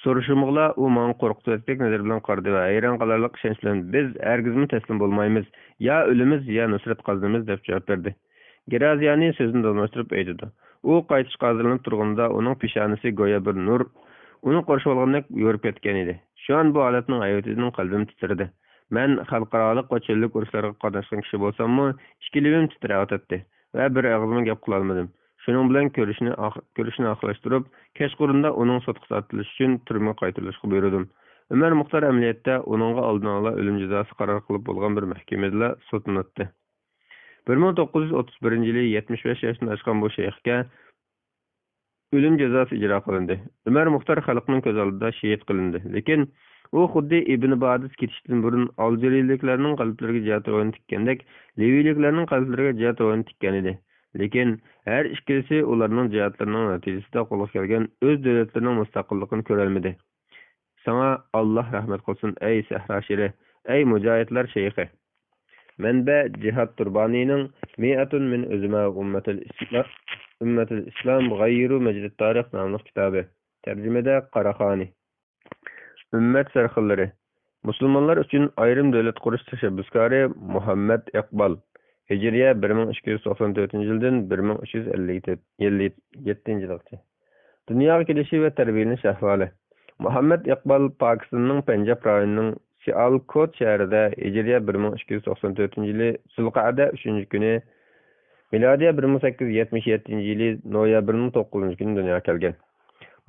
سورىشىمغىلا ئۇ ماڭا قورقۇتۇۋەتكۈدەك نەزەر بىلەن قارىدى ۋە ھەيران قالارلىق ئىشەنچ بىلەن، «بىز ھەرگىزمۇ تەسلىم بولمايمىز، يا ئۆلىمىز، يا نۇسرەت قازىنىمىز» دەپ جاۋاب بەردى. گېرازىيانى سۆزىنى داۋاملاشتۇرۇپ ئېيتىدۇ. ئۇ قايتىشقا ھازىرلىنىپ تۇرغىنىدا ئۇنىڭ پېشانىسى گويا بىر نۇر ئۇنى قورشىۋالغاندەك يورۇپ كەتكەن ئىدى. شۇ ئان بۇ ھالەتنىڭ ھەيۋىتىدىن قەلبىم تىترىدى. مەن خەلقئارالىق ۋە چۆللۈك ئۇرۇشلىرىغا قاتناشقان كىشى بولساممۇ، ئىككى لېۋىم تىترەۋاتاتتى ۋە بىر ئېغىزمۇ گەپ قىلالمىدىم. شۇنىڭ بىلەن كۆرۈشنى ئاخ-، كۆرۈشنى ئاخىرلاشتۇرۇپ، كەچقۇرۇندا ئۇنىڭ سوتقا تارتىلىشى ئۈچۈن تۈرمىگە قايتۇرۇلۇشقا بۇيرۇدۇم. ئۆمەر مۇختار ئەمەلىيەتتە ئۇنىڭغا ئالدىن ئالا ئۆلۈم جازاسى قارار قىلىپ بولغان بىر مەھكىمىدىلا سوتلىناتتى. بىر مىڭ توققۇز يۈز ئوتتۇز بىرىنچى يىلى يەتمىش بەش ياشتىن ئاشقان بۇ شەيخكە ئۆلۈم جازاسى ئىجرا قىلىندى. ئۆمەر مۇختار خەلقنىڭ كۆز ئالدىدا شېھىت قىلىندى. لېكىن ئۇ خۇددى ئىبن بادىس كېتىشتىن بۇرۇن ئالجىرىيىلىكلەرنىڭ قەلبلىرىگە جىھاد روھىنى تىككەندەك، لېۋىيلىكلەرنىڭ قەلبلىرىگە جىھاد روھىنى تىككەن ئىدى. لېكىن ھەر ئىككىلىسى ئۇلارنىڭ جىھادلىرىنىڭ نەتىجىسىدە قولغا كەلگەن ئۆز دۆلەتلىرىنىڭ مۇستەقىللىقىنى كۆرەلمىدى. ساڭا ئاللاھ رەھمەت قىلسۇن، ئەي سەھرا شىرى، ئەي مۇجاھىدلار شەيخى! مەنبە: جىھاد تۇربانىنىڭ مىئەتۇن مىن ئۆزىمە ئۈممەتىل ئىسلا-، ئۈممەتىل ئىسلام غەيرۇ مەجدىت تارىخ ناملىق كىتابى. تەرجىمىدە قاراخانى. ئۈممەت سەرخىللىرى. مۇسۇلمانلار ئۈچۈن ئايرىم دۆلەت قۇرۇش تەشەببۇسكارى مۇھەممەد ئىقبال. ھىجرىيە بىر مىڭ ئىككى يۈز توقسان تۆتىنچى يىلدىن بىر مىڭ ئۈچ يۈز ئەللىك يەتتىنچى يىلغىچە. دۇنياغا كېلىشى ۋە تەربىيەلىنىش ئەھۋالى. مۇھەممەد ئىقبال پاكىستاننىڭ پەنجاب رايونىنىڭ سىئالكوت شەھىرىدە ھىجرىيە بىر مىڭ ئىككى يۈز توقسان تۆتىنچى يىلى زۇلقەئدە ئۈچىنچى كۈنى، مىلادىيە بىر مىڭ سەككىز يۈز يەتمىش يەتتىنچى يىلى نويابىرنىڭ توققۇزىنچى كۈنى دۇنياغا كەلگەن.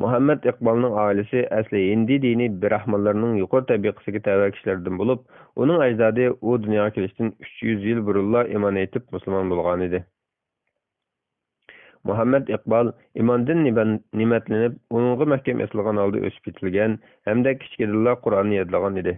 مۇھەممەد ئىقبالنىڭ ئائىلىسى ئەسلى ھىندى دىنى براھمانلىرىنىڭ يۇقىرى تەبىقىسىگە تەۋە كىشىلەردىن بولۇپ، ئۇنىڭ ئەجدادى ئۇ دۇنياغا كېلىشتىن ئۈچ يۈز يىل بۇرۇنلا ئىمان ئېيتىپ مۇسۇلمان بولغانىدى. مۇھەممەد ئىقبال ئىماندىن نىبەن-، نىمەتلىنىپ، ئۇنىڭغا مەھكەم ئېسىلغان ھالدا ئۆسۈپ يېتىلگەن ھەمدە كىچىكىدىنلا قۇرئاننى يادلىغان ئىدى.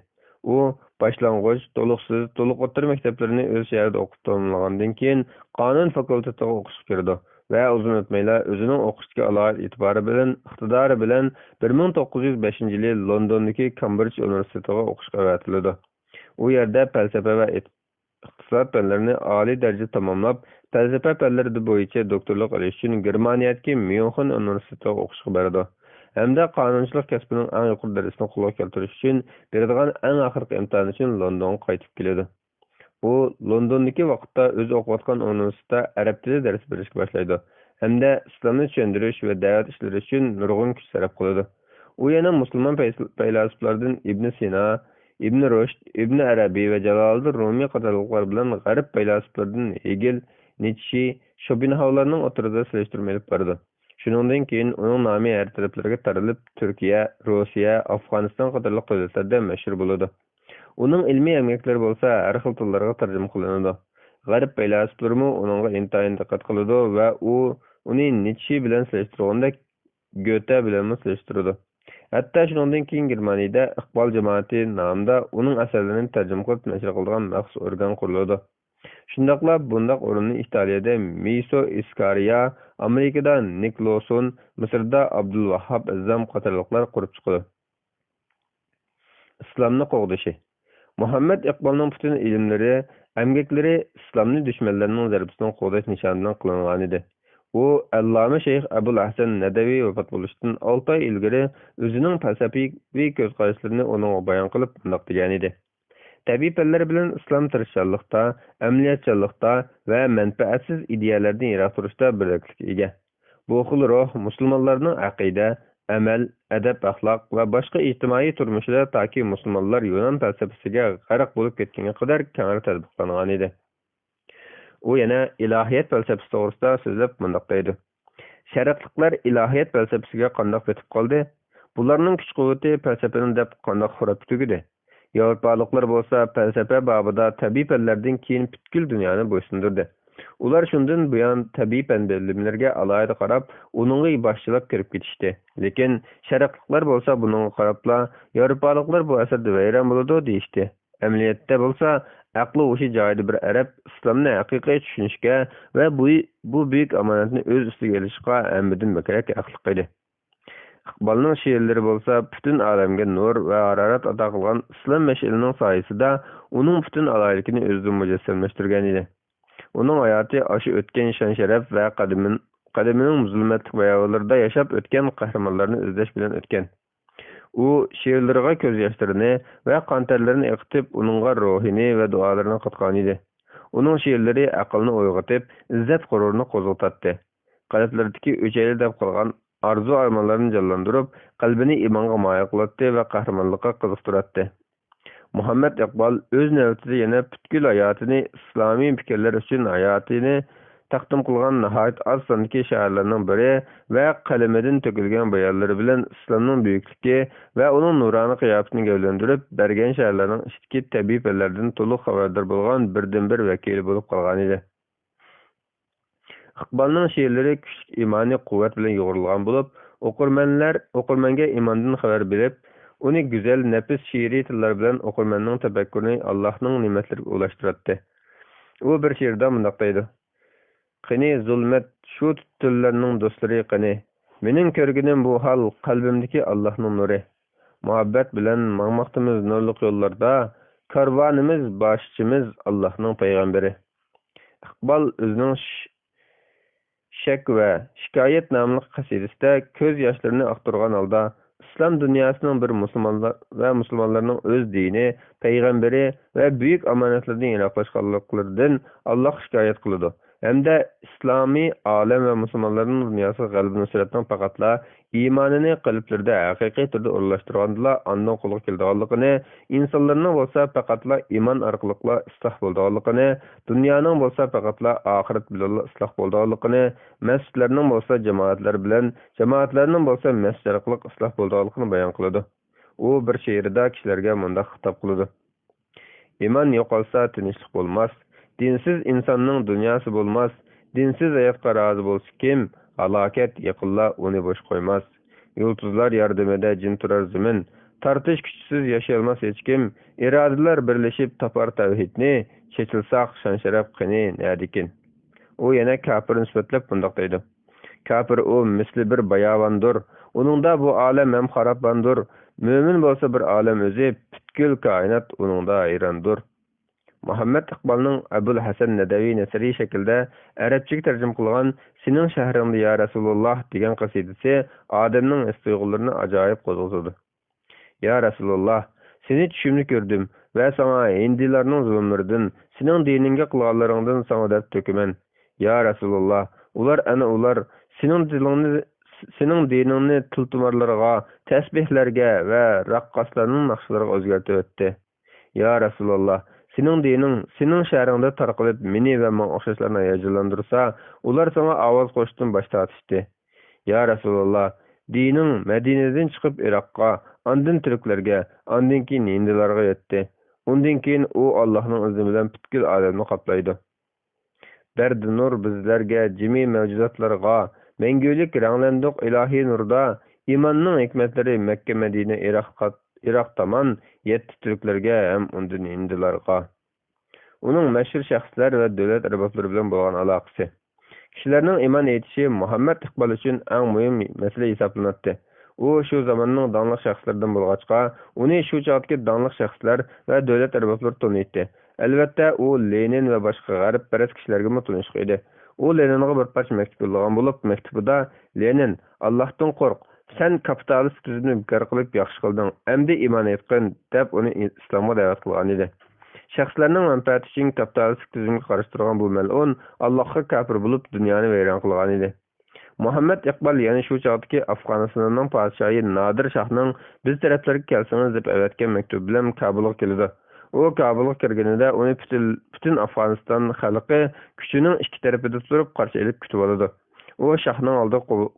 ئۇ باشلانغۇچ، تولۇقسىز، تولۇق ئوتتۇرا مەكتەپلىرىنى ئۆز شەھىرىدە ئوقۇپ تاماملىغاندىن كېيىن، قانۇن فاكۇلتېتىغا ئوقۇشقا كىرىدۇ ۋە ئۇزۇن ئۆتمەيلا ئۆزىنىڭ ئوقۇشتىكى ئالاھىدە ئېتىبارى بىلەن، ئىقتىدارى بىلەن بىر مىڭ توققۇز يۈز بەشىنچى يىلى لوندوندىكى كامبرىدژ ئۇنىۋېرسىتېتىغا ئوقۇشقا ئەۋەتىلىدۇ. ئۇ يەردە پەلسەپە ۋە ئېت-، ئىقتىساد پەنلىرىنى ئالىي دەرىجىدە تاماملاپ، پەلسەپە پەنلىرى بويىچە دوكتورلۇق ئېلىش ئۈچۈن گېرمانىيەدىكى ميۇنخېن ئۇنىۋېرسىتېتىغا ئوقۇشقا بارىدۇ ھەمدە قانۇنچىلىق كەسپىنىڭ ئەڭ يۇقىرى دەرىجىسىنى قولغا كەلتۈرۈش ئۈچۈن بېرىدىغان ئەڭ ئاخىرقى ئىمتىھان ئۈچۈن لوندونغا قايتىپ كېلىدۇ. ئۇ لوندوندىكى ۋاقىتتا ئۆزى ئوقۇۋاتقان ئۇنىۋېرسىتېتتا ئەرەب تىلى دەرس بېرىشكە باشلايدۇ ھەمدە ئىسلامنى چۈشەندۈرۈش ۋە دەۋەت ئىشلىرى ئۈچۈن نۇرغۇن كۈچ سەرپ قىلىدۇ. ئۇ يەنە مۇسۇلمان پەيس-، پەيلاسوپلاردىن ئىبن سىنا، ئىبن رۇشد، ئىبن ئەرەبىي ۋە جالالىدىن رۇمىي قاتارلىقلار بىلەن غەرب پەيلاسوپلىرىدىن ھېگېل، نىتشې، شوپېنھاۋلارنىڭ ئوتتۇرىدا سېلىشتۇرما ئېلىپ بارىدۇ. شۇنىڭدىن كېيىن ئۇنىڭ نامى ھەر تەرەپلەرگە تارىلىپ، تۈركىيە، روسىيە، ئافغانىستان قاتارلىق دۆلەتلەردە مەشھۇر بولىدۇ. ئۇنىڭ ئىلمىي ئەمگەكلىرى بولسا ھەر خىل تىللارغا تەرجىمە قىلىنىدۇ. غەرب پەيلاسوپلىرىمۇ ئۇنىڭغا ئىنتايىن دىققەت قىلىدۇ ۋە ئۇ ئۇنى نىتشې بىلەن سېلىشتۇرغاندەك گۆتە بىلەنمۇ سېلىشتۇرىدۇ. ھەتتا شۇنىڭدىن كېيىن گېرمانىيەدە ئىقبال جامائىتى نامىدا ئۇنىڭ ئەسەرلىرىنى تەرجىمە قىلىپ نەشر قىلىدىغان مەخسۇس ئورگان قۇرۇلىدۇ. شۇنداقلا بۇنداق ئورۇننى ئىتالىيەدە مىسو ئىسكارىيا، ئامېرىكىدا نىك لوسون، مىسىردا ئابدۇلۋاھھاب ئەززام قاتارلىقلار قۇرۇپ چىقىدۇ. ئىسلامنى قوغدىشى. مۇھەممەد ئىقبالنىڭ پۈتۈن ئىلىملىرى، ئەمگەكلىرى ئىسلامنى دۈشمەنلەرنىڭ زەربىسىدىن قوغداش نىشانى بىلەن قىلىنغانىدى. ئۇ ئەللامە شەيخ ئەبۇل ھەسەن نەدەۋى ۋاپات بولۇشتىن ئالتە ئاي ئىلگىرى ئۆزىنىڭ پەلسەپىۋى كۆز قاراشلىرىنى ئۇنىڭغا بايان قىلىپ مۇنداق دېگەنىدى: تەبىئىي پەنلەر بىلەن ئىسلام تىرىشچانلىقتا، ئەمەلىيەتچانلىقتا ۋە مەنپەئەتسىز ئىدىيەلەردىن يىراق تۇرۇشتا بىردەكلىككە ئىگە. بۇ خىل روھ مۇسۇلمانلارنىڭ ئەقىدە، ئەمەل، ئەدەپ-ئەخلاق ۋە باشقا ئىجتىمائىي تۇرمۇشىدا تاكى مۇسۇلمانلار يۇنان پەلسەپىسىگە غەرق بولۇپ كەتكەنگە قەدەر كەڭرى تەتبىقلانغانىدى. ئۇ يەنە ئىلاھىيەت پەلسەپىسى توغرىسىدا سۆزلەپ مۇنداق دەيدۇ: شەرقلىقلەر ئىلاھىيەت پەلسەپىسىگە قانداق پېتىپ قالدى؟ بۇلارنىڭ كۈچ-قۇۋۋىتى پەلسەپىنى دەپ قانداق خوراپقا تۈگىدى؟ ياۋروپالىقلار بولسا پەلسەپە بابىدا تەبىئىي پەنلەردىن كېيىن پۈتكۈل دۇنيانى بويسۇندۇردى. ئۇلار شۇندىن بۇيان تەبىئىي پەن بىلىملىرىگە ئالاھىدە قاراپ، ئۇنىڭغا باشچىلاپ كىرىپ كېتىشتى. لېكىن شەرقلىقلار بولسا بۇنىڭغا قاراپلا، ياۋروپالىقلار بۇ ئەسەردە ۋەيران بولىدۇ، دېيىشتى. ئەمەلىيەتتە بولسا، ئەقلى ھوشى جايىدا بىر ئەرەب ئىسلامنى ھەقىقىي چۈشىنىشكە ۋە بۇ، بۇ بۈيۈك ئامانەتنى ئۆز ئۈستىگە ئېلىشقا ھەممىدىن بەكرەك ھەقلىق ئىدى. ئىقبالنىڭ شېئىرلىرى بولسا پۈتۈن ئالەمگە نۇر ۋە ھارارەت ئاتا قىلغان ئىسلام مەشئىلىنىڭ سايىسىدا ئۇنىڭ پۈتۈن ئالاھىدىلىكىنى ئۆزىدە مۇجەسسەملەشتۈرگەن ئىدى. ئۇنىڭ ھاياتى ئاشۇ ئۆتكەن شان-شەرەپ ۋە قەدىمىن-، قەدىمىنىڭ زۇلمەتلىك باياۋانلىرىدا ياشاپ ئۆتكەن قەھرىمانلارنى ئىزدەش بىلەن ئۆتكەن. ئۇ شېئىرلىرىغا كۆز ياشلىرىنى ۋە قان تەرلىرىنى ئېقىتىپ، ئۇنىڭغا روھىنى ۋە دۇئالىرىنى قاتقانىدى. ئۇنىڭ شېئىرلىرى ئەقىلنى ئويغىتىپ، ئىززەت غۇرۇرىنى قوزغىتاتتى. قەلبلىرىدىكى ئۆچەيلى دەپ قالغان ئارزۇ-ئارمانلارنى جانلاندۇرۇپ، قەلبىنى ئىمانغا مايىل قىلاتتى ۋە قەھرىمانلىققا قىزىقتۇراتتى. مۇھەممەد ئىقبال ئۆز نۆۋىتىدە يەنە پۈتكۈل ھاياتىنى ئىسلامىي پىكىرلەر ئۈچۈن ھاياتىنى تەقدىم قىلغان ناھايىتى ئاز ساندىكى شائىرلارنىڭ بىرى ۋە قەلىمىدىن تۆكۈلگەن بايانلىرى بىلەن ئىسلامنىڭ بۈيۈكلۈكى ۋە ئۇنىڭ نۇرانە قىياپىتىنى گەۋدىلەندۈرۈپ بەرگەن شائىرلارنىڭ ئىچىدىكى تەبىئىي پەنلەردىن تولۇق خەۋەردار بولغان بىردىنبىر ۋەكىلى بولۇپ قالغانىدى. ئىقبالنىڭ شېئىرلىرى كۈچلۈك ئىمانىي قۇۋۋەت بىلەن يۇغۇرۇلغان بولۇپ، ئوقۇرمەنلەر، ئوقۇرمەنگە ئىماندىن خەۋەر بېرىپ، ئۇنى گۈزەل، نەپىس شېئىرىي تىللار بىلەن ئوقۇرمەننىڭ تەپەككۇرىنى ئاللاھنىڭ نېمەتلىرىگە ئۇلاشتۇراتتى. ئۇ بىر شېئىردا مۇنداق دەيدۇ: «قېنى زۇلمەت، شۇ تۈنلەرنىڭ دوستلىرى قېنى؟ مېنىڭ كۆرگىنىم بۇ ھال، قەلبىمدىكى ئاللاھنىڭ نۇرى. مۇھەببەت بىلەن ماڭماقتىمىز نۇرلۇق يوللاردا، كارۋانىمىز، باشچىمىز ئاللاھنىڭ پەيغەمبىرى.» ئىقبال ئۆزىنىڭ ش-، شەك ۋە شىكايەت ناملىق قەسىدىسىدە كۆز ياشلىرىنى ئاقتۇرغان ھالدا، ئىسلام دۇنياسىنىڭ بىر مۇسۇلمانلار ۋە مۇسۇلمانلارنىڭ ئۆز دىنى، پەيغەمبىرى ۋە بۈيۈك ئامانەتلىرىدىن يىراقلاشقانلىقلىرىدىن ئاللاھقا شىكايەت قىلىدۇ ھەمدە ئىسلامىي ئالەم ۋە مۇسۇلمانلارنىڭ دۇنياسىغا غەلىبە-نۇسرەتنىڭ پەقەتلا ئىمانىنى قەلبلىرىدە ھەقىقىي تۈردە ئورۇنلاشتۇرغاندىلا ئاندىن قولغا كېلىدىغانلىقىنى، ئىنسانلارنىڭ بولسا پەقەتلا ئىمان ئارقىلىقلا ئىسلاھ بولىدىغانلىقىنى، دۇنيانىڭ بولسا پەقەتلا ئاخىرەت بىلەنلا ئىسلاھ بولىدىغانلىقىنى، مەسچىتلەرنىڭ بولسا جامائەتلەر بىلەن، جامائەتلەرنىڭ بولسا مەسچىت ئارقىلىق ئىسلاھ بولىدىغانلىقىنى بايان قىلىدۇ. ئۇ بىر شېئىرىدا كىشىلەرگە مۇنداق خىتاب قىلىدۇ: «ئىمان يوقالسا، تىنچلىق بولماس. دىنسىز ئىنساننىڭ دۇنياسى بولماس. دىنسىز ھاياتقا رازى بولسا كىم، ھالاكەت يېقىنلا ئۇنى بوش قويماس. يۇلتۇزلار ياردىمىدە جىم تۇرار زېمىن. تارتىش كۈچىسىز ياشىيالماس ھېچكىم. ئىرادىلەر بىرلىشىپ تاپار تەۋھىدنى. چېچىلساق شان-شەرەپ قېنى نەدىكىن؟» ئۇ يەنە كاپىرنى سۈپەتلەپ مۇنداق دەيدۇ: «كاپىر ئۇ مىسلى بىر باياۋاندۇر. ئۇنىڭدا بۇ ئالەم ھەم خاراباندۇر. مۆمىن بولسا بىر ئالەم ئۆزى، پۈتكۈل كائىنات ئۇنىڭدا ھەيراندۇر.» مۇھەممەد ئىقبالنىڭ ئەبۇل ھەسەن نەدەۋى نەسرىي شەكىلدە ئەرەبچىگە تەرجىمە قىلغان «سېنىڭ شەھىرىڭدە يا رەسۇلۇللاھ» دېگەن قەسىدىسى ئادەمنىڭ ھېس-تۇيغۇلىرىنى ئاجايىپ قوزغىتىدۇ. يا رەسۇلۇللاھ، سېنى چۈشۈمدە كۆردۈم ۋە ساڭا ھىندىلارنىڭ زۇلۇملىرىدىن، سېنىڭ دىنىڭگە قىلغانلىرىڭدىن ساڭا دەرد تۆكىمەن. يا رەسۇلۇللاھ، ئۇلار، ئەنە ئۇلار سېنىڭ دىنىڭنى، سېنىڭ دىنىڭنى تىلتۇمارلارغا، تەسبىھلەرگە ۋە رەققاسلارنىڭ ناخشىلىرىغا ئۆزگەرتىۋەتتى. يا رەسۇلاللا، سېنىڭ دىنىڭ سېنىڭ شەھىرىڭدە تارقىلىپ، مېنى ۋە ماڭا ئوخشاشلارنى ھاياجانلاندۇرسا، ئۇلار ساڭا ئاۋاز قوشۇشتىن باش تارتىشتى. يا رەسۇلاللا، دىنىڭ مەدىنىدىن چىقىپ ئىراققا، ئاندىن تۈركلەرگە، ئاندىن كېيىن ھىندىلارغا يەتتى. ئۇندىن كېيىن ئۇ ئاللاھنىڭ ئىزنى بىلەن پۈتكۈل ئالەمنى قاپلايدۇ. بەردى نۇر بىزلەرگە جىمى مەۋجۇداتلارغا، مەڭگۈلۈك رەڭلەندۇق ئىلاھىي نۇردا، ئىماننىڭ ھېكمەتلىرى مەككە، مەدىنە، ئىراققا، ئىراق تامان يەتتى تۈركلەرگە ھەم ئۇندىن ھىندىلارغا. ئۇنىڭ مەشھۇر شەخسلەر ۋە دۆلەت ئەربابلىرى بىلەن بولغان ئالاقىسى. كىشىلەرنىڭ ئىمان ئېيتىشى مۇھەممەد ئىقبال ئۈچۈن ئەڭ مۇھىم مەسىلە ھېسابلىناتتى. ئۇ شۇ زاماننىڭ داڭلىق شەخسلىرىدىن بولغاچقا، ئۇنى شۇ چاغدىكى داڭلىق شەخسلەر ۋە دۆلەت ئەربابلىرى تونۇيتتى. ئەلۋەتتە، ئۇ لېنىن ۋە باشقا غەربپەرەس كىشىلەرگىمۇ تونۇشلۇق ئىدى. ئۇ لېنىنغا بىر پارچە مەكتۇپ يوللىغان بولۇپ، مەكتۇبىدا: «لېنىن، ئاللاھتىن قورق، سەن كاپىتالىستىك تۈزۈمنى بىكار قىلىپ ياخشى قىلدىڭ، ئەمدى ئىمان ئېيتقىن» دەپ ئۇنى ئىسلامغا دەۋەت قىلغان ئىدى. شەخسلەرنىڭ مەنپەئەتى ئۈچۈن كاپىتالىستىك تۈزۈمگە قارشى تۇرغان بۇ مەلئۇن ئاللاھقا كاپىر بولۇپ، دۇنيانى ۋەيران قىلغان ئىدى. مۇھەممەد ئىقبال يەنە شۇ چاغدىكى ئافغانىستاننىڭ پادىشاھى نادىر شاھنىڭ «بىز تەرەپلەرگە كەلسىڭىز» دەپ ئەۋەتكەن مەكتۇبى بىلەن كابۇلغا كېلىدۇ. ئۇ كابۇلغا كىرگىنىدە ئۇنى پۈتۈن، پۈتۈن ئافغانىستان خەلقى كۈچىنىڭ ئىككى تەرىپىدە تۇرۇپ قارشى ئېلىپ كۈتۈۋالىدۇ. ئۇ شاھنىڭ ئالدىغا قوبۇ-،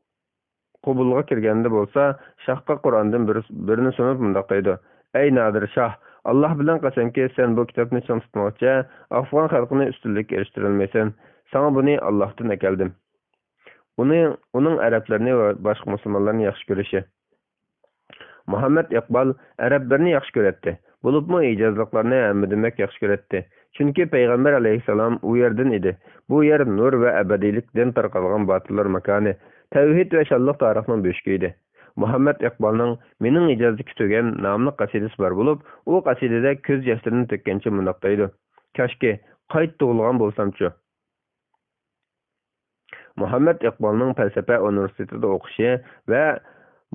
قوبۇلغا كىرگەندە بولسا، شاھقا قۇرئاندىن بىر، بىرنى سۇنۇپ مۇنداق دەيدۇ: «ئەي نادىر شاھ، ئاللاھ بىلەن قەسەمكى، سەن بۇ كىتابنى چىڭ تۇتمىغۇچە، ئافغان خەلقىنى ئۈستۈنلۈككە ئېرىشتۈرەلمەيسەن. ساڭا بۇنى ئاللاھتىن ئەكەلدىم. ئۇنى، ئۇنىڭ ئەرەبلەرنى ۋە باشقا مۇسۇلمانلارنى ياخشى كۆرۈشى. مۇھەممەد ئىقبال ئەرەبلەرنى ياخشى كۆرەتتى، بولۇپمۇ ھىجازلىقلارنى ھەممىدىن بەك ياخشى كۆرەتتى. چۈنكى پەيغەمبەر ئەلەيھىسسالام ئۇ يەردىن ئىدى. بۇ يەر نۇر ۋە ئەبەدىيلىك دىن تارقالغان باتۇرلار ماكانى، تەۋھىد ۋە شانلىق تارىخنىڭ بۆشۈكى ئىدى. مۇھەممەد ئىقبالنىڭ مېنىڭ ھىجازدىكى تۆگەم ناملىق قەسىدىسى بار بولۇپ، ئۇ قەسىدىدە كۆز ياشلىرىنى تۆككەنچە مۇنداق دەيدۇ: كاشكى، قايتا تۇغۇلغان بولسامچۇ! مۇھەممەد ئىقبالنىڭ پەلسەپە ئۇنىۋېرسىتېتىدا ئوقۇشى ۋە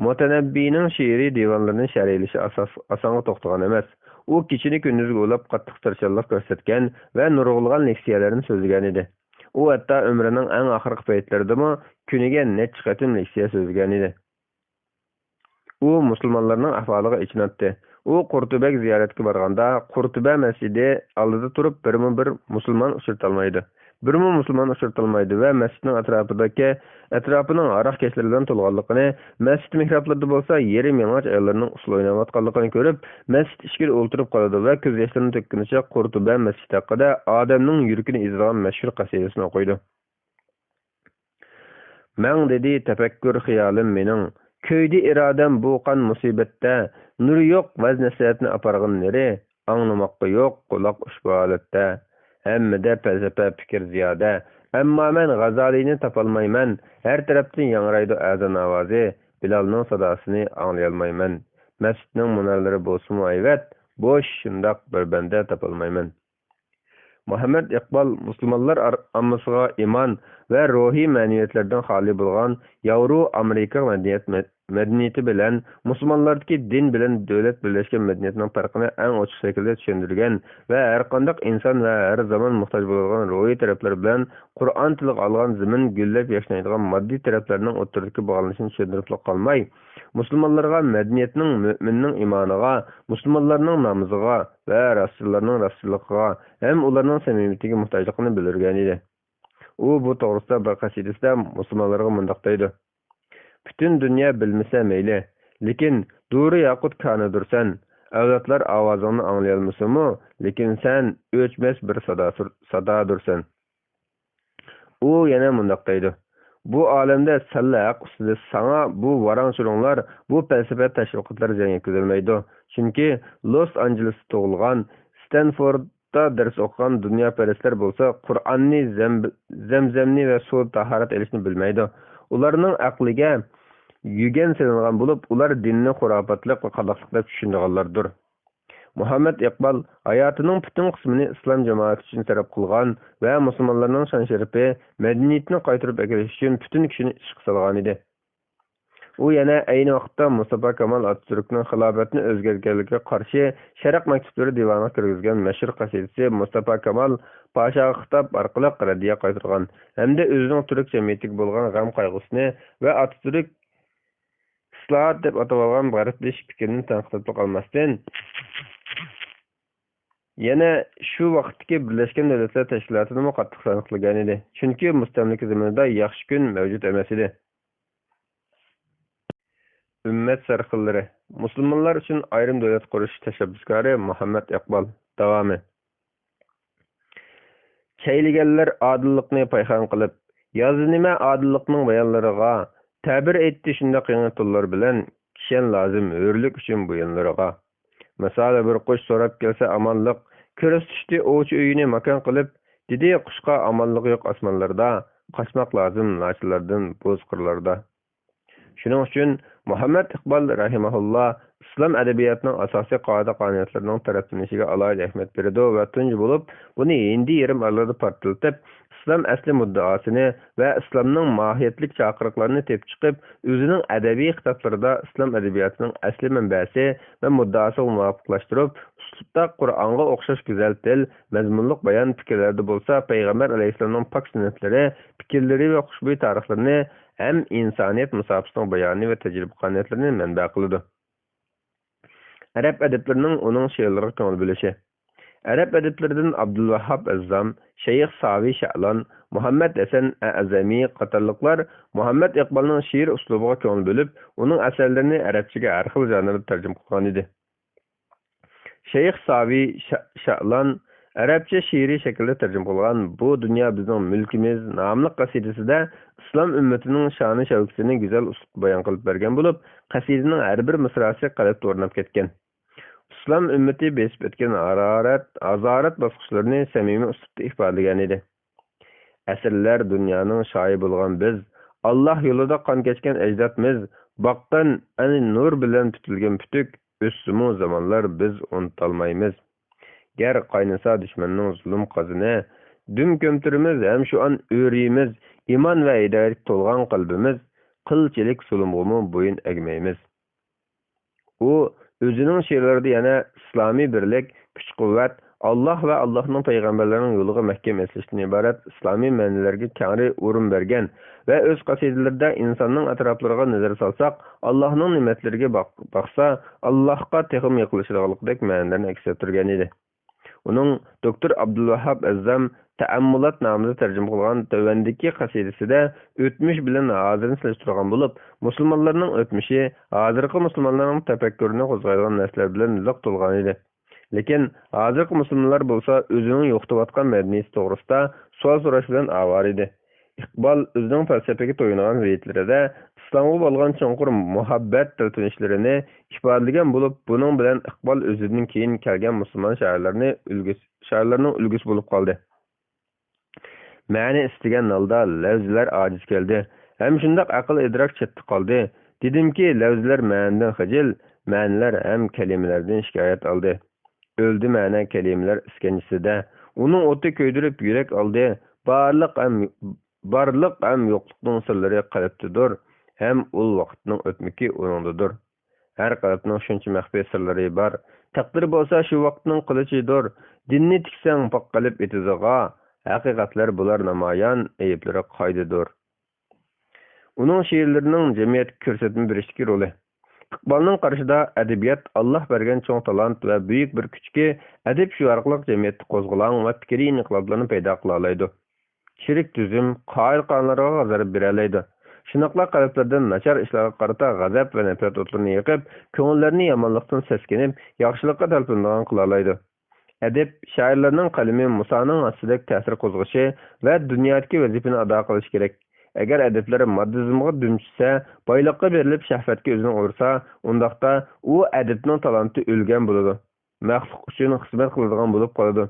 مۇتەنەببىنىڭ شېئىرىي دىۋانلىرىنى شەرھلىشى ئاساس-، ئاسانغا توختىغان ئەمەس. ئۇ كېچىنى كۈندۈزگە ئۇلاپ قاتتىق تىرىشچانلىق كۆرسەتكەن ۋە نۇرغۇنلىغان لېكسىيەلەرنى سۆزلىگەن ئىدى. ئۇ ھەتتا ئۆمرىنىڭ ئەڭ ئاخىرقى پەيتلىرىدىمۇ كۈنىگە نەچچە قېتىم لېكسىيە سۆزلىگەن ئىدى. ئۇ مۇسۇلمانلارنىڭ ئەھۋالىغا ئېچىناتتى. ئۇ قۇرتۇبەگە زىيارەتكە بارغاندا، قۇرتۇبە مەسچىتى ئالدىدا تۇرۇپ بىرمۇ بىر مۇسۇلمان ئۇچرىتالمايدۇ. بىرمۇ مۇسۇلمان ئۇچرىتالمايدۇ ۋە مەسچىتنىڭ ئەتراپىدىكى، ئەتراپىنىڭ ھاراق كەشلىرى بىلەن تولغانلىقىنى، مەسچىت مېھرابلىرىدا بولسا يېرىم يالىڭاچ ئاياللارنىڭ ئۇسسۇل ئويناۋاتقانلىقىنى كۆرۈپ، مەسچىت ئىچكىرى ئولتۇرۇپ قالىدۇ ۋە كۆز ياشلىرىنى تۆككىنىچە قۇرتۇبە مەسچىتى ھەققىدە ئادەمنىڭ يۈرىكىنى ئېزىدىغان مەشھۇر قەسىدىسىنى ئوقۇيدۇ. مەڭ دېدى تەپەككۇر خىيالىم مېنىڭ، كۆيدى ئىرادەم بۇ قان مۇسىبەتتە، نۇر يوق ۋەز-نەسىھەتنى ئاپارغىن نېرى، ئاڭلىماققا يوق قۇلاق ئۇشبۇ ھالەتتە. ھەممىدە پەلسەپە پىكىر زىيادە، ئەمما مەن غازالىنى تاپالمايمەن، ھەر تەرەپتىن ياڭرايدۇ ئەزان ئاۋازى، بىلالنىڭ ساداسىنى ئاڭلىيالمايمەن. مەسچىتنىڭ مۇنارلىرى بولسىمۇ ھەيۋەت، بوش شۇنداق بىر بەندە تاپالمايمەن. مۇھەممەد ئىقبال مۇسۇلمانلار ئار-، ئاممىسىغا ئىمان ۋە روھىي مەنىۋىيەتلەردىن خالىي بولغان ياۋرو ئامېرىكا مەدەنىيەت مە-، مەدەنىيىتى بىلەن مۇسۇلمانلاردىكى دىن بىلەن دۆلەت بىرلەشكەن مەدەنىيەتنىڭ پەرقىنى ئەڭ ئوچۇق شەكىلدە چۈشەندۈرگەن ۋە ھەرقانداق ئىنسان ۋە ھەر زامان موھتاج بولىدىغان روھىي تەرەپلىرى بىلەن قۇرئان تىلغا ئالغان زېمىن گۈللەپ ياشنايدىغان ماددىي تەرەپلەرنىڭ ئوتتۇرىدىكى باغلىنىشىنى چۈشەندۈرۈپلا قالماي، مۇسۇلمانلارغا مەدەنىيەتنىڭ مۆمىننىڭ ئىمانىغا، مۇسۇلمانلارنىڭ نامىزىغا ۋە راستچىللارنىڭ راستچىللىقىغا ھەم ئۇلارنىڭ سەمىمىيىتىگە موھتاجلىقىنى بىلدۈرگەن ئىدى. ئۇ بۇ توغرىسىدا بىر قەسىدىسىدە مۇسۇلمانلارغا مۇنداق دەيدۇ: پۈتۈن دۇنيا بىلمىسە مەيلى، لېكىن دۇرى ياقۇت كانىدۇرسەن. ئەۋلادلار ئاۋازىڭنى ئاڭلىيالمىسىمۇ، لېكىن سەن ئۆچمەس بىر ساداسۇر-، سادادۇرسەن. ئۇ يەنە مۇنداق دەيدۇ: بۇ ئالەمدە سەللە ھەق ئۈستىدە ساڭا بۇ ۋاراڭ-چۇرۇڭلار، بۇ پەلسەپە تەشۋىقاتلار زىيان يەتكۈزەلمەيدۇ. چۈنكى لوس ئانژېلېستا تۇغۇلغان، ستەنفوردتا دەرس ئوقۇغان دۇنياپەرەسلەر بولسا قۇرئاننى، زەم-، زەمزەمنى ۋە سۇدا تاھارەت ئېلىشنى بىلمەيدۇ. ئۇلارنىڭ ئەقلىگە يۈگەن سېلىنغان بولۇپ، ئۇلار دىننى خۇراپاتلىق ۋە قالاقلىق دەپ چۈشىنىدىغانلاردۇر. مۇھەممەد ئىقبال ھاياتىنىڭ پۈتۈن قىسمىنى ئىسلام جامائىتى ئۈچۈن سەرپ قىلغان ۋە مۇسۇلمانلارنىڭ شان-شەرىپى، مەدەنىيىتىنى قايتۇرۇپ ئەكېلىش ئۈچۈن پۈتۈن كۈچىنى ئىشقا سالغانىدى. ئۇ يەنە ئەينى ۋاقىتتا مۇستاپا كامال ئاتاتۈركنىڭ خىلاپەتنى ئۆزگەرتكەنلىكىگە قارشى شەرق مەكتۇپلىرى دىۋانىغا كىرگۈزگەن مەشھۇر قەسىدىسى مۇستاپا كامال پاشاغا خىتاب ئارقىلىق رەددىيە قايتۇرغان ھەمدە ئۆزىنىڭ تۈرك جەمئىيىتىگە بولغان غەم-قايغۇسىنى ۋە ئاتاتۈرك ئىسلاھات دەپ ئاتىۋالغان غەربلىشىش پىكرىنى تەنقىدلەپلا قالماستىن، يەنە شۇ ۋاقىتتىكى بىرلەشكەن دۆلەتلەر تەشكىلاتىنىمۇ قاتتىق تەنقىدلىگەنىدى. چۈنكى مۇستەملىكە زېمىنىدا ياخشى كۈن مەۋجۇت ئەمەس ئىدى. ئۈممەت سەرخىللىرى، مۇسۇلمانلار ئۈچۈن ئايرىم دۆلەت قۇرۇش تەشەببۇسكارى مۇھەممەد ئىقبال. داۋامى. چەيلىگەنلەر ئادىللىقنى پايخان قىلىپ، يازدى نېمە ئادىللىقنىڭ بايانلىرىغا؟ تەبىر ئېيتتى شۇنداق يېڭى تونلار بىلەن، كىشەن لازىم ھۆرلۈك ئۈچۈن بويۇنلىرىغا. مىسالى بىر قۇش سوراپ كەلسە ئامانلىق، كۆرسىتىشتى ئوۋچى ئۆيىنى ماكان قىلىپ، دېدى قۇشقا ئامانلىق يوق ئاسمانلاردا، قاچماق لازىم ناچىنلاردىن بوز قىرلاردا. شۇنىڭ ئۈچۈن مۇھەممەد ئىقبال رەھىمەھۇللا ئىسلام ئەدەبىياتىنىڭ ئاساسىي قائىدە-قانۇنىيەتلىرىنىڭ تەرەپلىنىشىگە ئالاھىدە ئەھمىيەت بېرىدۇ ۋە تۇنجى بولۇپ بۇنى ھىندى يېرىم ئارىلىدا پارتلىتىپ، ئىسلام ئەسلى مۇددىئاسىنى ۋە ئىسلامنىڭ ماھىيەتلىك چاقىرىقلىرىنى تېپىپ چىقىپ، ئۆزىنىڭ ئەدەبىي خىتابلىرىدا ئىسلام ئەدەبىياتىنىڭ ئەسلى مەنبەسى ۋە مۇددىئاسىغا مۇۋاپىقلاشتۇرۇپ، ئۇسلۇبتا قۇرئانغا ئوخشاش گۈزەل تىل، مەزمۇنلۇق بايان، پىكىرلەردە بولسا پەيغەمبەر ئەلەيھىسسالامنىڭ پاك سۈننەتلىرى، پىكىرلىرى ۋە خۇشبۇي تارىخلىرىنى ھەم ئىنسانىيەت مۇساپىسىنىڭ بايانى ۋە تەجرىبە قانۇنىيەتلىرىنى مەنبە قىلىدۇ. ئەرەب ئەدىبلىرىنىڭ ئۇنىڭ شېئىرلىرىغا كۆڭۈل بۆلۈشى. ئەرەب ئەدىبلىرىدىن ئابدۇلۋاھاب ئەززام، شەيخ ساۋى شەئلان، مۇھەممەد ھەسەن ئەزەمى قاتارلىقلار مۇھەممەد ئىقبالنىڭ شېئىر ئۇسلۇبىغا كۆڭۈل بۆلۈپ، ئۇنىڭ ئەسەرلىرىنى ئەرەبچىگە ھەر خىل ژانىردا تەرجىمە قىلغانىدى. شەيخ ساۋى شە-، شەئلان ئەرەبچە شېئىرىي شەكىلدە تەرجىمە قىلغان بۇ دۇنيا بىزنىڭ مۈلكىمىز ناملىق قەسىدىسىدە ئىسلام ئۈممىتىنىڭ شانى شەۋكىسىنى گۈزەل ئۇسلۇبتا بايان قىلىپ بەرگەن بولۇپ، قەسىدىنىڭ ھەر بىر مىسراسى قەلبتە ئورناپ كەتكەن. ئىسلام ئۈممىتى بېسىپ ئۆتكەن ھارارەت، ھازارەت باسقۇچلىرىنى سەمىمىي ئۇسلۇبتا ئىپادىلىگەنىدى. ئەسىرلەر دۇنيانىڭ شاھى بولغان بىز، ئاللاھ يولىدا قان كەچكەن ئەجدادمىز، باققان ئەنە نۇر بىلەن پۈتۈلگەن پۈتۈك، ئۆتسىمۇ زامانلار بىز ئۇنتالمايمىز. گەر قاينىسا دۈشمەننىڭ زۇلۇم قازىنى، دۈم كۆمتۈرىمىز ھەم شۇ ئان ئۆرىيىمىز، ئىمان ۋە ھىدايەتكە تولغان قەلبىمىز، قىلچىلىك زۇلۇمغىمۇ بويۇن ئەگمەيمىز. ئۇ ئۆزىنىڭ شېئىرلىرىدا يەنە ئىسلامىي بىرلىك، كۈچ-قۇۋۋەت، ئاللاھ ۋە ئاللاھنىڭ پەيغەمبەرلىرىنىڭ يولىغا مەھكەم ئېسىلىشتىن ئىبارەت ئىسلامىي مەنىلەرگە كەڭرى ئورۇن بەرگەن ۋە ئۆز قەسىدىلىرىدە ئىنساننىڭ ئەتراپلىرىغا نەزەر سالساق، ئاللاھنىڭ نېمەتلىرىگە باق-، باقسا، ئاللاھقا تېخىمۇ يېقىنلىشىدىغانلىقىدەك مەنىلەرنى ئەكس ئەتتۈرگەن ئىدى. ئۇنىڭ دوكتور ئابدۇلۋاھاب ئەززام تەئەممۇلات نامىدا تەرجىمە قىلغان تۆۋەندىكى قەسىدىسىدە ئۆتمۈش بىلەن ھازىرنى سېلىشتۇرغان بولۇپ، مۇسۇلمانلارنىڭ ئۆتمۈشى ھازىرقى مۇسۇلمانلارنىڭ تەپەككۇرىنى قوزغايدىغان نەرسىلەر بىلەن لىق تولغان ئىدى. لېكىن ھازىرقى مۇسۇلمانلار بولسا ئۆزىنىڭ يوقىتىۋاتقان مەدەنىيىتى توغرىسىدا سوئال سوراش بىلەن ئاۋارە ئىدى. ئىقبال ئۆزىنىڭ پەلسەپىگە تويۇنغان بېيىتلىرىدە ئىسلامغا بولغان چوڭقۇر مۇھەببەت تەلپۈنۈشلىرىنى ئىپادىلىگەن بولۇپ، بۇنىڭ بىلەن ئىقبال ئۆزىدىن كېيىن كەلگەن مۇسۇلمان شائىرلارنى ئۈلگىسى، شائىرلارنىڭ ئۈلگىسى بولۇپ قالدى. مەنە ئىستىگەن ھالدا لەۋزلەر ئاجىز كەلدى ھەم شۇنداق ئەقىل ئىدراك چەتتە قالدى. دېدىمكى، لەۋزلەر مەنىدىن خىجىل، مەنىلەر ھەم كەلىمىلەردىن شىكايەت ئالدى. ئۆلدى مەنە كەلىمىلەر ئىسكەنجىسىدە، ئۇنىڭ ئوتى كۆيدۈرۈپ يۈرەك ئالدى. بارلىق ھەم، بارلىق ھەم يوقلۇقنىڭ سىرلىرى قەلبتىدۇر، ھەم ئۇل ۋاقىتنىڭ ئۆتمىكى ئۇنىڭدىدۇر. ھەر قەلبنىڭ شۇنچە مەخپىي سىرلىرى بار. تەقدىر بولسا شۇ ۋاقىتنىڭ قىلىچىدۇر. دىننى تىكسەڭ پاك قەلب ئېتىزىغا، ھەقىقەتلەر بولار نامايان، ئەيىبلىرى قايدىدۇر. ئۇنىڭ شېئىرلىرىنىڭ جەمئىيەتكە كۆرسەتمە بېرىشتىكى رولى. ئىقبالنىڭ قارىشىدا ئەدەبىيات ئاللاھ بەرگەن چوڭ تالانت ۋە بۈيۈك بىر كۈچكى، ئەدىب شۇ ئارقىلىق جەمئىيەتتە قوزغىلاڭ ۋە پىكرىي ئىنقىلابلارنى پەيدا قىلالايدۇ. چىرىك تۈزۈم، قائىل-قانۇنلارغا زەربە بېرەلەيدۇ. شۇنداقلا قەلبلەردىن ناچار ئىشلارغا قارىتا غەزەپ ۋە نەپرەت ئوتلىرىنى يېقىپ، كۆڭۈللەرنى يامانلىقتىن سەسكىنىپ، ياخشىلىققا تەلپۈنىدىغان قىلالايدۇ. ئەدىب شائىرلارنىڭ قەلىمى مۇسانىڭ ھاسىسىدەك تەسىر قوزغىشى ۋە دۇنيادىكى ۋەزىپىنى ئادا قىلىشى كېرەك. ئەگەر ئەدىبلەر ماددىزمغا دۈم چۈشسە، بايلىققا بېرىلىپ شەھۋەتكە ئۆزىنى ئۇرسا، ئۇنداقتا ئۇ ئەدىبنىڭ تالانتى ئۆلگەن بولىدۇ. مەخلۇق ئۈچۈن خىزمەت قىلىدىغان بولۇپ قالىدۇ.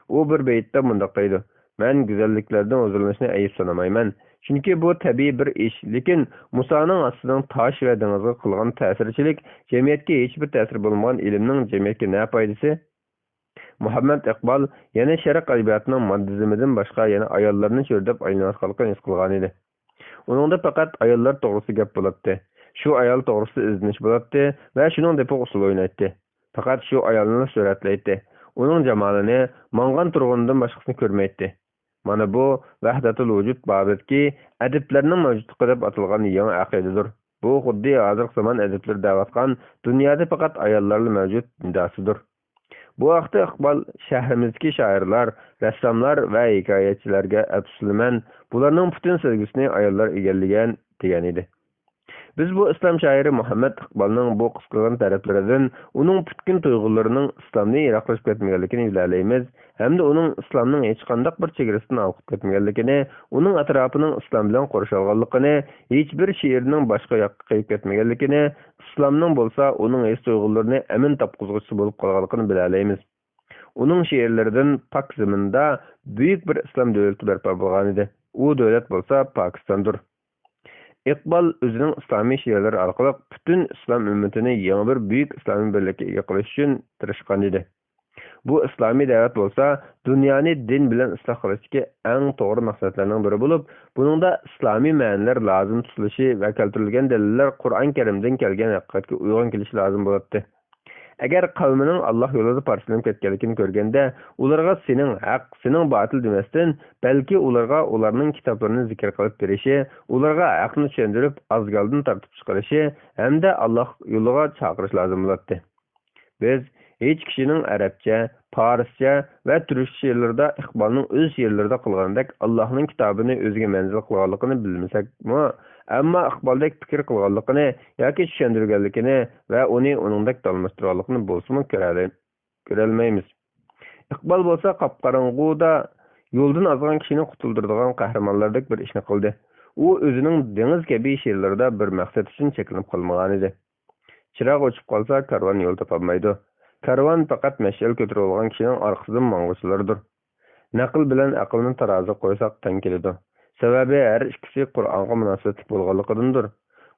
ئۇ بىر بېيىتتە مۇنداق دەيدۇ: «مەن گۈزەللىكلەردىن ھۇزۇرلىنىشنى ئەيىب سانىمايمەن، چۈنكى بۇ تەبىئىي بىر ئىش، لېكىن مۇسانىڭ ھاسىسىنىڭ تاش ۋە دېڭىزغا قىلغان تەسىرچىلىك، جەمئىيەتكە ھېچبىر تەسىرى بولمىغان ئىلىمنىڭ جەمئىيەتكە نە پايدىسى؟» مۇھەممەد ئىقبال يەنە شەرق ئەدەبىياتىنىڭ ماددىزمىدىن باشقا يەنە ئاياللارنى چۆرىدەپ ئايلىنىۋاتقانلىقىنى ھېس قىلغانىدى. ئۇنىڭدا پەقەت ئاياللار توغرىسىدا گەپ بولاتتى. شۇ ئايال توغرىسىدا ئىزدىنىش بولاتتى ۋە شۇنىڭ دېپىغا ئۇسسۇل ئوينايتتى. پەقەت شۇ ئايالنىلا سۈرەتلەيتتى. ئۇنىڭ جامالىنى ماڭغان تۇرغىنىدىن باشقىسىنى كۆرمەيتتى. مانا بۇ ۋەھدەتۇل ۋۇجۇد بابىدىكى ئەدىبلەرنىڭ مەۋجۇتلۇقى دەپ ئاتالغان يېڭى ئەقىدىدۇر. بۇ خۇددى ھازىرقى زامان ئەدىبلىرى دەۋاتقان دۇنيادا پەقەت ئاياللارلا مەۋجۇت نىداسىدۇر. بۇ ھەقتە ئىقبال شەھىرىمىزدىكى شائىرلار، رەسساملار ۋە ھېكايەتچىلەرگە ئەپسۇسلىنىمەن، بۇلارنىڭ پۈتۈن سەزگۈسىنى ئاياللار ئىگىلىگەن، دېگەن ئىدى. بىز بۇ ئىسلام شائىرى مۇھەممەد ئىقبالنىڭ بۇ قىسقىغىنە تەرەپلىرىدىن ئۇنىڭ پۈتكۈل تۇيغۇلىرىنىڭ ئىسلامدىن يىراقلىشىپ كەتمىگەنلىكىنى بىلەلەيمىز ھەمدە ئۇنىڭ ئىسلامنىڭ ھېچقانداق بىر چېگرىسىدىن ھالقىپ كەتمىگەنلىكىنى، ئۇنىڭ ئەتراپىنىڭ ئىسلام بىلەن قورشالغانلىقىنى، ھېچبىر شېئىرىنىڭ باشقا ياققا قېيىپ كەتمىگەنلىكىنى، ئىسلامنىڭ بولسا ئۇنىڭ ھېس-تۇيغۇلىرىنى ئەمىن تاپقۇزغۇچىسى بولۇپ قالغانلىقىنى بىلەلەيمىز. ئۇنىڭ شېئىرلىرىدىن پاك زېمىندا بۈيۈك بىر ئىسلام دۆلىتى بەرپا بولغانىدى. ئۇ دۆلەت بولسا پاكىستاندۇر. ئىقبال ئۆزىنىڭ ئىسلامىي شېئىرلىرى ئارقىلىق پۈتۈن ئىسلام ئۈممىتىنى يېڭى بىر بۈيۈك ئىسلامىي بىرلىككە ئىگە قىلىش ئۈچۈن تىرىشقانىدى. بۇ ئىسلامىي دەۋەت بولسا دۇنيانى دىن بىلەن ئىسلاھ قىلىشتىكى ئەڭ توغرا مەقسەتلەرنىڭ بىرى بولۇپ، بۇنىڭدا ئىسلامىي مەنىلەر لازىم تۇتۇلۇشى ۋە كەلتۈرۈلگەن دەلىللەر قۇرئان كەرىمدىن كەلگەن ھەقىقەتكە ئۇيغۇن كېلىشى لازىم بولاتتى. ئەگەر قەۋمىنىڭ ئاللاھ يولىدا پارچىلىنىپ كەتكەنلىكىنى كۆرگەندە، ئۇلارغا سېنىڭ ھەق، سېنىڭ باتىل دېمەستىن، بەلكى ئۇلارغا ئۇلارنىڭ كىتابلىرىنى زىكىر قىلىپ بېرىشى، ئۇلارغا ھەقنى چۈشەندۈرۈپ، ئازگالدىن تارتىپ چىقىرىشى ھەمدە ئاللاھ يولىغا چاقىرىش لازىم بولاتتى. بىز ھېچ كىشىنىڭ ئەرەبچە، پارسچە ۋە تۈركچە شېئىرلىرىدا ئىقبالنىڭ ئۆز شېئىرلىرىدا قىلغىنىدەك ئاللاھنىڭ كىتابىنى ئۆزىگە مەنزىل قىلغانلىقىنى بىلمىسەكمۇ، ئەمما ئىقبالدەك پىكىر قىلغانلىقىنى ياكى چۈشەندۈرگەنلىكىنى ۋە ئۇنى ئۇنىڭدەك داۋاملاشتۇرغانلىقىنى بولسىمۇ كۆرەلەي-، كۆرەلمەيمىز. ئىقبال بولسا قاپقاراڭغۇدا يولدىن ئازغان كىشىنى قۇتۇلدۇرىدىغان قەھرىمانلاردەك بىر ئىشنى قىلدى. ئۇ ئۆزىنىڭ دېڭىز كەبى شېئىرلىرىدا بىر مەقسەت ئۈچۈن چەكلىنىپ قالمىغانىدى. چىراغ ئۆچۈپ قالسا، كارۋان يول تاپالمايدۇ. كارۋان پەقەت مەشئەل كۆتۈرۈۋالغان كىشىنىڭ ئارقىسىدىن ماڭغۇچىلاردۇر. نەقىل بىلەن ئەقىلنى تارازىغا قويساق، تەڭ كېلىدۇ. سەۋەبى، ھەر ئىككىسى قۇرئانغا مۇناسىۋەتلىك بولغانلىقىدىندۇر.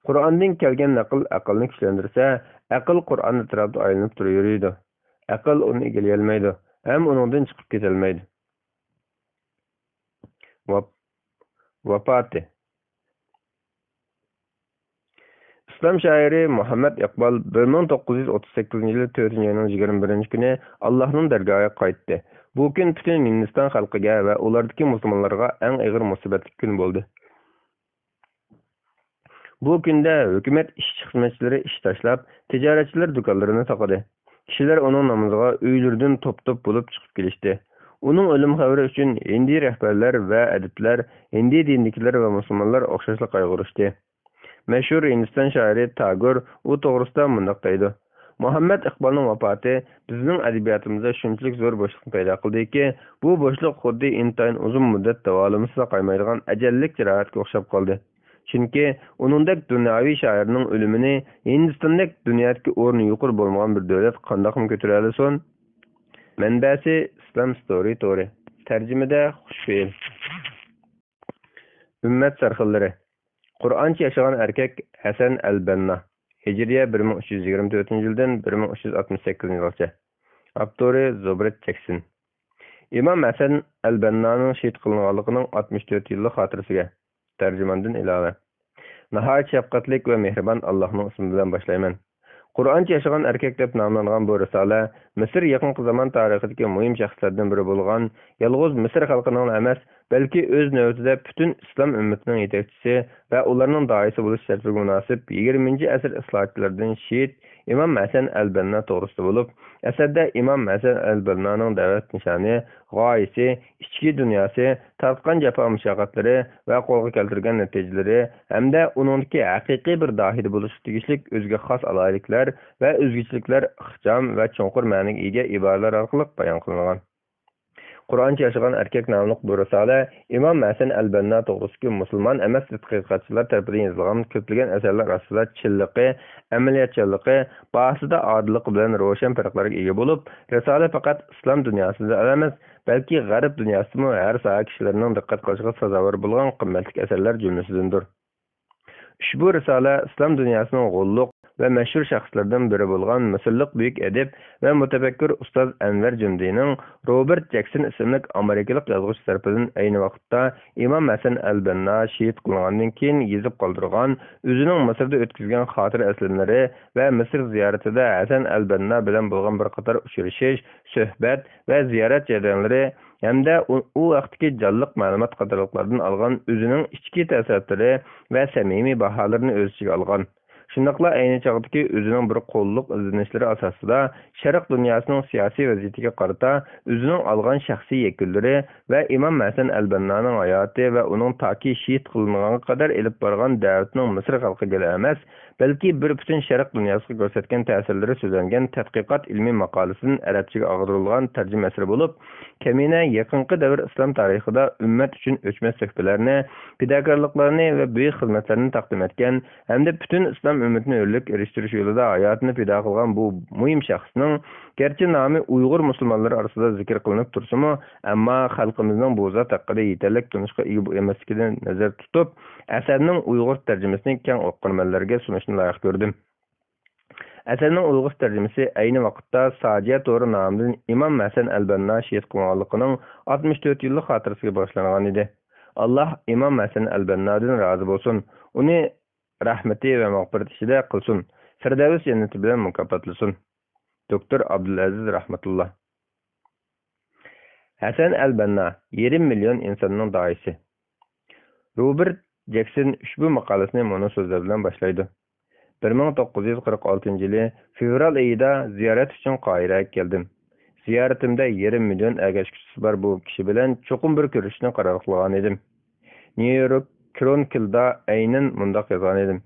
قۇرئاندىن كەلگەن نەقىل ئەقىلنى كۈچلەندۈرسە، ئەقىل قۇرئان ئەتراپىدا ئايلىنىپ تۇرۇۋېرىدۇ. ئەقىل ئۇنى ئىگىلىيەلمەيدۇ ھەم ئۇنىڭدىن چىقىپ كېتەلمەيدۇ. ۋاپ-، ۋاپاتى. ئىسلام شائىرى مۇھەممەد ئىقبال بىر مىڭ توققۇز يۈز ئوتتۇز سەككىزىنچى يىلى تۆتىنچى ئاينىڭ يىگىرمە بىرىنچى كۈنى ئاللاھنىڭ دەرگاھىغا قايتتى. بۇ كۈن پۈتۈن ھىندىستان خەلقىگە ۋە ئۇلاردىكى مۇسۇلمانلارغا ئەڭ ئېغىر مۇسىبەتلىك كۈن بولدى. بۇ كۈندە ھۆكۈمەت ئىشچى-خىزمەتچىلىرى ئىش تاشلاپ، تىجارەتچىلەر دۇكانلىرىنى تاقىدى. كىشىلەر ئۇنىڭ نامىزىغا ئۆيلىرىدىن توپ-توپ بولۇپ چىقىپ كېلىشتى. ئۇنىڭ ئۆلۈم خەۋىرى ئۈچۈن ھىندىي رەھبەرلەر ۋە ئەدىبلەر، ھىندىي دىنىدىكىلەر ۋە مۇسۇلمانلار ئوخشاشلا قايغۇرۇشتى. مەشھۇر ھىندىستان شائىرى تاگور ئۇ توغرىسىدا مۇنداق دەيدۇ: مۇھەممەد ئىقبالنىڭ ۋاپاتى بىزنىڭ ئەدەبىياتىمىزدا شۇنچىلىك زور بوشلۇقنى پەيدا قىلدىكى، بۇ بوشلۇق خۇددى ئىنتايىن ئۇزۇن مۇددەت داۋالىمىسىلا قايمايدىغان ئەجەللىك جاراھەتكە ئوخشاپ قالدى. چۈنكى ئۇنىڭدەك دۇنياۋى شائىرنىڭ ئۆلۈمىنى ھىندىستاندەك دۇنيادىكى ئورنى يۇقىرى بولمىغان بىر دۆلەت قانداقمۇ كۆتۈرەلىسۇن؟ مەنبەسى: ئىسلام ستورى تورى. تەرجىمىدە خۇشفېئىل. ئۈممەت سەرخىللىرى. قۇرئانچە ياشىغان ئەركەك ھەسەن ئەل بەننا. ھىجرىيە بىر مىڭ ئۈچ يۈز يىگىرمە تۆتىنچى يىلدىن بىر مىڭ ئۈچ يۈز ئاتمىش سەككىزىنچى يىلغىچە. ئاپتورى زوبرېت جەكسون. ئىمام ھەسەن ئەل بەننانىڭ شېھىت قىلىنغانلىقىنىڭ ئاتمىش تۆت يىللىق خاتىرىسىگە. تەرجىماندىن ئىلاۋە. ناھايىتى شەپقەتلىك ۋە مېھرىبان ئاللاھنىڭ ئىسمى بىلەن باشلايمەن. قۇرئانچە ياشىغان ئەركەك دەپ ناملانغان بۇ رىسالە مىسىر يېقىنقى زامان تارىخىدىكى مۇھىم شەخسلەردىن بىرى بولغان، يالغۇز مىسىر خەلقىنىڭلا ئەمەس، بەلكى ئۆز نۆۋىتىدە پۈتۈن ئىسلام ئۈممىتىنىڭ يېتەكچىسى ۋە ئۇلارنىڭ داھىيسى بولۇش شەرىپىگە مۇناسىپ يىگىرمىنچى ئەسىر ئىسلاھاتچىلىرىدىن شېھىت ئىمام ھەسەن ئەل بەننا توغرىسىدا بولۇپ، ئەسەردە ئىمام ھەسەن ئەل بەننانىڭ دەۋەت نىشانى، غايىسى، ئىچكى دۇنياسى، تارتقان جاپا-مۇشەققەتلىرى ۋە قولغا كەلتۈرگەن نەتىجىلىرى ھەمدە ئۇنىڭدىكى ھەقىقىي بىر داھىيدا بولۇشقا تېگىشلىك ئۆزىگە خاس ئالاھىدىلىكلەر ۋە ئۆزگىچىلىكلەر ئىخچام ۋە چوڭقۇر مەنىگە ئىگە ئىبارىلەر ئارقىلىق بايان قىلىنغان. قۇرئانچە ياشىغان ئەركەك ناملىق بۇ رىسالە ئىمام ھەسەن ئەل بەننا توغرىسىدىكى مۇسۇلمان ئەمەس تەتقىقاتچىلار تەرىپىدىن يېزىلغان كۆپلىگەن ئەسەرلەر ئارىسىدا چىنلىقى، ئەمەلىيەتچانلىقى، باھاسىدا ئادىللىقى بىلەن روشەن پەرقلەرگە ئىگە بولۇپ، رىسالە پەقەت ئىسلام دۇنياسىدىلا ئەمەس، بەلكى غەرب دۇنياسىدىمۇ ھەر ساھە كىشىلىرىنىڭ دىققەت قىلىشىغا سازاۋەر بولغان قىممەتلىك ئەسەرلەر جۈملىسىدىندۇر. ئۇشبۇ رىسالە ئىسلام دۇنياسىنىڭ غوللۇق ۋە مەشھۇر شەخسلىرىدىن بىرى بولغان مىسىرلىق بۈيۈك ئەدىب ۋە مۇتەپەككۇر ئۇستاز ئەنۋەر جۈندىنىڭ روبېرت جەكسون ئىسىملىك ئامېرىكىلىق يازغۇچى تەرىپىدىن ئەينى ۋاقىتتا ئىمام ھەسەن ئەل بەننا شېھىت قىلىنغاندىن كېيىن يېزىپ قالدۇرغان، ئۆزىنىڭ مىسىردا ئۆتكۈزگەن خاتىرە ئەسلىمىلىرى ۋە مىسىر زىيارىتىدە ھەسەن ئەل بەننا بىلەن بولغان بىر قاتار ئۇچرىشىش، سۆھبەت ۋە زىيارەت جەريانلىرى ھەمدە ئۇ، ئۇ ۋاقىتتىكى جانلىق مەلۇمات قاتارلىقلاردىن ئالغان ئۆزىنىڭ ئىچكى تەسىراتلىرى ۋە سەمىمىي باھالىرىنى ئۆز ئىچىگە ئالغان. شۇنداقلا ئەينى چاغدىكى ئۆزىنىڭ بىر قوللۇق ئىزدىنىشلىرى ئاساسىدا شەرق دۇنياسىنىڭ سىياسىي ۋەزىيىتىگە قارىتا ئۆزىنىڭ ئالغان شەخسىي يەكۈنلىرى ۋە ئىمام ھەسەن ئەل بەننانىڭ ھاياتى ۋە ئۇنىڭ تاكى شېھىت قىلىنغانغا قەدەر ئېلىپ بارغان دەۋىتىنىڭ مىسىر خەلقىگىلا ئەمەس، بەلكى بىر پۈتۈن شەرق دۇنياسىغا كۆرسەتكەن تەسىرلىرى سۆزلەنگەن تەتقىقات ئىلمىي ماقالىسىدىن ئەرەبچىگە ئاغدۇرۇلغان تەرجىمە ئەسىرى بولۇپ، كەمىنە يېقىنقى دەۋر ئىسلام تارىخىدا ئۈممەت ئۈچۈن ئۆچمەس تۆھپىلەرنى، پىداكارلىقلارنى ۋە بۈيۈك خىزمەتلەرنى تەقدىم ئەتكەن ھەمدە پۈتۈن ئىسلام ئۈممىتىنى ھۆرلۈككە ئېرىشتۈرۈش يولىدا ھاياتىنى پىدا قىلغان بۇ مۇھىم شەخسنىڭ، گەرچە نامى ئۇيغۇر مۇسۇلمانلىرى ئارىسىدا زىكىر قىلىنىپ تۇرسىمۇ، ئەمما خەلقىمىزنىڭ بۇ زات ھەققىدە يېتەرلىك تونۇشقا ئىگە ئەمەسلىكىدىن نەزەر تۇتۇپ، ئەسەرنىڭ ئۇيغۇر تەرجىمىسىنى كەڭ ئوقۇرمەنلەرگە سۇنۇشنى لايىق كۆردۈم. ئەسەرنىڭ ئۇيغۇرچە تەرجىمىسى ئەينى ۋاقىتتا ساجىيە تورى نامىدىن ئىمام ھەسەن ئەلبەننا شېھىت قىلىنغانلىقىنىڭ ئاتمىش تۆت يىللىق خاتىرىسىگە باشلانغان ئىدى. ئاللاھ ئىمام ھەسەن ئەلبەننادىن رازى بولسۇن، ئۇنى رەھمىتى ۋە مەغپىرىتى ئىچىدە قىلسۇن، فىردەۋس جەننىتى بىلەن مۇكاپاتلىسۇن. دوكتور ئابدۇلئەزىز رەھمەتۇللا. ھەسەن ئەلبەننا، يېرىم مىليون ئىنساننىڭ داھىيسى. روبېرت جەكسون ئۇشبۇ ماقالىسىنى مۇنۇ سۆزلەر بىلەن باشلايدۇ: بىر مىڭ توققۇز يۈز قىرىق ئالتىنچى يىلى فېۋرال ئېيىدا زىيارەت ئۈچۈن قاھىرەگە كەلدىم. زىيارىتىمدە يېرىم مىليون ئەگەشكۈچىسى بار بۇ كىشى بىلەن چوقۇم بىر كۆرۈشۈشنى قارار قىلغان ئىدىم. نيۇ يورك كرونىكلدا ئەينەن مۇنداق يازغان ئىدىم: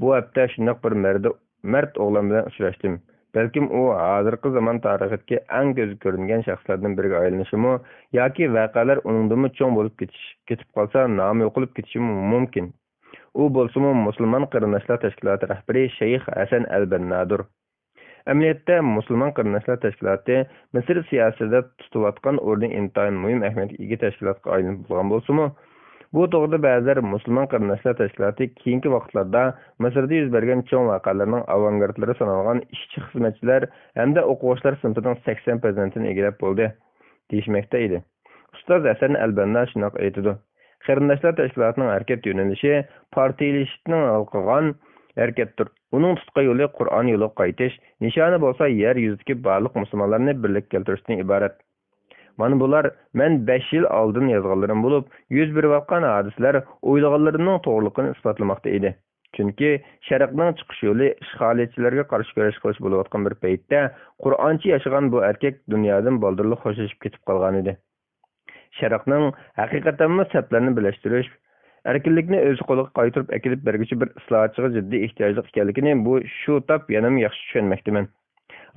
بۇ ھەپتە شۇنداق بىر مەردى مەرد ئوغلان بىلەن ئۇچراشتىم. بەلكىم ئۇ ھازىرقى زامان تارىخىدىكى ئەڭ كۆزگە كۆرۈنگەن شەخسلەردىن بىرىگە ئايلىنىشىمۇ ياكى ۋەقەلەر ئۇنىڭدىنمۇ چوڭ بولۇپ كېتىش، كېتىپ قالسا، نامى يوقىلىپ كېتىشىمۇ مۇمكىن. ئۇ بولسىمۇ مۇسۇلمان قېرىنداشلار تەشكىلاتى رەھبىرى شەيخ ھەسەن ئەل بەننادۇر. ئەمەلىيەتتە، مۇسۇلمان قېرىنداشلار تەشكىلاتى مىسىر سىياسىتىدە تۇتۇۋاتقان ئورنى ئىنتايىن مۇھىم ئەھمىيەتكە ئىگە تەشكىلاتقا ئايلىنىپ بولغان بولسىمۇ، بۇ توغرىدا بەزىلەر مۇسۇلمان قېرىنداشلار تەشكىلاتى كېيىنكى ۋاقىتلاردا مىسىردا يۈز بەرگەن چوڭ ۋەقەلەرنىڭ ئاۋانگارتلىرى سانالغان ئىشچى-خىزمەتچىلەر ھەمدە ئوقۇغۇچىلار سىنىپىنىڭ سەكسەن پىرسەنتىنى ئىگىلەپ بولدى، دېيىشمەكتە ئىدى. ئۇستاز ھەسەن ئەلبەننا شۇنداق ئېيتىدۇ: قېرىنداشلار تەشكىلاتىنىڭ ھەرىكەت يۆنىلىشى پارتىيىلىشىشنى ھالقىغان ھەرىكەتتۇر. ئۇنىڭ تۇتقان يولى قۇرئان يولىغا قايتىش، نىشانى بولسا يەر يۈزىدىكى بارلىق مۇسۇلمانلارنى بىرلىككە كەلتۈرۈشتىن ئىبارەت. مانا بۇلار مەن بەش يىل ئالدىن يازغانلىرىم بولۇپ، يۈز بېرىۋاتقان ھادىسىلەر ئويلىغانلىرىمنىڭ توغرىلىقىنى ئىسپاتلىماقتا ئىدى. چۈنكى شەرقنىڭ چىقىش يولى ئىشغالىيەتچىلەرگە قارشى كۈرەش قىلىش بولۇۋاتقان بىر پەيتتە، قۇرئانچە ياشىغان بۇ ئەركەك دۇنيادىن بالدۇرلا خوشلىشىپ كېتىپ قالغانىدى. شەرقنىڭ ھەقىقەتەنمۇ سەپلەرنى بىرلەشتۈرۈش، ئەركىنلىكنى ئۆز قولىغا قايتۇرۇپ ئەكېلىپ بەرگۈچى بىر ئىسلاھاتچىغا جىددىي ئېھتىياجلىق ئىكەنلىكىنى بۇ شۇ تاپ يەنىمۇ ياخشى چۈشەنمەكتىمەن.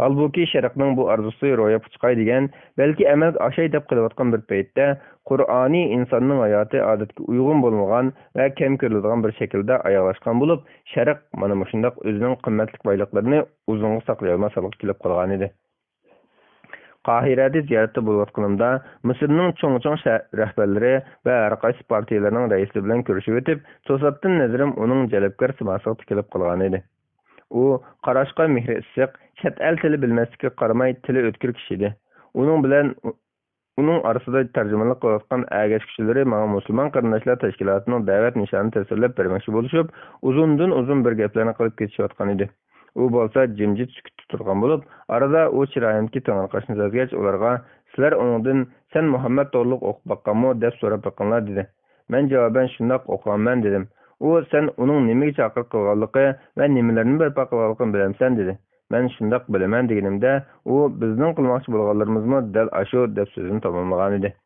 ھالبۇكى، شەرقنىڭ بۇ ئارزۇسى روياپقا چىقاي دېگەن، بەلكى ئەمەلگە ئاشاي دەپ قېلىۋاتقان بىر پەيتتە، قۇرئانى ئىنساننىڭ ھاياتى ئادەتكە ئۇيغۇن بولمىغان ۋە كەم كۆرۈلىدىغان بىر شەكىلدە ئاياغلاشقان بولۇپ، شەرق مانا مۇشۇنداق ئۆزىنىڭ قىممەتلىك بايلىقلىرىنى ئۇزۇنغا ساقلىيالماس ھالغا كېلىپ قالغانىدى. قاھىرەدە زىيارەتتە بولۇۋاتقىنىمدا، مىسىرنىڭ چوڭ-چوڭ شە-، رەھبەرلىرى ۋە ھەرقايسى پارتىيىلەرنىڭ رەئىسلىرى بىلەن كۆرۈشۈۋېتىپ، توساتتىن نەزىرىم ئۇنىڭ جەلپكار سىماسىغا تىكىلىپ قالغانىدى. ئۇ قاراشقا مېھرى ئىسسىق، چەت ئەل تىلى بىلمەسلىكىگە قارىماي، تىلى ئۆتكۈر كىشى ئىدى. ئۇنىڭ بىلەن، ئۇنىڭ ئارىسىدا تەرجىمانلىق قىلىۋاتقان ئەگەشكۈچىلىرى ماڭا مۇسۇلمان قېرىنداشلار تەشكىلاتىنىڭ دەۋەت نىشانىنى تەسۋىرلەپ بەرمەكچى بولۇشۇپ، ئۇزۇندىن ئۇزۇن بىر گەپلەرنى قىلىپ كېتىشىۋاتقانىدى. ئۇ بولسا جىمجىت سۈكۈتتە تۇرغان بولۇپ، ئارىدا ئۇ چىرايىمدىكى تېڭىرقاشنى سەزگەچ ئۇلارغا، سىلەر ئۇنىڭدىن، سەن مۇھەممەد توغرۇلۇق ئوقۇپ باققانمۇ؟ دەپ سوراپ بېقىڭلار، دېدى. مەن جاۋابەن، شۇنداق ئوقۇغانمەن، دېدىم. ئۇ، سەن ئۇنىڭ نېمىگە چاقىرىق قىلغانلىقى ۋە نېمىلەرنى بەرپا قىلغانلىقىنى بىلەمسەن؟ دېدى. مەن شۇنداق بىلىمەن، دېگىنىمدە، ئۇ، بىزنىڭ قىلماقچى بولغانلىرىمىزمۇ دەل ئاشۇ، دەپ سۆزىنى تاماملىغانىدى.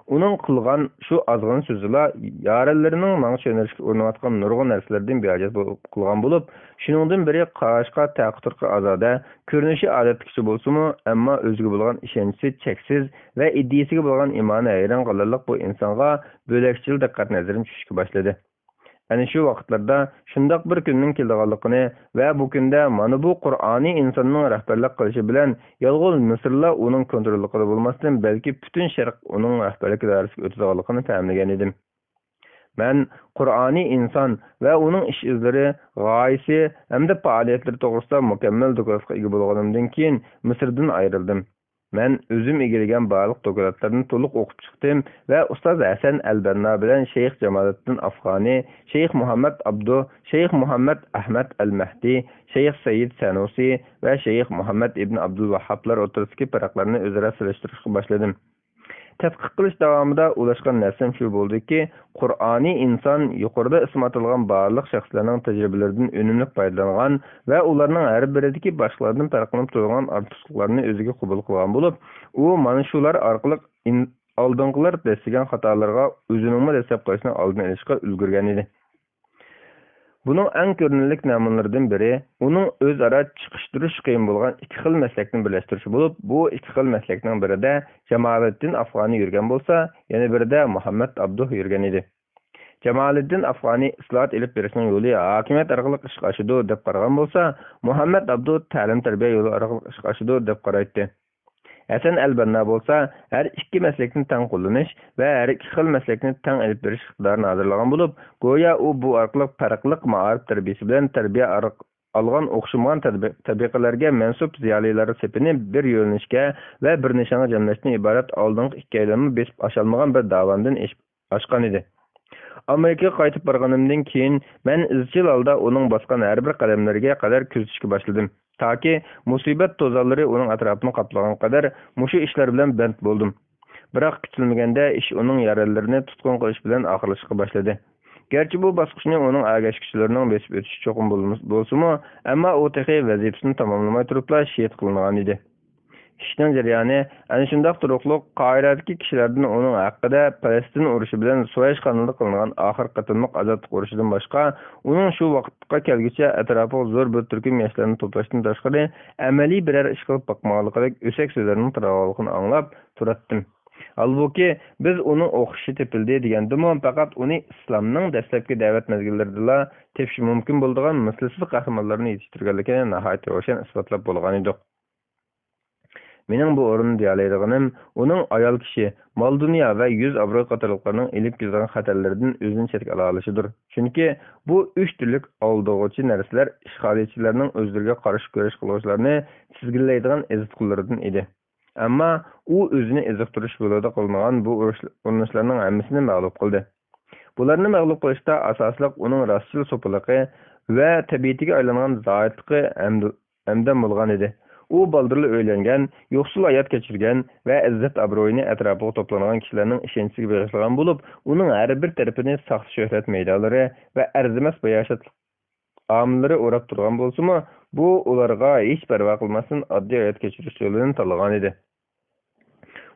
ئۇنىڭ قىلغان شۇ ئازغىنە سۆزىلا يارەنلىرىنىڭ ماڭا چۈشەندۈرۈشكە ئۇرۇنۇۋاتقان نۇرغۇن نەرسىلىرىدىن بىھاجەت بولۇپ قالغان بولۇپ، شۇنىڭدىن بىرى قاراشقا تەقى-تۇرقى ئازادە، كۆرۈنۈشى ئادەتتىكىچە بولسىمۇ، ئەمما ئۆزىگە بولغان ئىشەنچى چەكسىز ۋە ئىدىيىسىگە بولغان ئىمانى ھەيران قالارلىق بۇ ئىنسانغا بۆلەكچىل دىققەت نەزىرىم چۈشۈشكە باشلىدى. ئەنە شۇ ۋاقىتلاردا شۇنداق بىر كۈننىڭ كېلىدىغانلىقىنى ۋە بۇ كۈندە مانا بۇ قۇرئانىي ئىنساننىڭ رەھبەرلىك قىلىشى بىلەن يالغۇز مىسىرلا ئۇنىڭ كونتروللۇقىدا بولماستىن، بەلكى پۈتۈن شەرق ئۇنىڭ رەھبەرلىك دائىرىسىگە ئۆتىدىغانلىقىنى پەملىگەن ئىدىم. مەن قۇرئانىي ئىنسان ۋە ئۇنىڭ ئىش ئىزلىرى، غايىسى ھەمدە پائالىيەتلىرى توغرىسىدا مۇكەممەل دوكلاتقا ئىگە بولغىنىمدىن كېيىن مىسىردىن ئايرىلدىم. مەن ئۆزۈم ئىگىلىگەن بارلىق دوكلاتلارنى تولۇق ئوقۇپ چىقتىم ۋە ئۇستاز ھەسەن ئەلبەننا بىلەن شەيخ جامالىدىن ئافغانى، شەيخ مۇھەممەد ئابدۇ، شەيخ مۇھەممەد ئەھمەد ئەل مەھدى، شەيخ سەيىد سەنۇسى ۋە شەيخ مۇھەممەد ئىبن ئابدۇل ۋاھھابلار ئوتتۇرىسىدىكى پەرقلەرنى ئۆزئارا سېلىشتۇرۇشقا باشلىدىم. تەتقىق قىلىش داۋامىدا ئۇلاشقان نەرسەم شۇ بولدىكى، قۇرئانىي ئىنسان يۇقىرىدا ئىسىم ئاتالغان بارلىق شەخسلەرنىڭ تەجرىبىلىرىدىن ئۈنۈملۈك پايدىلانغان ۋە ئۇلارنىڭ ھەر بىرىدىكى باشقىلاردىن پەرقلىنىپ تۇرىدىغان ئارتۇقچىلىقلارنى ئۆزىگە قوبۇل قىلغان بولۇپ، ئۇ مانا شۇلار ئارقىلىق ئىن-، ئالدىنقىلار دەسسىگەن خاتالارغا ئۆزىنىڭمۇ دەسسەپ قېلىشنىڭ ئالدىنى ئېلىشقا ئۈلگۈرگەن ئىدى. بۇنىڭ ئەڭ كۆرۈنەرلىك نەمۇنىلىرىدىن بىرى ئۇنىڭ ئۆزئارا چىقىشتۇرۇش قىيىن بولغان ئىككى خىل مەسلەكنى بىرلەشتۈرۈشى بولۇپ، بۇ ئىككى خىل مەسلەكنىڭ بىرىدە جامالىددىن ئافغانى يۈرگەن بولسا، يەنە بىرىدە مۇھەممەد ئابدۇھ يۈرگەن ئىدى. جامالىددىن ئافغانى ئىسلاھات ئېلىپ بېرىشنىڭ يولى ھاكىمىيەت ئارقىلىق ئىشقا ئاشىدۇ دەپ قارىغان بولسا، مۇھەممەد ئابدۇ تەلىم-تەربىيە يولى ئارقىلىق ئىشقا ئاشىدۇ دەپ قارايتتى. ھەسەن ئەلبەننا بولسا ھەر ئىككى مەسلەكنى تەڭ قوللىنىش ۋە ھەر ئىككى خىل مەسلەكنى تەڭ ئېلىپ بېرىش ئىقتىدارىنى ھازىرلىغان بولۇپ، گويا ئۇ بۇ ئارقىلىق پەرقلىق مائارىپ تەربىيەسى بىلەن تەربىيە ئارق-، ئالغان ئوخشىمىغان تەبىقىلەرگە مەنسۇپ زىيالىيلار سېپىنى بىر يۆنىلىشكە ۋە بىر نىشانغا جەملەشتىن ئىبارەت ئالدىنقى ئىككىيلەنمۇ بېسىپ ئاشالمىغان بىر داۋاندىن ئېشىپ ئاشقان ئىدى. ئامېرىكىغا قايتىپ بارغىنىمدىن كېيىن، مەن ئىزچىل ھالدا ئۇنىڭ باسقان ھەر بىر قەدەملىرىگە قەدەر كۆزىتىشكە باشلىدىم، تاكى مۇسىبەت توزانلىرى ئۇنىڭ ئەتراپىنى قاپلىغان قەدەر مۇشۇ ئىشلار بىلەن بەند بولدۇم. بىراق، كۈتۈلمىگەندە ئىش ئۇنىڭ يارەنلىرىنى تۇتقۇن قىلىش بىلەن ئاخىرلىشىشقا باشلىدى. گەرچە بۇ باسقۇچنى ئۇنىڭ ئەگەشكۈچىلىرىنىڭ بېسىپ ئۆتۈشى چوقۇم بولمىس-، بولسىمۇ، ئەمما ئۇ تېخى ۋەزىپىسىنى تاماملىماي تۇرۇپلا شېھىت قىلىنغانىدى. ئىشنىڭ جەريانى ئەنە شۇنداق تۇرۇقلۇق قاھىرەدىكى كىشىلەردىن ئۇنىڭ ھەققىدە پەلەستىن ئۇرۇشى بىلەن سۇۋەيش قانىلىدا قىلىنغان ئاخىرقى قېتىملىق ئازادلىق ئۇرۇشىدىن باشقا، ئۇنىڭ شۇ ۋاقىتقا كەلگۈچە ئەتراپىغا زور بىر تۈركۈم ياشلارنى توپلاشتىن تاشقىرى، ئەمەلىي بىرەر ئىش قىلىپ باقمىغانلىقىدەك ئۆسەك سۆزلەرنىڭ تاراۋانلىقىنى ئاڭلاپ تۇراتتىم. ھالبۇكى، بىز ئۇنىڭ ئوخشىشى تېپىلدى دېگەندىمۇ، پەقەت ئۇنى ئىسلامنىڭ دەسلەپكى دەۋەت مەزگىللىرىدىلا تېپىش مۇمكىن بولىدىغان مىسلىسىز قەھرىمانلارنى يېتىشتۈرگەنلىكىنى ناھايىتى روشەن ئىسپاتلاپ بولغانىدۇق. مېنىڭ بۇ ئورۇندا دېيەلەيدىغىنىم، ئۇنىڭ ئايال كىشى، مال-دۇنيا ۋە يۈز ئابرۇي قاتارلىقلارنىڭ ئېلىپ كېلىدىغان خەتەرلىرىدىن ئۆزىنى چەتكە ئالالىشىدۇر. چۈنكى بۇ ئۈچ تۈرلۈك ئالدىغۇچى نەرسىلەر ئىشغالچىلارنىڭ ئۆزلىرىگە قارشى كۈرەش قىلغۇچىلارنى تىزگىنلەيدىغان ئېزىتقۇلىرىدىن ئىدى. ئەمما ئۇ ئۆزىنى ئېزىقتۇرۇش يولىدا قىلىنغان بۇ ئۇرۇش-، ئۇرۇنۇشلارنىڭ ھەممىسىنى مەغلۇپ قىلدى. بۇلارنى مەغلۇپ قىلىشتا ئاساسلىق ئۇنىڭ راستچىل سوپىلىقى ۋە تەبىئىتىگە ئايلانغان زاھىدلىقى ھەمدە-، ھەمدەم بولغان ئىدى. ئۇ بالدۇرلا ئۆيلەنگەن، يوقسۇل ھايات كەچۈرگەن ۋە ئىززەت-ئابرۇيىنى ئەتراپىغا توپلانغان كىشىلەرنىڭ ئىشەنچىسىگە بېغىشلىغان بولۇپ، ئۇنىڭ ھەر بىر تەرىپىنى ساختا شۆھرەت مەيدانلىرى ۋە ئەرزىمەس باياشاتلىق ئامىللىرى ئوراپ تۇرغان بولسىمۇ، بۇ ئۇلارغا ھېچ پەرۋا قىلماستىن ئاددىي ھايات كەچۈرۈش يولىنى تاللىغانىدى.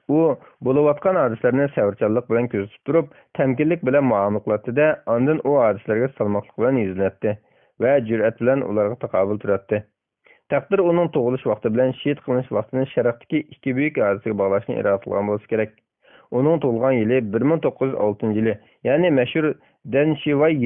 ئۇ بولۇۋاتقان ھادىسىلەرنى سەۋرچانلىق بىلەن كۆزىتىپ تۇرۇپ، تەمكىنلىك بىلەن مۇئامىلە قىلاتتى-دە، ئاندىن ئۇ ھادىسىلەرگە سالماقلىق بىلەن يۈزلىنەتتى ۋە جۈرئەت بىلەن ئۇلارغا تاقابىل تۇراتتى. تەقدىر ئۇنىڭ تۇغۇلۇش ۋاقتى بىلەن شېھىت قىلىنىش ۋاقتىنى شەرقتىكى ئىككى بۈيۈك ھادىسىگە باغلاشنى ئىرادە قىلغان بولسا كېرەك. ئۇنىڭ تۇغۇلغان يىلى بىر مىڭ توققۇز يۈز ئالتىنچى يىلى، يەنى مەشھۇر دەن شىۋاي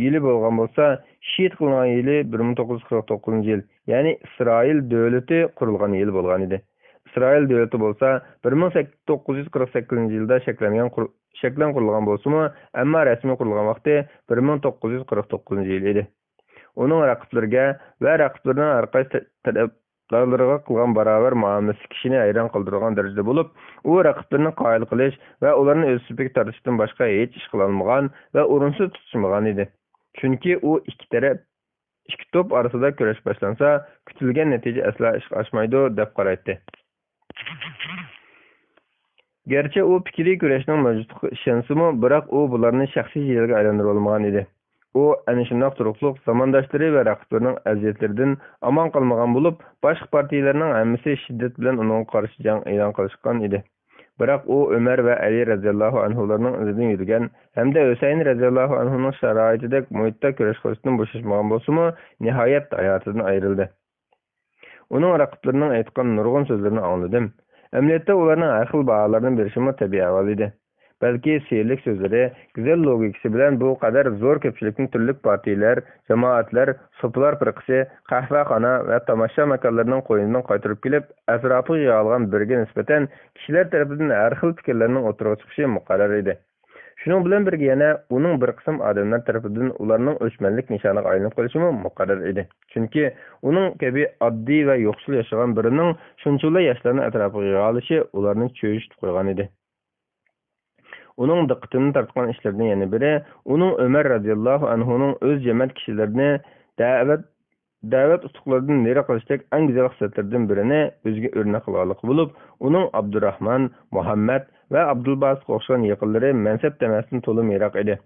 يىلى بولغان بولسا، شېھىت قىلىنغان يىلى بىر مىڭ توققۇز يۈز قىرىق توققۇزىنچى يىل، يەنى ئىسرائىل دۆلىتى قۇرۇلغان يىلى بولغان ئىدى. ئىسرائىل دۆلىتى بولسا بىر مىڭ توققۇز يۈز قىرىق سەككىزىنچى يىلدا شەكلەنگەن قۇر-، شەكلەن قۇرۇلغان بولسىمۇ، ئەمما رەسمىي قۇرۇلغان ۋاقتى بىر مىڭ توققۇز يۈز قىرىق توققۇزىنچى يىل ئىدى. ئۇنىڭ رەقىبلىرىگە ۋە رەقىبلىرىنىڭ ھەر قايسى تەرەپدارلىرىغا قىلغان باراۋەر مۇئامىلىسى كىشىنى ھەيران قالدۇرىدىغان دەرىجىدە بولۇپ، ئۇ رەقىبلىرىنى قايىل قىلىش ۋە ئۇلارنى ئۆز سېپىگە تارتىشتىن باشقا ھېچ ئىش قىلالمىغان ۋە ئورۇنسىز تۇتۇشمىغان ئىدى. چۈنكى ئۇ ئىككى تەرەپ، ئىككى توپ ئارىسىدا كۈرەش باشلانسا، كۈتۈلگەن نەتىجە ئەسلا ئىشقا ئاشمايدۇ، دەپ قارايتتى. گەرچە ئۇ پىكرىي كۈرەشنىڭ مەۋجۇتلۇقىغا ئىشەنسىمۇ، بىراق ئۇ بۇلارنى شەخسىي جېدەلگە ئايلاندۇرۇۋالمىغان ئىدى. ئۇ ئەنە شۇنداق تۇرۇقلۇق زامانداشلىرى ۋە رەقىبلىرىنىڭ ئەزىيەتلىرىدىن ئامان قالمىغان بولۇپ، باشقا پارتىيىلەرنىڭ ھەممىسى شىددەت بىلەن ئۇنىڭغا قارشى جەڭ ئېلان قىلىشقان ئىدى. بىراق ئۇ ئۆمەر ۋە ئەلى رەزىياللاھۇ ئەنھۇلارنىڭ ئىزىدىن يۈرگەن ھەمدە ھۈسەيىن رەزىياللاھۇ ئەنھۇنىڭ شارائىتىدەك مۇھىتتا كۈرەش قىلىشتىن بوشاشمىغان بولسىمۇ، نىھايەت ھاياتىدىن ئايرىلدى. ئۇنىڭ رەقىبلىرىنىڭ ئېيتقان نۇرغۇن سۆزلىرىنى ئاڭلىدىم. ئەمەلىيەتتە ئۇلارنىڭ ھەر خىل باھالارنى بېرىشىمۇ تەبىئىي ئەھۋال ئىدى. بەلكى سېھىرلىك سۆزلىرى، گۈزەل لوگىكىسى بىلەن بۇ قەدەر زور كۆپچىلىكنى تۈرلۈك پارتىيىلەر، جامائەتلەر، سوپىلار پىرقىسى، قەھۋەخانا ۋە تاماشا ماكانلىرىنىڭ قوينىدىن قايتۇرۇپ كېلىپ، ئەتراپىغا يىغالغان بىرىگە نىسبەتەن كىشىلەر تەرىپىدىن ھەر خىل پىكىرلەرنىڭ ئوتتۇرىغا چىقىشى مۇقەررەر ئىدى. شۇنىڭ بىلەن بىرگە يەنە ئۇنىڭ بىر قىسىم ئادەملەر تەرىپىدىن ئۇلارنىڭ ئۆچمەنلىك نىشانىغا ئايلىنىپ قېلىشىمۇ مۇقەررەر ئىدى. چۈنكى ئۇنىڭ كەبى ئاددىي ۋە يوقسۇل ياشىغان بىرىنىڭ شۇنچىۋالا ياشلارنى ئەتراپىغا يىغالىشى ئۇلارنى چۆچۈتۈپ قويغان ئىدى. ئۇنىڭ دىققىتىنى تارتقان ئىشلىرىدىن يەنە بىرى، ئۇنىڭ ئۆمەر رەزىياللاھۇ ئەنھۇنىڭ ئۆز جەمەت كىشىلىرىنى دەۋەت دەۋەت ئۇتۇقلىرىدىن نېرى قىلىشتەك ئەڭ گۈزەل خىسلەتلىرىدىن بىرىنى ئۆزىگە ئۆرنەك قىلغانلىقى بولۇپ، ئۇنىڭ ئابدۇراخمان، مۇھەممەد ۋە ئابدۇلباسىتقا ئوخشىغان يېقىنلىرى مەنسەپ تەمەسىدىن تولىمۇ يىراق ئىدى.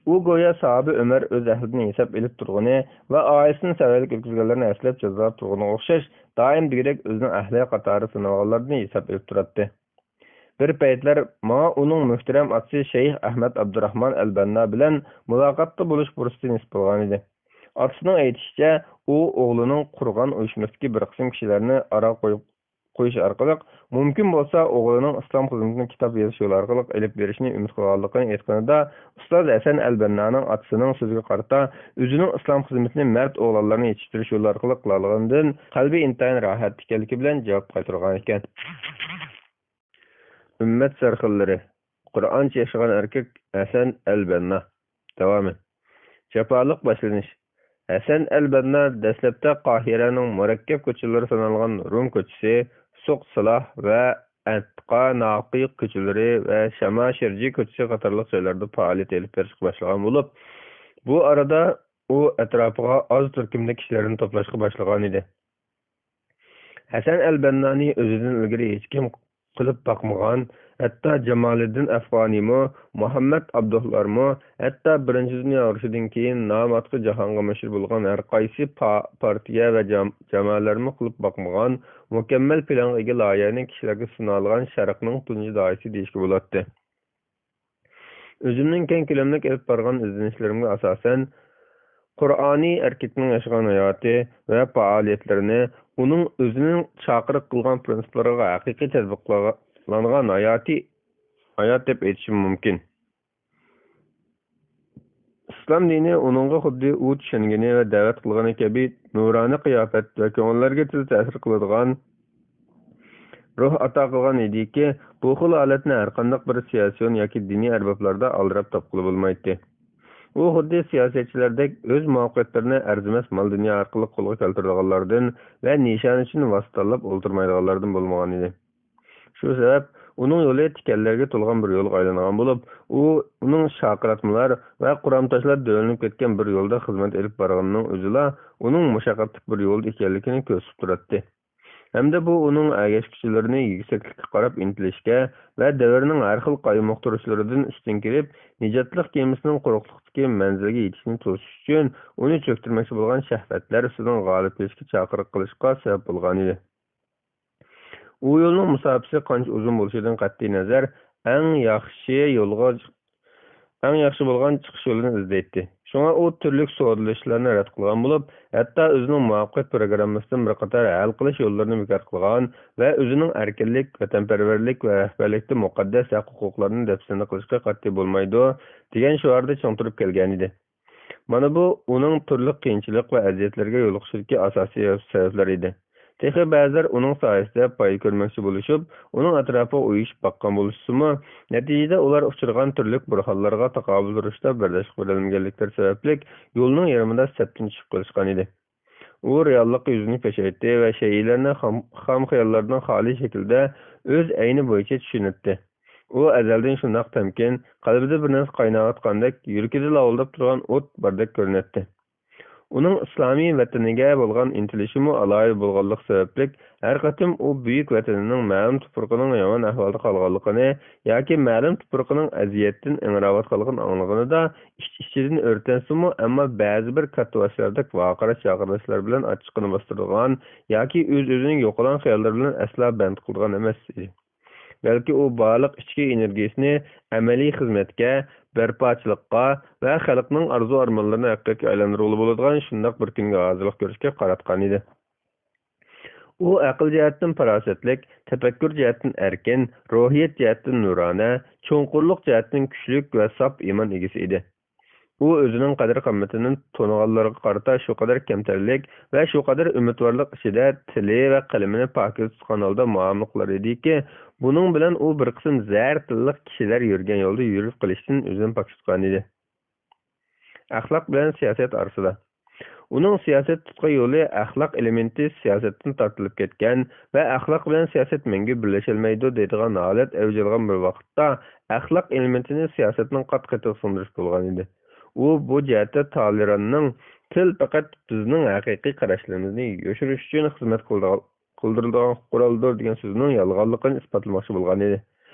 ئۇ گويا ساھابە ئۆمەر ئۆز ئەھلىدىن ھېساب ئېلىپ تۇرغىنى ۋە ئائىلىسىنى سەۋەنلىك ئۆتكۈزگەنلەرنى ھەسسىلەپ جازالاپ تۇرغىنىغا ئوخشاش، دائىم دېگۈدەك ئۆزىنىڭ ئەھلى قاتارىدا سانىلغانلارنى ھېساب ئېلىپ تۇراتتى. بىر پەيتلەر ماڭا ئۇنىڭ مۆھتەرەم ئاتىسى شەيخ ئەھمەد ئابدۇراخمان ئەلبەننا بىلەن مۇلاقاتتا بولۇش پۇرسىتى نېسىپ بولغانىدى. ئاتىسىنىڭ ئېيتىشىچە، ئۇ ئوغلىنىڭ قۇرغان ئۇيۇشمىسىدىكى بىر قىسىم كىشىلەرنى ئارىغا قويۇپ قويۇش ئارقىلىق، مۇمكىن بولسا ئوغلىنىڭ ئىسلام خىزمىتىنى كىتاب يېزىش يولى ئارقىلىق ئېلىپ بېرىشنى ئۈمىد قىلغانلىقىنى ئېيتقىنىدا، ئۇستاز ھەسەن ئەلبەننانىڭ ئاتىسىنىڭ سۆزىگە قارىتا ئۆزىنىڭ ئىسلام خىزمىتىنى مەرد ئوغلانلارنى يېتىشتۈرۈش يولى ئارقىلىق قىلالىغىنىدىن قەلبى ئىنتايىن راھەت ئىكەنلىكى بىلەن جاۋاب قايتۇرغانىكەن. ئۈممەت سەرخىللىرى، قۇرئانچە ياشىغان ئەركەك ھەسەن ئەلبەننا. داۋامى. جاپالىق باشلىنىش. ھەسەن ئەلبەننا دەسلەپتە قاھىرەنىڭ مۇرەككەپ كوچىلىرى سانالغان روم كوچىسى، سۇق سىلاھ ۋە ئەتقا ناقى كوچىلىرى ۋە شاما شىرجى كوچىسى قاتارلىق جايلاردا پائالىيەت ئېلىپ بېرىشقا باشلىغان بولۇپ، بۇ ئارىدا ئۇ ئەتراپىغا ئاز تۈركۈمدە كىشىلەرنى توپلاشقا باشلىغانىدى. ھەسەن ئەلبەننانى ئۆزىدىن ئىلگىرى ھېچكىم قىلىپ باقمىغان، ھەتتا جامالىدىن ئەفغانىيمۇ، مۇھەممەد ئابدۇللارمۇ، ھەتتا بىرىنچى دۇنيا ئۇرۇشىدىن كېيىن نام ئاتقۇ جاھانغا مەشھۇر بولغان ھەر قايسى پا-، پارتىيە ۋە جام-، جامائەلەرمۇ قىلىپ باقمىغان مۇكەممەل پىلانغا ئىگە لايىھەنى كىشىلەرگە سۇنالىغان شەرقنىڭ تۇنجى داھىيسى دېيىشكە بولاتتى. ئۆزۈمنىڭ كەڭ كۆلەملىك ئېلىپ بارغان ئىزدىنىشلىرىمگە ئاساسەن، قۇرئانىي ئەركەكنىڭ ياشىغان ھاياتى ۋە پائالىيەتلىرىنى ئۇنىڭ ئۆزىنىڭ چاقىرىق قىلغان پىرىنسىپلىرىغا ھەقىقىي تەتبىقلانغان ھاياتى، ھايات دەپ ئېيتىشىم مۇمكىن. ئىسلام دىنى ئۇنىڭغا خۇددى ئۇ چۈشەنگىنى ۋە دەۋەت قىلغىنى كەبى نۇرانىي قىياپەت ۋە كۆڭۈللەرگە تېز تەسىر قىلىدىغان روھ ئاتا قىلغان ئىدىكى، بۇ خىل ھالەتنى ھەرقانداق بىر سىياسىيون ياكى دىنىي ئەربابلاردا ئالدىراپ تاپقىلى بولمايتتى. ئۇ خۇددى سىياسەتچىلەردەك ئۆز مۇۋەپپەقىيەتلىرىنى ئەرزىمەس مال-دۇنيا ئارقىلىق قولغا كەلتۈرىدىغانلاردىن ۋە نىشان ئۈچۈن ۋاسىتە تاللاپ ئولتۇرمايدىغانلاردىن بولمىغانىدى. شۇ سەۋەب ئۇنىڭ يولى تىكەنلەرگە تولغان بىر يولغا ئايلانغان بولۇپ، ئۇ، ئۇنىڭ شاقىراتمىلار ۋە قۇرام تاشلار دۆۋىلىنىپ كەتكەن بىر يولدا خىزمەت ئېلىپ بارغىنىنىڭ ئۆزىلا ئۇنىڭ مۇشەققەتلىك بىر يولدا ئىكەنلىكىنى كۆرسىتىپ تۇراتتى. ھەمدە بۇ ئۇنىڭ ئەگەشكۈچىلىرىنى يۈكسەكلىككە قاراپ ئىنتىلىشكە ۋە دەۋرنىڭ ھەر خىل قايمۇقتۇرۇشلىرىدىن ئۈستۈن كېلىپ، نىجاتلىق گېمىسىنىڭ قۇرۇقلۇقتىكى مەنزىلگە يېتىشىنى توسۇش ئۈچۈن ئۇنى چۆكتۈرمەكچى بولغان شەھۋەتلەر ئۈستىدىن غالىب كېلىشكە چاقىرىق قىلىشقا سەۋەب بولغانىدى. ئۇ يولنىڭ مۇساپىسى قانچە ئۇزۇن بولۇشىدىن قەتئىينەزەر، ئەڭ ياخشى يولغا، ئەڭ ياخشى بولغان چىقىش يولىنى ئىزدەيتتى. شۇڭا ئۇ تۈرلۈك سودىلىشىشلارنى رەت قىلغان بولۇپ، ھەتتا ئۆزىنىڭ مۇۋەپپەقىيەت پىروگراممىسىدىن بىر قاتار ھەل قىلىش يوللىرىنى بىكار قىلغان ۋە ئۆزىنىڭ ئەركىنلىك، ۋەتەنپەرۋەرلىك ۋە رەھبەرلىكتە مۇقەددەس ھەق-ھوقۇقلارنى دەپسەندە قىلىشقا قەتئىي بولمايدۇ، دېگەن شوئاردا چىڭ تۇرۇپ كەلگەنىدى. مانا بۇ ئۇنىڭ تۈرلۈك قىيىنچىلىق ۋە ئەزىيەتلەرگە يولۇقۇشىدىكى ئاساسىي سەۋەبلەر ئىدى. تېخى بەزىلەر ئۇنىڭ سايىسىدە پايدا كۆرمەكچى بولۇشۇپ، ئۇنىڭ ئەتراپىغا ئۇيۇشۇپ باققان بولۇشسىمۇ، نەتىجىدە ئۇلار ئۇچرىغان تۈرلۈك بۇھرانلارغا تاقابىل تۇرۇشتا بەرداشلىق بېرەلمىگەنلىكلىرى سەۋەبلىك يولنىڭ يېرىمىدا سەپتىن چۈشۈپ قېلىشقانىدى. ئۇ رېئاللىققا يۈزىنى پېشايتتى ۋە شەيئىلەرنى خام، خام خىياللاردىن خالىي شەكىلدە ئۆز ئەينى بويىچە چۈشىنەتتى. ئۇ ئەزەلدىن شۇنداق تەمكىن، قەلبىدە بىر نەرسە قايناۋاتقاندەك، يۈرىكىدە لاۋۇلداپ تۇرغان ئوت باردەك كۆرۈنەتتى. ئۇنىڭ ئىسلامىي ۋەتىنىگە بولغان ئىنتىلىشىمۇ ئالاھىدە بولغانلىقى سەۋەبلىك، ھەر قېتىم ئۇ بۈيۈك ۋەتىنىنىڭ مەلۇم تۇپرىقىنىڭ يامان ئەھۋالدا قالغانلىقىنى ياكى مەلۇم تۇپرىقىنىڭ ئەزىيەتتىن ئىڭراۋاتقانلىقىنى ئاڭلىغىنىدا، ئىچ-ئىچىدىن ئۆرتەنسىمۇ، ئەمما بەزى بىر كاتتىباشلاردەك ۋارقىراش-چارقىراشلار بىلەن ئاچچىقىنى باستۇرىدىغان ياكى ئۆز-ئۆزىنى يوقىلاڭ خىياللىرى بىلەن ئەسلا بەند قىلىدىغان ئەمەس ئىدى. بەلكى ئۇ بارلىق ئىچكى ئېنېرگىيىسىنى ئەمەلىي خىزمەتكە، بەرپاچىلىققا ۋە خەلقنىڭ ئارزۇ-ئارمانلىرىنى ھەقىقەتكە ئايلاندۇرغىلى بولىدىغان شۇنداق بىر كۈنگە ھازىرلىق كۆرۈشكە قاراتقانىدى. ئۇ ئەقىل جەھەتتىن پاراسەتلىك، تەپەككۇر جەھەتتىن ئەركىن، روھىيەت جەھەتتىن نۇرانە، چوڭقۇرلۇق جەھەتتىن كۈچلۈك ۋە ساپ ئىمان ئىگىسى ئىدى. ئۇ ئۆزىنىڭ قەدىر-قىممىتىنى تونۇغانلارغا قارىتا شۇ قەدەر كەمتەرلىك ۋە شۇ قەدەر ئۈمىدۋارلىق ئىچىدە تىلى ۋە قەلىمىنى پاكىز تۇتقان ھالدا مۇئامىلە قىلار ئىدىكى، بۇنىڭ بىلەن ئۇ بىر قىسىم زەھەر تىللىق كىشىلەر يۈرگەن يولدا يۈرۈپ قېلىشتىن ئۆزىنى پاك تۇتقانىدى. ئەخلاق بىلەن سىياسەت ئارىسىدا. ئۇنىڭ سىياسەت تۇتقان يولى ئەخلاق ئېلېمېنتى سىياسەتتىن تارتىلىپ كەتكەن ۋە ئەخلاق بىلەن سىياسەت مەڭگۈ بىرلىشەلمەيدۇ دەيدىغان ھالەت ئەۋج ئالغان بىر ۋاقىتتا، ئەخلاق ئېلېمېنتىنى سىياسەتنىڭ قاتتىق قېتىغا سىڭدۈرۈش بولغان ئىدى. ئۇ بۇ جەھەتتە تالېيراننىڭ تىل پەقەت بىزنىڭ ھەقىقىي قاراشلىرىمىزنى يوشۇرۇش ئۈچۈن خىزمەت قىلىدىغان، قىلدۇرىدىغان قورالدۇر دېگەن سۆزنىڭ يالغانلىقىنى ئىسپاتلىماقچى بولغان ئىدى.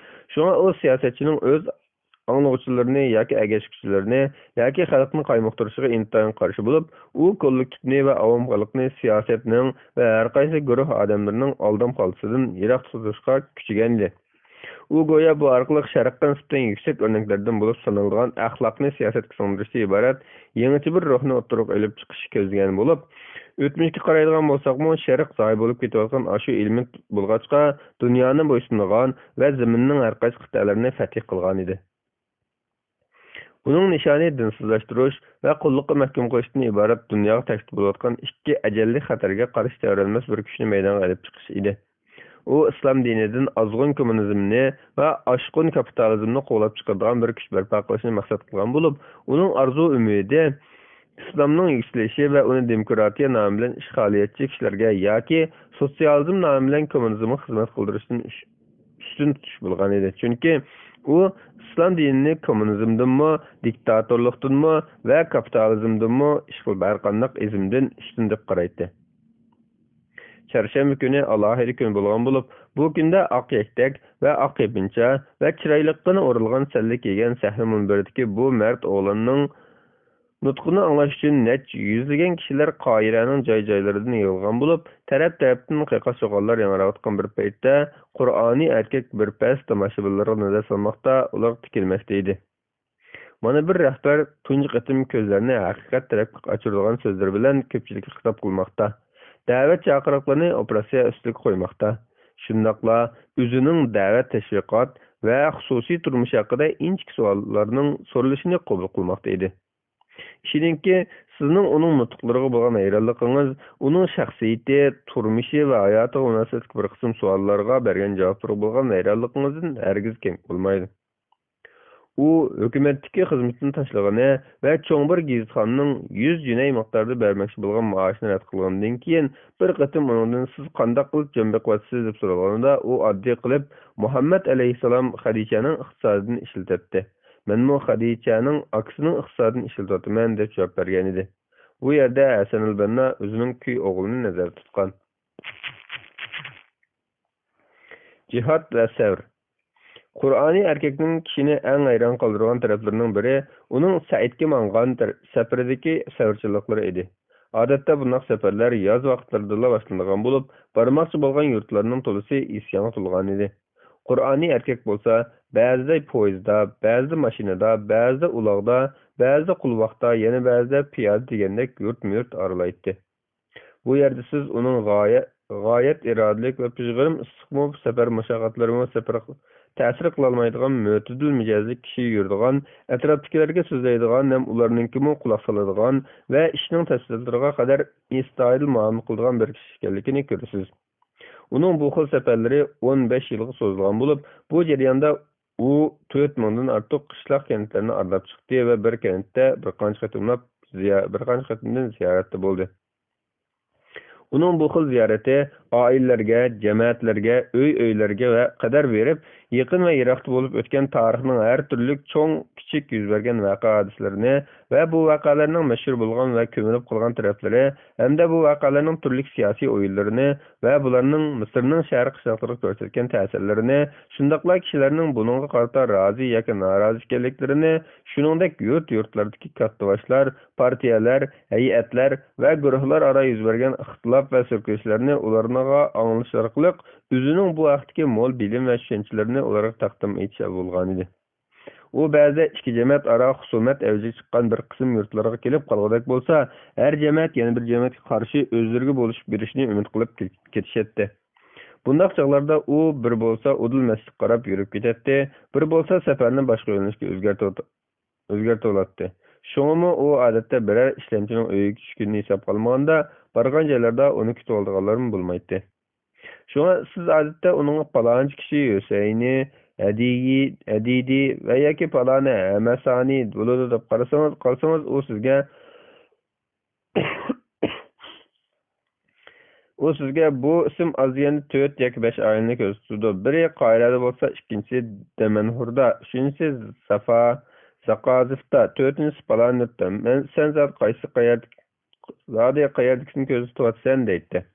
شۇڭا ئۇ سىياسەتچىنىڭ ئۆز ئاڭلىغۇچىلىرىنى ياكى ئەگەشكۈچىلىرىنى ياكى خەلقنى قايمۇقتۇرۇشىغا ئىنتايىن قارشى بولۇپ، ئۇ كوللېكتىپنى ۋە ئاۋام خەلقنى سىياسەتنىڭ ۋە ھەر قايسى گۇرۇھ ئادەملىرىنىڭ ئالدام خالتىسىدىن يىراق تۇتۇشقا كۈچىگەنىدى. ئۇ گويا بۇ ئارقىلىق شەرققە نىسبەتەن يۈكسەك ئۆرنەكلەردىن بولۇپ سانىلىدىغان ئەخلاقنى سىياسەتكە سىڭدۈرۈشتىن ئىبارەت يېڭىچە بىر روھنى ئوتتۇرىغا ئېلىپ چىقىشنى كۆزلىگەن بولۇپ، ئۆتمۈشكە قارايدىغان بولساقمۇ، شەرق زايە بولۇپ كېتىۋاتقان ئاشۇ ئېلېمېنت بولغاچقا، دۇنيانى بويسۇنىدىغان ۋە زېمىننىڭ ھەر قايسى قىتئەلىرىنى فەتھى قىلغانىدى. ئۇنىڭ نىشانى دىنسىزلاشتۇرۇش ۋە قۇللۇققا مەھكۇم قىلىشتىن ئىبارەت دۇنياغا تەھدىت بولۇۋاتقان ئىككى ئەجەللىك خەتەرگە قارشى تەۋرەنمەس بىر كۈچنى مەيدانغا ئېلىپ چىقىش ئىدى. ئۇ ئىسلام دىنىدىن ئازغۇن كوممۇنىزمنى ۋە ئاشقۇن كاپىتالىزمنى قوغلاپ چىقىرىدىغان بىر كۈچ بەرپا قىلىشنى مەقسەت قىلغان بولۇپ، ئۇنىڭ ئارزۇ ئۈمىدى ئىسلامنىڭ يۈكسىلىشى ۋە ئۇنى دېموكراتىيە نامى بىلەن ئىشغالىيەتچى كىشىلەرگە ياكى سوتسىيالىزم نامى بىلەن كوممۇنىزمغا خىزمەت قىلدۇرۇشتىن ئۈش-، ئۈستۈن تۇتۇش بولغان ئىدى. چۈنكى ئۇ ئىسلام دىنىنى كوممۇنىزمدىنمۇ، دىكتاتورلۇقتىنمۇ ۋە كاپىتالىزمدىنمۇ ئىشقىلىپ ھەر قانداق ئىزمدىن ئۈستۈن دەپ قارايتتى. چارشەنبە كۈنى ئالاھىدە كۈن بولغان بولۇپ، بۇ كۈندە ئاق يەكتەك ۋە ئاق يېپىنچا ۋە چىرايلىققىنا ئورالغان سەللە كىيگەن سەھنە مۇنبىرىدىكى بۇ مەرد ئوغلاننىڭ نۇتقىنى ئاڭلاش ئۈچۈن نەچچە يۈزلىگەن كىشىلەر قاھىرەنىڭ جاي-جايلىرىدىن يىغىلغان بولۇپ، تەرەپ-تەرەپتىن قىرقاس چۇقانلار ياڭراۋاتقان بىر پەيتتە، قۇرئانى ئەركەك بىر پەس تاماشىبىنلارغا نەزەر سالماقتا، ئۇلارغا تىكىلمەكتە ئىدى. مانا بىر رەھبەر تۇنجى قېتىم كۆزلەرنى ھەقىقەت تەرەپكە ئاچۇرىدىغان سۆزلىرى بىلەن كۆپچىلىككە خىتاب قىلماقتا. دەۋەت چاقىرىقلىرىنى ئوپېراتسىيە ئۈستىگە قويماقتا. شۇنداقلا ئۆزىنىڭ دەۋەت، تەشۋىقات ۋە خۇسۇسىي تۇرمۇشى ھەققىدە ئىنچىكە سوئاللارنىڭ سورىلىشىنى قوبۇل قىلماقتا ئىدى. ئىشىنىڭكى، سىزنىڭ ئۇنىڭ نۇتۇقلىرىغا بولغان ھەيرانلىقىڭىز، ئۇنىڭ شەخسىيىتى، تۇرمۇشى ۋە ھاياتىغا مۇناسىۋەتلىك بىر قىسىم سوئاللارغا بەرگەن جاۋابلىرىغا بولغان ھەيرانلىقىڭىزدىن ھەرگىز كەم بولمايدۇ. ئۇ ھۆكۈمەتتىكى خىزمىتىنى تاشلىغىنى ۋە چوڭ بىر گېزىتخانىنىڭ يۈز جۈنەي مىقداردا بەرمەكچى بولغان مائاشىنى رەت قىلغىنىدىن كېيىن، بىر قېتىم ئۇنىڭدىن، «سىز قانداق قىلىپ جان بېقىۋاتىسىز؟» دەپ سورالغىنىدا، ئۇ ئاددىي قىلىپ، «مۇھەممەد ئەلەيھىسسالام خەدىچەنىڭ ئىقتىسادىدىن ئىشلىتەتتى. مەنمۇ خەدىچەنىڭ ئاكىسىنىڭ ئىقتىسادىدىن ئىشلىتىۋاتىمەن» دەپ جاۋاب بەرگەنىدى. بۇ يەردە ھەسەن ئەل بەننا ئۆزىنىڭ كۈي ئوغلىنى نەزەردە تۇتقان. جىھاد ۋە سەۋر. قۇرئانى ئەركەكنىڭ كىشىنى ئەڭ ھەيران قالدۇرىدىغان تەرەپلىرىنىڭ بىرى ئۇنىڭ سەئىدكە ماڭغان تەر-، سەپىرىدىكى سەۋرچىللىقلىرى ئىدى. ئادەتتە بۇنداق سەپەرلەر ياز ۋاقىتلىرىدىلا باشلىنىدىغان بولۇپ، بارماقچى بولغان يۇرتلارنىڭ تولىسى ئىسيانغا تولغانىدى. قۇرئانى ئەركەك بولسا، بەزىدە پويىزدا، بەزىدە ماشىنىدا، بەزىدە ئۇلاغدا، بەزىدە قولۋاقتا، يەنە بەزىدە پىيادە دېگەندەك يۇرتمۇ يۇرت ئارىلايتتى. بۇ يەردە سىز ئۇنىڭ غايە-، غايەت ئىرادىلىك ۋە پىژغىرىم ئىسسىقمۇ سەپەر مۇشەققەتلىرىمۇ سەپەر تەسىر قىلالمايدىغان مۆتىدىل مىجەزلىك كىشى يۈرىدىغان، ئەتراپتىكىلەرگە سۆزلەيدىغان ھەم ئۇلارنىڭكىمۇ قۇلاق سالىدىغان ۋە ئىشنىڭ تەپسىلاتلىرىغا قەدەر ئەستايىدىل مۇئامىلە قىلىدىغان بىر كىشى ئىكەنلىكىنى كۆرىسىز. ئۇنىڭ بۇ خىل سەپەرلىرى ئون بەش يىلغا سوزۇلغان بولۇپ، بۇ جەرياندا ئۇ تۆت مىڭدىن ئارتۇق قىشلاق كەنتلەرنى ئارىلاپ چىقتى ۋە بىر كەنتتە بىر قانچە قېتىملاپ زىيا-، بىر قانچە قېتىمدىن زىيارەتتە بولدى. ئۇنىڭ بۇ خىل زىيارىتى ئائىلىلەرگە، جەمەتلەرگە، ئۆي-ئۆيلەرگە ۋە قەدەر بېرىپ، يېقىن ۋە يىراقتا بولۇپ ئۆتكەن تارىخنىڭ ھەر تۈرلۈك چوڭ، كىچىك يۈز بەرگەن ۋەقە-ھادىسىلىرىنى ۋە بۇ ۋەقەلەرنىڭ مەشھۇر بولغان ۋە كۆمۈلۈپ قالغان تەرەپلىرى ھەمدە بۇ ۋەقەلەرنىڭ تۈرلۈك سىياسىي ئويۇنلىرىنى ۋە بۇلارنىڭ مىسىرنىڭ شەھەر قىشلاقلىرىغا كۆرسەتكەن تەسىرلىرىنى، شۇنداقلا كىشىلەرنىڭ بۇنىڭغا قارىتا رازى ياكى نارازى ئىكەنلىكلىرىنى، شۇنىڭدەك يۇرت-يۇرتلاردىكى كاتتىباشلار، پارتىيەلەر، ھەيئەتلەر ۋە گۇرۇھلار ئارا يۈز بەرگەن ئىختىلاپ ۋە سۈركىلىشلەرنى ئۇلارغا ئاڭلىتىش ئارقىلىق ئۆزىنىڭ بۇ ھەقتىكى مول بىلىم ۋە چۈشەنچىلىرىنى ئۇلارغا تەقدىم ئېتىشى بولغانىدى. ئۇ بەزىدە ئىككى جەمەت ئارا خۇسۇمەت ئەۋجىگە چىققان بىر قىسىم يۇرتلارغا كېلىپ قالغۇدەك بولسا، ھەر جەمەت يەنە بىر جەمەتكە قارشى ئۆزلىرىگە بولۇشۇپ بېرىشىنى ئۈمىد قىلىپ كېتىشەتتى. بۇنداق چاغلاردا ئۇ بىر بولسا ئۇدۇل مەسچىتكە قاراپ يۈرۈپ كېتەتتى، بىر بولسا سەپەرنى باشقا يۆنىلىشكە ئۆزگەرتىۋات-، ئۆزگەرتىۋالاتتى. شۇڭىمۇ ئۇ ئادەتتە بىرەر ئىشلەمچىنىڭ ئۆيىگە چۈشكىنىنى ھېسابقا ئالمىغاندا، بارغان جايلاردا ئۇنى كۈتۈۋالىدىغانلارمۇ بولمايتتى. شۇڭا سىز ئادەتتە ئۇنىڭغا پالانچى كىشى ھۈسەينى، ھەدىيى، ھەدىدى ۋە ياكى پالانى ھەمەسانى بولىدۇ دەپ قارىسىڭىز، قالسىڭىز، ئۇ سىزگە، ئۇ سىزگە بۇ ئىسىم ئاز دېگەندە تۆت ياكى بەش ئائىلىنى كۆرسىتىدۇ. بىرى قاھىرەدە بولسا، ئىككىنچىسى دەمەنھۇردا، ئۈچىنچىسى زافا، زاقازىفتا، تۆتىنچىسى پالان يۇرتتا. مەن، سەن زادى قايسى، قەيەردىكى، زادى قەيەردىكىسىنى كۆرسىتىۋاتىسەن؟ دەيتتى.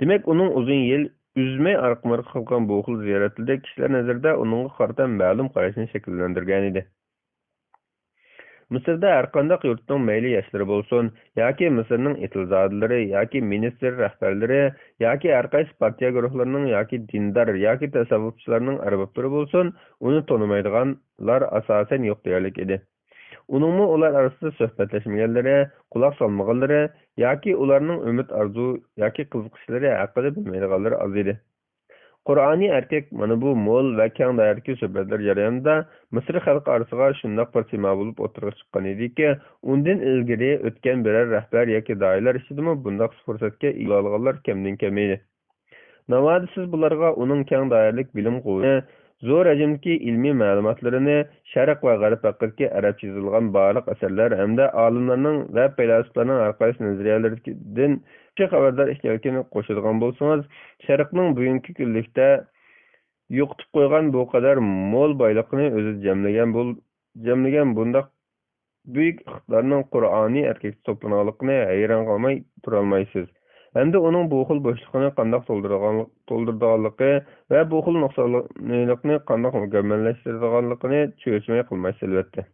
دېمەك، ئۇنىڭ ئۇزۇن يىل ئۈزمەي ئارقا-مارقا قىلغان بۇ خىل زىيارەتلىرىدە كىشىلەر نەزىرىدە ئۇنىڭغا قارىتا مەلۇم قاراشنى شەكىللەندۈرگەنىدى. مىسىردا ھەرقانداق يۇرتنىڭ مەيلى ياشلىرى بولسۇن، ياكى مىسىرنىڭ ئېتىلزادىلىرى، ياكى مىنىستىر رەھبەرلىرى، ياكى ھەرقايسى پارتىيە گۇرۇھلىرىنىڭ ياكى دىندار، ياكى تەسەۋۋۇپچىلارنىڭ ئەربابلىرى بولسۇن، ئۇنى تونۇمايدىغانلار ئاساسەن يوق دېيەرلىك ئىدى. ئۇنىڭمۇ ئۇلار ئارىسىدا سۆھبەتلەشمىگەنلىرى، قۇلاق سالمىغانلىرى ياكى ئۇلارنىڭ ئۈمىد، ئارزۇ ياكى قىزىقىشلىرى ھەققىدە بىلمەيدىغانلىرى ئاز ئىدى. قۇرئانى ئەركەك مانا بۇ مول ۋە كەڭ دائىرىدىكى سۆھبەتلەر جەريانىدا مىسىر خەلقى ئارىسىغا شۇنداق بىر سىما بولۇپ ئوتتۇرىغا چىققان ئىدىكى، ئۇندىن ئىلگىرى ئۆتكەن بىرەر رەھبەر ياكى داھىيلار ئىچىدىمۇ بۇنداق پۇرسەتكە ئىگە بولالىغانلار كەمدىن كەم ئىدى. ناۋادا سىز بۇلارغا ئۇنىڭ كەڭ دائىرىلىك بىلىم قۇۋۋىتىنى، زور ھەجىمدىكى ئىلمىي مەلۇماتلىرىنى، شەرق ۋە غەرب ھەققىدىكى ئەرەبچە يېزىلغان بارلىق ئەسەرلەر ھەمدە ئالىملارنىڭ ۋە پەيلاسوپلارنىڭ ھەرقايسى نەزەرىيەلىرىدىن ياخشى خەۋەردار ئىكەنلىكىنى قوشىدىغان بولسىڭىز، شەرقنىڭ بۈگۈنكى كۈنلۈكتە يوقىتىپ قويغان بۇ قەدەر مول بايلىقنى ئۆزىدە جەملىگەن بول-، جەملىگەن بۇنداق بۈيۈك ئىقتىدارنىڭ قۇرئانى ئەركەكتە توپلانغانلىقىنى ھەيران قالماي تۇرالمايسىز. ھەمدە ئۇنىڭ بۇ خىل بوشلۇقنى قانداق تولدۇرىدىغانلىقى ۋە بۇ خىل نۇقسانلىقنى قانداق مۇكەممەللەشتۈرىدىغانلىقىنى چۆچۈمەي قىلمايسىز، ئەلۋەتتە.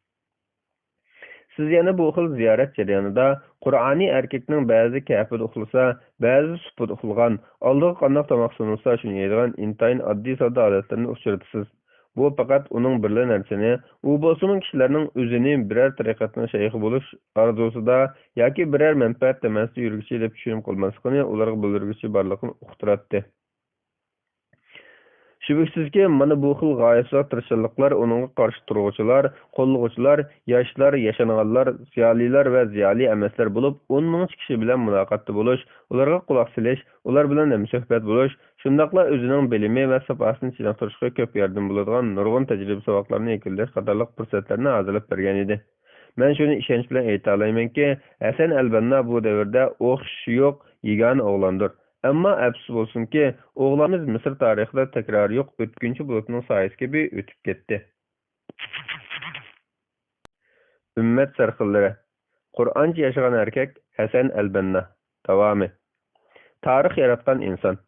سىز يەنە بۇ خىل زىيارەت جەريانىدا قۇرئانىي ئەركەكنىڭ بەزىدە كەپىدە ئۇخلىسا، بەزىدە سۇپىدا ئۇخلىغان، ئالدىغا قانداق تاماق سۇنۇلسا، شۇنى يەيدىغان ئىنتايىن ئاددىي-ساددا ھالەتلىرىنى ئۇچرىتىسىز. بۇ پەقەت ئۇنىڭ بىرلا نەرسىنى، ئۇ بولسىمۇ كىشىلەرنىڭ ئۆزىنى بىرەر تەرىقەتنىڭ شەيخى بولۇش ئارزۇسىدا ياكى بىرەر مەنپەئەت تەمەسىدە يۈرگۈچى دەپ چۈشىنىپ قالماسلىقىنى ئۇلارغا بىلدۈرگۈچى بارلىقىنى ئۇقتۇراتتى. شۈبھىسىزكى، مانا بۇ خىل غايەتسىز تىرىشچانلىقلار ئۇنىڭغا قارشى تۇرغۇچىلار، قوللىغۇچىلار، ياشلار، ياشانغانلار، زىيالىيلار ۋە زىيالىي ئەمەسلەر بولۇپ، ئون مىڭچە كىشى بىلەن مۇلاقاتتا بولۇش، ئۇلارغا قۇلاق سېلىش، ئۇلار بىلەن ھەمسۆھبەت بولۇش، شۇنداقلا ئۆزىنىڭ بىلىمى ۋە ساپاسىنى چىڭىتىشقا كۆپ ياردىمى بولىدىغان نۇرغۇن تەجرىبە-ساۋاقلارنى يەكۈنلەش قاتارلىق پۇرسەتلەرنى ھازىرلاپ بەرگەن ئىدى. مەن شۇنى ئىشەنچ بىلەن ئېيتالايمەنكى، ھەسەن ئەلبەننا بۇ دەۋردە ئوخشىشى يوق يېگانە ئوغلاندۇر. ئەمما ئەپسۇس بولسۇنكى، ئوغلانىمىز مىسىر تارىخىدا تەكرارى يوق ئۆتكۈنچى بۇلۇتنىڭ سايىسى كەبى ئۆتۈپ كەتتى. ئۈممەت سەرخىللىرى. قۇرئانچە ياشىغان ئەركەك ھەسەن ئەلبەننا. داۋامى. تارىخ ياراتقان ئىنسان.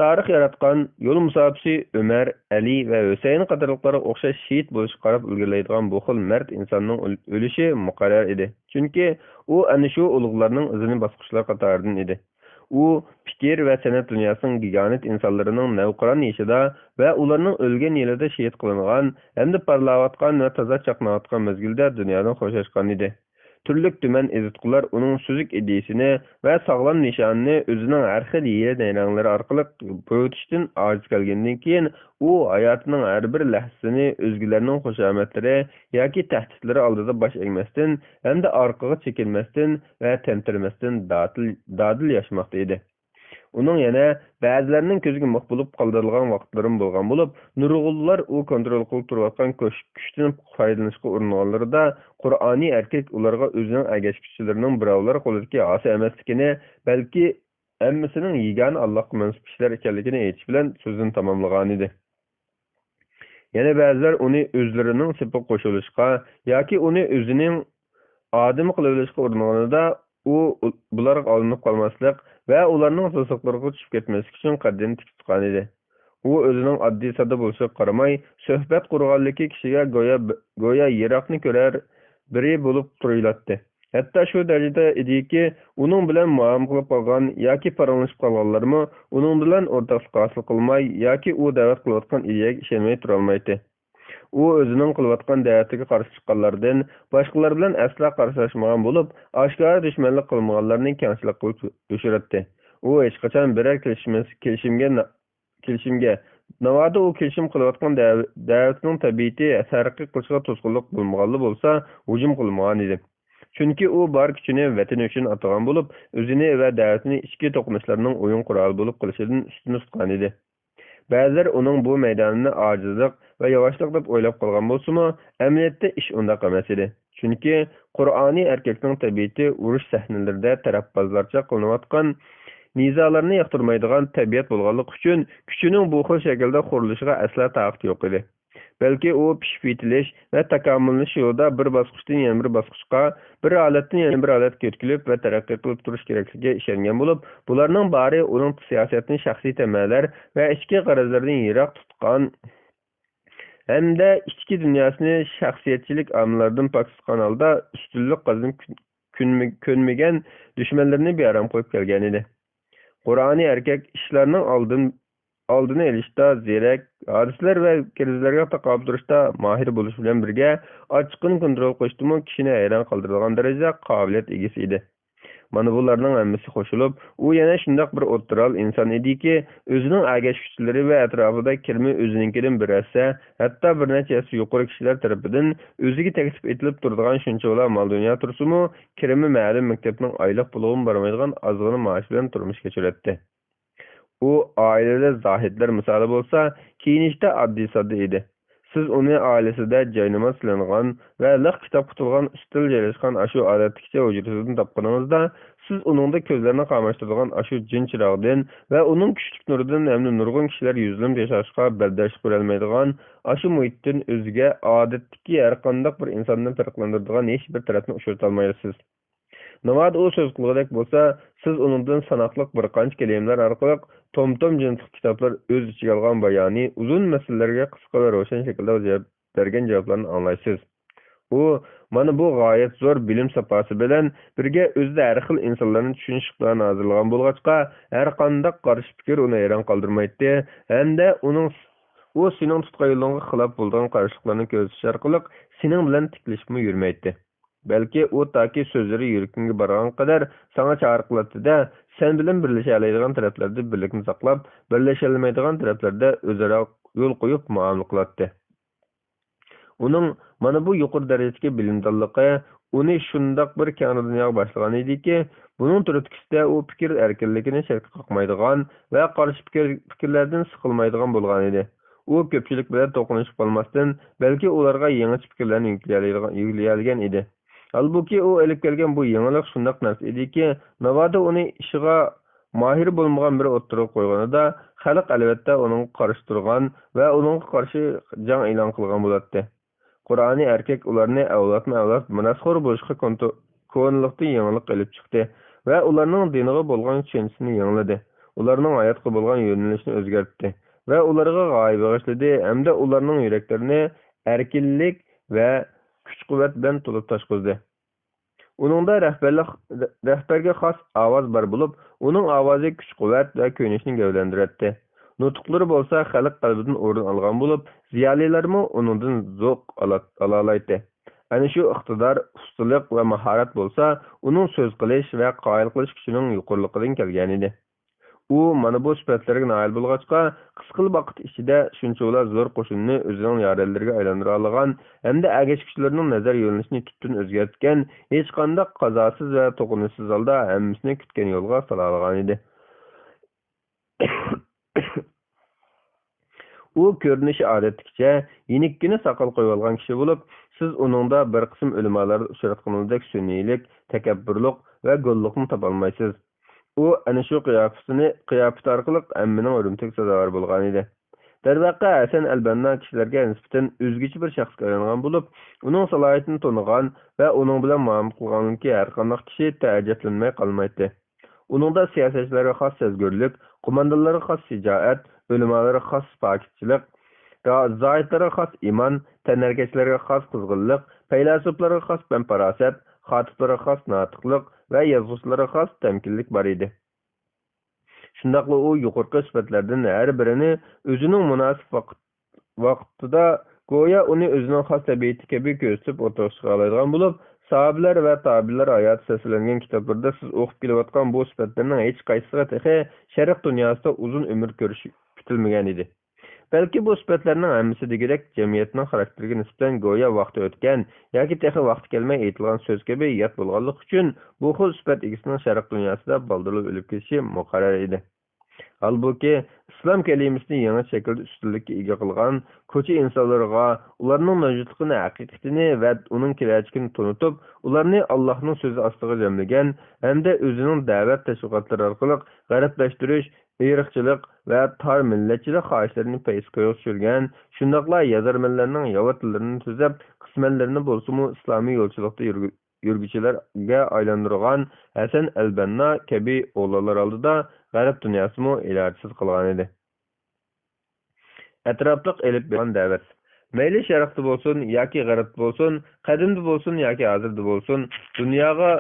تارىخ ياراتقان، يول مۇساپىسى ئۆمەر، ئەلى ۋە ھۈسەيىن قاتارلىقلارغا ئوخشاش شېھىت بولۇشقا قاراپ ئىلگىرىلەيدىغان بۇ خىل مەرد ئىنساننىڭ ئۆل-، ئۆلۈشى مۇقەررەر ئىدى. چۈنكى ئۇ ئەنە شۇ ئۇلۇغلارنىڭ ئىزىنى باسقۇچىلار قاتارىدىن ئىدى. ئۇ پىكىر ۋە سەنئەت دۇنياسىنىڭ گىگانت ئىنسانلىرىنىڭ نەۋقىران يېشىدا ۋە ئۇلارنىڭ ئۆلگەن يىلىدا شېھىت قىلىنغان ھەمدە پارلاۋاتقان ۋە تازا چاقناۋاتقان مەزگىلدە دۇنيادىن خوشلاشقان ئىدى. تۈرلۈك تۈمەن ئېزىتقۇلار ئۇنىڭ سۈزۈك ئىدىيىسىنى ۋە ساغلام نىشانىنى ئۆزىنىڭ ھەر خىل ھىيلە-نەيرەڭلىرى ئارقىلىق بويىتىشتىن ئاجىز كەلگەندىن كېيىن، ئۇ ھاياتىنىڭ ھەر بىر لەھزىسىنى ئۆزگىلەرنىڭ خۇشامەتلىرى ياكى تەھدىتلىرى ئالدىدا باش ئەگمەستىن ھەمدە ئارقىغا چېكىنمەستىن ۋە تەمتىرىمەستىن دادىل، دادىل ياشىماقتا ئىدى. ئۇنىڭ يەنە بەزىلەرنىڭ كۆزىگە مىخ بولۇپ قالدۇرۇلغان ۋاقىتلىرىمۇ بولغان بولۇپ، نۇرغۇنلار ئۇ كونترول قىلىپ تۇرۇۋاتقان كۈچ-، كۈچتىن پايدىلىنىشقا ئۇرۇنغانلىرىدا قۇرئانىي ئەركەك ئۇلارغا ئۆزىنىڭ ئەگەشكۈچىلىرىنىڭ بىراۋلار قولىدىكى ئاسا ئەمەسلىكىنى، بەلكى ھەممىسىنىڭ يېگانە ئاللاغا مەنسۇپ كىشىلەر ئىكەنلىكىنى ئېيتىش بىلەن سۆزىنى تاماملىغانىدى. يەنە بەزىلەر ئۇنى ئۆزلىرىنىڭ سېپىگە قوشۇلۇشقا ياكى ئۇنى ئۆزىنىڭ ئادىمى قىلىۋېلىشقا ئۇرۇنغىنىدا، ئۇ بۇلارغا ئالدىنىپ قالماسلىق ۋە ئۇلارنىڭ توسۇقلىرىغا چۈشۈپ كەتمەسلىك ئۈچۈن قەددىنى تىك تۇتقانىدى. ئۇ ئۆزىنىڭ ئاددىي-ساددا بولۇشىغا قارىماي، سۆھبەت قۇرغانلىكى كىشىگە گويا، گويا يىراقنى كۆرەر بىرى بولۇپ تۇيۇلاتتى. ھەتتا شۇ دەرىجىدە ئىدىكى، ئۇنىڭ بىلەن مۇئامىلە قىلىپ قالغان ياكى پاراڭلىشىپ قالغانلارمۇ ئۇنىڭ بىلەن ئورتاقلىق ھاسىل قىلماي ياكى ئۇ دەۋەت قىلىۋاتقان ئىدىيەگە ئىشەنمەي تۇرالمايتتى. ئۇ ئۆزىنىڭ قىلىۋاتقان دەۋىتىگە قارشى چىققانلاردىن، باشقىلار بىلەن ئەسلا قارشىلاشمىغان بولۇپ، ئاشكارا دۈشمەنلىك قىلمىغانلارنى كەڭچىلىك قىلىپ يوشۇراتتى. ئۇ ھېچقاچان بىرەر كېلىشمەس-، كېلىشىمگە نا-، كېلىشىمگە، ناۋادا ئۇ كېلىشىم قىلىۋاتقان دەۋ-، دەۋىتىنىڭ تەبىئىتى تەرەققىي قىلىشىغا توسقۇنلۇق بولمىغانلا بولسا، ھۇجۇم قىلمىغانىدى. چۈنكى ئۇ بار كۈچىنى ۋەتىنى ئۈچۈن ئاتىغان بولۇپ، ئۆزىنى ۋە دەۋىتىنى ئىچكى توقۇنۇشلارنىڭ ئويۇن قورالى بولۇپ قېلىشىدىن ئۈستۈن تۇتقانىدى. بەزىلەر ئۇنىڭ بۇ مەيدانىنى ئاجىزلىق ۋە ياۋاشلىق دەپ ئويلاپ قالغان بولسىمۇ، ئەمەلىيەتتە ئىش ئۇنداق ئەمەس ئىدى. چۈنكى قۇرئانىي ئەركەكنىڭ تەبىئىتى ئۇرۇش سەھنىلىرىدە تەرەپبازلارچە قىلىنىۋاتقان نىزالارنى ياقتۇرمايدىغان تەبىئەت بولغانلىقى ئۈچۈن، كۈچىنىڭ بۇ خىل شەكىلدە خورلىشىغا ئەسلا تاقىتى يوق ئىدى. بەلكى ئۇ پىشىپ يېتىلىش ۋە تاكامۇللىنىش يولىدا بىر باسقۇچتىن يەنە بىر باسقۇچقا، بىر ھالەتتىن يەنە بىر ھالەتكە يۆتكىلىپ ۋە تەرەققىي قىلىپ تۇرۇش كېرەكلىكىگە ئىشەنگەن بولۇپ، بۇلارنىڭ بارى ئۇنىڭ سىياسەتنى شەخسىي تەمەلەر ۋە ئىچكى غەرەزلەردىن يىراق تۇتقان ھەمدە ئىچكى دۇنياسىنى شەخسىيەتچىلىك ئامىللاردىن پاك تۇتقان ھالدا ئۈستۈنلۈك قازىنىپ كۆنمىگەن دۈشمەنلىرىنى بىئارام قويۇپ كەلگەنىدى. قۇرئانىي ئەركەك ئىشلارنىڭ ئالدىن ئالدىنى ئېلىشتا زېرەك، ھادىسىلەر ۋە كىرىزىسلەرگە تاقابىل تۇرۇشتا ماھىر بولۇش بىلەن بىرگە، ئاچچىقىنى كونترول قىلىشتىمۇ كىشىنى ھەيران قالدۇرىدىغان دەرىجىدە قابىلىيەت ئىگىسى ئىدى. مانا بۇلارنىڭ ھەممىسى قوشۇلۇپ، ئۇ يەنە شۇنداق بىر ئوتتۇرا ھال ئىنسان ئىدىكى، ئۆزىنىڭ ئەگەشكۈچىلىرى ۋە ئەتراپىدا كىرىمى ئۆزىنىڭكىدىن بىر ھەسسە، ھەتتا بىر نەچچە ھەسسە يۇقىرى كىشىلەر تەرىپىدىن ئۆزىگە تەكلىپ ئېتىلىپ تۇرىدىغان شۇنچىۋالا مال-دۇنيا تۇرسىمۇ، كىرىمى مەلۇم مەكتەپنىڭ ئايلىق پۇلىغىمۇ بارمايدىغان ئازغىنە مائاش بىلەن تۇرمۇش كەچۈرەتتى. ئۇ ئائىلىدە زاھىدلار مىسالى بولسا، كىيىنىشتە ئاددىي-ساددا ئىدى. سىز ئۇنى ئائىلىسىدە جايناماز سېلىنغان ۋە لىق كىتاب قۇتۇلغان ئۈستەل جايلاشقان ئاشۇ ئادەتتىكىچە ھۇجرىسىدىن تاپقىنىڭىزدا، سىز ئۇنىڭدا كۆزلەرنى قاماشتۇرىدىغان ئاشۇ جىن چىراغىدىن ۋە ئۇنىڭ كۈچلۈك نۇرىدىن ھەمدە نۇرغۇن كىشىلەر يۈزلىنىپ ياشاشقا بەرداشلىق بېرەلمەيدىغان ئاشۇ مۇھىتتىن ئۆزىگە ئادەتتىكى ھەرقانداق بىر ئىنساندىن پەرقلەندۈرىدىغان ھېچ بىر تەرەپنى ئۇچرىتالمايسىز. ناۋادا ئۇ سۆز قىلغۇدەك بولسا، سىز ئۇنىڭدىن ساناقلىق بىر قانچە كەلىمىلەر ئارقىلىق توم-توم جىنسلىق كىتابلار ئۆز ئىچىگە ئالغان بايانى ئۇزۇن مەسىلىلەرگە قىسقا ۋە روشەن شەكىلدە جاۋاب بەرگەن جاۋابلارنى ئاڭلايسىز. ئۇ مانا بۇ غايەت زور بىلىم ساپاسى بىلەن بىرگە ئۆزىدە ھەر خىل ئىنسانلارنى چۈشىنىش ئىقتىدارىنى ھازىرلىغان بولغاچقا، ھەر قانداق قارشى پىكىر ئۇنى ھەيران قالدۇرمايتتى ھەمدە ئۇنىڭ، ئۇ سېنىڭ تۇتقان يولۇڭغا خىلاپ بولىدىغان قارشىلىقلارنى كۆرسىتىش ئارقىلىق سېنىڭ بىلەن تىكلىشىپمۇ يۈرمەيتتى. بەلكى ئۇ تاكى سۆزلىرى يۈرىكىڭگە بارغان قەدەر ساڭا چاقىرىق قىلاتتى-دە، سەن بىلەن بىرلىشەلەيدىغان تەرەپلەردە بىرلىكنى ساقلاپ، بىرلىشەلمەيدىغان تەرەپلەردە ئۆزئارا يول قويۇپ مۇئامىلە قىلاتتى. ئۇنىڭ مانا بۇ يۇقىرى دەرىجىدىكى بىلىمدانلىقى ئۇنى شۇنداق بىر كەڭرى دۇنياغا باشلىغان ئىدىكى، بۇنىڭ تۈرتكىسىدە ئۇ پىكىر ئەركىنلىكىنى چەتكە قاقمايدىغان ۋە قارشى پىكىر، پىكىرلەردىن سىقىلمايدىغان بولغان ئىدى. ئۇ كۆپچىلىك بىلەن توقۇنۇشۇپ قالماستىن، بەلكى ئۇلارغا يېڭىچە پىكىرلەرنى يۈكلىيەلەيدىغان، يۈكلىيەلىگەن ئىدى. ھالبۇكى، ئۇ ئېلىپ كەلگەن بۇ يېڭىلىق شۇنداق نەرسە ئىدىكى، ناۋادا ئۇنى ئىشىغا ماھىر بولمىغان بىرى ئوتتۇرىغا قويغىنىدا، خەلق ئەلۋەتتە ئۇنىڭغا قارشى تۇرغان ۋە ئۇنىڭغا قارشى جەڭ ئېلان قىلغان بولاتتى. قۇرئانىي ئەركەك ئۇلارنى ئەۋلادمۇ ئەۋلاد مىراسخور بولۇشقا كونتو-، كونىلىقتىن يېڭىلىق ئېلىپ چىقتى ۋە ئۇلارنىڭ دىنغا بولغان چۈشەنچىسىنى يېڭىلىدى. ئۇلارنىڭ ھاياتقا بولغان يۆنىلىشىنى ئۆزگەرتتى ۋە ئۇلارغا غايە بېغىشلىدى ھەمدە ئۇلارنىڭ يۈرەكلىرىنى ئەركىنلىك ۋە كۈچ-قۇۋۋەت بىلەن تولۇپ تاشقۇزدى. ئۇنىڭدا رەھبەرلىك، رەھبەرگە خاس ئاۋاز بار بولۇپ، ئۇنىڭ ئاۋازى كۈچ-قۇۋۋەت ۋە كۆيۈنۈشنى گەۋدىلەندۈرەتتى. نۇتۇقلىرى بولسا خەلق قەلبىدىن ئورۇن ئالغان بولۇپ، زىيالىيلارمۇ ئۇنىڭدىن زوق ئالا-، ئالالايتتى. ئەنە شۇ ئىقتىدار، ئۇستىلىق ۋە ماھارەت بولسا ئۇنىڭ سۆز قىلىش ۋە قايىل قىلىش كۈچىنىڭ يۇقىرىلىقىدىن كەلگەنىدى. ئۇ مانا بۇ سۈپەتلەرگە نائىل بولغاچقا، قىسقىلا ۋاقىت ئىچىدە شۇنچىۋالا زور قوشۇننى ئۆزىنىڭ يارەنلىرىگە ئايلاندۇرالىغان ھەمدە ئەگەشكۈچىلىرىنىڭ نەزەر يۆنىلىشىنى تۈپتىن ئۆزگەرتكەن، ھېچقانداق قازاسىز ۋە توقۇنۇشسىز ھالدا ھەممىسىنى كۈتكەن يولغا سالالىغانىدى. ئۇ كۆرۈنۈشى ئادەتتىكىچە يېنىككىنە ساقال قويۇۋالغان كىشى بولۇپ، سىز ئۇنىڭدا بىر قىسىم ئۆلىمالاردا ئۇچراتقىنىڭىزدەك سۈنئىيلىك، تەكەببۇرلۇق ۋە گوللۇقنى تاپالمايسىز. ئۇ ئەنە شۇ قىياپىتىنى، قىياپىتى ئارقىلىق ھەممىنىڭ ھۆرمىتىگە سازاۋەر بولغانىدى. دەرۋەقە، ھەسەن ئەلبەننا كىشىلەرگە نىسبەتەن ئۆزگىچە بىر شەخسكە ئايلانغان بولۇپ، ئۇنىڭ سالاھىيىتىنى تونۇغان ۋە ئۇنىڭ بىلەن مۇئامىلە قىلغانلىكى ھەرقانداق كىشى تەئەججەپلەنمەي قالمايتتى. ئۇنىڭدا سىياسەتچىلەرگە خاس سەزگۈرلۈك، قوماندانلارغا خاس شىجائەت، ئۆلىمالارغا خاس پاكىتچىلىق، را-، زاھىدلارغا خاس ئىمان، تەنھەرىكەتچىلەرگە خاس قىزغىنلىق، پەيلاسوپلارغا خاس پەم-پاراسەت، خاتىپلارغا خاس ناتىقلىق ۋە يازغۇچىلارغا خاس تەمكىنلىك بار ئىدى. شۇنداقلا ئۇ يۇقىرىقى سۈپەتلەردىن ھەر بىرىنى ئۆزىنىڭ مۇناسىپ ۋاقىت ۋاقتىدا گويا ئۇنى ئۆزىنىڭ خاس تەبىئىتى كەبى كۆرسىتىپ ئورتىغا چىقارالايدىغان بولۇپ، ساھابىلەر ۋە تابىئىنلار ھاياتى سەسلەنگەن كىتابلىرىدا سىز ئوقۇپ كېلىۋاتقان بۇ سۈپەتلەرنىڭ ھېچقايسىسىغا تېخى شەرق دۇنياسىدا ئۇزۇن ئۆمۈر كۆرۈش كۈتۈلمىگەنىدى. بەلكى بۇ سۈپەتلەرنىڭ ھەممىسى دېگۈدەك جەمئىيەتنىڭ خاراكتېرىگە نىسبەتەن گويا ۋاقتى ئۆتكەن ياكى تېخى ۋاقتى كەلمەي ئېيتىلغان سۆز كەبى يات بولغانلىقى ئۈچۈن، بۇ خىل سۈپەت ئىگىسىنىڭ شەرق دۇنياسىدا بالدۇرلا ئۆلۈپ كېتىشى مۇقەررەر ئىدى. ھالبۇكى، ئىسلام كەلىمىسىنى يېڭى شەكىلدە ئۈستۈنلۈككە ئىگە قىلغان كوچا ئىنسانلىرىغا ئۇلارنىڭ مەۋجۇتلۇقىنى، ھەقىقىتىنى ۋە ئۇنىڭ كېلەچىكىنى تونۇتۇپ، ئۇلارنى ئاللاھنىڭ سۆزى ئاستىغا جەملىگەن ھەمدە ئۆزىنىڭ دەۋەت تەشۋىقاتلىرى ئارقىلىق غەربلەشتۈرۈش، ئىرقچىلىق ۋە تار مىللەتچىلىك خاھىشلىرىنى پەيزى كويغا چۈشۈرگەن، شۇنداقلا يازارمەنلەرنىڭ ياۋا تىللىرىنى تۈزەپ، قىسمەنلىرىنى بولسىمۇ ئىسلامىي يولچىلىقتا يۈرگۈ-، يۈرگۈچىلەرگە ئايلاندۇرغان ھەسەن ئەلبەننا كەبى ئوغلانلار ئالدىدا غەرب دۇنياسىمۇ ئىلاجسىز قالغانىدى. ئەتراپلىق ئېلىپ بېرىلغان دەۋەت. مەيلى شەرقتە بولسۇن ياكى غەربتە بولسۇن، قەدىمدە بولسۇن ياكى ھازىردا بولسۇن، دۇنياغا،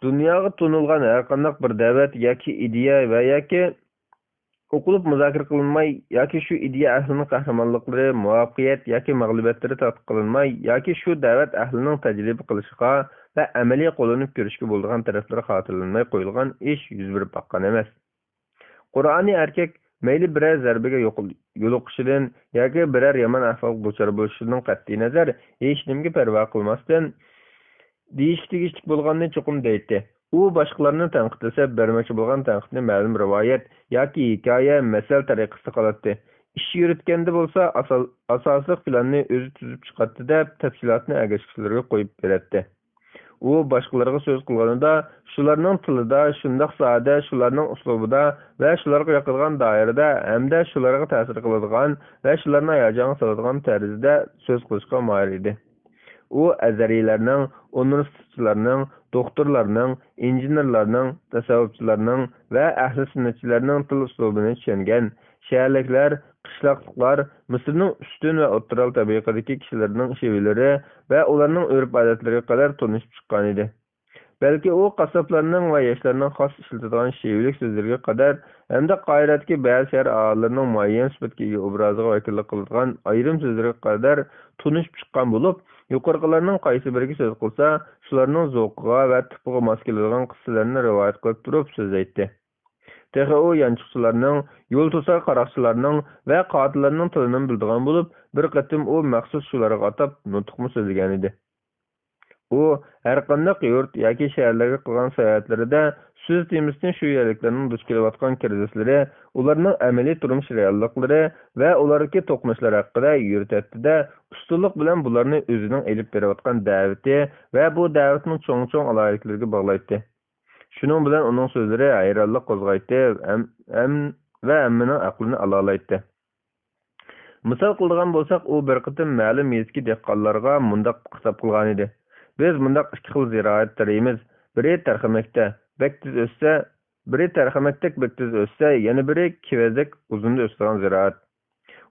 دۇنياغا تونۇلغان ھەرقانداق بىر دەۋەت ياكى ئىدىيە ۋە ياكى ئوقۇلۇپ مۇزاكىرە قىلىنماي ياكى شۇ ئىدىيە ئەھلىنىڭ قەھرىمانلىقلىرى، مۇۋەپپەقىيەت ياكى مەغلۇبىيەتلىرى تەتقىق قىلىنماي ياكى شۇ دەۋەت ئەھلىنىڭ تەجرىبە قىلىشىغا ۋە ئەمەلىي قوللىنىپ كۆرۈشكە بولىدىغان تەرەپلىرى خاتىرىلەنمەي قويۇلغان ئىش يۈز بېرىپ باققان ئەمەس. قۇرئانىي ئەركەك مەيلى بىرەر زەربىگە يوق-، يولۇقۇشىدىن ياكى بىرەر يامان ئەھۋالغا دۇچار بولۇشىدىن قەتئىينەزەر، ھېچنېمىگە پەرۋا قىلماستىن، دېيىشكە تېگىشلىك بولغاننى چوقۇم دەيتتى. ئۇ باشقىلارنى تەنقىدلىسە، بەرمەكچى بولغان تەنقىدنى مەلۇم رىۋايەت ياكى ھېكايە، مەسەل تەرىقىسىدە قىلاتتى. ئىش يۈرۈتكەندە بولسا، ئاسال-، ئاساسلىق پىلاننى ئۆزى تۈزۈپ چىقاتتى دەپ، تەپسىلاتنى ئەگەشكۈچىلەرگە قويۇپ بېرەتتى. ئۇ باشقىلارغا سۆز قىلغىنىدا، شۇلارنىڭ تىلىدا، شۇنداق سادە، شۇلارنىڭ ئۇسلۇبىدا ۋە شۇلارغا ياقىدىغان دائىرىدە ھەمدە شۇلارغا تەسىر قىلىدىغان ۋە شۇلارنى ھاياجانغا سالىدىغان تەرزدە سۆز قىلىشقا ماھىر ئىدى. ئۇ ئەزھەرىيلەرنىڭ، ئۇنىۋېرسىتېتچىلارنىڭ، دوختۇرلارنىڭ، ئىنژېنېرلارنىڭ، تەسەۋۋۇپچىلارنىڭ ۋە ئەھلى سۈننەتچىلەرنىڭ تىل ئۇسلۇبىنى چۈشەنگەن. شەھەرلىكلەر، قىشلاقلىقلار، مىسىرنىڭ ئۈستۈن ۋە ئوتتۇرا تەبىقىدىكى كىشىلىرىنىڭ شېۋىلىرى ۋە ئۇلارنىڭ ئۆرپ-ئادەتلىرىگە قەدەر تونۇشۇپ چىققانىدى. بەلكى ئۇ قاسساپلارنىڭ ۋە ياشلارنىڭ خاس ئىشلىتىدىغان شېۋىلىك سۆزلىرىگە قەدەر ھەمدە قاھىرەدىكى بەزى شەھەر ئاھالىلىرىنىڭ مۇئەييەن سۈپەتكە ئىگە ئوبرازىغا ۋەكىللىك قىلىدىغان ئايرىم سۆزلىرىگە قەدەر تونۇشۇپ چىققان بولۇپ، يۇقىرىقىلارنىڭ قايسى بىرىگە سۆز قىلسا، شۇلارنىڭ زوقىغا ۋە تىپىغا ماس كېلىدىغان قىسسىلەرنى رىۋايەت قىلىپ تۇرۇپ سۆزلەيتتى. تېخى ئۇ يانچۇقچىلارنىڭ، يول توسار قاراقچىلارنىڭ ۋە قاتىللارنىڭ تىلىنىمۇ بىلىدىغان بولۇپ، بىر قېتىم ئۇ مەخسۇس شۇلارغا ئاتاپ نۇتۇقمۇ سۆزلىگەنىدى. ئۇ ھەرقانداق يۇرت ياكى شەھەرلەرگە قىلغان ساياھەتلىرىدە سۆز تېمىسىنى شۇ يەرلىكلەرنىڭ دۇچ كېلىۋاتقان كىرىزىسلىرى، ئۇلارنىڭ ئەمەلىي تۇرمۇش رېئاللىقلىرى ۋە ئۇلاردىكى توقۇنۇشلار ھەققىدە يۈرۈتەتتى-دە، ئۇستىلىق بىلەن بۇلارنى ئۆزىنىڭ ئېلىپ بېرىۋاتقان دەۋىتى ۋە بۇ دەۋىتىنىڭ چوڭ-چوڭ ئالاھىدىلىكلىرىگە باغلايتتى. شۇنىڭ بىلەن ئۇنىڭ سۆزلىرى ھەيرانلىق قوزغايتتى ھەم، ھەم، ۋە ھەممىنىڭ ئەقلىنى ئالالايتتى. مىسال قىلىدىغان بولساق، ئۇ بىر قېتىم مەلۇم يېزىدىكى دېھقانلارغا مۇنداق خىتاب قىلغانىدى: «بىز مۇنداق ئىككى خىل زىرائەت تېرىيمىز، بىرى تەرخەمەكتە، بەك تېز ئۆسسە، بىرى تەرخەمەكتەك بەك تېز ئۆسسە، يەنە بىرى كېۋەزدەك ئۇزۇندا ئۆسىدىغان زىرائەت.»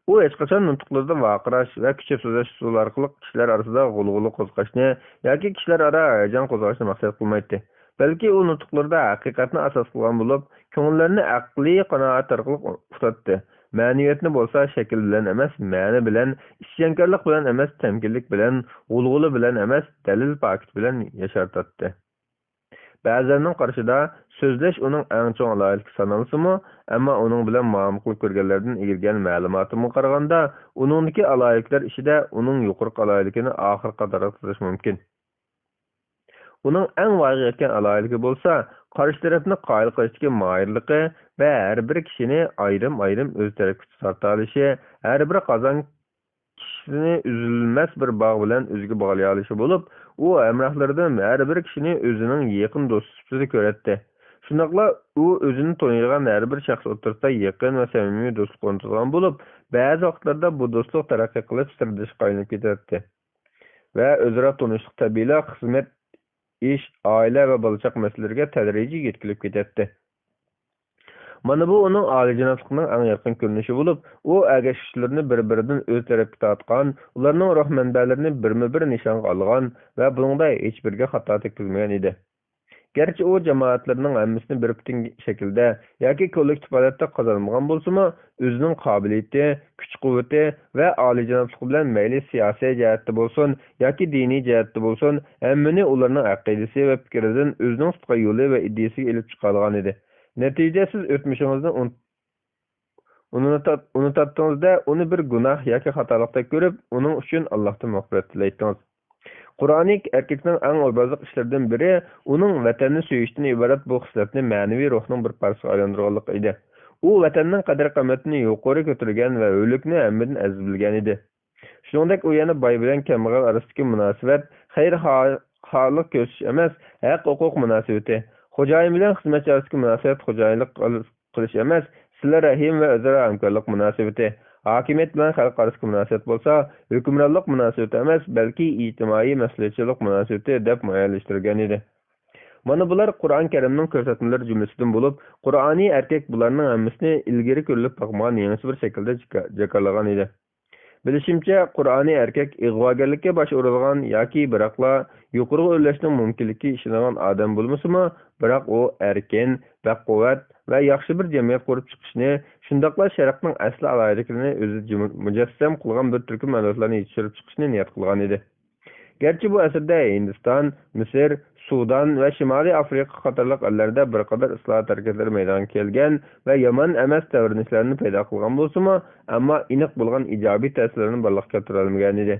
ئۇ ھېچقاچان نۇتۇقلىرىدا ۋارقىراش ۋە كۈچەپ سۆزلەش ئۇسۇلى ئارقىلىق كىشىلەر ئارىسىدا غۇلغۇلا قوزغاشنى ياكى كىشىلەر ئارا ھاياجان قوزغاشنى مەقسەت قىلمايتتى. بەلكى ئۇ نۇتۇقلىرىدا ھەقىقەتنى ئاساس قىلغان بولۇپ، كۆڭۈللەرنى ئەقلىي قانائەت ئارقىلىق ئۇتاتتى. مەنىۋىيەتنى بولسا شەكىل بىلەن ئەمەس، مەنە بىلەن، ئىشچانكارلىق بىلەن ئەمەس، تەمكىنلىك بىلەن، غۇلغۇلا بىلەن ئەمەس، دەلىل-پاكىت بىلەن ياشارتاتتى. بەزىلەرنىڭ قارىشىدا، سۆزلەش ئۇنىڭ ئەڭ چوڭ ئالاھىدىلىكى سانالسىمۇ، ئەمما ئۇنىڭ بىلەن مۇئامىلە قىلىپ كۆرگەنلەردىن ئىگىلىگەن مەلۇماتىمغا قارىغاندا، ئۇنىڭدىكى ئالاھىدىلىكلەر ئىچىدە ئۇنىڭ يۇقىرىقى ئالاھىدىلىكىنى ئاخىرقى قاتارغا تىزىش مۇمكىن. ئۇنىڭ ئەڭ ۋايىغا يەتكەن ئالاھىدىلىكى بولسا، قارشى تەرەپنى قايىل قىلىشتىكى ماھىرلىقى ۋە ھەر بىر كىشىنى ئايرىم-ئايرىم ئۆز تەرەپكە تارتالىشى، ھەر بىر قازان كىشىسىنى ئۈزۈلمەس بىر باغ بىلەن ئۆزىگە باغلىيالىشى بولۇپ، ئۇ ھەمراھلىرىدىن ھەر بىر كىشىنى ئۆزىنىڭ يېقىن دوستى سۈپىتىدە كۆرەتتى. شۇنداقلا ئۇ ئۆزىنى تونۇيدىغان ھەر بىر شەخس ئوتتۇرىسىدا يېقىن ۋە سەمىمىي دوستلۇق ئورنىتىدىغان بولۇپ، بەزى ۋاقىتلاردا بۇ دوستلۇق تەرەققىي قىلىپ سىردىشىشقا ئايلىنىپ كېتەتتى. ۋە ئۆزئارا تونۇشلۇق تەبىئىيلا خىزمەت، ئىش، ئائىلە ۋە بالا-چاقا مەسىلىلىرىگە تەدرىجىي يەتكىلىپ كېتەتتى. مانا بۇ ئۇنىڭ ئالىيجانابلىقىنىڭ ئەڭ يارقىن كۆرۈنۈشى بولۇپ، ئۇ ئەگەشكۈچىلىرىنى بىر-بىرىدىن ئۆز تەرەپكە تارتقان، ئۇلارنىڭ روھ مەنبەلىرىنى بىرمۇ-بىر نىشانغا ئالغان ۋە بۇنىڭدا ھېچبىرىگە خاتا تەگكۈزمىگەن ئىدى. گەرچە ئۇ جامائەتلىرىنىڭ ھەممىسىنى بىر پۈتۈن شەكىلدە ياكى كوللېكتىپ ھالەتتە قازانمىغان بولسىمۇ، ئۆزىنىڭ قابىلىيىتى، كۈچ-قۇۋۋىتى ۋە ئالىيجانابلىقى بىلەن مەيلى سىياسىي جەھەتتە بولسۇن ياكى دىنىي جەھەتتە بولسۇن، ھەممىنى ئۇلارنىڭ ئەقىدىسى ۋە پىكرىدىن ئۆزىنىڭ سىدقا يولى ۋە ئىدىيىسىگە ئېلىپ چىقالىغانىدى. نەتىجىدە سىز ئۆتمۈشىڭىزنى ئۇنت-، ئۇنتۇتاتتىڭىز-دە، ئۇنى بىر گۇناھ ياكى خاتالىقتەك كۆرۈپ، ئۇنىڭ ئۈچۈن ئاللاھتىن مەغپىرەت تىلەيتتىڭىز. قۇرئانى ئەركەكنىڭ ئەڭ ئوبرازلىق ئىشلىرىدىن بىرى ئۇنىڭ ۋەتەننى سۆيۈشتىن ئىبارەت بۇ خىسلەتنى مەنىۋى روھنىڭ بىر پارچىسىغا ئايلاندۇرغانلىقى ئىدى. ئۇ ۋەتەننىڭ قەدىر-قىممىتىنى يۇقىرى كۆتۈرگەن ۋە ھۆلۈكنى ھەممىدىن ئەزىز بىلگەن ئىدى. شۇنىڭدەك ئۇ يەنە باي بىلەن كەمبەغەل ئارىسىدىكى مۇناسىۋەت خەير-خاھلىق كۆرسىتىش ئەمەس، ھەق-ھوقۇق مۇناسىۋىتى، خوجايىن بىلەن خىزمەتچى ئارىسىدىكى مۇناسىۋەت خوجايىنلىق قىلىش ئەمەس، سىلە-رەھىم ۋە ئۆزئارا ھەمكارلىق مۇناسىۋىتى، ھاكىمىيەت بىلەن خەلق ئارىسىدىكى مۇناسىۋەت بولسا، ھۆكۈمرانلىق مۇناسىۋىتى ئەمەس، بەلكى ئىجتىمائىي مەسئۇلىيەتچانلىق مۇناسىۋىتى، دەپ مۇئەييەنلەشتۈرگەن ئىدى. مانا بۇلار قۇرئان كەرىمنىڭ كۆرسەتمىلىرى جۈملىسىدىن بولۇپ، قۇرئانىي ئەركەك بۇلارنىڭ ھەممىسىنى ئىلگىرى كۆرۈلۈپ باقمىغان يېڭىچە بىر شەكىلدە جاكا-، جاكارلىغان ئىدى. بىلىشىمچە، قۇرئانىي ئەركەك ئىغۋاگەرلىككە باش ئۇرىدىغان ياكى بىراقلا يۇقىرىغا ئۆرلەشنىڭ مۇمكىنلىكىگە ئىشىنىدىغان ئادەم بولمىسىمۇ، بىراق ئۇ ئەركىن، بەقۇۋۋەت ۋە ياخشى بىر جەمئىيەت قۇرۇپ چىقىشنى، شۇنداقلا شەرقنىڭ ئەسلى ئالاھىدىلىكلىرىنى ئۆزىدە جىم-، مۇجەسسەم قىلغان بىر تۈركۈم ئەۋلادلارنى يېتىشتۈرۈپ چىقىشنى نىيەت قىلغان ئىدى. گەرچە بۇ ئەسىردە ھىندىستان، مىسىر، سۇدان ۋە شىمالىي ئافرىقا قاتارلىق ئەللەردە بىر قاتار ئىسلاھات ھەرىكەتلىرى مەيدانغا كەلگەن ۋە يامان ئەمەس تەۋرىنىشلەرنى پەيدا قىلغان بولسىمۇ، ئەمما ئېنىق بولغان ئىجابىي تەسىرلەرنى بارلىققا كەلتۈرەلمىگەن ئىدى.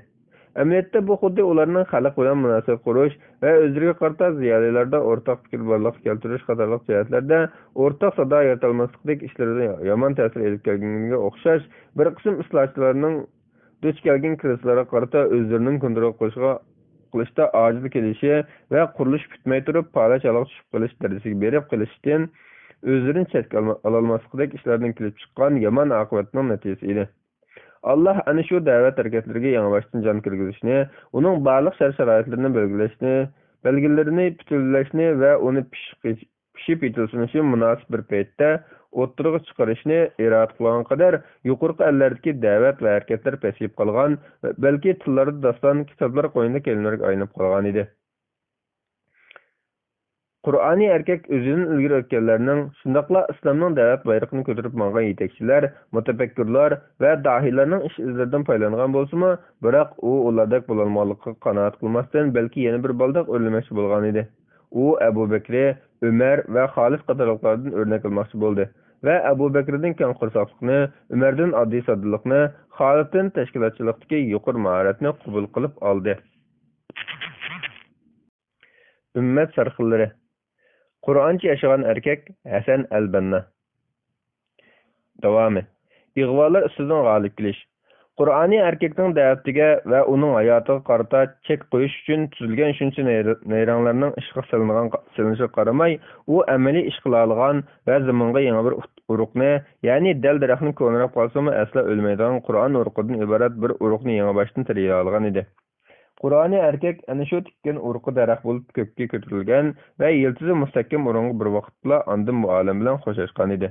ئەمەلىيەتتە بۇ خۇددى ئۇلارنىڭ خەلق بىلەن مۇناسىۋەت قۇرۇش ۋە ئۆزلىرىگە قارىتا زىيالىيلاردا ئورتاق پىكىر بارلىققا كەلتۈرۈش قاتارلىق جەھەتلەردە ئورتاق سادا يارىتالماسلىقتەك ئىشلىرىدا يامان تەسىر ئېلىپ كەلگىنىگە ئوخشاش بىر قىسىم ئىسلاھاتچىلارنىڭ دۇچ كەلگەن كىرىزىسلارغا قارىتا ئۆزلىرىنىڭ كونترول قىلىشىغا، قىلىشتا ئاجىز كېلىشى ۋە قۇرۇلۇش پۈتمەي تۇرۇپ پالەچ ھالغا چۈشۈپ قېلىش دەرىجىسىگە بېرىپ قېلىشتىن ئۆزلىرىنى چەتكە ئالما-، ئالالماسلىقىدەك ئىشلاردىن كېلىپ چىققان يامان ئاقىۋەتنىڭ نەتىجىسى ئىدى. ئاللاھ ئەنە شۇ دەۋەت ھەرىكەتلىرىگە يېڭىباشتىن جان كىرگۈزۈشنى، ئۇنىڭ بارلىق شەرت-شارائىتلىرىنى بەلگىلەشنى، بەلگىلىرىنى پۈتۈنلەشنى ۋە ئۇنى پىشىپ، پىشىپ يېتىلسۇنۇشى مۇناسىپ بىر پەيتتە ئوتتۇرىغا چىقىرىشنى ئىرادە قىلغان قەدەر، يۇقىرىقى ئەللەردىكى دەۋەت ۋە ھەرىكەتلەر پەسىيىپ قالغان ۋە بەلكى تىللاردا داستان، كىتابلار قوينىدا كەينىلەرگە ئايلىنىپ قالغانىدى. قۇرئانىي ئەركەك ئۆزىدىن ئىلگىرى ئۆتكەنلەرنىڭ، شۇنداقلا ئىسلامنىڭ دەۋەت بايرىقىنى كۆتۈرۈپ ماڭغان يېتەكچىلەر، مۇتەپەككۇرلار ۋە داھىيلارنىڭ ئىش-ئىزلىرىدىن پايدىلانغان بولسىمۇ، بىراق ئۇ ئۇلاردەك بولالمىغانلىقىغا قانائەت قىلماستىن، بەلكى يەنە بىر بالداق ئۆرلىمەكچى بولغانىدى. ئۇ ئەبۇ بەكرى، ئۆمەر ۋە خالىد قاتارلىقلاردىن ئۆرنەك ئالماقچى بولدى ۋە ئەبۇ بەكرىدىن كەڭ قورساقلىقنى، ئۆمەردىن ئاددىي ساددىلىقنى، خالىدتىن تەشكىلاتچىلىقتىكى يۇقىرى ماھارەتنى قوبۇل قىلىپ ئالدى. ئۈممەت سەرخىللىرى. قۇرئانچە ياشىغان ئەركەك ھەسەن ئەل بەننا. داۋامى. ئىغۋالار ئۈستىدىن غالىب كېلىش. قۇرئانىي ئەركەكنىڭ دەۋىتىگە ۋە ئۇنىڭ ھاياتىغا قارىتا چەك قويۇش ئۈچۈن تۈزۈلگەن شۇنچە نەير-، نەيرەڭلەرنىڭ ئىشقا سېلىنغان، سېلىنىشىغا قارىماي، ئۇ ئەمەلىي ئىش قىلالىغان ۋە زېمىنغا يېڭى بىر ئۇت-، ئۇرۇقنى، يەنى دەل دەرەخنى كونىراپ قالسىمۇ ئەسلا ئۆلمەيدىغان قۇرئان ئۇرۇقىدىن ئىبارەت بىر ئۇرۇقنى يېڭىباشتىن تېرىيالىغان ئىدى. قۇرئانىي ئەركەك ئەنە شۇ تىككەن ئۇرۇقى دەرەخ بولۇپ كۆككە كۆتۈرۈلگەن ۋە يىلتىزى مۇستەھكەم ئورۇنغا بىر ۋاقىتلا ئاندىن بۇ ئالەم بىلەن خوشلاشقانىدى.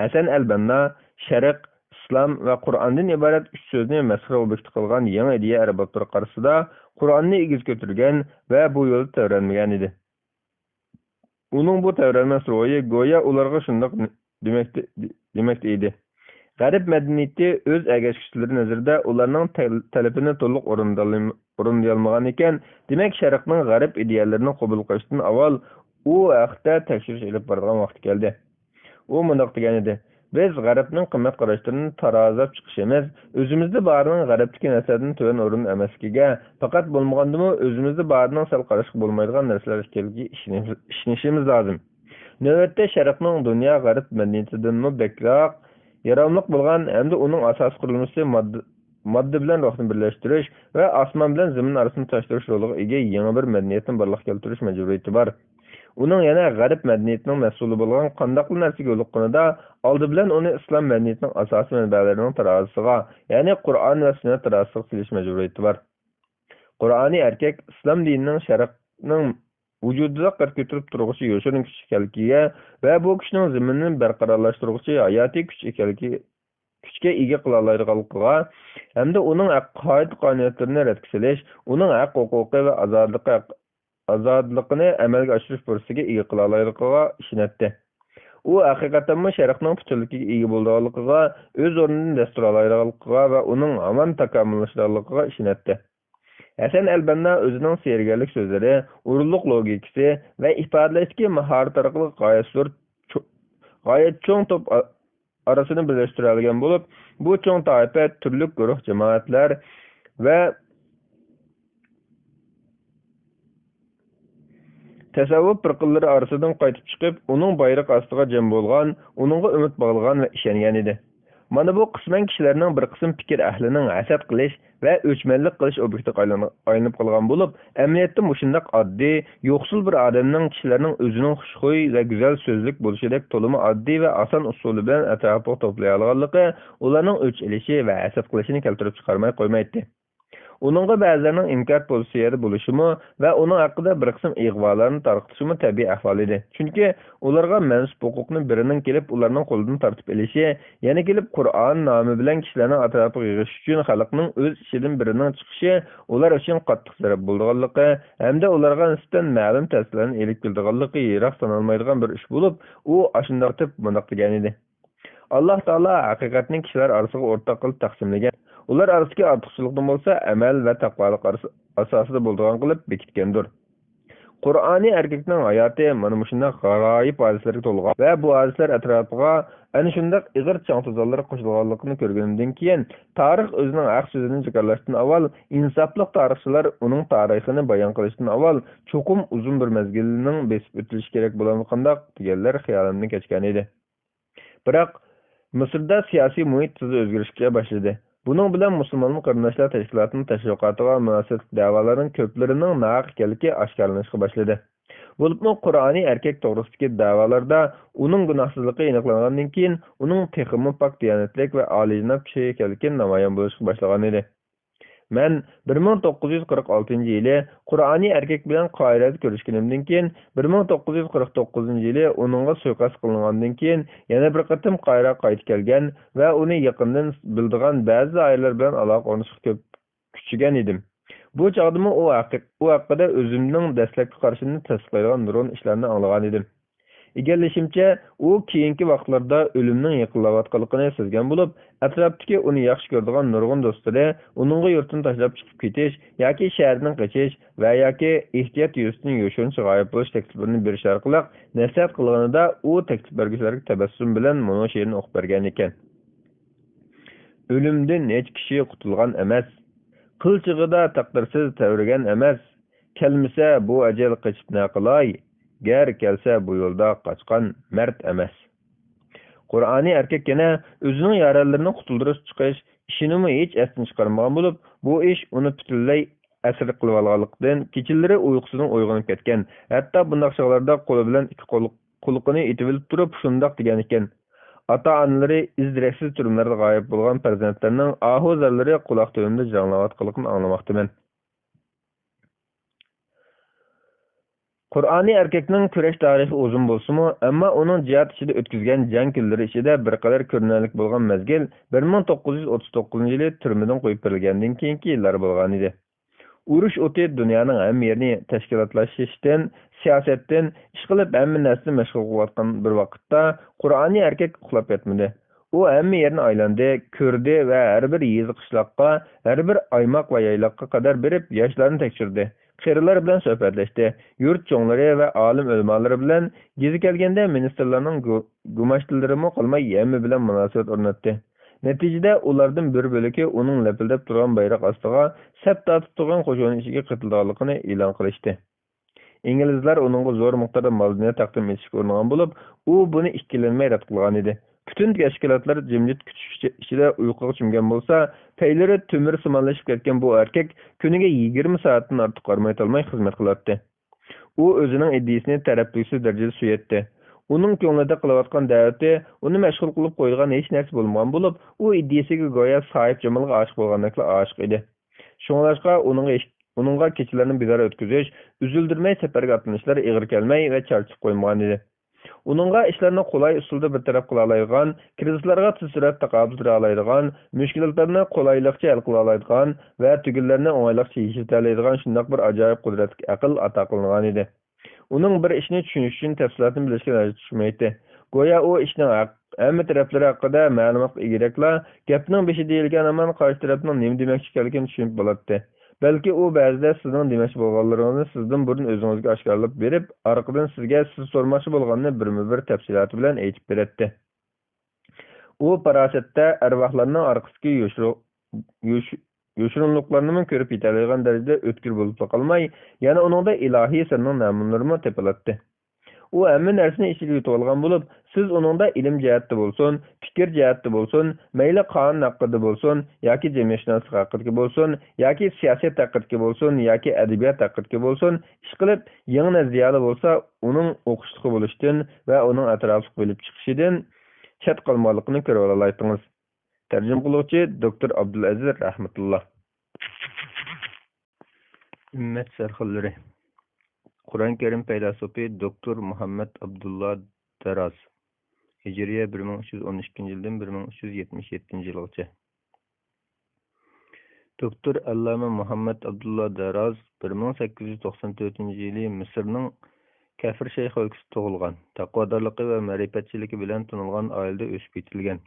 ھەسەن ئەل بەننا شەرق، ئىسلام ۋە قۇرئاندىن ئىبارەت ئۈچ سۆزنى مەسخىرە ئوبيېكتى قىلغان يېڭى ئىدىيە ئەربابلىرى قارىسىدا قۇرئاننى ئېگىز كۆتۈرگەن ۋە بۇ يولدا تەۋرەنمىگەنىدى. ئۇنىڭ بۇ تەۋرەنمەس روھى گويا ئۇلارغا شۇنداق دېمەكتە، دېمەكتە ئىدى. غەرب مەدەنىيىتى ئۆز ئەگەشكۈچىلىرى نەزىرىدە ئۇلارنىڭ تەل-، تەلىپىنى تولۇق ئورۇندالم-، ئورۇندىيالمىغان ئىكەن، دېمەك، شەرقنىڭ غەرب ئىدىيەلىرىنى قوبۇل قىلىشتىن ئاۋۋال ئۇ ھەقتە تەكشۈرۈش ئېلىپ بارىدىغان ۋاقتى كەلدى. ئۇ مۇنداق دېگەن ئىدى، بىز غەربنىڭ قىممەت قاراشلىرىنى تارازلاپ چىقىشىمىز، ئۆزىمىزدە بارىنىڭ غەربتىكى نەرسىلەردىن تۆۋەن ئورۇن ئەمەسلىكىگە، پەقەت بولمىغاندىمۇ ئۆزىمىزدە بارىنىڭ سەل قاراشقا بولمايدىغان نەرسىلەر ئىكەنلىكىگە ئىشىنىش-، ئىشىنىشىمىز لازىم. نۆۋەتتە شەرقنىڭ دۇنيا غەرب مەدەنىيىتىدىنمۇ بەكرەك ياراملىق بولغان ھەمدە ئۇنىڭ ئاساسىي قۇرۇلمىسى ماددا، ماددا بىلەن روھنى بىرلەشتۈرۈش ۋە ئاسمان بىلەن زېمىن ئارىسىنى تاشلىرىش رولىغا ئىگە يېڭى بىر مەدەنىيەتنى بارلىققا كەلتۈرۈش مەجبۇرىيىتى بار. ئۇنىڭ يەنە غەرب مەدەنىيىتىنىڭ مەھسۇلى بولغان قانداقلا نەرسىگە يولۇققىنىدا، ئالدى بىلەن ئۇنى ئىسلام مەدەنىيىتىنىڭ ئاساسىي مەنبەلىرىنىڭ تارازىسىغا، يەنى قۇرئان ۋە سۈننەت تارازىسىغا سېلىش مەجبۇرىيىتى بار. قۇرئانىي ئەركەك ئىسلام دىنىنىڭ شەرقنىڭ ۋۇجۇدىدا قەد كۆتۈرۈپ تۇرغۇچى يوشۇرۇن كۈچ ئىكەنلىكىگە ۋە بۇ كۈچنىڭ زېمىننى بەرقارارلاشتۇرغۇچى ھاياتىي كۈچ ئىكەنلىكى، كۈچكە ئىگە قىلالايدىغانلىقىغا ھەمدە ئۇنىڭ ھەق قائىدە-قانۇنىيەتلىرىنى رەتكە سېلىش، ئۇنىڭ ھەق-ھوقۇقى ۋە ئازادلىقى، ئازادلىقىنى ئەمەلگە ئاشۇرۇش پۇرسىتىگە ئىگە قىلالايدىغانلىقىغا ئىشىنەتتى. ئۇ ھەقىقەتەنمۇ شەرقنىڭ پۈتۈنلۈكىگە ئىگە بولىدىغانلىقىغا، ئۆز ئورنىنى دەس تۇرالايدىغانلىقىغا ۋە ئۇنىڭ ھامان تاكامۇللىشىدىغانلىقىغا ئىشىنەتتى. ھەسەن ئەلبەننا ئۆزىنىڭ سېھىرگەرلىك سۆزلىرى، ئورۇنلۇق لوگىكىسى ۋە ئىپادىلەشتىكى ماھارىتى ئارقىلىق غايەت زور، چو-، غايەت چوڭ توپ ئا-، ئارىسىنى بىرلەشتۈرەلىگەن بولۇپ، بۇ چوڭ تائىپە تۈرلۈك گۇرۇھ جامائەتلەر ۋە تەسەۋۋۇپ پىرقىلىرى ئارىسىدىن قايتىپ چىقىپ، ئۇنىڭ بايرىقى ئاستىغا جەم بولغان، ئۇنىڭغا ئۈمىد باغلىغان ۋە ئىشەنگەن ئىدى. مانا بۇ قىسمەن كىشىلەرنىڭ بىر قىسىم پىكىر ئەھلىنىڭ ھەسەت قىلىش ۋە ئۆچمەنلىك قىلىش ئوبيېكتىغا ئايلان-، ئايلىنىپ قالغان بولۇپ، ئەمەلىيەتتە مۇشۇنداق ئاددىي، يوقسۇل بىر ئادەمنىڭ كىشىلەرنىڭ ئۆزىنىڭ خۇشخۇي ۋە گۈزەل سۆزلۈك بولۇشىدەك تولىمۇ ئاددىي ۋە ئاسان ئۇسۇلى بىلەن ئەتراپىغا توپلىيالىغانلىقى ئۇلارنىڭ ئۆچ ئېلىشى ۋە ھەسەت قىلىشىنى كەلتۈرۈپ چىقارماي قويمايتتى. ئۇنىڭغا بەزىلەرنىڭ ئىنكاس پوزىتسىيەدە بولۇشىمۇ ۋە ئۇنىڭ ھەققىدە بىر قىسىم ئىغۋالارنى تارقىتىشىمۇ تەبىئىي ئەھۋال ئىدى. چۈنكى ئۇلارغا مەنسۇپ ھوقۇقنى بىرىنىڭ كېلىپ ئۇلارنىڭ قولىدىن تارتىپ ئېلىشى، يەنە كېلىپ قۇرئان نامى بىلەن كىشىلەرنىڭ ئەتراپىغا يىغىش ئۈچۈن خەلقنىڭ ئۆز ئىچىدىن بىرىنىڭ چىقىشى ئۇلار ئۈچۈن قاتتىق زەربە بولىدىغانلىقى ھەمدە ئۇلارغا نىسبەتەن مەلۇم تەسىرلەرنى ئېلىپ كېلىدىغانلىقى يىراق سانالمايدىغان بىر ئىش بولۇپ، ئۇ ئاشۇنداق ئېيتىپ مۇنداق دېگەن ئىدى. ئاللاھ تائالا ھەقىقەتنى كىشىلەر ئارىسىغا ئورتاق قىلىپ تەقسىملىگەن. ئۇلار ئارىسىدىكى ئارتۇقچىلىقنى بولسا ئەمەل ۋە تەقۋالىق ئارىسى، ئاساسىدا بولىدىغان قىلىپ بېكىتكەندۇر. قۇرئانىي ئەركەكنىڭ ھاياتى مانا مۇشۇنداق غارايىپ ھادىسىلەرگە تولغان ۋە بۇ ھادىسىلەر ئەتراپىغا ئەنە شۇنداق ئېغىر چاڭ-توزانلار قوشۇلغانلىقىنى كۆرگىنىمدىن كېيىن، تارىخ ئۆزىنىڭ ھەق سۆزىنى جاكارلاشتىن ئاۋۋال، ئىنساپلىق تارىخچىلار ئۇنىڭ تارىخىنى بايان قىلىشتىن ئاۋۋال، چوقۇم ئۇزۇن بىر مەزگىلنىڭ بېسىپ ئۆتۈلۈشى كېرەك بولامدىقانداق دېگەنلەر خىيالىمدىن كەچكەن ئىدى. بىراق، مىسىردا سىياسىي مۇھىت تېزلا ئۆزگىرىشكە باشلىدى. بۇنىڭ بىلەن مۇسۇلمان قېرىنداشلار تەشكىلاتىنىڭ تەشۋىقاتىغا مۇناسىۋەتلىك دەۋالارنىڭ كۆپلىرىنىڭ ناھەق ئىكەنلىكى ئاشكارىلىنىشقا باشلىدى. بولۇپمۇ قۇرئانىي ئەركەك توغرىسىدىكى دەۋالاردا ئۇنىڭ گۇناھسىزلىقى ئېنىقلانغاندىن كېيىن، ئۇنىڭ تېخىمۇ پاك دىيانەتلىك ۋە ئالىيجاناب كىشى ئىكەنلىكى نامايان بولۇشقا باشلىغانىدى. مەن بىر مىڭ توققۇز يۈز قىرىق ئالتىنچى يىلى قۇرئانىي ئەركەك بىلەن قاھىرەدە كۆرۈشكىنىمدىن كېيىن، بىر مىڭ توققۇز يۈز قىرىق توققۇزىنچى يىلى ئۇنىڭغا سۇيىقەست قىلىنغاندىن كېيىن، يەنە بىر قېتىم قاھىرەگە قايتىپ كەلگەن ۋە ئۇنى يېقىندىن بىلىدىغان بەزى دائىرىلەر بىلەن ئالاقە ئورنىتىشقا كۆپ كۈچىگەن ئىدىم. بۇ چاغدىمۇ ئۇ ھەققى-، ئۇ ھەققىدە ئۆزۈمنىڭ دەسلەپكى قارىشىمنى تەستىقلايدىغان نۇرغۇن ئىشلارنى ئاڭلىغانىدىم. ئىگىلىشىمچە، ئۇ كېيىنكى ۋاقىتلاردا ئۆلۈمنىڭ يېقىنلاۋاتقانلىقىنى سەزگەن بولۇپ، ئەتراپتىكى ئۇنى ياخشى كۆرىدىغان نۇرغۇن دوستلىرى ئۇنىڭغا يۇرتىنى تاشلاپ چىقىپ كېتىش ياكى شەھەردىن قېچىش ۋە ياكى ئېھتىيات يۈزىسىدىن يوشۇرۇنچە غايىب بولۇش تەكلىپلىرىنى بېرىش ئارقىلىق نەسىھەت قىلغىنىدا، ئۇ تەكلىپ بەرگۈچىلەرگە تەبەسسۇم بىلەن مۇنۇ شېئىرنى ئوقۇپ بەرگەن ئىكەن. ئۆلۈمدىن ھېچ كىشى قۇتۇلغان ئەمەس. قىلچىغىدا تەقدىرسىز تەۋرىگەن ئەمەس. كەلمىسە بۇ ئەجەل قېچىپ نە قىلاي؟ گەر كەلسە بۇ يولدا قاچقان مەرد ئەمەس. قۇرئانىي ئەركەك يەنە ئۆزىنىڭ يارەنلىرىنى قۇتۇلدۇرۇشقا چىقىش ئىشىنىمۇ ھېچ ئەستىن چىقارمىغان بولۇپ، بۇ ئىش ئۇنى پۈتۈنلەي ئەسىر قىلىۋالغانلىقتىن، كېچىلىرى ئۇيقۇسىدىن ئويغىنىپ كەتكەن، ھەتتا بۇنداق چاغلاردا قولى بىلەن ئىككى قول-، قۇلىقىنى ئېتىۋېلىپ تۇرۇپ شۇنداق دېگەن ئىكەن، ئاتا-ئانىلىرى ئىز-دېرەكسىز تۈرمىلەردە غايىب بولغان پەرزەنتلەرنىڭ ئاھۇ-زارلىرى قۇلاق تۈۋىمدە جاراڭلاۋاتقانلىقىنى ئاڭلىماقتىمەن. قۇرئانىي ئەركەكنىڭ كۈرەش تارىخى ئۇزۇن بولسىمۇ، ئەمما ئۇنىڭ جىھاد ئىچىدە ئۆتكۈزگەن جەڭ كۈنلىرى ئىچىدە بىر قەدەر كۆرۈنەرلىك بولغان مەزگىل بىر مىڭ توققۇز يۈز ئوتتۇز توققۇزىنچى يىلى تۈرمىدىن قويۇپ بېرىلگەندىن كېيىنكى يىللار بولغانىدى. ئۇرۇش ئوتى دۇنيانىڭ ھەممە يېرىنى تەشكىلاتلىشىشتىن، سىياسەتتىن، ئىشقىلىپ ھەممە نەرسىدىن مەشغۇل قىلىۋاتقان بىر ۋاقىتتا، قۇرئانىي ئەركەك ئۇخلاپ ياتمىدى. ئۇ ھەممە يەرنى ئايلاندى، كۆردى ۋە ھەر بىر يېزا-قىشلاققا، ھەر بىر ئايماق ۋە يايلاققا قەدەر بېرىپ، ياشلارنى تەكشۈردى، قېرىلار بىلەن سۆھبەتلەشتى، يۇرت چوڭلىرى ۋە ئالىم-ئۆلىمالىرى بىلەن، يېزا كەلگەندە مىنىستىرلارنىڭ گۇ-، گۇماشتىلىرىمۇ قالماي ھەممە بىلەن مۇناسىۋەت ئورناتتى. نەتىجىدە ئۇلاردىن بىر بۆلىكى ئۇنىڭ لەپىلدەپ تۇرغان بايراق ئاستىغا سەپ تارتىپ تۇرغان قوشۇن ئىچىگە قېتىلىدىغانلىقىنى ئېلان قىلىشتى. ئىنگلىزلار ئۇنىڭغا زور مىقداردا مال-دۇنيا تەقدىم ئېتىشكە ئۇرۇنغان بولۇپ، ئۇ بۇنى ئىككىلەنمەي رەت قىلغانىدى. پۈتۈن تەشكىلاتلار جىمجىت كۈتۈش ئىچىدە ئۇيقۇغا چۈمگەن بولسا، پەيلىرى تۆمۈرسىمانلىشىپ كەتكەن بۇ ئەركەك كۈنىگە يىگىرمە سائەتتىن ئارتۇق ئارمايتالماي خىزمەت قىلاتتى. ئۇ ئۆزىنىڭ ئىدىيىسىنى تەرەپلىگۈسىز دەرىجىدە سۆيەتتى. ئۇنىڭ كۆڭلىدە قىلىۋاتقان دەۋىتى ئۇنى مەشغۇل قىلىپ قويىدىغان ھېچ نەرسە بولمىغان بولۇپ، ئۇ ئىدىيىسىگە گويا ساھىبجامالغا ئاشىق بولغاندەكلا ئاشىق ئىدى. شۇڭلاشقا ئۇنىڭغا ئىش-، ئۇنىڭغا كېچىلەرنى بىدار ئۆتكۈزۈش، ئۈزۈلدۈرمەي سەپەرگە ئاتلىنىشلار ئېغىر كەلمەي ۋە چارچىتىپ قويمىغانىدى. ئۇنىڭغا ئىشلارنى قولاي ئۇسۇلدا بىر تەرەپ قىلالايدىغان، كىرىزىسلارغا تېز سۈرئەتتە تاقابىل تۇرالايدىغان، مۈشكۈلاتلارنى قولايلىقچە ھەل قىلالايدىغان ۋە تۈگۈنلەرنى ئوڭايلىقچە يېشىۋېتەلەيدىغان شۇنداق بىر ئاجايىپ قۇدرەتلىك ئەقىل ئاتا قىلىنغانىدى. ئۇنىڭ بىر ئىشنى چۈشىنىش ئۈچۈن تەپسىلاتنى بىلىشكە ھاجەت چۈشمەيتتى. گويا ئۇ ئىشنىڭ ھەق-، ھەممە تەرەپلىرى ھەققىدە مەلۇماتقا ئىگىدەكلا، گەپنىڭ بېشى دېيىلگەن ھامان قارشى تەرەپنىڭ نېمە دېمەكچى ئىكەنلىكىنى چۈشىنىپ بولاتتى. بەلكى ئۇ بەزىدە سىزنىڭ دېمەكچى بولغانلىرىڭىزنى سىزدىن بۇرۇن ئۆزىڭىزگە ئاشكارىلاپ بېرىپ، ئارقىدىن سىزگە سىز سورىماقچى بولغاننى بىرمۇبىر تەپسىلاتى بىلەن ئېيتىپ بېرەتتى. ئۇ پاراسەتتە ئەرۋاھلارنىڭ ئارقىسىدىكى يوشۇر-، يوش-، يوشۇرۇنلۇقلارنىمۇ كۆرۈپ يېتەلەيدىغان دەرىجىدە ئۆتكۈر بولۇپلا قالماي، يەنە ئۇنىڭدا ئىلاھىي سىرنىڭ نەمۇنىلىرىمۇ تېپىلاتتى. ئۇ ھەممە نەرسىنى ئىچىگە يۇتۇۋالغان بولۇپ، سىز ئۇنىڭدا ئىلىم جەھەتتە بولسۇن، پىكىر جەھەتتە بولسۇن، مەيلى قانۇن ھەققىدە بولسۇن، ياكى جەمئىيەتشۇناسلىق ھەققىدىكى بولسۇن، ياكى سىياسەت ھەققىدىكى بولسۇن، ياكى ئەدەبىيات ھەققىدىكى بولسۇن، ئىشقىلىپ، يېڭى نەزەرىيەلەر بولسا ئۇنىڭ ئوقۇشلۇقى بولۇشتىن ۋە ئۇنىڭ ئەتراپلىق بىلىپ چىقىشىدىن چەت قالمىغانلىقىنى كۆرۈۋالالايتتىڭىز. تەرجىمە قىلغۇچى دوكتور ئابدۇلئەزىز رەھمەتۇللا. ئۈممەت سەرخىللىرى. قۇرئان كەرىم پەيلاسوپى دوكتور مۇھەممەد ئابدۇللا داراز. ھىجرىيە بىر مىڭ ئۈچ يۈز ئون ئىككىنچى يىلدىن بىر مىڭ ئۈچ يۈز يەتمىش يەتتىنچى يىلغىچە. دوكتور ئەللامە مۇھەممەد ئابدۇللا داراز بىر مىڭ سەككىز يۈز توقسان تۆتىنچى يىلى مىسىرنىڭ كەفر شەيخ ئۆلكىسىدە تۇغۇلغان، تەقۋادارلىقى ۋە مەرىپەتچىلىكى بىلەن تونۇلغان ئائىلىدە ئۆسۈپ يېتىلگەن.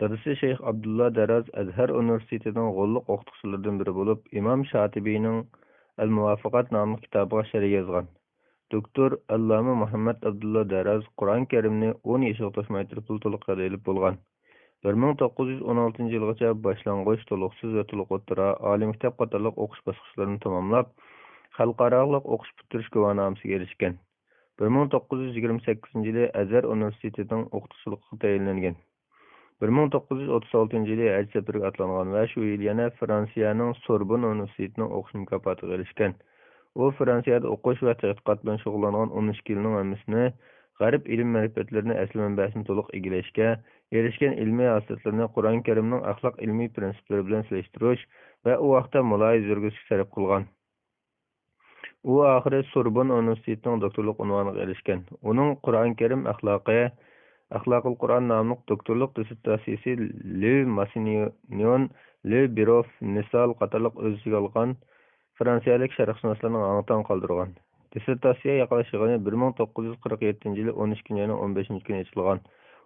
دادىسى شەيخ ئابدۇللا دەراز ئەزھەر ئۇنىۋېرسىتېتىنىڭ غوللۇق ئوقۇتقۇچىلىرىدىن بىرى بولۇپ، ئىمام شاتىبىنىڭ ئەل مۇۋافىقات ناملىق كىتابىغا شەرھ يازغان. دوكتور ئەللامە مۇھەممەد ئابدۇللا دەراز قۇرئان كەرىمنى ئون يېشىغا توشماي تۇرۇپلا تولۇق ياد ئېلىپ بولغان. بىر مىڭ توققۇز يۈز ئون ئالتىنچى يىلغىچە باشلانغۇچ، تولۇقسىز ۋە تولۇق ئوتتۇرا، ئالىي مەكتەپ قاتارلىق ئوقۇش باسقۇچلىرىنى تاماملاپ، خەلقئارالىق ئوقۇش پۈتتۈرۈش گۇۋاھنامىسىگە ئېرىشكەن. بىر مىڭ توققۇز يۈز يىگىرمە سەككىزىنچى يىلى ئەزھەر ئۇنىۋېرسىتېتىنىڭ ئوقۇتقۇچىلىقىغا تەيىنلەنگەن. بىر مىڭ توققۇز يۈز ئوتتۇز ئالتىنچى يىلى ھەج سەپىرىگە ئاتلانغان ۋە شۇ يىل يەنە فرانسىيەنىڭ سوربون ئۇنىۋېرسىتېتىنىڭ ئوقۇش مۇكاپاتىغا ئېرىشكەن. ئۇ فرانسىيەدە ئوقۇش ۋە تەتقىقات بىلەن شۇغۇللانغان ئون ئىككى يىلنىڭ ھەممىسىنى غەرب ئىلىم مەرىپەتلىرىنى ئەسلى مەنبەسىنى تولۇق ئىگىلەشكە، ئېرىشكەن ئىلمىي ھاسىلاتلىرىنى قۇرئان كەرىمنىڭ ئەخلاق ئىلمىي پىرىنسىپلىرى بىلەن سېلىشتۇرۇش ۋە ئۇ ھەقتە مۇلاھىزە يۈرگۈزۈشكە سەرپ قىلغان. ئۇ ئاخىرى سوربون ئۇنىۋېرسىتېتىنىڭ دوكتورلۇق ئۇنۋانىغا ئېرىشكەن. ئۇنىڭ قۇرئان كەرىم ئەخلاقى، ئەخلاقۇل قۇرئان ناملىق دوكتورلۇق دىسسېرتاتسىيىسى لېۋ ماسسىنيون، لېۋ بېروف، نېسسال قاتارلىق ئۆز ئىچىگە ئالغان فرانسىيەلىك شەرقشۇناسلارنى ھاڭ-تاڭ قالدۇرغان. دىسسېرتاتسىيە ياقلاش يىغىنى بىر مىڭ توققۇز يۈز قىرىق يەتتىنچى يىلى ئون ئىككىنچى ئاينىڭ ئون بەشىنچى كۈنى ئېچىلغان.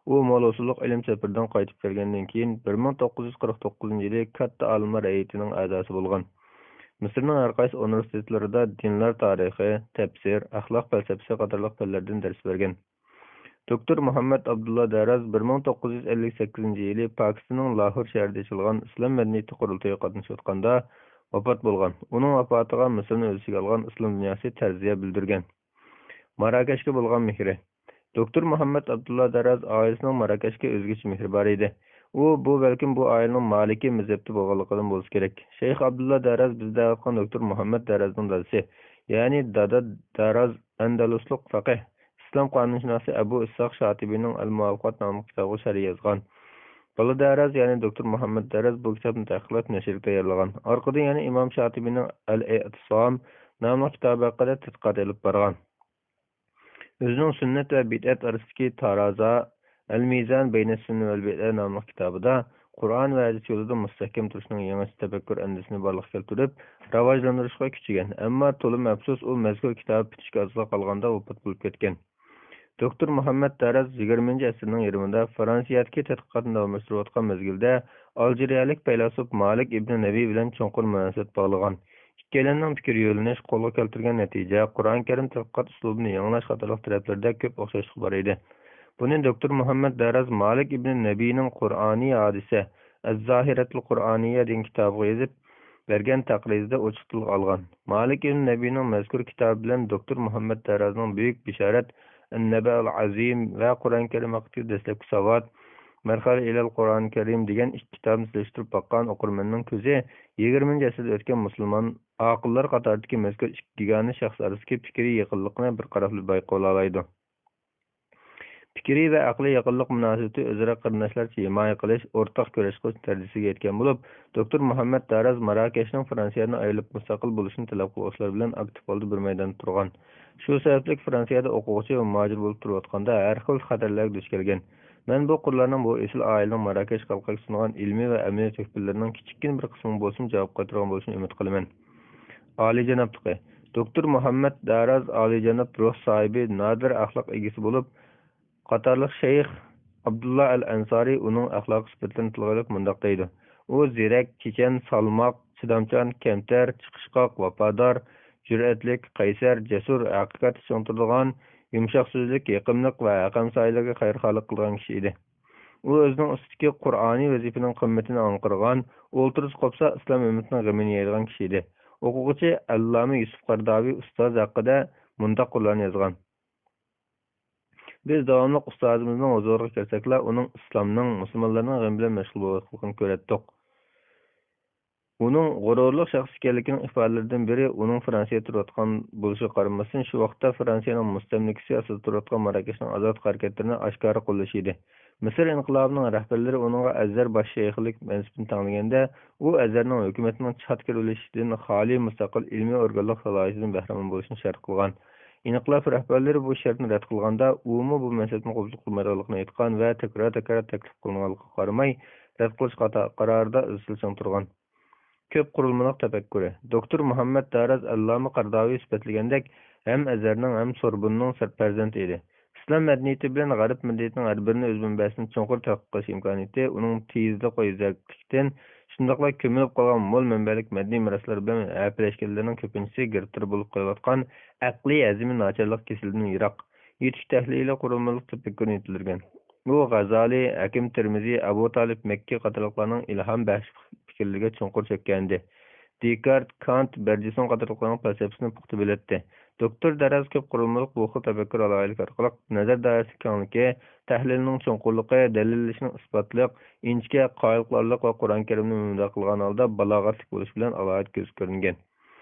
ئۇ مول ھوسۇللۇق ئىلىم سەپىرىدىن قايتىپ كەلگەندىن كېيىن، بىر مىڭ توققۇز يۈز قىرىق توققۇزىنچى يىلى كاتتا ئالىملار ھەيئىتىنىڭ ئەزاسى بولغان. مىسىرنىڭ ھەر قايسى ئۇنىۋېرسىتېتلىرىدا دىنلار تارىخى، تەپسىر، ئەخلاق پەلسەپىسى قاتارلىق پەنلەردىن دەرس بەرگەن. دوكتور مۇھەممەد ئابدۇللا دەراز بىر مىڭ توققۇز يۈز ئەللىك سەككىزىنچى يىلى پاكىستاننىڭ لاھور شەھىرىدە ئېچىلغان ئىسلام مەدەنىيىتى قۇرۇلتىيىغا قاتنىشىۋاتقاندا ۋاپات بولغان. ئۇنىڭ ۋاپاتىغا مىسىرنى ئۆز ئىچىگە ئالغان ئىسلام دۇنياسى تەزىيە بىلدۈرگەن. ماراكەشكە بولغان مېھرى. دوكتور مۇھەممەد ئابدۇللا دەراز ئائىلىسىنىڭ ماراكەشكە ئۆزگىچە مېھرى بار ئىدى. ئۇ بۇ بەلكىم بۇ ئائىلىنىڭ مالىكى مەزھەپتە بولغانلىقىدىن بولسا كېرەك. شەيخ ئابدۇللا دەراز بىز دەۋاتقان دوكتور مۇھەممەد دەرازنىڭ دادىسى، يەنى دادا دەراز ئەندەلۇسلۇق فەقىھ، ئىسلام قانۇنشۇناسى ئەبۇ ئىسھاق شاتىبىنىڭ ئەل مۇۋافىقات ناملىق كىتابىغا شەرھ يازغان. بالا دەراز، يەنى دوكتور مۇھەممەد دەراز بۇ كىتابنى تەھقىقلەپ نەشرگە تەييارلىغان. ئارقىدىن يەنە ئىمام شاتىبىنىڭ ئەل ئېتىسام ناملىق كىتابى ھەققىدە تەتقىقات ئېلىپ بارغان. ئۆزىنىڭ سۈننەت ۋە بىدئەت ئارىسىدىكى تارازا، ئەل مىزان بەينە سۈننە ۋەل بىدئە ناملىق كىتابىدا قۇرئان ۋە ھەدىس يولىدا مۇستەھكەم تۇرۇشنىڭ يېڭىچە تەپەككۇر ئەندىزىسىنى بارلىققا كەلتۈرۈپ، راۋاجلاندۇرۇشقا كۈچىگەن. ئەمما تولا ئەپسۇس، ئۇ مەزكۇر كىتابى پۈتۈشكە ئازلا قالغاندا ۋاپات بولۇپ كەتكەن. دوكتور مۇھەممەد دەرەز يىگىرمىنچى ئەسىرنىڭ يېرىمىدا فرانسىيەدىكى تەتقىقاتىنى داۋاملاشتۇرۇۋاتقان مەزگىلدە ئالجىرىيەلىك پەيلاسوپ مالىك ئىبنى نەبى بىلەن چوڭقۇر مۇناسىۋەت باغلىغان. ئىككىيلەننىڭ پىكىر يۆنىلىش، قولغا كەلتۈرگەن نەتىجە، قۇرئان كەرىم تەتقىقات ئۇسلۇبىنى يېڭىلاش قاتارلىق تەرەپلىرىدە كۆپ ئوخشاشلىق بار ئىدى. بۇنى دوكتور مۇھەممەد دەرەز مالىك ئىبنى نەبىنىڭ قۇرئانىي ھادىسە، ئەززاھىرەتۇل قۇرئانىيە دېگەن كىتابىغا يېزىپ بەرگەن تەقرىزىدە ئوچۇق تىلغا ئالغان. مالىك ئىبنى نەبىنىڭ مەزكۇر كىتابى بىلەن دوكتور مۇھەممەد دەرازنىڭ بۈيۈك بېشارەت، ئەننەبەئۇل ئەزىم ۋە قۇرئان كەرىم ھەققىدىكى دەسلەپكى ساۋات، مەرھەلە ئىلەل قۇرئان كەرىم دېگەن ئىككى كىتابنى سېلىشتۇرۇپ باققان ئوقۇرمەننىڭ كۆزى يىگىرمىنچى ئەسىردە ئۆتكەن مۇسۇلمان ئاقىللار قاتارىدىكى مەزكۇر ئىككى بىگانە شەخس ئارىسىدىكى پىكرىي يېقىنلىقنى بىر قاراشلا بايقىۋالالايدۇ. پىكرىي ۋە ئەقلىي يېقىنلىق مۇناسىۋىتى ئۆزئارا قېرىنداشلارچە ھىمايە قىلىش، ئورتاق كۈرەش قىلىش دەرىجىسىگە يەتكەن بولۇپ، دوكتور مۇھەممەد دەرەز ماراكەشنىڭ فرانسىيەدىن ئايرىلىپ مۇستەقىل بولۇشىنى تەلەپ قىلغۇچىلار بىلەن ئاكتىپ ھالدا بىر مەيداندا تۇرغان. شۇ سەۋەبلىك فرانسىيەدە ئوقۇغۇچى ۋە مۇھاجىر بولۇپ تۇرۇۋاتقاندا ھەر خىل خەتەرلەرگە دۇچ كەلگەن. مەن بۇ قۇرلارنىڭ، بۇ ئېسىل ئائىلىنىڭ ماراكەشكە ھالقىپ سۇنغان ئىلمىي ۋە ئەمەلىي تۆھپىلىرىنىڭ كىچىككىنە بىر قىسمىغا بولسىمۇ جاۋاب قايتۇرغان بولۇشىنى ئۈمىد قىلىمەن. ئالىيجانابلىقى، دوكتور مۇھەممەد داراز ئالىيجاناب روھ ساھىبى، نادىر ئەخلاق ئىگىسى بولۇپ، قاتارلىق شەيخ ئابدۇللا ئەل ئەنسارى ئۇنىڭ ئەخلاقىي سۈپەتلىرىنى تىلغا ئېلىپ مۇنداق دەيدۇ: ئۇ زېرەك، چېچەن، سالماق، چىدامچان، كەمتەر، چىقىشقاق، ۋاپادار، جۈرئەتلىك، قەيسەر، جەسۇر، ھەقىقەتنى چىڭ تۇتىدىغان، يۇمشاق سۆزلۈك، يېقىملىق ۋە ھەقەم سايىلەرگە خەيرخاھلىق قىلىدىغان كىشى ئىدى. ئۇ ئۆزىنىڭ ئۈستىدىكى قۇرئانىي ۋەزىپىنىڭ قىممىتىنى ئاڭقىرغان، ئولتۇرۇسى قوپسا ئىسلام ئۈممىتىنىڭ غېمىنى يەيدىغان كىشى ئىدى. ئوقۇغۇچى ئەللامە يۈسۈپ قەرداۋى ئۇستاز ھەققىدە مۇنداق قۇرلارنى يازغان: بىز داۋاملىق ئۇستازىمىزنىڭ ھۇزۇرىغا كىرسەكلا، ئۇنىڭ ئىسلامنىڭ، مۇسۇلمانلارنىڭ غېمى بىلەن مەشغۇل بولۇۋاتقانلىقىنى كۆرەتتۇق. ئۇنىڭ غۇرۇرلۇق شەخس ئىكەنلىكىنىڭ ئىپادىلىرىدىن بىرى ئۇنىڭ فرانسىيەدە تۇرۇۋاتقان بولۇشىغا قارىماستىن، شۇ ۋاقىتتا فرانسىيەنىڭ مۇستەملىكىسى ئاستىدا تۇرۇۋاتقان ماراكەشنىڭ ئازادلىق ھەرىكەتلىرىنى ئاشكارا قوللىشى ئىدى. مىسىر ئىنقىلابىنىڭ رەھبەرلىرى ئۇنىڭغا ئەزھەر باش شەيخلىك مەنسىپىنى تەڭلىگەندە، ئۇ ئەزھەرنىڭ ھۆكۈمەتنىڭ چاتىكى رولى ئىچىدىن خالىي مۇستەقىل ئىلمىي ئورگانلىق سالاھىيىتىدىن بەھرىمەن بولۇشنى شەرت قىلغان. ئىنقىلاب رەھبەرلىرى بۇ شەرتنى رەت قىلغاندا، ئۇمۇ بۇ مەنسەپنى قوبۇل قىلمايدىغانلىقىنى ئېيتقان ۋە تەكرار-تەكرار تەكلىپ قىلىنغانلىقىغا قارىماي، رەت قىلىش قاتا-، قارارىدا ئىزچىل چىڭ تۇرغان. كۆپ قۇرۇلمىلىق تەپەككۇرى. دوكتور مۇھەممەد داراز ئەللامە قەرداۋى ئىسپاتلىگەندەك، ھەم ئەزھەرنىڭ، ھەم سوربوننىڭ سەر-، پەرزەنتى ئىدى. ئىسلام مەدەنىيىتى بىلەن غەرب مەدەنىيىتىنىڭ ھەر بىرىنى ئۆز مەنبەسىدىن چوڭقۇر تەتقىق قىلىش ئىمكانىيىتى ئۇنىڭ تېزلىق ۋە يۈزەكلىكتىن، شۇنداقلا كۆمۈلۈپ قالغان مول مەنبەلىك مەدەنىي مىراسلار بىلەن ھەپىلەشكەنلەرنىڭ كۆپىنچىسى گىرىپتار بولۇپ قېلىۋاتقان ئەقلىي ھەزىمى ناچارلىق كېسىلىدىن يىراق، يېتىك تەھلىلىي قۇرۇلمىلىق تەپەككۇرنى يېتىلدۈرگەن. ئۇ غازالى، ھەكىم تىرمىزى، ئەبۇ تالىپ مەككى قاتارلىقلارنىڭ ئىلھام بەخش پىكىرلىرىگە چوڭقۇر چۆككەنىدى. دېكارت، كانت، بەرجىسون قاتارلىقلارنىڭ پەلسەپىسىنى پۇختا بىلەتتى. دوكتور دەرەز كۆپ قۇرۇلمىلىق بۇ خىل تەپەككۇر ئالاھىدىلىكى ئارقىلىق نەزەر دائىرىسى كەڭلىكى، تەھلىلنىڭ چوڭقۇرلۇقى، دەلىللىشىنىڭ ئىسپاتلىق، ئىنچىكە، قايىل قىلارلىق ۋە قۇرئان كەرىمنى مۇنداق قىلغان ھالدا بالاغەتلىك بولۇشى بىلەن ئالاھىدە كۆزگە كۆرۈنگەن.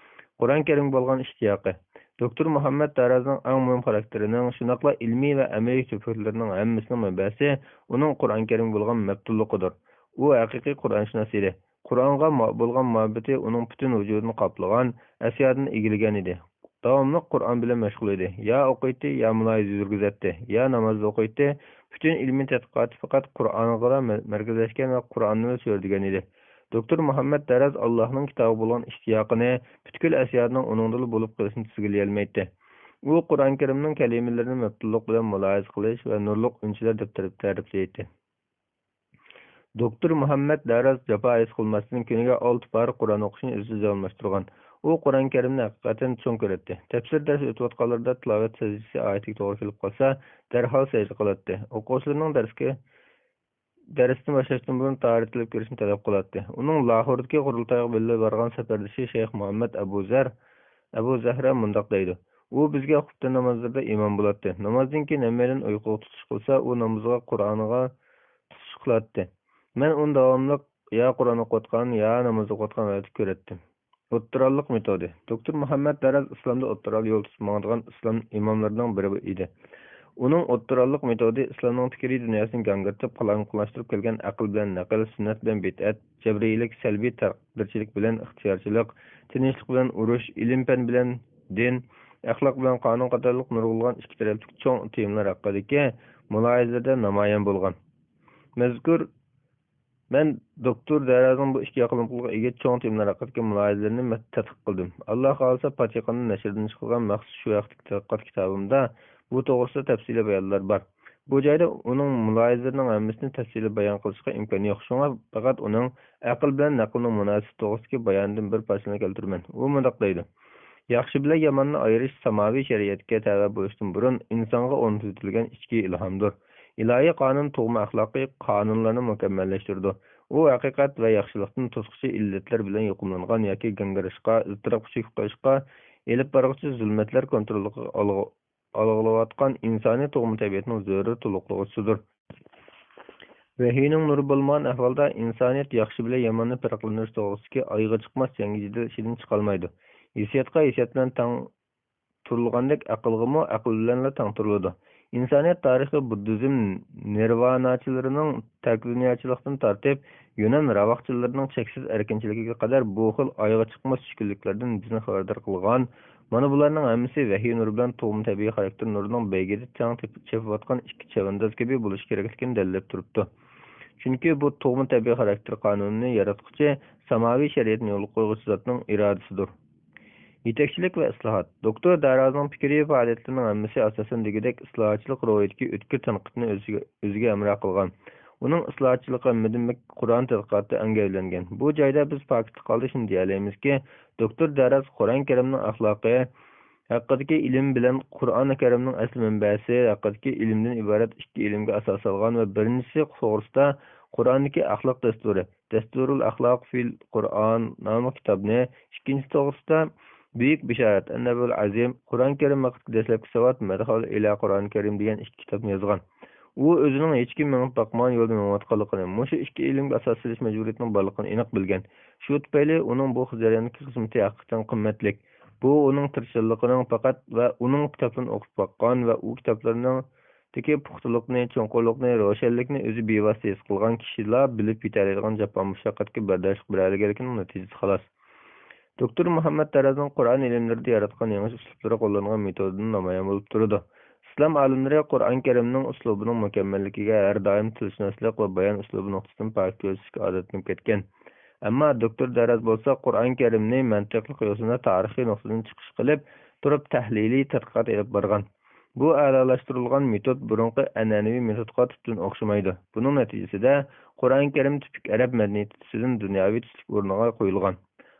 قۇرئان كەرىمگە بولغان ئىشتىياقى. دوكتور مۇھەممەد دەرازنىڭ ئەڭ مۇھىم خاراكتېرىنىڭ، شۇنداقلا ئىلمىي ۋە ئەمەلىي تۆھپىلىرىنىڭ ھەممىسىنىڭ مەنبەسى ئۇنىڭ قۇرئان كەرىمگە بولغان مەپتۇنلۇقىدۇر. ئۇ ھەقىقىي قۇرئانشۇناس ئىدى. قۇرئانغا ما-، بولغان مۇھەببىتى ئۇنىڭ پۈتۈن ۋۇجۇدىنى قاپلىغان، ئەسيادىنى ئىگىلىگەن ئىدى. داۋاملىق قۇرئان بىلەن مەشغۇل ئىدى. يا ئوقۇيتتى، يا مۇلاھىزە يۈرگۈزەتتى، يا نامازدا ئوقۇيتتى. پۈتۈن ئىلمىي تەتقىقاتى پەقەت قۇرئانغىلا مە-، مەركەزلەشكەن ۋە قۇرئاننىلا سۆزلىگەن ئىدى. دوكتور مۇھەممەد دەرەز ئاللاھنىڭ كىتابىغا بولغان ئىشتىياقىنى پۈتكۈل ئەسيادىنىڭ ئۇنىڭدىلا بولۇپ قېلىشىنى تىزگىنلىيەلمەيتتى. ئۇ قۇرئان كەرىمنىڭ كەلىمىلىرىنى مەپتۇنلۇق بىلەن مۇلاھىزە قىلىش ۋە نۇرلۇق ئۈنچىلەر دەپ تەرىپ-، تەرىپلەيتتى. دوكتور مۇھەممەد دەرەز جاپا ھېس قىلماستىن، كۈنىگە ئالتە پارە قۇرئان ئوقۇشنى ئىزچىل داۋاملاشتۇرغان. ئۇ قۇرئان كەرىمنى ھەقىقەتەن چوڭ كۆرەتتى. تەپسىر دەرسى ئۆتۈۋاتقانلىرىدا تىلاۋەت سەجدىسى ئايىتىگە توغرا كېلىپ قالسا، دەرھال سەجدە قىلاتتى. ئوقۇغۇچىلىرىنىڭ دەرسكە، دەرستىن باشلاشتىن بۇرۇن تاھارەتلىنىپ كىرىشنى تەلەپ قىلاتتى. ئۇنىڭ لاھوردىكى قۇرۇلتايغا بىللە بارغان سەپدىشى شەيخ مۇھەممەد ئەبۇ زەر، ئەبۇ زەھرە مۇنداق دەيدۇ: ئۇ بىزگە خۇپتەن نامازلىرىدا ئىمام بولاتتى. نامازدىن كېيىن ھەممەيلەن ئۇيقۇغا تۇتۇش قىلسا، ئۇ نامىزىغا، قۇرئانىغا تۇتۇش قىلاتتى. مەن ئۇنى داۋاملىق يا قۇرئان ئوقۇۋاتقان، يا ناماز ئوقۇۋاتقان ھالەتتە كۆرەتتىم. ئوتتۇراللىق مېتودى. دوكتور مۇھەممەد دەرەز ئىسلامدا ئوتتۇرا يول تۇتۇپ ماڭىدىغان ئىسلام ئىماملىرىنىڭ بىرى ئىدى. ئۇنىڭ ئوتتۇراللىق مېتودى ئىسلامنىڭ پىكرىي دۇنياسىنى گاڭگىرىتىپ، قالايمىقانلاشتۇرۇپ كەلگەن ئەقىل بىلەن نەقىل، سۈننەت بىلەن بىدئەت، جەبرىيلىك، سەلبىي تەقدىرچىلىك بىلەن ئىختىيارچىلىق، تىنچلىق بىلەن ئۇرۇش، ئىلىم-پەن بىلەن دىن، ئەخلاق بىلەن قانۇن قاتارلىق نۇرغۇنلىغان ئىككى تەرەپلىك چوڭ تېمىلار ھەققىدىكى مۇلاھىزىلىرىدە نامايان بولغان. مەزكۇر مەن دوكتور دەرازنىڭ بۇ ئىككى ياقىلىملىقىغا ئىگە چوڭ تېمىلار ھەققىدىكى مۇلاھىزىلىرىنى مە-، تەتقىق قىلدىم. ئاللا خالىسا، پاچىقاندا نەشردىن چىقىدىغان مەخسۇس شۇ ھەقتىكى تەتقىقات كىتابىمدا بۇ توغرىسىدا تەپسىلىي بايانلار بار. بۇ جايدا ئۇنىڭ مۇلاھىزىلىرىنىڭ ھەممىسىنى تەپسىلىي بايان قىلىشقا ئىمكان يوق، شۇڭا پەقەت ئۇنىڭ ئەقىل بىلەن نەقىلنىڭ مۇناسىۋىتى توغرىسىدىكى بايانىدىن بىر پارچىنى كەلتۈرىمەن. ئۇ مۇنداق دەيدۇ: ياخشى بىلەن ياماننى ئايرىش ساماۋى شەرىئەتكە تەۋە بولۇشتىن بۇرۇن ئىنسانغا ئورنىتىۋېتىلگەن ئىچكى ئىلھامدۇر. ئىلاھىي قانۇن تۇغما ئەخلاقىي قانۇنلارنى مۇكەممەللەشتۈرىدۇ. ئۇ ھەقىقەت ۋە ياخشىلىقتىن توسقۇچى ئىللەتلەر بىلەن يۇقۇملانغان ياكى گاڭگىراشقا، ئىزتىراپقا چۈشۈپ قېلىشقا ئېلىپ بارغۇچى زۇلمەتلەر كونترولىغا ئالغ-، ئالغىلىۋاتقان ئىنسانىي تۇغما تەبىئەتنىڭ زۆرۈر تولۇقلىغۇچىسىدۇر. ۋەھىينىڭ نۇرى بولمىغان ئەھۋالدا ئىنسانىيەت ياخشى بىلەن ياماننى پەرقلەندۈرۈش توغرىسىدىكى ئايىغى چىقماس جەڭگى جېدەل ئىچىدىن چىقالمايدۇ. ھېسسىياتقا ھېسسىيات بىلەن تەڭ تۇرۇلغاندەك، ئەقىلغىمۇ ئەقىل بىلەنلا تەڭ تۇرۇلىدۇ. ئىنسانىيەت تارىخى بۇددىزم نىرۋاناچىلىرىنىڭ تەكدۇنياچىلىقتىن تارتىپ، يۈنەن راۋاقچىلىرىنىڭ چەكسىز ئەركىنچىلىكىگە قەدەر بۇ خىل ئايىغى چىقماس چۈشكۈنلۈكلەردىن بىزنى خەۋەردار قىلغان. مانا بۇلارنىڭ ھەممىسى ۋەھىي نۇرى بىلەن تۇغما تەبىئىي خاراكتېر نۇرىنىڭ بەيگىدە تەڭ تېپ-، چېپىۋاتقان ئىككى چەۋەنداز كەبى بولۇشى كېرەكلىكىنى دەلىللەپ تۇرۇپتۇ. چۈنكى بۇ تۇغما تەبىئىي خاراكتېر قانۇنىنى ياراتقۇچى، ساماۋى شەرىئەتنى يولغا قويغۇچى زاتنىڭ ئىرادىسىدۇر. يېتەكچىلىك ۋە ئىسلاھات. دوكتور دارازنىڭ پىكرىي پائالىيەتلىرىنىڭ ھەممىسى ئاساسەن دېگۈدەك ئىسلاھاتچىلىق روھىدىكى ئۆتكۈر تەنقىدنى ئۆزىگە، ئۆزىگە ھەمراھ قىلغان. ئۇنىڭ ئىسلاھاتچىلىقى ھەممىدىن بەك قۇرئان تەتقىقاتىدا ئەڭ گەۋدىلەنگەن. بۇ جايدا بىز پاكىتلىق ھالدا شۇنى دېيەلەيمىزكى، دوكتور دەرەز قۇرئان كەرىمنىڭ ئەخلاقى ھەققىدىكى ئىلىم بىلەن قۇرئان كەرىمنىڭ ئەسلى مەنبەسى ھەققىدىكى ئىلىمدىن ئىبارەت ئىككى ئىلىمگە ئاساس سالغان ۋە بىرىنچىسى توغرىسىدا قۇرئاندىكى ئەخلاق دەستۇرى، دەستۇرۇل ئەخلاق فىل قۇرئان ناملىق كىتابنى، ئىككىنچىسى توغرىسىدا بۈيۈك بېشارەت، ئەننەبەئۇل ئەزىم، قۇرئان كەرىم ھەققىدىكى دەسلەپكى ساۋات، مەدخەل ئىلە قۇرئان كەرىم دېگەن ئىككى كىتابنى يازغان. ئۇ ئۆزىنىڭ ھېچكىم مېڭىپ باقمىغان يولدا مېڭىۋاتقانلىقىنى، مۇشۇ ئىككى ئىلىمگە ئاساس سېلىش مەجبۇرىيىتىنىڭ بارلىقىنى ئېنىق بىلگەن. شۇ تۈپەيلى ئۇنىڭ بۇ جەرياندىكى خىزمىتى ھەقىقەتەن قىممەتلىك. بۇ ئۇنىڭ تىرىشچانلىقىنىڭ پەقەت ۋە ئۇنىڭ كىتابلىرىنى ئوقۇپ باققان ۋە ئۇ كىتابلىرىنىڭ تىكى پۇختىلىقنى، چوڭقۇرلۇقنى، روشەنلىكنى ئۆزى بىۋاسىتە ھېس قىلغان كىشىلا بىلىپ يېتەلەيدىغان جاپا مۇشەققەتكە بەرداشلىق بېرەلىگەنلىكىنىڭ نەتىجىسى خالاس. دوكتور مۇھەممەد دەرەزنىڭ قۇرئان ئىلىملىرىدا ياراتقان يېڭى ئۇسلۇبلىرى قوللانغان مېتودىدىن نامايان بولۇپ تۇرىدۇ. ئىسلام ئالىملىرى قۇرئان كەرىمنىڭ ئۇسلۇبىنىڭ مۇكەممەللىكىگە ھەر دائىم تىلشۇناسلىق ۋە بايان ئۇسلۇبى نۇقتىسىدىن پاكىت كۆرسىتىشكە ئادەتلىنىپ كەتكەن. ئەمما دوكتور دەرەز بولسا قۇرئان كەرىمنى مەنتىقلىق يوسۇندا تارىخىي نۇقتىدىن چىقىش قىلىپ تۇرۇپ تەھلىلىي تەتقىقات ئېلىپ بارغان. بۇ ئەلالاشتۇرۇلغان مېتود بۇرۇنقى ئەنئەنىۋى مېتودقا تۈپتىن ئوخشىمايدۇ. بۇنىڭ نەتىجىسىدە، قۇرئان كەرىم تىپىك ئەرەب مەدەنىيىتى تۈسىدىن دۇنياۋى تۈسلۈك ئورنىغا قويۇلغان.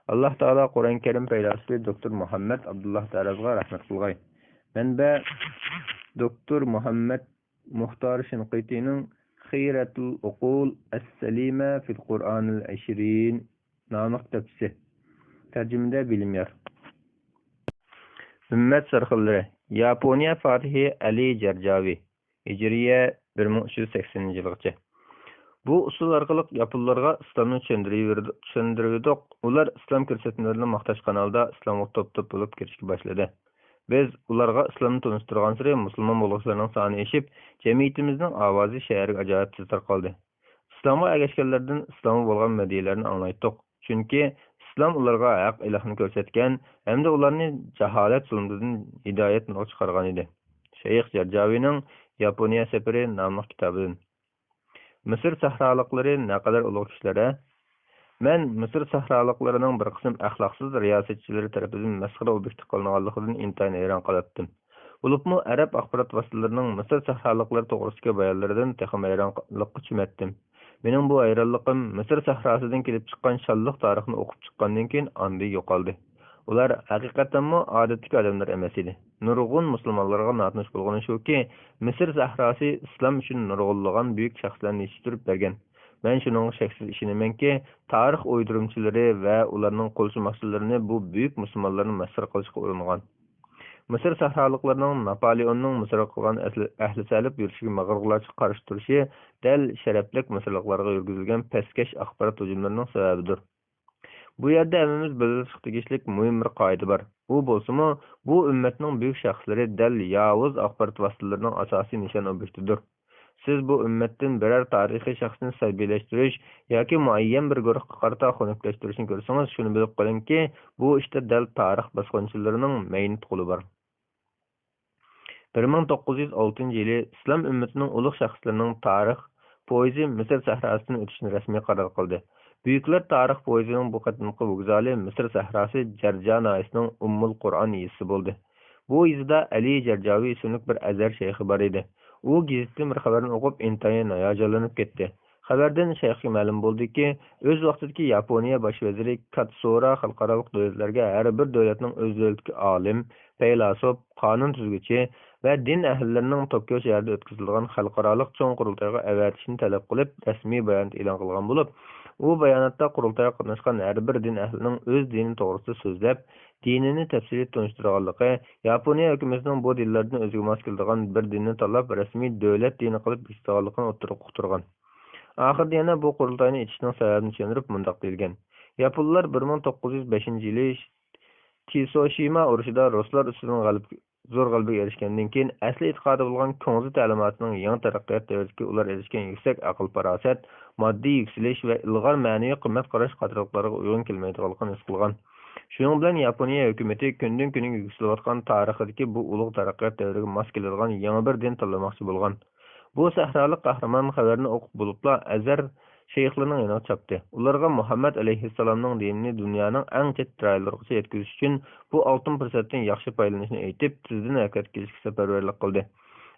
ئاللا تائالا قۇرئان كەرىم پەيلاسوپى دوكتور مۇھەممەد ئابدۇللا دەرازغا رەھمەت قىلغاي. مەنبە: دوكتور مۇھەممەد مۇختار شىنقىتىنىڭ خىرەتۇل ئۇقۇل ئەسسەلىمە فىل قۇرئانىل ئەشرىن ناملىق كىتابچىسى. تەرجىمىدە بىلىم يار. ھۈممەت سەرخىللىرى. ياپونىيە پاتىھى ئەلى جەرجاۋى. ھىجرىيە بىر مىڭ ئۈچ يۈز سەكسىنىنچى يىلغىچە. بۇ ئۇسۇل ئارقىلىق ياپونلارغا ئىسلامنى چۈشەندۈرۈۋېرىدۇق. ئۇلار ئىسلام كۆرسەتمىلىرىنى ماختاش قانالىدا ئىسلامغا توپ-توپ بولۇپ كىرىشكە باشلىدى. بىز ئۇلارغا ئىسلامنى تونۇشتۇرغانسېرى مۇسۇلمان بولغۇچىلارنىڭ سانى ئېشىپ، جەمئىيىتىمىزنىڭ ئاۋازى شەھەرگە ئاجايىپ تېز تارقالدى. ئىسلامغا ئەگەشكەنلەردىن ئىسلامغا بولغان مەدھىيەلەرنى ئاڭلايتتۇق. چۈنكى ئىسلام ئۇلارغا ھەق ئىلاھنى كۆرسەتكەن ھەمدە ئۇلارنى جاھالەت زۇلمىتىدىن ھىدايەت نۇرىغا چىقارغان ئىدى. شەيخ جەرجاۋىنىڭ ياپونىيە سەپىرى ناملىق كىتابىدىن. مىسىر سەھرالىقلىرى نەقەدەر ئۇلۇغ كىشىلەر-ھە! مەن مىسىر سەھرالىقلىرىنىڭ بىر قىسىم ئەخلاقسىز رىياسەتچىلىرى تەرىپىدىن مەسخىرە ئوبيېكتى قىلىنغانلىقىدىن ئىنتايىن ھەيران قالاتتىم. بولۇپمۇ ئەرەب ئاخبارات ۋاسىتىلىرىنىڭ مىسىر سەھرالىقلىرى توغرىسىدىكى بايانلىرىدىن تېخىمۇ ھەيرانلىققا چۆمەتتىم. مېنىڭ بۇ ھەيرانلىقىم مىسىر سەھراسىدىن كېلىپ چىققان شانلىق تارىخنى ئوقۇپ چىققاندىن كېيىن ئاندىن يوقالدى. ئۇلار ھەقىقەتەنمۇ ئادەتتىكى ئادەملەر ئەمەس ئىدى. نۇرغۇن مۇسۇلمانلارغا ناتونۇش بولغىنى شۇكى، مىسىر سەھراسى ئىسلام ئۈچۈن نۇرغۇنلىغان بۈيۈك شەخسلەرنى يېتىشتۈرۈپ بەرگەن. مەن شۇنىڭغا شەكسىز ئىشىنىمەنكى، تارىخ ئويدۇرمىچىلىرى ۋە ئۇلارنىڭ قولسۇماقچىلىرىنى بۇ بۈيۈك مۇسۇلمانلارنى مەسخىرە قىلىشقا ئۇرۇنغان. مىسىر سەھرالىقلىرىنىڭ ناپالېئوننىڭ مىسىرغا قىلغان ئەسلى-، ئەھلى سەلىپ يۈرۈشىگە مىغرىغلارچە قارشى تۇرۇشى دەل شەرەپلىك مىسىرلىقلارغا يۈرگۈزۈلگەن پەسكەش ئاخبارات ھۇجۇملىرىنىڭ سەۋەبىدۇر. بۇ يەردە ھەممىمىز بىلىۋېلىشقا تېگىشلىك مۇھىم بىر قائىدە بار. ئۇ بولسىمۇ، بۇ ئۈممەتنىڭ بۈيۈك شەخسلىرى دەل ياۋۇز ئاخبارات ۋاسىتىلىرىنىڭ ئاساسىي نىشان ئوبيېكتىدۇر. سىز بۇ ئۈممەتتىن بىرەر تارىخىي شەخسنى سەبىيلەشتۈرۈش ياكى مۇئەييەن بىر گۇرۇھقا قارىتا خۇنۈكلەشتۈرۈشنى كۆرسىڭىز، شۇنى بىلىپ قېلىڭكى، بۇ ئىشتا دەل تارىخ باسقۇنچىلىرىنىڭ مەينىتى قولى بار. بىر مىڭ توققۇز يۈز ئالتىنچى يىلى ئىسلام ئۈممىتىنىڭ ئۇلۇغ شەخسلىرىنىڭ تارىخ پويىزى مىسىر سەھراسىدىن ئۆتۈشنى رەسمىي قارار قىلدى. بۈيۈكلەر تارىخ پويىزىنىڭ بۇ قېتىمقى ۋوگزالى مىسىر سەھراسى جەرجا ناھىيەسىنىڭ ئۇممۇل قۇرئان يېزىسى بولدى. بۇ يېزىدا ئەلى جەرجاۋى ئىسىملىك بىر ئەزھەر شەيخى بار ئىدى. ئۇ گېزىتتىن بىر خەۋەرنى ئوقۇپ، ئىنتايىن ھاياجانلىنىپ كەتتى. خەۋەردىن شەيخكە مەلۇم بولدىكى، ئۆز ۋاقتىدىكى ياپونىيە باش ۋەزىرى كاتسۇرا خەلقئارالىق دۆلەتلەرگە ھەر بىر دۆلەتنىڭ ئۆز دۆلىتىدىكى ئالىم، پەيلاسوپ، قانۇن تۈزگۈچى ۋە دىن ئەھلىلىرىنىڭ توكيو شەھىرىدە ئۆتكۈزۈلىدىغان خەلقئارالىق چوڭ قۇرۇلتايغا ئەۋەتىشىنى تەلەپ قىلىپ، رەسمىي بايانات ئېلان قىلغان بولۇپ، ئۇ باياناتتا قۇرۇلتايغا قاتناشقان ھەر بىر دىن ئەھلىنىڭ ئۆز دىنى توغرىسىدا سۆزلەپ، دىنىنى تەپسىلىي تونۇشتۇرغانلىقى، ياپونىيە ھۆكۈمىتىنىڭ بۇ دىنلاردىن ئۆزىگە ماس كېلىدىغان بىر دىننى تاللاپ، رەسمىي دۆلەت دىنى قىلىپ بېكىتىدىغانلىقىنى ئوتتۇرىغا ئۇقتۇرغان. ئاخىرىدا يەنە بۇ قۇرۇلتاينى ئېچىشنىڭ سەۋەبىنى چۈشەندۈرۈپ، مۇنداق دېيىلگەن: ياپونلار بىر مىڭ توققۇز يۈز بەشىنچى يىلى تىسوشىما ئۇرۇشىدا رۇسلار ئۈستىدىن غەلىبە، زور غەلىبىگە ئېرىشكەندىن كېيىن، ئەسلى ئېتىقادى بولغان كۇڭزى تەلىماتىنىڭ يېڭى تەرەققىيات دەۋرىدىكى ئۇلار ئېرىشكەن يۈكسەك ئەقىل-پاراسەت، ماددىي يۈكسىلىش ۋە ئىلغار مەنىۋى قىممەت-قاراش قاتارلىقلارغا ئۇيغۇن كەلمەيدىغانلىقىنى ھېس قىلغان. شۇنىڭ بىلەن ياپونىيە ھۆكۈمىتى كۈندىن-كۈنگە يۈكسىلىۋاتقان تارىخىدىكى بۇ ئۇلۇغ تەرەققىيات دەۋرىگە ماس كېلىدىغان يېڭى بىر دىن تاللىماقچى بولغان. بۇ سەھرالىق قەھرىمان خەۋەرنى ئوقۇپ بولۇپلا ئەزھەر شەيخلىرىنىڭ يېنىغا چاپتى. ئۇلارغا مۇھەممەد ئەلەيھىسسالامنىڭ دىنىنى دۇنيانىڭ ئەڭ چەت رايونلىرىغىچە يەتكۈزۈش ئۈچۈن بۇ ئالتۇن پۇرسەتتىن ياخشى پايدىلىنىشنى ئېيتىپ، تېزدىن ھەرىكەتكە كېلىشكە سەپەرۋەرلىك قىلدى.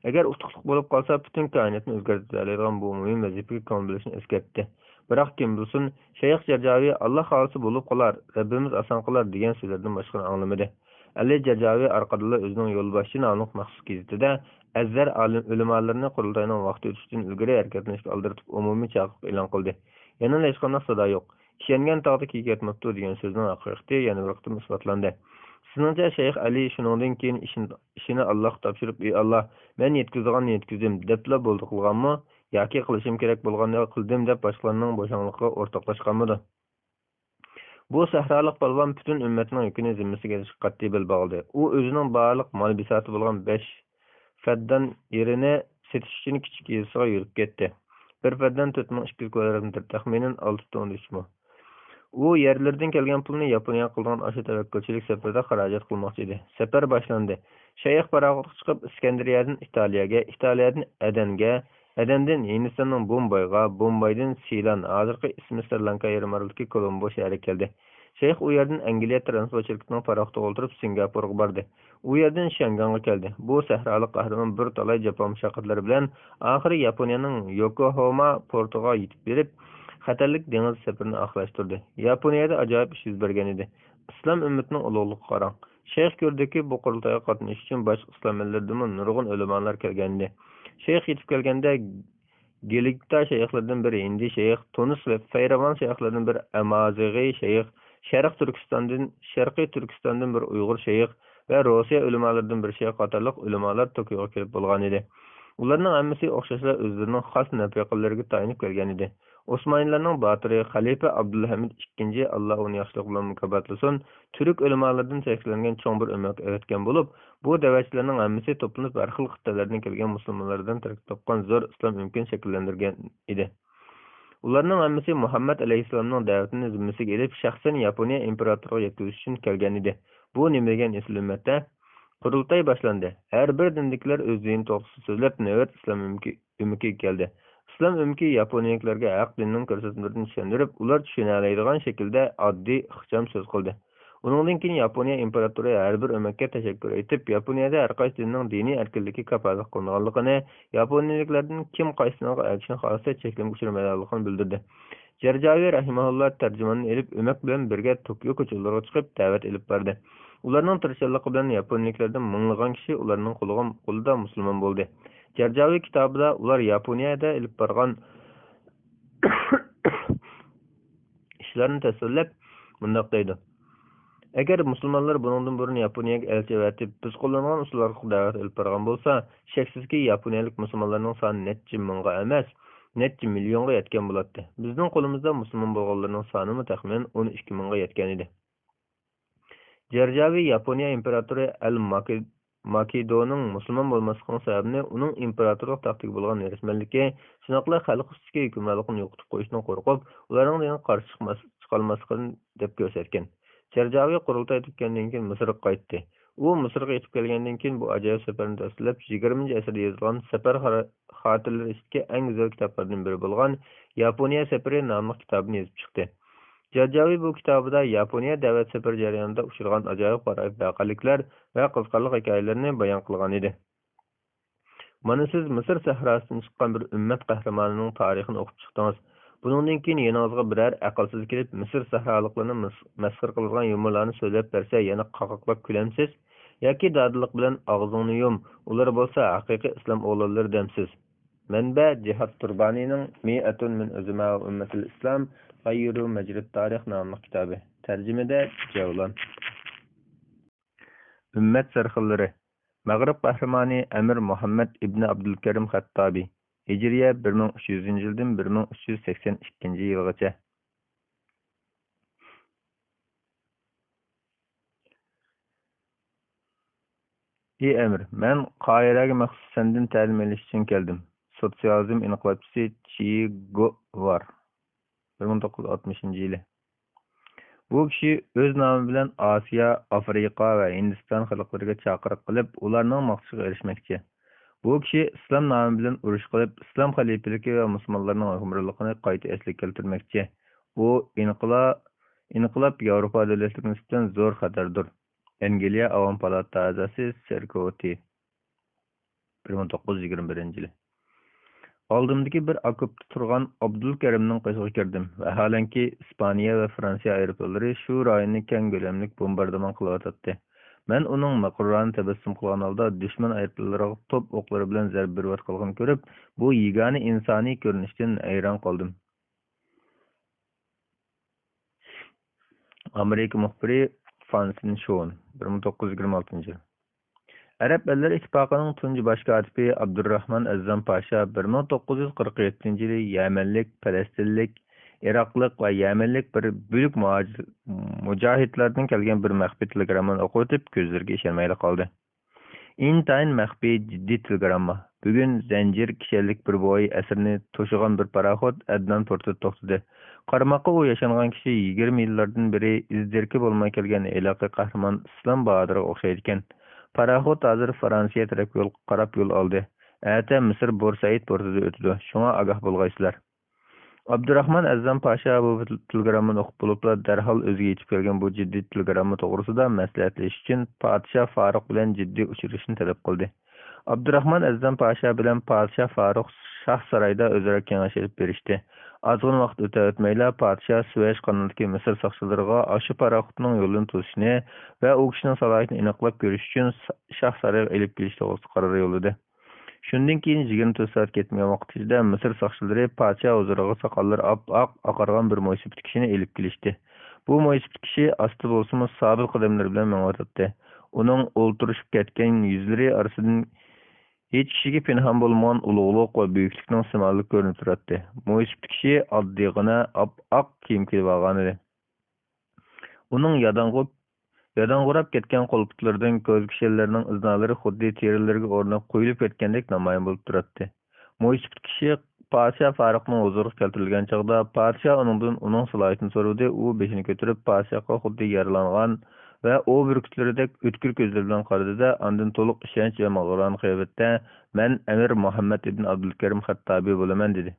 ئەگەر ئۇتۇقلۇق بولۇپ قالسا، پۈتۈن كائىناتنى ئۆزگەرتىۋېتەلەيدىغان بۇ مۇھىم ۋەزىپىگە كۆڭۈل بۆلۈشنى ئەسكەرتتى. بىراق كىم بىلسۇن، شەيخ جەرجاۋى، «ئاللا خالىسا بولۇپ قالار، رەببىمىز ئاسان قىلار» دېگەن سۆزلەردىن باشقىنى ئاڭلىمىدى. ئەلى جەرجاۋى ئارقىدىنلا ئۆزىنىڭ يولباشچى ناملىق مەخسۇس گېزىتىدە ئەزھەر ئالىم، ئۆلىمالىرىنى قۇرۇلتاينىڭ ۋاقتى ئۆتۈشتىن ئىلگىرى ھەرىكەتلىنىشكە ئالدىرىتىپ، ئومۇمىي چاقىرىق ئېلان قىلدى. يەنىلا ھېچقانداق سادا يوق. «ئىشەنگەن تاغدا كېگى كەتمەپتۇ» دېگەن سۆزنىڭ ھەقىقىتى يەنە بىر قېتىم ئىسپاتلاندى. سىزنىڭچە، شەيخ ئەلى شۇنىڭدىن كېيىن ئىشىنى، ئىشىنى ئاللاغا تاپشۇرۇپ، «ئى ئاللا، مەن يەتكۈزىدىغاننى يەتكۈزدۈم» دەپلا بولدى قىلغانمۇ ياكى «قىلىشىم كېرەك بولغاننى قىلدىم» دەپ باشقىلارنىڭ بوشاڭلىقىغا ئورتاقلاشقانمىدۇ؟ بۇ سەھرالىق پالۋان پۈتۈن ئۈممەتنىڭ يۈكىنى زىممىسىگە ئېلىشقا قەتئىي بەل باغلىدى. ئۇ ئۆزىنىڭ بارلىق مال-بىساتى بولغان بەش فەددان يېرىنى سېتىش ئۈچۈن كىچىك يېزىسىغا يۈرۈپ كەتتى. بىر فەددان تۆت مىڭ ئىككى يۈز كۋادرات مېتىر، تەخمىنەن ئالتە پۈتۈن ئوندىن ئۈچ مو. ئۇ يەرلىرىدىن كەلگەن پۇلنى ياپونىيەگە قىلىدىغان ئاشۇ تەۋەككۈلچىلىك سەپىرىدە خىراجەت قىلماقچى ئىدى. سەپەر باشلاندى. شەيخ پاراخوتقا چىقىپ، ئىسكەندەرىيەدىن ئىتالىيەگە، ئىتالىيەدىن ئەدەنگە، ئەدەندىن ھىندىستاننىڭ بومبايغا، بومبايدىن سىلان، ھازىرقى ئىسمى سرى لانكا يېرىم ئارىلىدىكى كولومبو شەھىرىگە كەلدى. شەيخ ئۇ يەردىن ئەنگلىيە ترانسپورت شىركىتىنىڭ پاراخوتىغا ئولتۇرۇپ، سىنگاپورغا باردى. ئۇ يەردىن شياڭگاڭغا كەلدى. بۇ سەھرالىق قەھرىمان بىر تالاي جاپا-مۇشەققەتلەر بىلەن ئاخىرى ياپونىيەنىڭ يوكوھاما پورتىغا يېتىپ بېرىپ، خەتەرلىك دېڭىز سەپىرىنى ئاخىرلاشتۇردى. ياپونىيەدە ئاجايىپ ئىش يۈز بەرگەن ئىدى. ئىسلام ئۈممىتىنىڭ ئۇلۇغلۇقىغا قاراڭ. شەيخ كۆردىكى، بۇ قۇرۇلتايغا قاتنىشىش ئۈچۈن باشقا ئىسلام ئەللىرىدىنمۇ نۇرغۇن ئۆلىمالار كەلگەنىدى. شەيخ يېتىپ كەلگەندە، گىلگىتا شەيخلىرىدىن بىر ھىندى شەيخ، تۇنۇس ۋە فەيرەۋان شەيخلىرىدىن بىر ئەمازىغى شەيخ، شەرق تۈركىستاندىن، شەرقىي تۈركىستاندىن بىر ئۇيغۇر شەيخ ۋە روسىيە ئۆلىمالىرىدىن بىر شەيخ قاتارلىق ئۆلىمالار توكيوغا كېلىپ بولغانىدى. ئۇلارنىڭ ھەممىسى ئوخشاشلا ئۆزلىرىنىڭ خاس نەپىقىلىرىگە تايىنىپ كەلگەنىدى. ئوسمانىيلارنىڭ باتۇرى خەلىپە ئابدۇلھەمىد ئىككىنچى، ئاللا ئۇنى ياخشىلىق بىلەن مۇكاپاتلىسۇن، تۈرك ئۆلىمالىرىدىن تەشكىللەنگەن چوڭ بىر ئۆمەككە ئەۋەتكەن بولۇپ، بۇ دەۋەتچىلەرنىڭ ھەممىسى توپلىنىپ، ھەر خىل قىتئەلەردىن كەلگەن مۇسۇلمانلاردىن تەركىب تاپقان زور ئىسلام ئۆمىكىنى شەكىللەندۈرگەن ئىدى. ئۇلارنىڭ ھەممىسى مۇھەممەد ئەلەيھىسسالامنىڭ دەۋىتىنى زىممىسىگە ئېلىپ، شەخسەن ياپونىيە ئىمپېراتورىغا يەتكۈزۈش ئۈچۈن كەلگەن ئىدى. بۇ نېمە دېگەن ئېسىل ئۈممەت-ھە؟ قۇرۇلتاي باشلاندى. ھەر بىر دىندىكىلەر ئۆز دىنى توغرىسىدا سۆزلەپ، نۆۋەت ئىسلام ئۆمىكى-، ئۆمىكىگە كەلدى. ئىسلام ئۆمىكى ياپونىيەلىكلەرگە ھەق دىننىڭ كۆرسەتمىلىرىنى چۈشەندۈرۈپ، ئۇلار چۈشىنەلەيدىغان شەكىلدە ئاددىي، ئىخچام سۆز قىلدى. ئۇنىڭدىن كېيىن ياپونىيە ئىمپېراتورى ھەر بىر ئۆمەككە تەشەككۈر ئېيتىپ، ياپونىيەدە ھەر قايسى دىننىڭ دىنىي ئەركىنلىكى كاپالەتلىك قىلىنىدىغانلىقىنى، ياپونىيەلىكلەردىن كىم قايسىسىنىڭغا ئەگىشىشنى خالىسا، چەكلىمىگە ئۇچرىمايدىغانلىقىنى بىلدۈردى. جەرجاۋى رەھىمەھۇللا تەرجىماننى ئېلىپ، ئۆمەك بىلەن بىرگە توكيو كوچىلىرىغا چىقىپ، دەۋەت ئېلىپ باردى. ئۇلارنىڭ تىرىشچانلىقى بىلەن ياپونىيەلىكلەردىن مىڭلىغان كىشى ئۇلارنىڭ قولىغا، قولىدا مۇسۇلمان بولدى. جەرجاۋى كىتابىدا ئۇلار ياپونىيەدە ئېلىپ بارغان ئىشلارنى تەسۋىرلەپ مۇنداق دەيدۇ: ئەگەر مۇسۇلمانلار بۇنىڭدىن بۇرۇن ياپونىيەگە ئەلچى ئەۋەتىپ، بىز قوللانغان ئۇسۇل ئارقىلىق دەۋەت ئېلىپ بارغان بولسا، شەكسىزكى، ياپونىيەلىك مۇسۇلمانلارنىڭ سانى نەچچە مىڭغا ئەمەس، نەچچە مىليونغا يەتكەن بولاتتى. بىزنىڭ قولىمىزدا مۇسۇلمان بولغانلارنىڭ سانىمۇ تەخمىنەن ئون ئىككى مىڭغا يەتكەن ئىدى. جەرجاۋى ياپونىيە ئىمپېراتورى ئەل ماكى-، ماكىدونىڭ مۇسۇلمان بولماسلىقىنىڭ سەۋەبىنى ئۇنىڭ ئىمپېراتورلۇق تەختىگە بولغان ھېرىسمەنلىكى، شۇنداقلا خەلق ئۈستىدىكى ھۆكۈمرانلىقىنى يوقىتىپ قويۇشىدىن قورقۇپ، ئۇلارنىڭ دىنىغا قارشى چىقماس-، چىقالماسلىقىدىن دەپ كۆرسەتكەن. جەرجاۋى قۇرۇلتاي تۈگىگەندىن كېيىن مىسىرغا قايتتى. ئۇ مىسىرغا يېتىپ كەلگەندىن كېيىن بۇ ئاجايىپ سەپەرنى تەسۋىرلەپ، يىگىرمىنچى ئەسىردە يېزىلغان سەپەر خارا-، خاتىرىلىرى ئىچىدىكى ئەڭ گۈزەل كىتابلاردىن بىرى بولغان ياپونىيە سەپىرى ناملىق كىتابىنى يېزىپ چىقتى. جاجاۋى بۇ كىتابىدا ياپونىيە دەۋەت سەپىرى جەريانىدا ئۇچرىغان ئاجايىپ غارايىپ ۋەقەلىكلەر ۋە قىزىقارلىق ھېكايىلەرنى بايان قىلغان ئىدى. مانا سىز مىسىر سەھراسىدىن چىققان بىر ئۈممەت قەھرىمانىنىڭ تارىخىنى ئوقۇپ چىقتىڭىز. بۇنىڭدىن كېيىن يېنىڭىزغا بىرەر ئەقىلسىز كېلىپ، مىسىر سەھرالىقلىرىنى مىس-، مەسخىرە قىلىدىغان يۇمۇرلارنى سۆزلەپ بەرسە، يەنە قاقاقلاپ كۈلەمسىز؟ ياكى دادىللىق بىلەن «ئاغزىڭنى يۇم، ئۇلار بولسا ھەقىقىي ئىسلام ئوغلانلىرى» دەمسىز؟ مەنبە: جىھاد تۇربانىنىڭ مائة من عظماء أمة الإسلام غيروا مجرى التاريخ ناملىق كىتابى. تەرجىمىدە جەۋلان. ئۈممەت سەرخىللىرى. مەغرىب قەھرىمانى ئەمىر مۇھەممەد ئىبنى ئابدۇلكەرىم خەتتابى. ھىجرىيە بىر مىڭ ئۈچ يۈزىنچى يىلدىن بىر مىڭ ئۈچ يۈز سەكسەن ئىككىنچى يىلغىچە. ئى ئەمىر، مەن قاھىرەگە مەخسۇس سەندىن تەلىم ئېلىش ئۈچۈن كەلدىم. سوتسىيالىزم ئىنقىلابچىسى چى گوۋار. بىر مىڭ توققۇز يۈز ئاتمىشىنچى يىلى. بۇ كىشى ئۆز نامى بىلەن ئاسىيا، ئافرىقا ۋە ھىندىستان خەلقلىرىگە چاقىرىق قىلىپ، ئۇلارنىڭ ماختىشىغا ئېرىشمەكچى. بۇ كىشى ئىسلام نامى بىلەن ئۇرۇش قىلىپ، ئىسلام خەلىپىلىكى ۋە مۇسۇلمانلارنىڭ ھۆكۈمرانلىقىنى قايتا ئەسلىگە كەلتۈرمەكچى. بۇ ئىنقىلا-، ئىنقىلاب ياۋروپا دۆلەتلىرىگە نىسبەتەن زور خەتەردۇر. ئەنگلىيە ئاۋام پالاتا ئەزاسى سېركوتى. بىر مىڭ توققۇز يۈز يىگىرمە بىرىنچى يىلى. ئالدىمدىكى بىر ئاكوپتا تۇرغان ئابدۇلكەرىمنىڭ قېشىغا كىردىم. ۋەھالەنكى، ئىسپانىيە ۋە فرانسىيە ئايروپىلانلىرى شۇ رايوننى كەڭ كۆلەملىك بومباردىمان قىلىۋاتاتتى. مەن ئۇنىڭ مەغرۇرانە تەبەسسۇم قىلغان ھالدا دۈشمەن ئايروپىلانلىرىغا توپ ئوقلىرى بىلەن زەربە بېرىۋاتقانلىقىنى كۆرۈپ، بۇ يېگانە ئىنسانىي كۆرۈنۈشتىن ھەيران قالدىم. ئامېرىكا مۇخبىرى فانسىن شون، بىر مىڭ توققۇز يۈز يىگىرمە ئالتىنچى يىل. ئەرەب ئەللىرى ئىتتىپاقىنىڭ تۇنجى باش كاتىپى ئابدۇرراھمان ئەززام پاشا بىر مىڭ توققۇز يۈز قىرىق يەتتىنچى يىلى يەمەنلىك، پەلەستىنلىك، ئىراقلىق ۋە يەمەنلىك بىر بۆلەك مۇھاجىر-، مۇجاھىدلاردىن كەلگەن بىر مەخپىي تېلېگراممىنى ئوقۇۋېتىپ، كۆزلىرىگە ئىشەنمەيلا قالدى. ئىنتايىن مەخپىي، جىددىي تېلېگرامما. بۈگۈن زەنجىر كىشەنلىك بىر بوۋاي ئەسىرىنى توشۇغان بىر پاراخوت ئەدنان پورتىدا توختىدى. قارىماققا، ئۇ ياشانغان كىشى يىگىرمە يىللاردىن بېرى ئىز-دېرىكى بولماي كەلگەن ھېلىقى قەھرىمان ئىسلام باھادىرغا ئوخشايدىكەن. پاراخوت ھازىر فرانسىيە تەرەپكە يول، قاراپ يول ئالدى. ئەتە مىسىر بورسەئىد پورتىدا ئۆتىدۇ. شۇڭا ئاگاھ بولغايسىلەر. ئابدۇراخمان ئەززام پاشا بۇ تېلېگراممىنى ئوقۇپ بولۇپلا، دەرھال ئۆزىگە يېتىپ كەلگەن بۇ جىددىي تېلېگرامما توغرىسىدا مەسلىھەتلىشىش ئۈچۈن پادىشاھ فاروق بىلەن جىددىي ئۇچرىشىشنى تەلەپ قىلدى. ئابدۇراخمان ئەززام پاشا بىلەن پادىشاھ فاروق شاھ سارايدا ئۆزئارا كېڭەش ئېلىپ بېرىشتى. ئازغىنا ۋاقىت ئۆتەۋەتمەيلا، پادىشاھ سۇۋەيش قانىلىدىكى مىسىر ساقچىلىرىغا ئاشۇ پاراخوتنىڭ يولىنى توسۇشنى ۋە ئۇ كىشىنىڭ سالاھىيىتىنى ئېنىقلاپ كۆرۈش ئۈچۈن شاھ سارىيىغا ئېلىپ كېلىش توغرىسىدا قارار يوللىدى. شۇندىن كېيىن يىگىرمە تۆت سائەت كەتمىگەن ۋاقىت ئىچىدە مىسىر ساقچىلىرى پادىشاھ ھۇزۇرىغا ساقاللىرى ئاپئاق ئاقارغان بىر مويسىپىت كىشىنى ئېلىپ كېلىشتى. بۇ مويسىپىت كىشى ئاستا بولسىمۇ سابىت قەدەملىرى بىلەن مېڭىۋاتاتتى. ئۇنىڭ ئولتۇرۇشۇپ كەتكەن يۈزلىرى ئارىسىدىن ھېچ كىشىگە پىنھان بولمىغان ئۇلۇغلۇق ۋە بۈيۈكلۈكنىڭ سىمۋولى كۆرۈنۈپ تۇراتتى. مۇ يۈسۈپتىكى كىشى ئاددىيغىنا ئاپئاق كىيىم كىيىۋالغانىدى. ئۇنىڭ ياداڭغۇ-، ياداڭغۇراپ كەتكەن قول-پۇتلىرىدىن كۆزگە شەللىرىنىڭ ئىزنالىرى خۇددى تېرىلىرىگە ئورناپ قويۇلۇپ كەتكەندەك نامايان بولۇپ تۇراتتى. مۇ يۈسۈپتىكى كىشى پادىشاھ فاروقنىڭ ھۇزۇرىغا كەلتۈرۈلگەن چاغدا، پادىشاھ ئۇنىڭدىن ئۇنىڭ سالاھىيىتىنى سورىدى. ئۇ بېشىنى كۆتۈرۈپ، پادىشاھقا خۇددى يارىلانغان ۋە ئوۋ بۈركۈتلىرىدەك ئۆتكۈر كۆزلىرى بىلەن قارىدى-دە، ئاندىن تولۇق ئىشەنچ ۋە مەغرۇرانە قىياپەتتە، «مەن ئەمىر مۇھەممەد ئىبن ئابدۇلكەرىم خەتتابى بولىمەن» دېدى.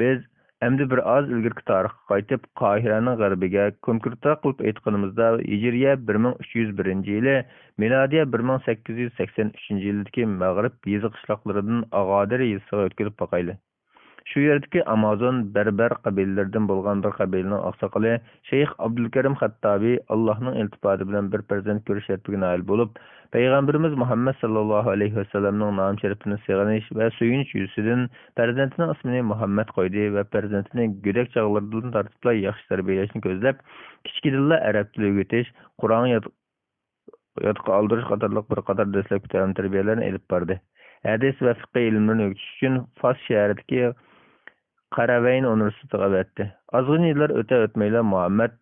بىز ئەمدى بىر ئاز ئىلگىرىكى تارىخقا قايتىپ، قاھىرەنىڭ غەربىگە، كونكرېتراق قىلىپ ئېيتقىنىمىزدا، ھىجرىيە بىر مىڭ ئۈچ يۈز بىرىنچى يىلى، مىلادىيە بىر مىڭ سەككىز يۈز سەكسەن ئۈچىنچى يىلدىكى مەغرىب يېزا قىشلاقلىرىدىن ئاغادىر يېزىسىغا ئۆتكۈزۈپ باقايلى. شۇ يەردىكى ئامازون، بەربەر قەبىلىلىرىدىن بولغان بىر قەبىلىنىڭ ئاقساقىلى شەيخ ئابدۇلكەرىم خەتتابى ئاللاھنىڭ ئىلتىپاتى بىلەن بىر پەرزەنت كۆرۈش شەرىپىگە نائىل بولۇپ، پەيغەمبىرىمىز مۇھەممەد ساللاللاھۇ ئەلەيھى ۋەسەللەمنىڭ نامى شەرىپىنى سېغىنىش ۋە سۆيۈنۈش يۈزىسىدىن پەرزەنتىنىڭ ئىسمىنى مۇھەممەد قويدى ۋە پەرزەنتىنى گۆدەك چاغلىرىدىن تارتىپلا ياخشى تەربىيەلەشنى كۆزلەپ، كىچىكىدىنلا ئەرەب تىلى ئۆگىتىش، قۇرئان ياد-، يادقا ئالدۇرۇش قاتارلىق بىر قاتار دەسلەپكى تەلىم-تەربىيەلەرنى ئېلىپ باردى. ھەدىس ۋە فىقھىي ئىلىملىرىنى ئۆگىتىش ئۈچۈن فاس شەھىرىدىكى قەرەۋەين ئۇنىۋېرسىتېتىغا ئەۋەتتى. ئازغىنە يىللار ئۆتە-ئۆتمەيلا مۇھەممەد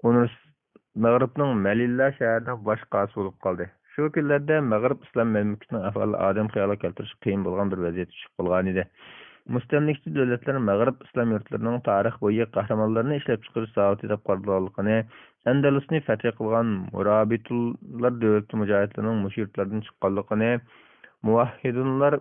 ئۇنىۋېرسىتېت مەغرىبنىڭ مەلىللا شەھىرىنىڭ باش قازىسى بولۇپ قالدى. شۇ كۈنلەردە مەغرىب ئىسلام مەملىكىتىنىڭ ئەھۋالى ئادەم خىيالىغا كەلتۈرۈش قىيىن بولغان بىر ۋەزىيەتكە چۈشۈپ قالغانىدى. مۇستەملىكىچى دۆلەتلەر مەغرىب ئىسلام يۇرتلىرىنىڭ تارىخ بويى قەھرىمانلىرىنى ئىشلەپچىقىرىش زاۋۇتى دەپ قارىلىدىغانلىقىنى، ئەندەلۇسنى فەتھى قىلغان مۇرابىتۇللار دۆلىتى مۇجاھىدلىرىنىڭ مۇشۇ يۇرتلاردىن چىققانلىقىنى، مۇۋەھھىدۇنلار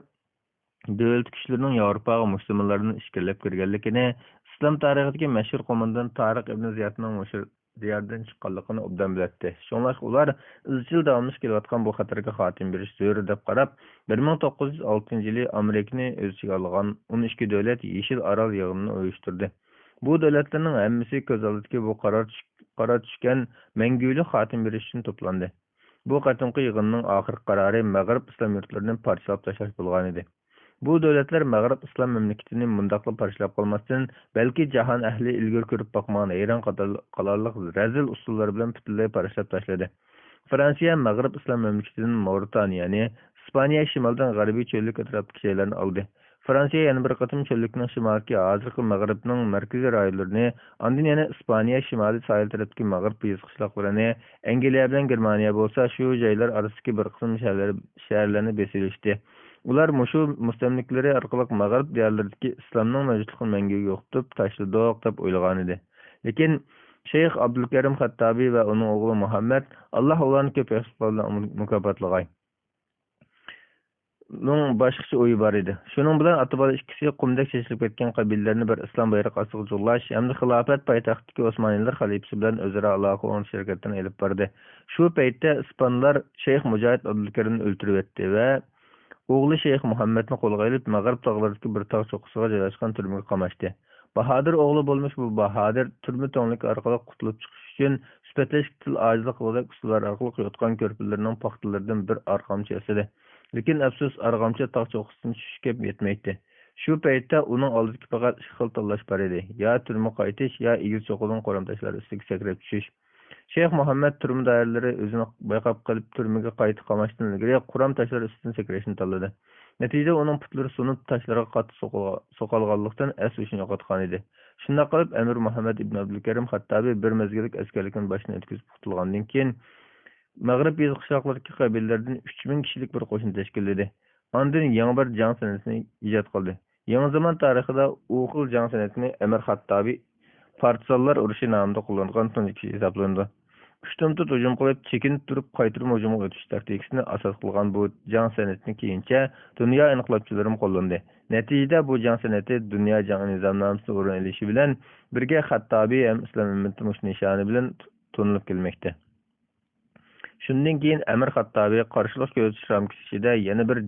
دۆلىتى كۈچلىرىنىڭ ياۋروپاغا مۇشۇ زېمىنلاردىن ئىچكىرىلەپ كىرگەنلىكىنى، ئىسلام تارىخىدىكى مەشھۇر قوماندان تارىق ئىبن زىيادنىڭ مۇشۇ دىياردىن چىققانلىقىنى ئوبدان بىلەتتى. شۇڭلاشقا ئۇلار ئىزچىل داۋاملىشىپ كېلىۋاتقان بۇ خەتەرگە خاتىمە بېرىش زۆرۈر دەپ قاراپ، بىر مىڭ توققۇز يۈز ئالتىنچى يىلى ئامېرىكىنى ئۆز ئىچىگە ئالغان ئون ئىككى دۆلەت يېشىل ئارال يىغىنىنى ئۇيۇشتۇردى. بۇ دۆلەتلەرنىڭ ھەممىسى كۆز ئالدىدىكى بۇ قارار چۈش-، قارار چۈشكەن مەڭگۈلۈك خاتىمە بېرىش ئۈچۈن توپلاندى. بۇ قېتىمقى يىغىننىڭ ئاخىرقى قارارى مەغرىب ئىسلام يۇرتلىرىنى پارچىلاپ تاشلاش بولغانىدى. بۇ دۆلەتلەر مەغرىب ئىسلام مەملىكىتىنى مۇنداقلا پارچىلاپ قالماستىن، بەلكى جاھان ئەھلى ئىلگىرى كۆرۈپ باقمىغان ھەيران قاتار-، قالارلىق رەزىل ئۇسۇللار بىلەن پۈتۈنلەي پارچىلاپ تاشلىدى. فرانسىيە مەغرىب ئىسلام مەملىكىتىدىن ماۋرىتانىيەنى، ئىسپانىيە شىمالدىن غەربىي چۆللۈك ئەتراپتىكى جايلارنى ئالدى. فرانسىيە يەنە بىر قېتىم چۆللۈكنىڭ شىمالىدىكى ھازىرقى مەغرىبنىڭ مەركىزىي رايونلىرىنى، ئاندىن يەنە ئىسپانىيە شىمالىي ساھىل تەرەپتىكى مەغرىب يېزا قىشلاقلىرىنى، ئەنگلىيە بىلەن گېرمانىيە بولسا شۇ جايلار ئارىسىدىكى بىر قىسىم شەھەرلەر، شەھەرلەرنى بېسىۋېلىشتى. ئۇلار مۇشۇ مۇستەملىكىلىرى ئارقىلىق مەغرىب دىيارلىرىدىكى ئىسلامنىڭ مەۋجۇتلۇقىنى مەڭگۈگە يوقىتىپ تاشلىدۇق دەپ ئويلىغانىدى. لېكىن شەيخ ئابدۇلكەرىم خەتتابى ۋە ئۇنىڭ ئوغلى مۇھەممەد، ئاللا ئۇلارنى كۆپ ياخشىلىقلار بىلەن مۇكاپاتلىغاي. نىڭ باشقىچە ئويى بار ئىدى. شۇنىڭ بىلەن ئاتا-بالا ئىككىسى قۇمدەك چېچىلىپ كەتكەن قەبىلىلەرنى بىر ئىسلام بايرىقى ئاستىغا جۇغلاش ھەمدە خىلاپەت پايتەختىدىكى ئوسمانىيلار خەلىپىسى بىلەن ئۆزئارا ئالاقە ئورنىتىش ھەرىكەتلىرىنى ئېلىپ باردى. شۇ پەيتتە ئىسپانلار شەيخ مۇجاھىد ئابدۇلكەرىمنى ئۆلتۈرۈۋەتتى ۋە ئوغلى شەيخ مۇھەممەدنى قولغا ئېلىپ، مەغرىب تاغلىرىدىكى بىر تاغ چوققىسىغا جايلاشقان تۈرمىگە قاماشتى. باھادىر ئوغلى بولمىش بۇ باھادىر تۈرمە تۈڭلۈكى ئارقىلىق قۇتۇلۇپ چىقىش ئۈچۈن سۈپەتلەشكە تىل ئاجىزلىق قىلغۇدەك ئۇسۇللار ئارقىلىق يوتقان-كۆرپىلىرىنىڭ پاختىلىرىدىن بىر ئارغامچا ياسىدى. لېكىن ئەپسۇس، ئارغامچا تاغ چوققىسىدىن چۈشۈشكە يەتمەيتتى. شۇ پەيتتە ئۇنىڭ ئالدىدىكى پەقەت ئىككى خىل تاللاش بار ئىدى، يا تۈرمىگە قايتىش، يا ئېگىز چوققىدىن قورام تاشلار ئۈستىگە سەكرەپ چۈشۈش. شەيخ مۇھەممەد تۈرمە دائىرىلىرى ئۆزىنى بايقاپ قېلىپ، تۈرمىگە قايتا قاماشتىن ئىلگىرى قورام تاشلار ئۈستىدىن سەكرەشنى تاللىدى. نەتىجىدە ئۇنىڭ پۇتلىرى سۇنۇپ، تاشلارغا قاتتىق سوقۇلغا-، سوقالغانلىقتىن ئەس-ھوشىنى يوقاتقانىدى. شۇنداق قىلىپ، ئەمىر مۇھەممەد ئىبن ئابدۇلكەرىم خەتتابى بىر مەزگىللىك ئەسكەرلىكنى باشتىن ئۆتكۈزۈپ قۇتۇلغاندىن كېيىن، مەغرىب يېزا قىشلاقلىرىدىكى قەبىلىلەردىن ئۈچ مىڭ كىشىلىك بىر قوشۇن تەشكىللىدى. ئاندىن يېڭى بىر جەڭ سەنئىتىنى ئىجاد قىلدى. يېڭى زامان تارىخىدا ئۇ خىل جەڭ سەنئىتىنى ئەمىر خەتتابى پارتىزانلار ئۇرۇشى نامىدا قوللانغان تۇنجى كىشى ھېسابلىنىدۇ. ئۇشتۇمتۇت ھۇجۇم قىلىپ، چېكىنىپ تۇرۇپ قايتۇرما ھۇجۇمغا ئۆتۈش تاكتىكىسىنى ئاساس قىلغان بۇ جەڭ سەنئىتىنى كېيىنچە دۇنيا ئىنقىلابچىلىرىمۇ قوللىدى. نەتىجىدە بۇ جەڭ سەنئىتى دۇنيا جەڭ نىزامنامىسىنى ئورۇن ئېلىشى بىلەن بىرگە، خەتتابى ھەم ئىسلام ئۈممىتى مۇشۇ نىشانى بىلەن تونۇلۇپ كەلمەكتە. شۇندىن كېيىن ئەمىر خەتتابى قارشىلىق كۆرسىتىش رامكىسى ئىچىدە يەنە بىر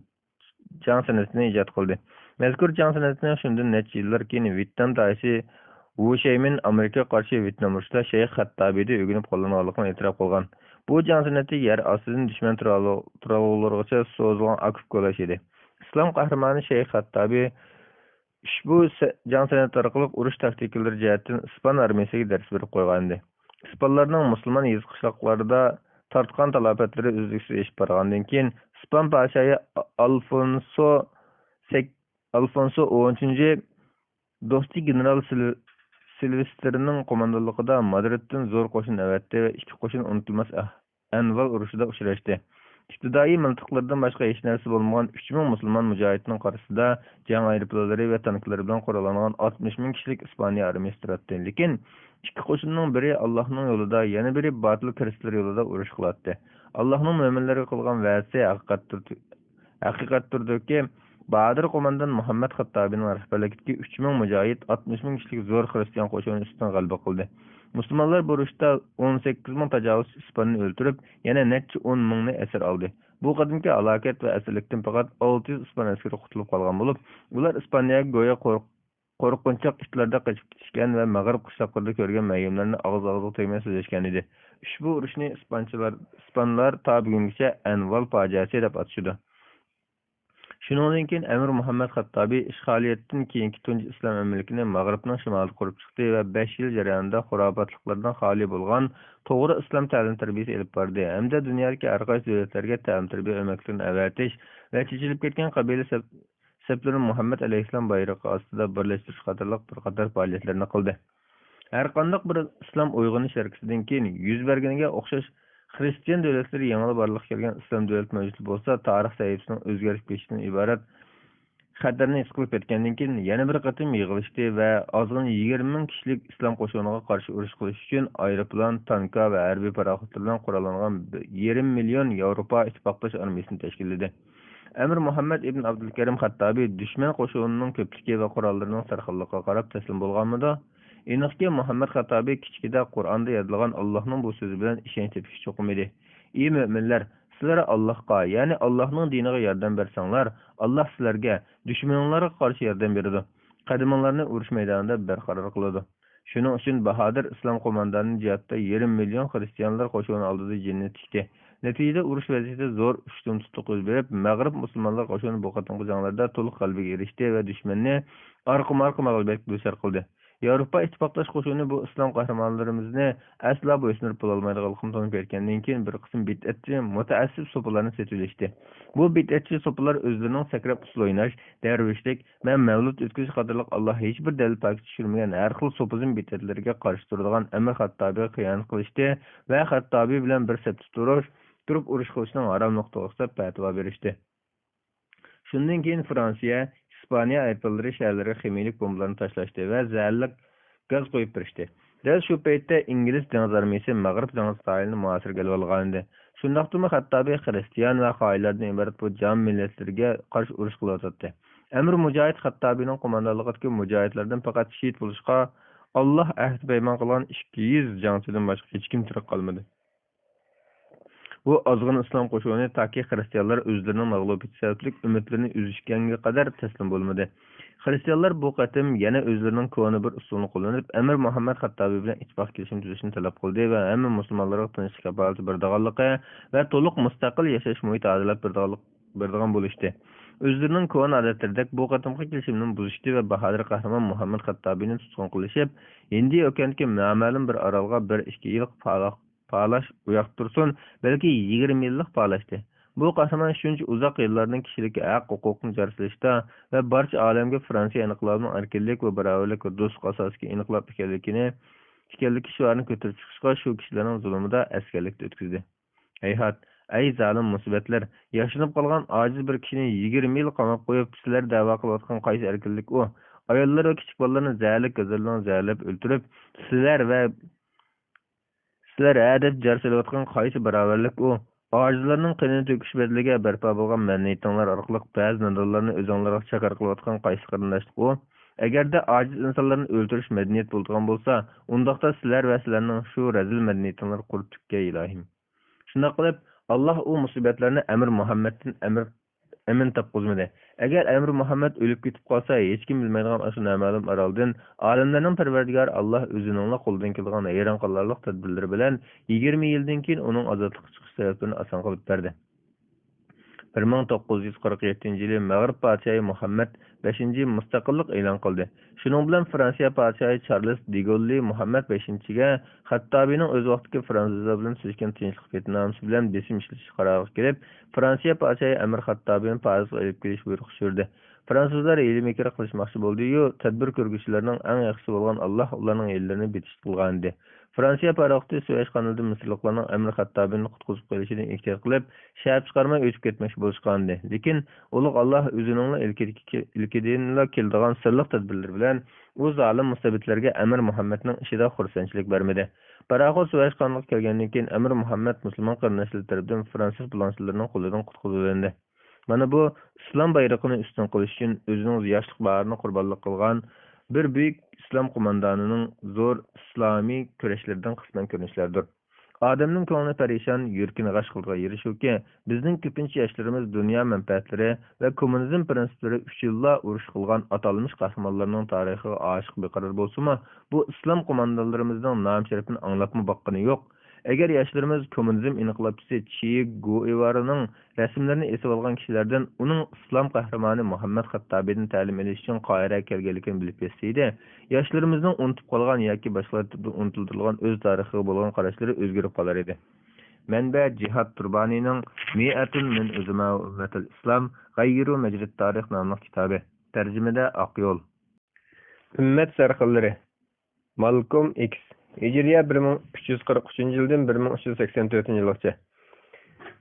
جەڭ سەنئىتىنى ئىجاد قىلدى. مەزكۇر جەڭ سەنئىتىنى شۇندىن نەچچە يىللار كېيىن ۋيېتنام داھىيسى ۋۇ شەيمىن ئامېرىكىغا قارشى ۋيېتنام ئۇرۇشىدا شەيخ خەتتابىدىن ئۆگىنىپ قوللانغانلىقىنى ئېتىراپ قىلغان. بۇ جەڭ سەنئىتى يەر ئاستىدىن دۈشمەن تۇرالغۇ-، تۇرالغۇلىرىغىچە سوزۇلغان ئاكا ئۇكىلاش ئىدى. ئىسلام قەھرىمانى شەيخ خەتتابى ئۇشبۇ سە-، جەڭ سەنئىتى ئارقىلىق ئۇرۇش تاكتىكىلىرى جەھەتتىن ئىسپان ئارمىيەسىگە دەرس بېرىپ قويغانىدى. ئىسپانلارنىڭ مۇسۇلمان يېزا قىشلاقلاردا تارتقان تالاپەتلىرى ئۈزلۈكسىز ئېشىپ بارغاندىن كېيىن، ئىسپان پادىشاھى ئالفونسو سەك-، ئالفونسو ئون ئۈچىنچى دوستى گېنېرال سىل-، سىلۋېسترنىڭ قوماندانلىقىدا مادرىدتىن زور قوشۇن ئەۋەتتى ۋە ئىككى قوشۇن ئۇنتۇلماس ئەھ-، ئەنۋال ئۇرۇشىدا ئۇچراشتى. ئىپتىدائىي مىلتىقلىرىدىن باشقا ھېچ نەرسە بولمىغان ئۈچ مىڭ مۇسۇلمان مۇجاھىدنىڭ قارشىسىدا جەڭ ئايروپىلانلىرى ۋە تانكىلىرى بىلەن قوراللانغان ئاتمىش مىڭ كىشىلىك ئىسپانىيە ئارمىيەسى تۇراتتى. لېكىن ئىككى قوشۇننىڭ بىرى ئاللاھنىڭ يولىدا، يەنە بىرى باتىل كىرىستلار يولىدا ئۇرۇش قىلاتتى. ئاللاھنىڭ مۆمىنلەرگە قىلغان ۋەدىسى ھەقىقەتتۇر-، ھەقىقەتتۇردۇكى، باھادىر قوماندان مۇھەممەد خەتتابىنىڭ رەھبەرلىكىدىكى ئۈچ مىڭ مۇجاھىد ئاتمىش مىڭ كىشىلىك زور خىرىستىيان قوشۇنى ئۈستىدىن غەلىبە قىلدى. مۇسۇلمانلار بۇ ئۇرۇشتا ئون سەككىز مىڭ تاجاۋۇزچى ئىسپاننى ئۆلتۈرۈپ، يەنە نەچچە ئون مىڭنى ئەسىر ئالدى. بۇ قېتىمقى ھالاكەت ۋە ئەسىرلىكتىن پەقەت ئالتە يۈز ئىسپان ئەسكىرى قۇتۇلۇپ قالغان بولۇپ، ئۇلار ئىسپانىيەگە گويا قورق-، قورقۇنچاق ئىتلاردەك قېچىپ كېتىشكەن ۋە مەغرىب قىشلاقلىرىدا كۆرگەن مەيۈملەرنى ئاغزى-ئاغزىغا تەگمەي سۆزلەشكەنىدى. ئۇشبۇ ئۇرۇشنى ئىسپانچىلار، ئىسپانلار تا بۈگۈنگىچە ئەنۋال پاجىئەسى دەپ ئاتىشىدۇ. شۇنىڭدىن كېيىن ئەمىر مۇھەممەد خەتتابى ئىشغالىيەتتىن كېيىنكى تۇنجى ئىسلام ئەمىرلىكىنى مەغرىبنىڭ شىمالىدا قۇرۇپ چىقتى ۋە بەش يىل جەريانىدا خۇراپاتلىقلاردىن خالىي بولغان توغرا ئىسلام تەلىم-تەربىيەسى ئېلىپ باردى ھەمدە دۇنيادىكى ھەر قايسى دۆلەتلەرگە تەلىم-تەربىيە ئۆمەكلىرىنى ئەۋەتىش ۋە چېچىلىپ كەتكەن قەبىلە سەپ-، سەپلىرىنى مۇھەممەد ئەلەيھىسسالام بايرىقى ئاستىدا بىرلەشتۈرۈش قاتارلىق بىر قاتار پائالىيەتلەرنى قىلدى. ھەرقانداق بىر ئىسلام ئويغىنىش ھەرىكىتىدىن كېيىن يۈز بەرگىنىگە ئوخشاش خىرىستىيان دۆلەتلىرى يېڭىلا بارلىققا كەلگەن ئىسلام دۆلەت مەۋجۇتى بولسا تارىخ سەھىپىسىنىڭ ئۆزگىرىپ كېتىشىدىن ئىبارەت خەتەرنى ھېس قىلىپ يەتكەندىن كېيىن يەنە بىر قېتىم يىغىلىشتى ۋە ئازغىنە يىگىرمە مىڭ كىشىلىك ئىسلام قوشۇنىغا قارشى ئۇرۇش قىلىش ئۈچۈن ئايروپىلان، تانكا ۋە ھەربىي پاراخوتلار بىلەن قوراللانغان يېرىم مىليون ياۋروپا ئىتتىپاقداش ئارمىيىسىنى تەشكىللىدى. ئەمىر مۇھەممەد ئىبن ئابدۇلكەرىم خەتتابى دۈشمەن قوشۇنىنىڭ كۆپلۈكى ۋە قوراللىرىنىڭ سەرخىللىقىغا قاراپ تەسلىم بولغانمىدۇ؟ ئېنىقكى، مۇھەممەد خەتتابى كىچىكىدە قۇرئاندا يادلىغان ئاللاھنىڭ بۇ سۆزى بىلەن ئىشەنچ تېپىشكە چوقۇم ئىدى. ئى مۆمىنلەر، سىلەر ئاللاھقا، يەنى ئاللاھنىڭ دىنىغا ياردەم بەرسەڭلار، ئاللاھ سىلەرگە، دۈشمىنىڭلارغا قارشى ياردەم بېرىدۇ. قەدىمىڭلارنى ئۇرۇش مەيدانىدا بەرقارار قىلىدۇ. شۇنىڭ ئۈچۈن باھادىر ئىسلام قوماندانى جىھادتا يېرىم مىليون خىرىستىيانلار قوشۇنى ئالدىدا جېنىنى تىكتى. نەتىجىدە ئۇرۇش ۋەزىيىتى زور ئۇشتۇمتۇتلۇق يۈز بېرىپ، مەغرىب مۇسۇلمانلار قوشۇنى بۇ قېتىمقى جەڭلەردە تولۇق غەلىبىگە ئېرىشتى ۋە دۈشمەننى ئارقىمۇ ئارقا مەغلۇبىيەتكە دۇچار قىلدى. ياۋروپا ئىتتىپاقداش قوشۇنى بۇ ئىسلام قەھرىمانلىرىمىزنى ئەسلا بويسۇندۇرۇپ بولالمايدىغانلىقىنى تونۇپ يەتكەندىن كېيىن، بىر قىسىم بىدئەتچى، مۇتەئەسسىپ سوپىلارنى سېتىۋېلىشتى. بۇ بىدئەتچى سوپىلار ئۆزلىرىنىڭ سەكرەپ ئۇسسۇل ئويناش، دەرۋىشلىك، ۋە مەۋلۇت ئۆتكۈزۈش قاتارلىق ئاللا ھېچبىر دەلىل پاكىت چۈشۈرمىگەن ھەر خىل سوپىزم بىدئەتلىرىگە قارشى تۇرىدىغان ئەمىر خەتتابىغا خىيانەت قىلىشتى ۋە خەتتابى بىلەن بىر سەپتە تۇرۇش، تۇرۇپ ئۇرۇش قىلىشنىڭ ھاراملىق توغرىسىدا پەتىۋا بېرىشتى. شۇندىن كېيىن فرانسىيە، ئىسپانىيە ئايروپىلانلىرى شەھەرلەرگە خىمىيىلىك بومبىلارنى تاشلاشتى ۋە زەھەرلىك گاز قۇيۇپ بېرىشتى. دەل شۇ پەيتتە ئىنگلىز دېڭىز ئارمىيىسى مەغرىب دېڭىز ساھىلىنى مۇھاسىرىگە ئېلىۋالغانىدى. شۇنداقتىمۇ خەتتابى خىرىستىيان ۋە خائىنلاردىن ئىبارەت بۇ جان مىللەتلىرىگە قارشى ئۇرۇش قىلىۋاتاتتى. ئەمىر مۇجاھىد خەتتابىنىڭ قوماندانلىقىدىكى مۇجاھىدلاردىن پەقەت شېھىت بولۇشقا ئاللا ئەھدى پەيمان قىلغان ئىككى يۈز جەڭچىدىن باشقا ھېچكىم تىرىك قالمىدى. بۇ ئازغىنە ئىسلام قوشۇنى تاكى خىرىستىيانلار ئۆزلىرىنىڭ مەغلۇبىيىتى سەۋەبلىك ئۈمىدلىرىنى ئۈزۈشكەنگە قەدەر تەسلىم بولمىدى. خىرىستىيانلار بۇ قېتىم يەنە ئۆزلىرىنىڭ كونا بىر ئۇسۇلىنى قوللىنىپ، ئەمىر مۇھەممەد خەتتابى بىلەن ئىتتىپاق كېلىشىم تۈزۈشنى تەلەپ قىلدى ۋە ھەممە مۇسۇلمانلارغا تىنچلىق كاپالىتى بېرىدىغانلىقى ۋە تولۇق مۇستەقىل ياشاش مۇھىتى ھازىرلاپ بېرىدىغانلىق، بېرىدىغان بولۇشتى. ئۆزلىرىنىڭ كونا ئادەتلىرىدەك بۇ قېتىمقى كېلىشىمنى بۇزۇشتى ۋە باھادىر قەھرىمان مۇھەممەد خەتتابىنى تۇتقۇن قىلىشىپ، ھىندى ئوكيانىدىكى نامەلۇم بىر ئارالغا بىر ئىككى يىللىق پالاق-، پالاش ئۇياقتۇرسۇن، بەلكى يىگىرمە يىللىق پالاشتى. بۇ قەھرىمان شۇنچە ئۇزاق يىللاردىن كىشىلىككە ھەق-ھوقۇقنى جار سېلىشتا ۋە بارچە ئالەمگە فرانسىيە ئىنقىلابىنىڭ ئەركىنلىك ۋە باراۋەرلىك ۋە دوستلۇق ئاساسىدىكى ئىنقىلاب ئىكەنلىكىنى، ئىكەنلىكى شوئارىنى كۆتۈرۈپ چىقىشقا شۇ كىشىلەرنىڭ زۇلۇمىدا ئەسكەرلىكتە ئۆتكۈزدى. ھەيھات، ئەي زالىم مۇسىبەتلەر! ياشىنىپ قالغان ئاجىز بىر كىشىنى يىگىرمە يىل قاماپ قويۇپ، سىلەر دەۋا قىلىۋاتقان قايسى ئەركىنلىك ئۇ؟ ئاياللار ۋە كىچىك بالىلارنى زەھەرلىك گازلار بىلەن زەھەرلەپ ئۆلتۈرۈپ، سىلەر ۋە سىلەر ھە دەپ جار سېلىۋاتقان قايسى باراۋەرلىك ئۇ؟ ئاجىزلارنىڭ قېنىنى تۆكۈش بەدىلىگە بەرپا بولغان مەدەنىيىتىڭلار ئارقىلىق بەزى نادانلارنى ئۆزۈڭلارغا چاكار قىلىۋاتقان قايسى قېرىنداشلىق ئۇ؟ ئەگەردە ئاجىز ئىنسانلارنى ئۆلتۈرۈش مەدەنىيەت بولىدىغان بولسا، ئۇنداقتا سىلەر ۋە سىلەرنىڭ شۇ رەزىل مەدەنىيىتىڭلار قۇرۇپ تۈگىگەي، ئىلاھىم! شۇنداق قىلىپ، ئاللاھ ئۇ مۇسىبەتلەرنى ئەمىر مۇھەممەدتىن ئەمىر ئەمىن تاپقۇزمىدى. ئەگەر ئەمىر مۇھەممەد ئۆلۈپ كېتىپ قالسا، ھېچكىم بىلمەيدىغان ئاشۇ نامەلۇم ئارالدىن ئالەملەرنىڭ پەرۋەردىگارى ئاللاھ ئۆزىنىڭلا قولىدىن كېلىدىغان ھەيران قالارلىق تەدبىرلىرى بىلەن يىگىرمە يىلدىن كېيىن ئۇنىڭ ئازادلىققا چىقىش سەۋەبلىرىنى ئاسان قىلىپ بەردى. بىر مىڭ توققۇز يۈز قىرىق يەتتىنچى يىلى مەغرىب پادىشاھى مۇھەممەد بەشىنچى مۇستەقىللىق ئېلان قىلدى. شۇنىڭ بىلەن فرانسىيە پادىشاھى چارلىس دېگوللى مۇھەممەد بەشىنچىگە خەتتابىنىڭ ئۆز ۋاقتىدىكى فرانسۇزلار بىلەن تۈزۈشكەن تىنچلىق بەتنامىسى بىلەن بېسىم ئىشلىتىش قارارىغا كېلىپ، فرانسىيە پادىشاھى ئەمىر خەتتابىنى پارىسقا ئېلىپ كېلىش بۇيرۇقى چۈشۈردى. فرانسۇزلار ھىيلە-مىكىر قىلىشماقچى بولدى-يۇ، تەدبىر كۆرگۈچىلەرنىڭ ئەڭ ياخشىسى بولغان ئاللاھ ئۇلارنىڭ ھىيلىلىرىنى بېتىشتە قىلغانىدى. فرانسىيە پاراخوتى سۇۋەيش قانىلىدا مىسىرلىقلارنىڭ ئەمىر خەتتابىنى قۇتقۇزۇپ قېلىشىدىن ئېھتىيات قىلىپ، شەپە چىقارماي ئۆتۈپ كەتمەكچى بولۇشقانىدى. لېكىن ئۇلۇغ ئاللاھ ئۆزىنىڭلا ئىلكىدىكى-، ئىلكىدىنلا كېلىدىغان سىرلىق تەدبىرلىرى بىلەن ئۇ زالىم مۇستەبىتلەرگە ئەمىر مۇھەممەدنىڭ ئىشىدا خۇرسەنچىلىك بەرمىدى. پاراخوت سۇۋەيش قانىلىغا كەلگەندىن كېيىن، ئەمىر مۇھەممەد مۇسۇلمان قېرىنداشلىرى تەرىپىدىن فرانسىز بۇلاڭچىلىرىنىڭ قولىدىن قۇتقۇزۇۋېلىندى. مانا بۇ ئىسلام بايرىقىنى ئۈستۈن قىلىش ئۈچۈن ئۆزىنىڭ ياشلىق باھارىنى قۇربانلىق قىلغان بىر بۈيۈك ئىسلام قوماندانىنىڭ زور ئىسلامىي كۈرەشلىرىدىن قىسمەن كۆرۈنۈشلەردۇر. ئادەمنىڭ كۆڭلىنى پەرىشان، يۈرىكىنى غەش قىلىدىغان يېرى شۇكى، بىزنىڭ كۆپىنچە ياشلىرىمىز دۇنيا مەنپەئەتلىرى ۋە كوممۇنىزم پىرىنسىپلىرى ئۈچۈنلا ئۇرۇش قىلغان ئاتالمىش قەھرىمانلارنىڭ تارىخىغا ئاشىق بىقارار بولسىمۇ، بۇ ئىسلام قوماندانلىرىمىزنىڭ نام-شەرىپىنى ئاڭلاپمۇ باققىنى يوق. ئەگەر ياشلىرىمىز كوممۇنىزم ئىنقىلابچىسى چى گۇئېۋارانىڭ رەسىملىرىنى ئېسىۋالغان كىشىلەردىن ئۇنىڭ ئىسلام قەھرىمانى مۇھەممەد خەتتابىدىن تەلىم ئېلىش ئۈچۈن قاھىرەگە كەلگەنلىكىنى بىلىپ يەتسە ئىدى، ياشلىرىمىزنىڭ ئۇنتۇپ قالغان ياكى باشقىلار تېرىپىدىن ئۇنتۇلدۇرۇلغان ئۆز تارىخىغا بولغان قاراشلىرى ئۆزگىرىپ قالار ئىدى. مەنبە: جىھاد تۇربانىنىڭ مىئەتۇن مىن ئۆزىماۋ ئۈممەتىل ئىسلام غەيرۇ مەجرىد تارىخ ناملىق كىتابى. تەرجىمىدە ئاقيول. ئۈممەت سەرخىللىرى. مالكوم ئىكس. ھىجرىيە بىر مىڭ ئۈچ يۈز قىرىق ئۈچىنچى يىلدىن بىر مىڭ ئۈچ يۈز سەكسەن تۆتىنچى يىلغىچە.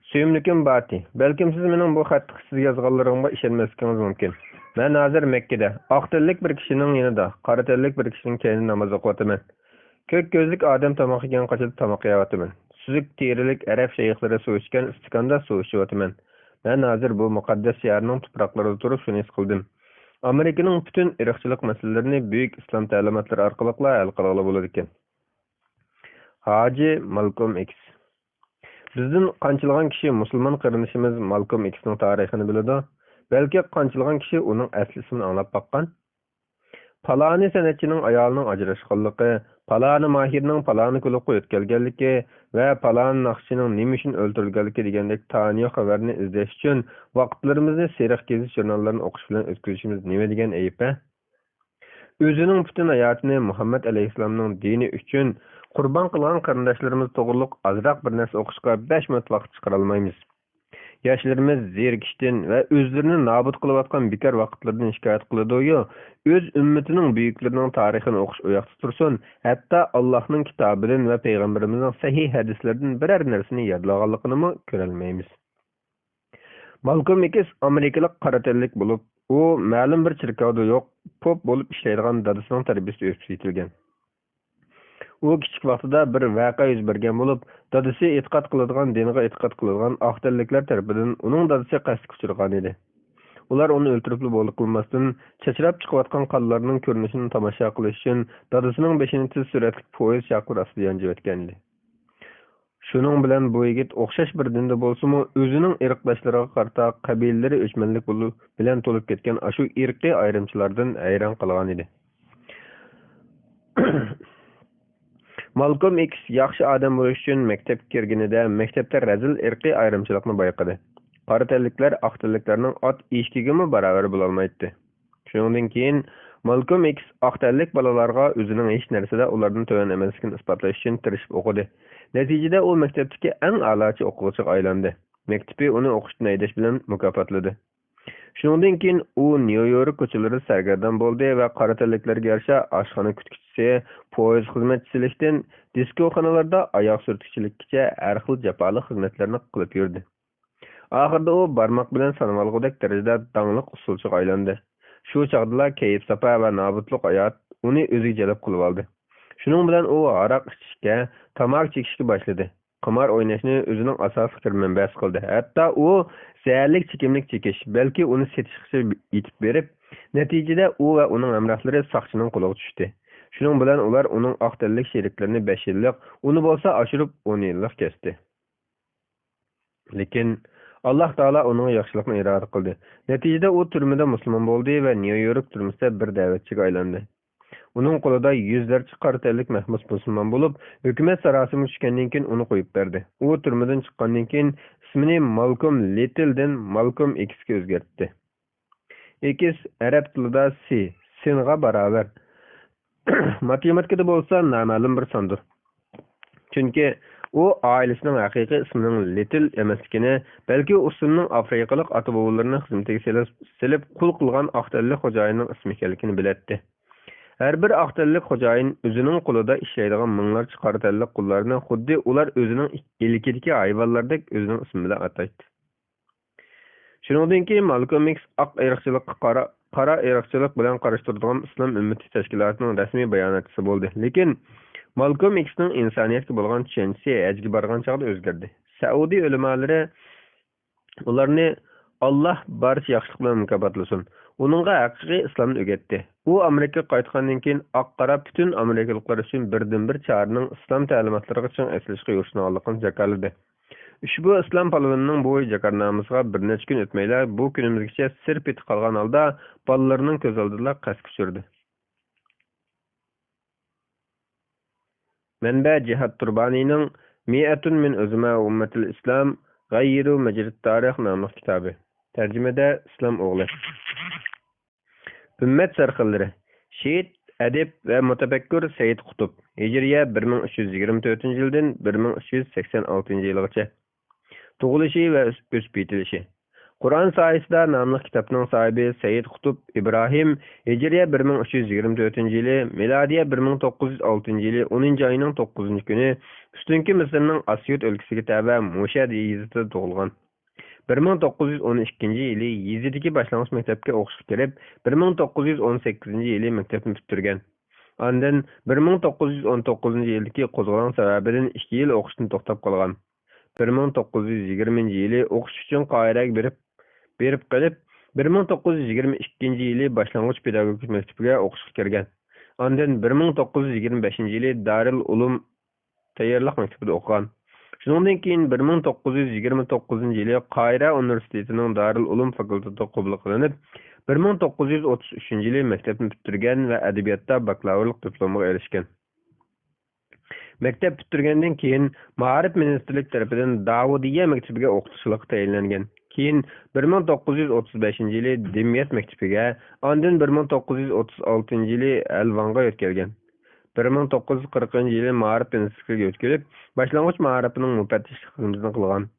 سۆيۈملۈكۈم باتى، بەلكىم سىز مېنىڭ بۇ خەتتىكى سىزگە يازغانلىرىمغا ئىشەنمەسلىكىڭىز مۇمكىن. مەن ھازىر مەككىدە، ئاق تەنلىك بىر كىشىنىڭ يېنىدا، قارا تەنلىك بىر كىشىنىڭ كەينىدە ناماز ئوقۇۋاتىمەن. كۆك كۆزلۈك ئادەم تاماق يېگەن قاچىدا تاماق يەۋاتىمەن. سۈزۈك تېرىلىك ئەرەب شەيخلىرى سۇ ئىچكەن ئىستىكاندا سۇ ئىچىۋاتىمەن. مەن ھازىر بۇ مۇقەددەس شەھەرنىڭ تۇپراقلىرىدا تۇرۇپ شۇنى ھېس قىلدىم. ئامېرىكىنىڭ پۈتۈن ئىرقچىلىق مەسىلىلىرىنى بۈيۈك ئىسلام تەلىماتلىرى ئارقىلىقلا ھەل قىلغىلى بولىدىكەن. ھاجى مالكوم ئىكس. بىزدىن قانچىلىغان كىشى مۇسۇلمان قېرىندىشىمىز مالكوم ئىكسنىڭ تارىخىنى بىلىدۇ؟ بەلكى قانچىلىغان كىشى ئۇنىڭ ئەسلى ئىسمىنى ئاڭلاپ باققان؟ پالانى سەنئەتچىنىڭ ئايالىنىڭ ئاجراشقانلىقى، پالانى ماھىرنىڭ پالانى كۇلۇبقا يۆتكەلگەنلىكى ۋە پالانى ناخشىچىنىڭ نېمە ئۈچۈن ئۆلتۈرۈلگەنلىكى دېگەندەك تانىيو خەۋەرنى ئىزدەش ئۈچۈن ۋاقىتلىرىمىزنى سېرىق گېزىت ژۇرناللارنى ئوقۇش بىلەن ئۆتكۈزۈشىمىز نېمە دېگەن ئەيىب ھە؟ ئۆزىنىڭ پۈتۈن ھاياتىنى مۇھەممەد ئەلەيھىسسالامنىڭ دىنى ئۈچۈن قۇربان قىلغان قېرىنداشلىرىمىز توغرۇلۇق ئازراق بىر نەرسە ئوقۇشقا بەش مىنۇت ۋاقىت چىقىرالمايمىز. ياشلىرىمىز زېرىكىشتىن ۋە ئۆزلىرىنى نابۇت قىلىۋاتقان بىكار ۋاقىتلىرىدىن شىكايەت قىلىدۇ-يۇ، ئۆز ئۈممىتىنىڭ بۈيۈكلىرىنىڭ تارىخىنى ئوقۇش ئۇياقتا تۇرسۇن، ھەتتا ئاللاھنىڭ كىتابىدىن ۋە پەيغەمبىرىمىزنىڭ سەھىھ ھەدىسلىرىدىن بىرەر نەرسىنى يادلىغانلىقىنىمۇ كۆرەلمەيمىز. مالكوم ئىكس ئامېرىكىلىق قارا تەنلىك بولۇپ، ئۇ مەلۇم بىر چېركاۋدا يوق، پوپ بولۇپ ئىشلەيدىغان دادىسىنىڭ تەربىيىسىدە ئۆسۈپ يېتىلگەن. ئۇ كىچىك ۋاقتىدا بىر ۋەقە يۈز بەرگەن بولۇپ، دادىسى ئېتىقاد قىلىدىغان دىنغا ئېتىقاد قىلىدىغان ئاق تەنلىكلەر تەرىپىدىن ئۇنىڭ دادىسى قەستكە ئۇچرىغانىدى. ئۇلار ئۇنى ئۆلتۈرۈپلا بولدى قىلماستىن، چاچراپ چىقىۋاتقان قانلارنىڭ كۆرۈنۈشىنى تاماشا قىلىش ئۈچۈن دادىسىنىڭ بېشىنى تېز سۈرئەتلىك پويىز چاقلىرى ئاستىدا يانجىۋەتكەنىدى. شۇنىڭ بىلەن بۇ يىگىت ئوخشاش بىر دىندا بولسىمۇ، ئۆزىنىڭ ئىرقداشلىرىغا قارىتا قەبىلىلىرى ئۆچمەنلىك بولۇپ، بىلەن تولۇپ كەتكەن ئاشۇ ئىرقىي ئايرىمچىلاردىن ھەيران قالغانىدى. مالكوم ئىكس ياخشى ئادەم بولۇش ئۈچۈن مەكتەپكە كىرگىنىدە، مەكتەپتە رەزىل ئىرقىي ئايرىمچىلىقنى بايقىدى. قارا تەنلىكلەر ئاق تەنلىكلەرنىڭ ئات ئېشىكىگىمۇ باراۋەر بولالمايتتى. شۇنىڭدىن كېيىن مالكوم ئىكس ئاق تەنلىك بالىلارغا ئۆزىنىڭ ھېچ نەرسىدە ئۇلاردىن تۆۋەن ئەمەسلىكىنى ئىسپاتلاش ئۈچۈن تىرىشىپ ئوقۇدى. نەتىجىدە ئۇ مەكتەپتىكى ئەڭ ئەلاچى ئوقۇغۇچىغا ئايلاندى. مەكتىپى ئۇنى ئوقۇشتىن ھەيدەش بىلەن مۇكاپاتلىدى. شۇنىڭدىن كېيىن ئۇ نيۇ يورك كوچىلىرىدا سەرگەردان بولدى ۋە قارا تەنلىكلەرگە يارىشا ئاشخانا كۈتكۈچىسى، پويىز خىزمەتچىسىلىكتىن دىسكوخانىلاردا ئاياغ سۈرتكۈچىلىككىچە ھەر خىل جاپالىق خىزمەتلەرنى قىلىپ يۈردى. ئاخىرىدا ئۇ بارماق بىلەن سانىۋالغۇدەك دەرىجىدە داڭلىق ئۇسسۇلچىغا ئايلاندى. شۇ چاغدىلا كەيپ-ساپا ۋە نابۇتلۇق ھايات ئۇنى ئۆزىگە جەلپ قىلىۋالدى. شۇنىڭ بىلەن ئۇ ھاراق ئىچىشكە، تاماكا چېكىشكە باشلىدى. قىمار ئويناشنى ئۆزىنىڭ ئاساسلىق كىرىم مەنبەسى قىلدى. ھەتتا ئۇ زەھەرلىك چېكىملىك چېكىش، بەلكى ئۇنى سېتىشقىچە يېتىپ بېرىپ، نەتىجىدە ئۇ ۋە ئۇنىڭ ھەمراھلىرى ساقچىنىڭ قولىغا چۈشتى. شۇنىڭ بىلەن ئۇلار ئۇنىڭ ئاق تەنلىك شېرىكلىرىنى بەش يىللىق، ئۇنى بولسا ئاشۇرۇپ ئون يىللىق كەستى. لېكىن ئاللاھ تائالا ئۇنىڭغا ياخشىلىقنى ئىرادە قىلدى. نەتىجىدە ئۇ تۈرمىدە مۇسۇلمان بولدى ۋە نيۇ يورك تۈرمىسىدە بىر دەۋەتچىگە ئايلاندى. ئۇنىڭ قولىدا يۈزلەرچە قارا تەنلىك مەھبۇس مۇسۇلمان بولۇپ، ھۆكۈمەت ساراسىمىغا چۈشكەندىن كېيىن ئۇنى قويۇپ بەردى. ئۇ تۈرمىدىن چىققاندىن كېيىن ئىسمىنى مالكوم لىتلدىن مالكوم ئىكسكە ئۆزگەرتتى. ئېكس ئەرەب تىلىدا سى، سىنغا باراۋەر. ماتېماتىكىدا بولسا نامەلۇم بىر ساندۇر. چۈنكى ئۇ ئائىلىسىنىڭ ھەقىقىي ئىسمىنىڭ لىتىل ئەمەسلىكىنى، بەلكى ئۇ ئىسىمنىڭ ئافرىقىلىق ئاتا-بوۋىلىرىنىڭ خىزمىتىگە سېلىپ، سېلىپ قۇل قىلغان ئاق تەنلىك خوجايىننىڭ ئىسمى ئىكەنلىكىنى بىلەتتى. ھەر بىر ئاق تەنلىك خوجايىن ئۆزىنىڭ قولىدا ئىشلەيدىغان مىڭلارچە قارا تەنلىك قۇللارنى خۇددى ئۇلار ئۆزىنىڭ ئىلكىدىكى ھايۋانلاردەك ئۆزىنىڭ ئىسمى بىلەن ئاتايتتى. شۇنىڭدىن كېيىن مالكوم ئىكس ئاق ئىرقچىلىققا قارا، قارا ئىرقچىلىق بىلەن قارشى تۇرىدىغان ئىسلام ئۈممىتى تەشكىلاتىنىڭ رەسمىي باياناتچىسى بولدى. لېكىن مالكوم ئىكسنىڭ ئىنسانىيەتكە بولغان چۈشەنچىسى ھەجگە بارغان چاغدا ئۆزگەردى. سەئۇدى ئۆلىمالىرى ئۇلارنى «ئاللاھ بارچە ياخشىلىق بىلەن مۇكاپاتلىسۇن» ئۇنىڭغا ھەقىقىي ئىسلامنى ئۆگەتتى. ئۇ ئامېرىكىغا قايتقاندىن كېيىن ئاق-قارا پۈتۈن ئامېرىكىلىقلار ئۈچۈن بىردىنبىر چارىنىڭ ئىسلام تەلىماتلىرىغا چىڭ ئېسىلىشقا يوشۇرۇنغانلىقىنى جاكارلىدى. ئۇشبۇ ئىسلام پالۋىنىنىڭ بۇ جاكارنامىسىغا بىر نەچچە كۈن ئۆتمەيلا، بۇ كۈنىمىزگىچە سىر پېتى قالغان ھالدا بالىلىرىنىڭ كۆز ئالدىدىلا قەستكە ئۇچرىدى. مەنبە: جىھاد تۇربانىنىڭ مىئەتۇن مىن ئۆزىمە ئۇممەتىل ئىسلام غەيرۇ مەجرىت تارىخ ناملىق كىتابى. تەرجىمىدە: ئىسلام ئوغلى. ئۈممەت سەرخىللىرى. شېھىت، ئەدىب ۋە مۇتەپەككۇر سەيىد قۇتۇپ، ھىجرىيە بىر مىڭ ئۈچ يۈز يىگىرمە تۆتىنچى يىلدىن بىر مىڭ ئۈچ يۈز سەكسەن ئالتىنچى يىلغىچە. تۇغۇلۇشى ۋە ئۆس-، ئۆسۈپ يېتىلىشى. قۇرئان سايىسىدا ناملىق كىتابنىڭ ساھىبى سەيىد قۇتۇپ ئىبراھىم، ھىجرىيە بىر مىڭ ئۈچ يۈز يىگىرمە تۆتىنچى يىلى، مىلادىيە بىر مىڭ توققۇز يۈز ئالتىنچى يىلى ئونىنچى ئاينىڭ توققۇزىنچى كۈنى ئۈستۈنكى مىسىرنىڭ ئاسيۇت ئۆلكىسىگە تەۋە مۇشەد يېزىسىدا تۇغۇلغان. بىر مىڭ توققۇز يۈز ئون ئىككىنچى يىلى يېزىدىكى باشلانغۇچ مەكتەپكە ئوقۇشقا كىرىپ، بىر مىڭ توققۇز يۈز ئون سەككىزىنچى يىلى مەكتەپنى پۈتتۈرگەن. ئاندىن بىر مىڭ توققۇز يۈز ئون توققۇزىنچى يىلدىكى قوزغىلاڭ سەۋەبىدىن ئىككى يىل ئوقۇشتىن توختاپ قالغان. بىر مىڭ توققۇز يۈز يىگىرمىنچى يىلى ئوقۇش ئۈچۈن قاھىرەگە بېرىپ، بېرىپ قېلىپ، بىر مىڭ توققۇز يۈز يىگىرمە ئىككىنچى يىلى باشلانغۇچ پېداگوگىك مەكتىپىگە ئوقۇشقا كىرگەن. ئاندىن بىر مىڭ توققۇز يۈز يىگىرمە بەشىنچى يىلى دارىل ئۇلۇم تەييارلىق مەكتىپىدە ئوقۇغان. شۇنىڭدىن كېيىن بىر مىڭ توققۇز يۈز يىگىرمە توققۇزىنچى يىلى قاھىرە ئۇنىۋېرسىتېتىنىڭ دارىل ئۇلۇم فاكۇلتېتىغا قوبۇل قىلىنىپ، بىر مىڭ توققۇز يۈز ئوتتۇز ئۈچىنچى يىلى مەكتەپنى پۈتتۈرگەن ۋە ئەدەبىياتتا باكلاۋۇرلۇق دىپلومىغا ئېرىشكەن. مەكتەپ پۈتتۈرگەندىن كېيىن، مائارىپ مىنىستىرلىكى تەرىپىدىن داۋۇدىيە مەكتىپىگە ئوقۇتقۇچىلىققا تەيىنلەنگەن. كېيىن بىر مىڭ توققۇز يۈز ئوتتۇز بەشىنچى يىلى دىميەت مەكتىپىگە، ئاندىن بىر مىڭ توققۇز يۈز ئوتتۇز ئالتىنچى يىلى ھەلۋاڭغا يۆتكەلگەن. بىر مىڭ توققۇز يۈز قىرىقىنچى يىلى مائارىپ مىنىستىرلىكىگە يۆتكىلىپ، باشلانغۇچ مائارىپىنىڭ مۇپەتتىشلىك خىزمىتىنى قىلغان.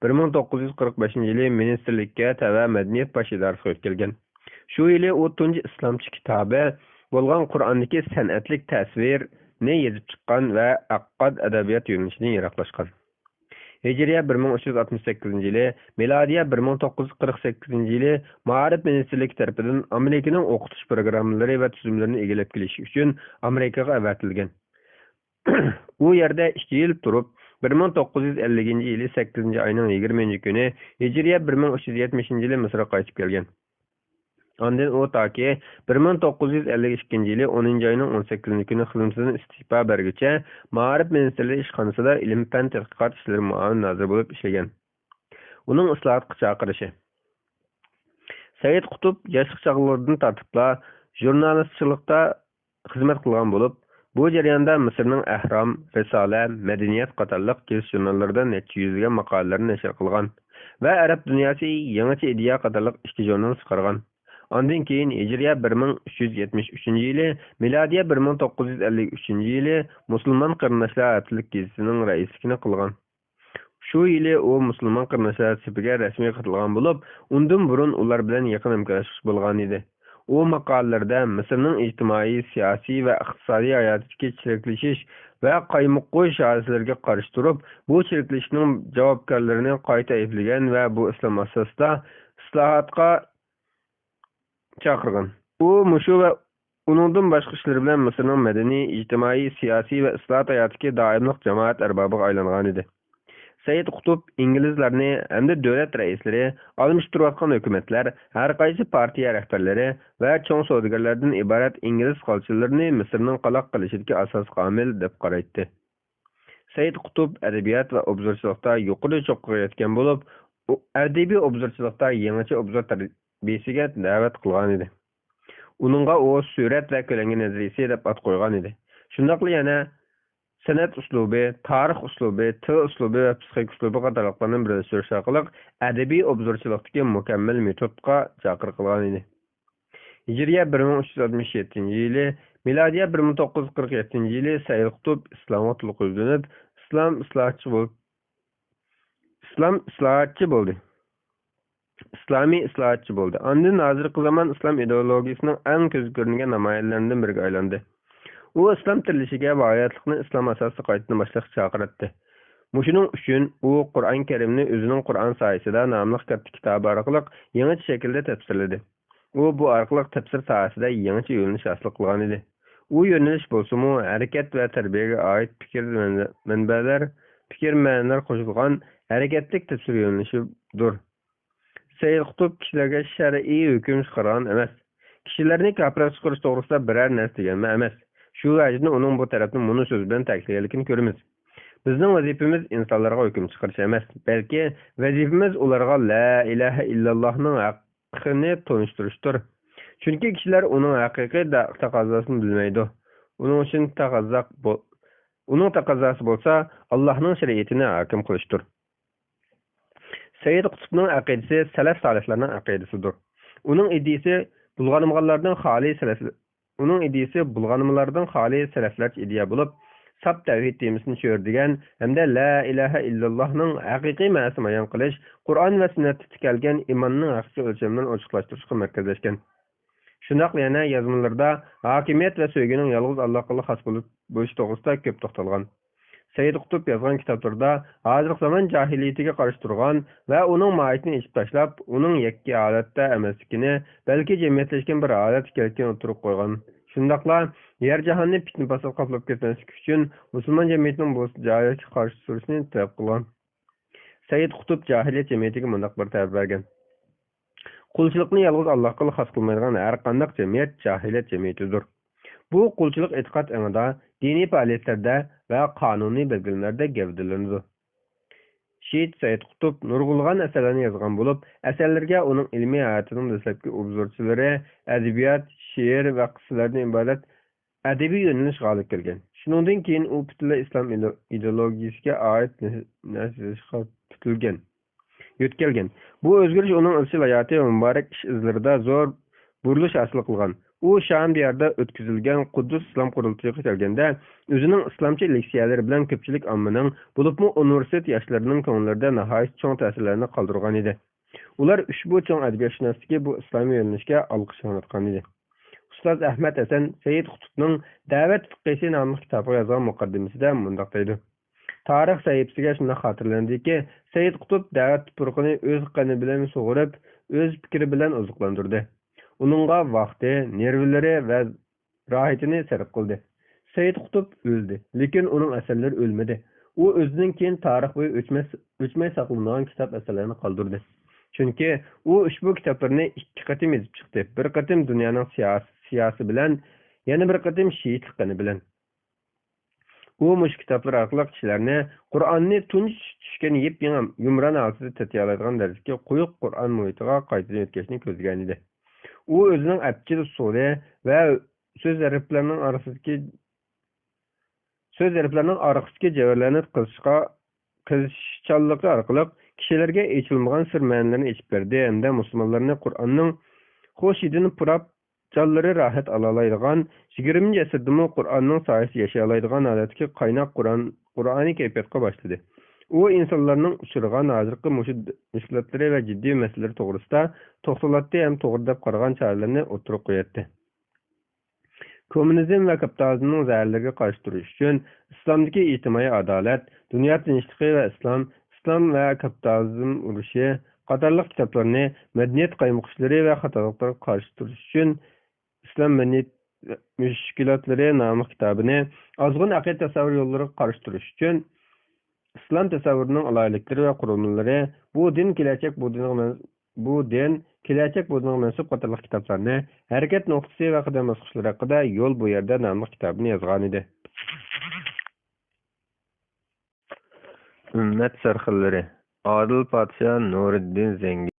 بىر مىڭ توققۇز يۈز قىرىق بەشىنچى يىلى مىنىستىرلىككە تەۋە مەدەنىيەت باش ئىدارىسىغا يۆتكەلگەن. شۇ يىلى ئۇ تۇنجى ئىسلامچە كىتابى بولغان قۇرئاندىكى سەنئەتلىك تەسۋىرنى يېزىپ چىققان ۋە ئەققاد ئەدەبىيات يۆنىلىشىدىن يىراقلاشقان. ھىجرىيە بىر مىڭ ئۈچ يۈز ئاتمىش سەككىزىنچى يىلى، مىلادىيە بىر مىڭ توققۇز يۈز قىرىق سەككىزىنچى يىلى مائارىپ مىنىستىرلىكى تەرىپىدىن ئامېرىكىنىڭ ئوقۇتۇش پروگراممىلىرى ۋە تۈزۈملىرىنى ئىگىلەپ كېلىش ئۈچۈن ئامېرىكىغا ئەۋەتىلگەن. ئۇ يەردە ئىككى يىل تۇرۇپ، بىر مىڭ توققۇز يۈز ئەللىكىنچى يىلى سەككىزىنچى ئاينىڭ يىگىرمىنچى كۈنى، ھىجرىيە بىر مىڭ ئۈچ يۈز يەتمىشىنچى يىلى مىسىرغا قايتىپ كەلگەن. ئاندىن ئۇ تاكى بىر مىڭ توققۇز يۈز ئەللىك ئىككىنچى يىلى ئونىنچى ئاينىڭ ئون سەككىزىنچى كۈنى خىزمىتىدىن ئىستېپا بەرگۈچە، مائارىپ مىنىستىرلىقى ئىشخانىسىدا ئىلىم-پەن تەتقىقات ئىشلىرى مۇئاۋىن نازىرى بولۇپ ئىشلىگەن. ئۇنىڭ ئىسلاھاتقا چاقىرىشى. سەيىد قۇتۇپ ياشلىق چاغلىرىدىن تارتىپلا ژۇرنالىستچىلىقتا خىزمەت قىلغان بولۇپ، بۇ جەرياندا مىسىرنىڭ ئەھرام، رىسالە، مەدەنىيەت قاتارلىق گېزىت-ژۇرناللىرىدا نەچچە يۈزلىگەن ماقالىلەرنى نەشر قىلغان ۋە ئەرەب دۇنياسى يېڭىچە ئىدىيە قاتارلىق ئىككى ژۇرنال چىقارغان. ئاندىن كېيىن ھىجرىيە بىر مىڭ ئۈچ يۈز يەتمىش ئۈچىنچى يىلى، مىلادىيە بىر مىڭ توققۇز يۈز ئەللىك ئۈچىنچى يىلى مۇسۇلمان قېرىنداشلار ھەپتىلىك گېزىتىنىڭ رەئىسلىكىنى قىلغان. شۇ يىلى ئۇ مۇسۇلمان قېرىنداشلار سېپىگە رەسمىي قاتالغان بولۇپ، ئۇندىن بۇرۇن ئۇلار بىلەن يېقىن ھەمكارلاشقۇچى بولغان ئىدى. ئۇ ماقالىلىرىدە مىسىرنىڭ ئىجتىمائىي، سىياسىي ۋە ئىقتىسادىي ھاياتىدىكى چىرىكلىشىش ۋە قايمۇققۇيۇش ھادىسىلىرىگە قارشى تۇرۇپ، بۇ چىرىكلىشىشنىڭ جاۋابكارلىرىنى قايتا ئەيىبلىگەن ۋە بۇ ئىسلام ئاساسىدا ئىسلاھاتقا چاقىرغان. ئۇ مۇشۇ ۋە ئۇنىڭدىن باشقا ئىشلىرى بىلەن مىسىرنىڭ مەدەنىي، ئىجتىمائىي، سىياسىي ۋە ئىسلاھات ھاياتىدىكى دائىملىق جامائەت ئەربابىغا ئايلانغانىدى. سەيىد قۇتۇپ ئىنگلىزلارنى ھەمدە دۆلەت رەئىسلىرى، ئالمىشىپ تۇرۇۋاتقان ھۆكۈمەتلەر، ھەرقايسى پارتىيە رەھبەرلىرى ۋە چوڭ سودىگەرلەردىن ئىبارەت ئىنگلىز قالچىلىرىنى مىسىرنىڭ قالاق قىلىشىدىكى ئاساسلىق ئامىل دەپ قارايتتى. سەيىد قۇتۇپ ئەدەبىيات ۋە ئوبزورچىلىقتا يۇقىرى چوققىغا يەتكەن بولۇپ، ئۇ ئەدەبىي ئوبزورچىلىقتا يېڭىچە ئوبزور تەربىيىسىگە دەۋەت قىلغانىدى. ئۇنىڭغا ئۇ سۈرەت ۋە كۆلەڭگە نەزەرىيىسى دەپ ئات قويغانىدى. شۇنداقلا يەنە سەنئەت ئۇسلۇبى، تارىخ ئۇسلۇبى، تىل ئۇسلۇبى ۋە پسىخىك ئۇسلۇبى قاتارلىقلارنى بىرلەشتۈرۈش ئارقىلىق ئەدەبىي ئوبزورچىلىقتىكى مۇكەممەل مېتودقا چاقىرىق قىلغانىدى. ھىجرىيە بىر مىڭ ئۈچ يۈز ئاتمىش يەتتىنچى يىلى، مىلادىيە بىر مىڭ توققۇز يۈز قىرىق يەتتىنچى يىلى سەئىد قۇتۇب ئىسلامغا تولۇق يۈزلىنىپ، ئىسلام ئىسلاھاتچى بول-، ئىسلام ئىسلاھاتچى بولدى. ئىسلامىي ئىسلاھاتچى بولدى. ئاندىن ھازىرقى زامان ئىسلام ئىدېئولوگىيىسىنىڭ ئەڭ كۆزگە كۆرۈنگەن نامايەندىلىرىنىڭ بىرىگە ئايلاندى. ئۇ ئىسلام تىرىلىشىگە ۋە ھاياتلىقنى ئىسلام ئاساسىدا قايتىدىن باشلاشقا چاقىراتتى. مۇشۇنىڭ ئۈچۈن ئۇ قۇرئان كەرىمنى ئۆزىنىڭ قۇرئان ساھىسىدە ناملىق كاتتا كىتابى ئارقىلىق يېڭىچە شەكىلدە تەپسىرلىدى. ئۇ بۇ ئارقىلىق تەپسىر ساھەسىدە يېڭىچە يۆنىلىش ھاسىل قىلغان ئىدى. ئۇ يۆنىلىش بولسىمۇ ھەرىكەت ۋە تەربىيەگە ئائىت پىكىر مەنبەلەر، پىكىر مەنىلەر قوشۇلغان ھەرىكەتلىك تەپسىر يۆنىلىشىدۇر. سەئىد قۇتۇپ كىشىلەرگە شەرئىي ھۆكۈم چىقارغان ئەمەس. كىشىلەرنى كاپىرلىق چىقىرىش توغرىسىدا بىرەر نەرسە دېگەنمۇ ئەمەس. شۇ ۋەجىدىن ئۇنىڭ بۇ تەرەپنى مۇنۇ سۆز بىلەن تەكىتلىگەنلىكىنى كۆرىمىز: بىزنىڭ ۋەزىپىمىز ئىنسانلارغا ھۆكۈم چىقىرىش ئەمەس، بەلكى ۋەزىپىمىز ئۇلارغا لا ئىلاھە ئىللاللاھنىڭ ھەققىنى تونۇشتۇرۇشتۇر. چۈنكى كىشىلەر ئۇنىڭ ھەقىقىي دا-، تەقەززاسىنى بىلمەيدۇ. ئۇنىڭ ئۈچۈن تەقەززا بو-، ئۇنىڭ تەقەززاسى بولسا ئاللاھنىڭ شەرىئىتىنى ھاكىم قىلىشتۇر. سەئىد قۇتۇپنىڭ ئەقىدىسى سەلەف سالىھلارنىڭ ئەقىدىسىدۇر. ئۇنىڭ ئىدىيىسى بۇلغانمىغانلاردىن خالىي سەلەف-، ئۇنىڭ ئىدىيىسى بۇلغانمىلارنىڭ خالىي سەلەفلەرچە ئىدىيە بولۇپ، ساپ تەۋھىد تېمىسىنى چۆرىدىگەن ھەمدە لا ئىلاھە ئىللاللاھنىڭ ھەقىقىي مەنىسىنى بايان قىلىش، قۇرئان ۋە سۈننەتتە تىكەلگەن ئىماننىڭ ھەقىقىي ئۆلچەملىرىنى ئوچۇقلاشتۇرۇشقا مەركەزلەشكەن. شۇنداقلا يەنە يازمىلىرىدا ھاكىمىيەت ۋە سۆيگۈنىڭ يالغۇز ئاللاغا خاس بولۇپ، بولۇشى توغرىسىدا كۆپ توختالغان. سەئىد قۇتۇپ يازغان كىتابلىرىدا ھازىرقى زامان جاھىلىيىتىگە قارشى تۇرغان ۋە ئۇنىڭ ماھىيىتىنى ئېچىپ تاشلاپ، ئۇنىڭ يەككە ھالەتتە ئەمەسلىكىنى، بەلكى جەمئىيەتلەشكەن بىر ھالەتكە كەلگىنىنى ئوتتۇرىغا قويغان. شۇنداقلا يەر جاھاننى پىتنە-پاسات قاپلاپ كەتمەسلىكى ئۈچۈن مۇسۇلمان جەمئىيىتىنىڭ بۇ جاھىلىيەتكە قارشى تۇرۇشىنى تەلەپ قىلغان. سەئىد قۇتۇپ جاھىلىيەت جەمئىيىتىگە مۇنداق بىر تەبىر بەرگەن: قۇلچىلىقنى يالغۇز ئاللاھقىلا خاس قىلمايدىغان ھەرقانداق جەمئىيەت جاھىلىيەت جەمئىيىتىدۇر. بۇ قۇلچىلىق ئېتىقاد ئېڭىدا، دىنىي پائالىيەتلەردە ۋە قانۇنىي بەلگىلىمىلەردە گەۋدىلىنىدۇ. شېھىت سەئىد قۇتۇپ نۇرغۇنلىغان ئەسەرلەرنى يازغان بولۇپ، ئەسەرلىرىگە ئۇنىڭ ئىلمىي ھاياتىنىڭ دەسلەپكى ئوبزورچىلىرى، ئەدەبىيات، شېئىر ۋە قىسسىلەردىن ئىبارەت ئەدەبىي يۆنىلىش غالىب كەلگەن. شۇنىڭدىن كېيىن ئۇ پۈتۈنلەي ئىسلام ئىدېئولوگىيىسىگە ئائىت نەرسە يېزىشقا پۈتۈلگەن، يۆتكەلگەن. بۇ ئۆزگىرىش ئۇنىڭ ئىزچىل ھاياتى ۋە مۇبارەك ئىش ئىزلىرىدا زور بۇرۇلۇش ھاسىل قىلغان. ئۇ شام دىيارىدا ئۆتكۈزۈلگەن قۇددۇس ئىسلام قۇرۇلتىيىغا كەلگەندە، ئۆزىنىڭ ئىسلامچە لېكسىيەلىرى بىلەن كۆپچىلىك ئاممىنىڭ، بولۇپمۇ ئۇنىۋېرسىتېت ياشلىرىنىڭ كۆڭۈللىرىدە ناھايىتى چوڭ تەسىرلەرنى قالدۇرغان ئىدى. ئۇلار ئۈچ بۇ چوڭ ئەدەبىياتشۇناستىكى بۇ ئىسلامىي يۆنىلىشكە ئالقىش ئاڭلاتقان ئىدى. ئۇستاز ئەھمەد ھەسەن سەئىد قۇتۇپنىڭ دەۋەت فىقھىسى ناملىق كىتابىغا يازغان مۇقەددىمىسىدە مۇنداق دەيدۇ: تارىخ سەھىپىسىگە شۇنداق خاتىرىلىنىدىكى، سەئىد قۇتۇپ دەۋەت تۇپرىقىنى ئۆز قېنى بىلەن سۇغۇرۇپ، ئۆز پىكرى بىلەن ئوزۇقلاندۇردى. ئۇنىڭغا ۋاقتى، نېرۋىلىرى ۋە راھىتىنى سەرپ قىلدى. سەئىد قۇتۇپ ئۆلدى، لېكىن ئۇنىڭ ئەسەرلىرى ئۆلمىدى. ئۇ ئۆزىدىن كېيىن تارىخ بويى ئۆچمەس، ئۆچمەي ساقلىنىدىغان كىتاب ئەسەرلەرنى قالدۇردى. چۈنكى ئۇ ئۇشبۇ كىتابلىرىنى ئىككى قېتىم يېزىپ چىقتى. بىر قېتىم دۇنيانىڭ سىياسىي، سىياسىي بىلەن، يەنە بىر قېتىم شېھىتلىق قېنى بىلەن. ئۇ مۇشۇ كىتابلىرى ئارقىلىق كىشىلەرنى قۇرئاننى تۇنجى چۈشكەن يېپيېڭى يۇمران ھالىتىدە تېتىيالايدىغان دەرىجىدىكى قويۇق قۇرئان مۇھىتىغا قايتىدىن يۆتكەشنى كۆزلىگەن ئىدى. ئۇ ئۆزىنىڭ ئەپچىل ئۇسۇلى ۋە سۆز ھەرپلەرنىڭ ئارىسىدىكى، سۆز ھەرپلەرنىڭ ئارقىسىدىكى جەۋھەرلەرنى قىزىشقا، قىزىشچانلىقى ئارقىلىق كىشىلەرگە ئېچىلمىغان سىر مەنىلەرنى ئېچىپ بەردى ھەمدە مۇسۇلمانلارنى قۇرئاننىڭ خۇش ھىدىنى پۇراپ، جانلىرى راھەت ئالالايدىغان، يىگىرمىنچى ئەسىردىمۇ قۇرئاننىڭ سايىسىدا ياشىيالايدىغان ھالەتتىكى قايناق قۇرئان، قۇرئانىي كەيپىياتقا باشلىدى. ئۇ ئىنسانلارنىڭ ئۇچرىغان ھازىرقى مۇشۇ مۈشكۈلاتلىرى ۋە جىددىي مەسىلىلىرى توغرىسىدا توختىلاتتى ھەم توغرا دەپ قارىغان چارىلەرنى ئوتتۇرىغا قوياتتى. كوممۇنىزم ۋە كاپىتالىزمنىڭ زەھەرلىرىگە قارشى تۇرۇش ئۈچۈن ئىسلامدىكى ئىجتىمائىي ئادالەت، دۇنيا تىنچلىقى ۋە ئىسلام، ئىسلام ۋە كاپىتالىزم ئۇرۇشى قاتارلىق كىتابلارنى، مەدەنىيەت قايمۇقۇشلىرى ۋە خاتالىقلارغا قارشى تۇرۇش ئۈچۈن ئىسلام مەدەنىيەت مۈشكۈلاتلىرى ناملىق كىتابىنى، ئازغۇن ئەقىدە تەسەۋۋۇر يوللىرىغا قارشى تۇرۇش ئۈچۈن ئىسلام تەسەۋۋۇرىنىڭ ئالاھىدىلىكلىرى ۋە قۇرۇلمىلىرى، بۇ دىن، كېلەچەك، بۇ دىنغا مەن-، بۇ دىن، كېلەچەك، بۇ دىنغا مەنسۇپ قاتارلىق كىتابلارنى، ھەرىكەت نۇقتىسى ۋە قەدەم باسقۇچلىرى ھەققىدە يول بۇ يەردە ناملىق كىتابىنى يازغانىدى. ئۈممەت سەرخىللىرى. ئادىل پادىشاھ نۇرىددىن زەڭگى.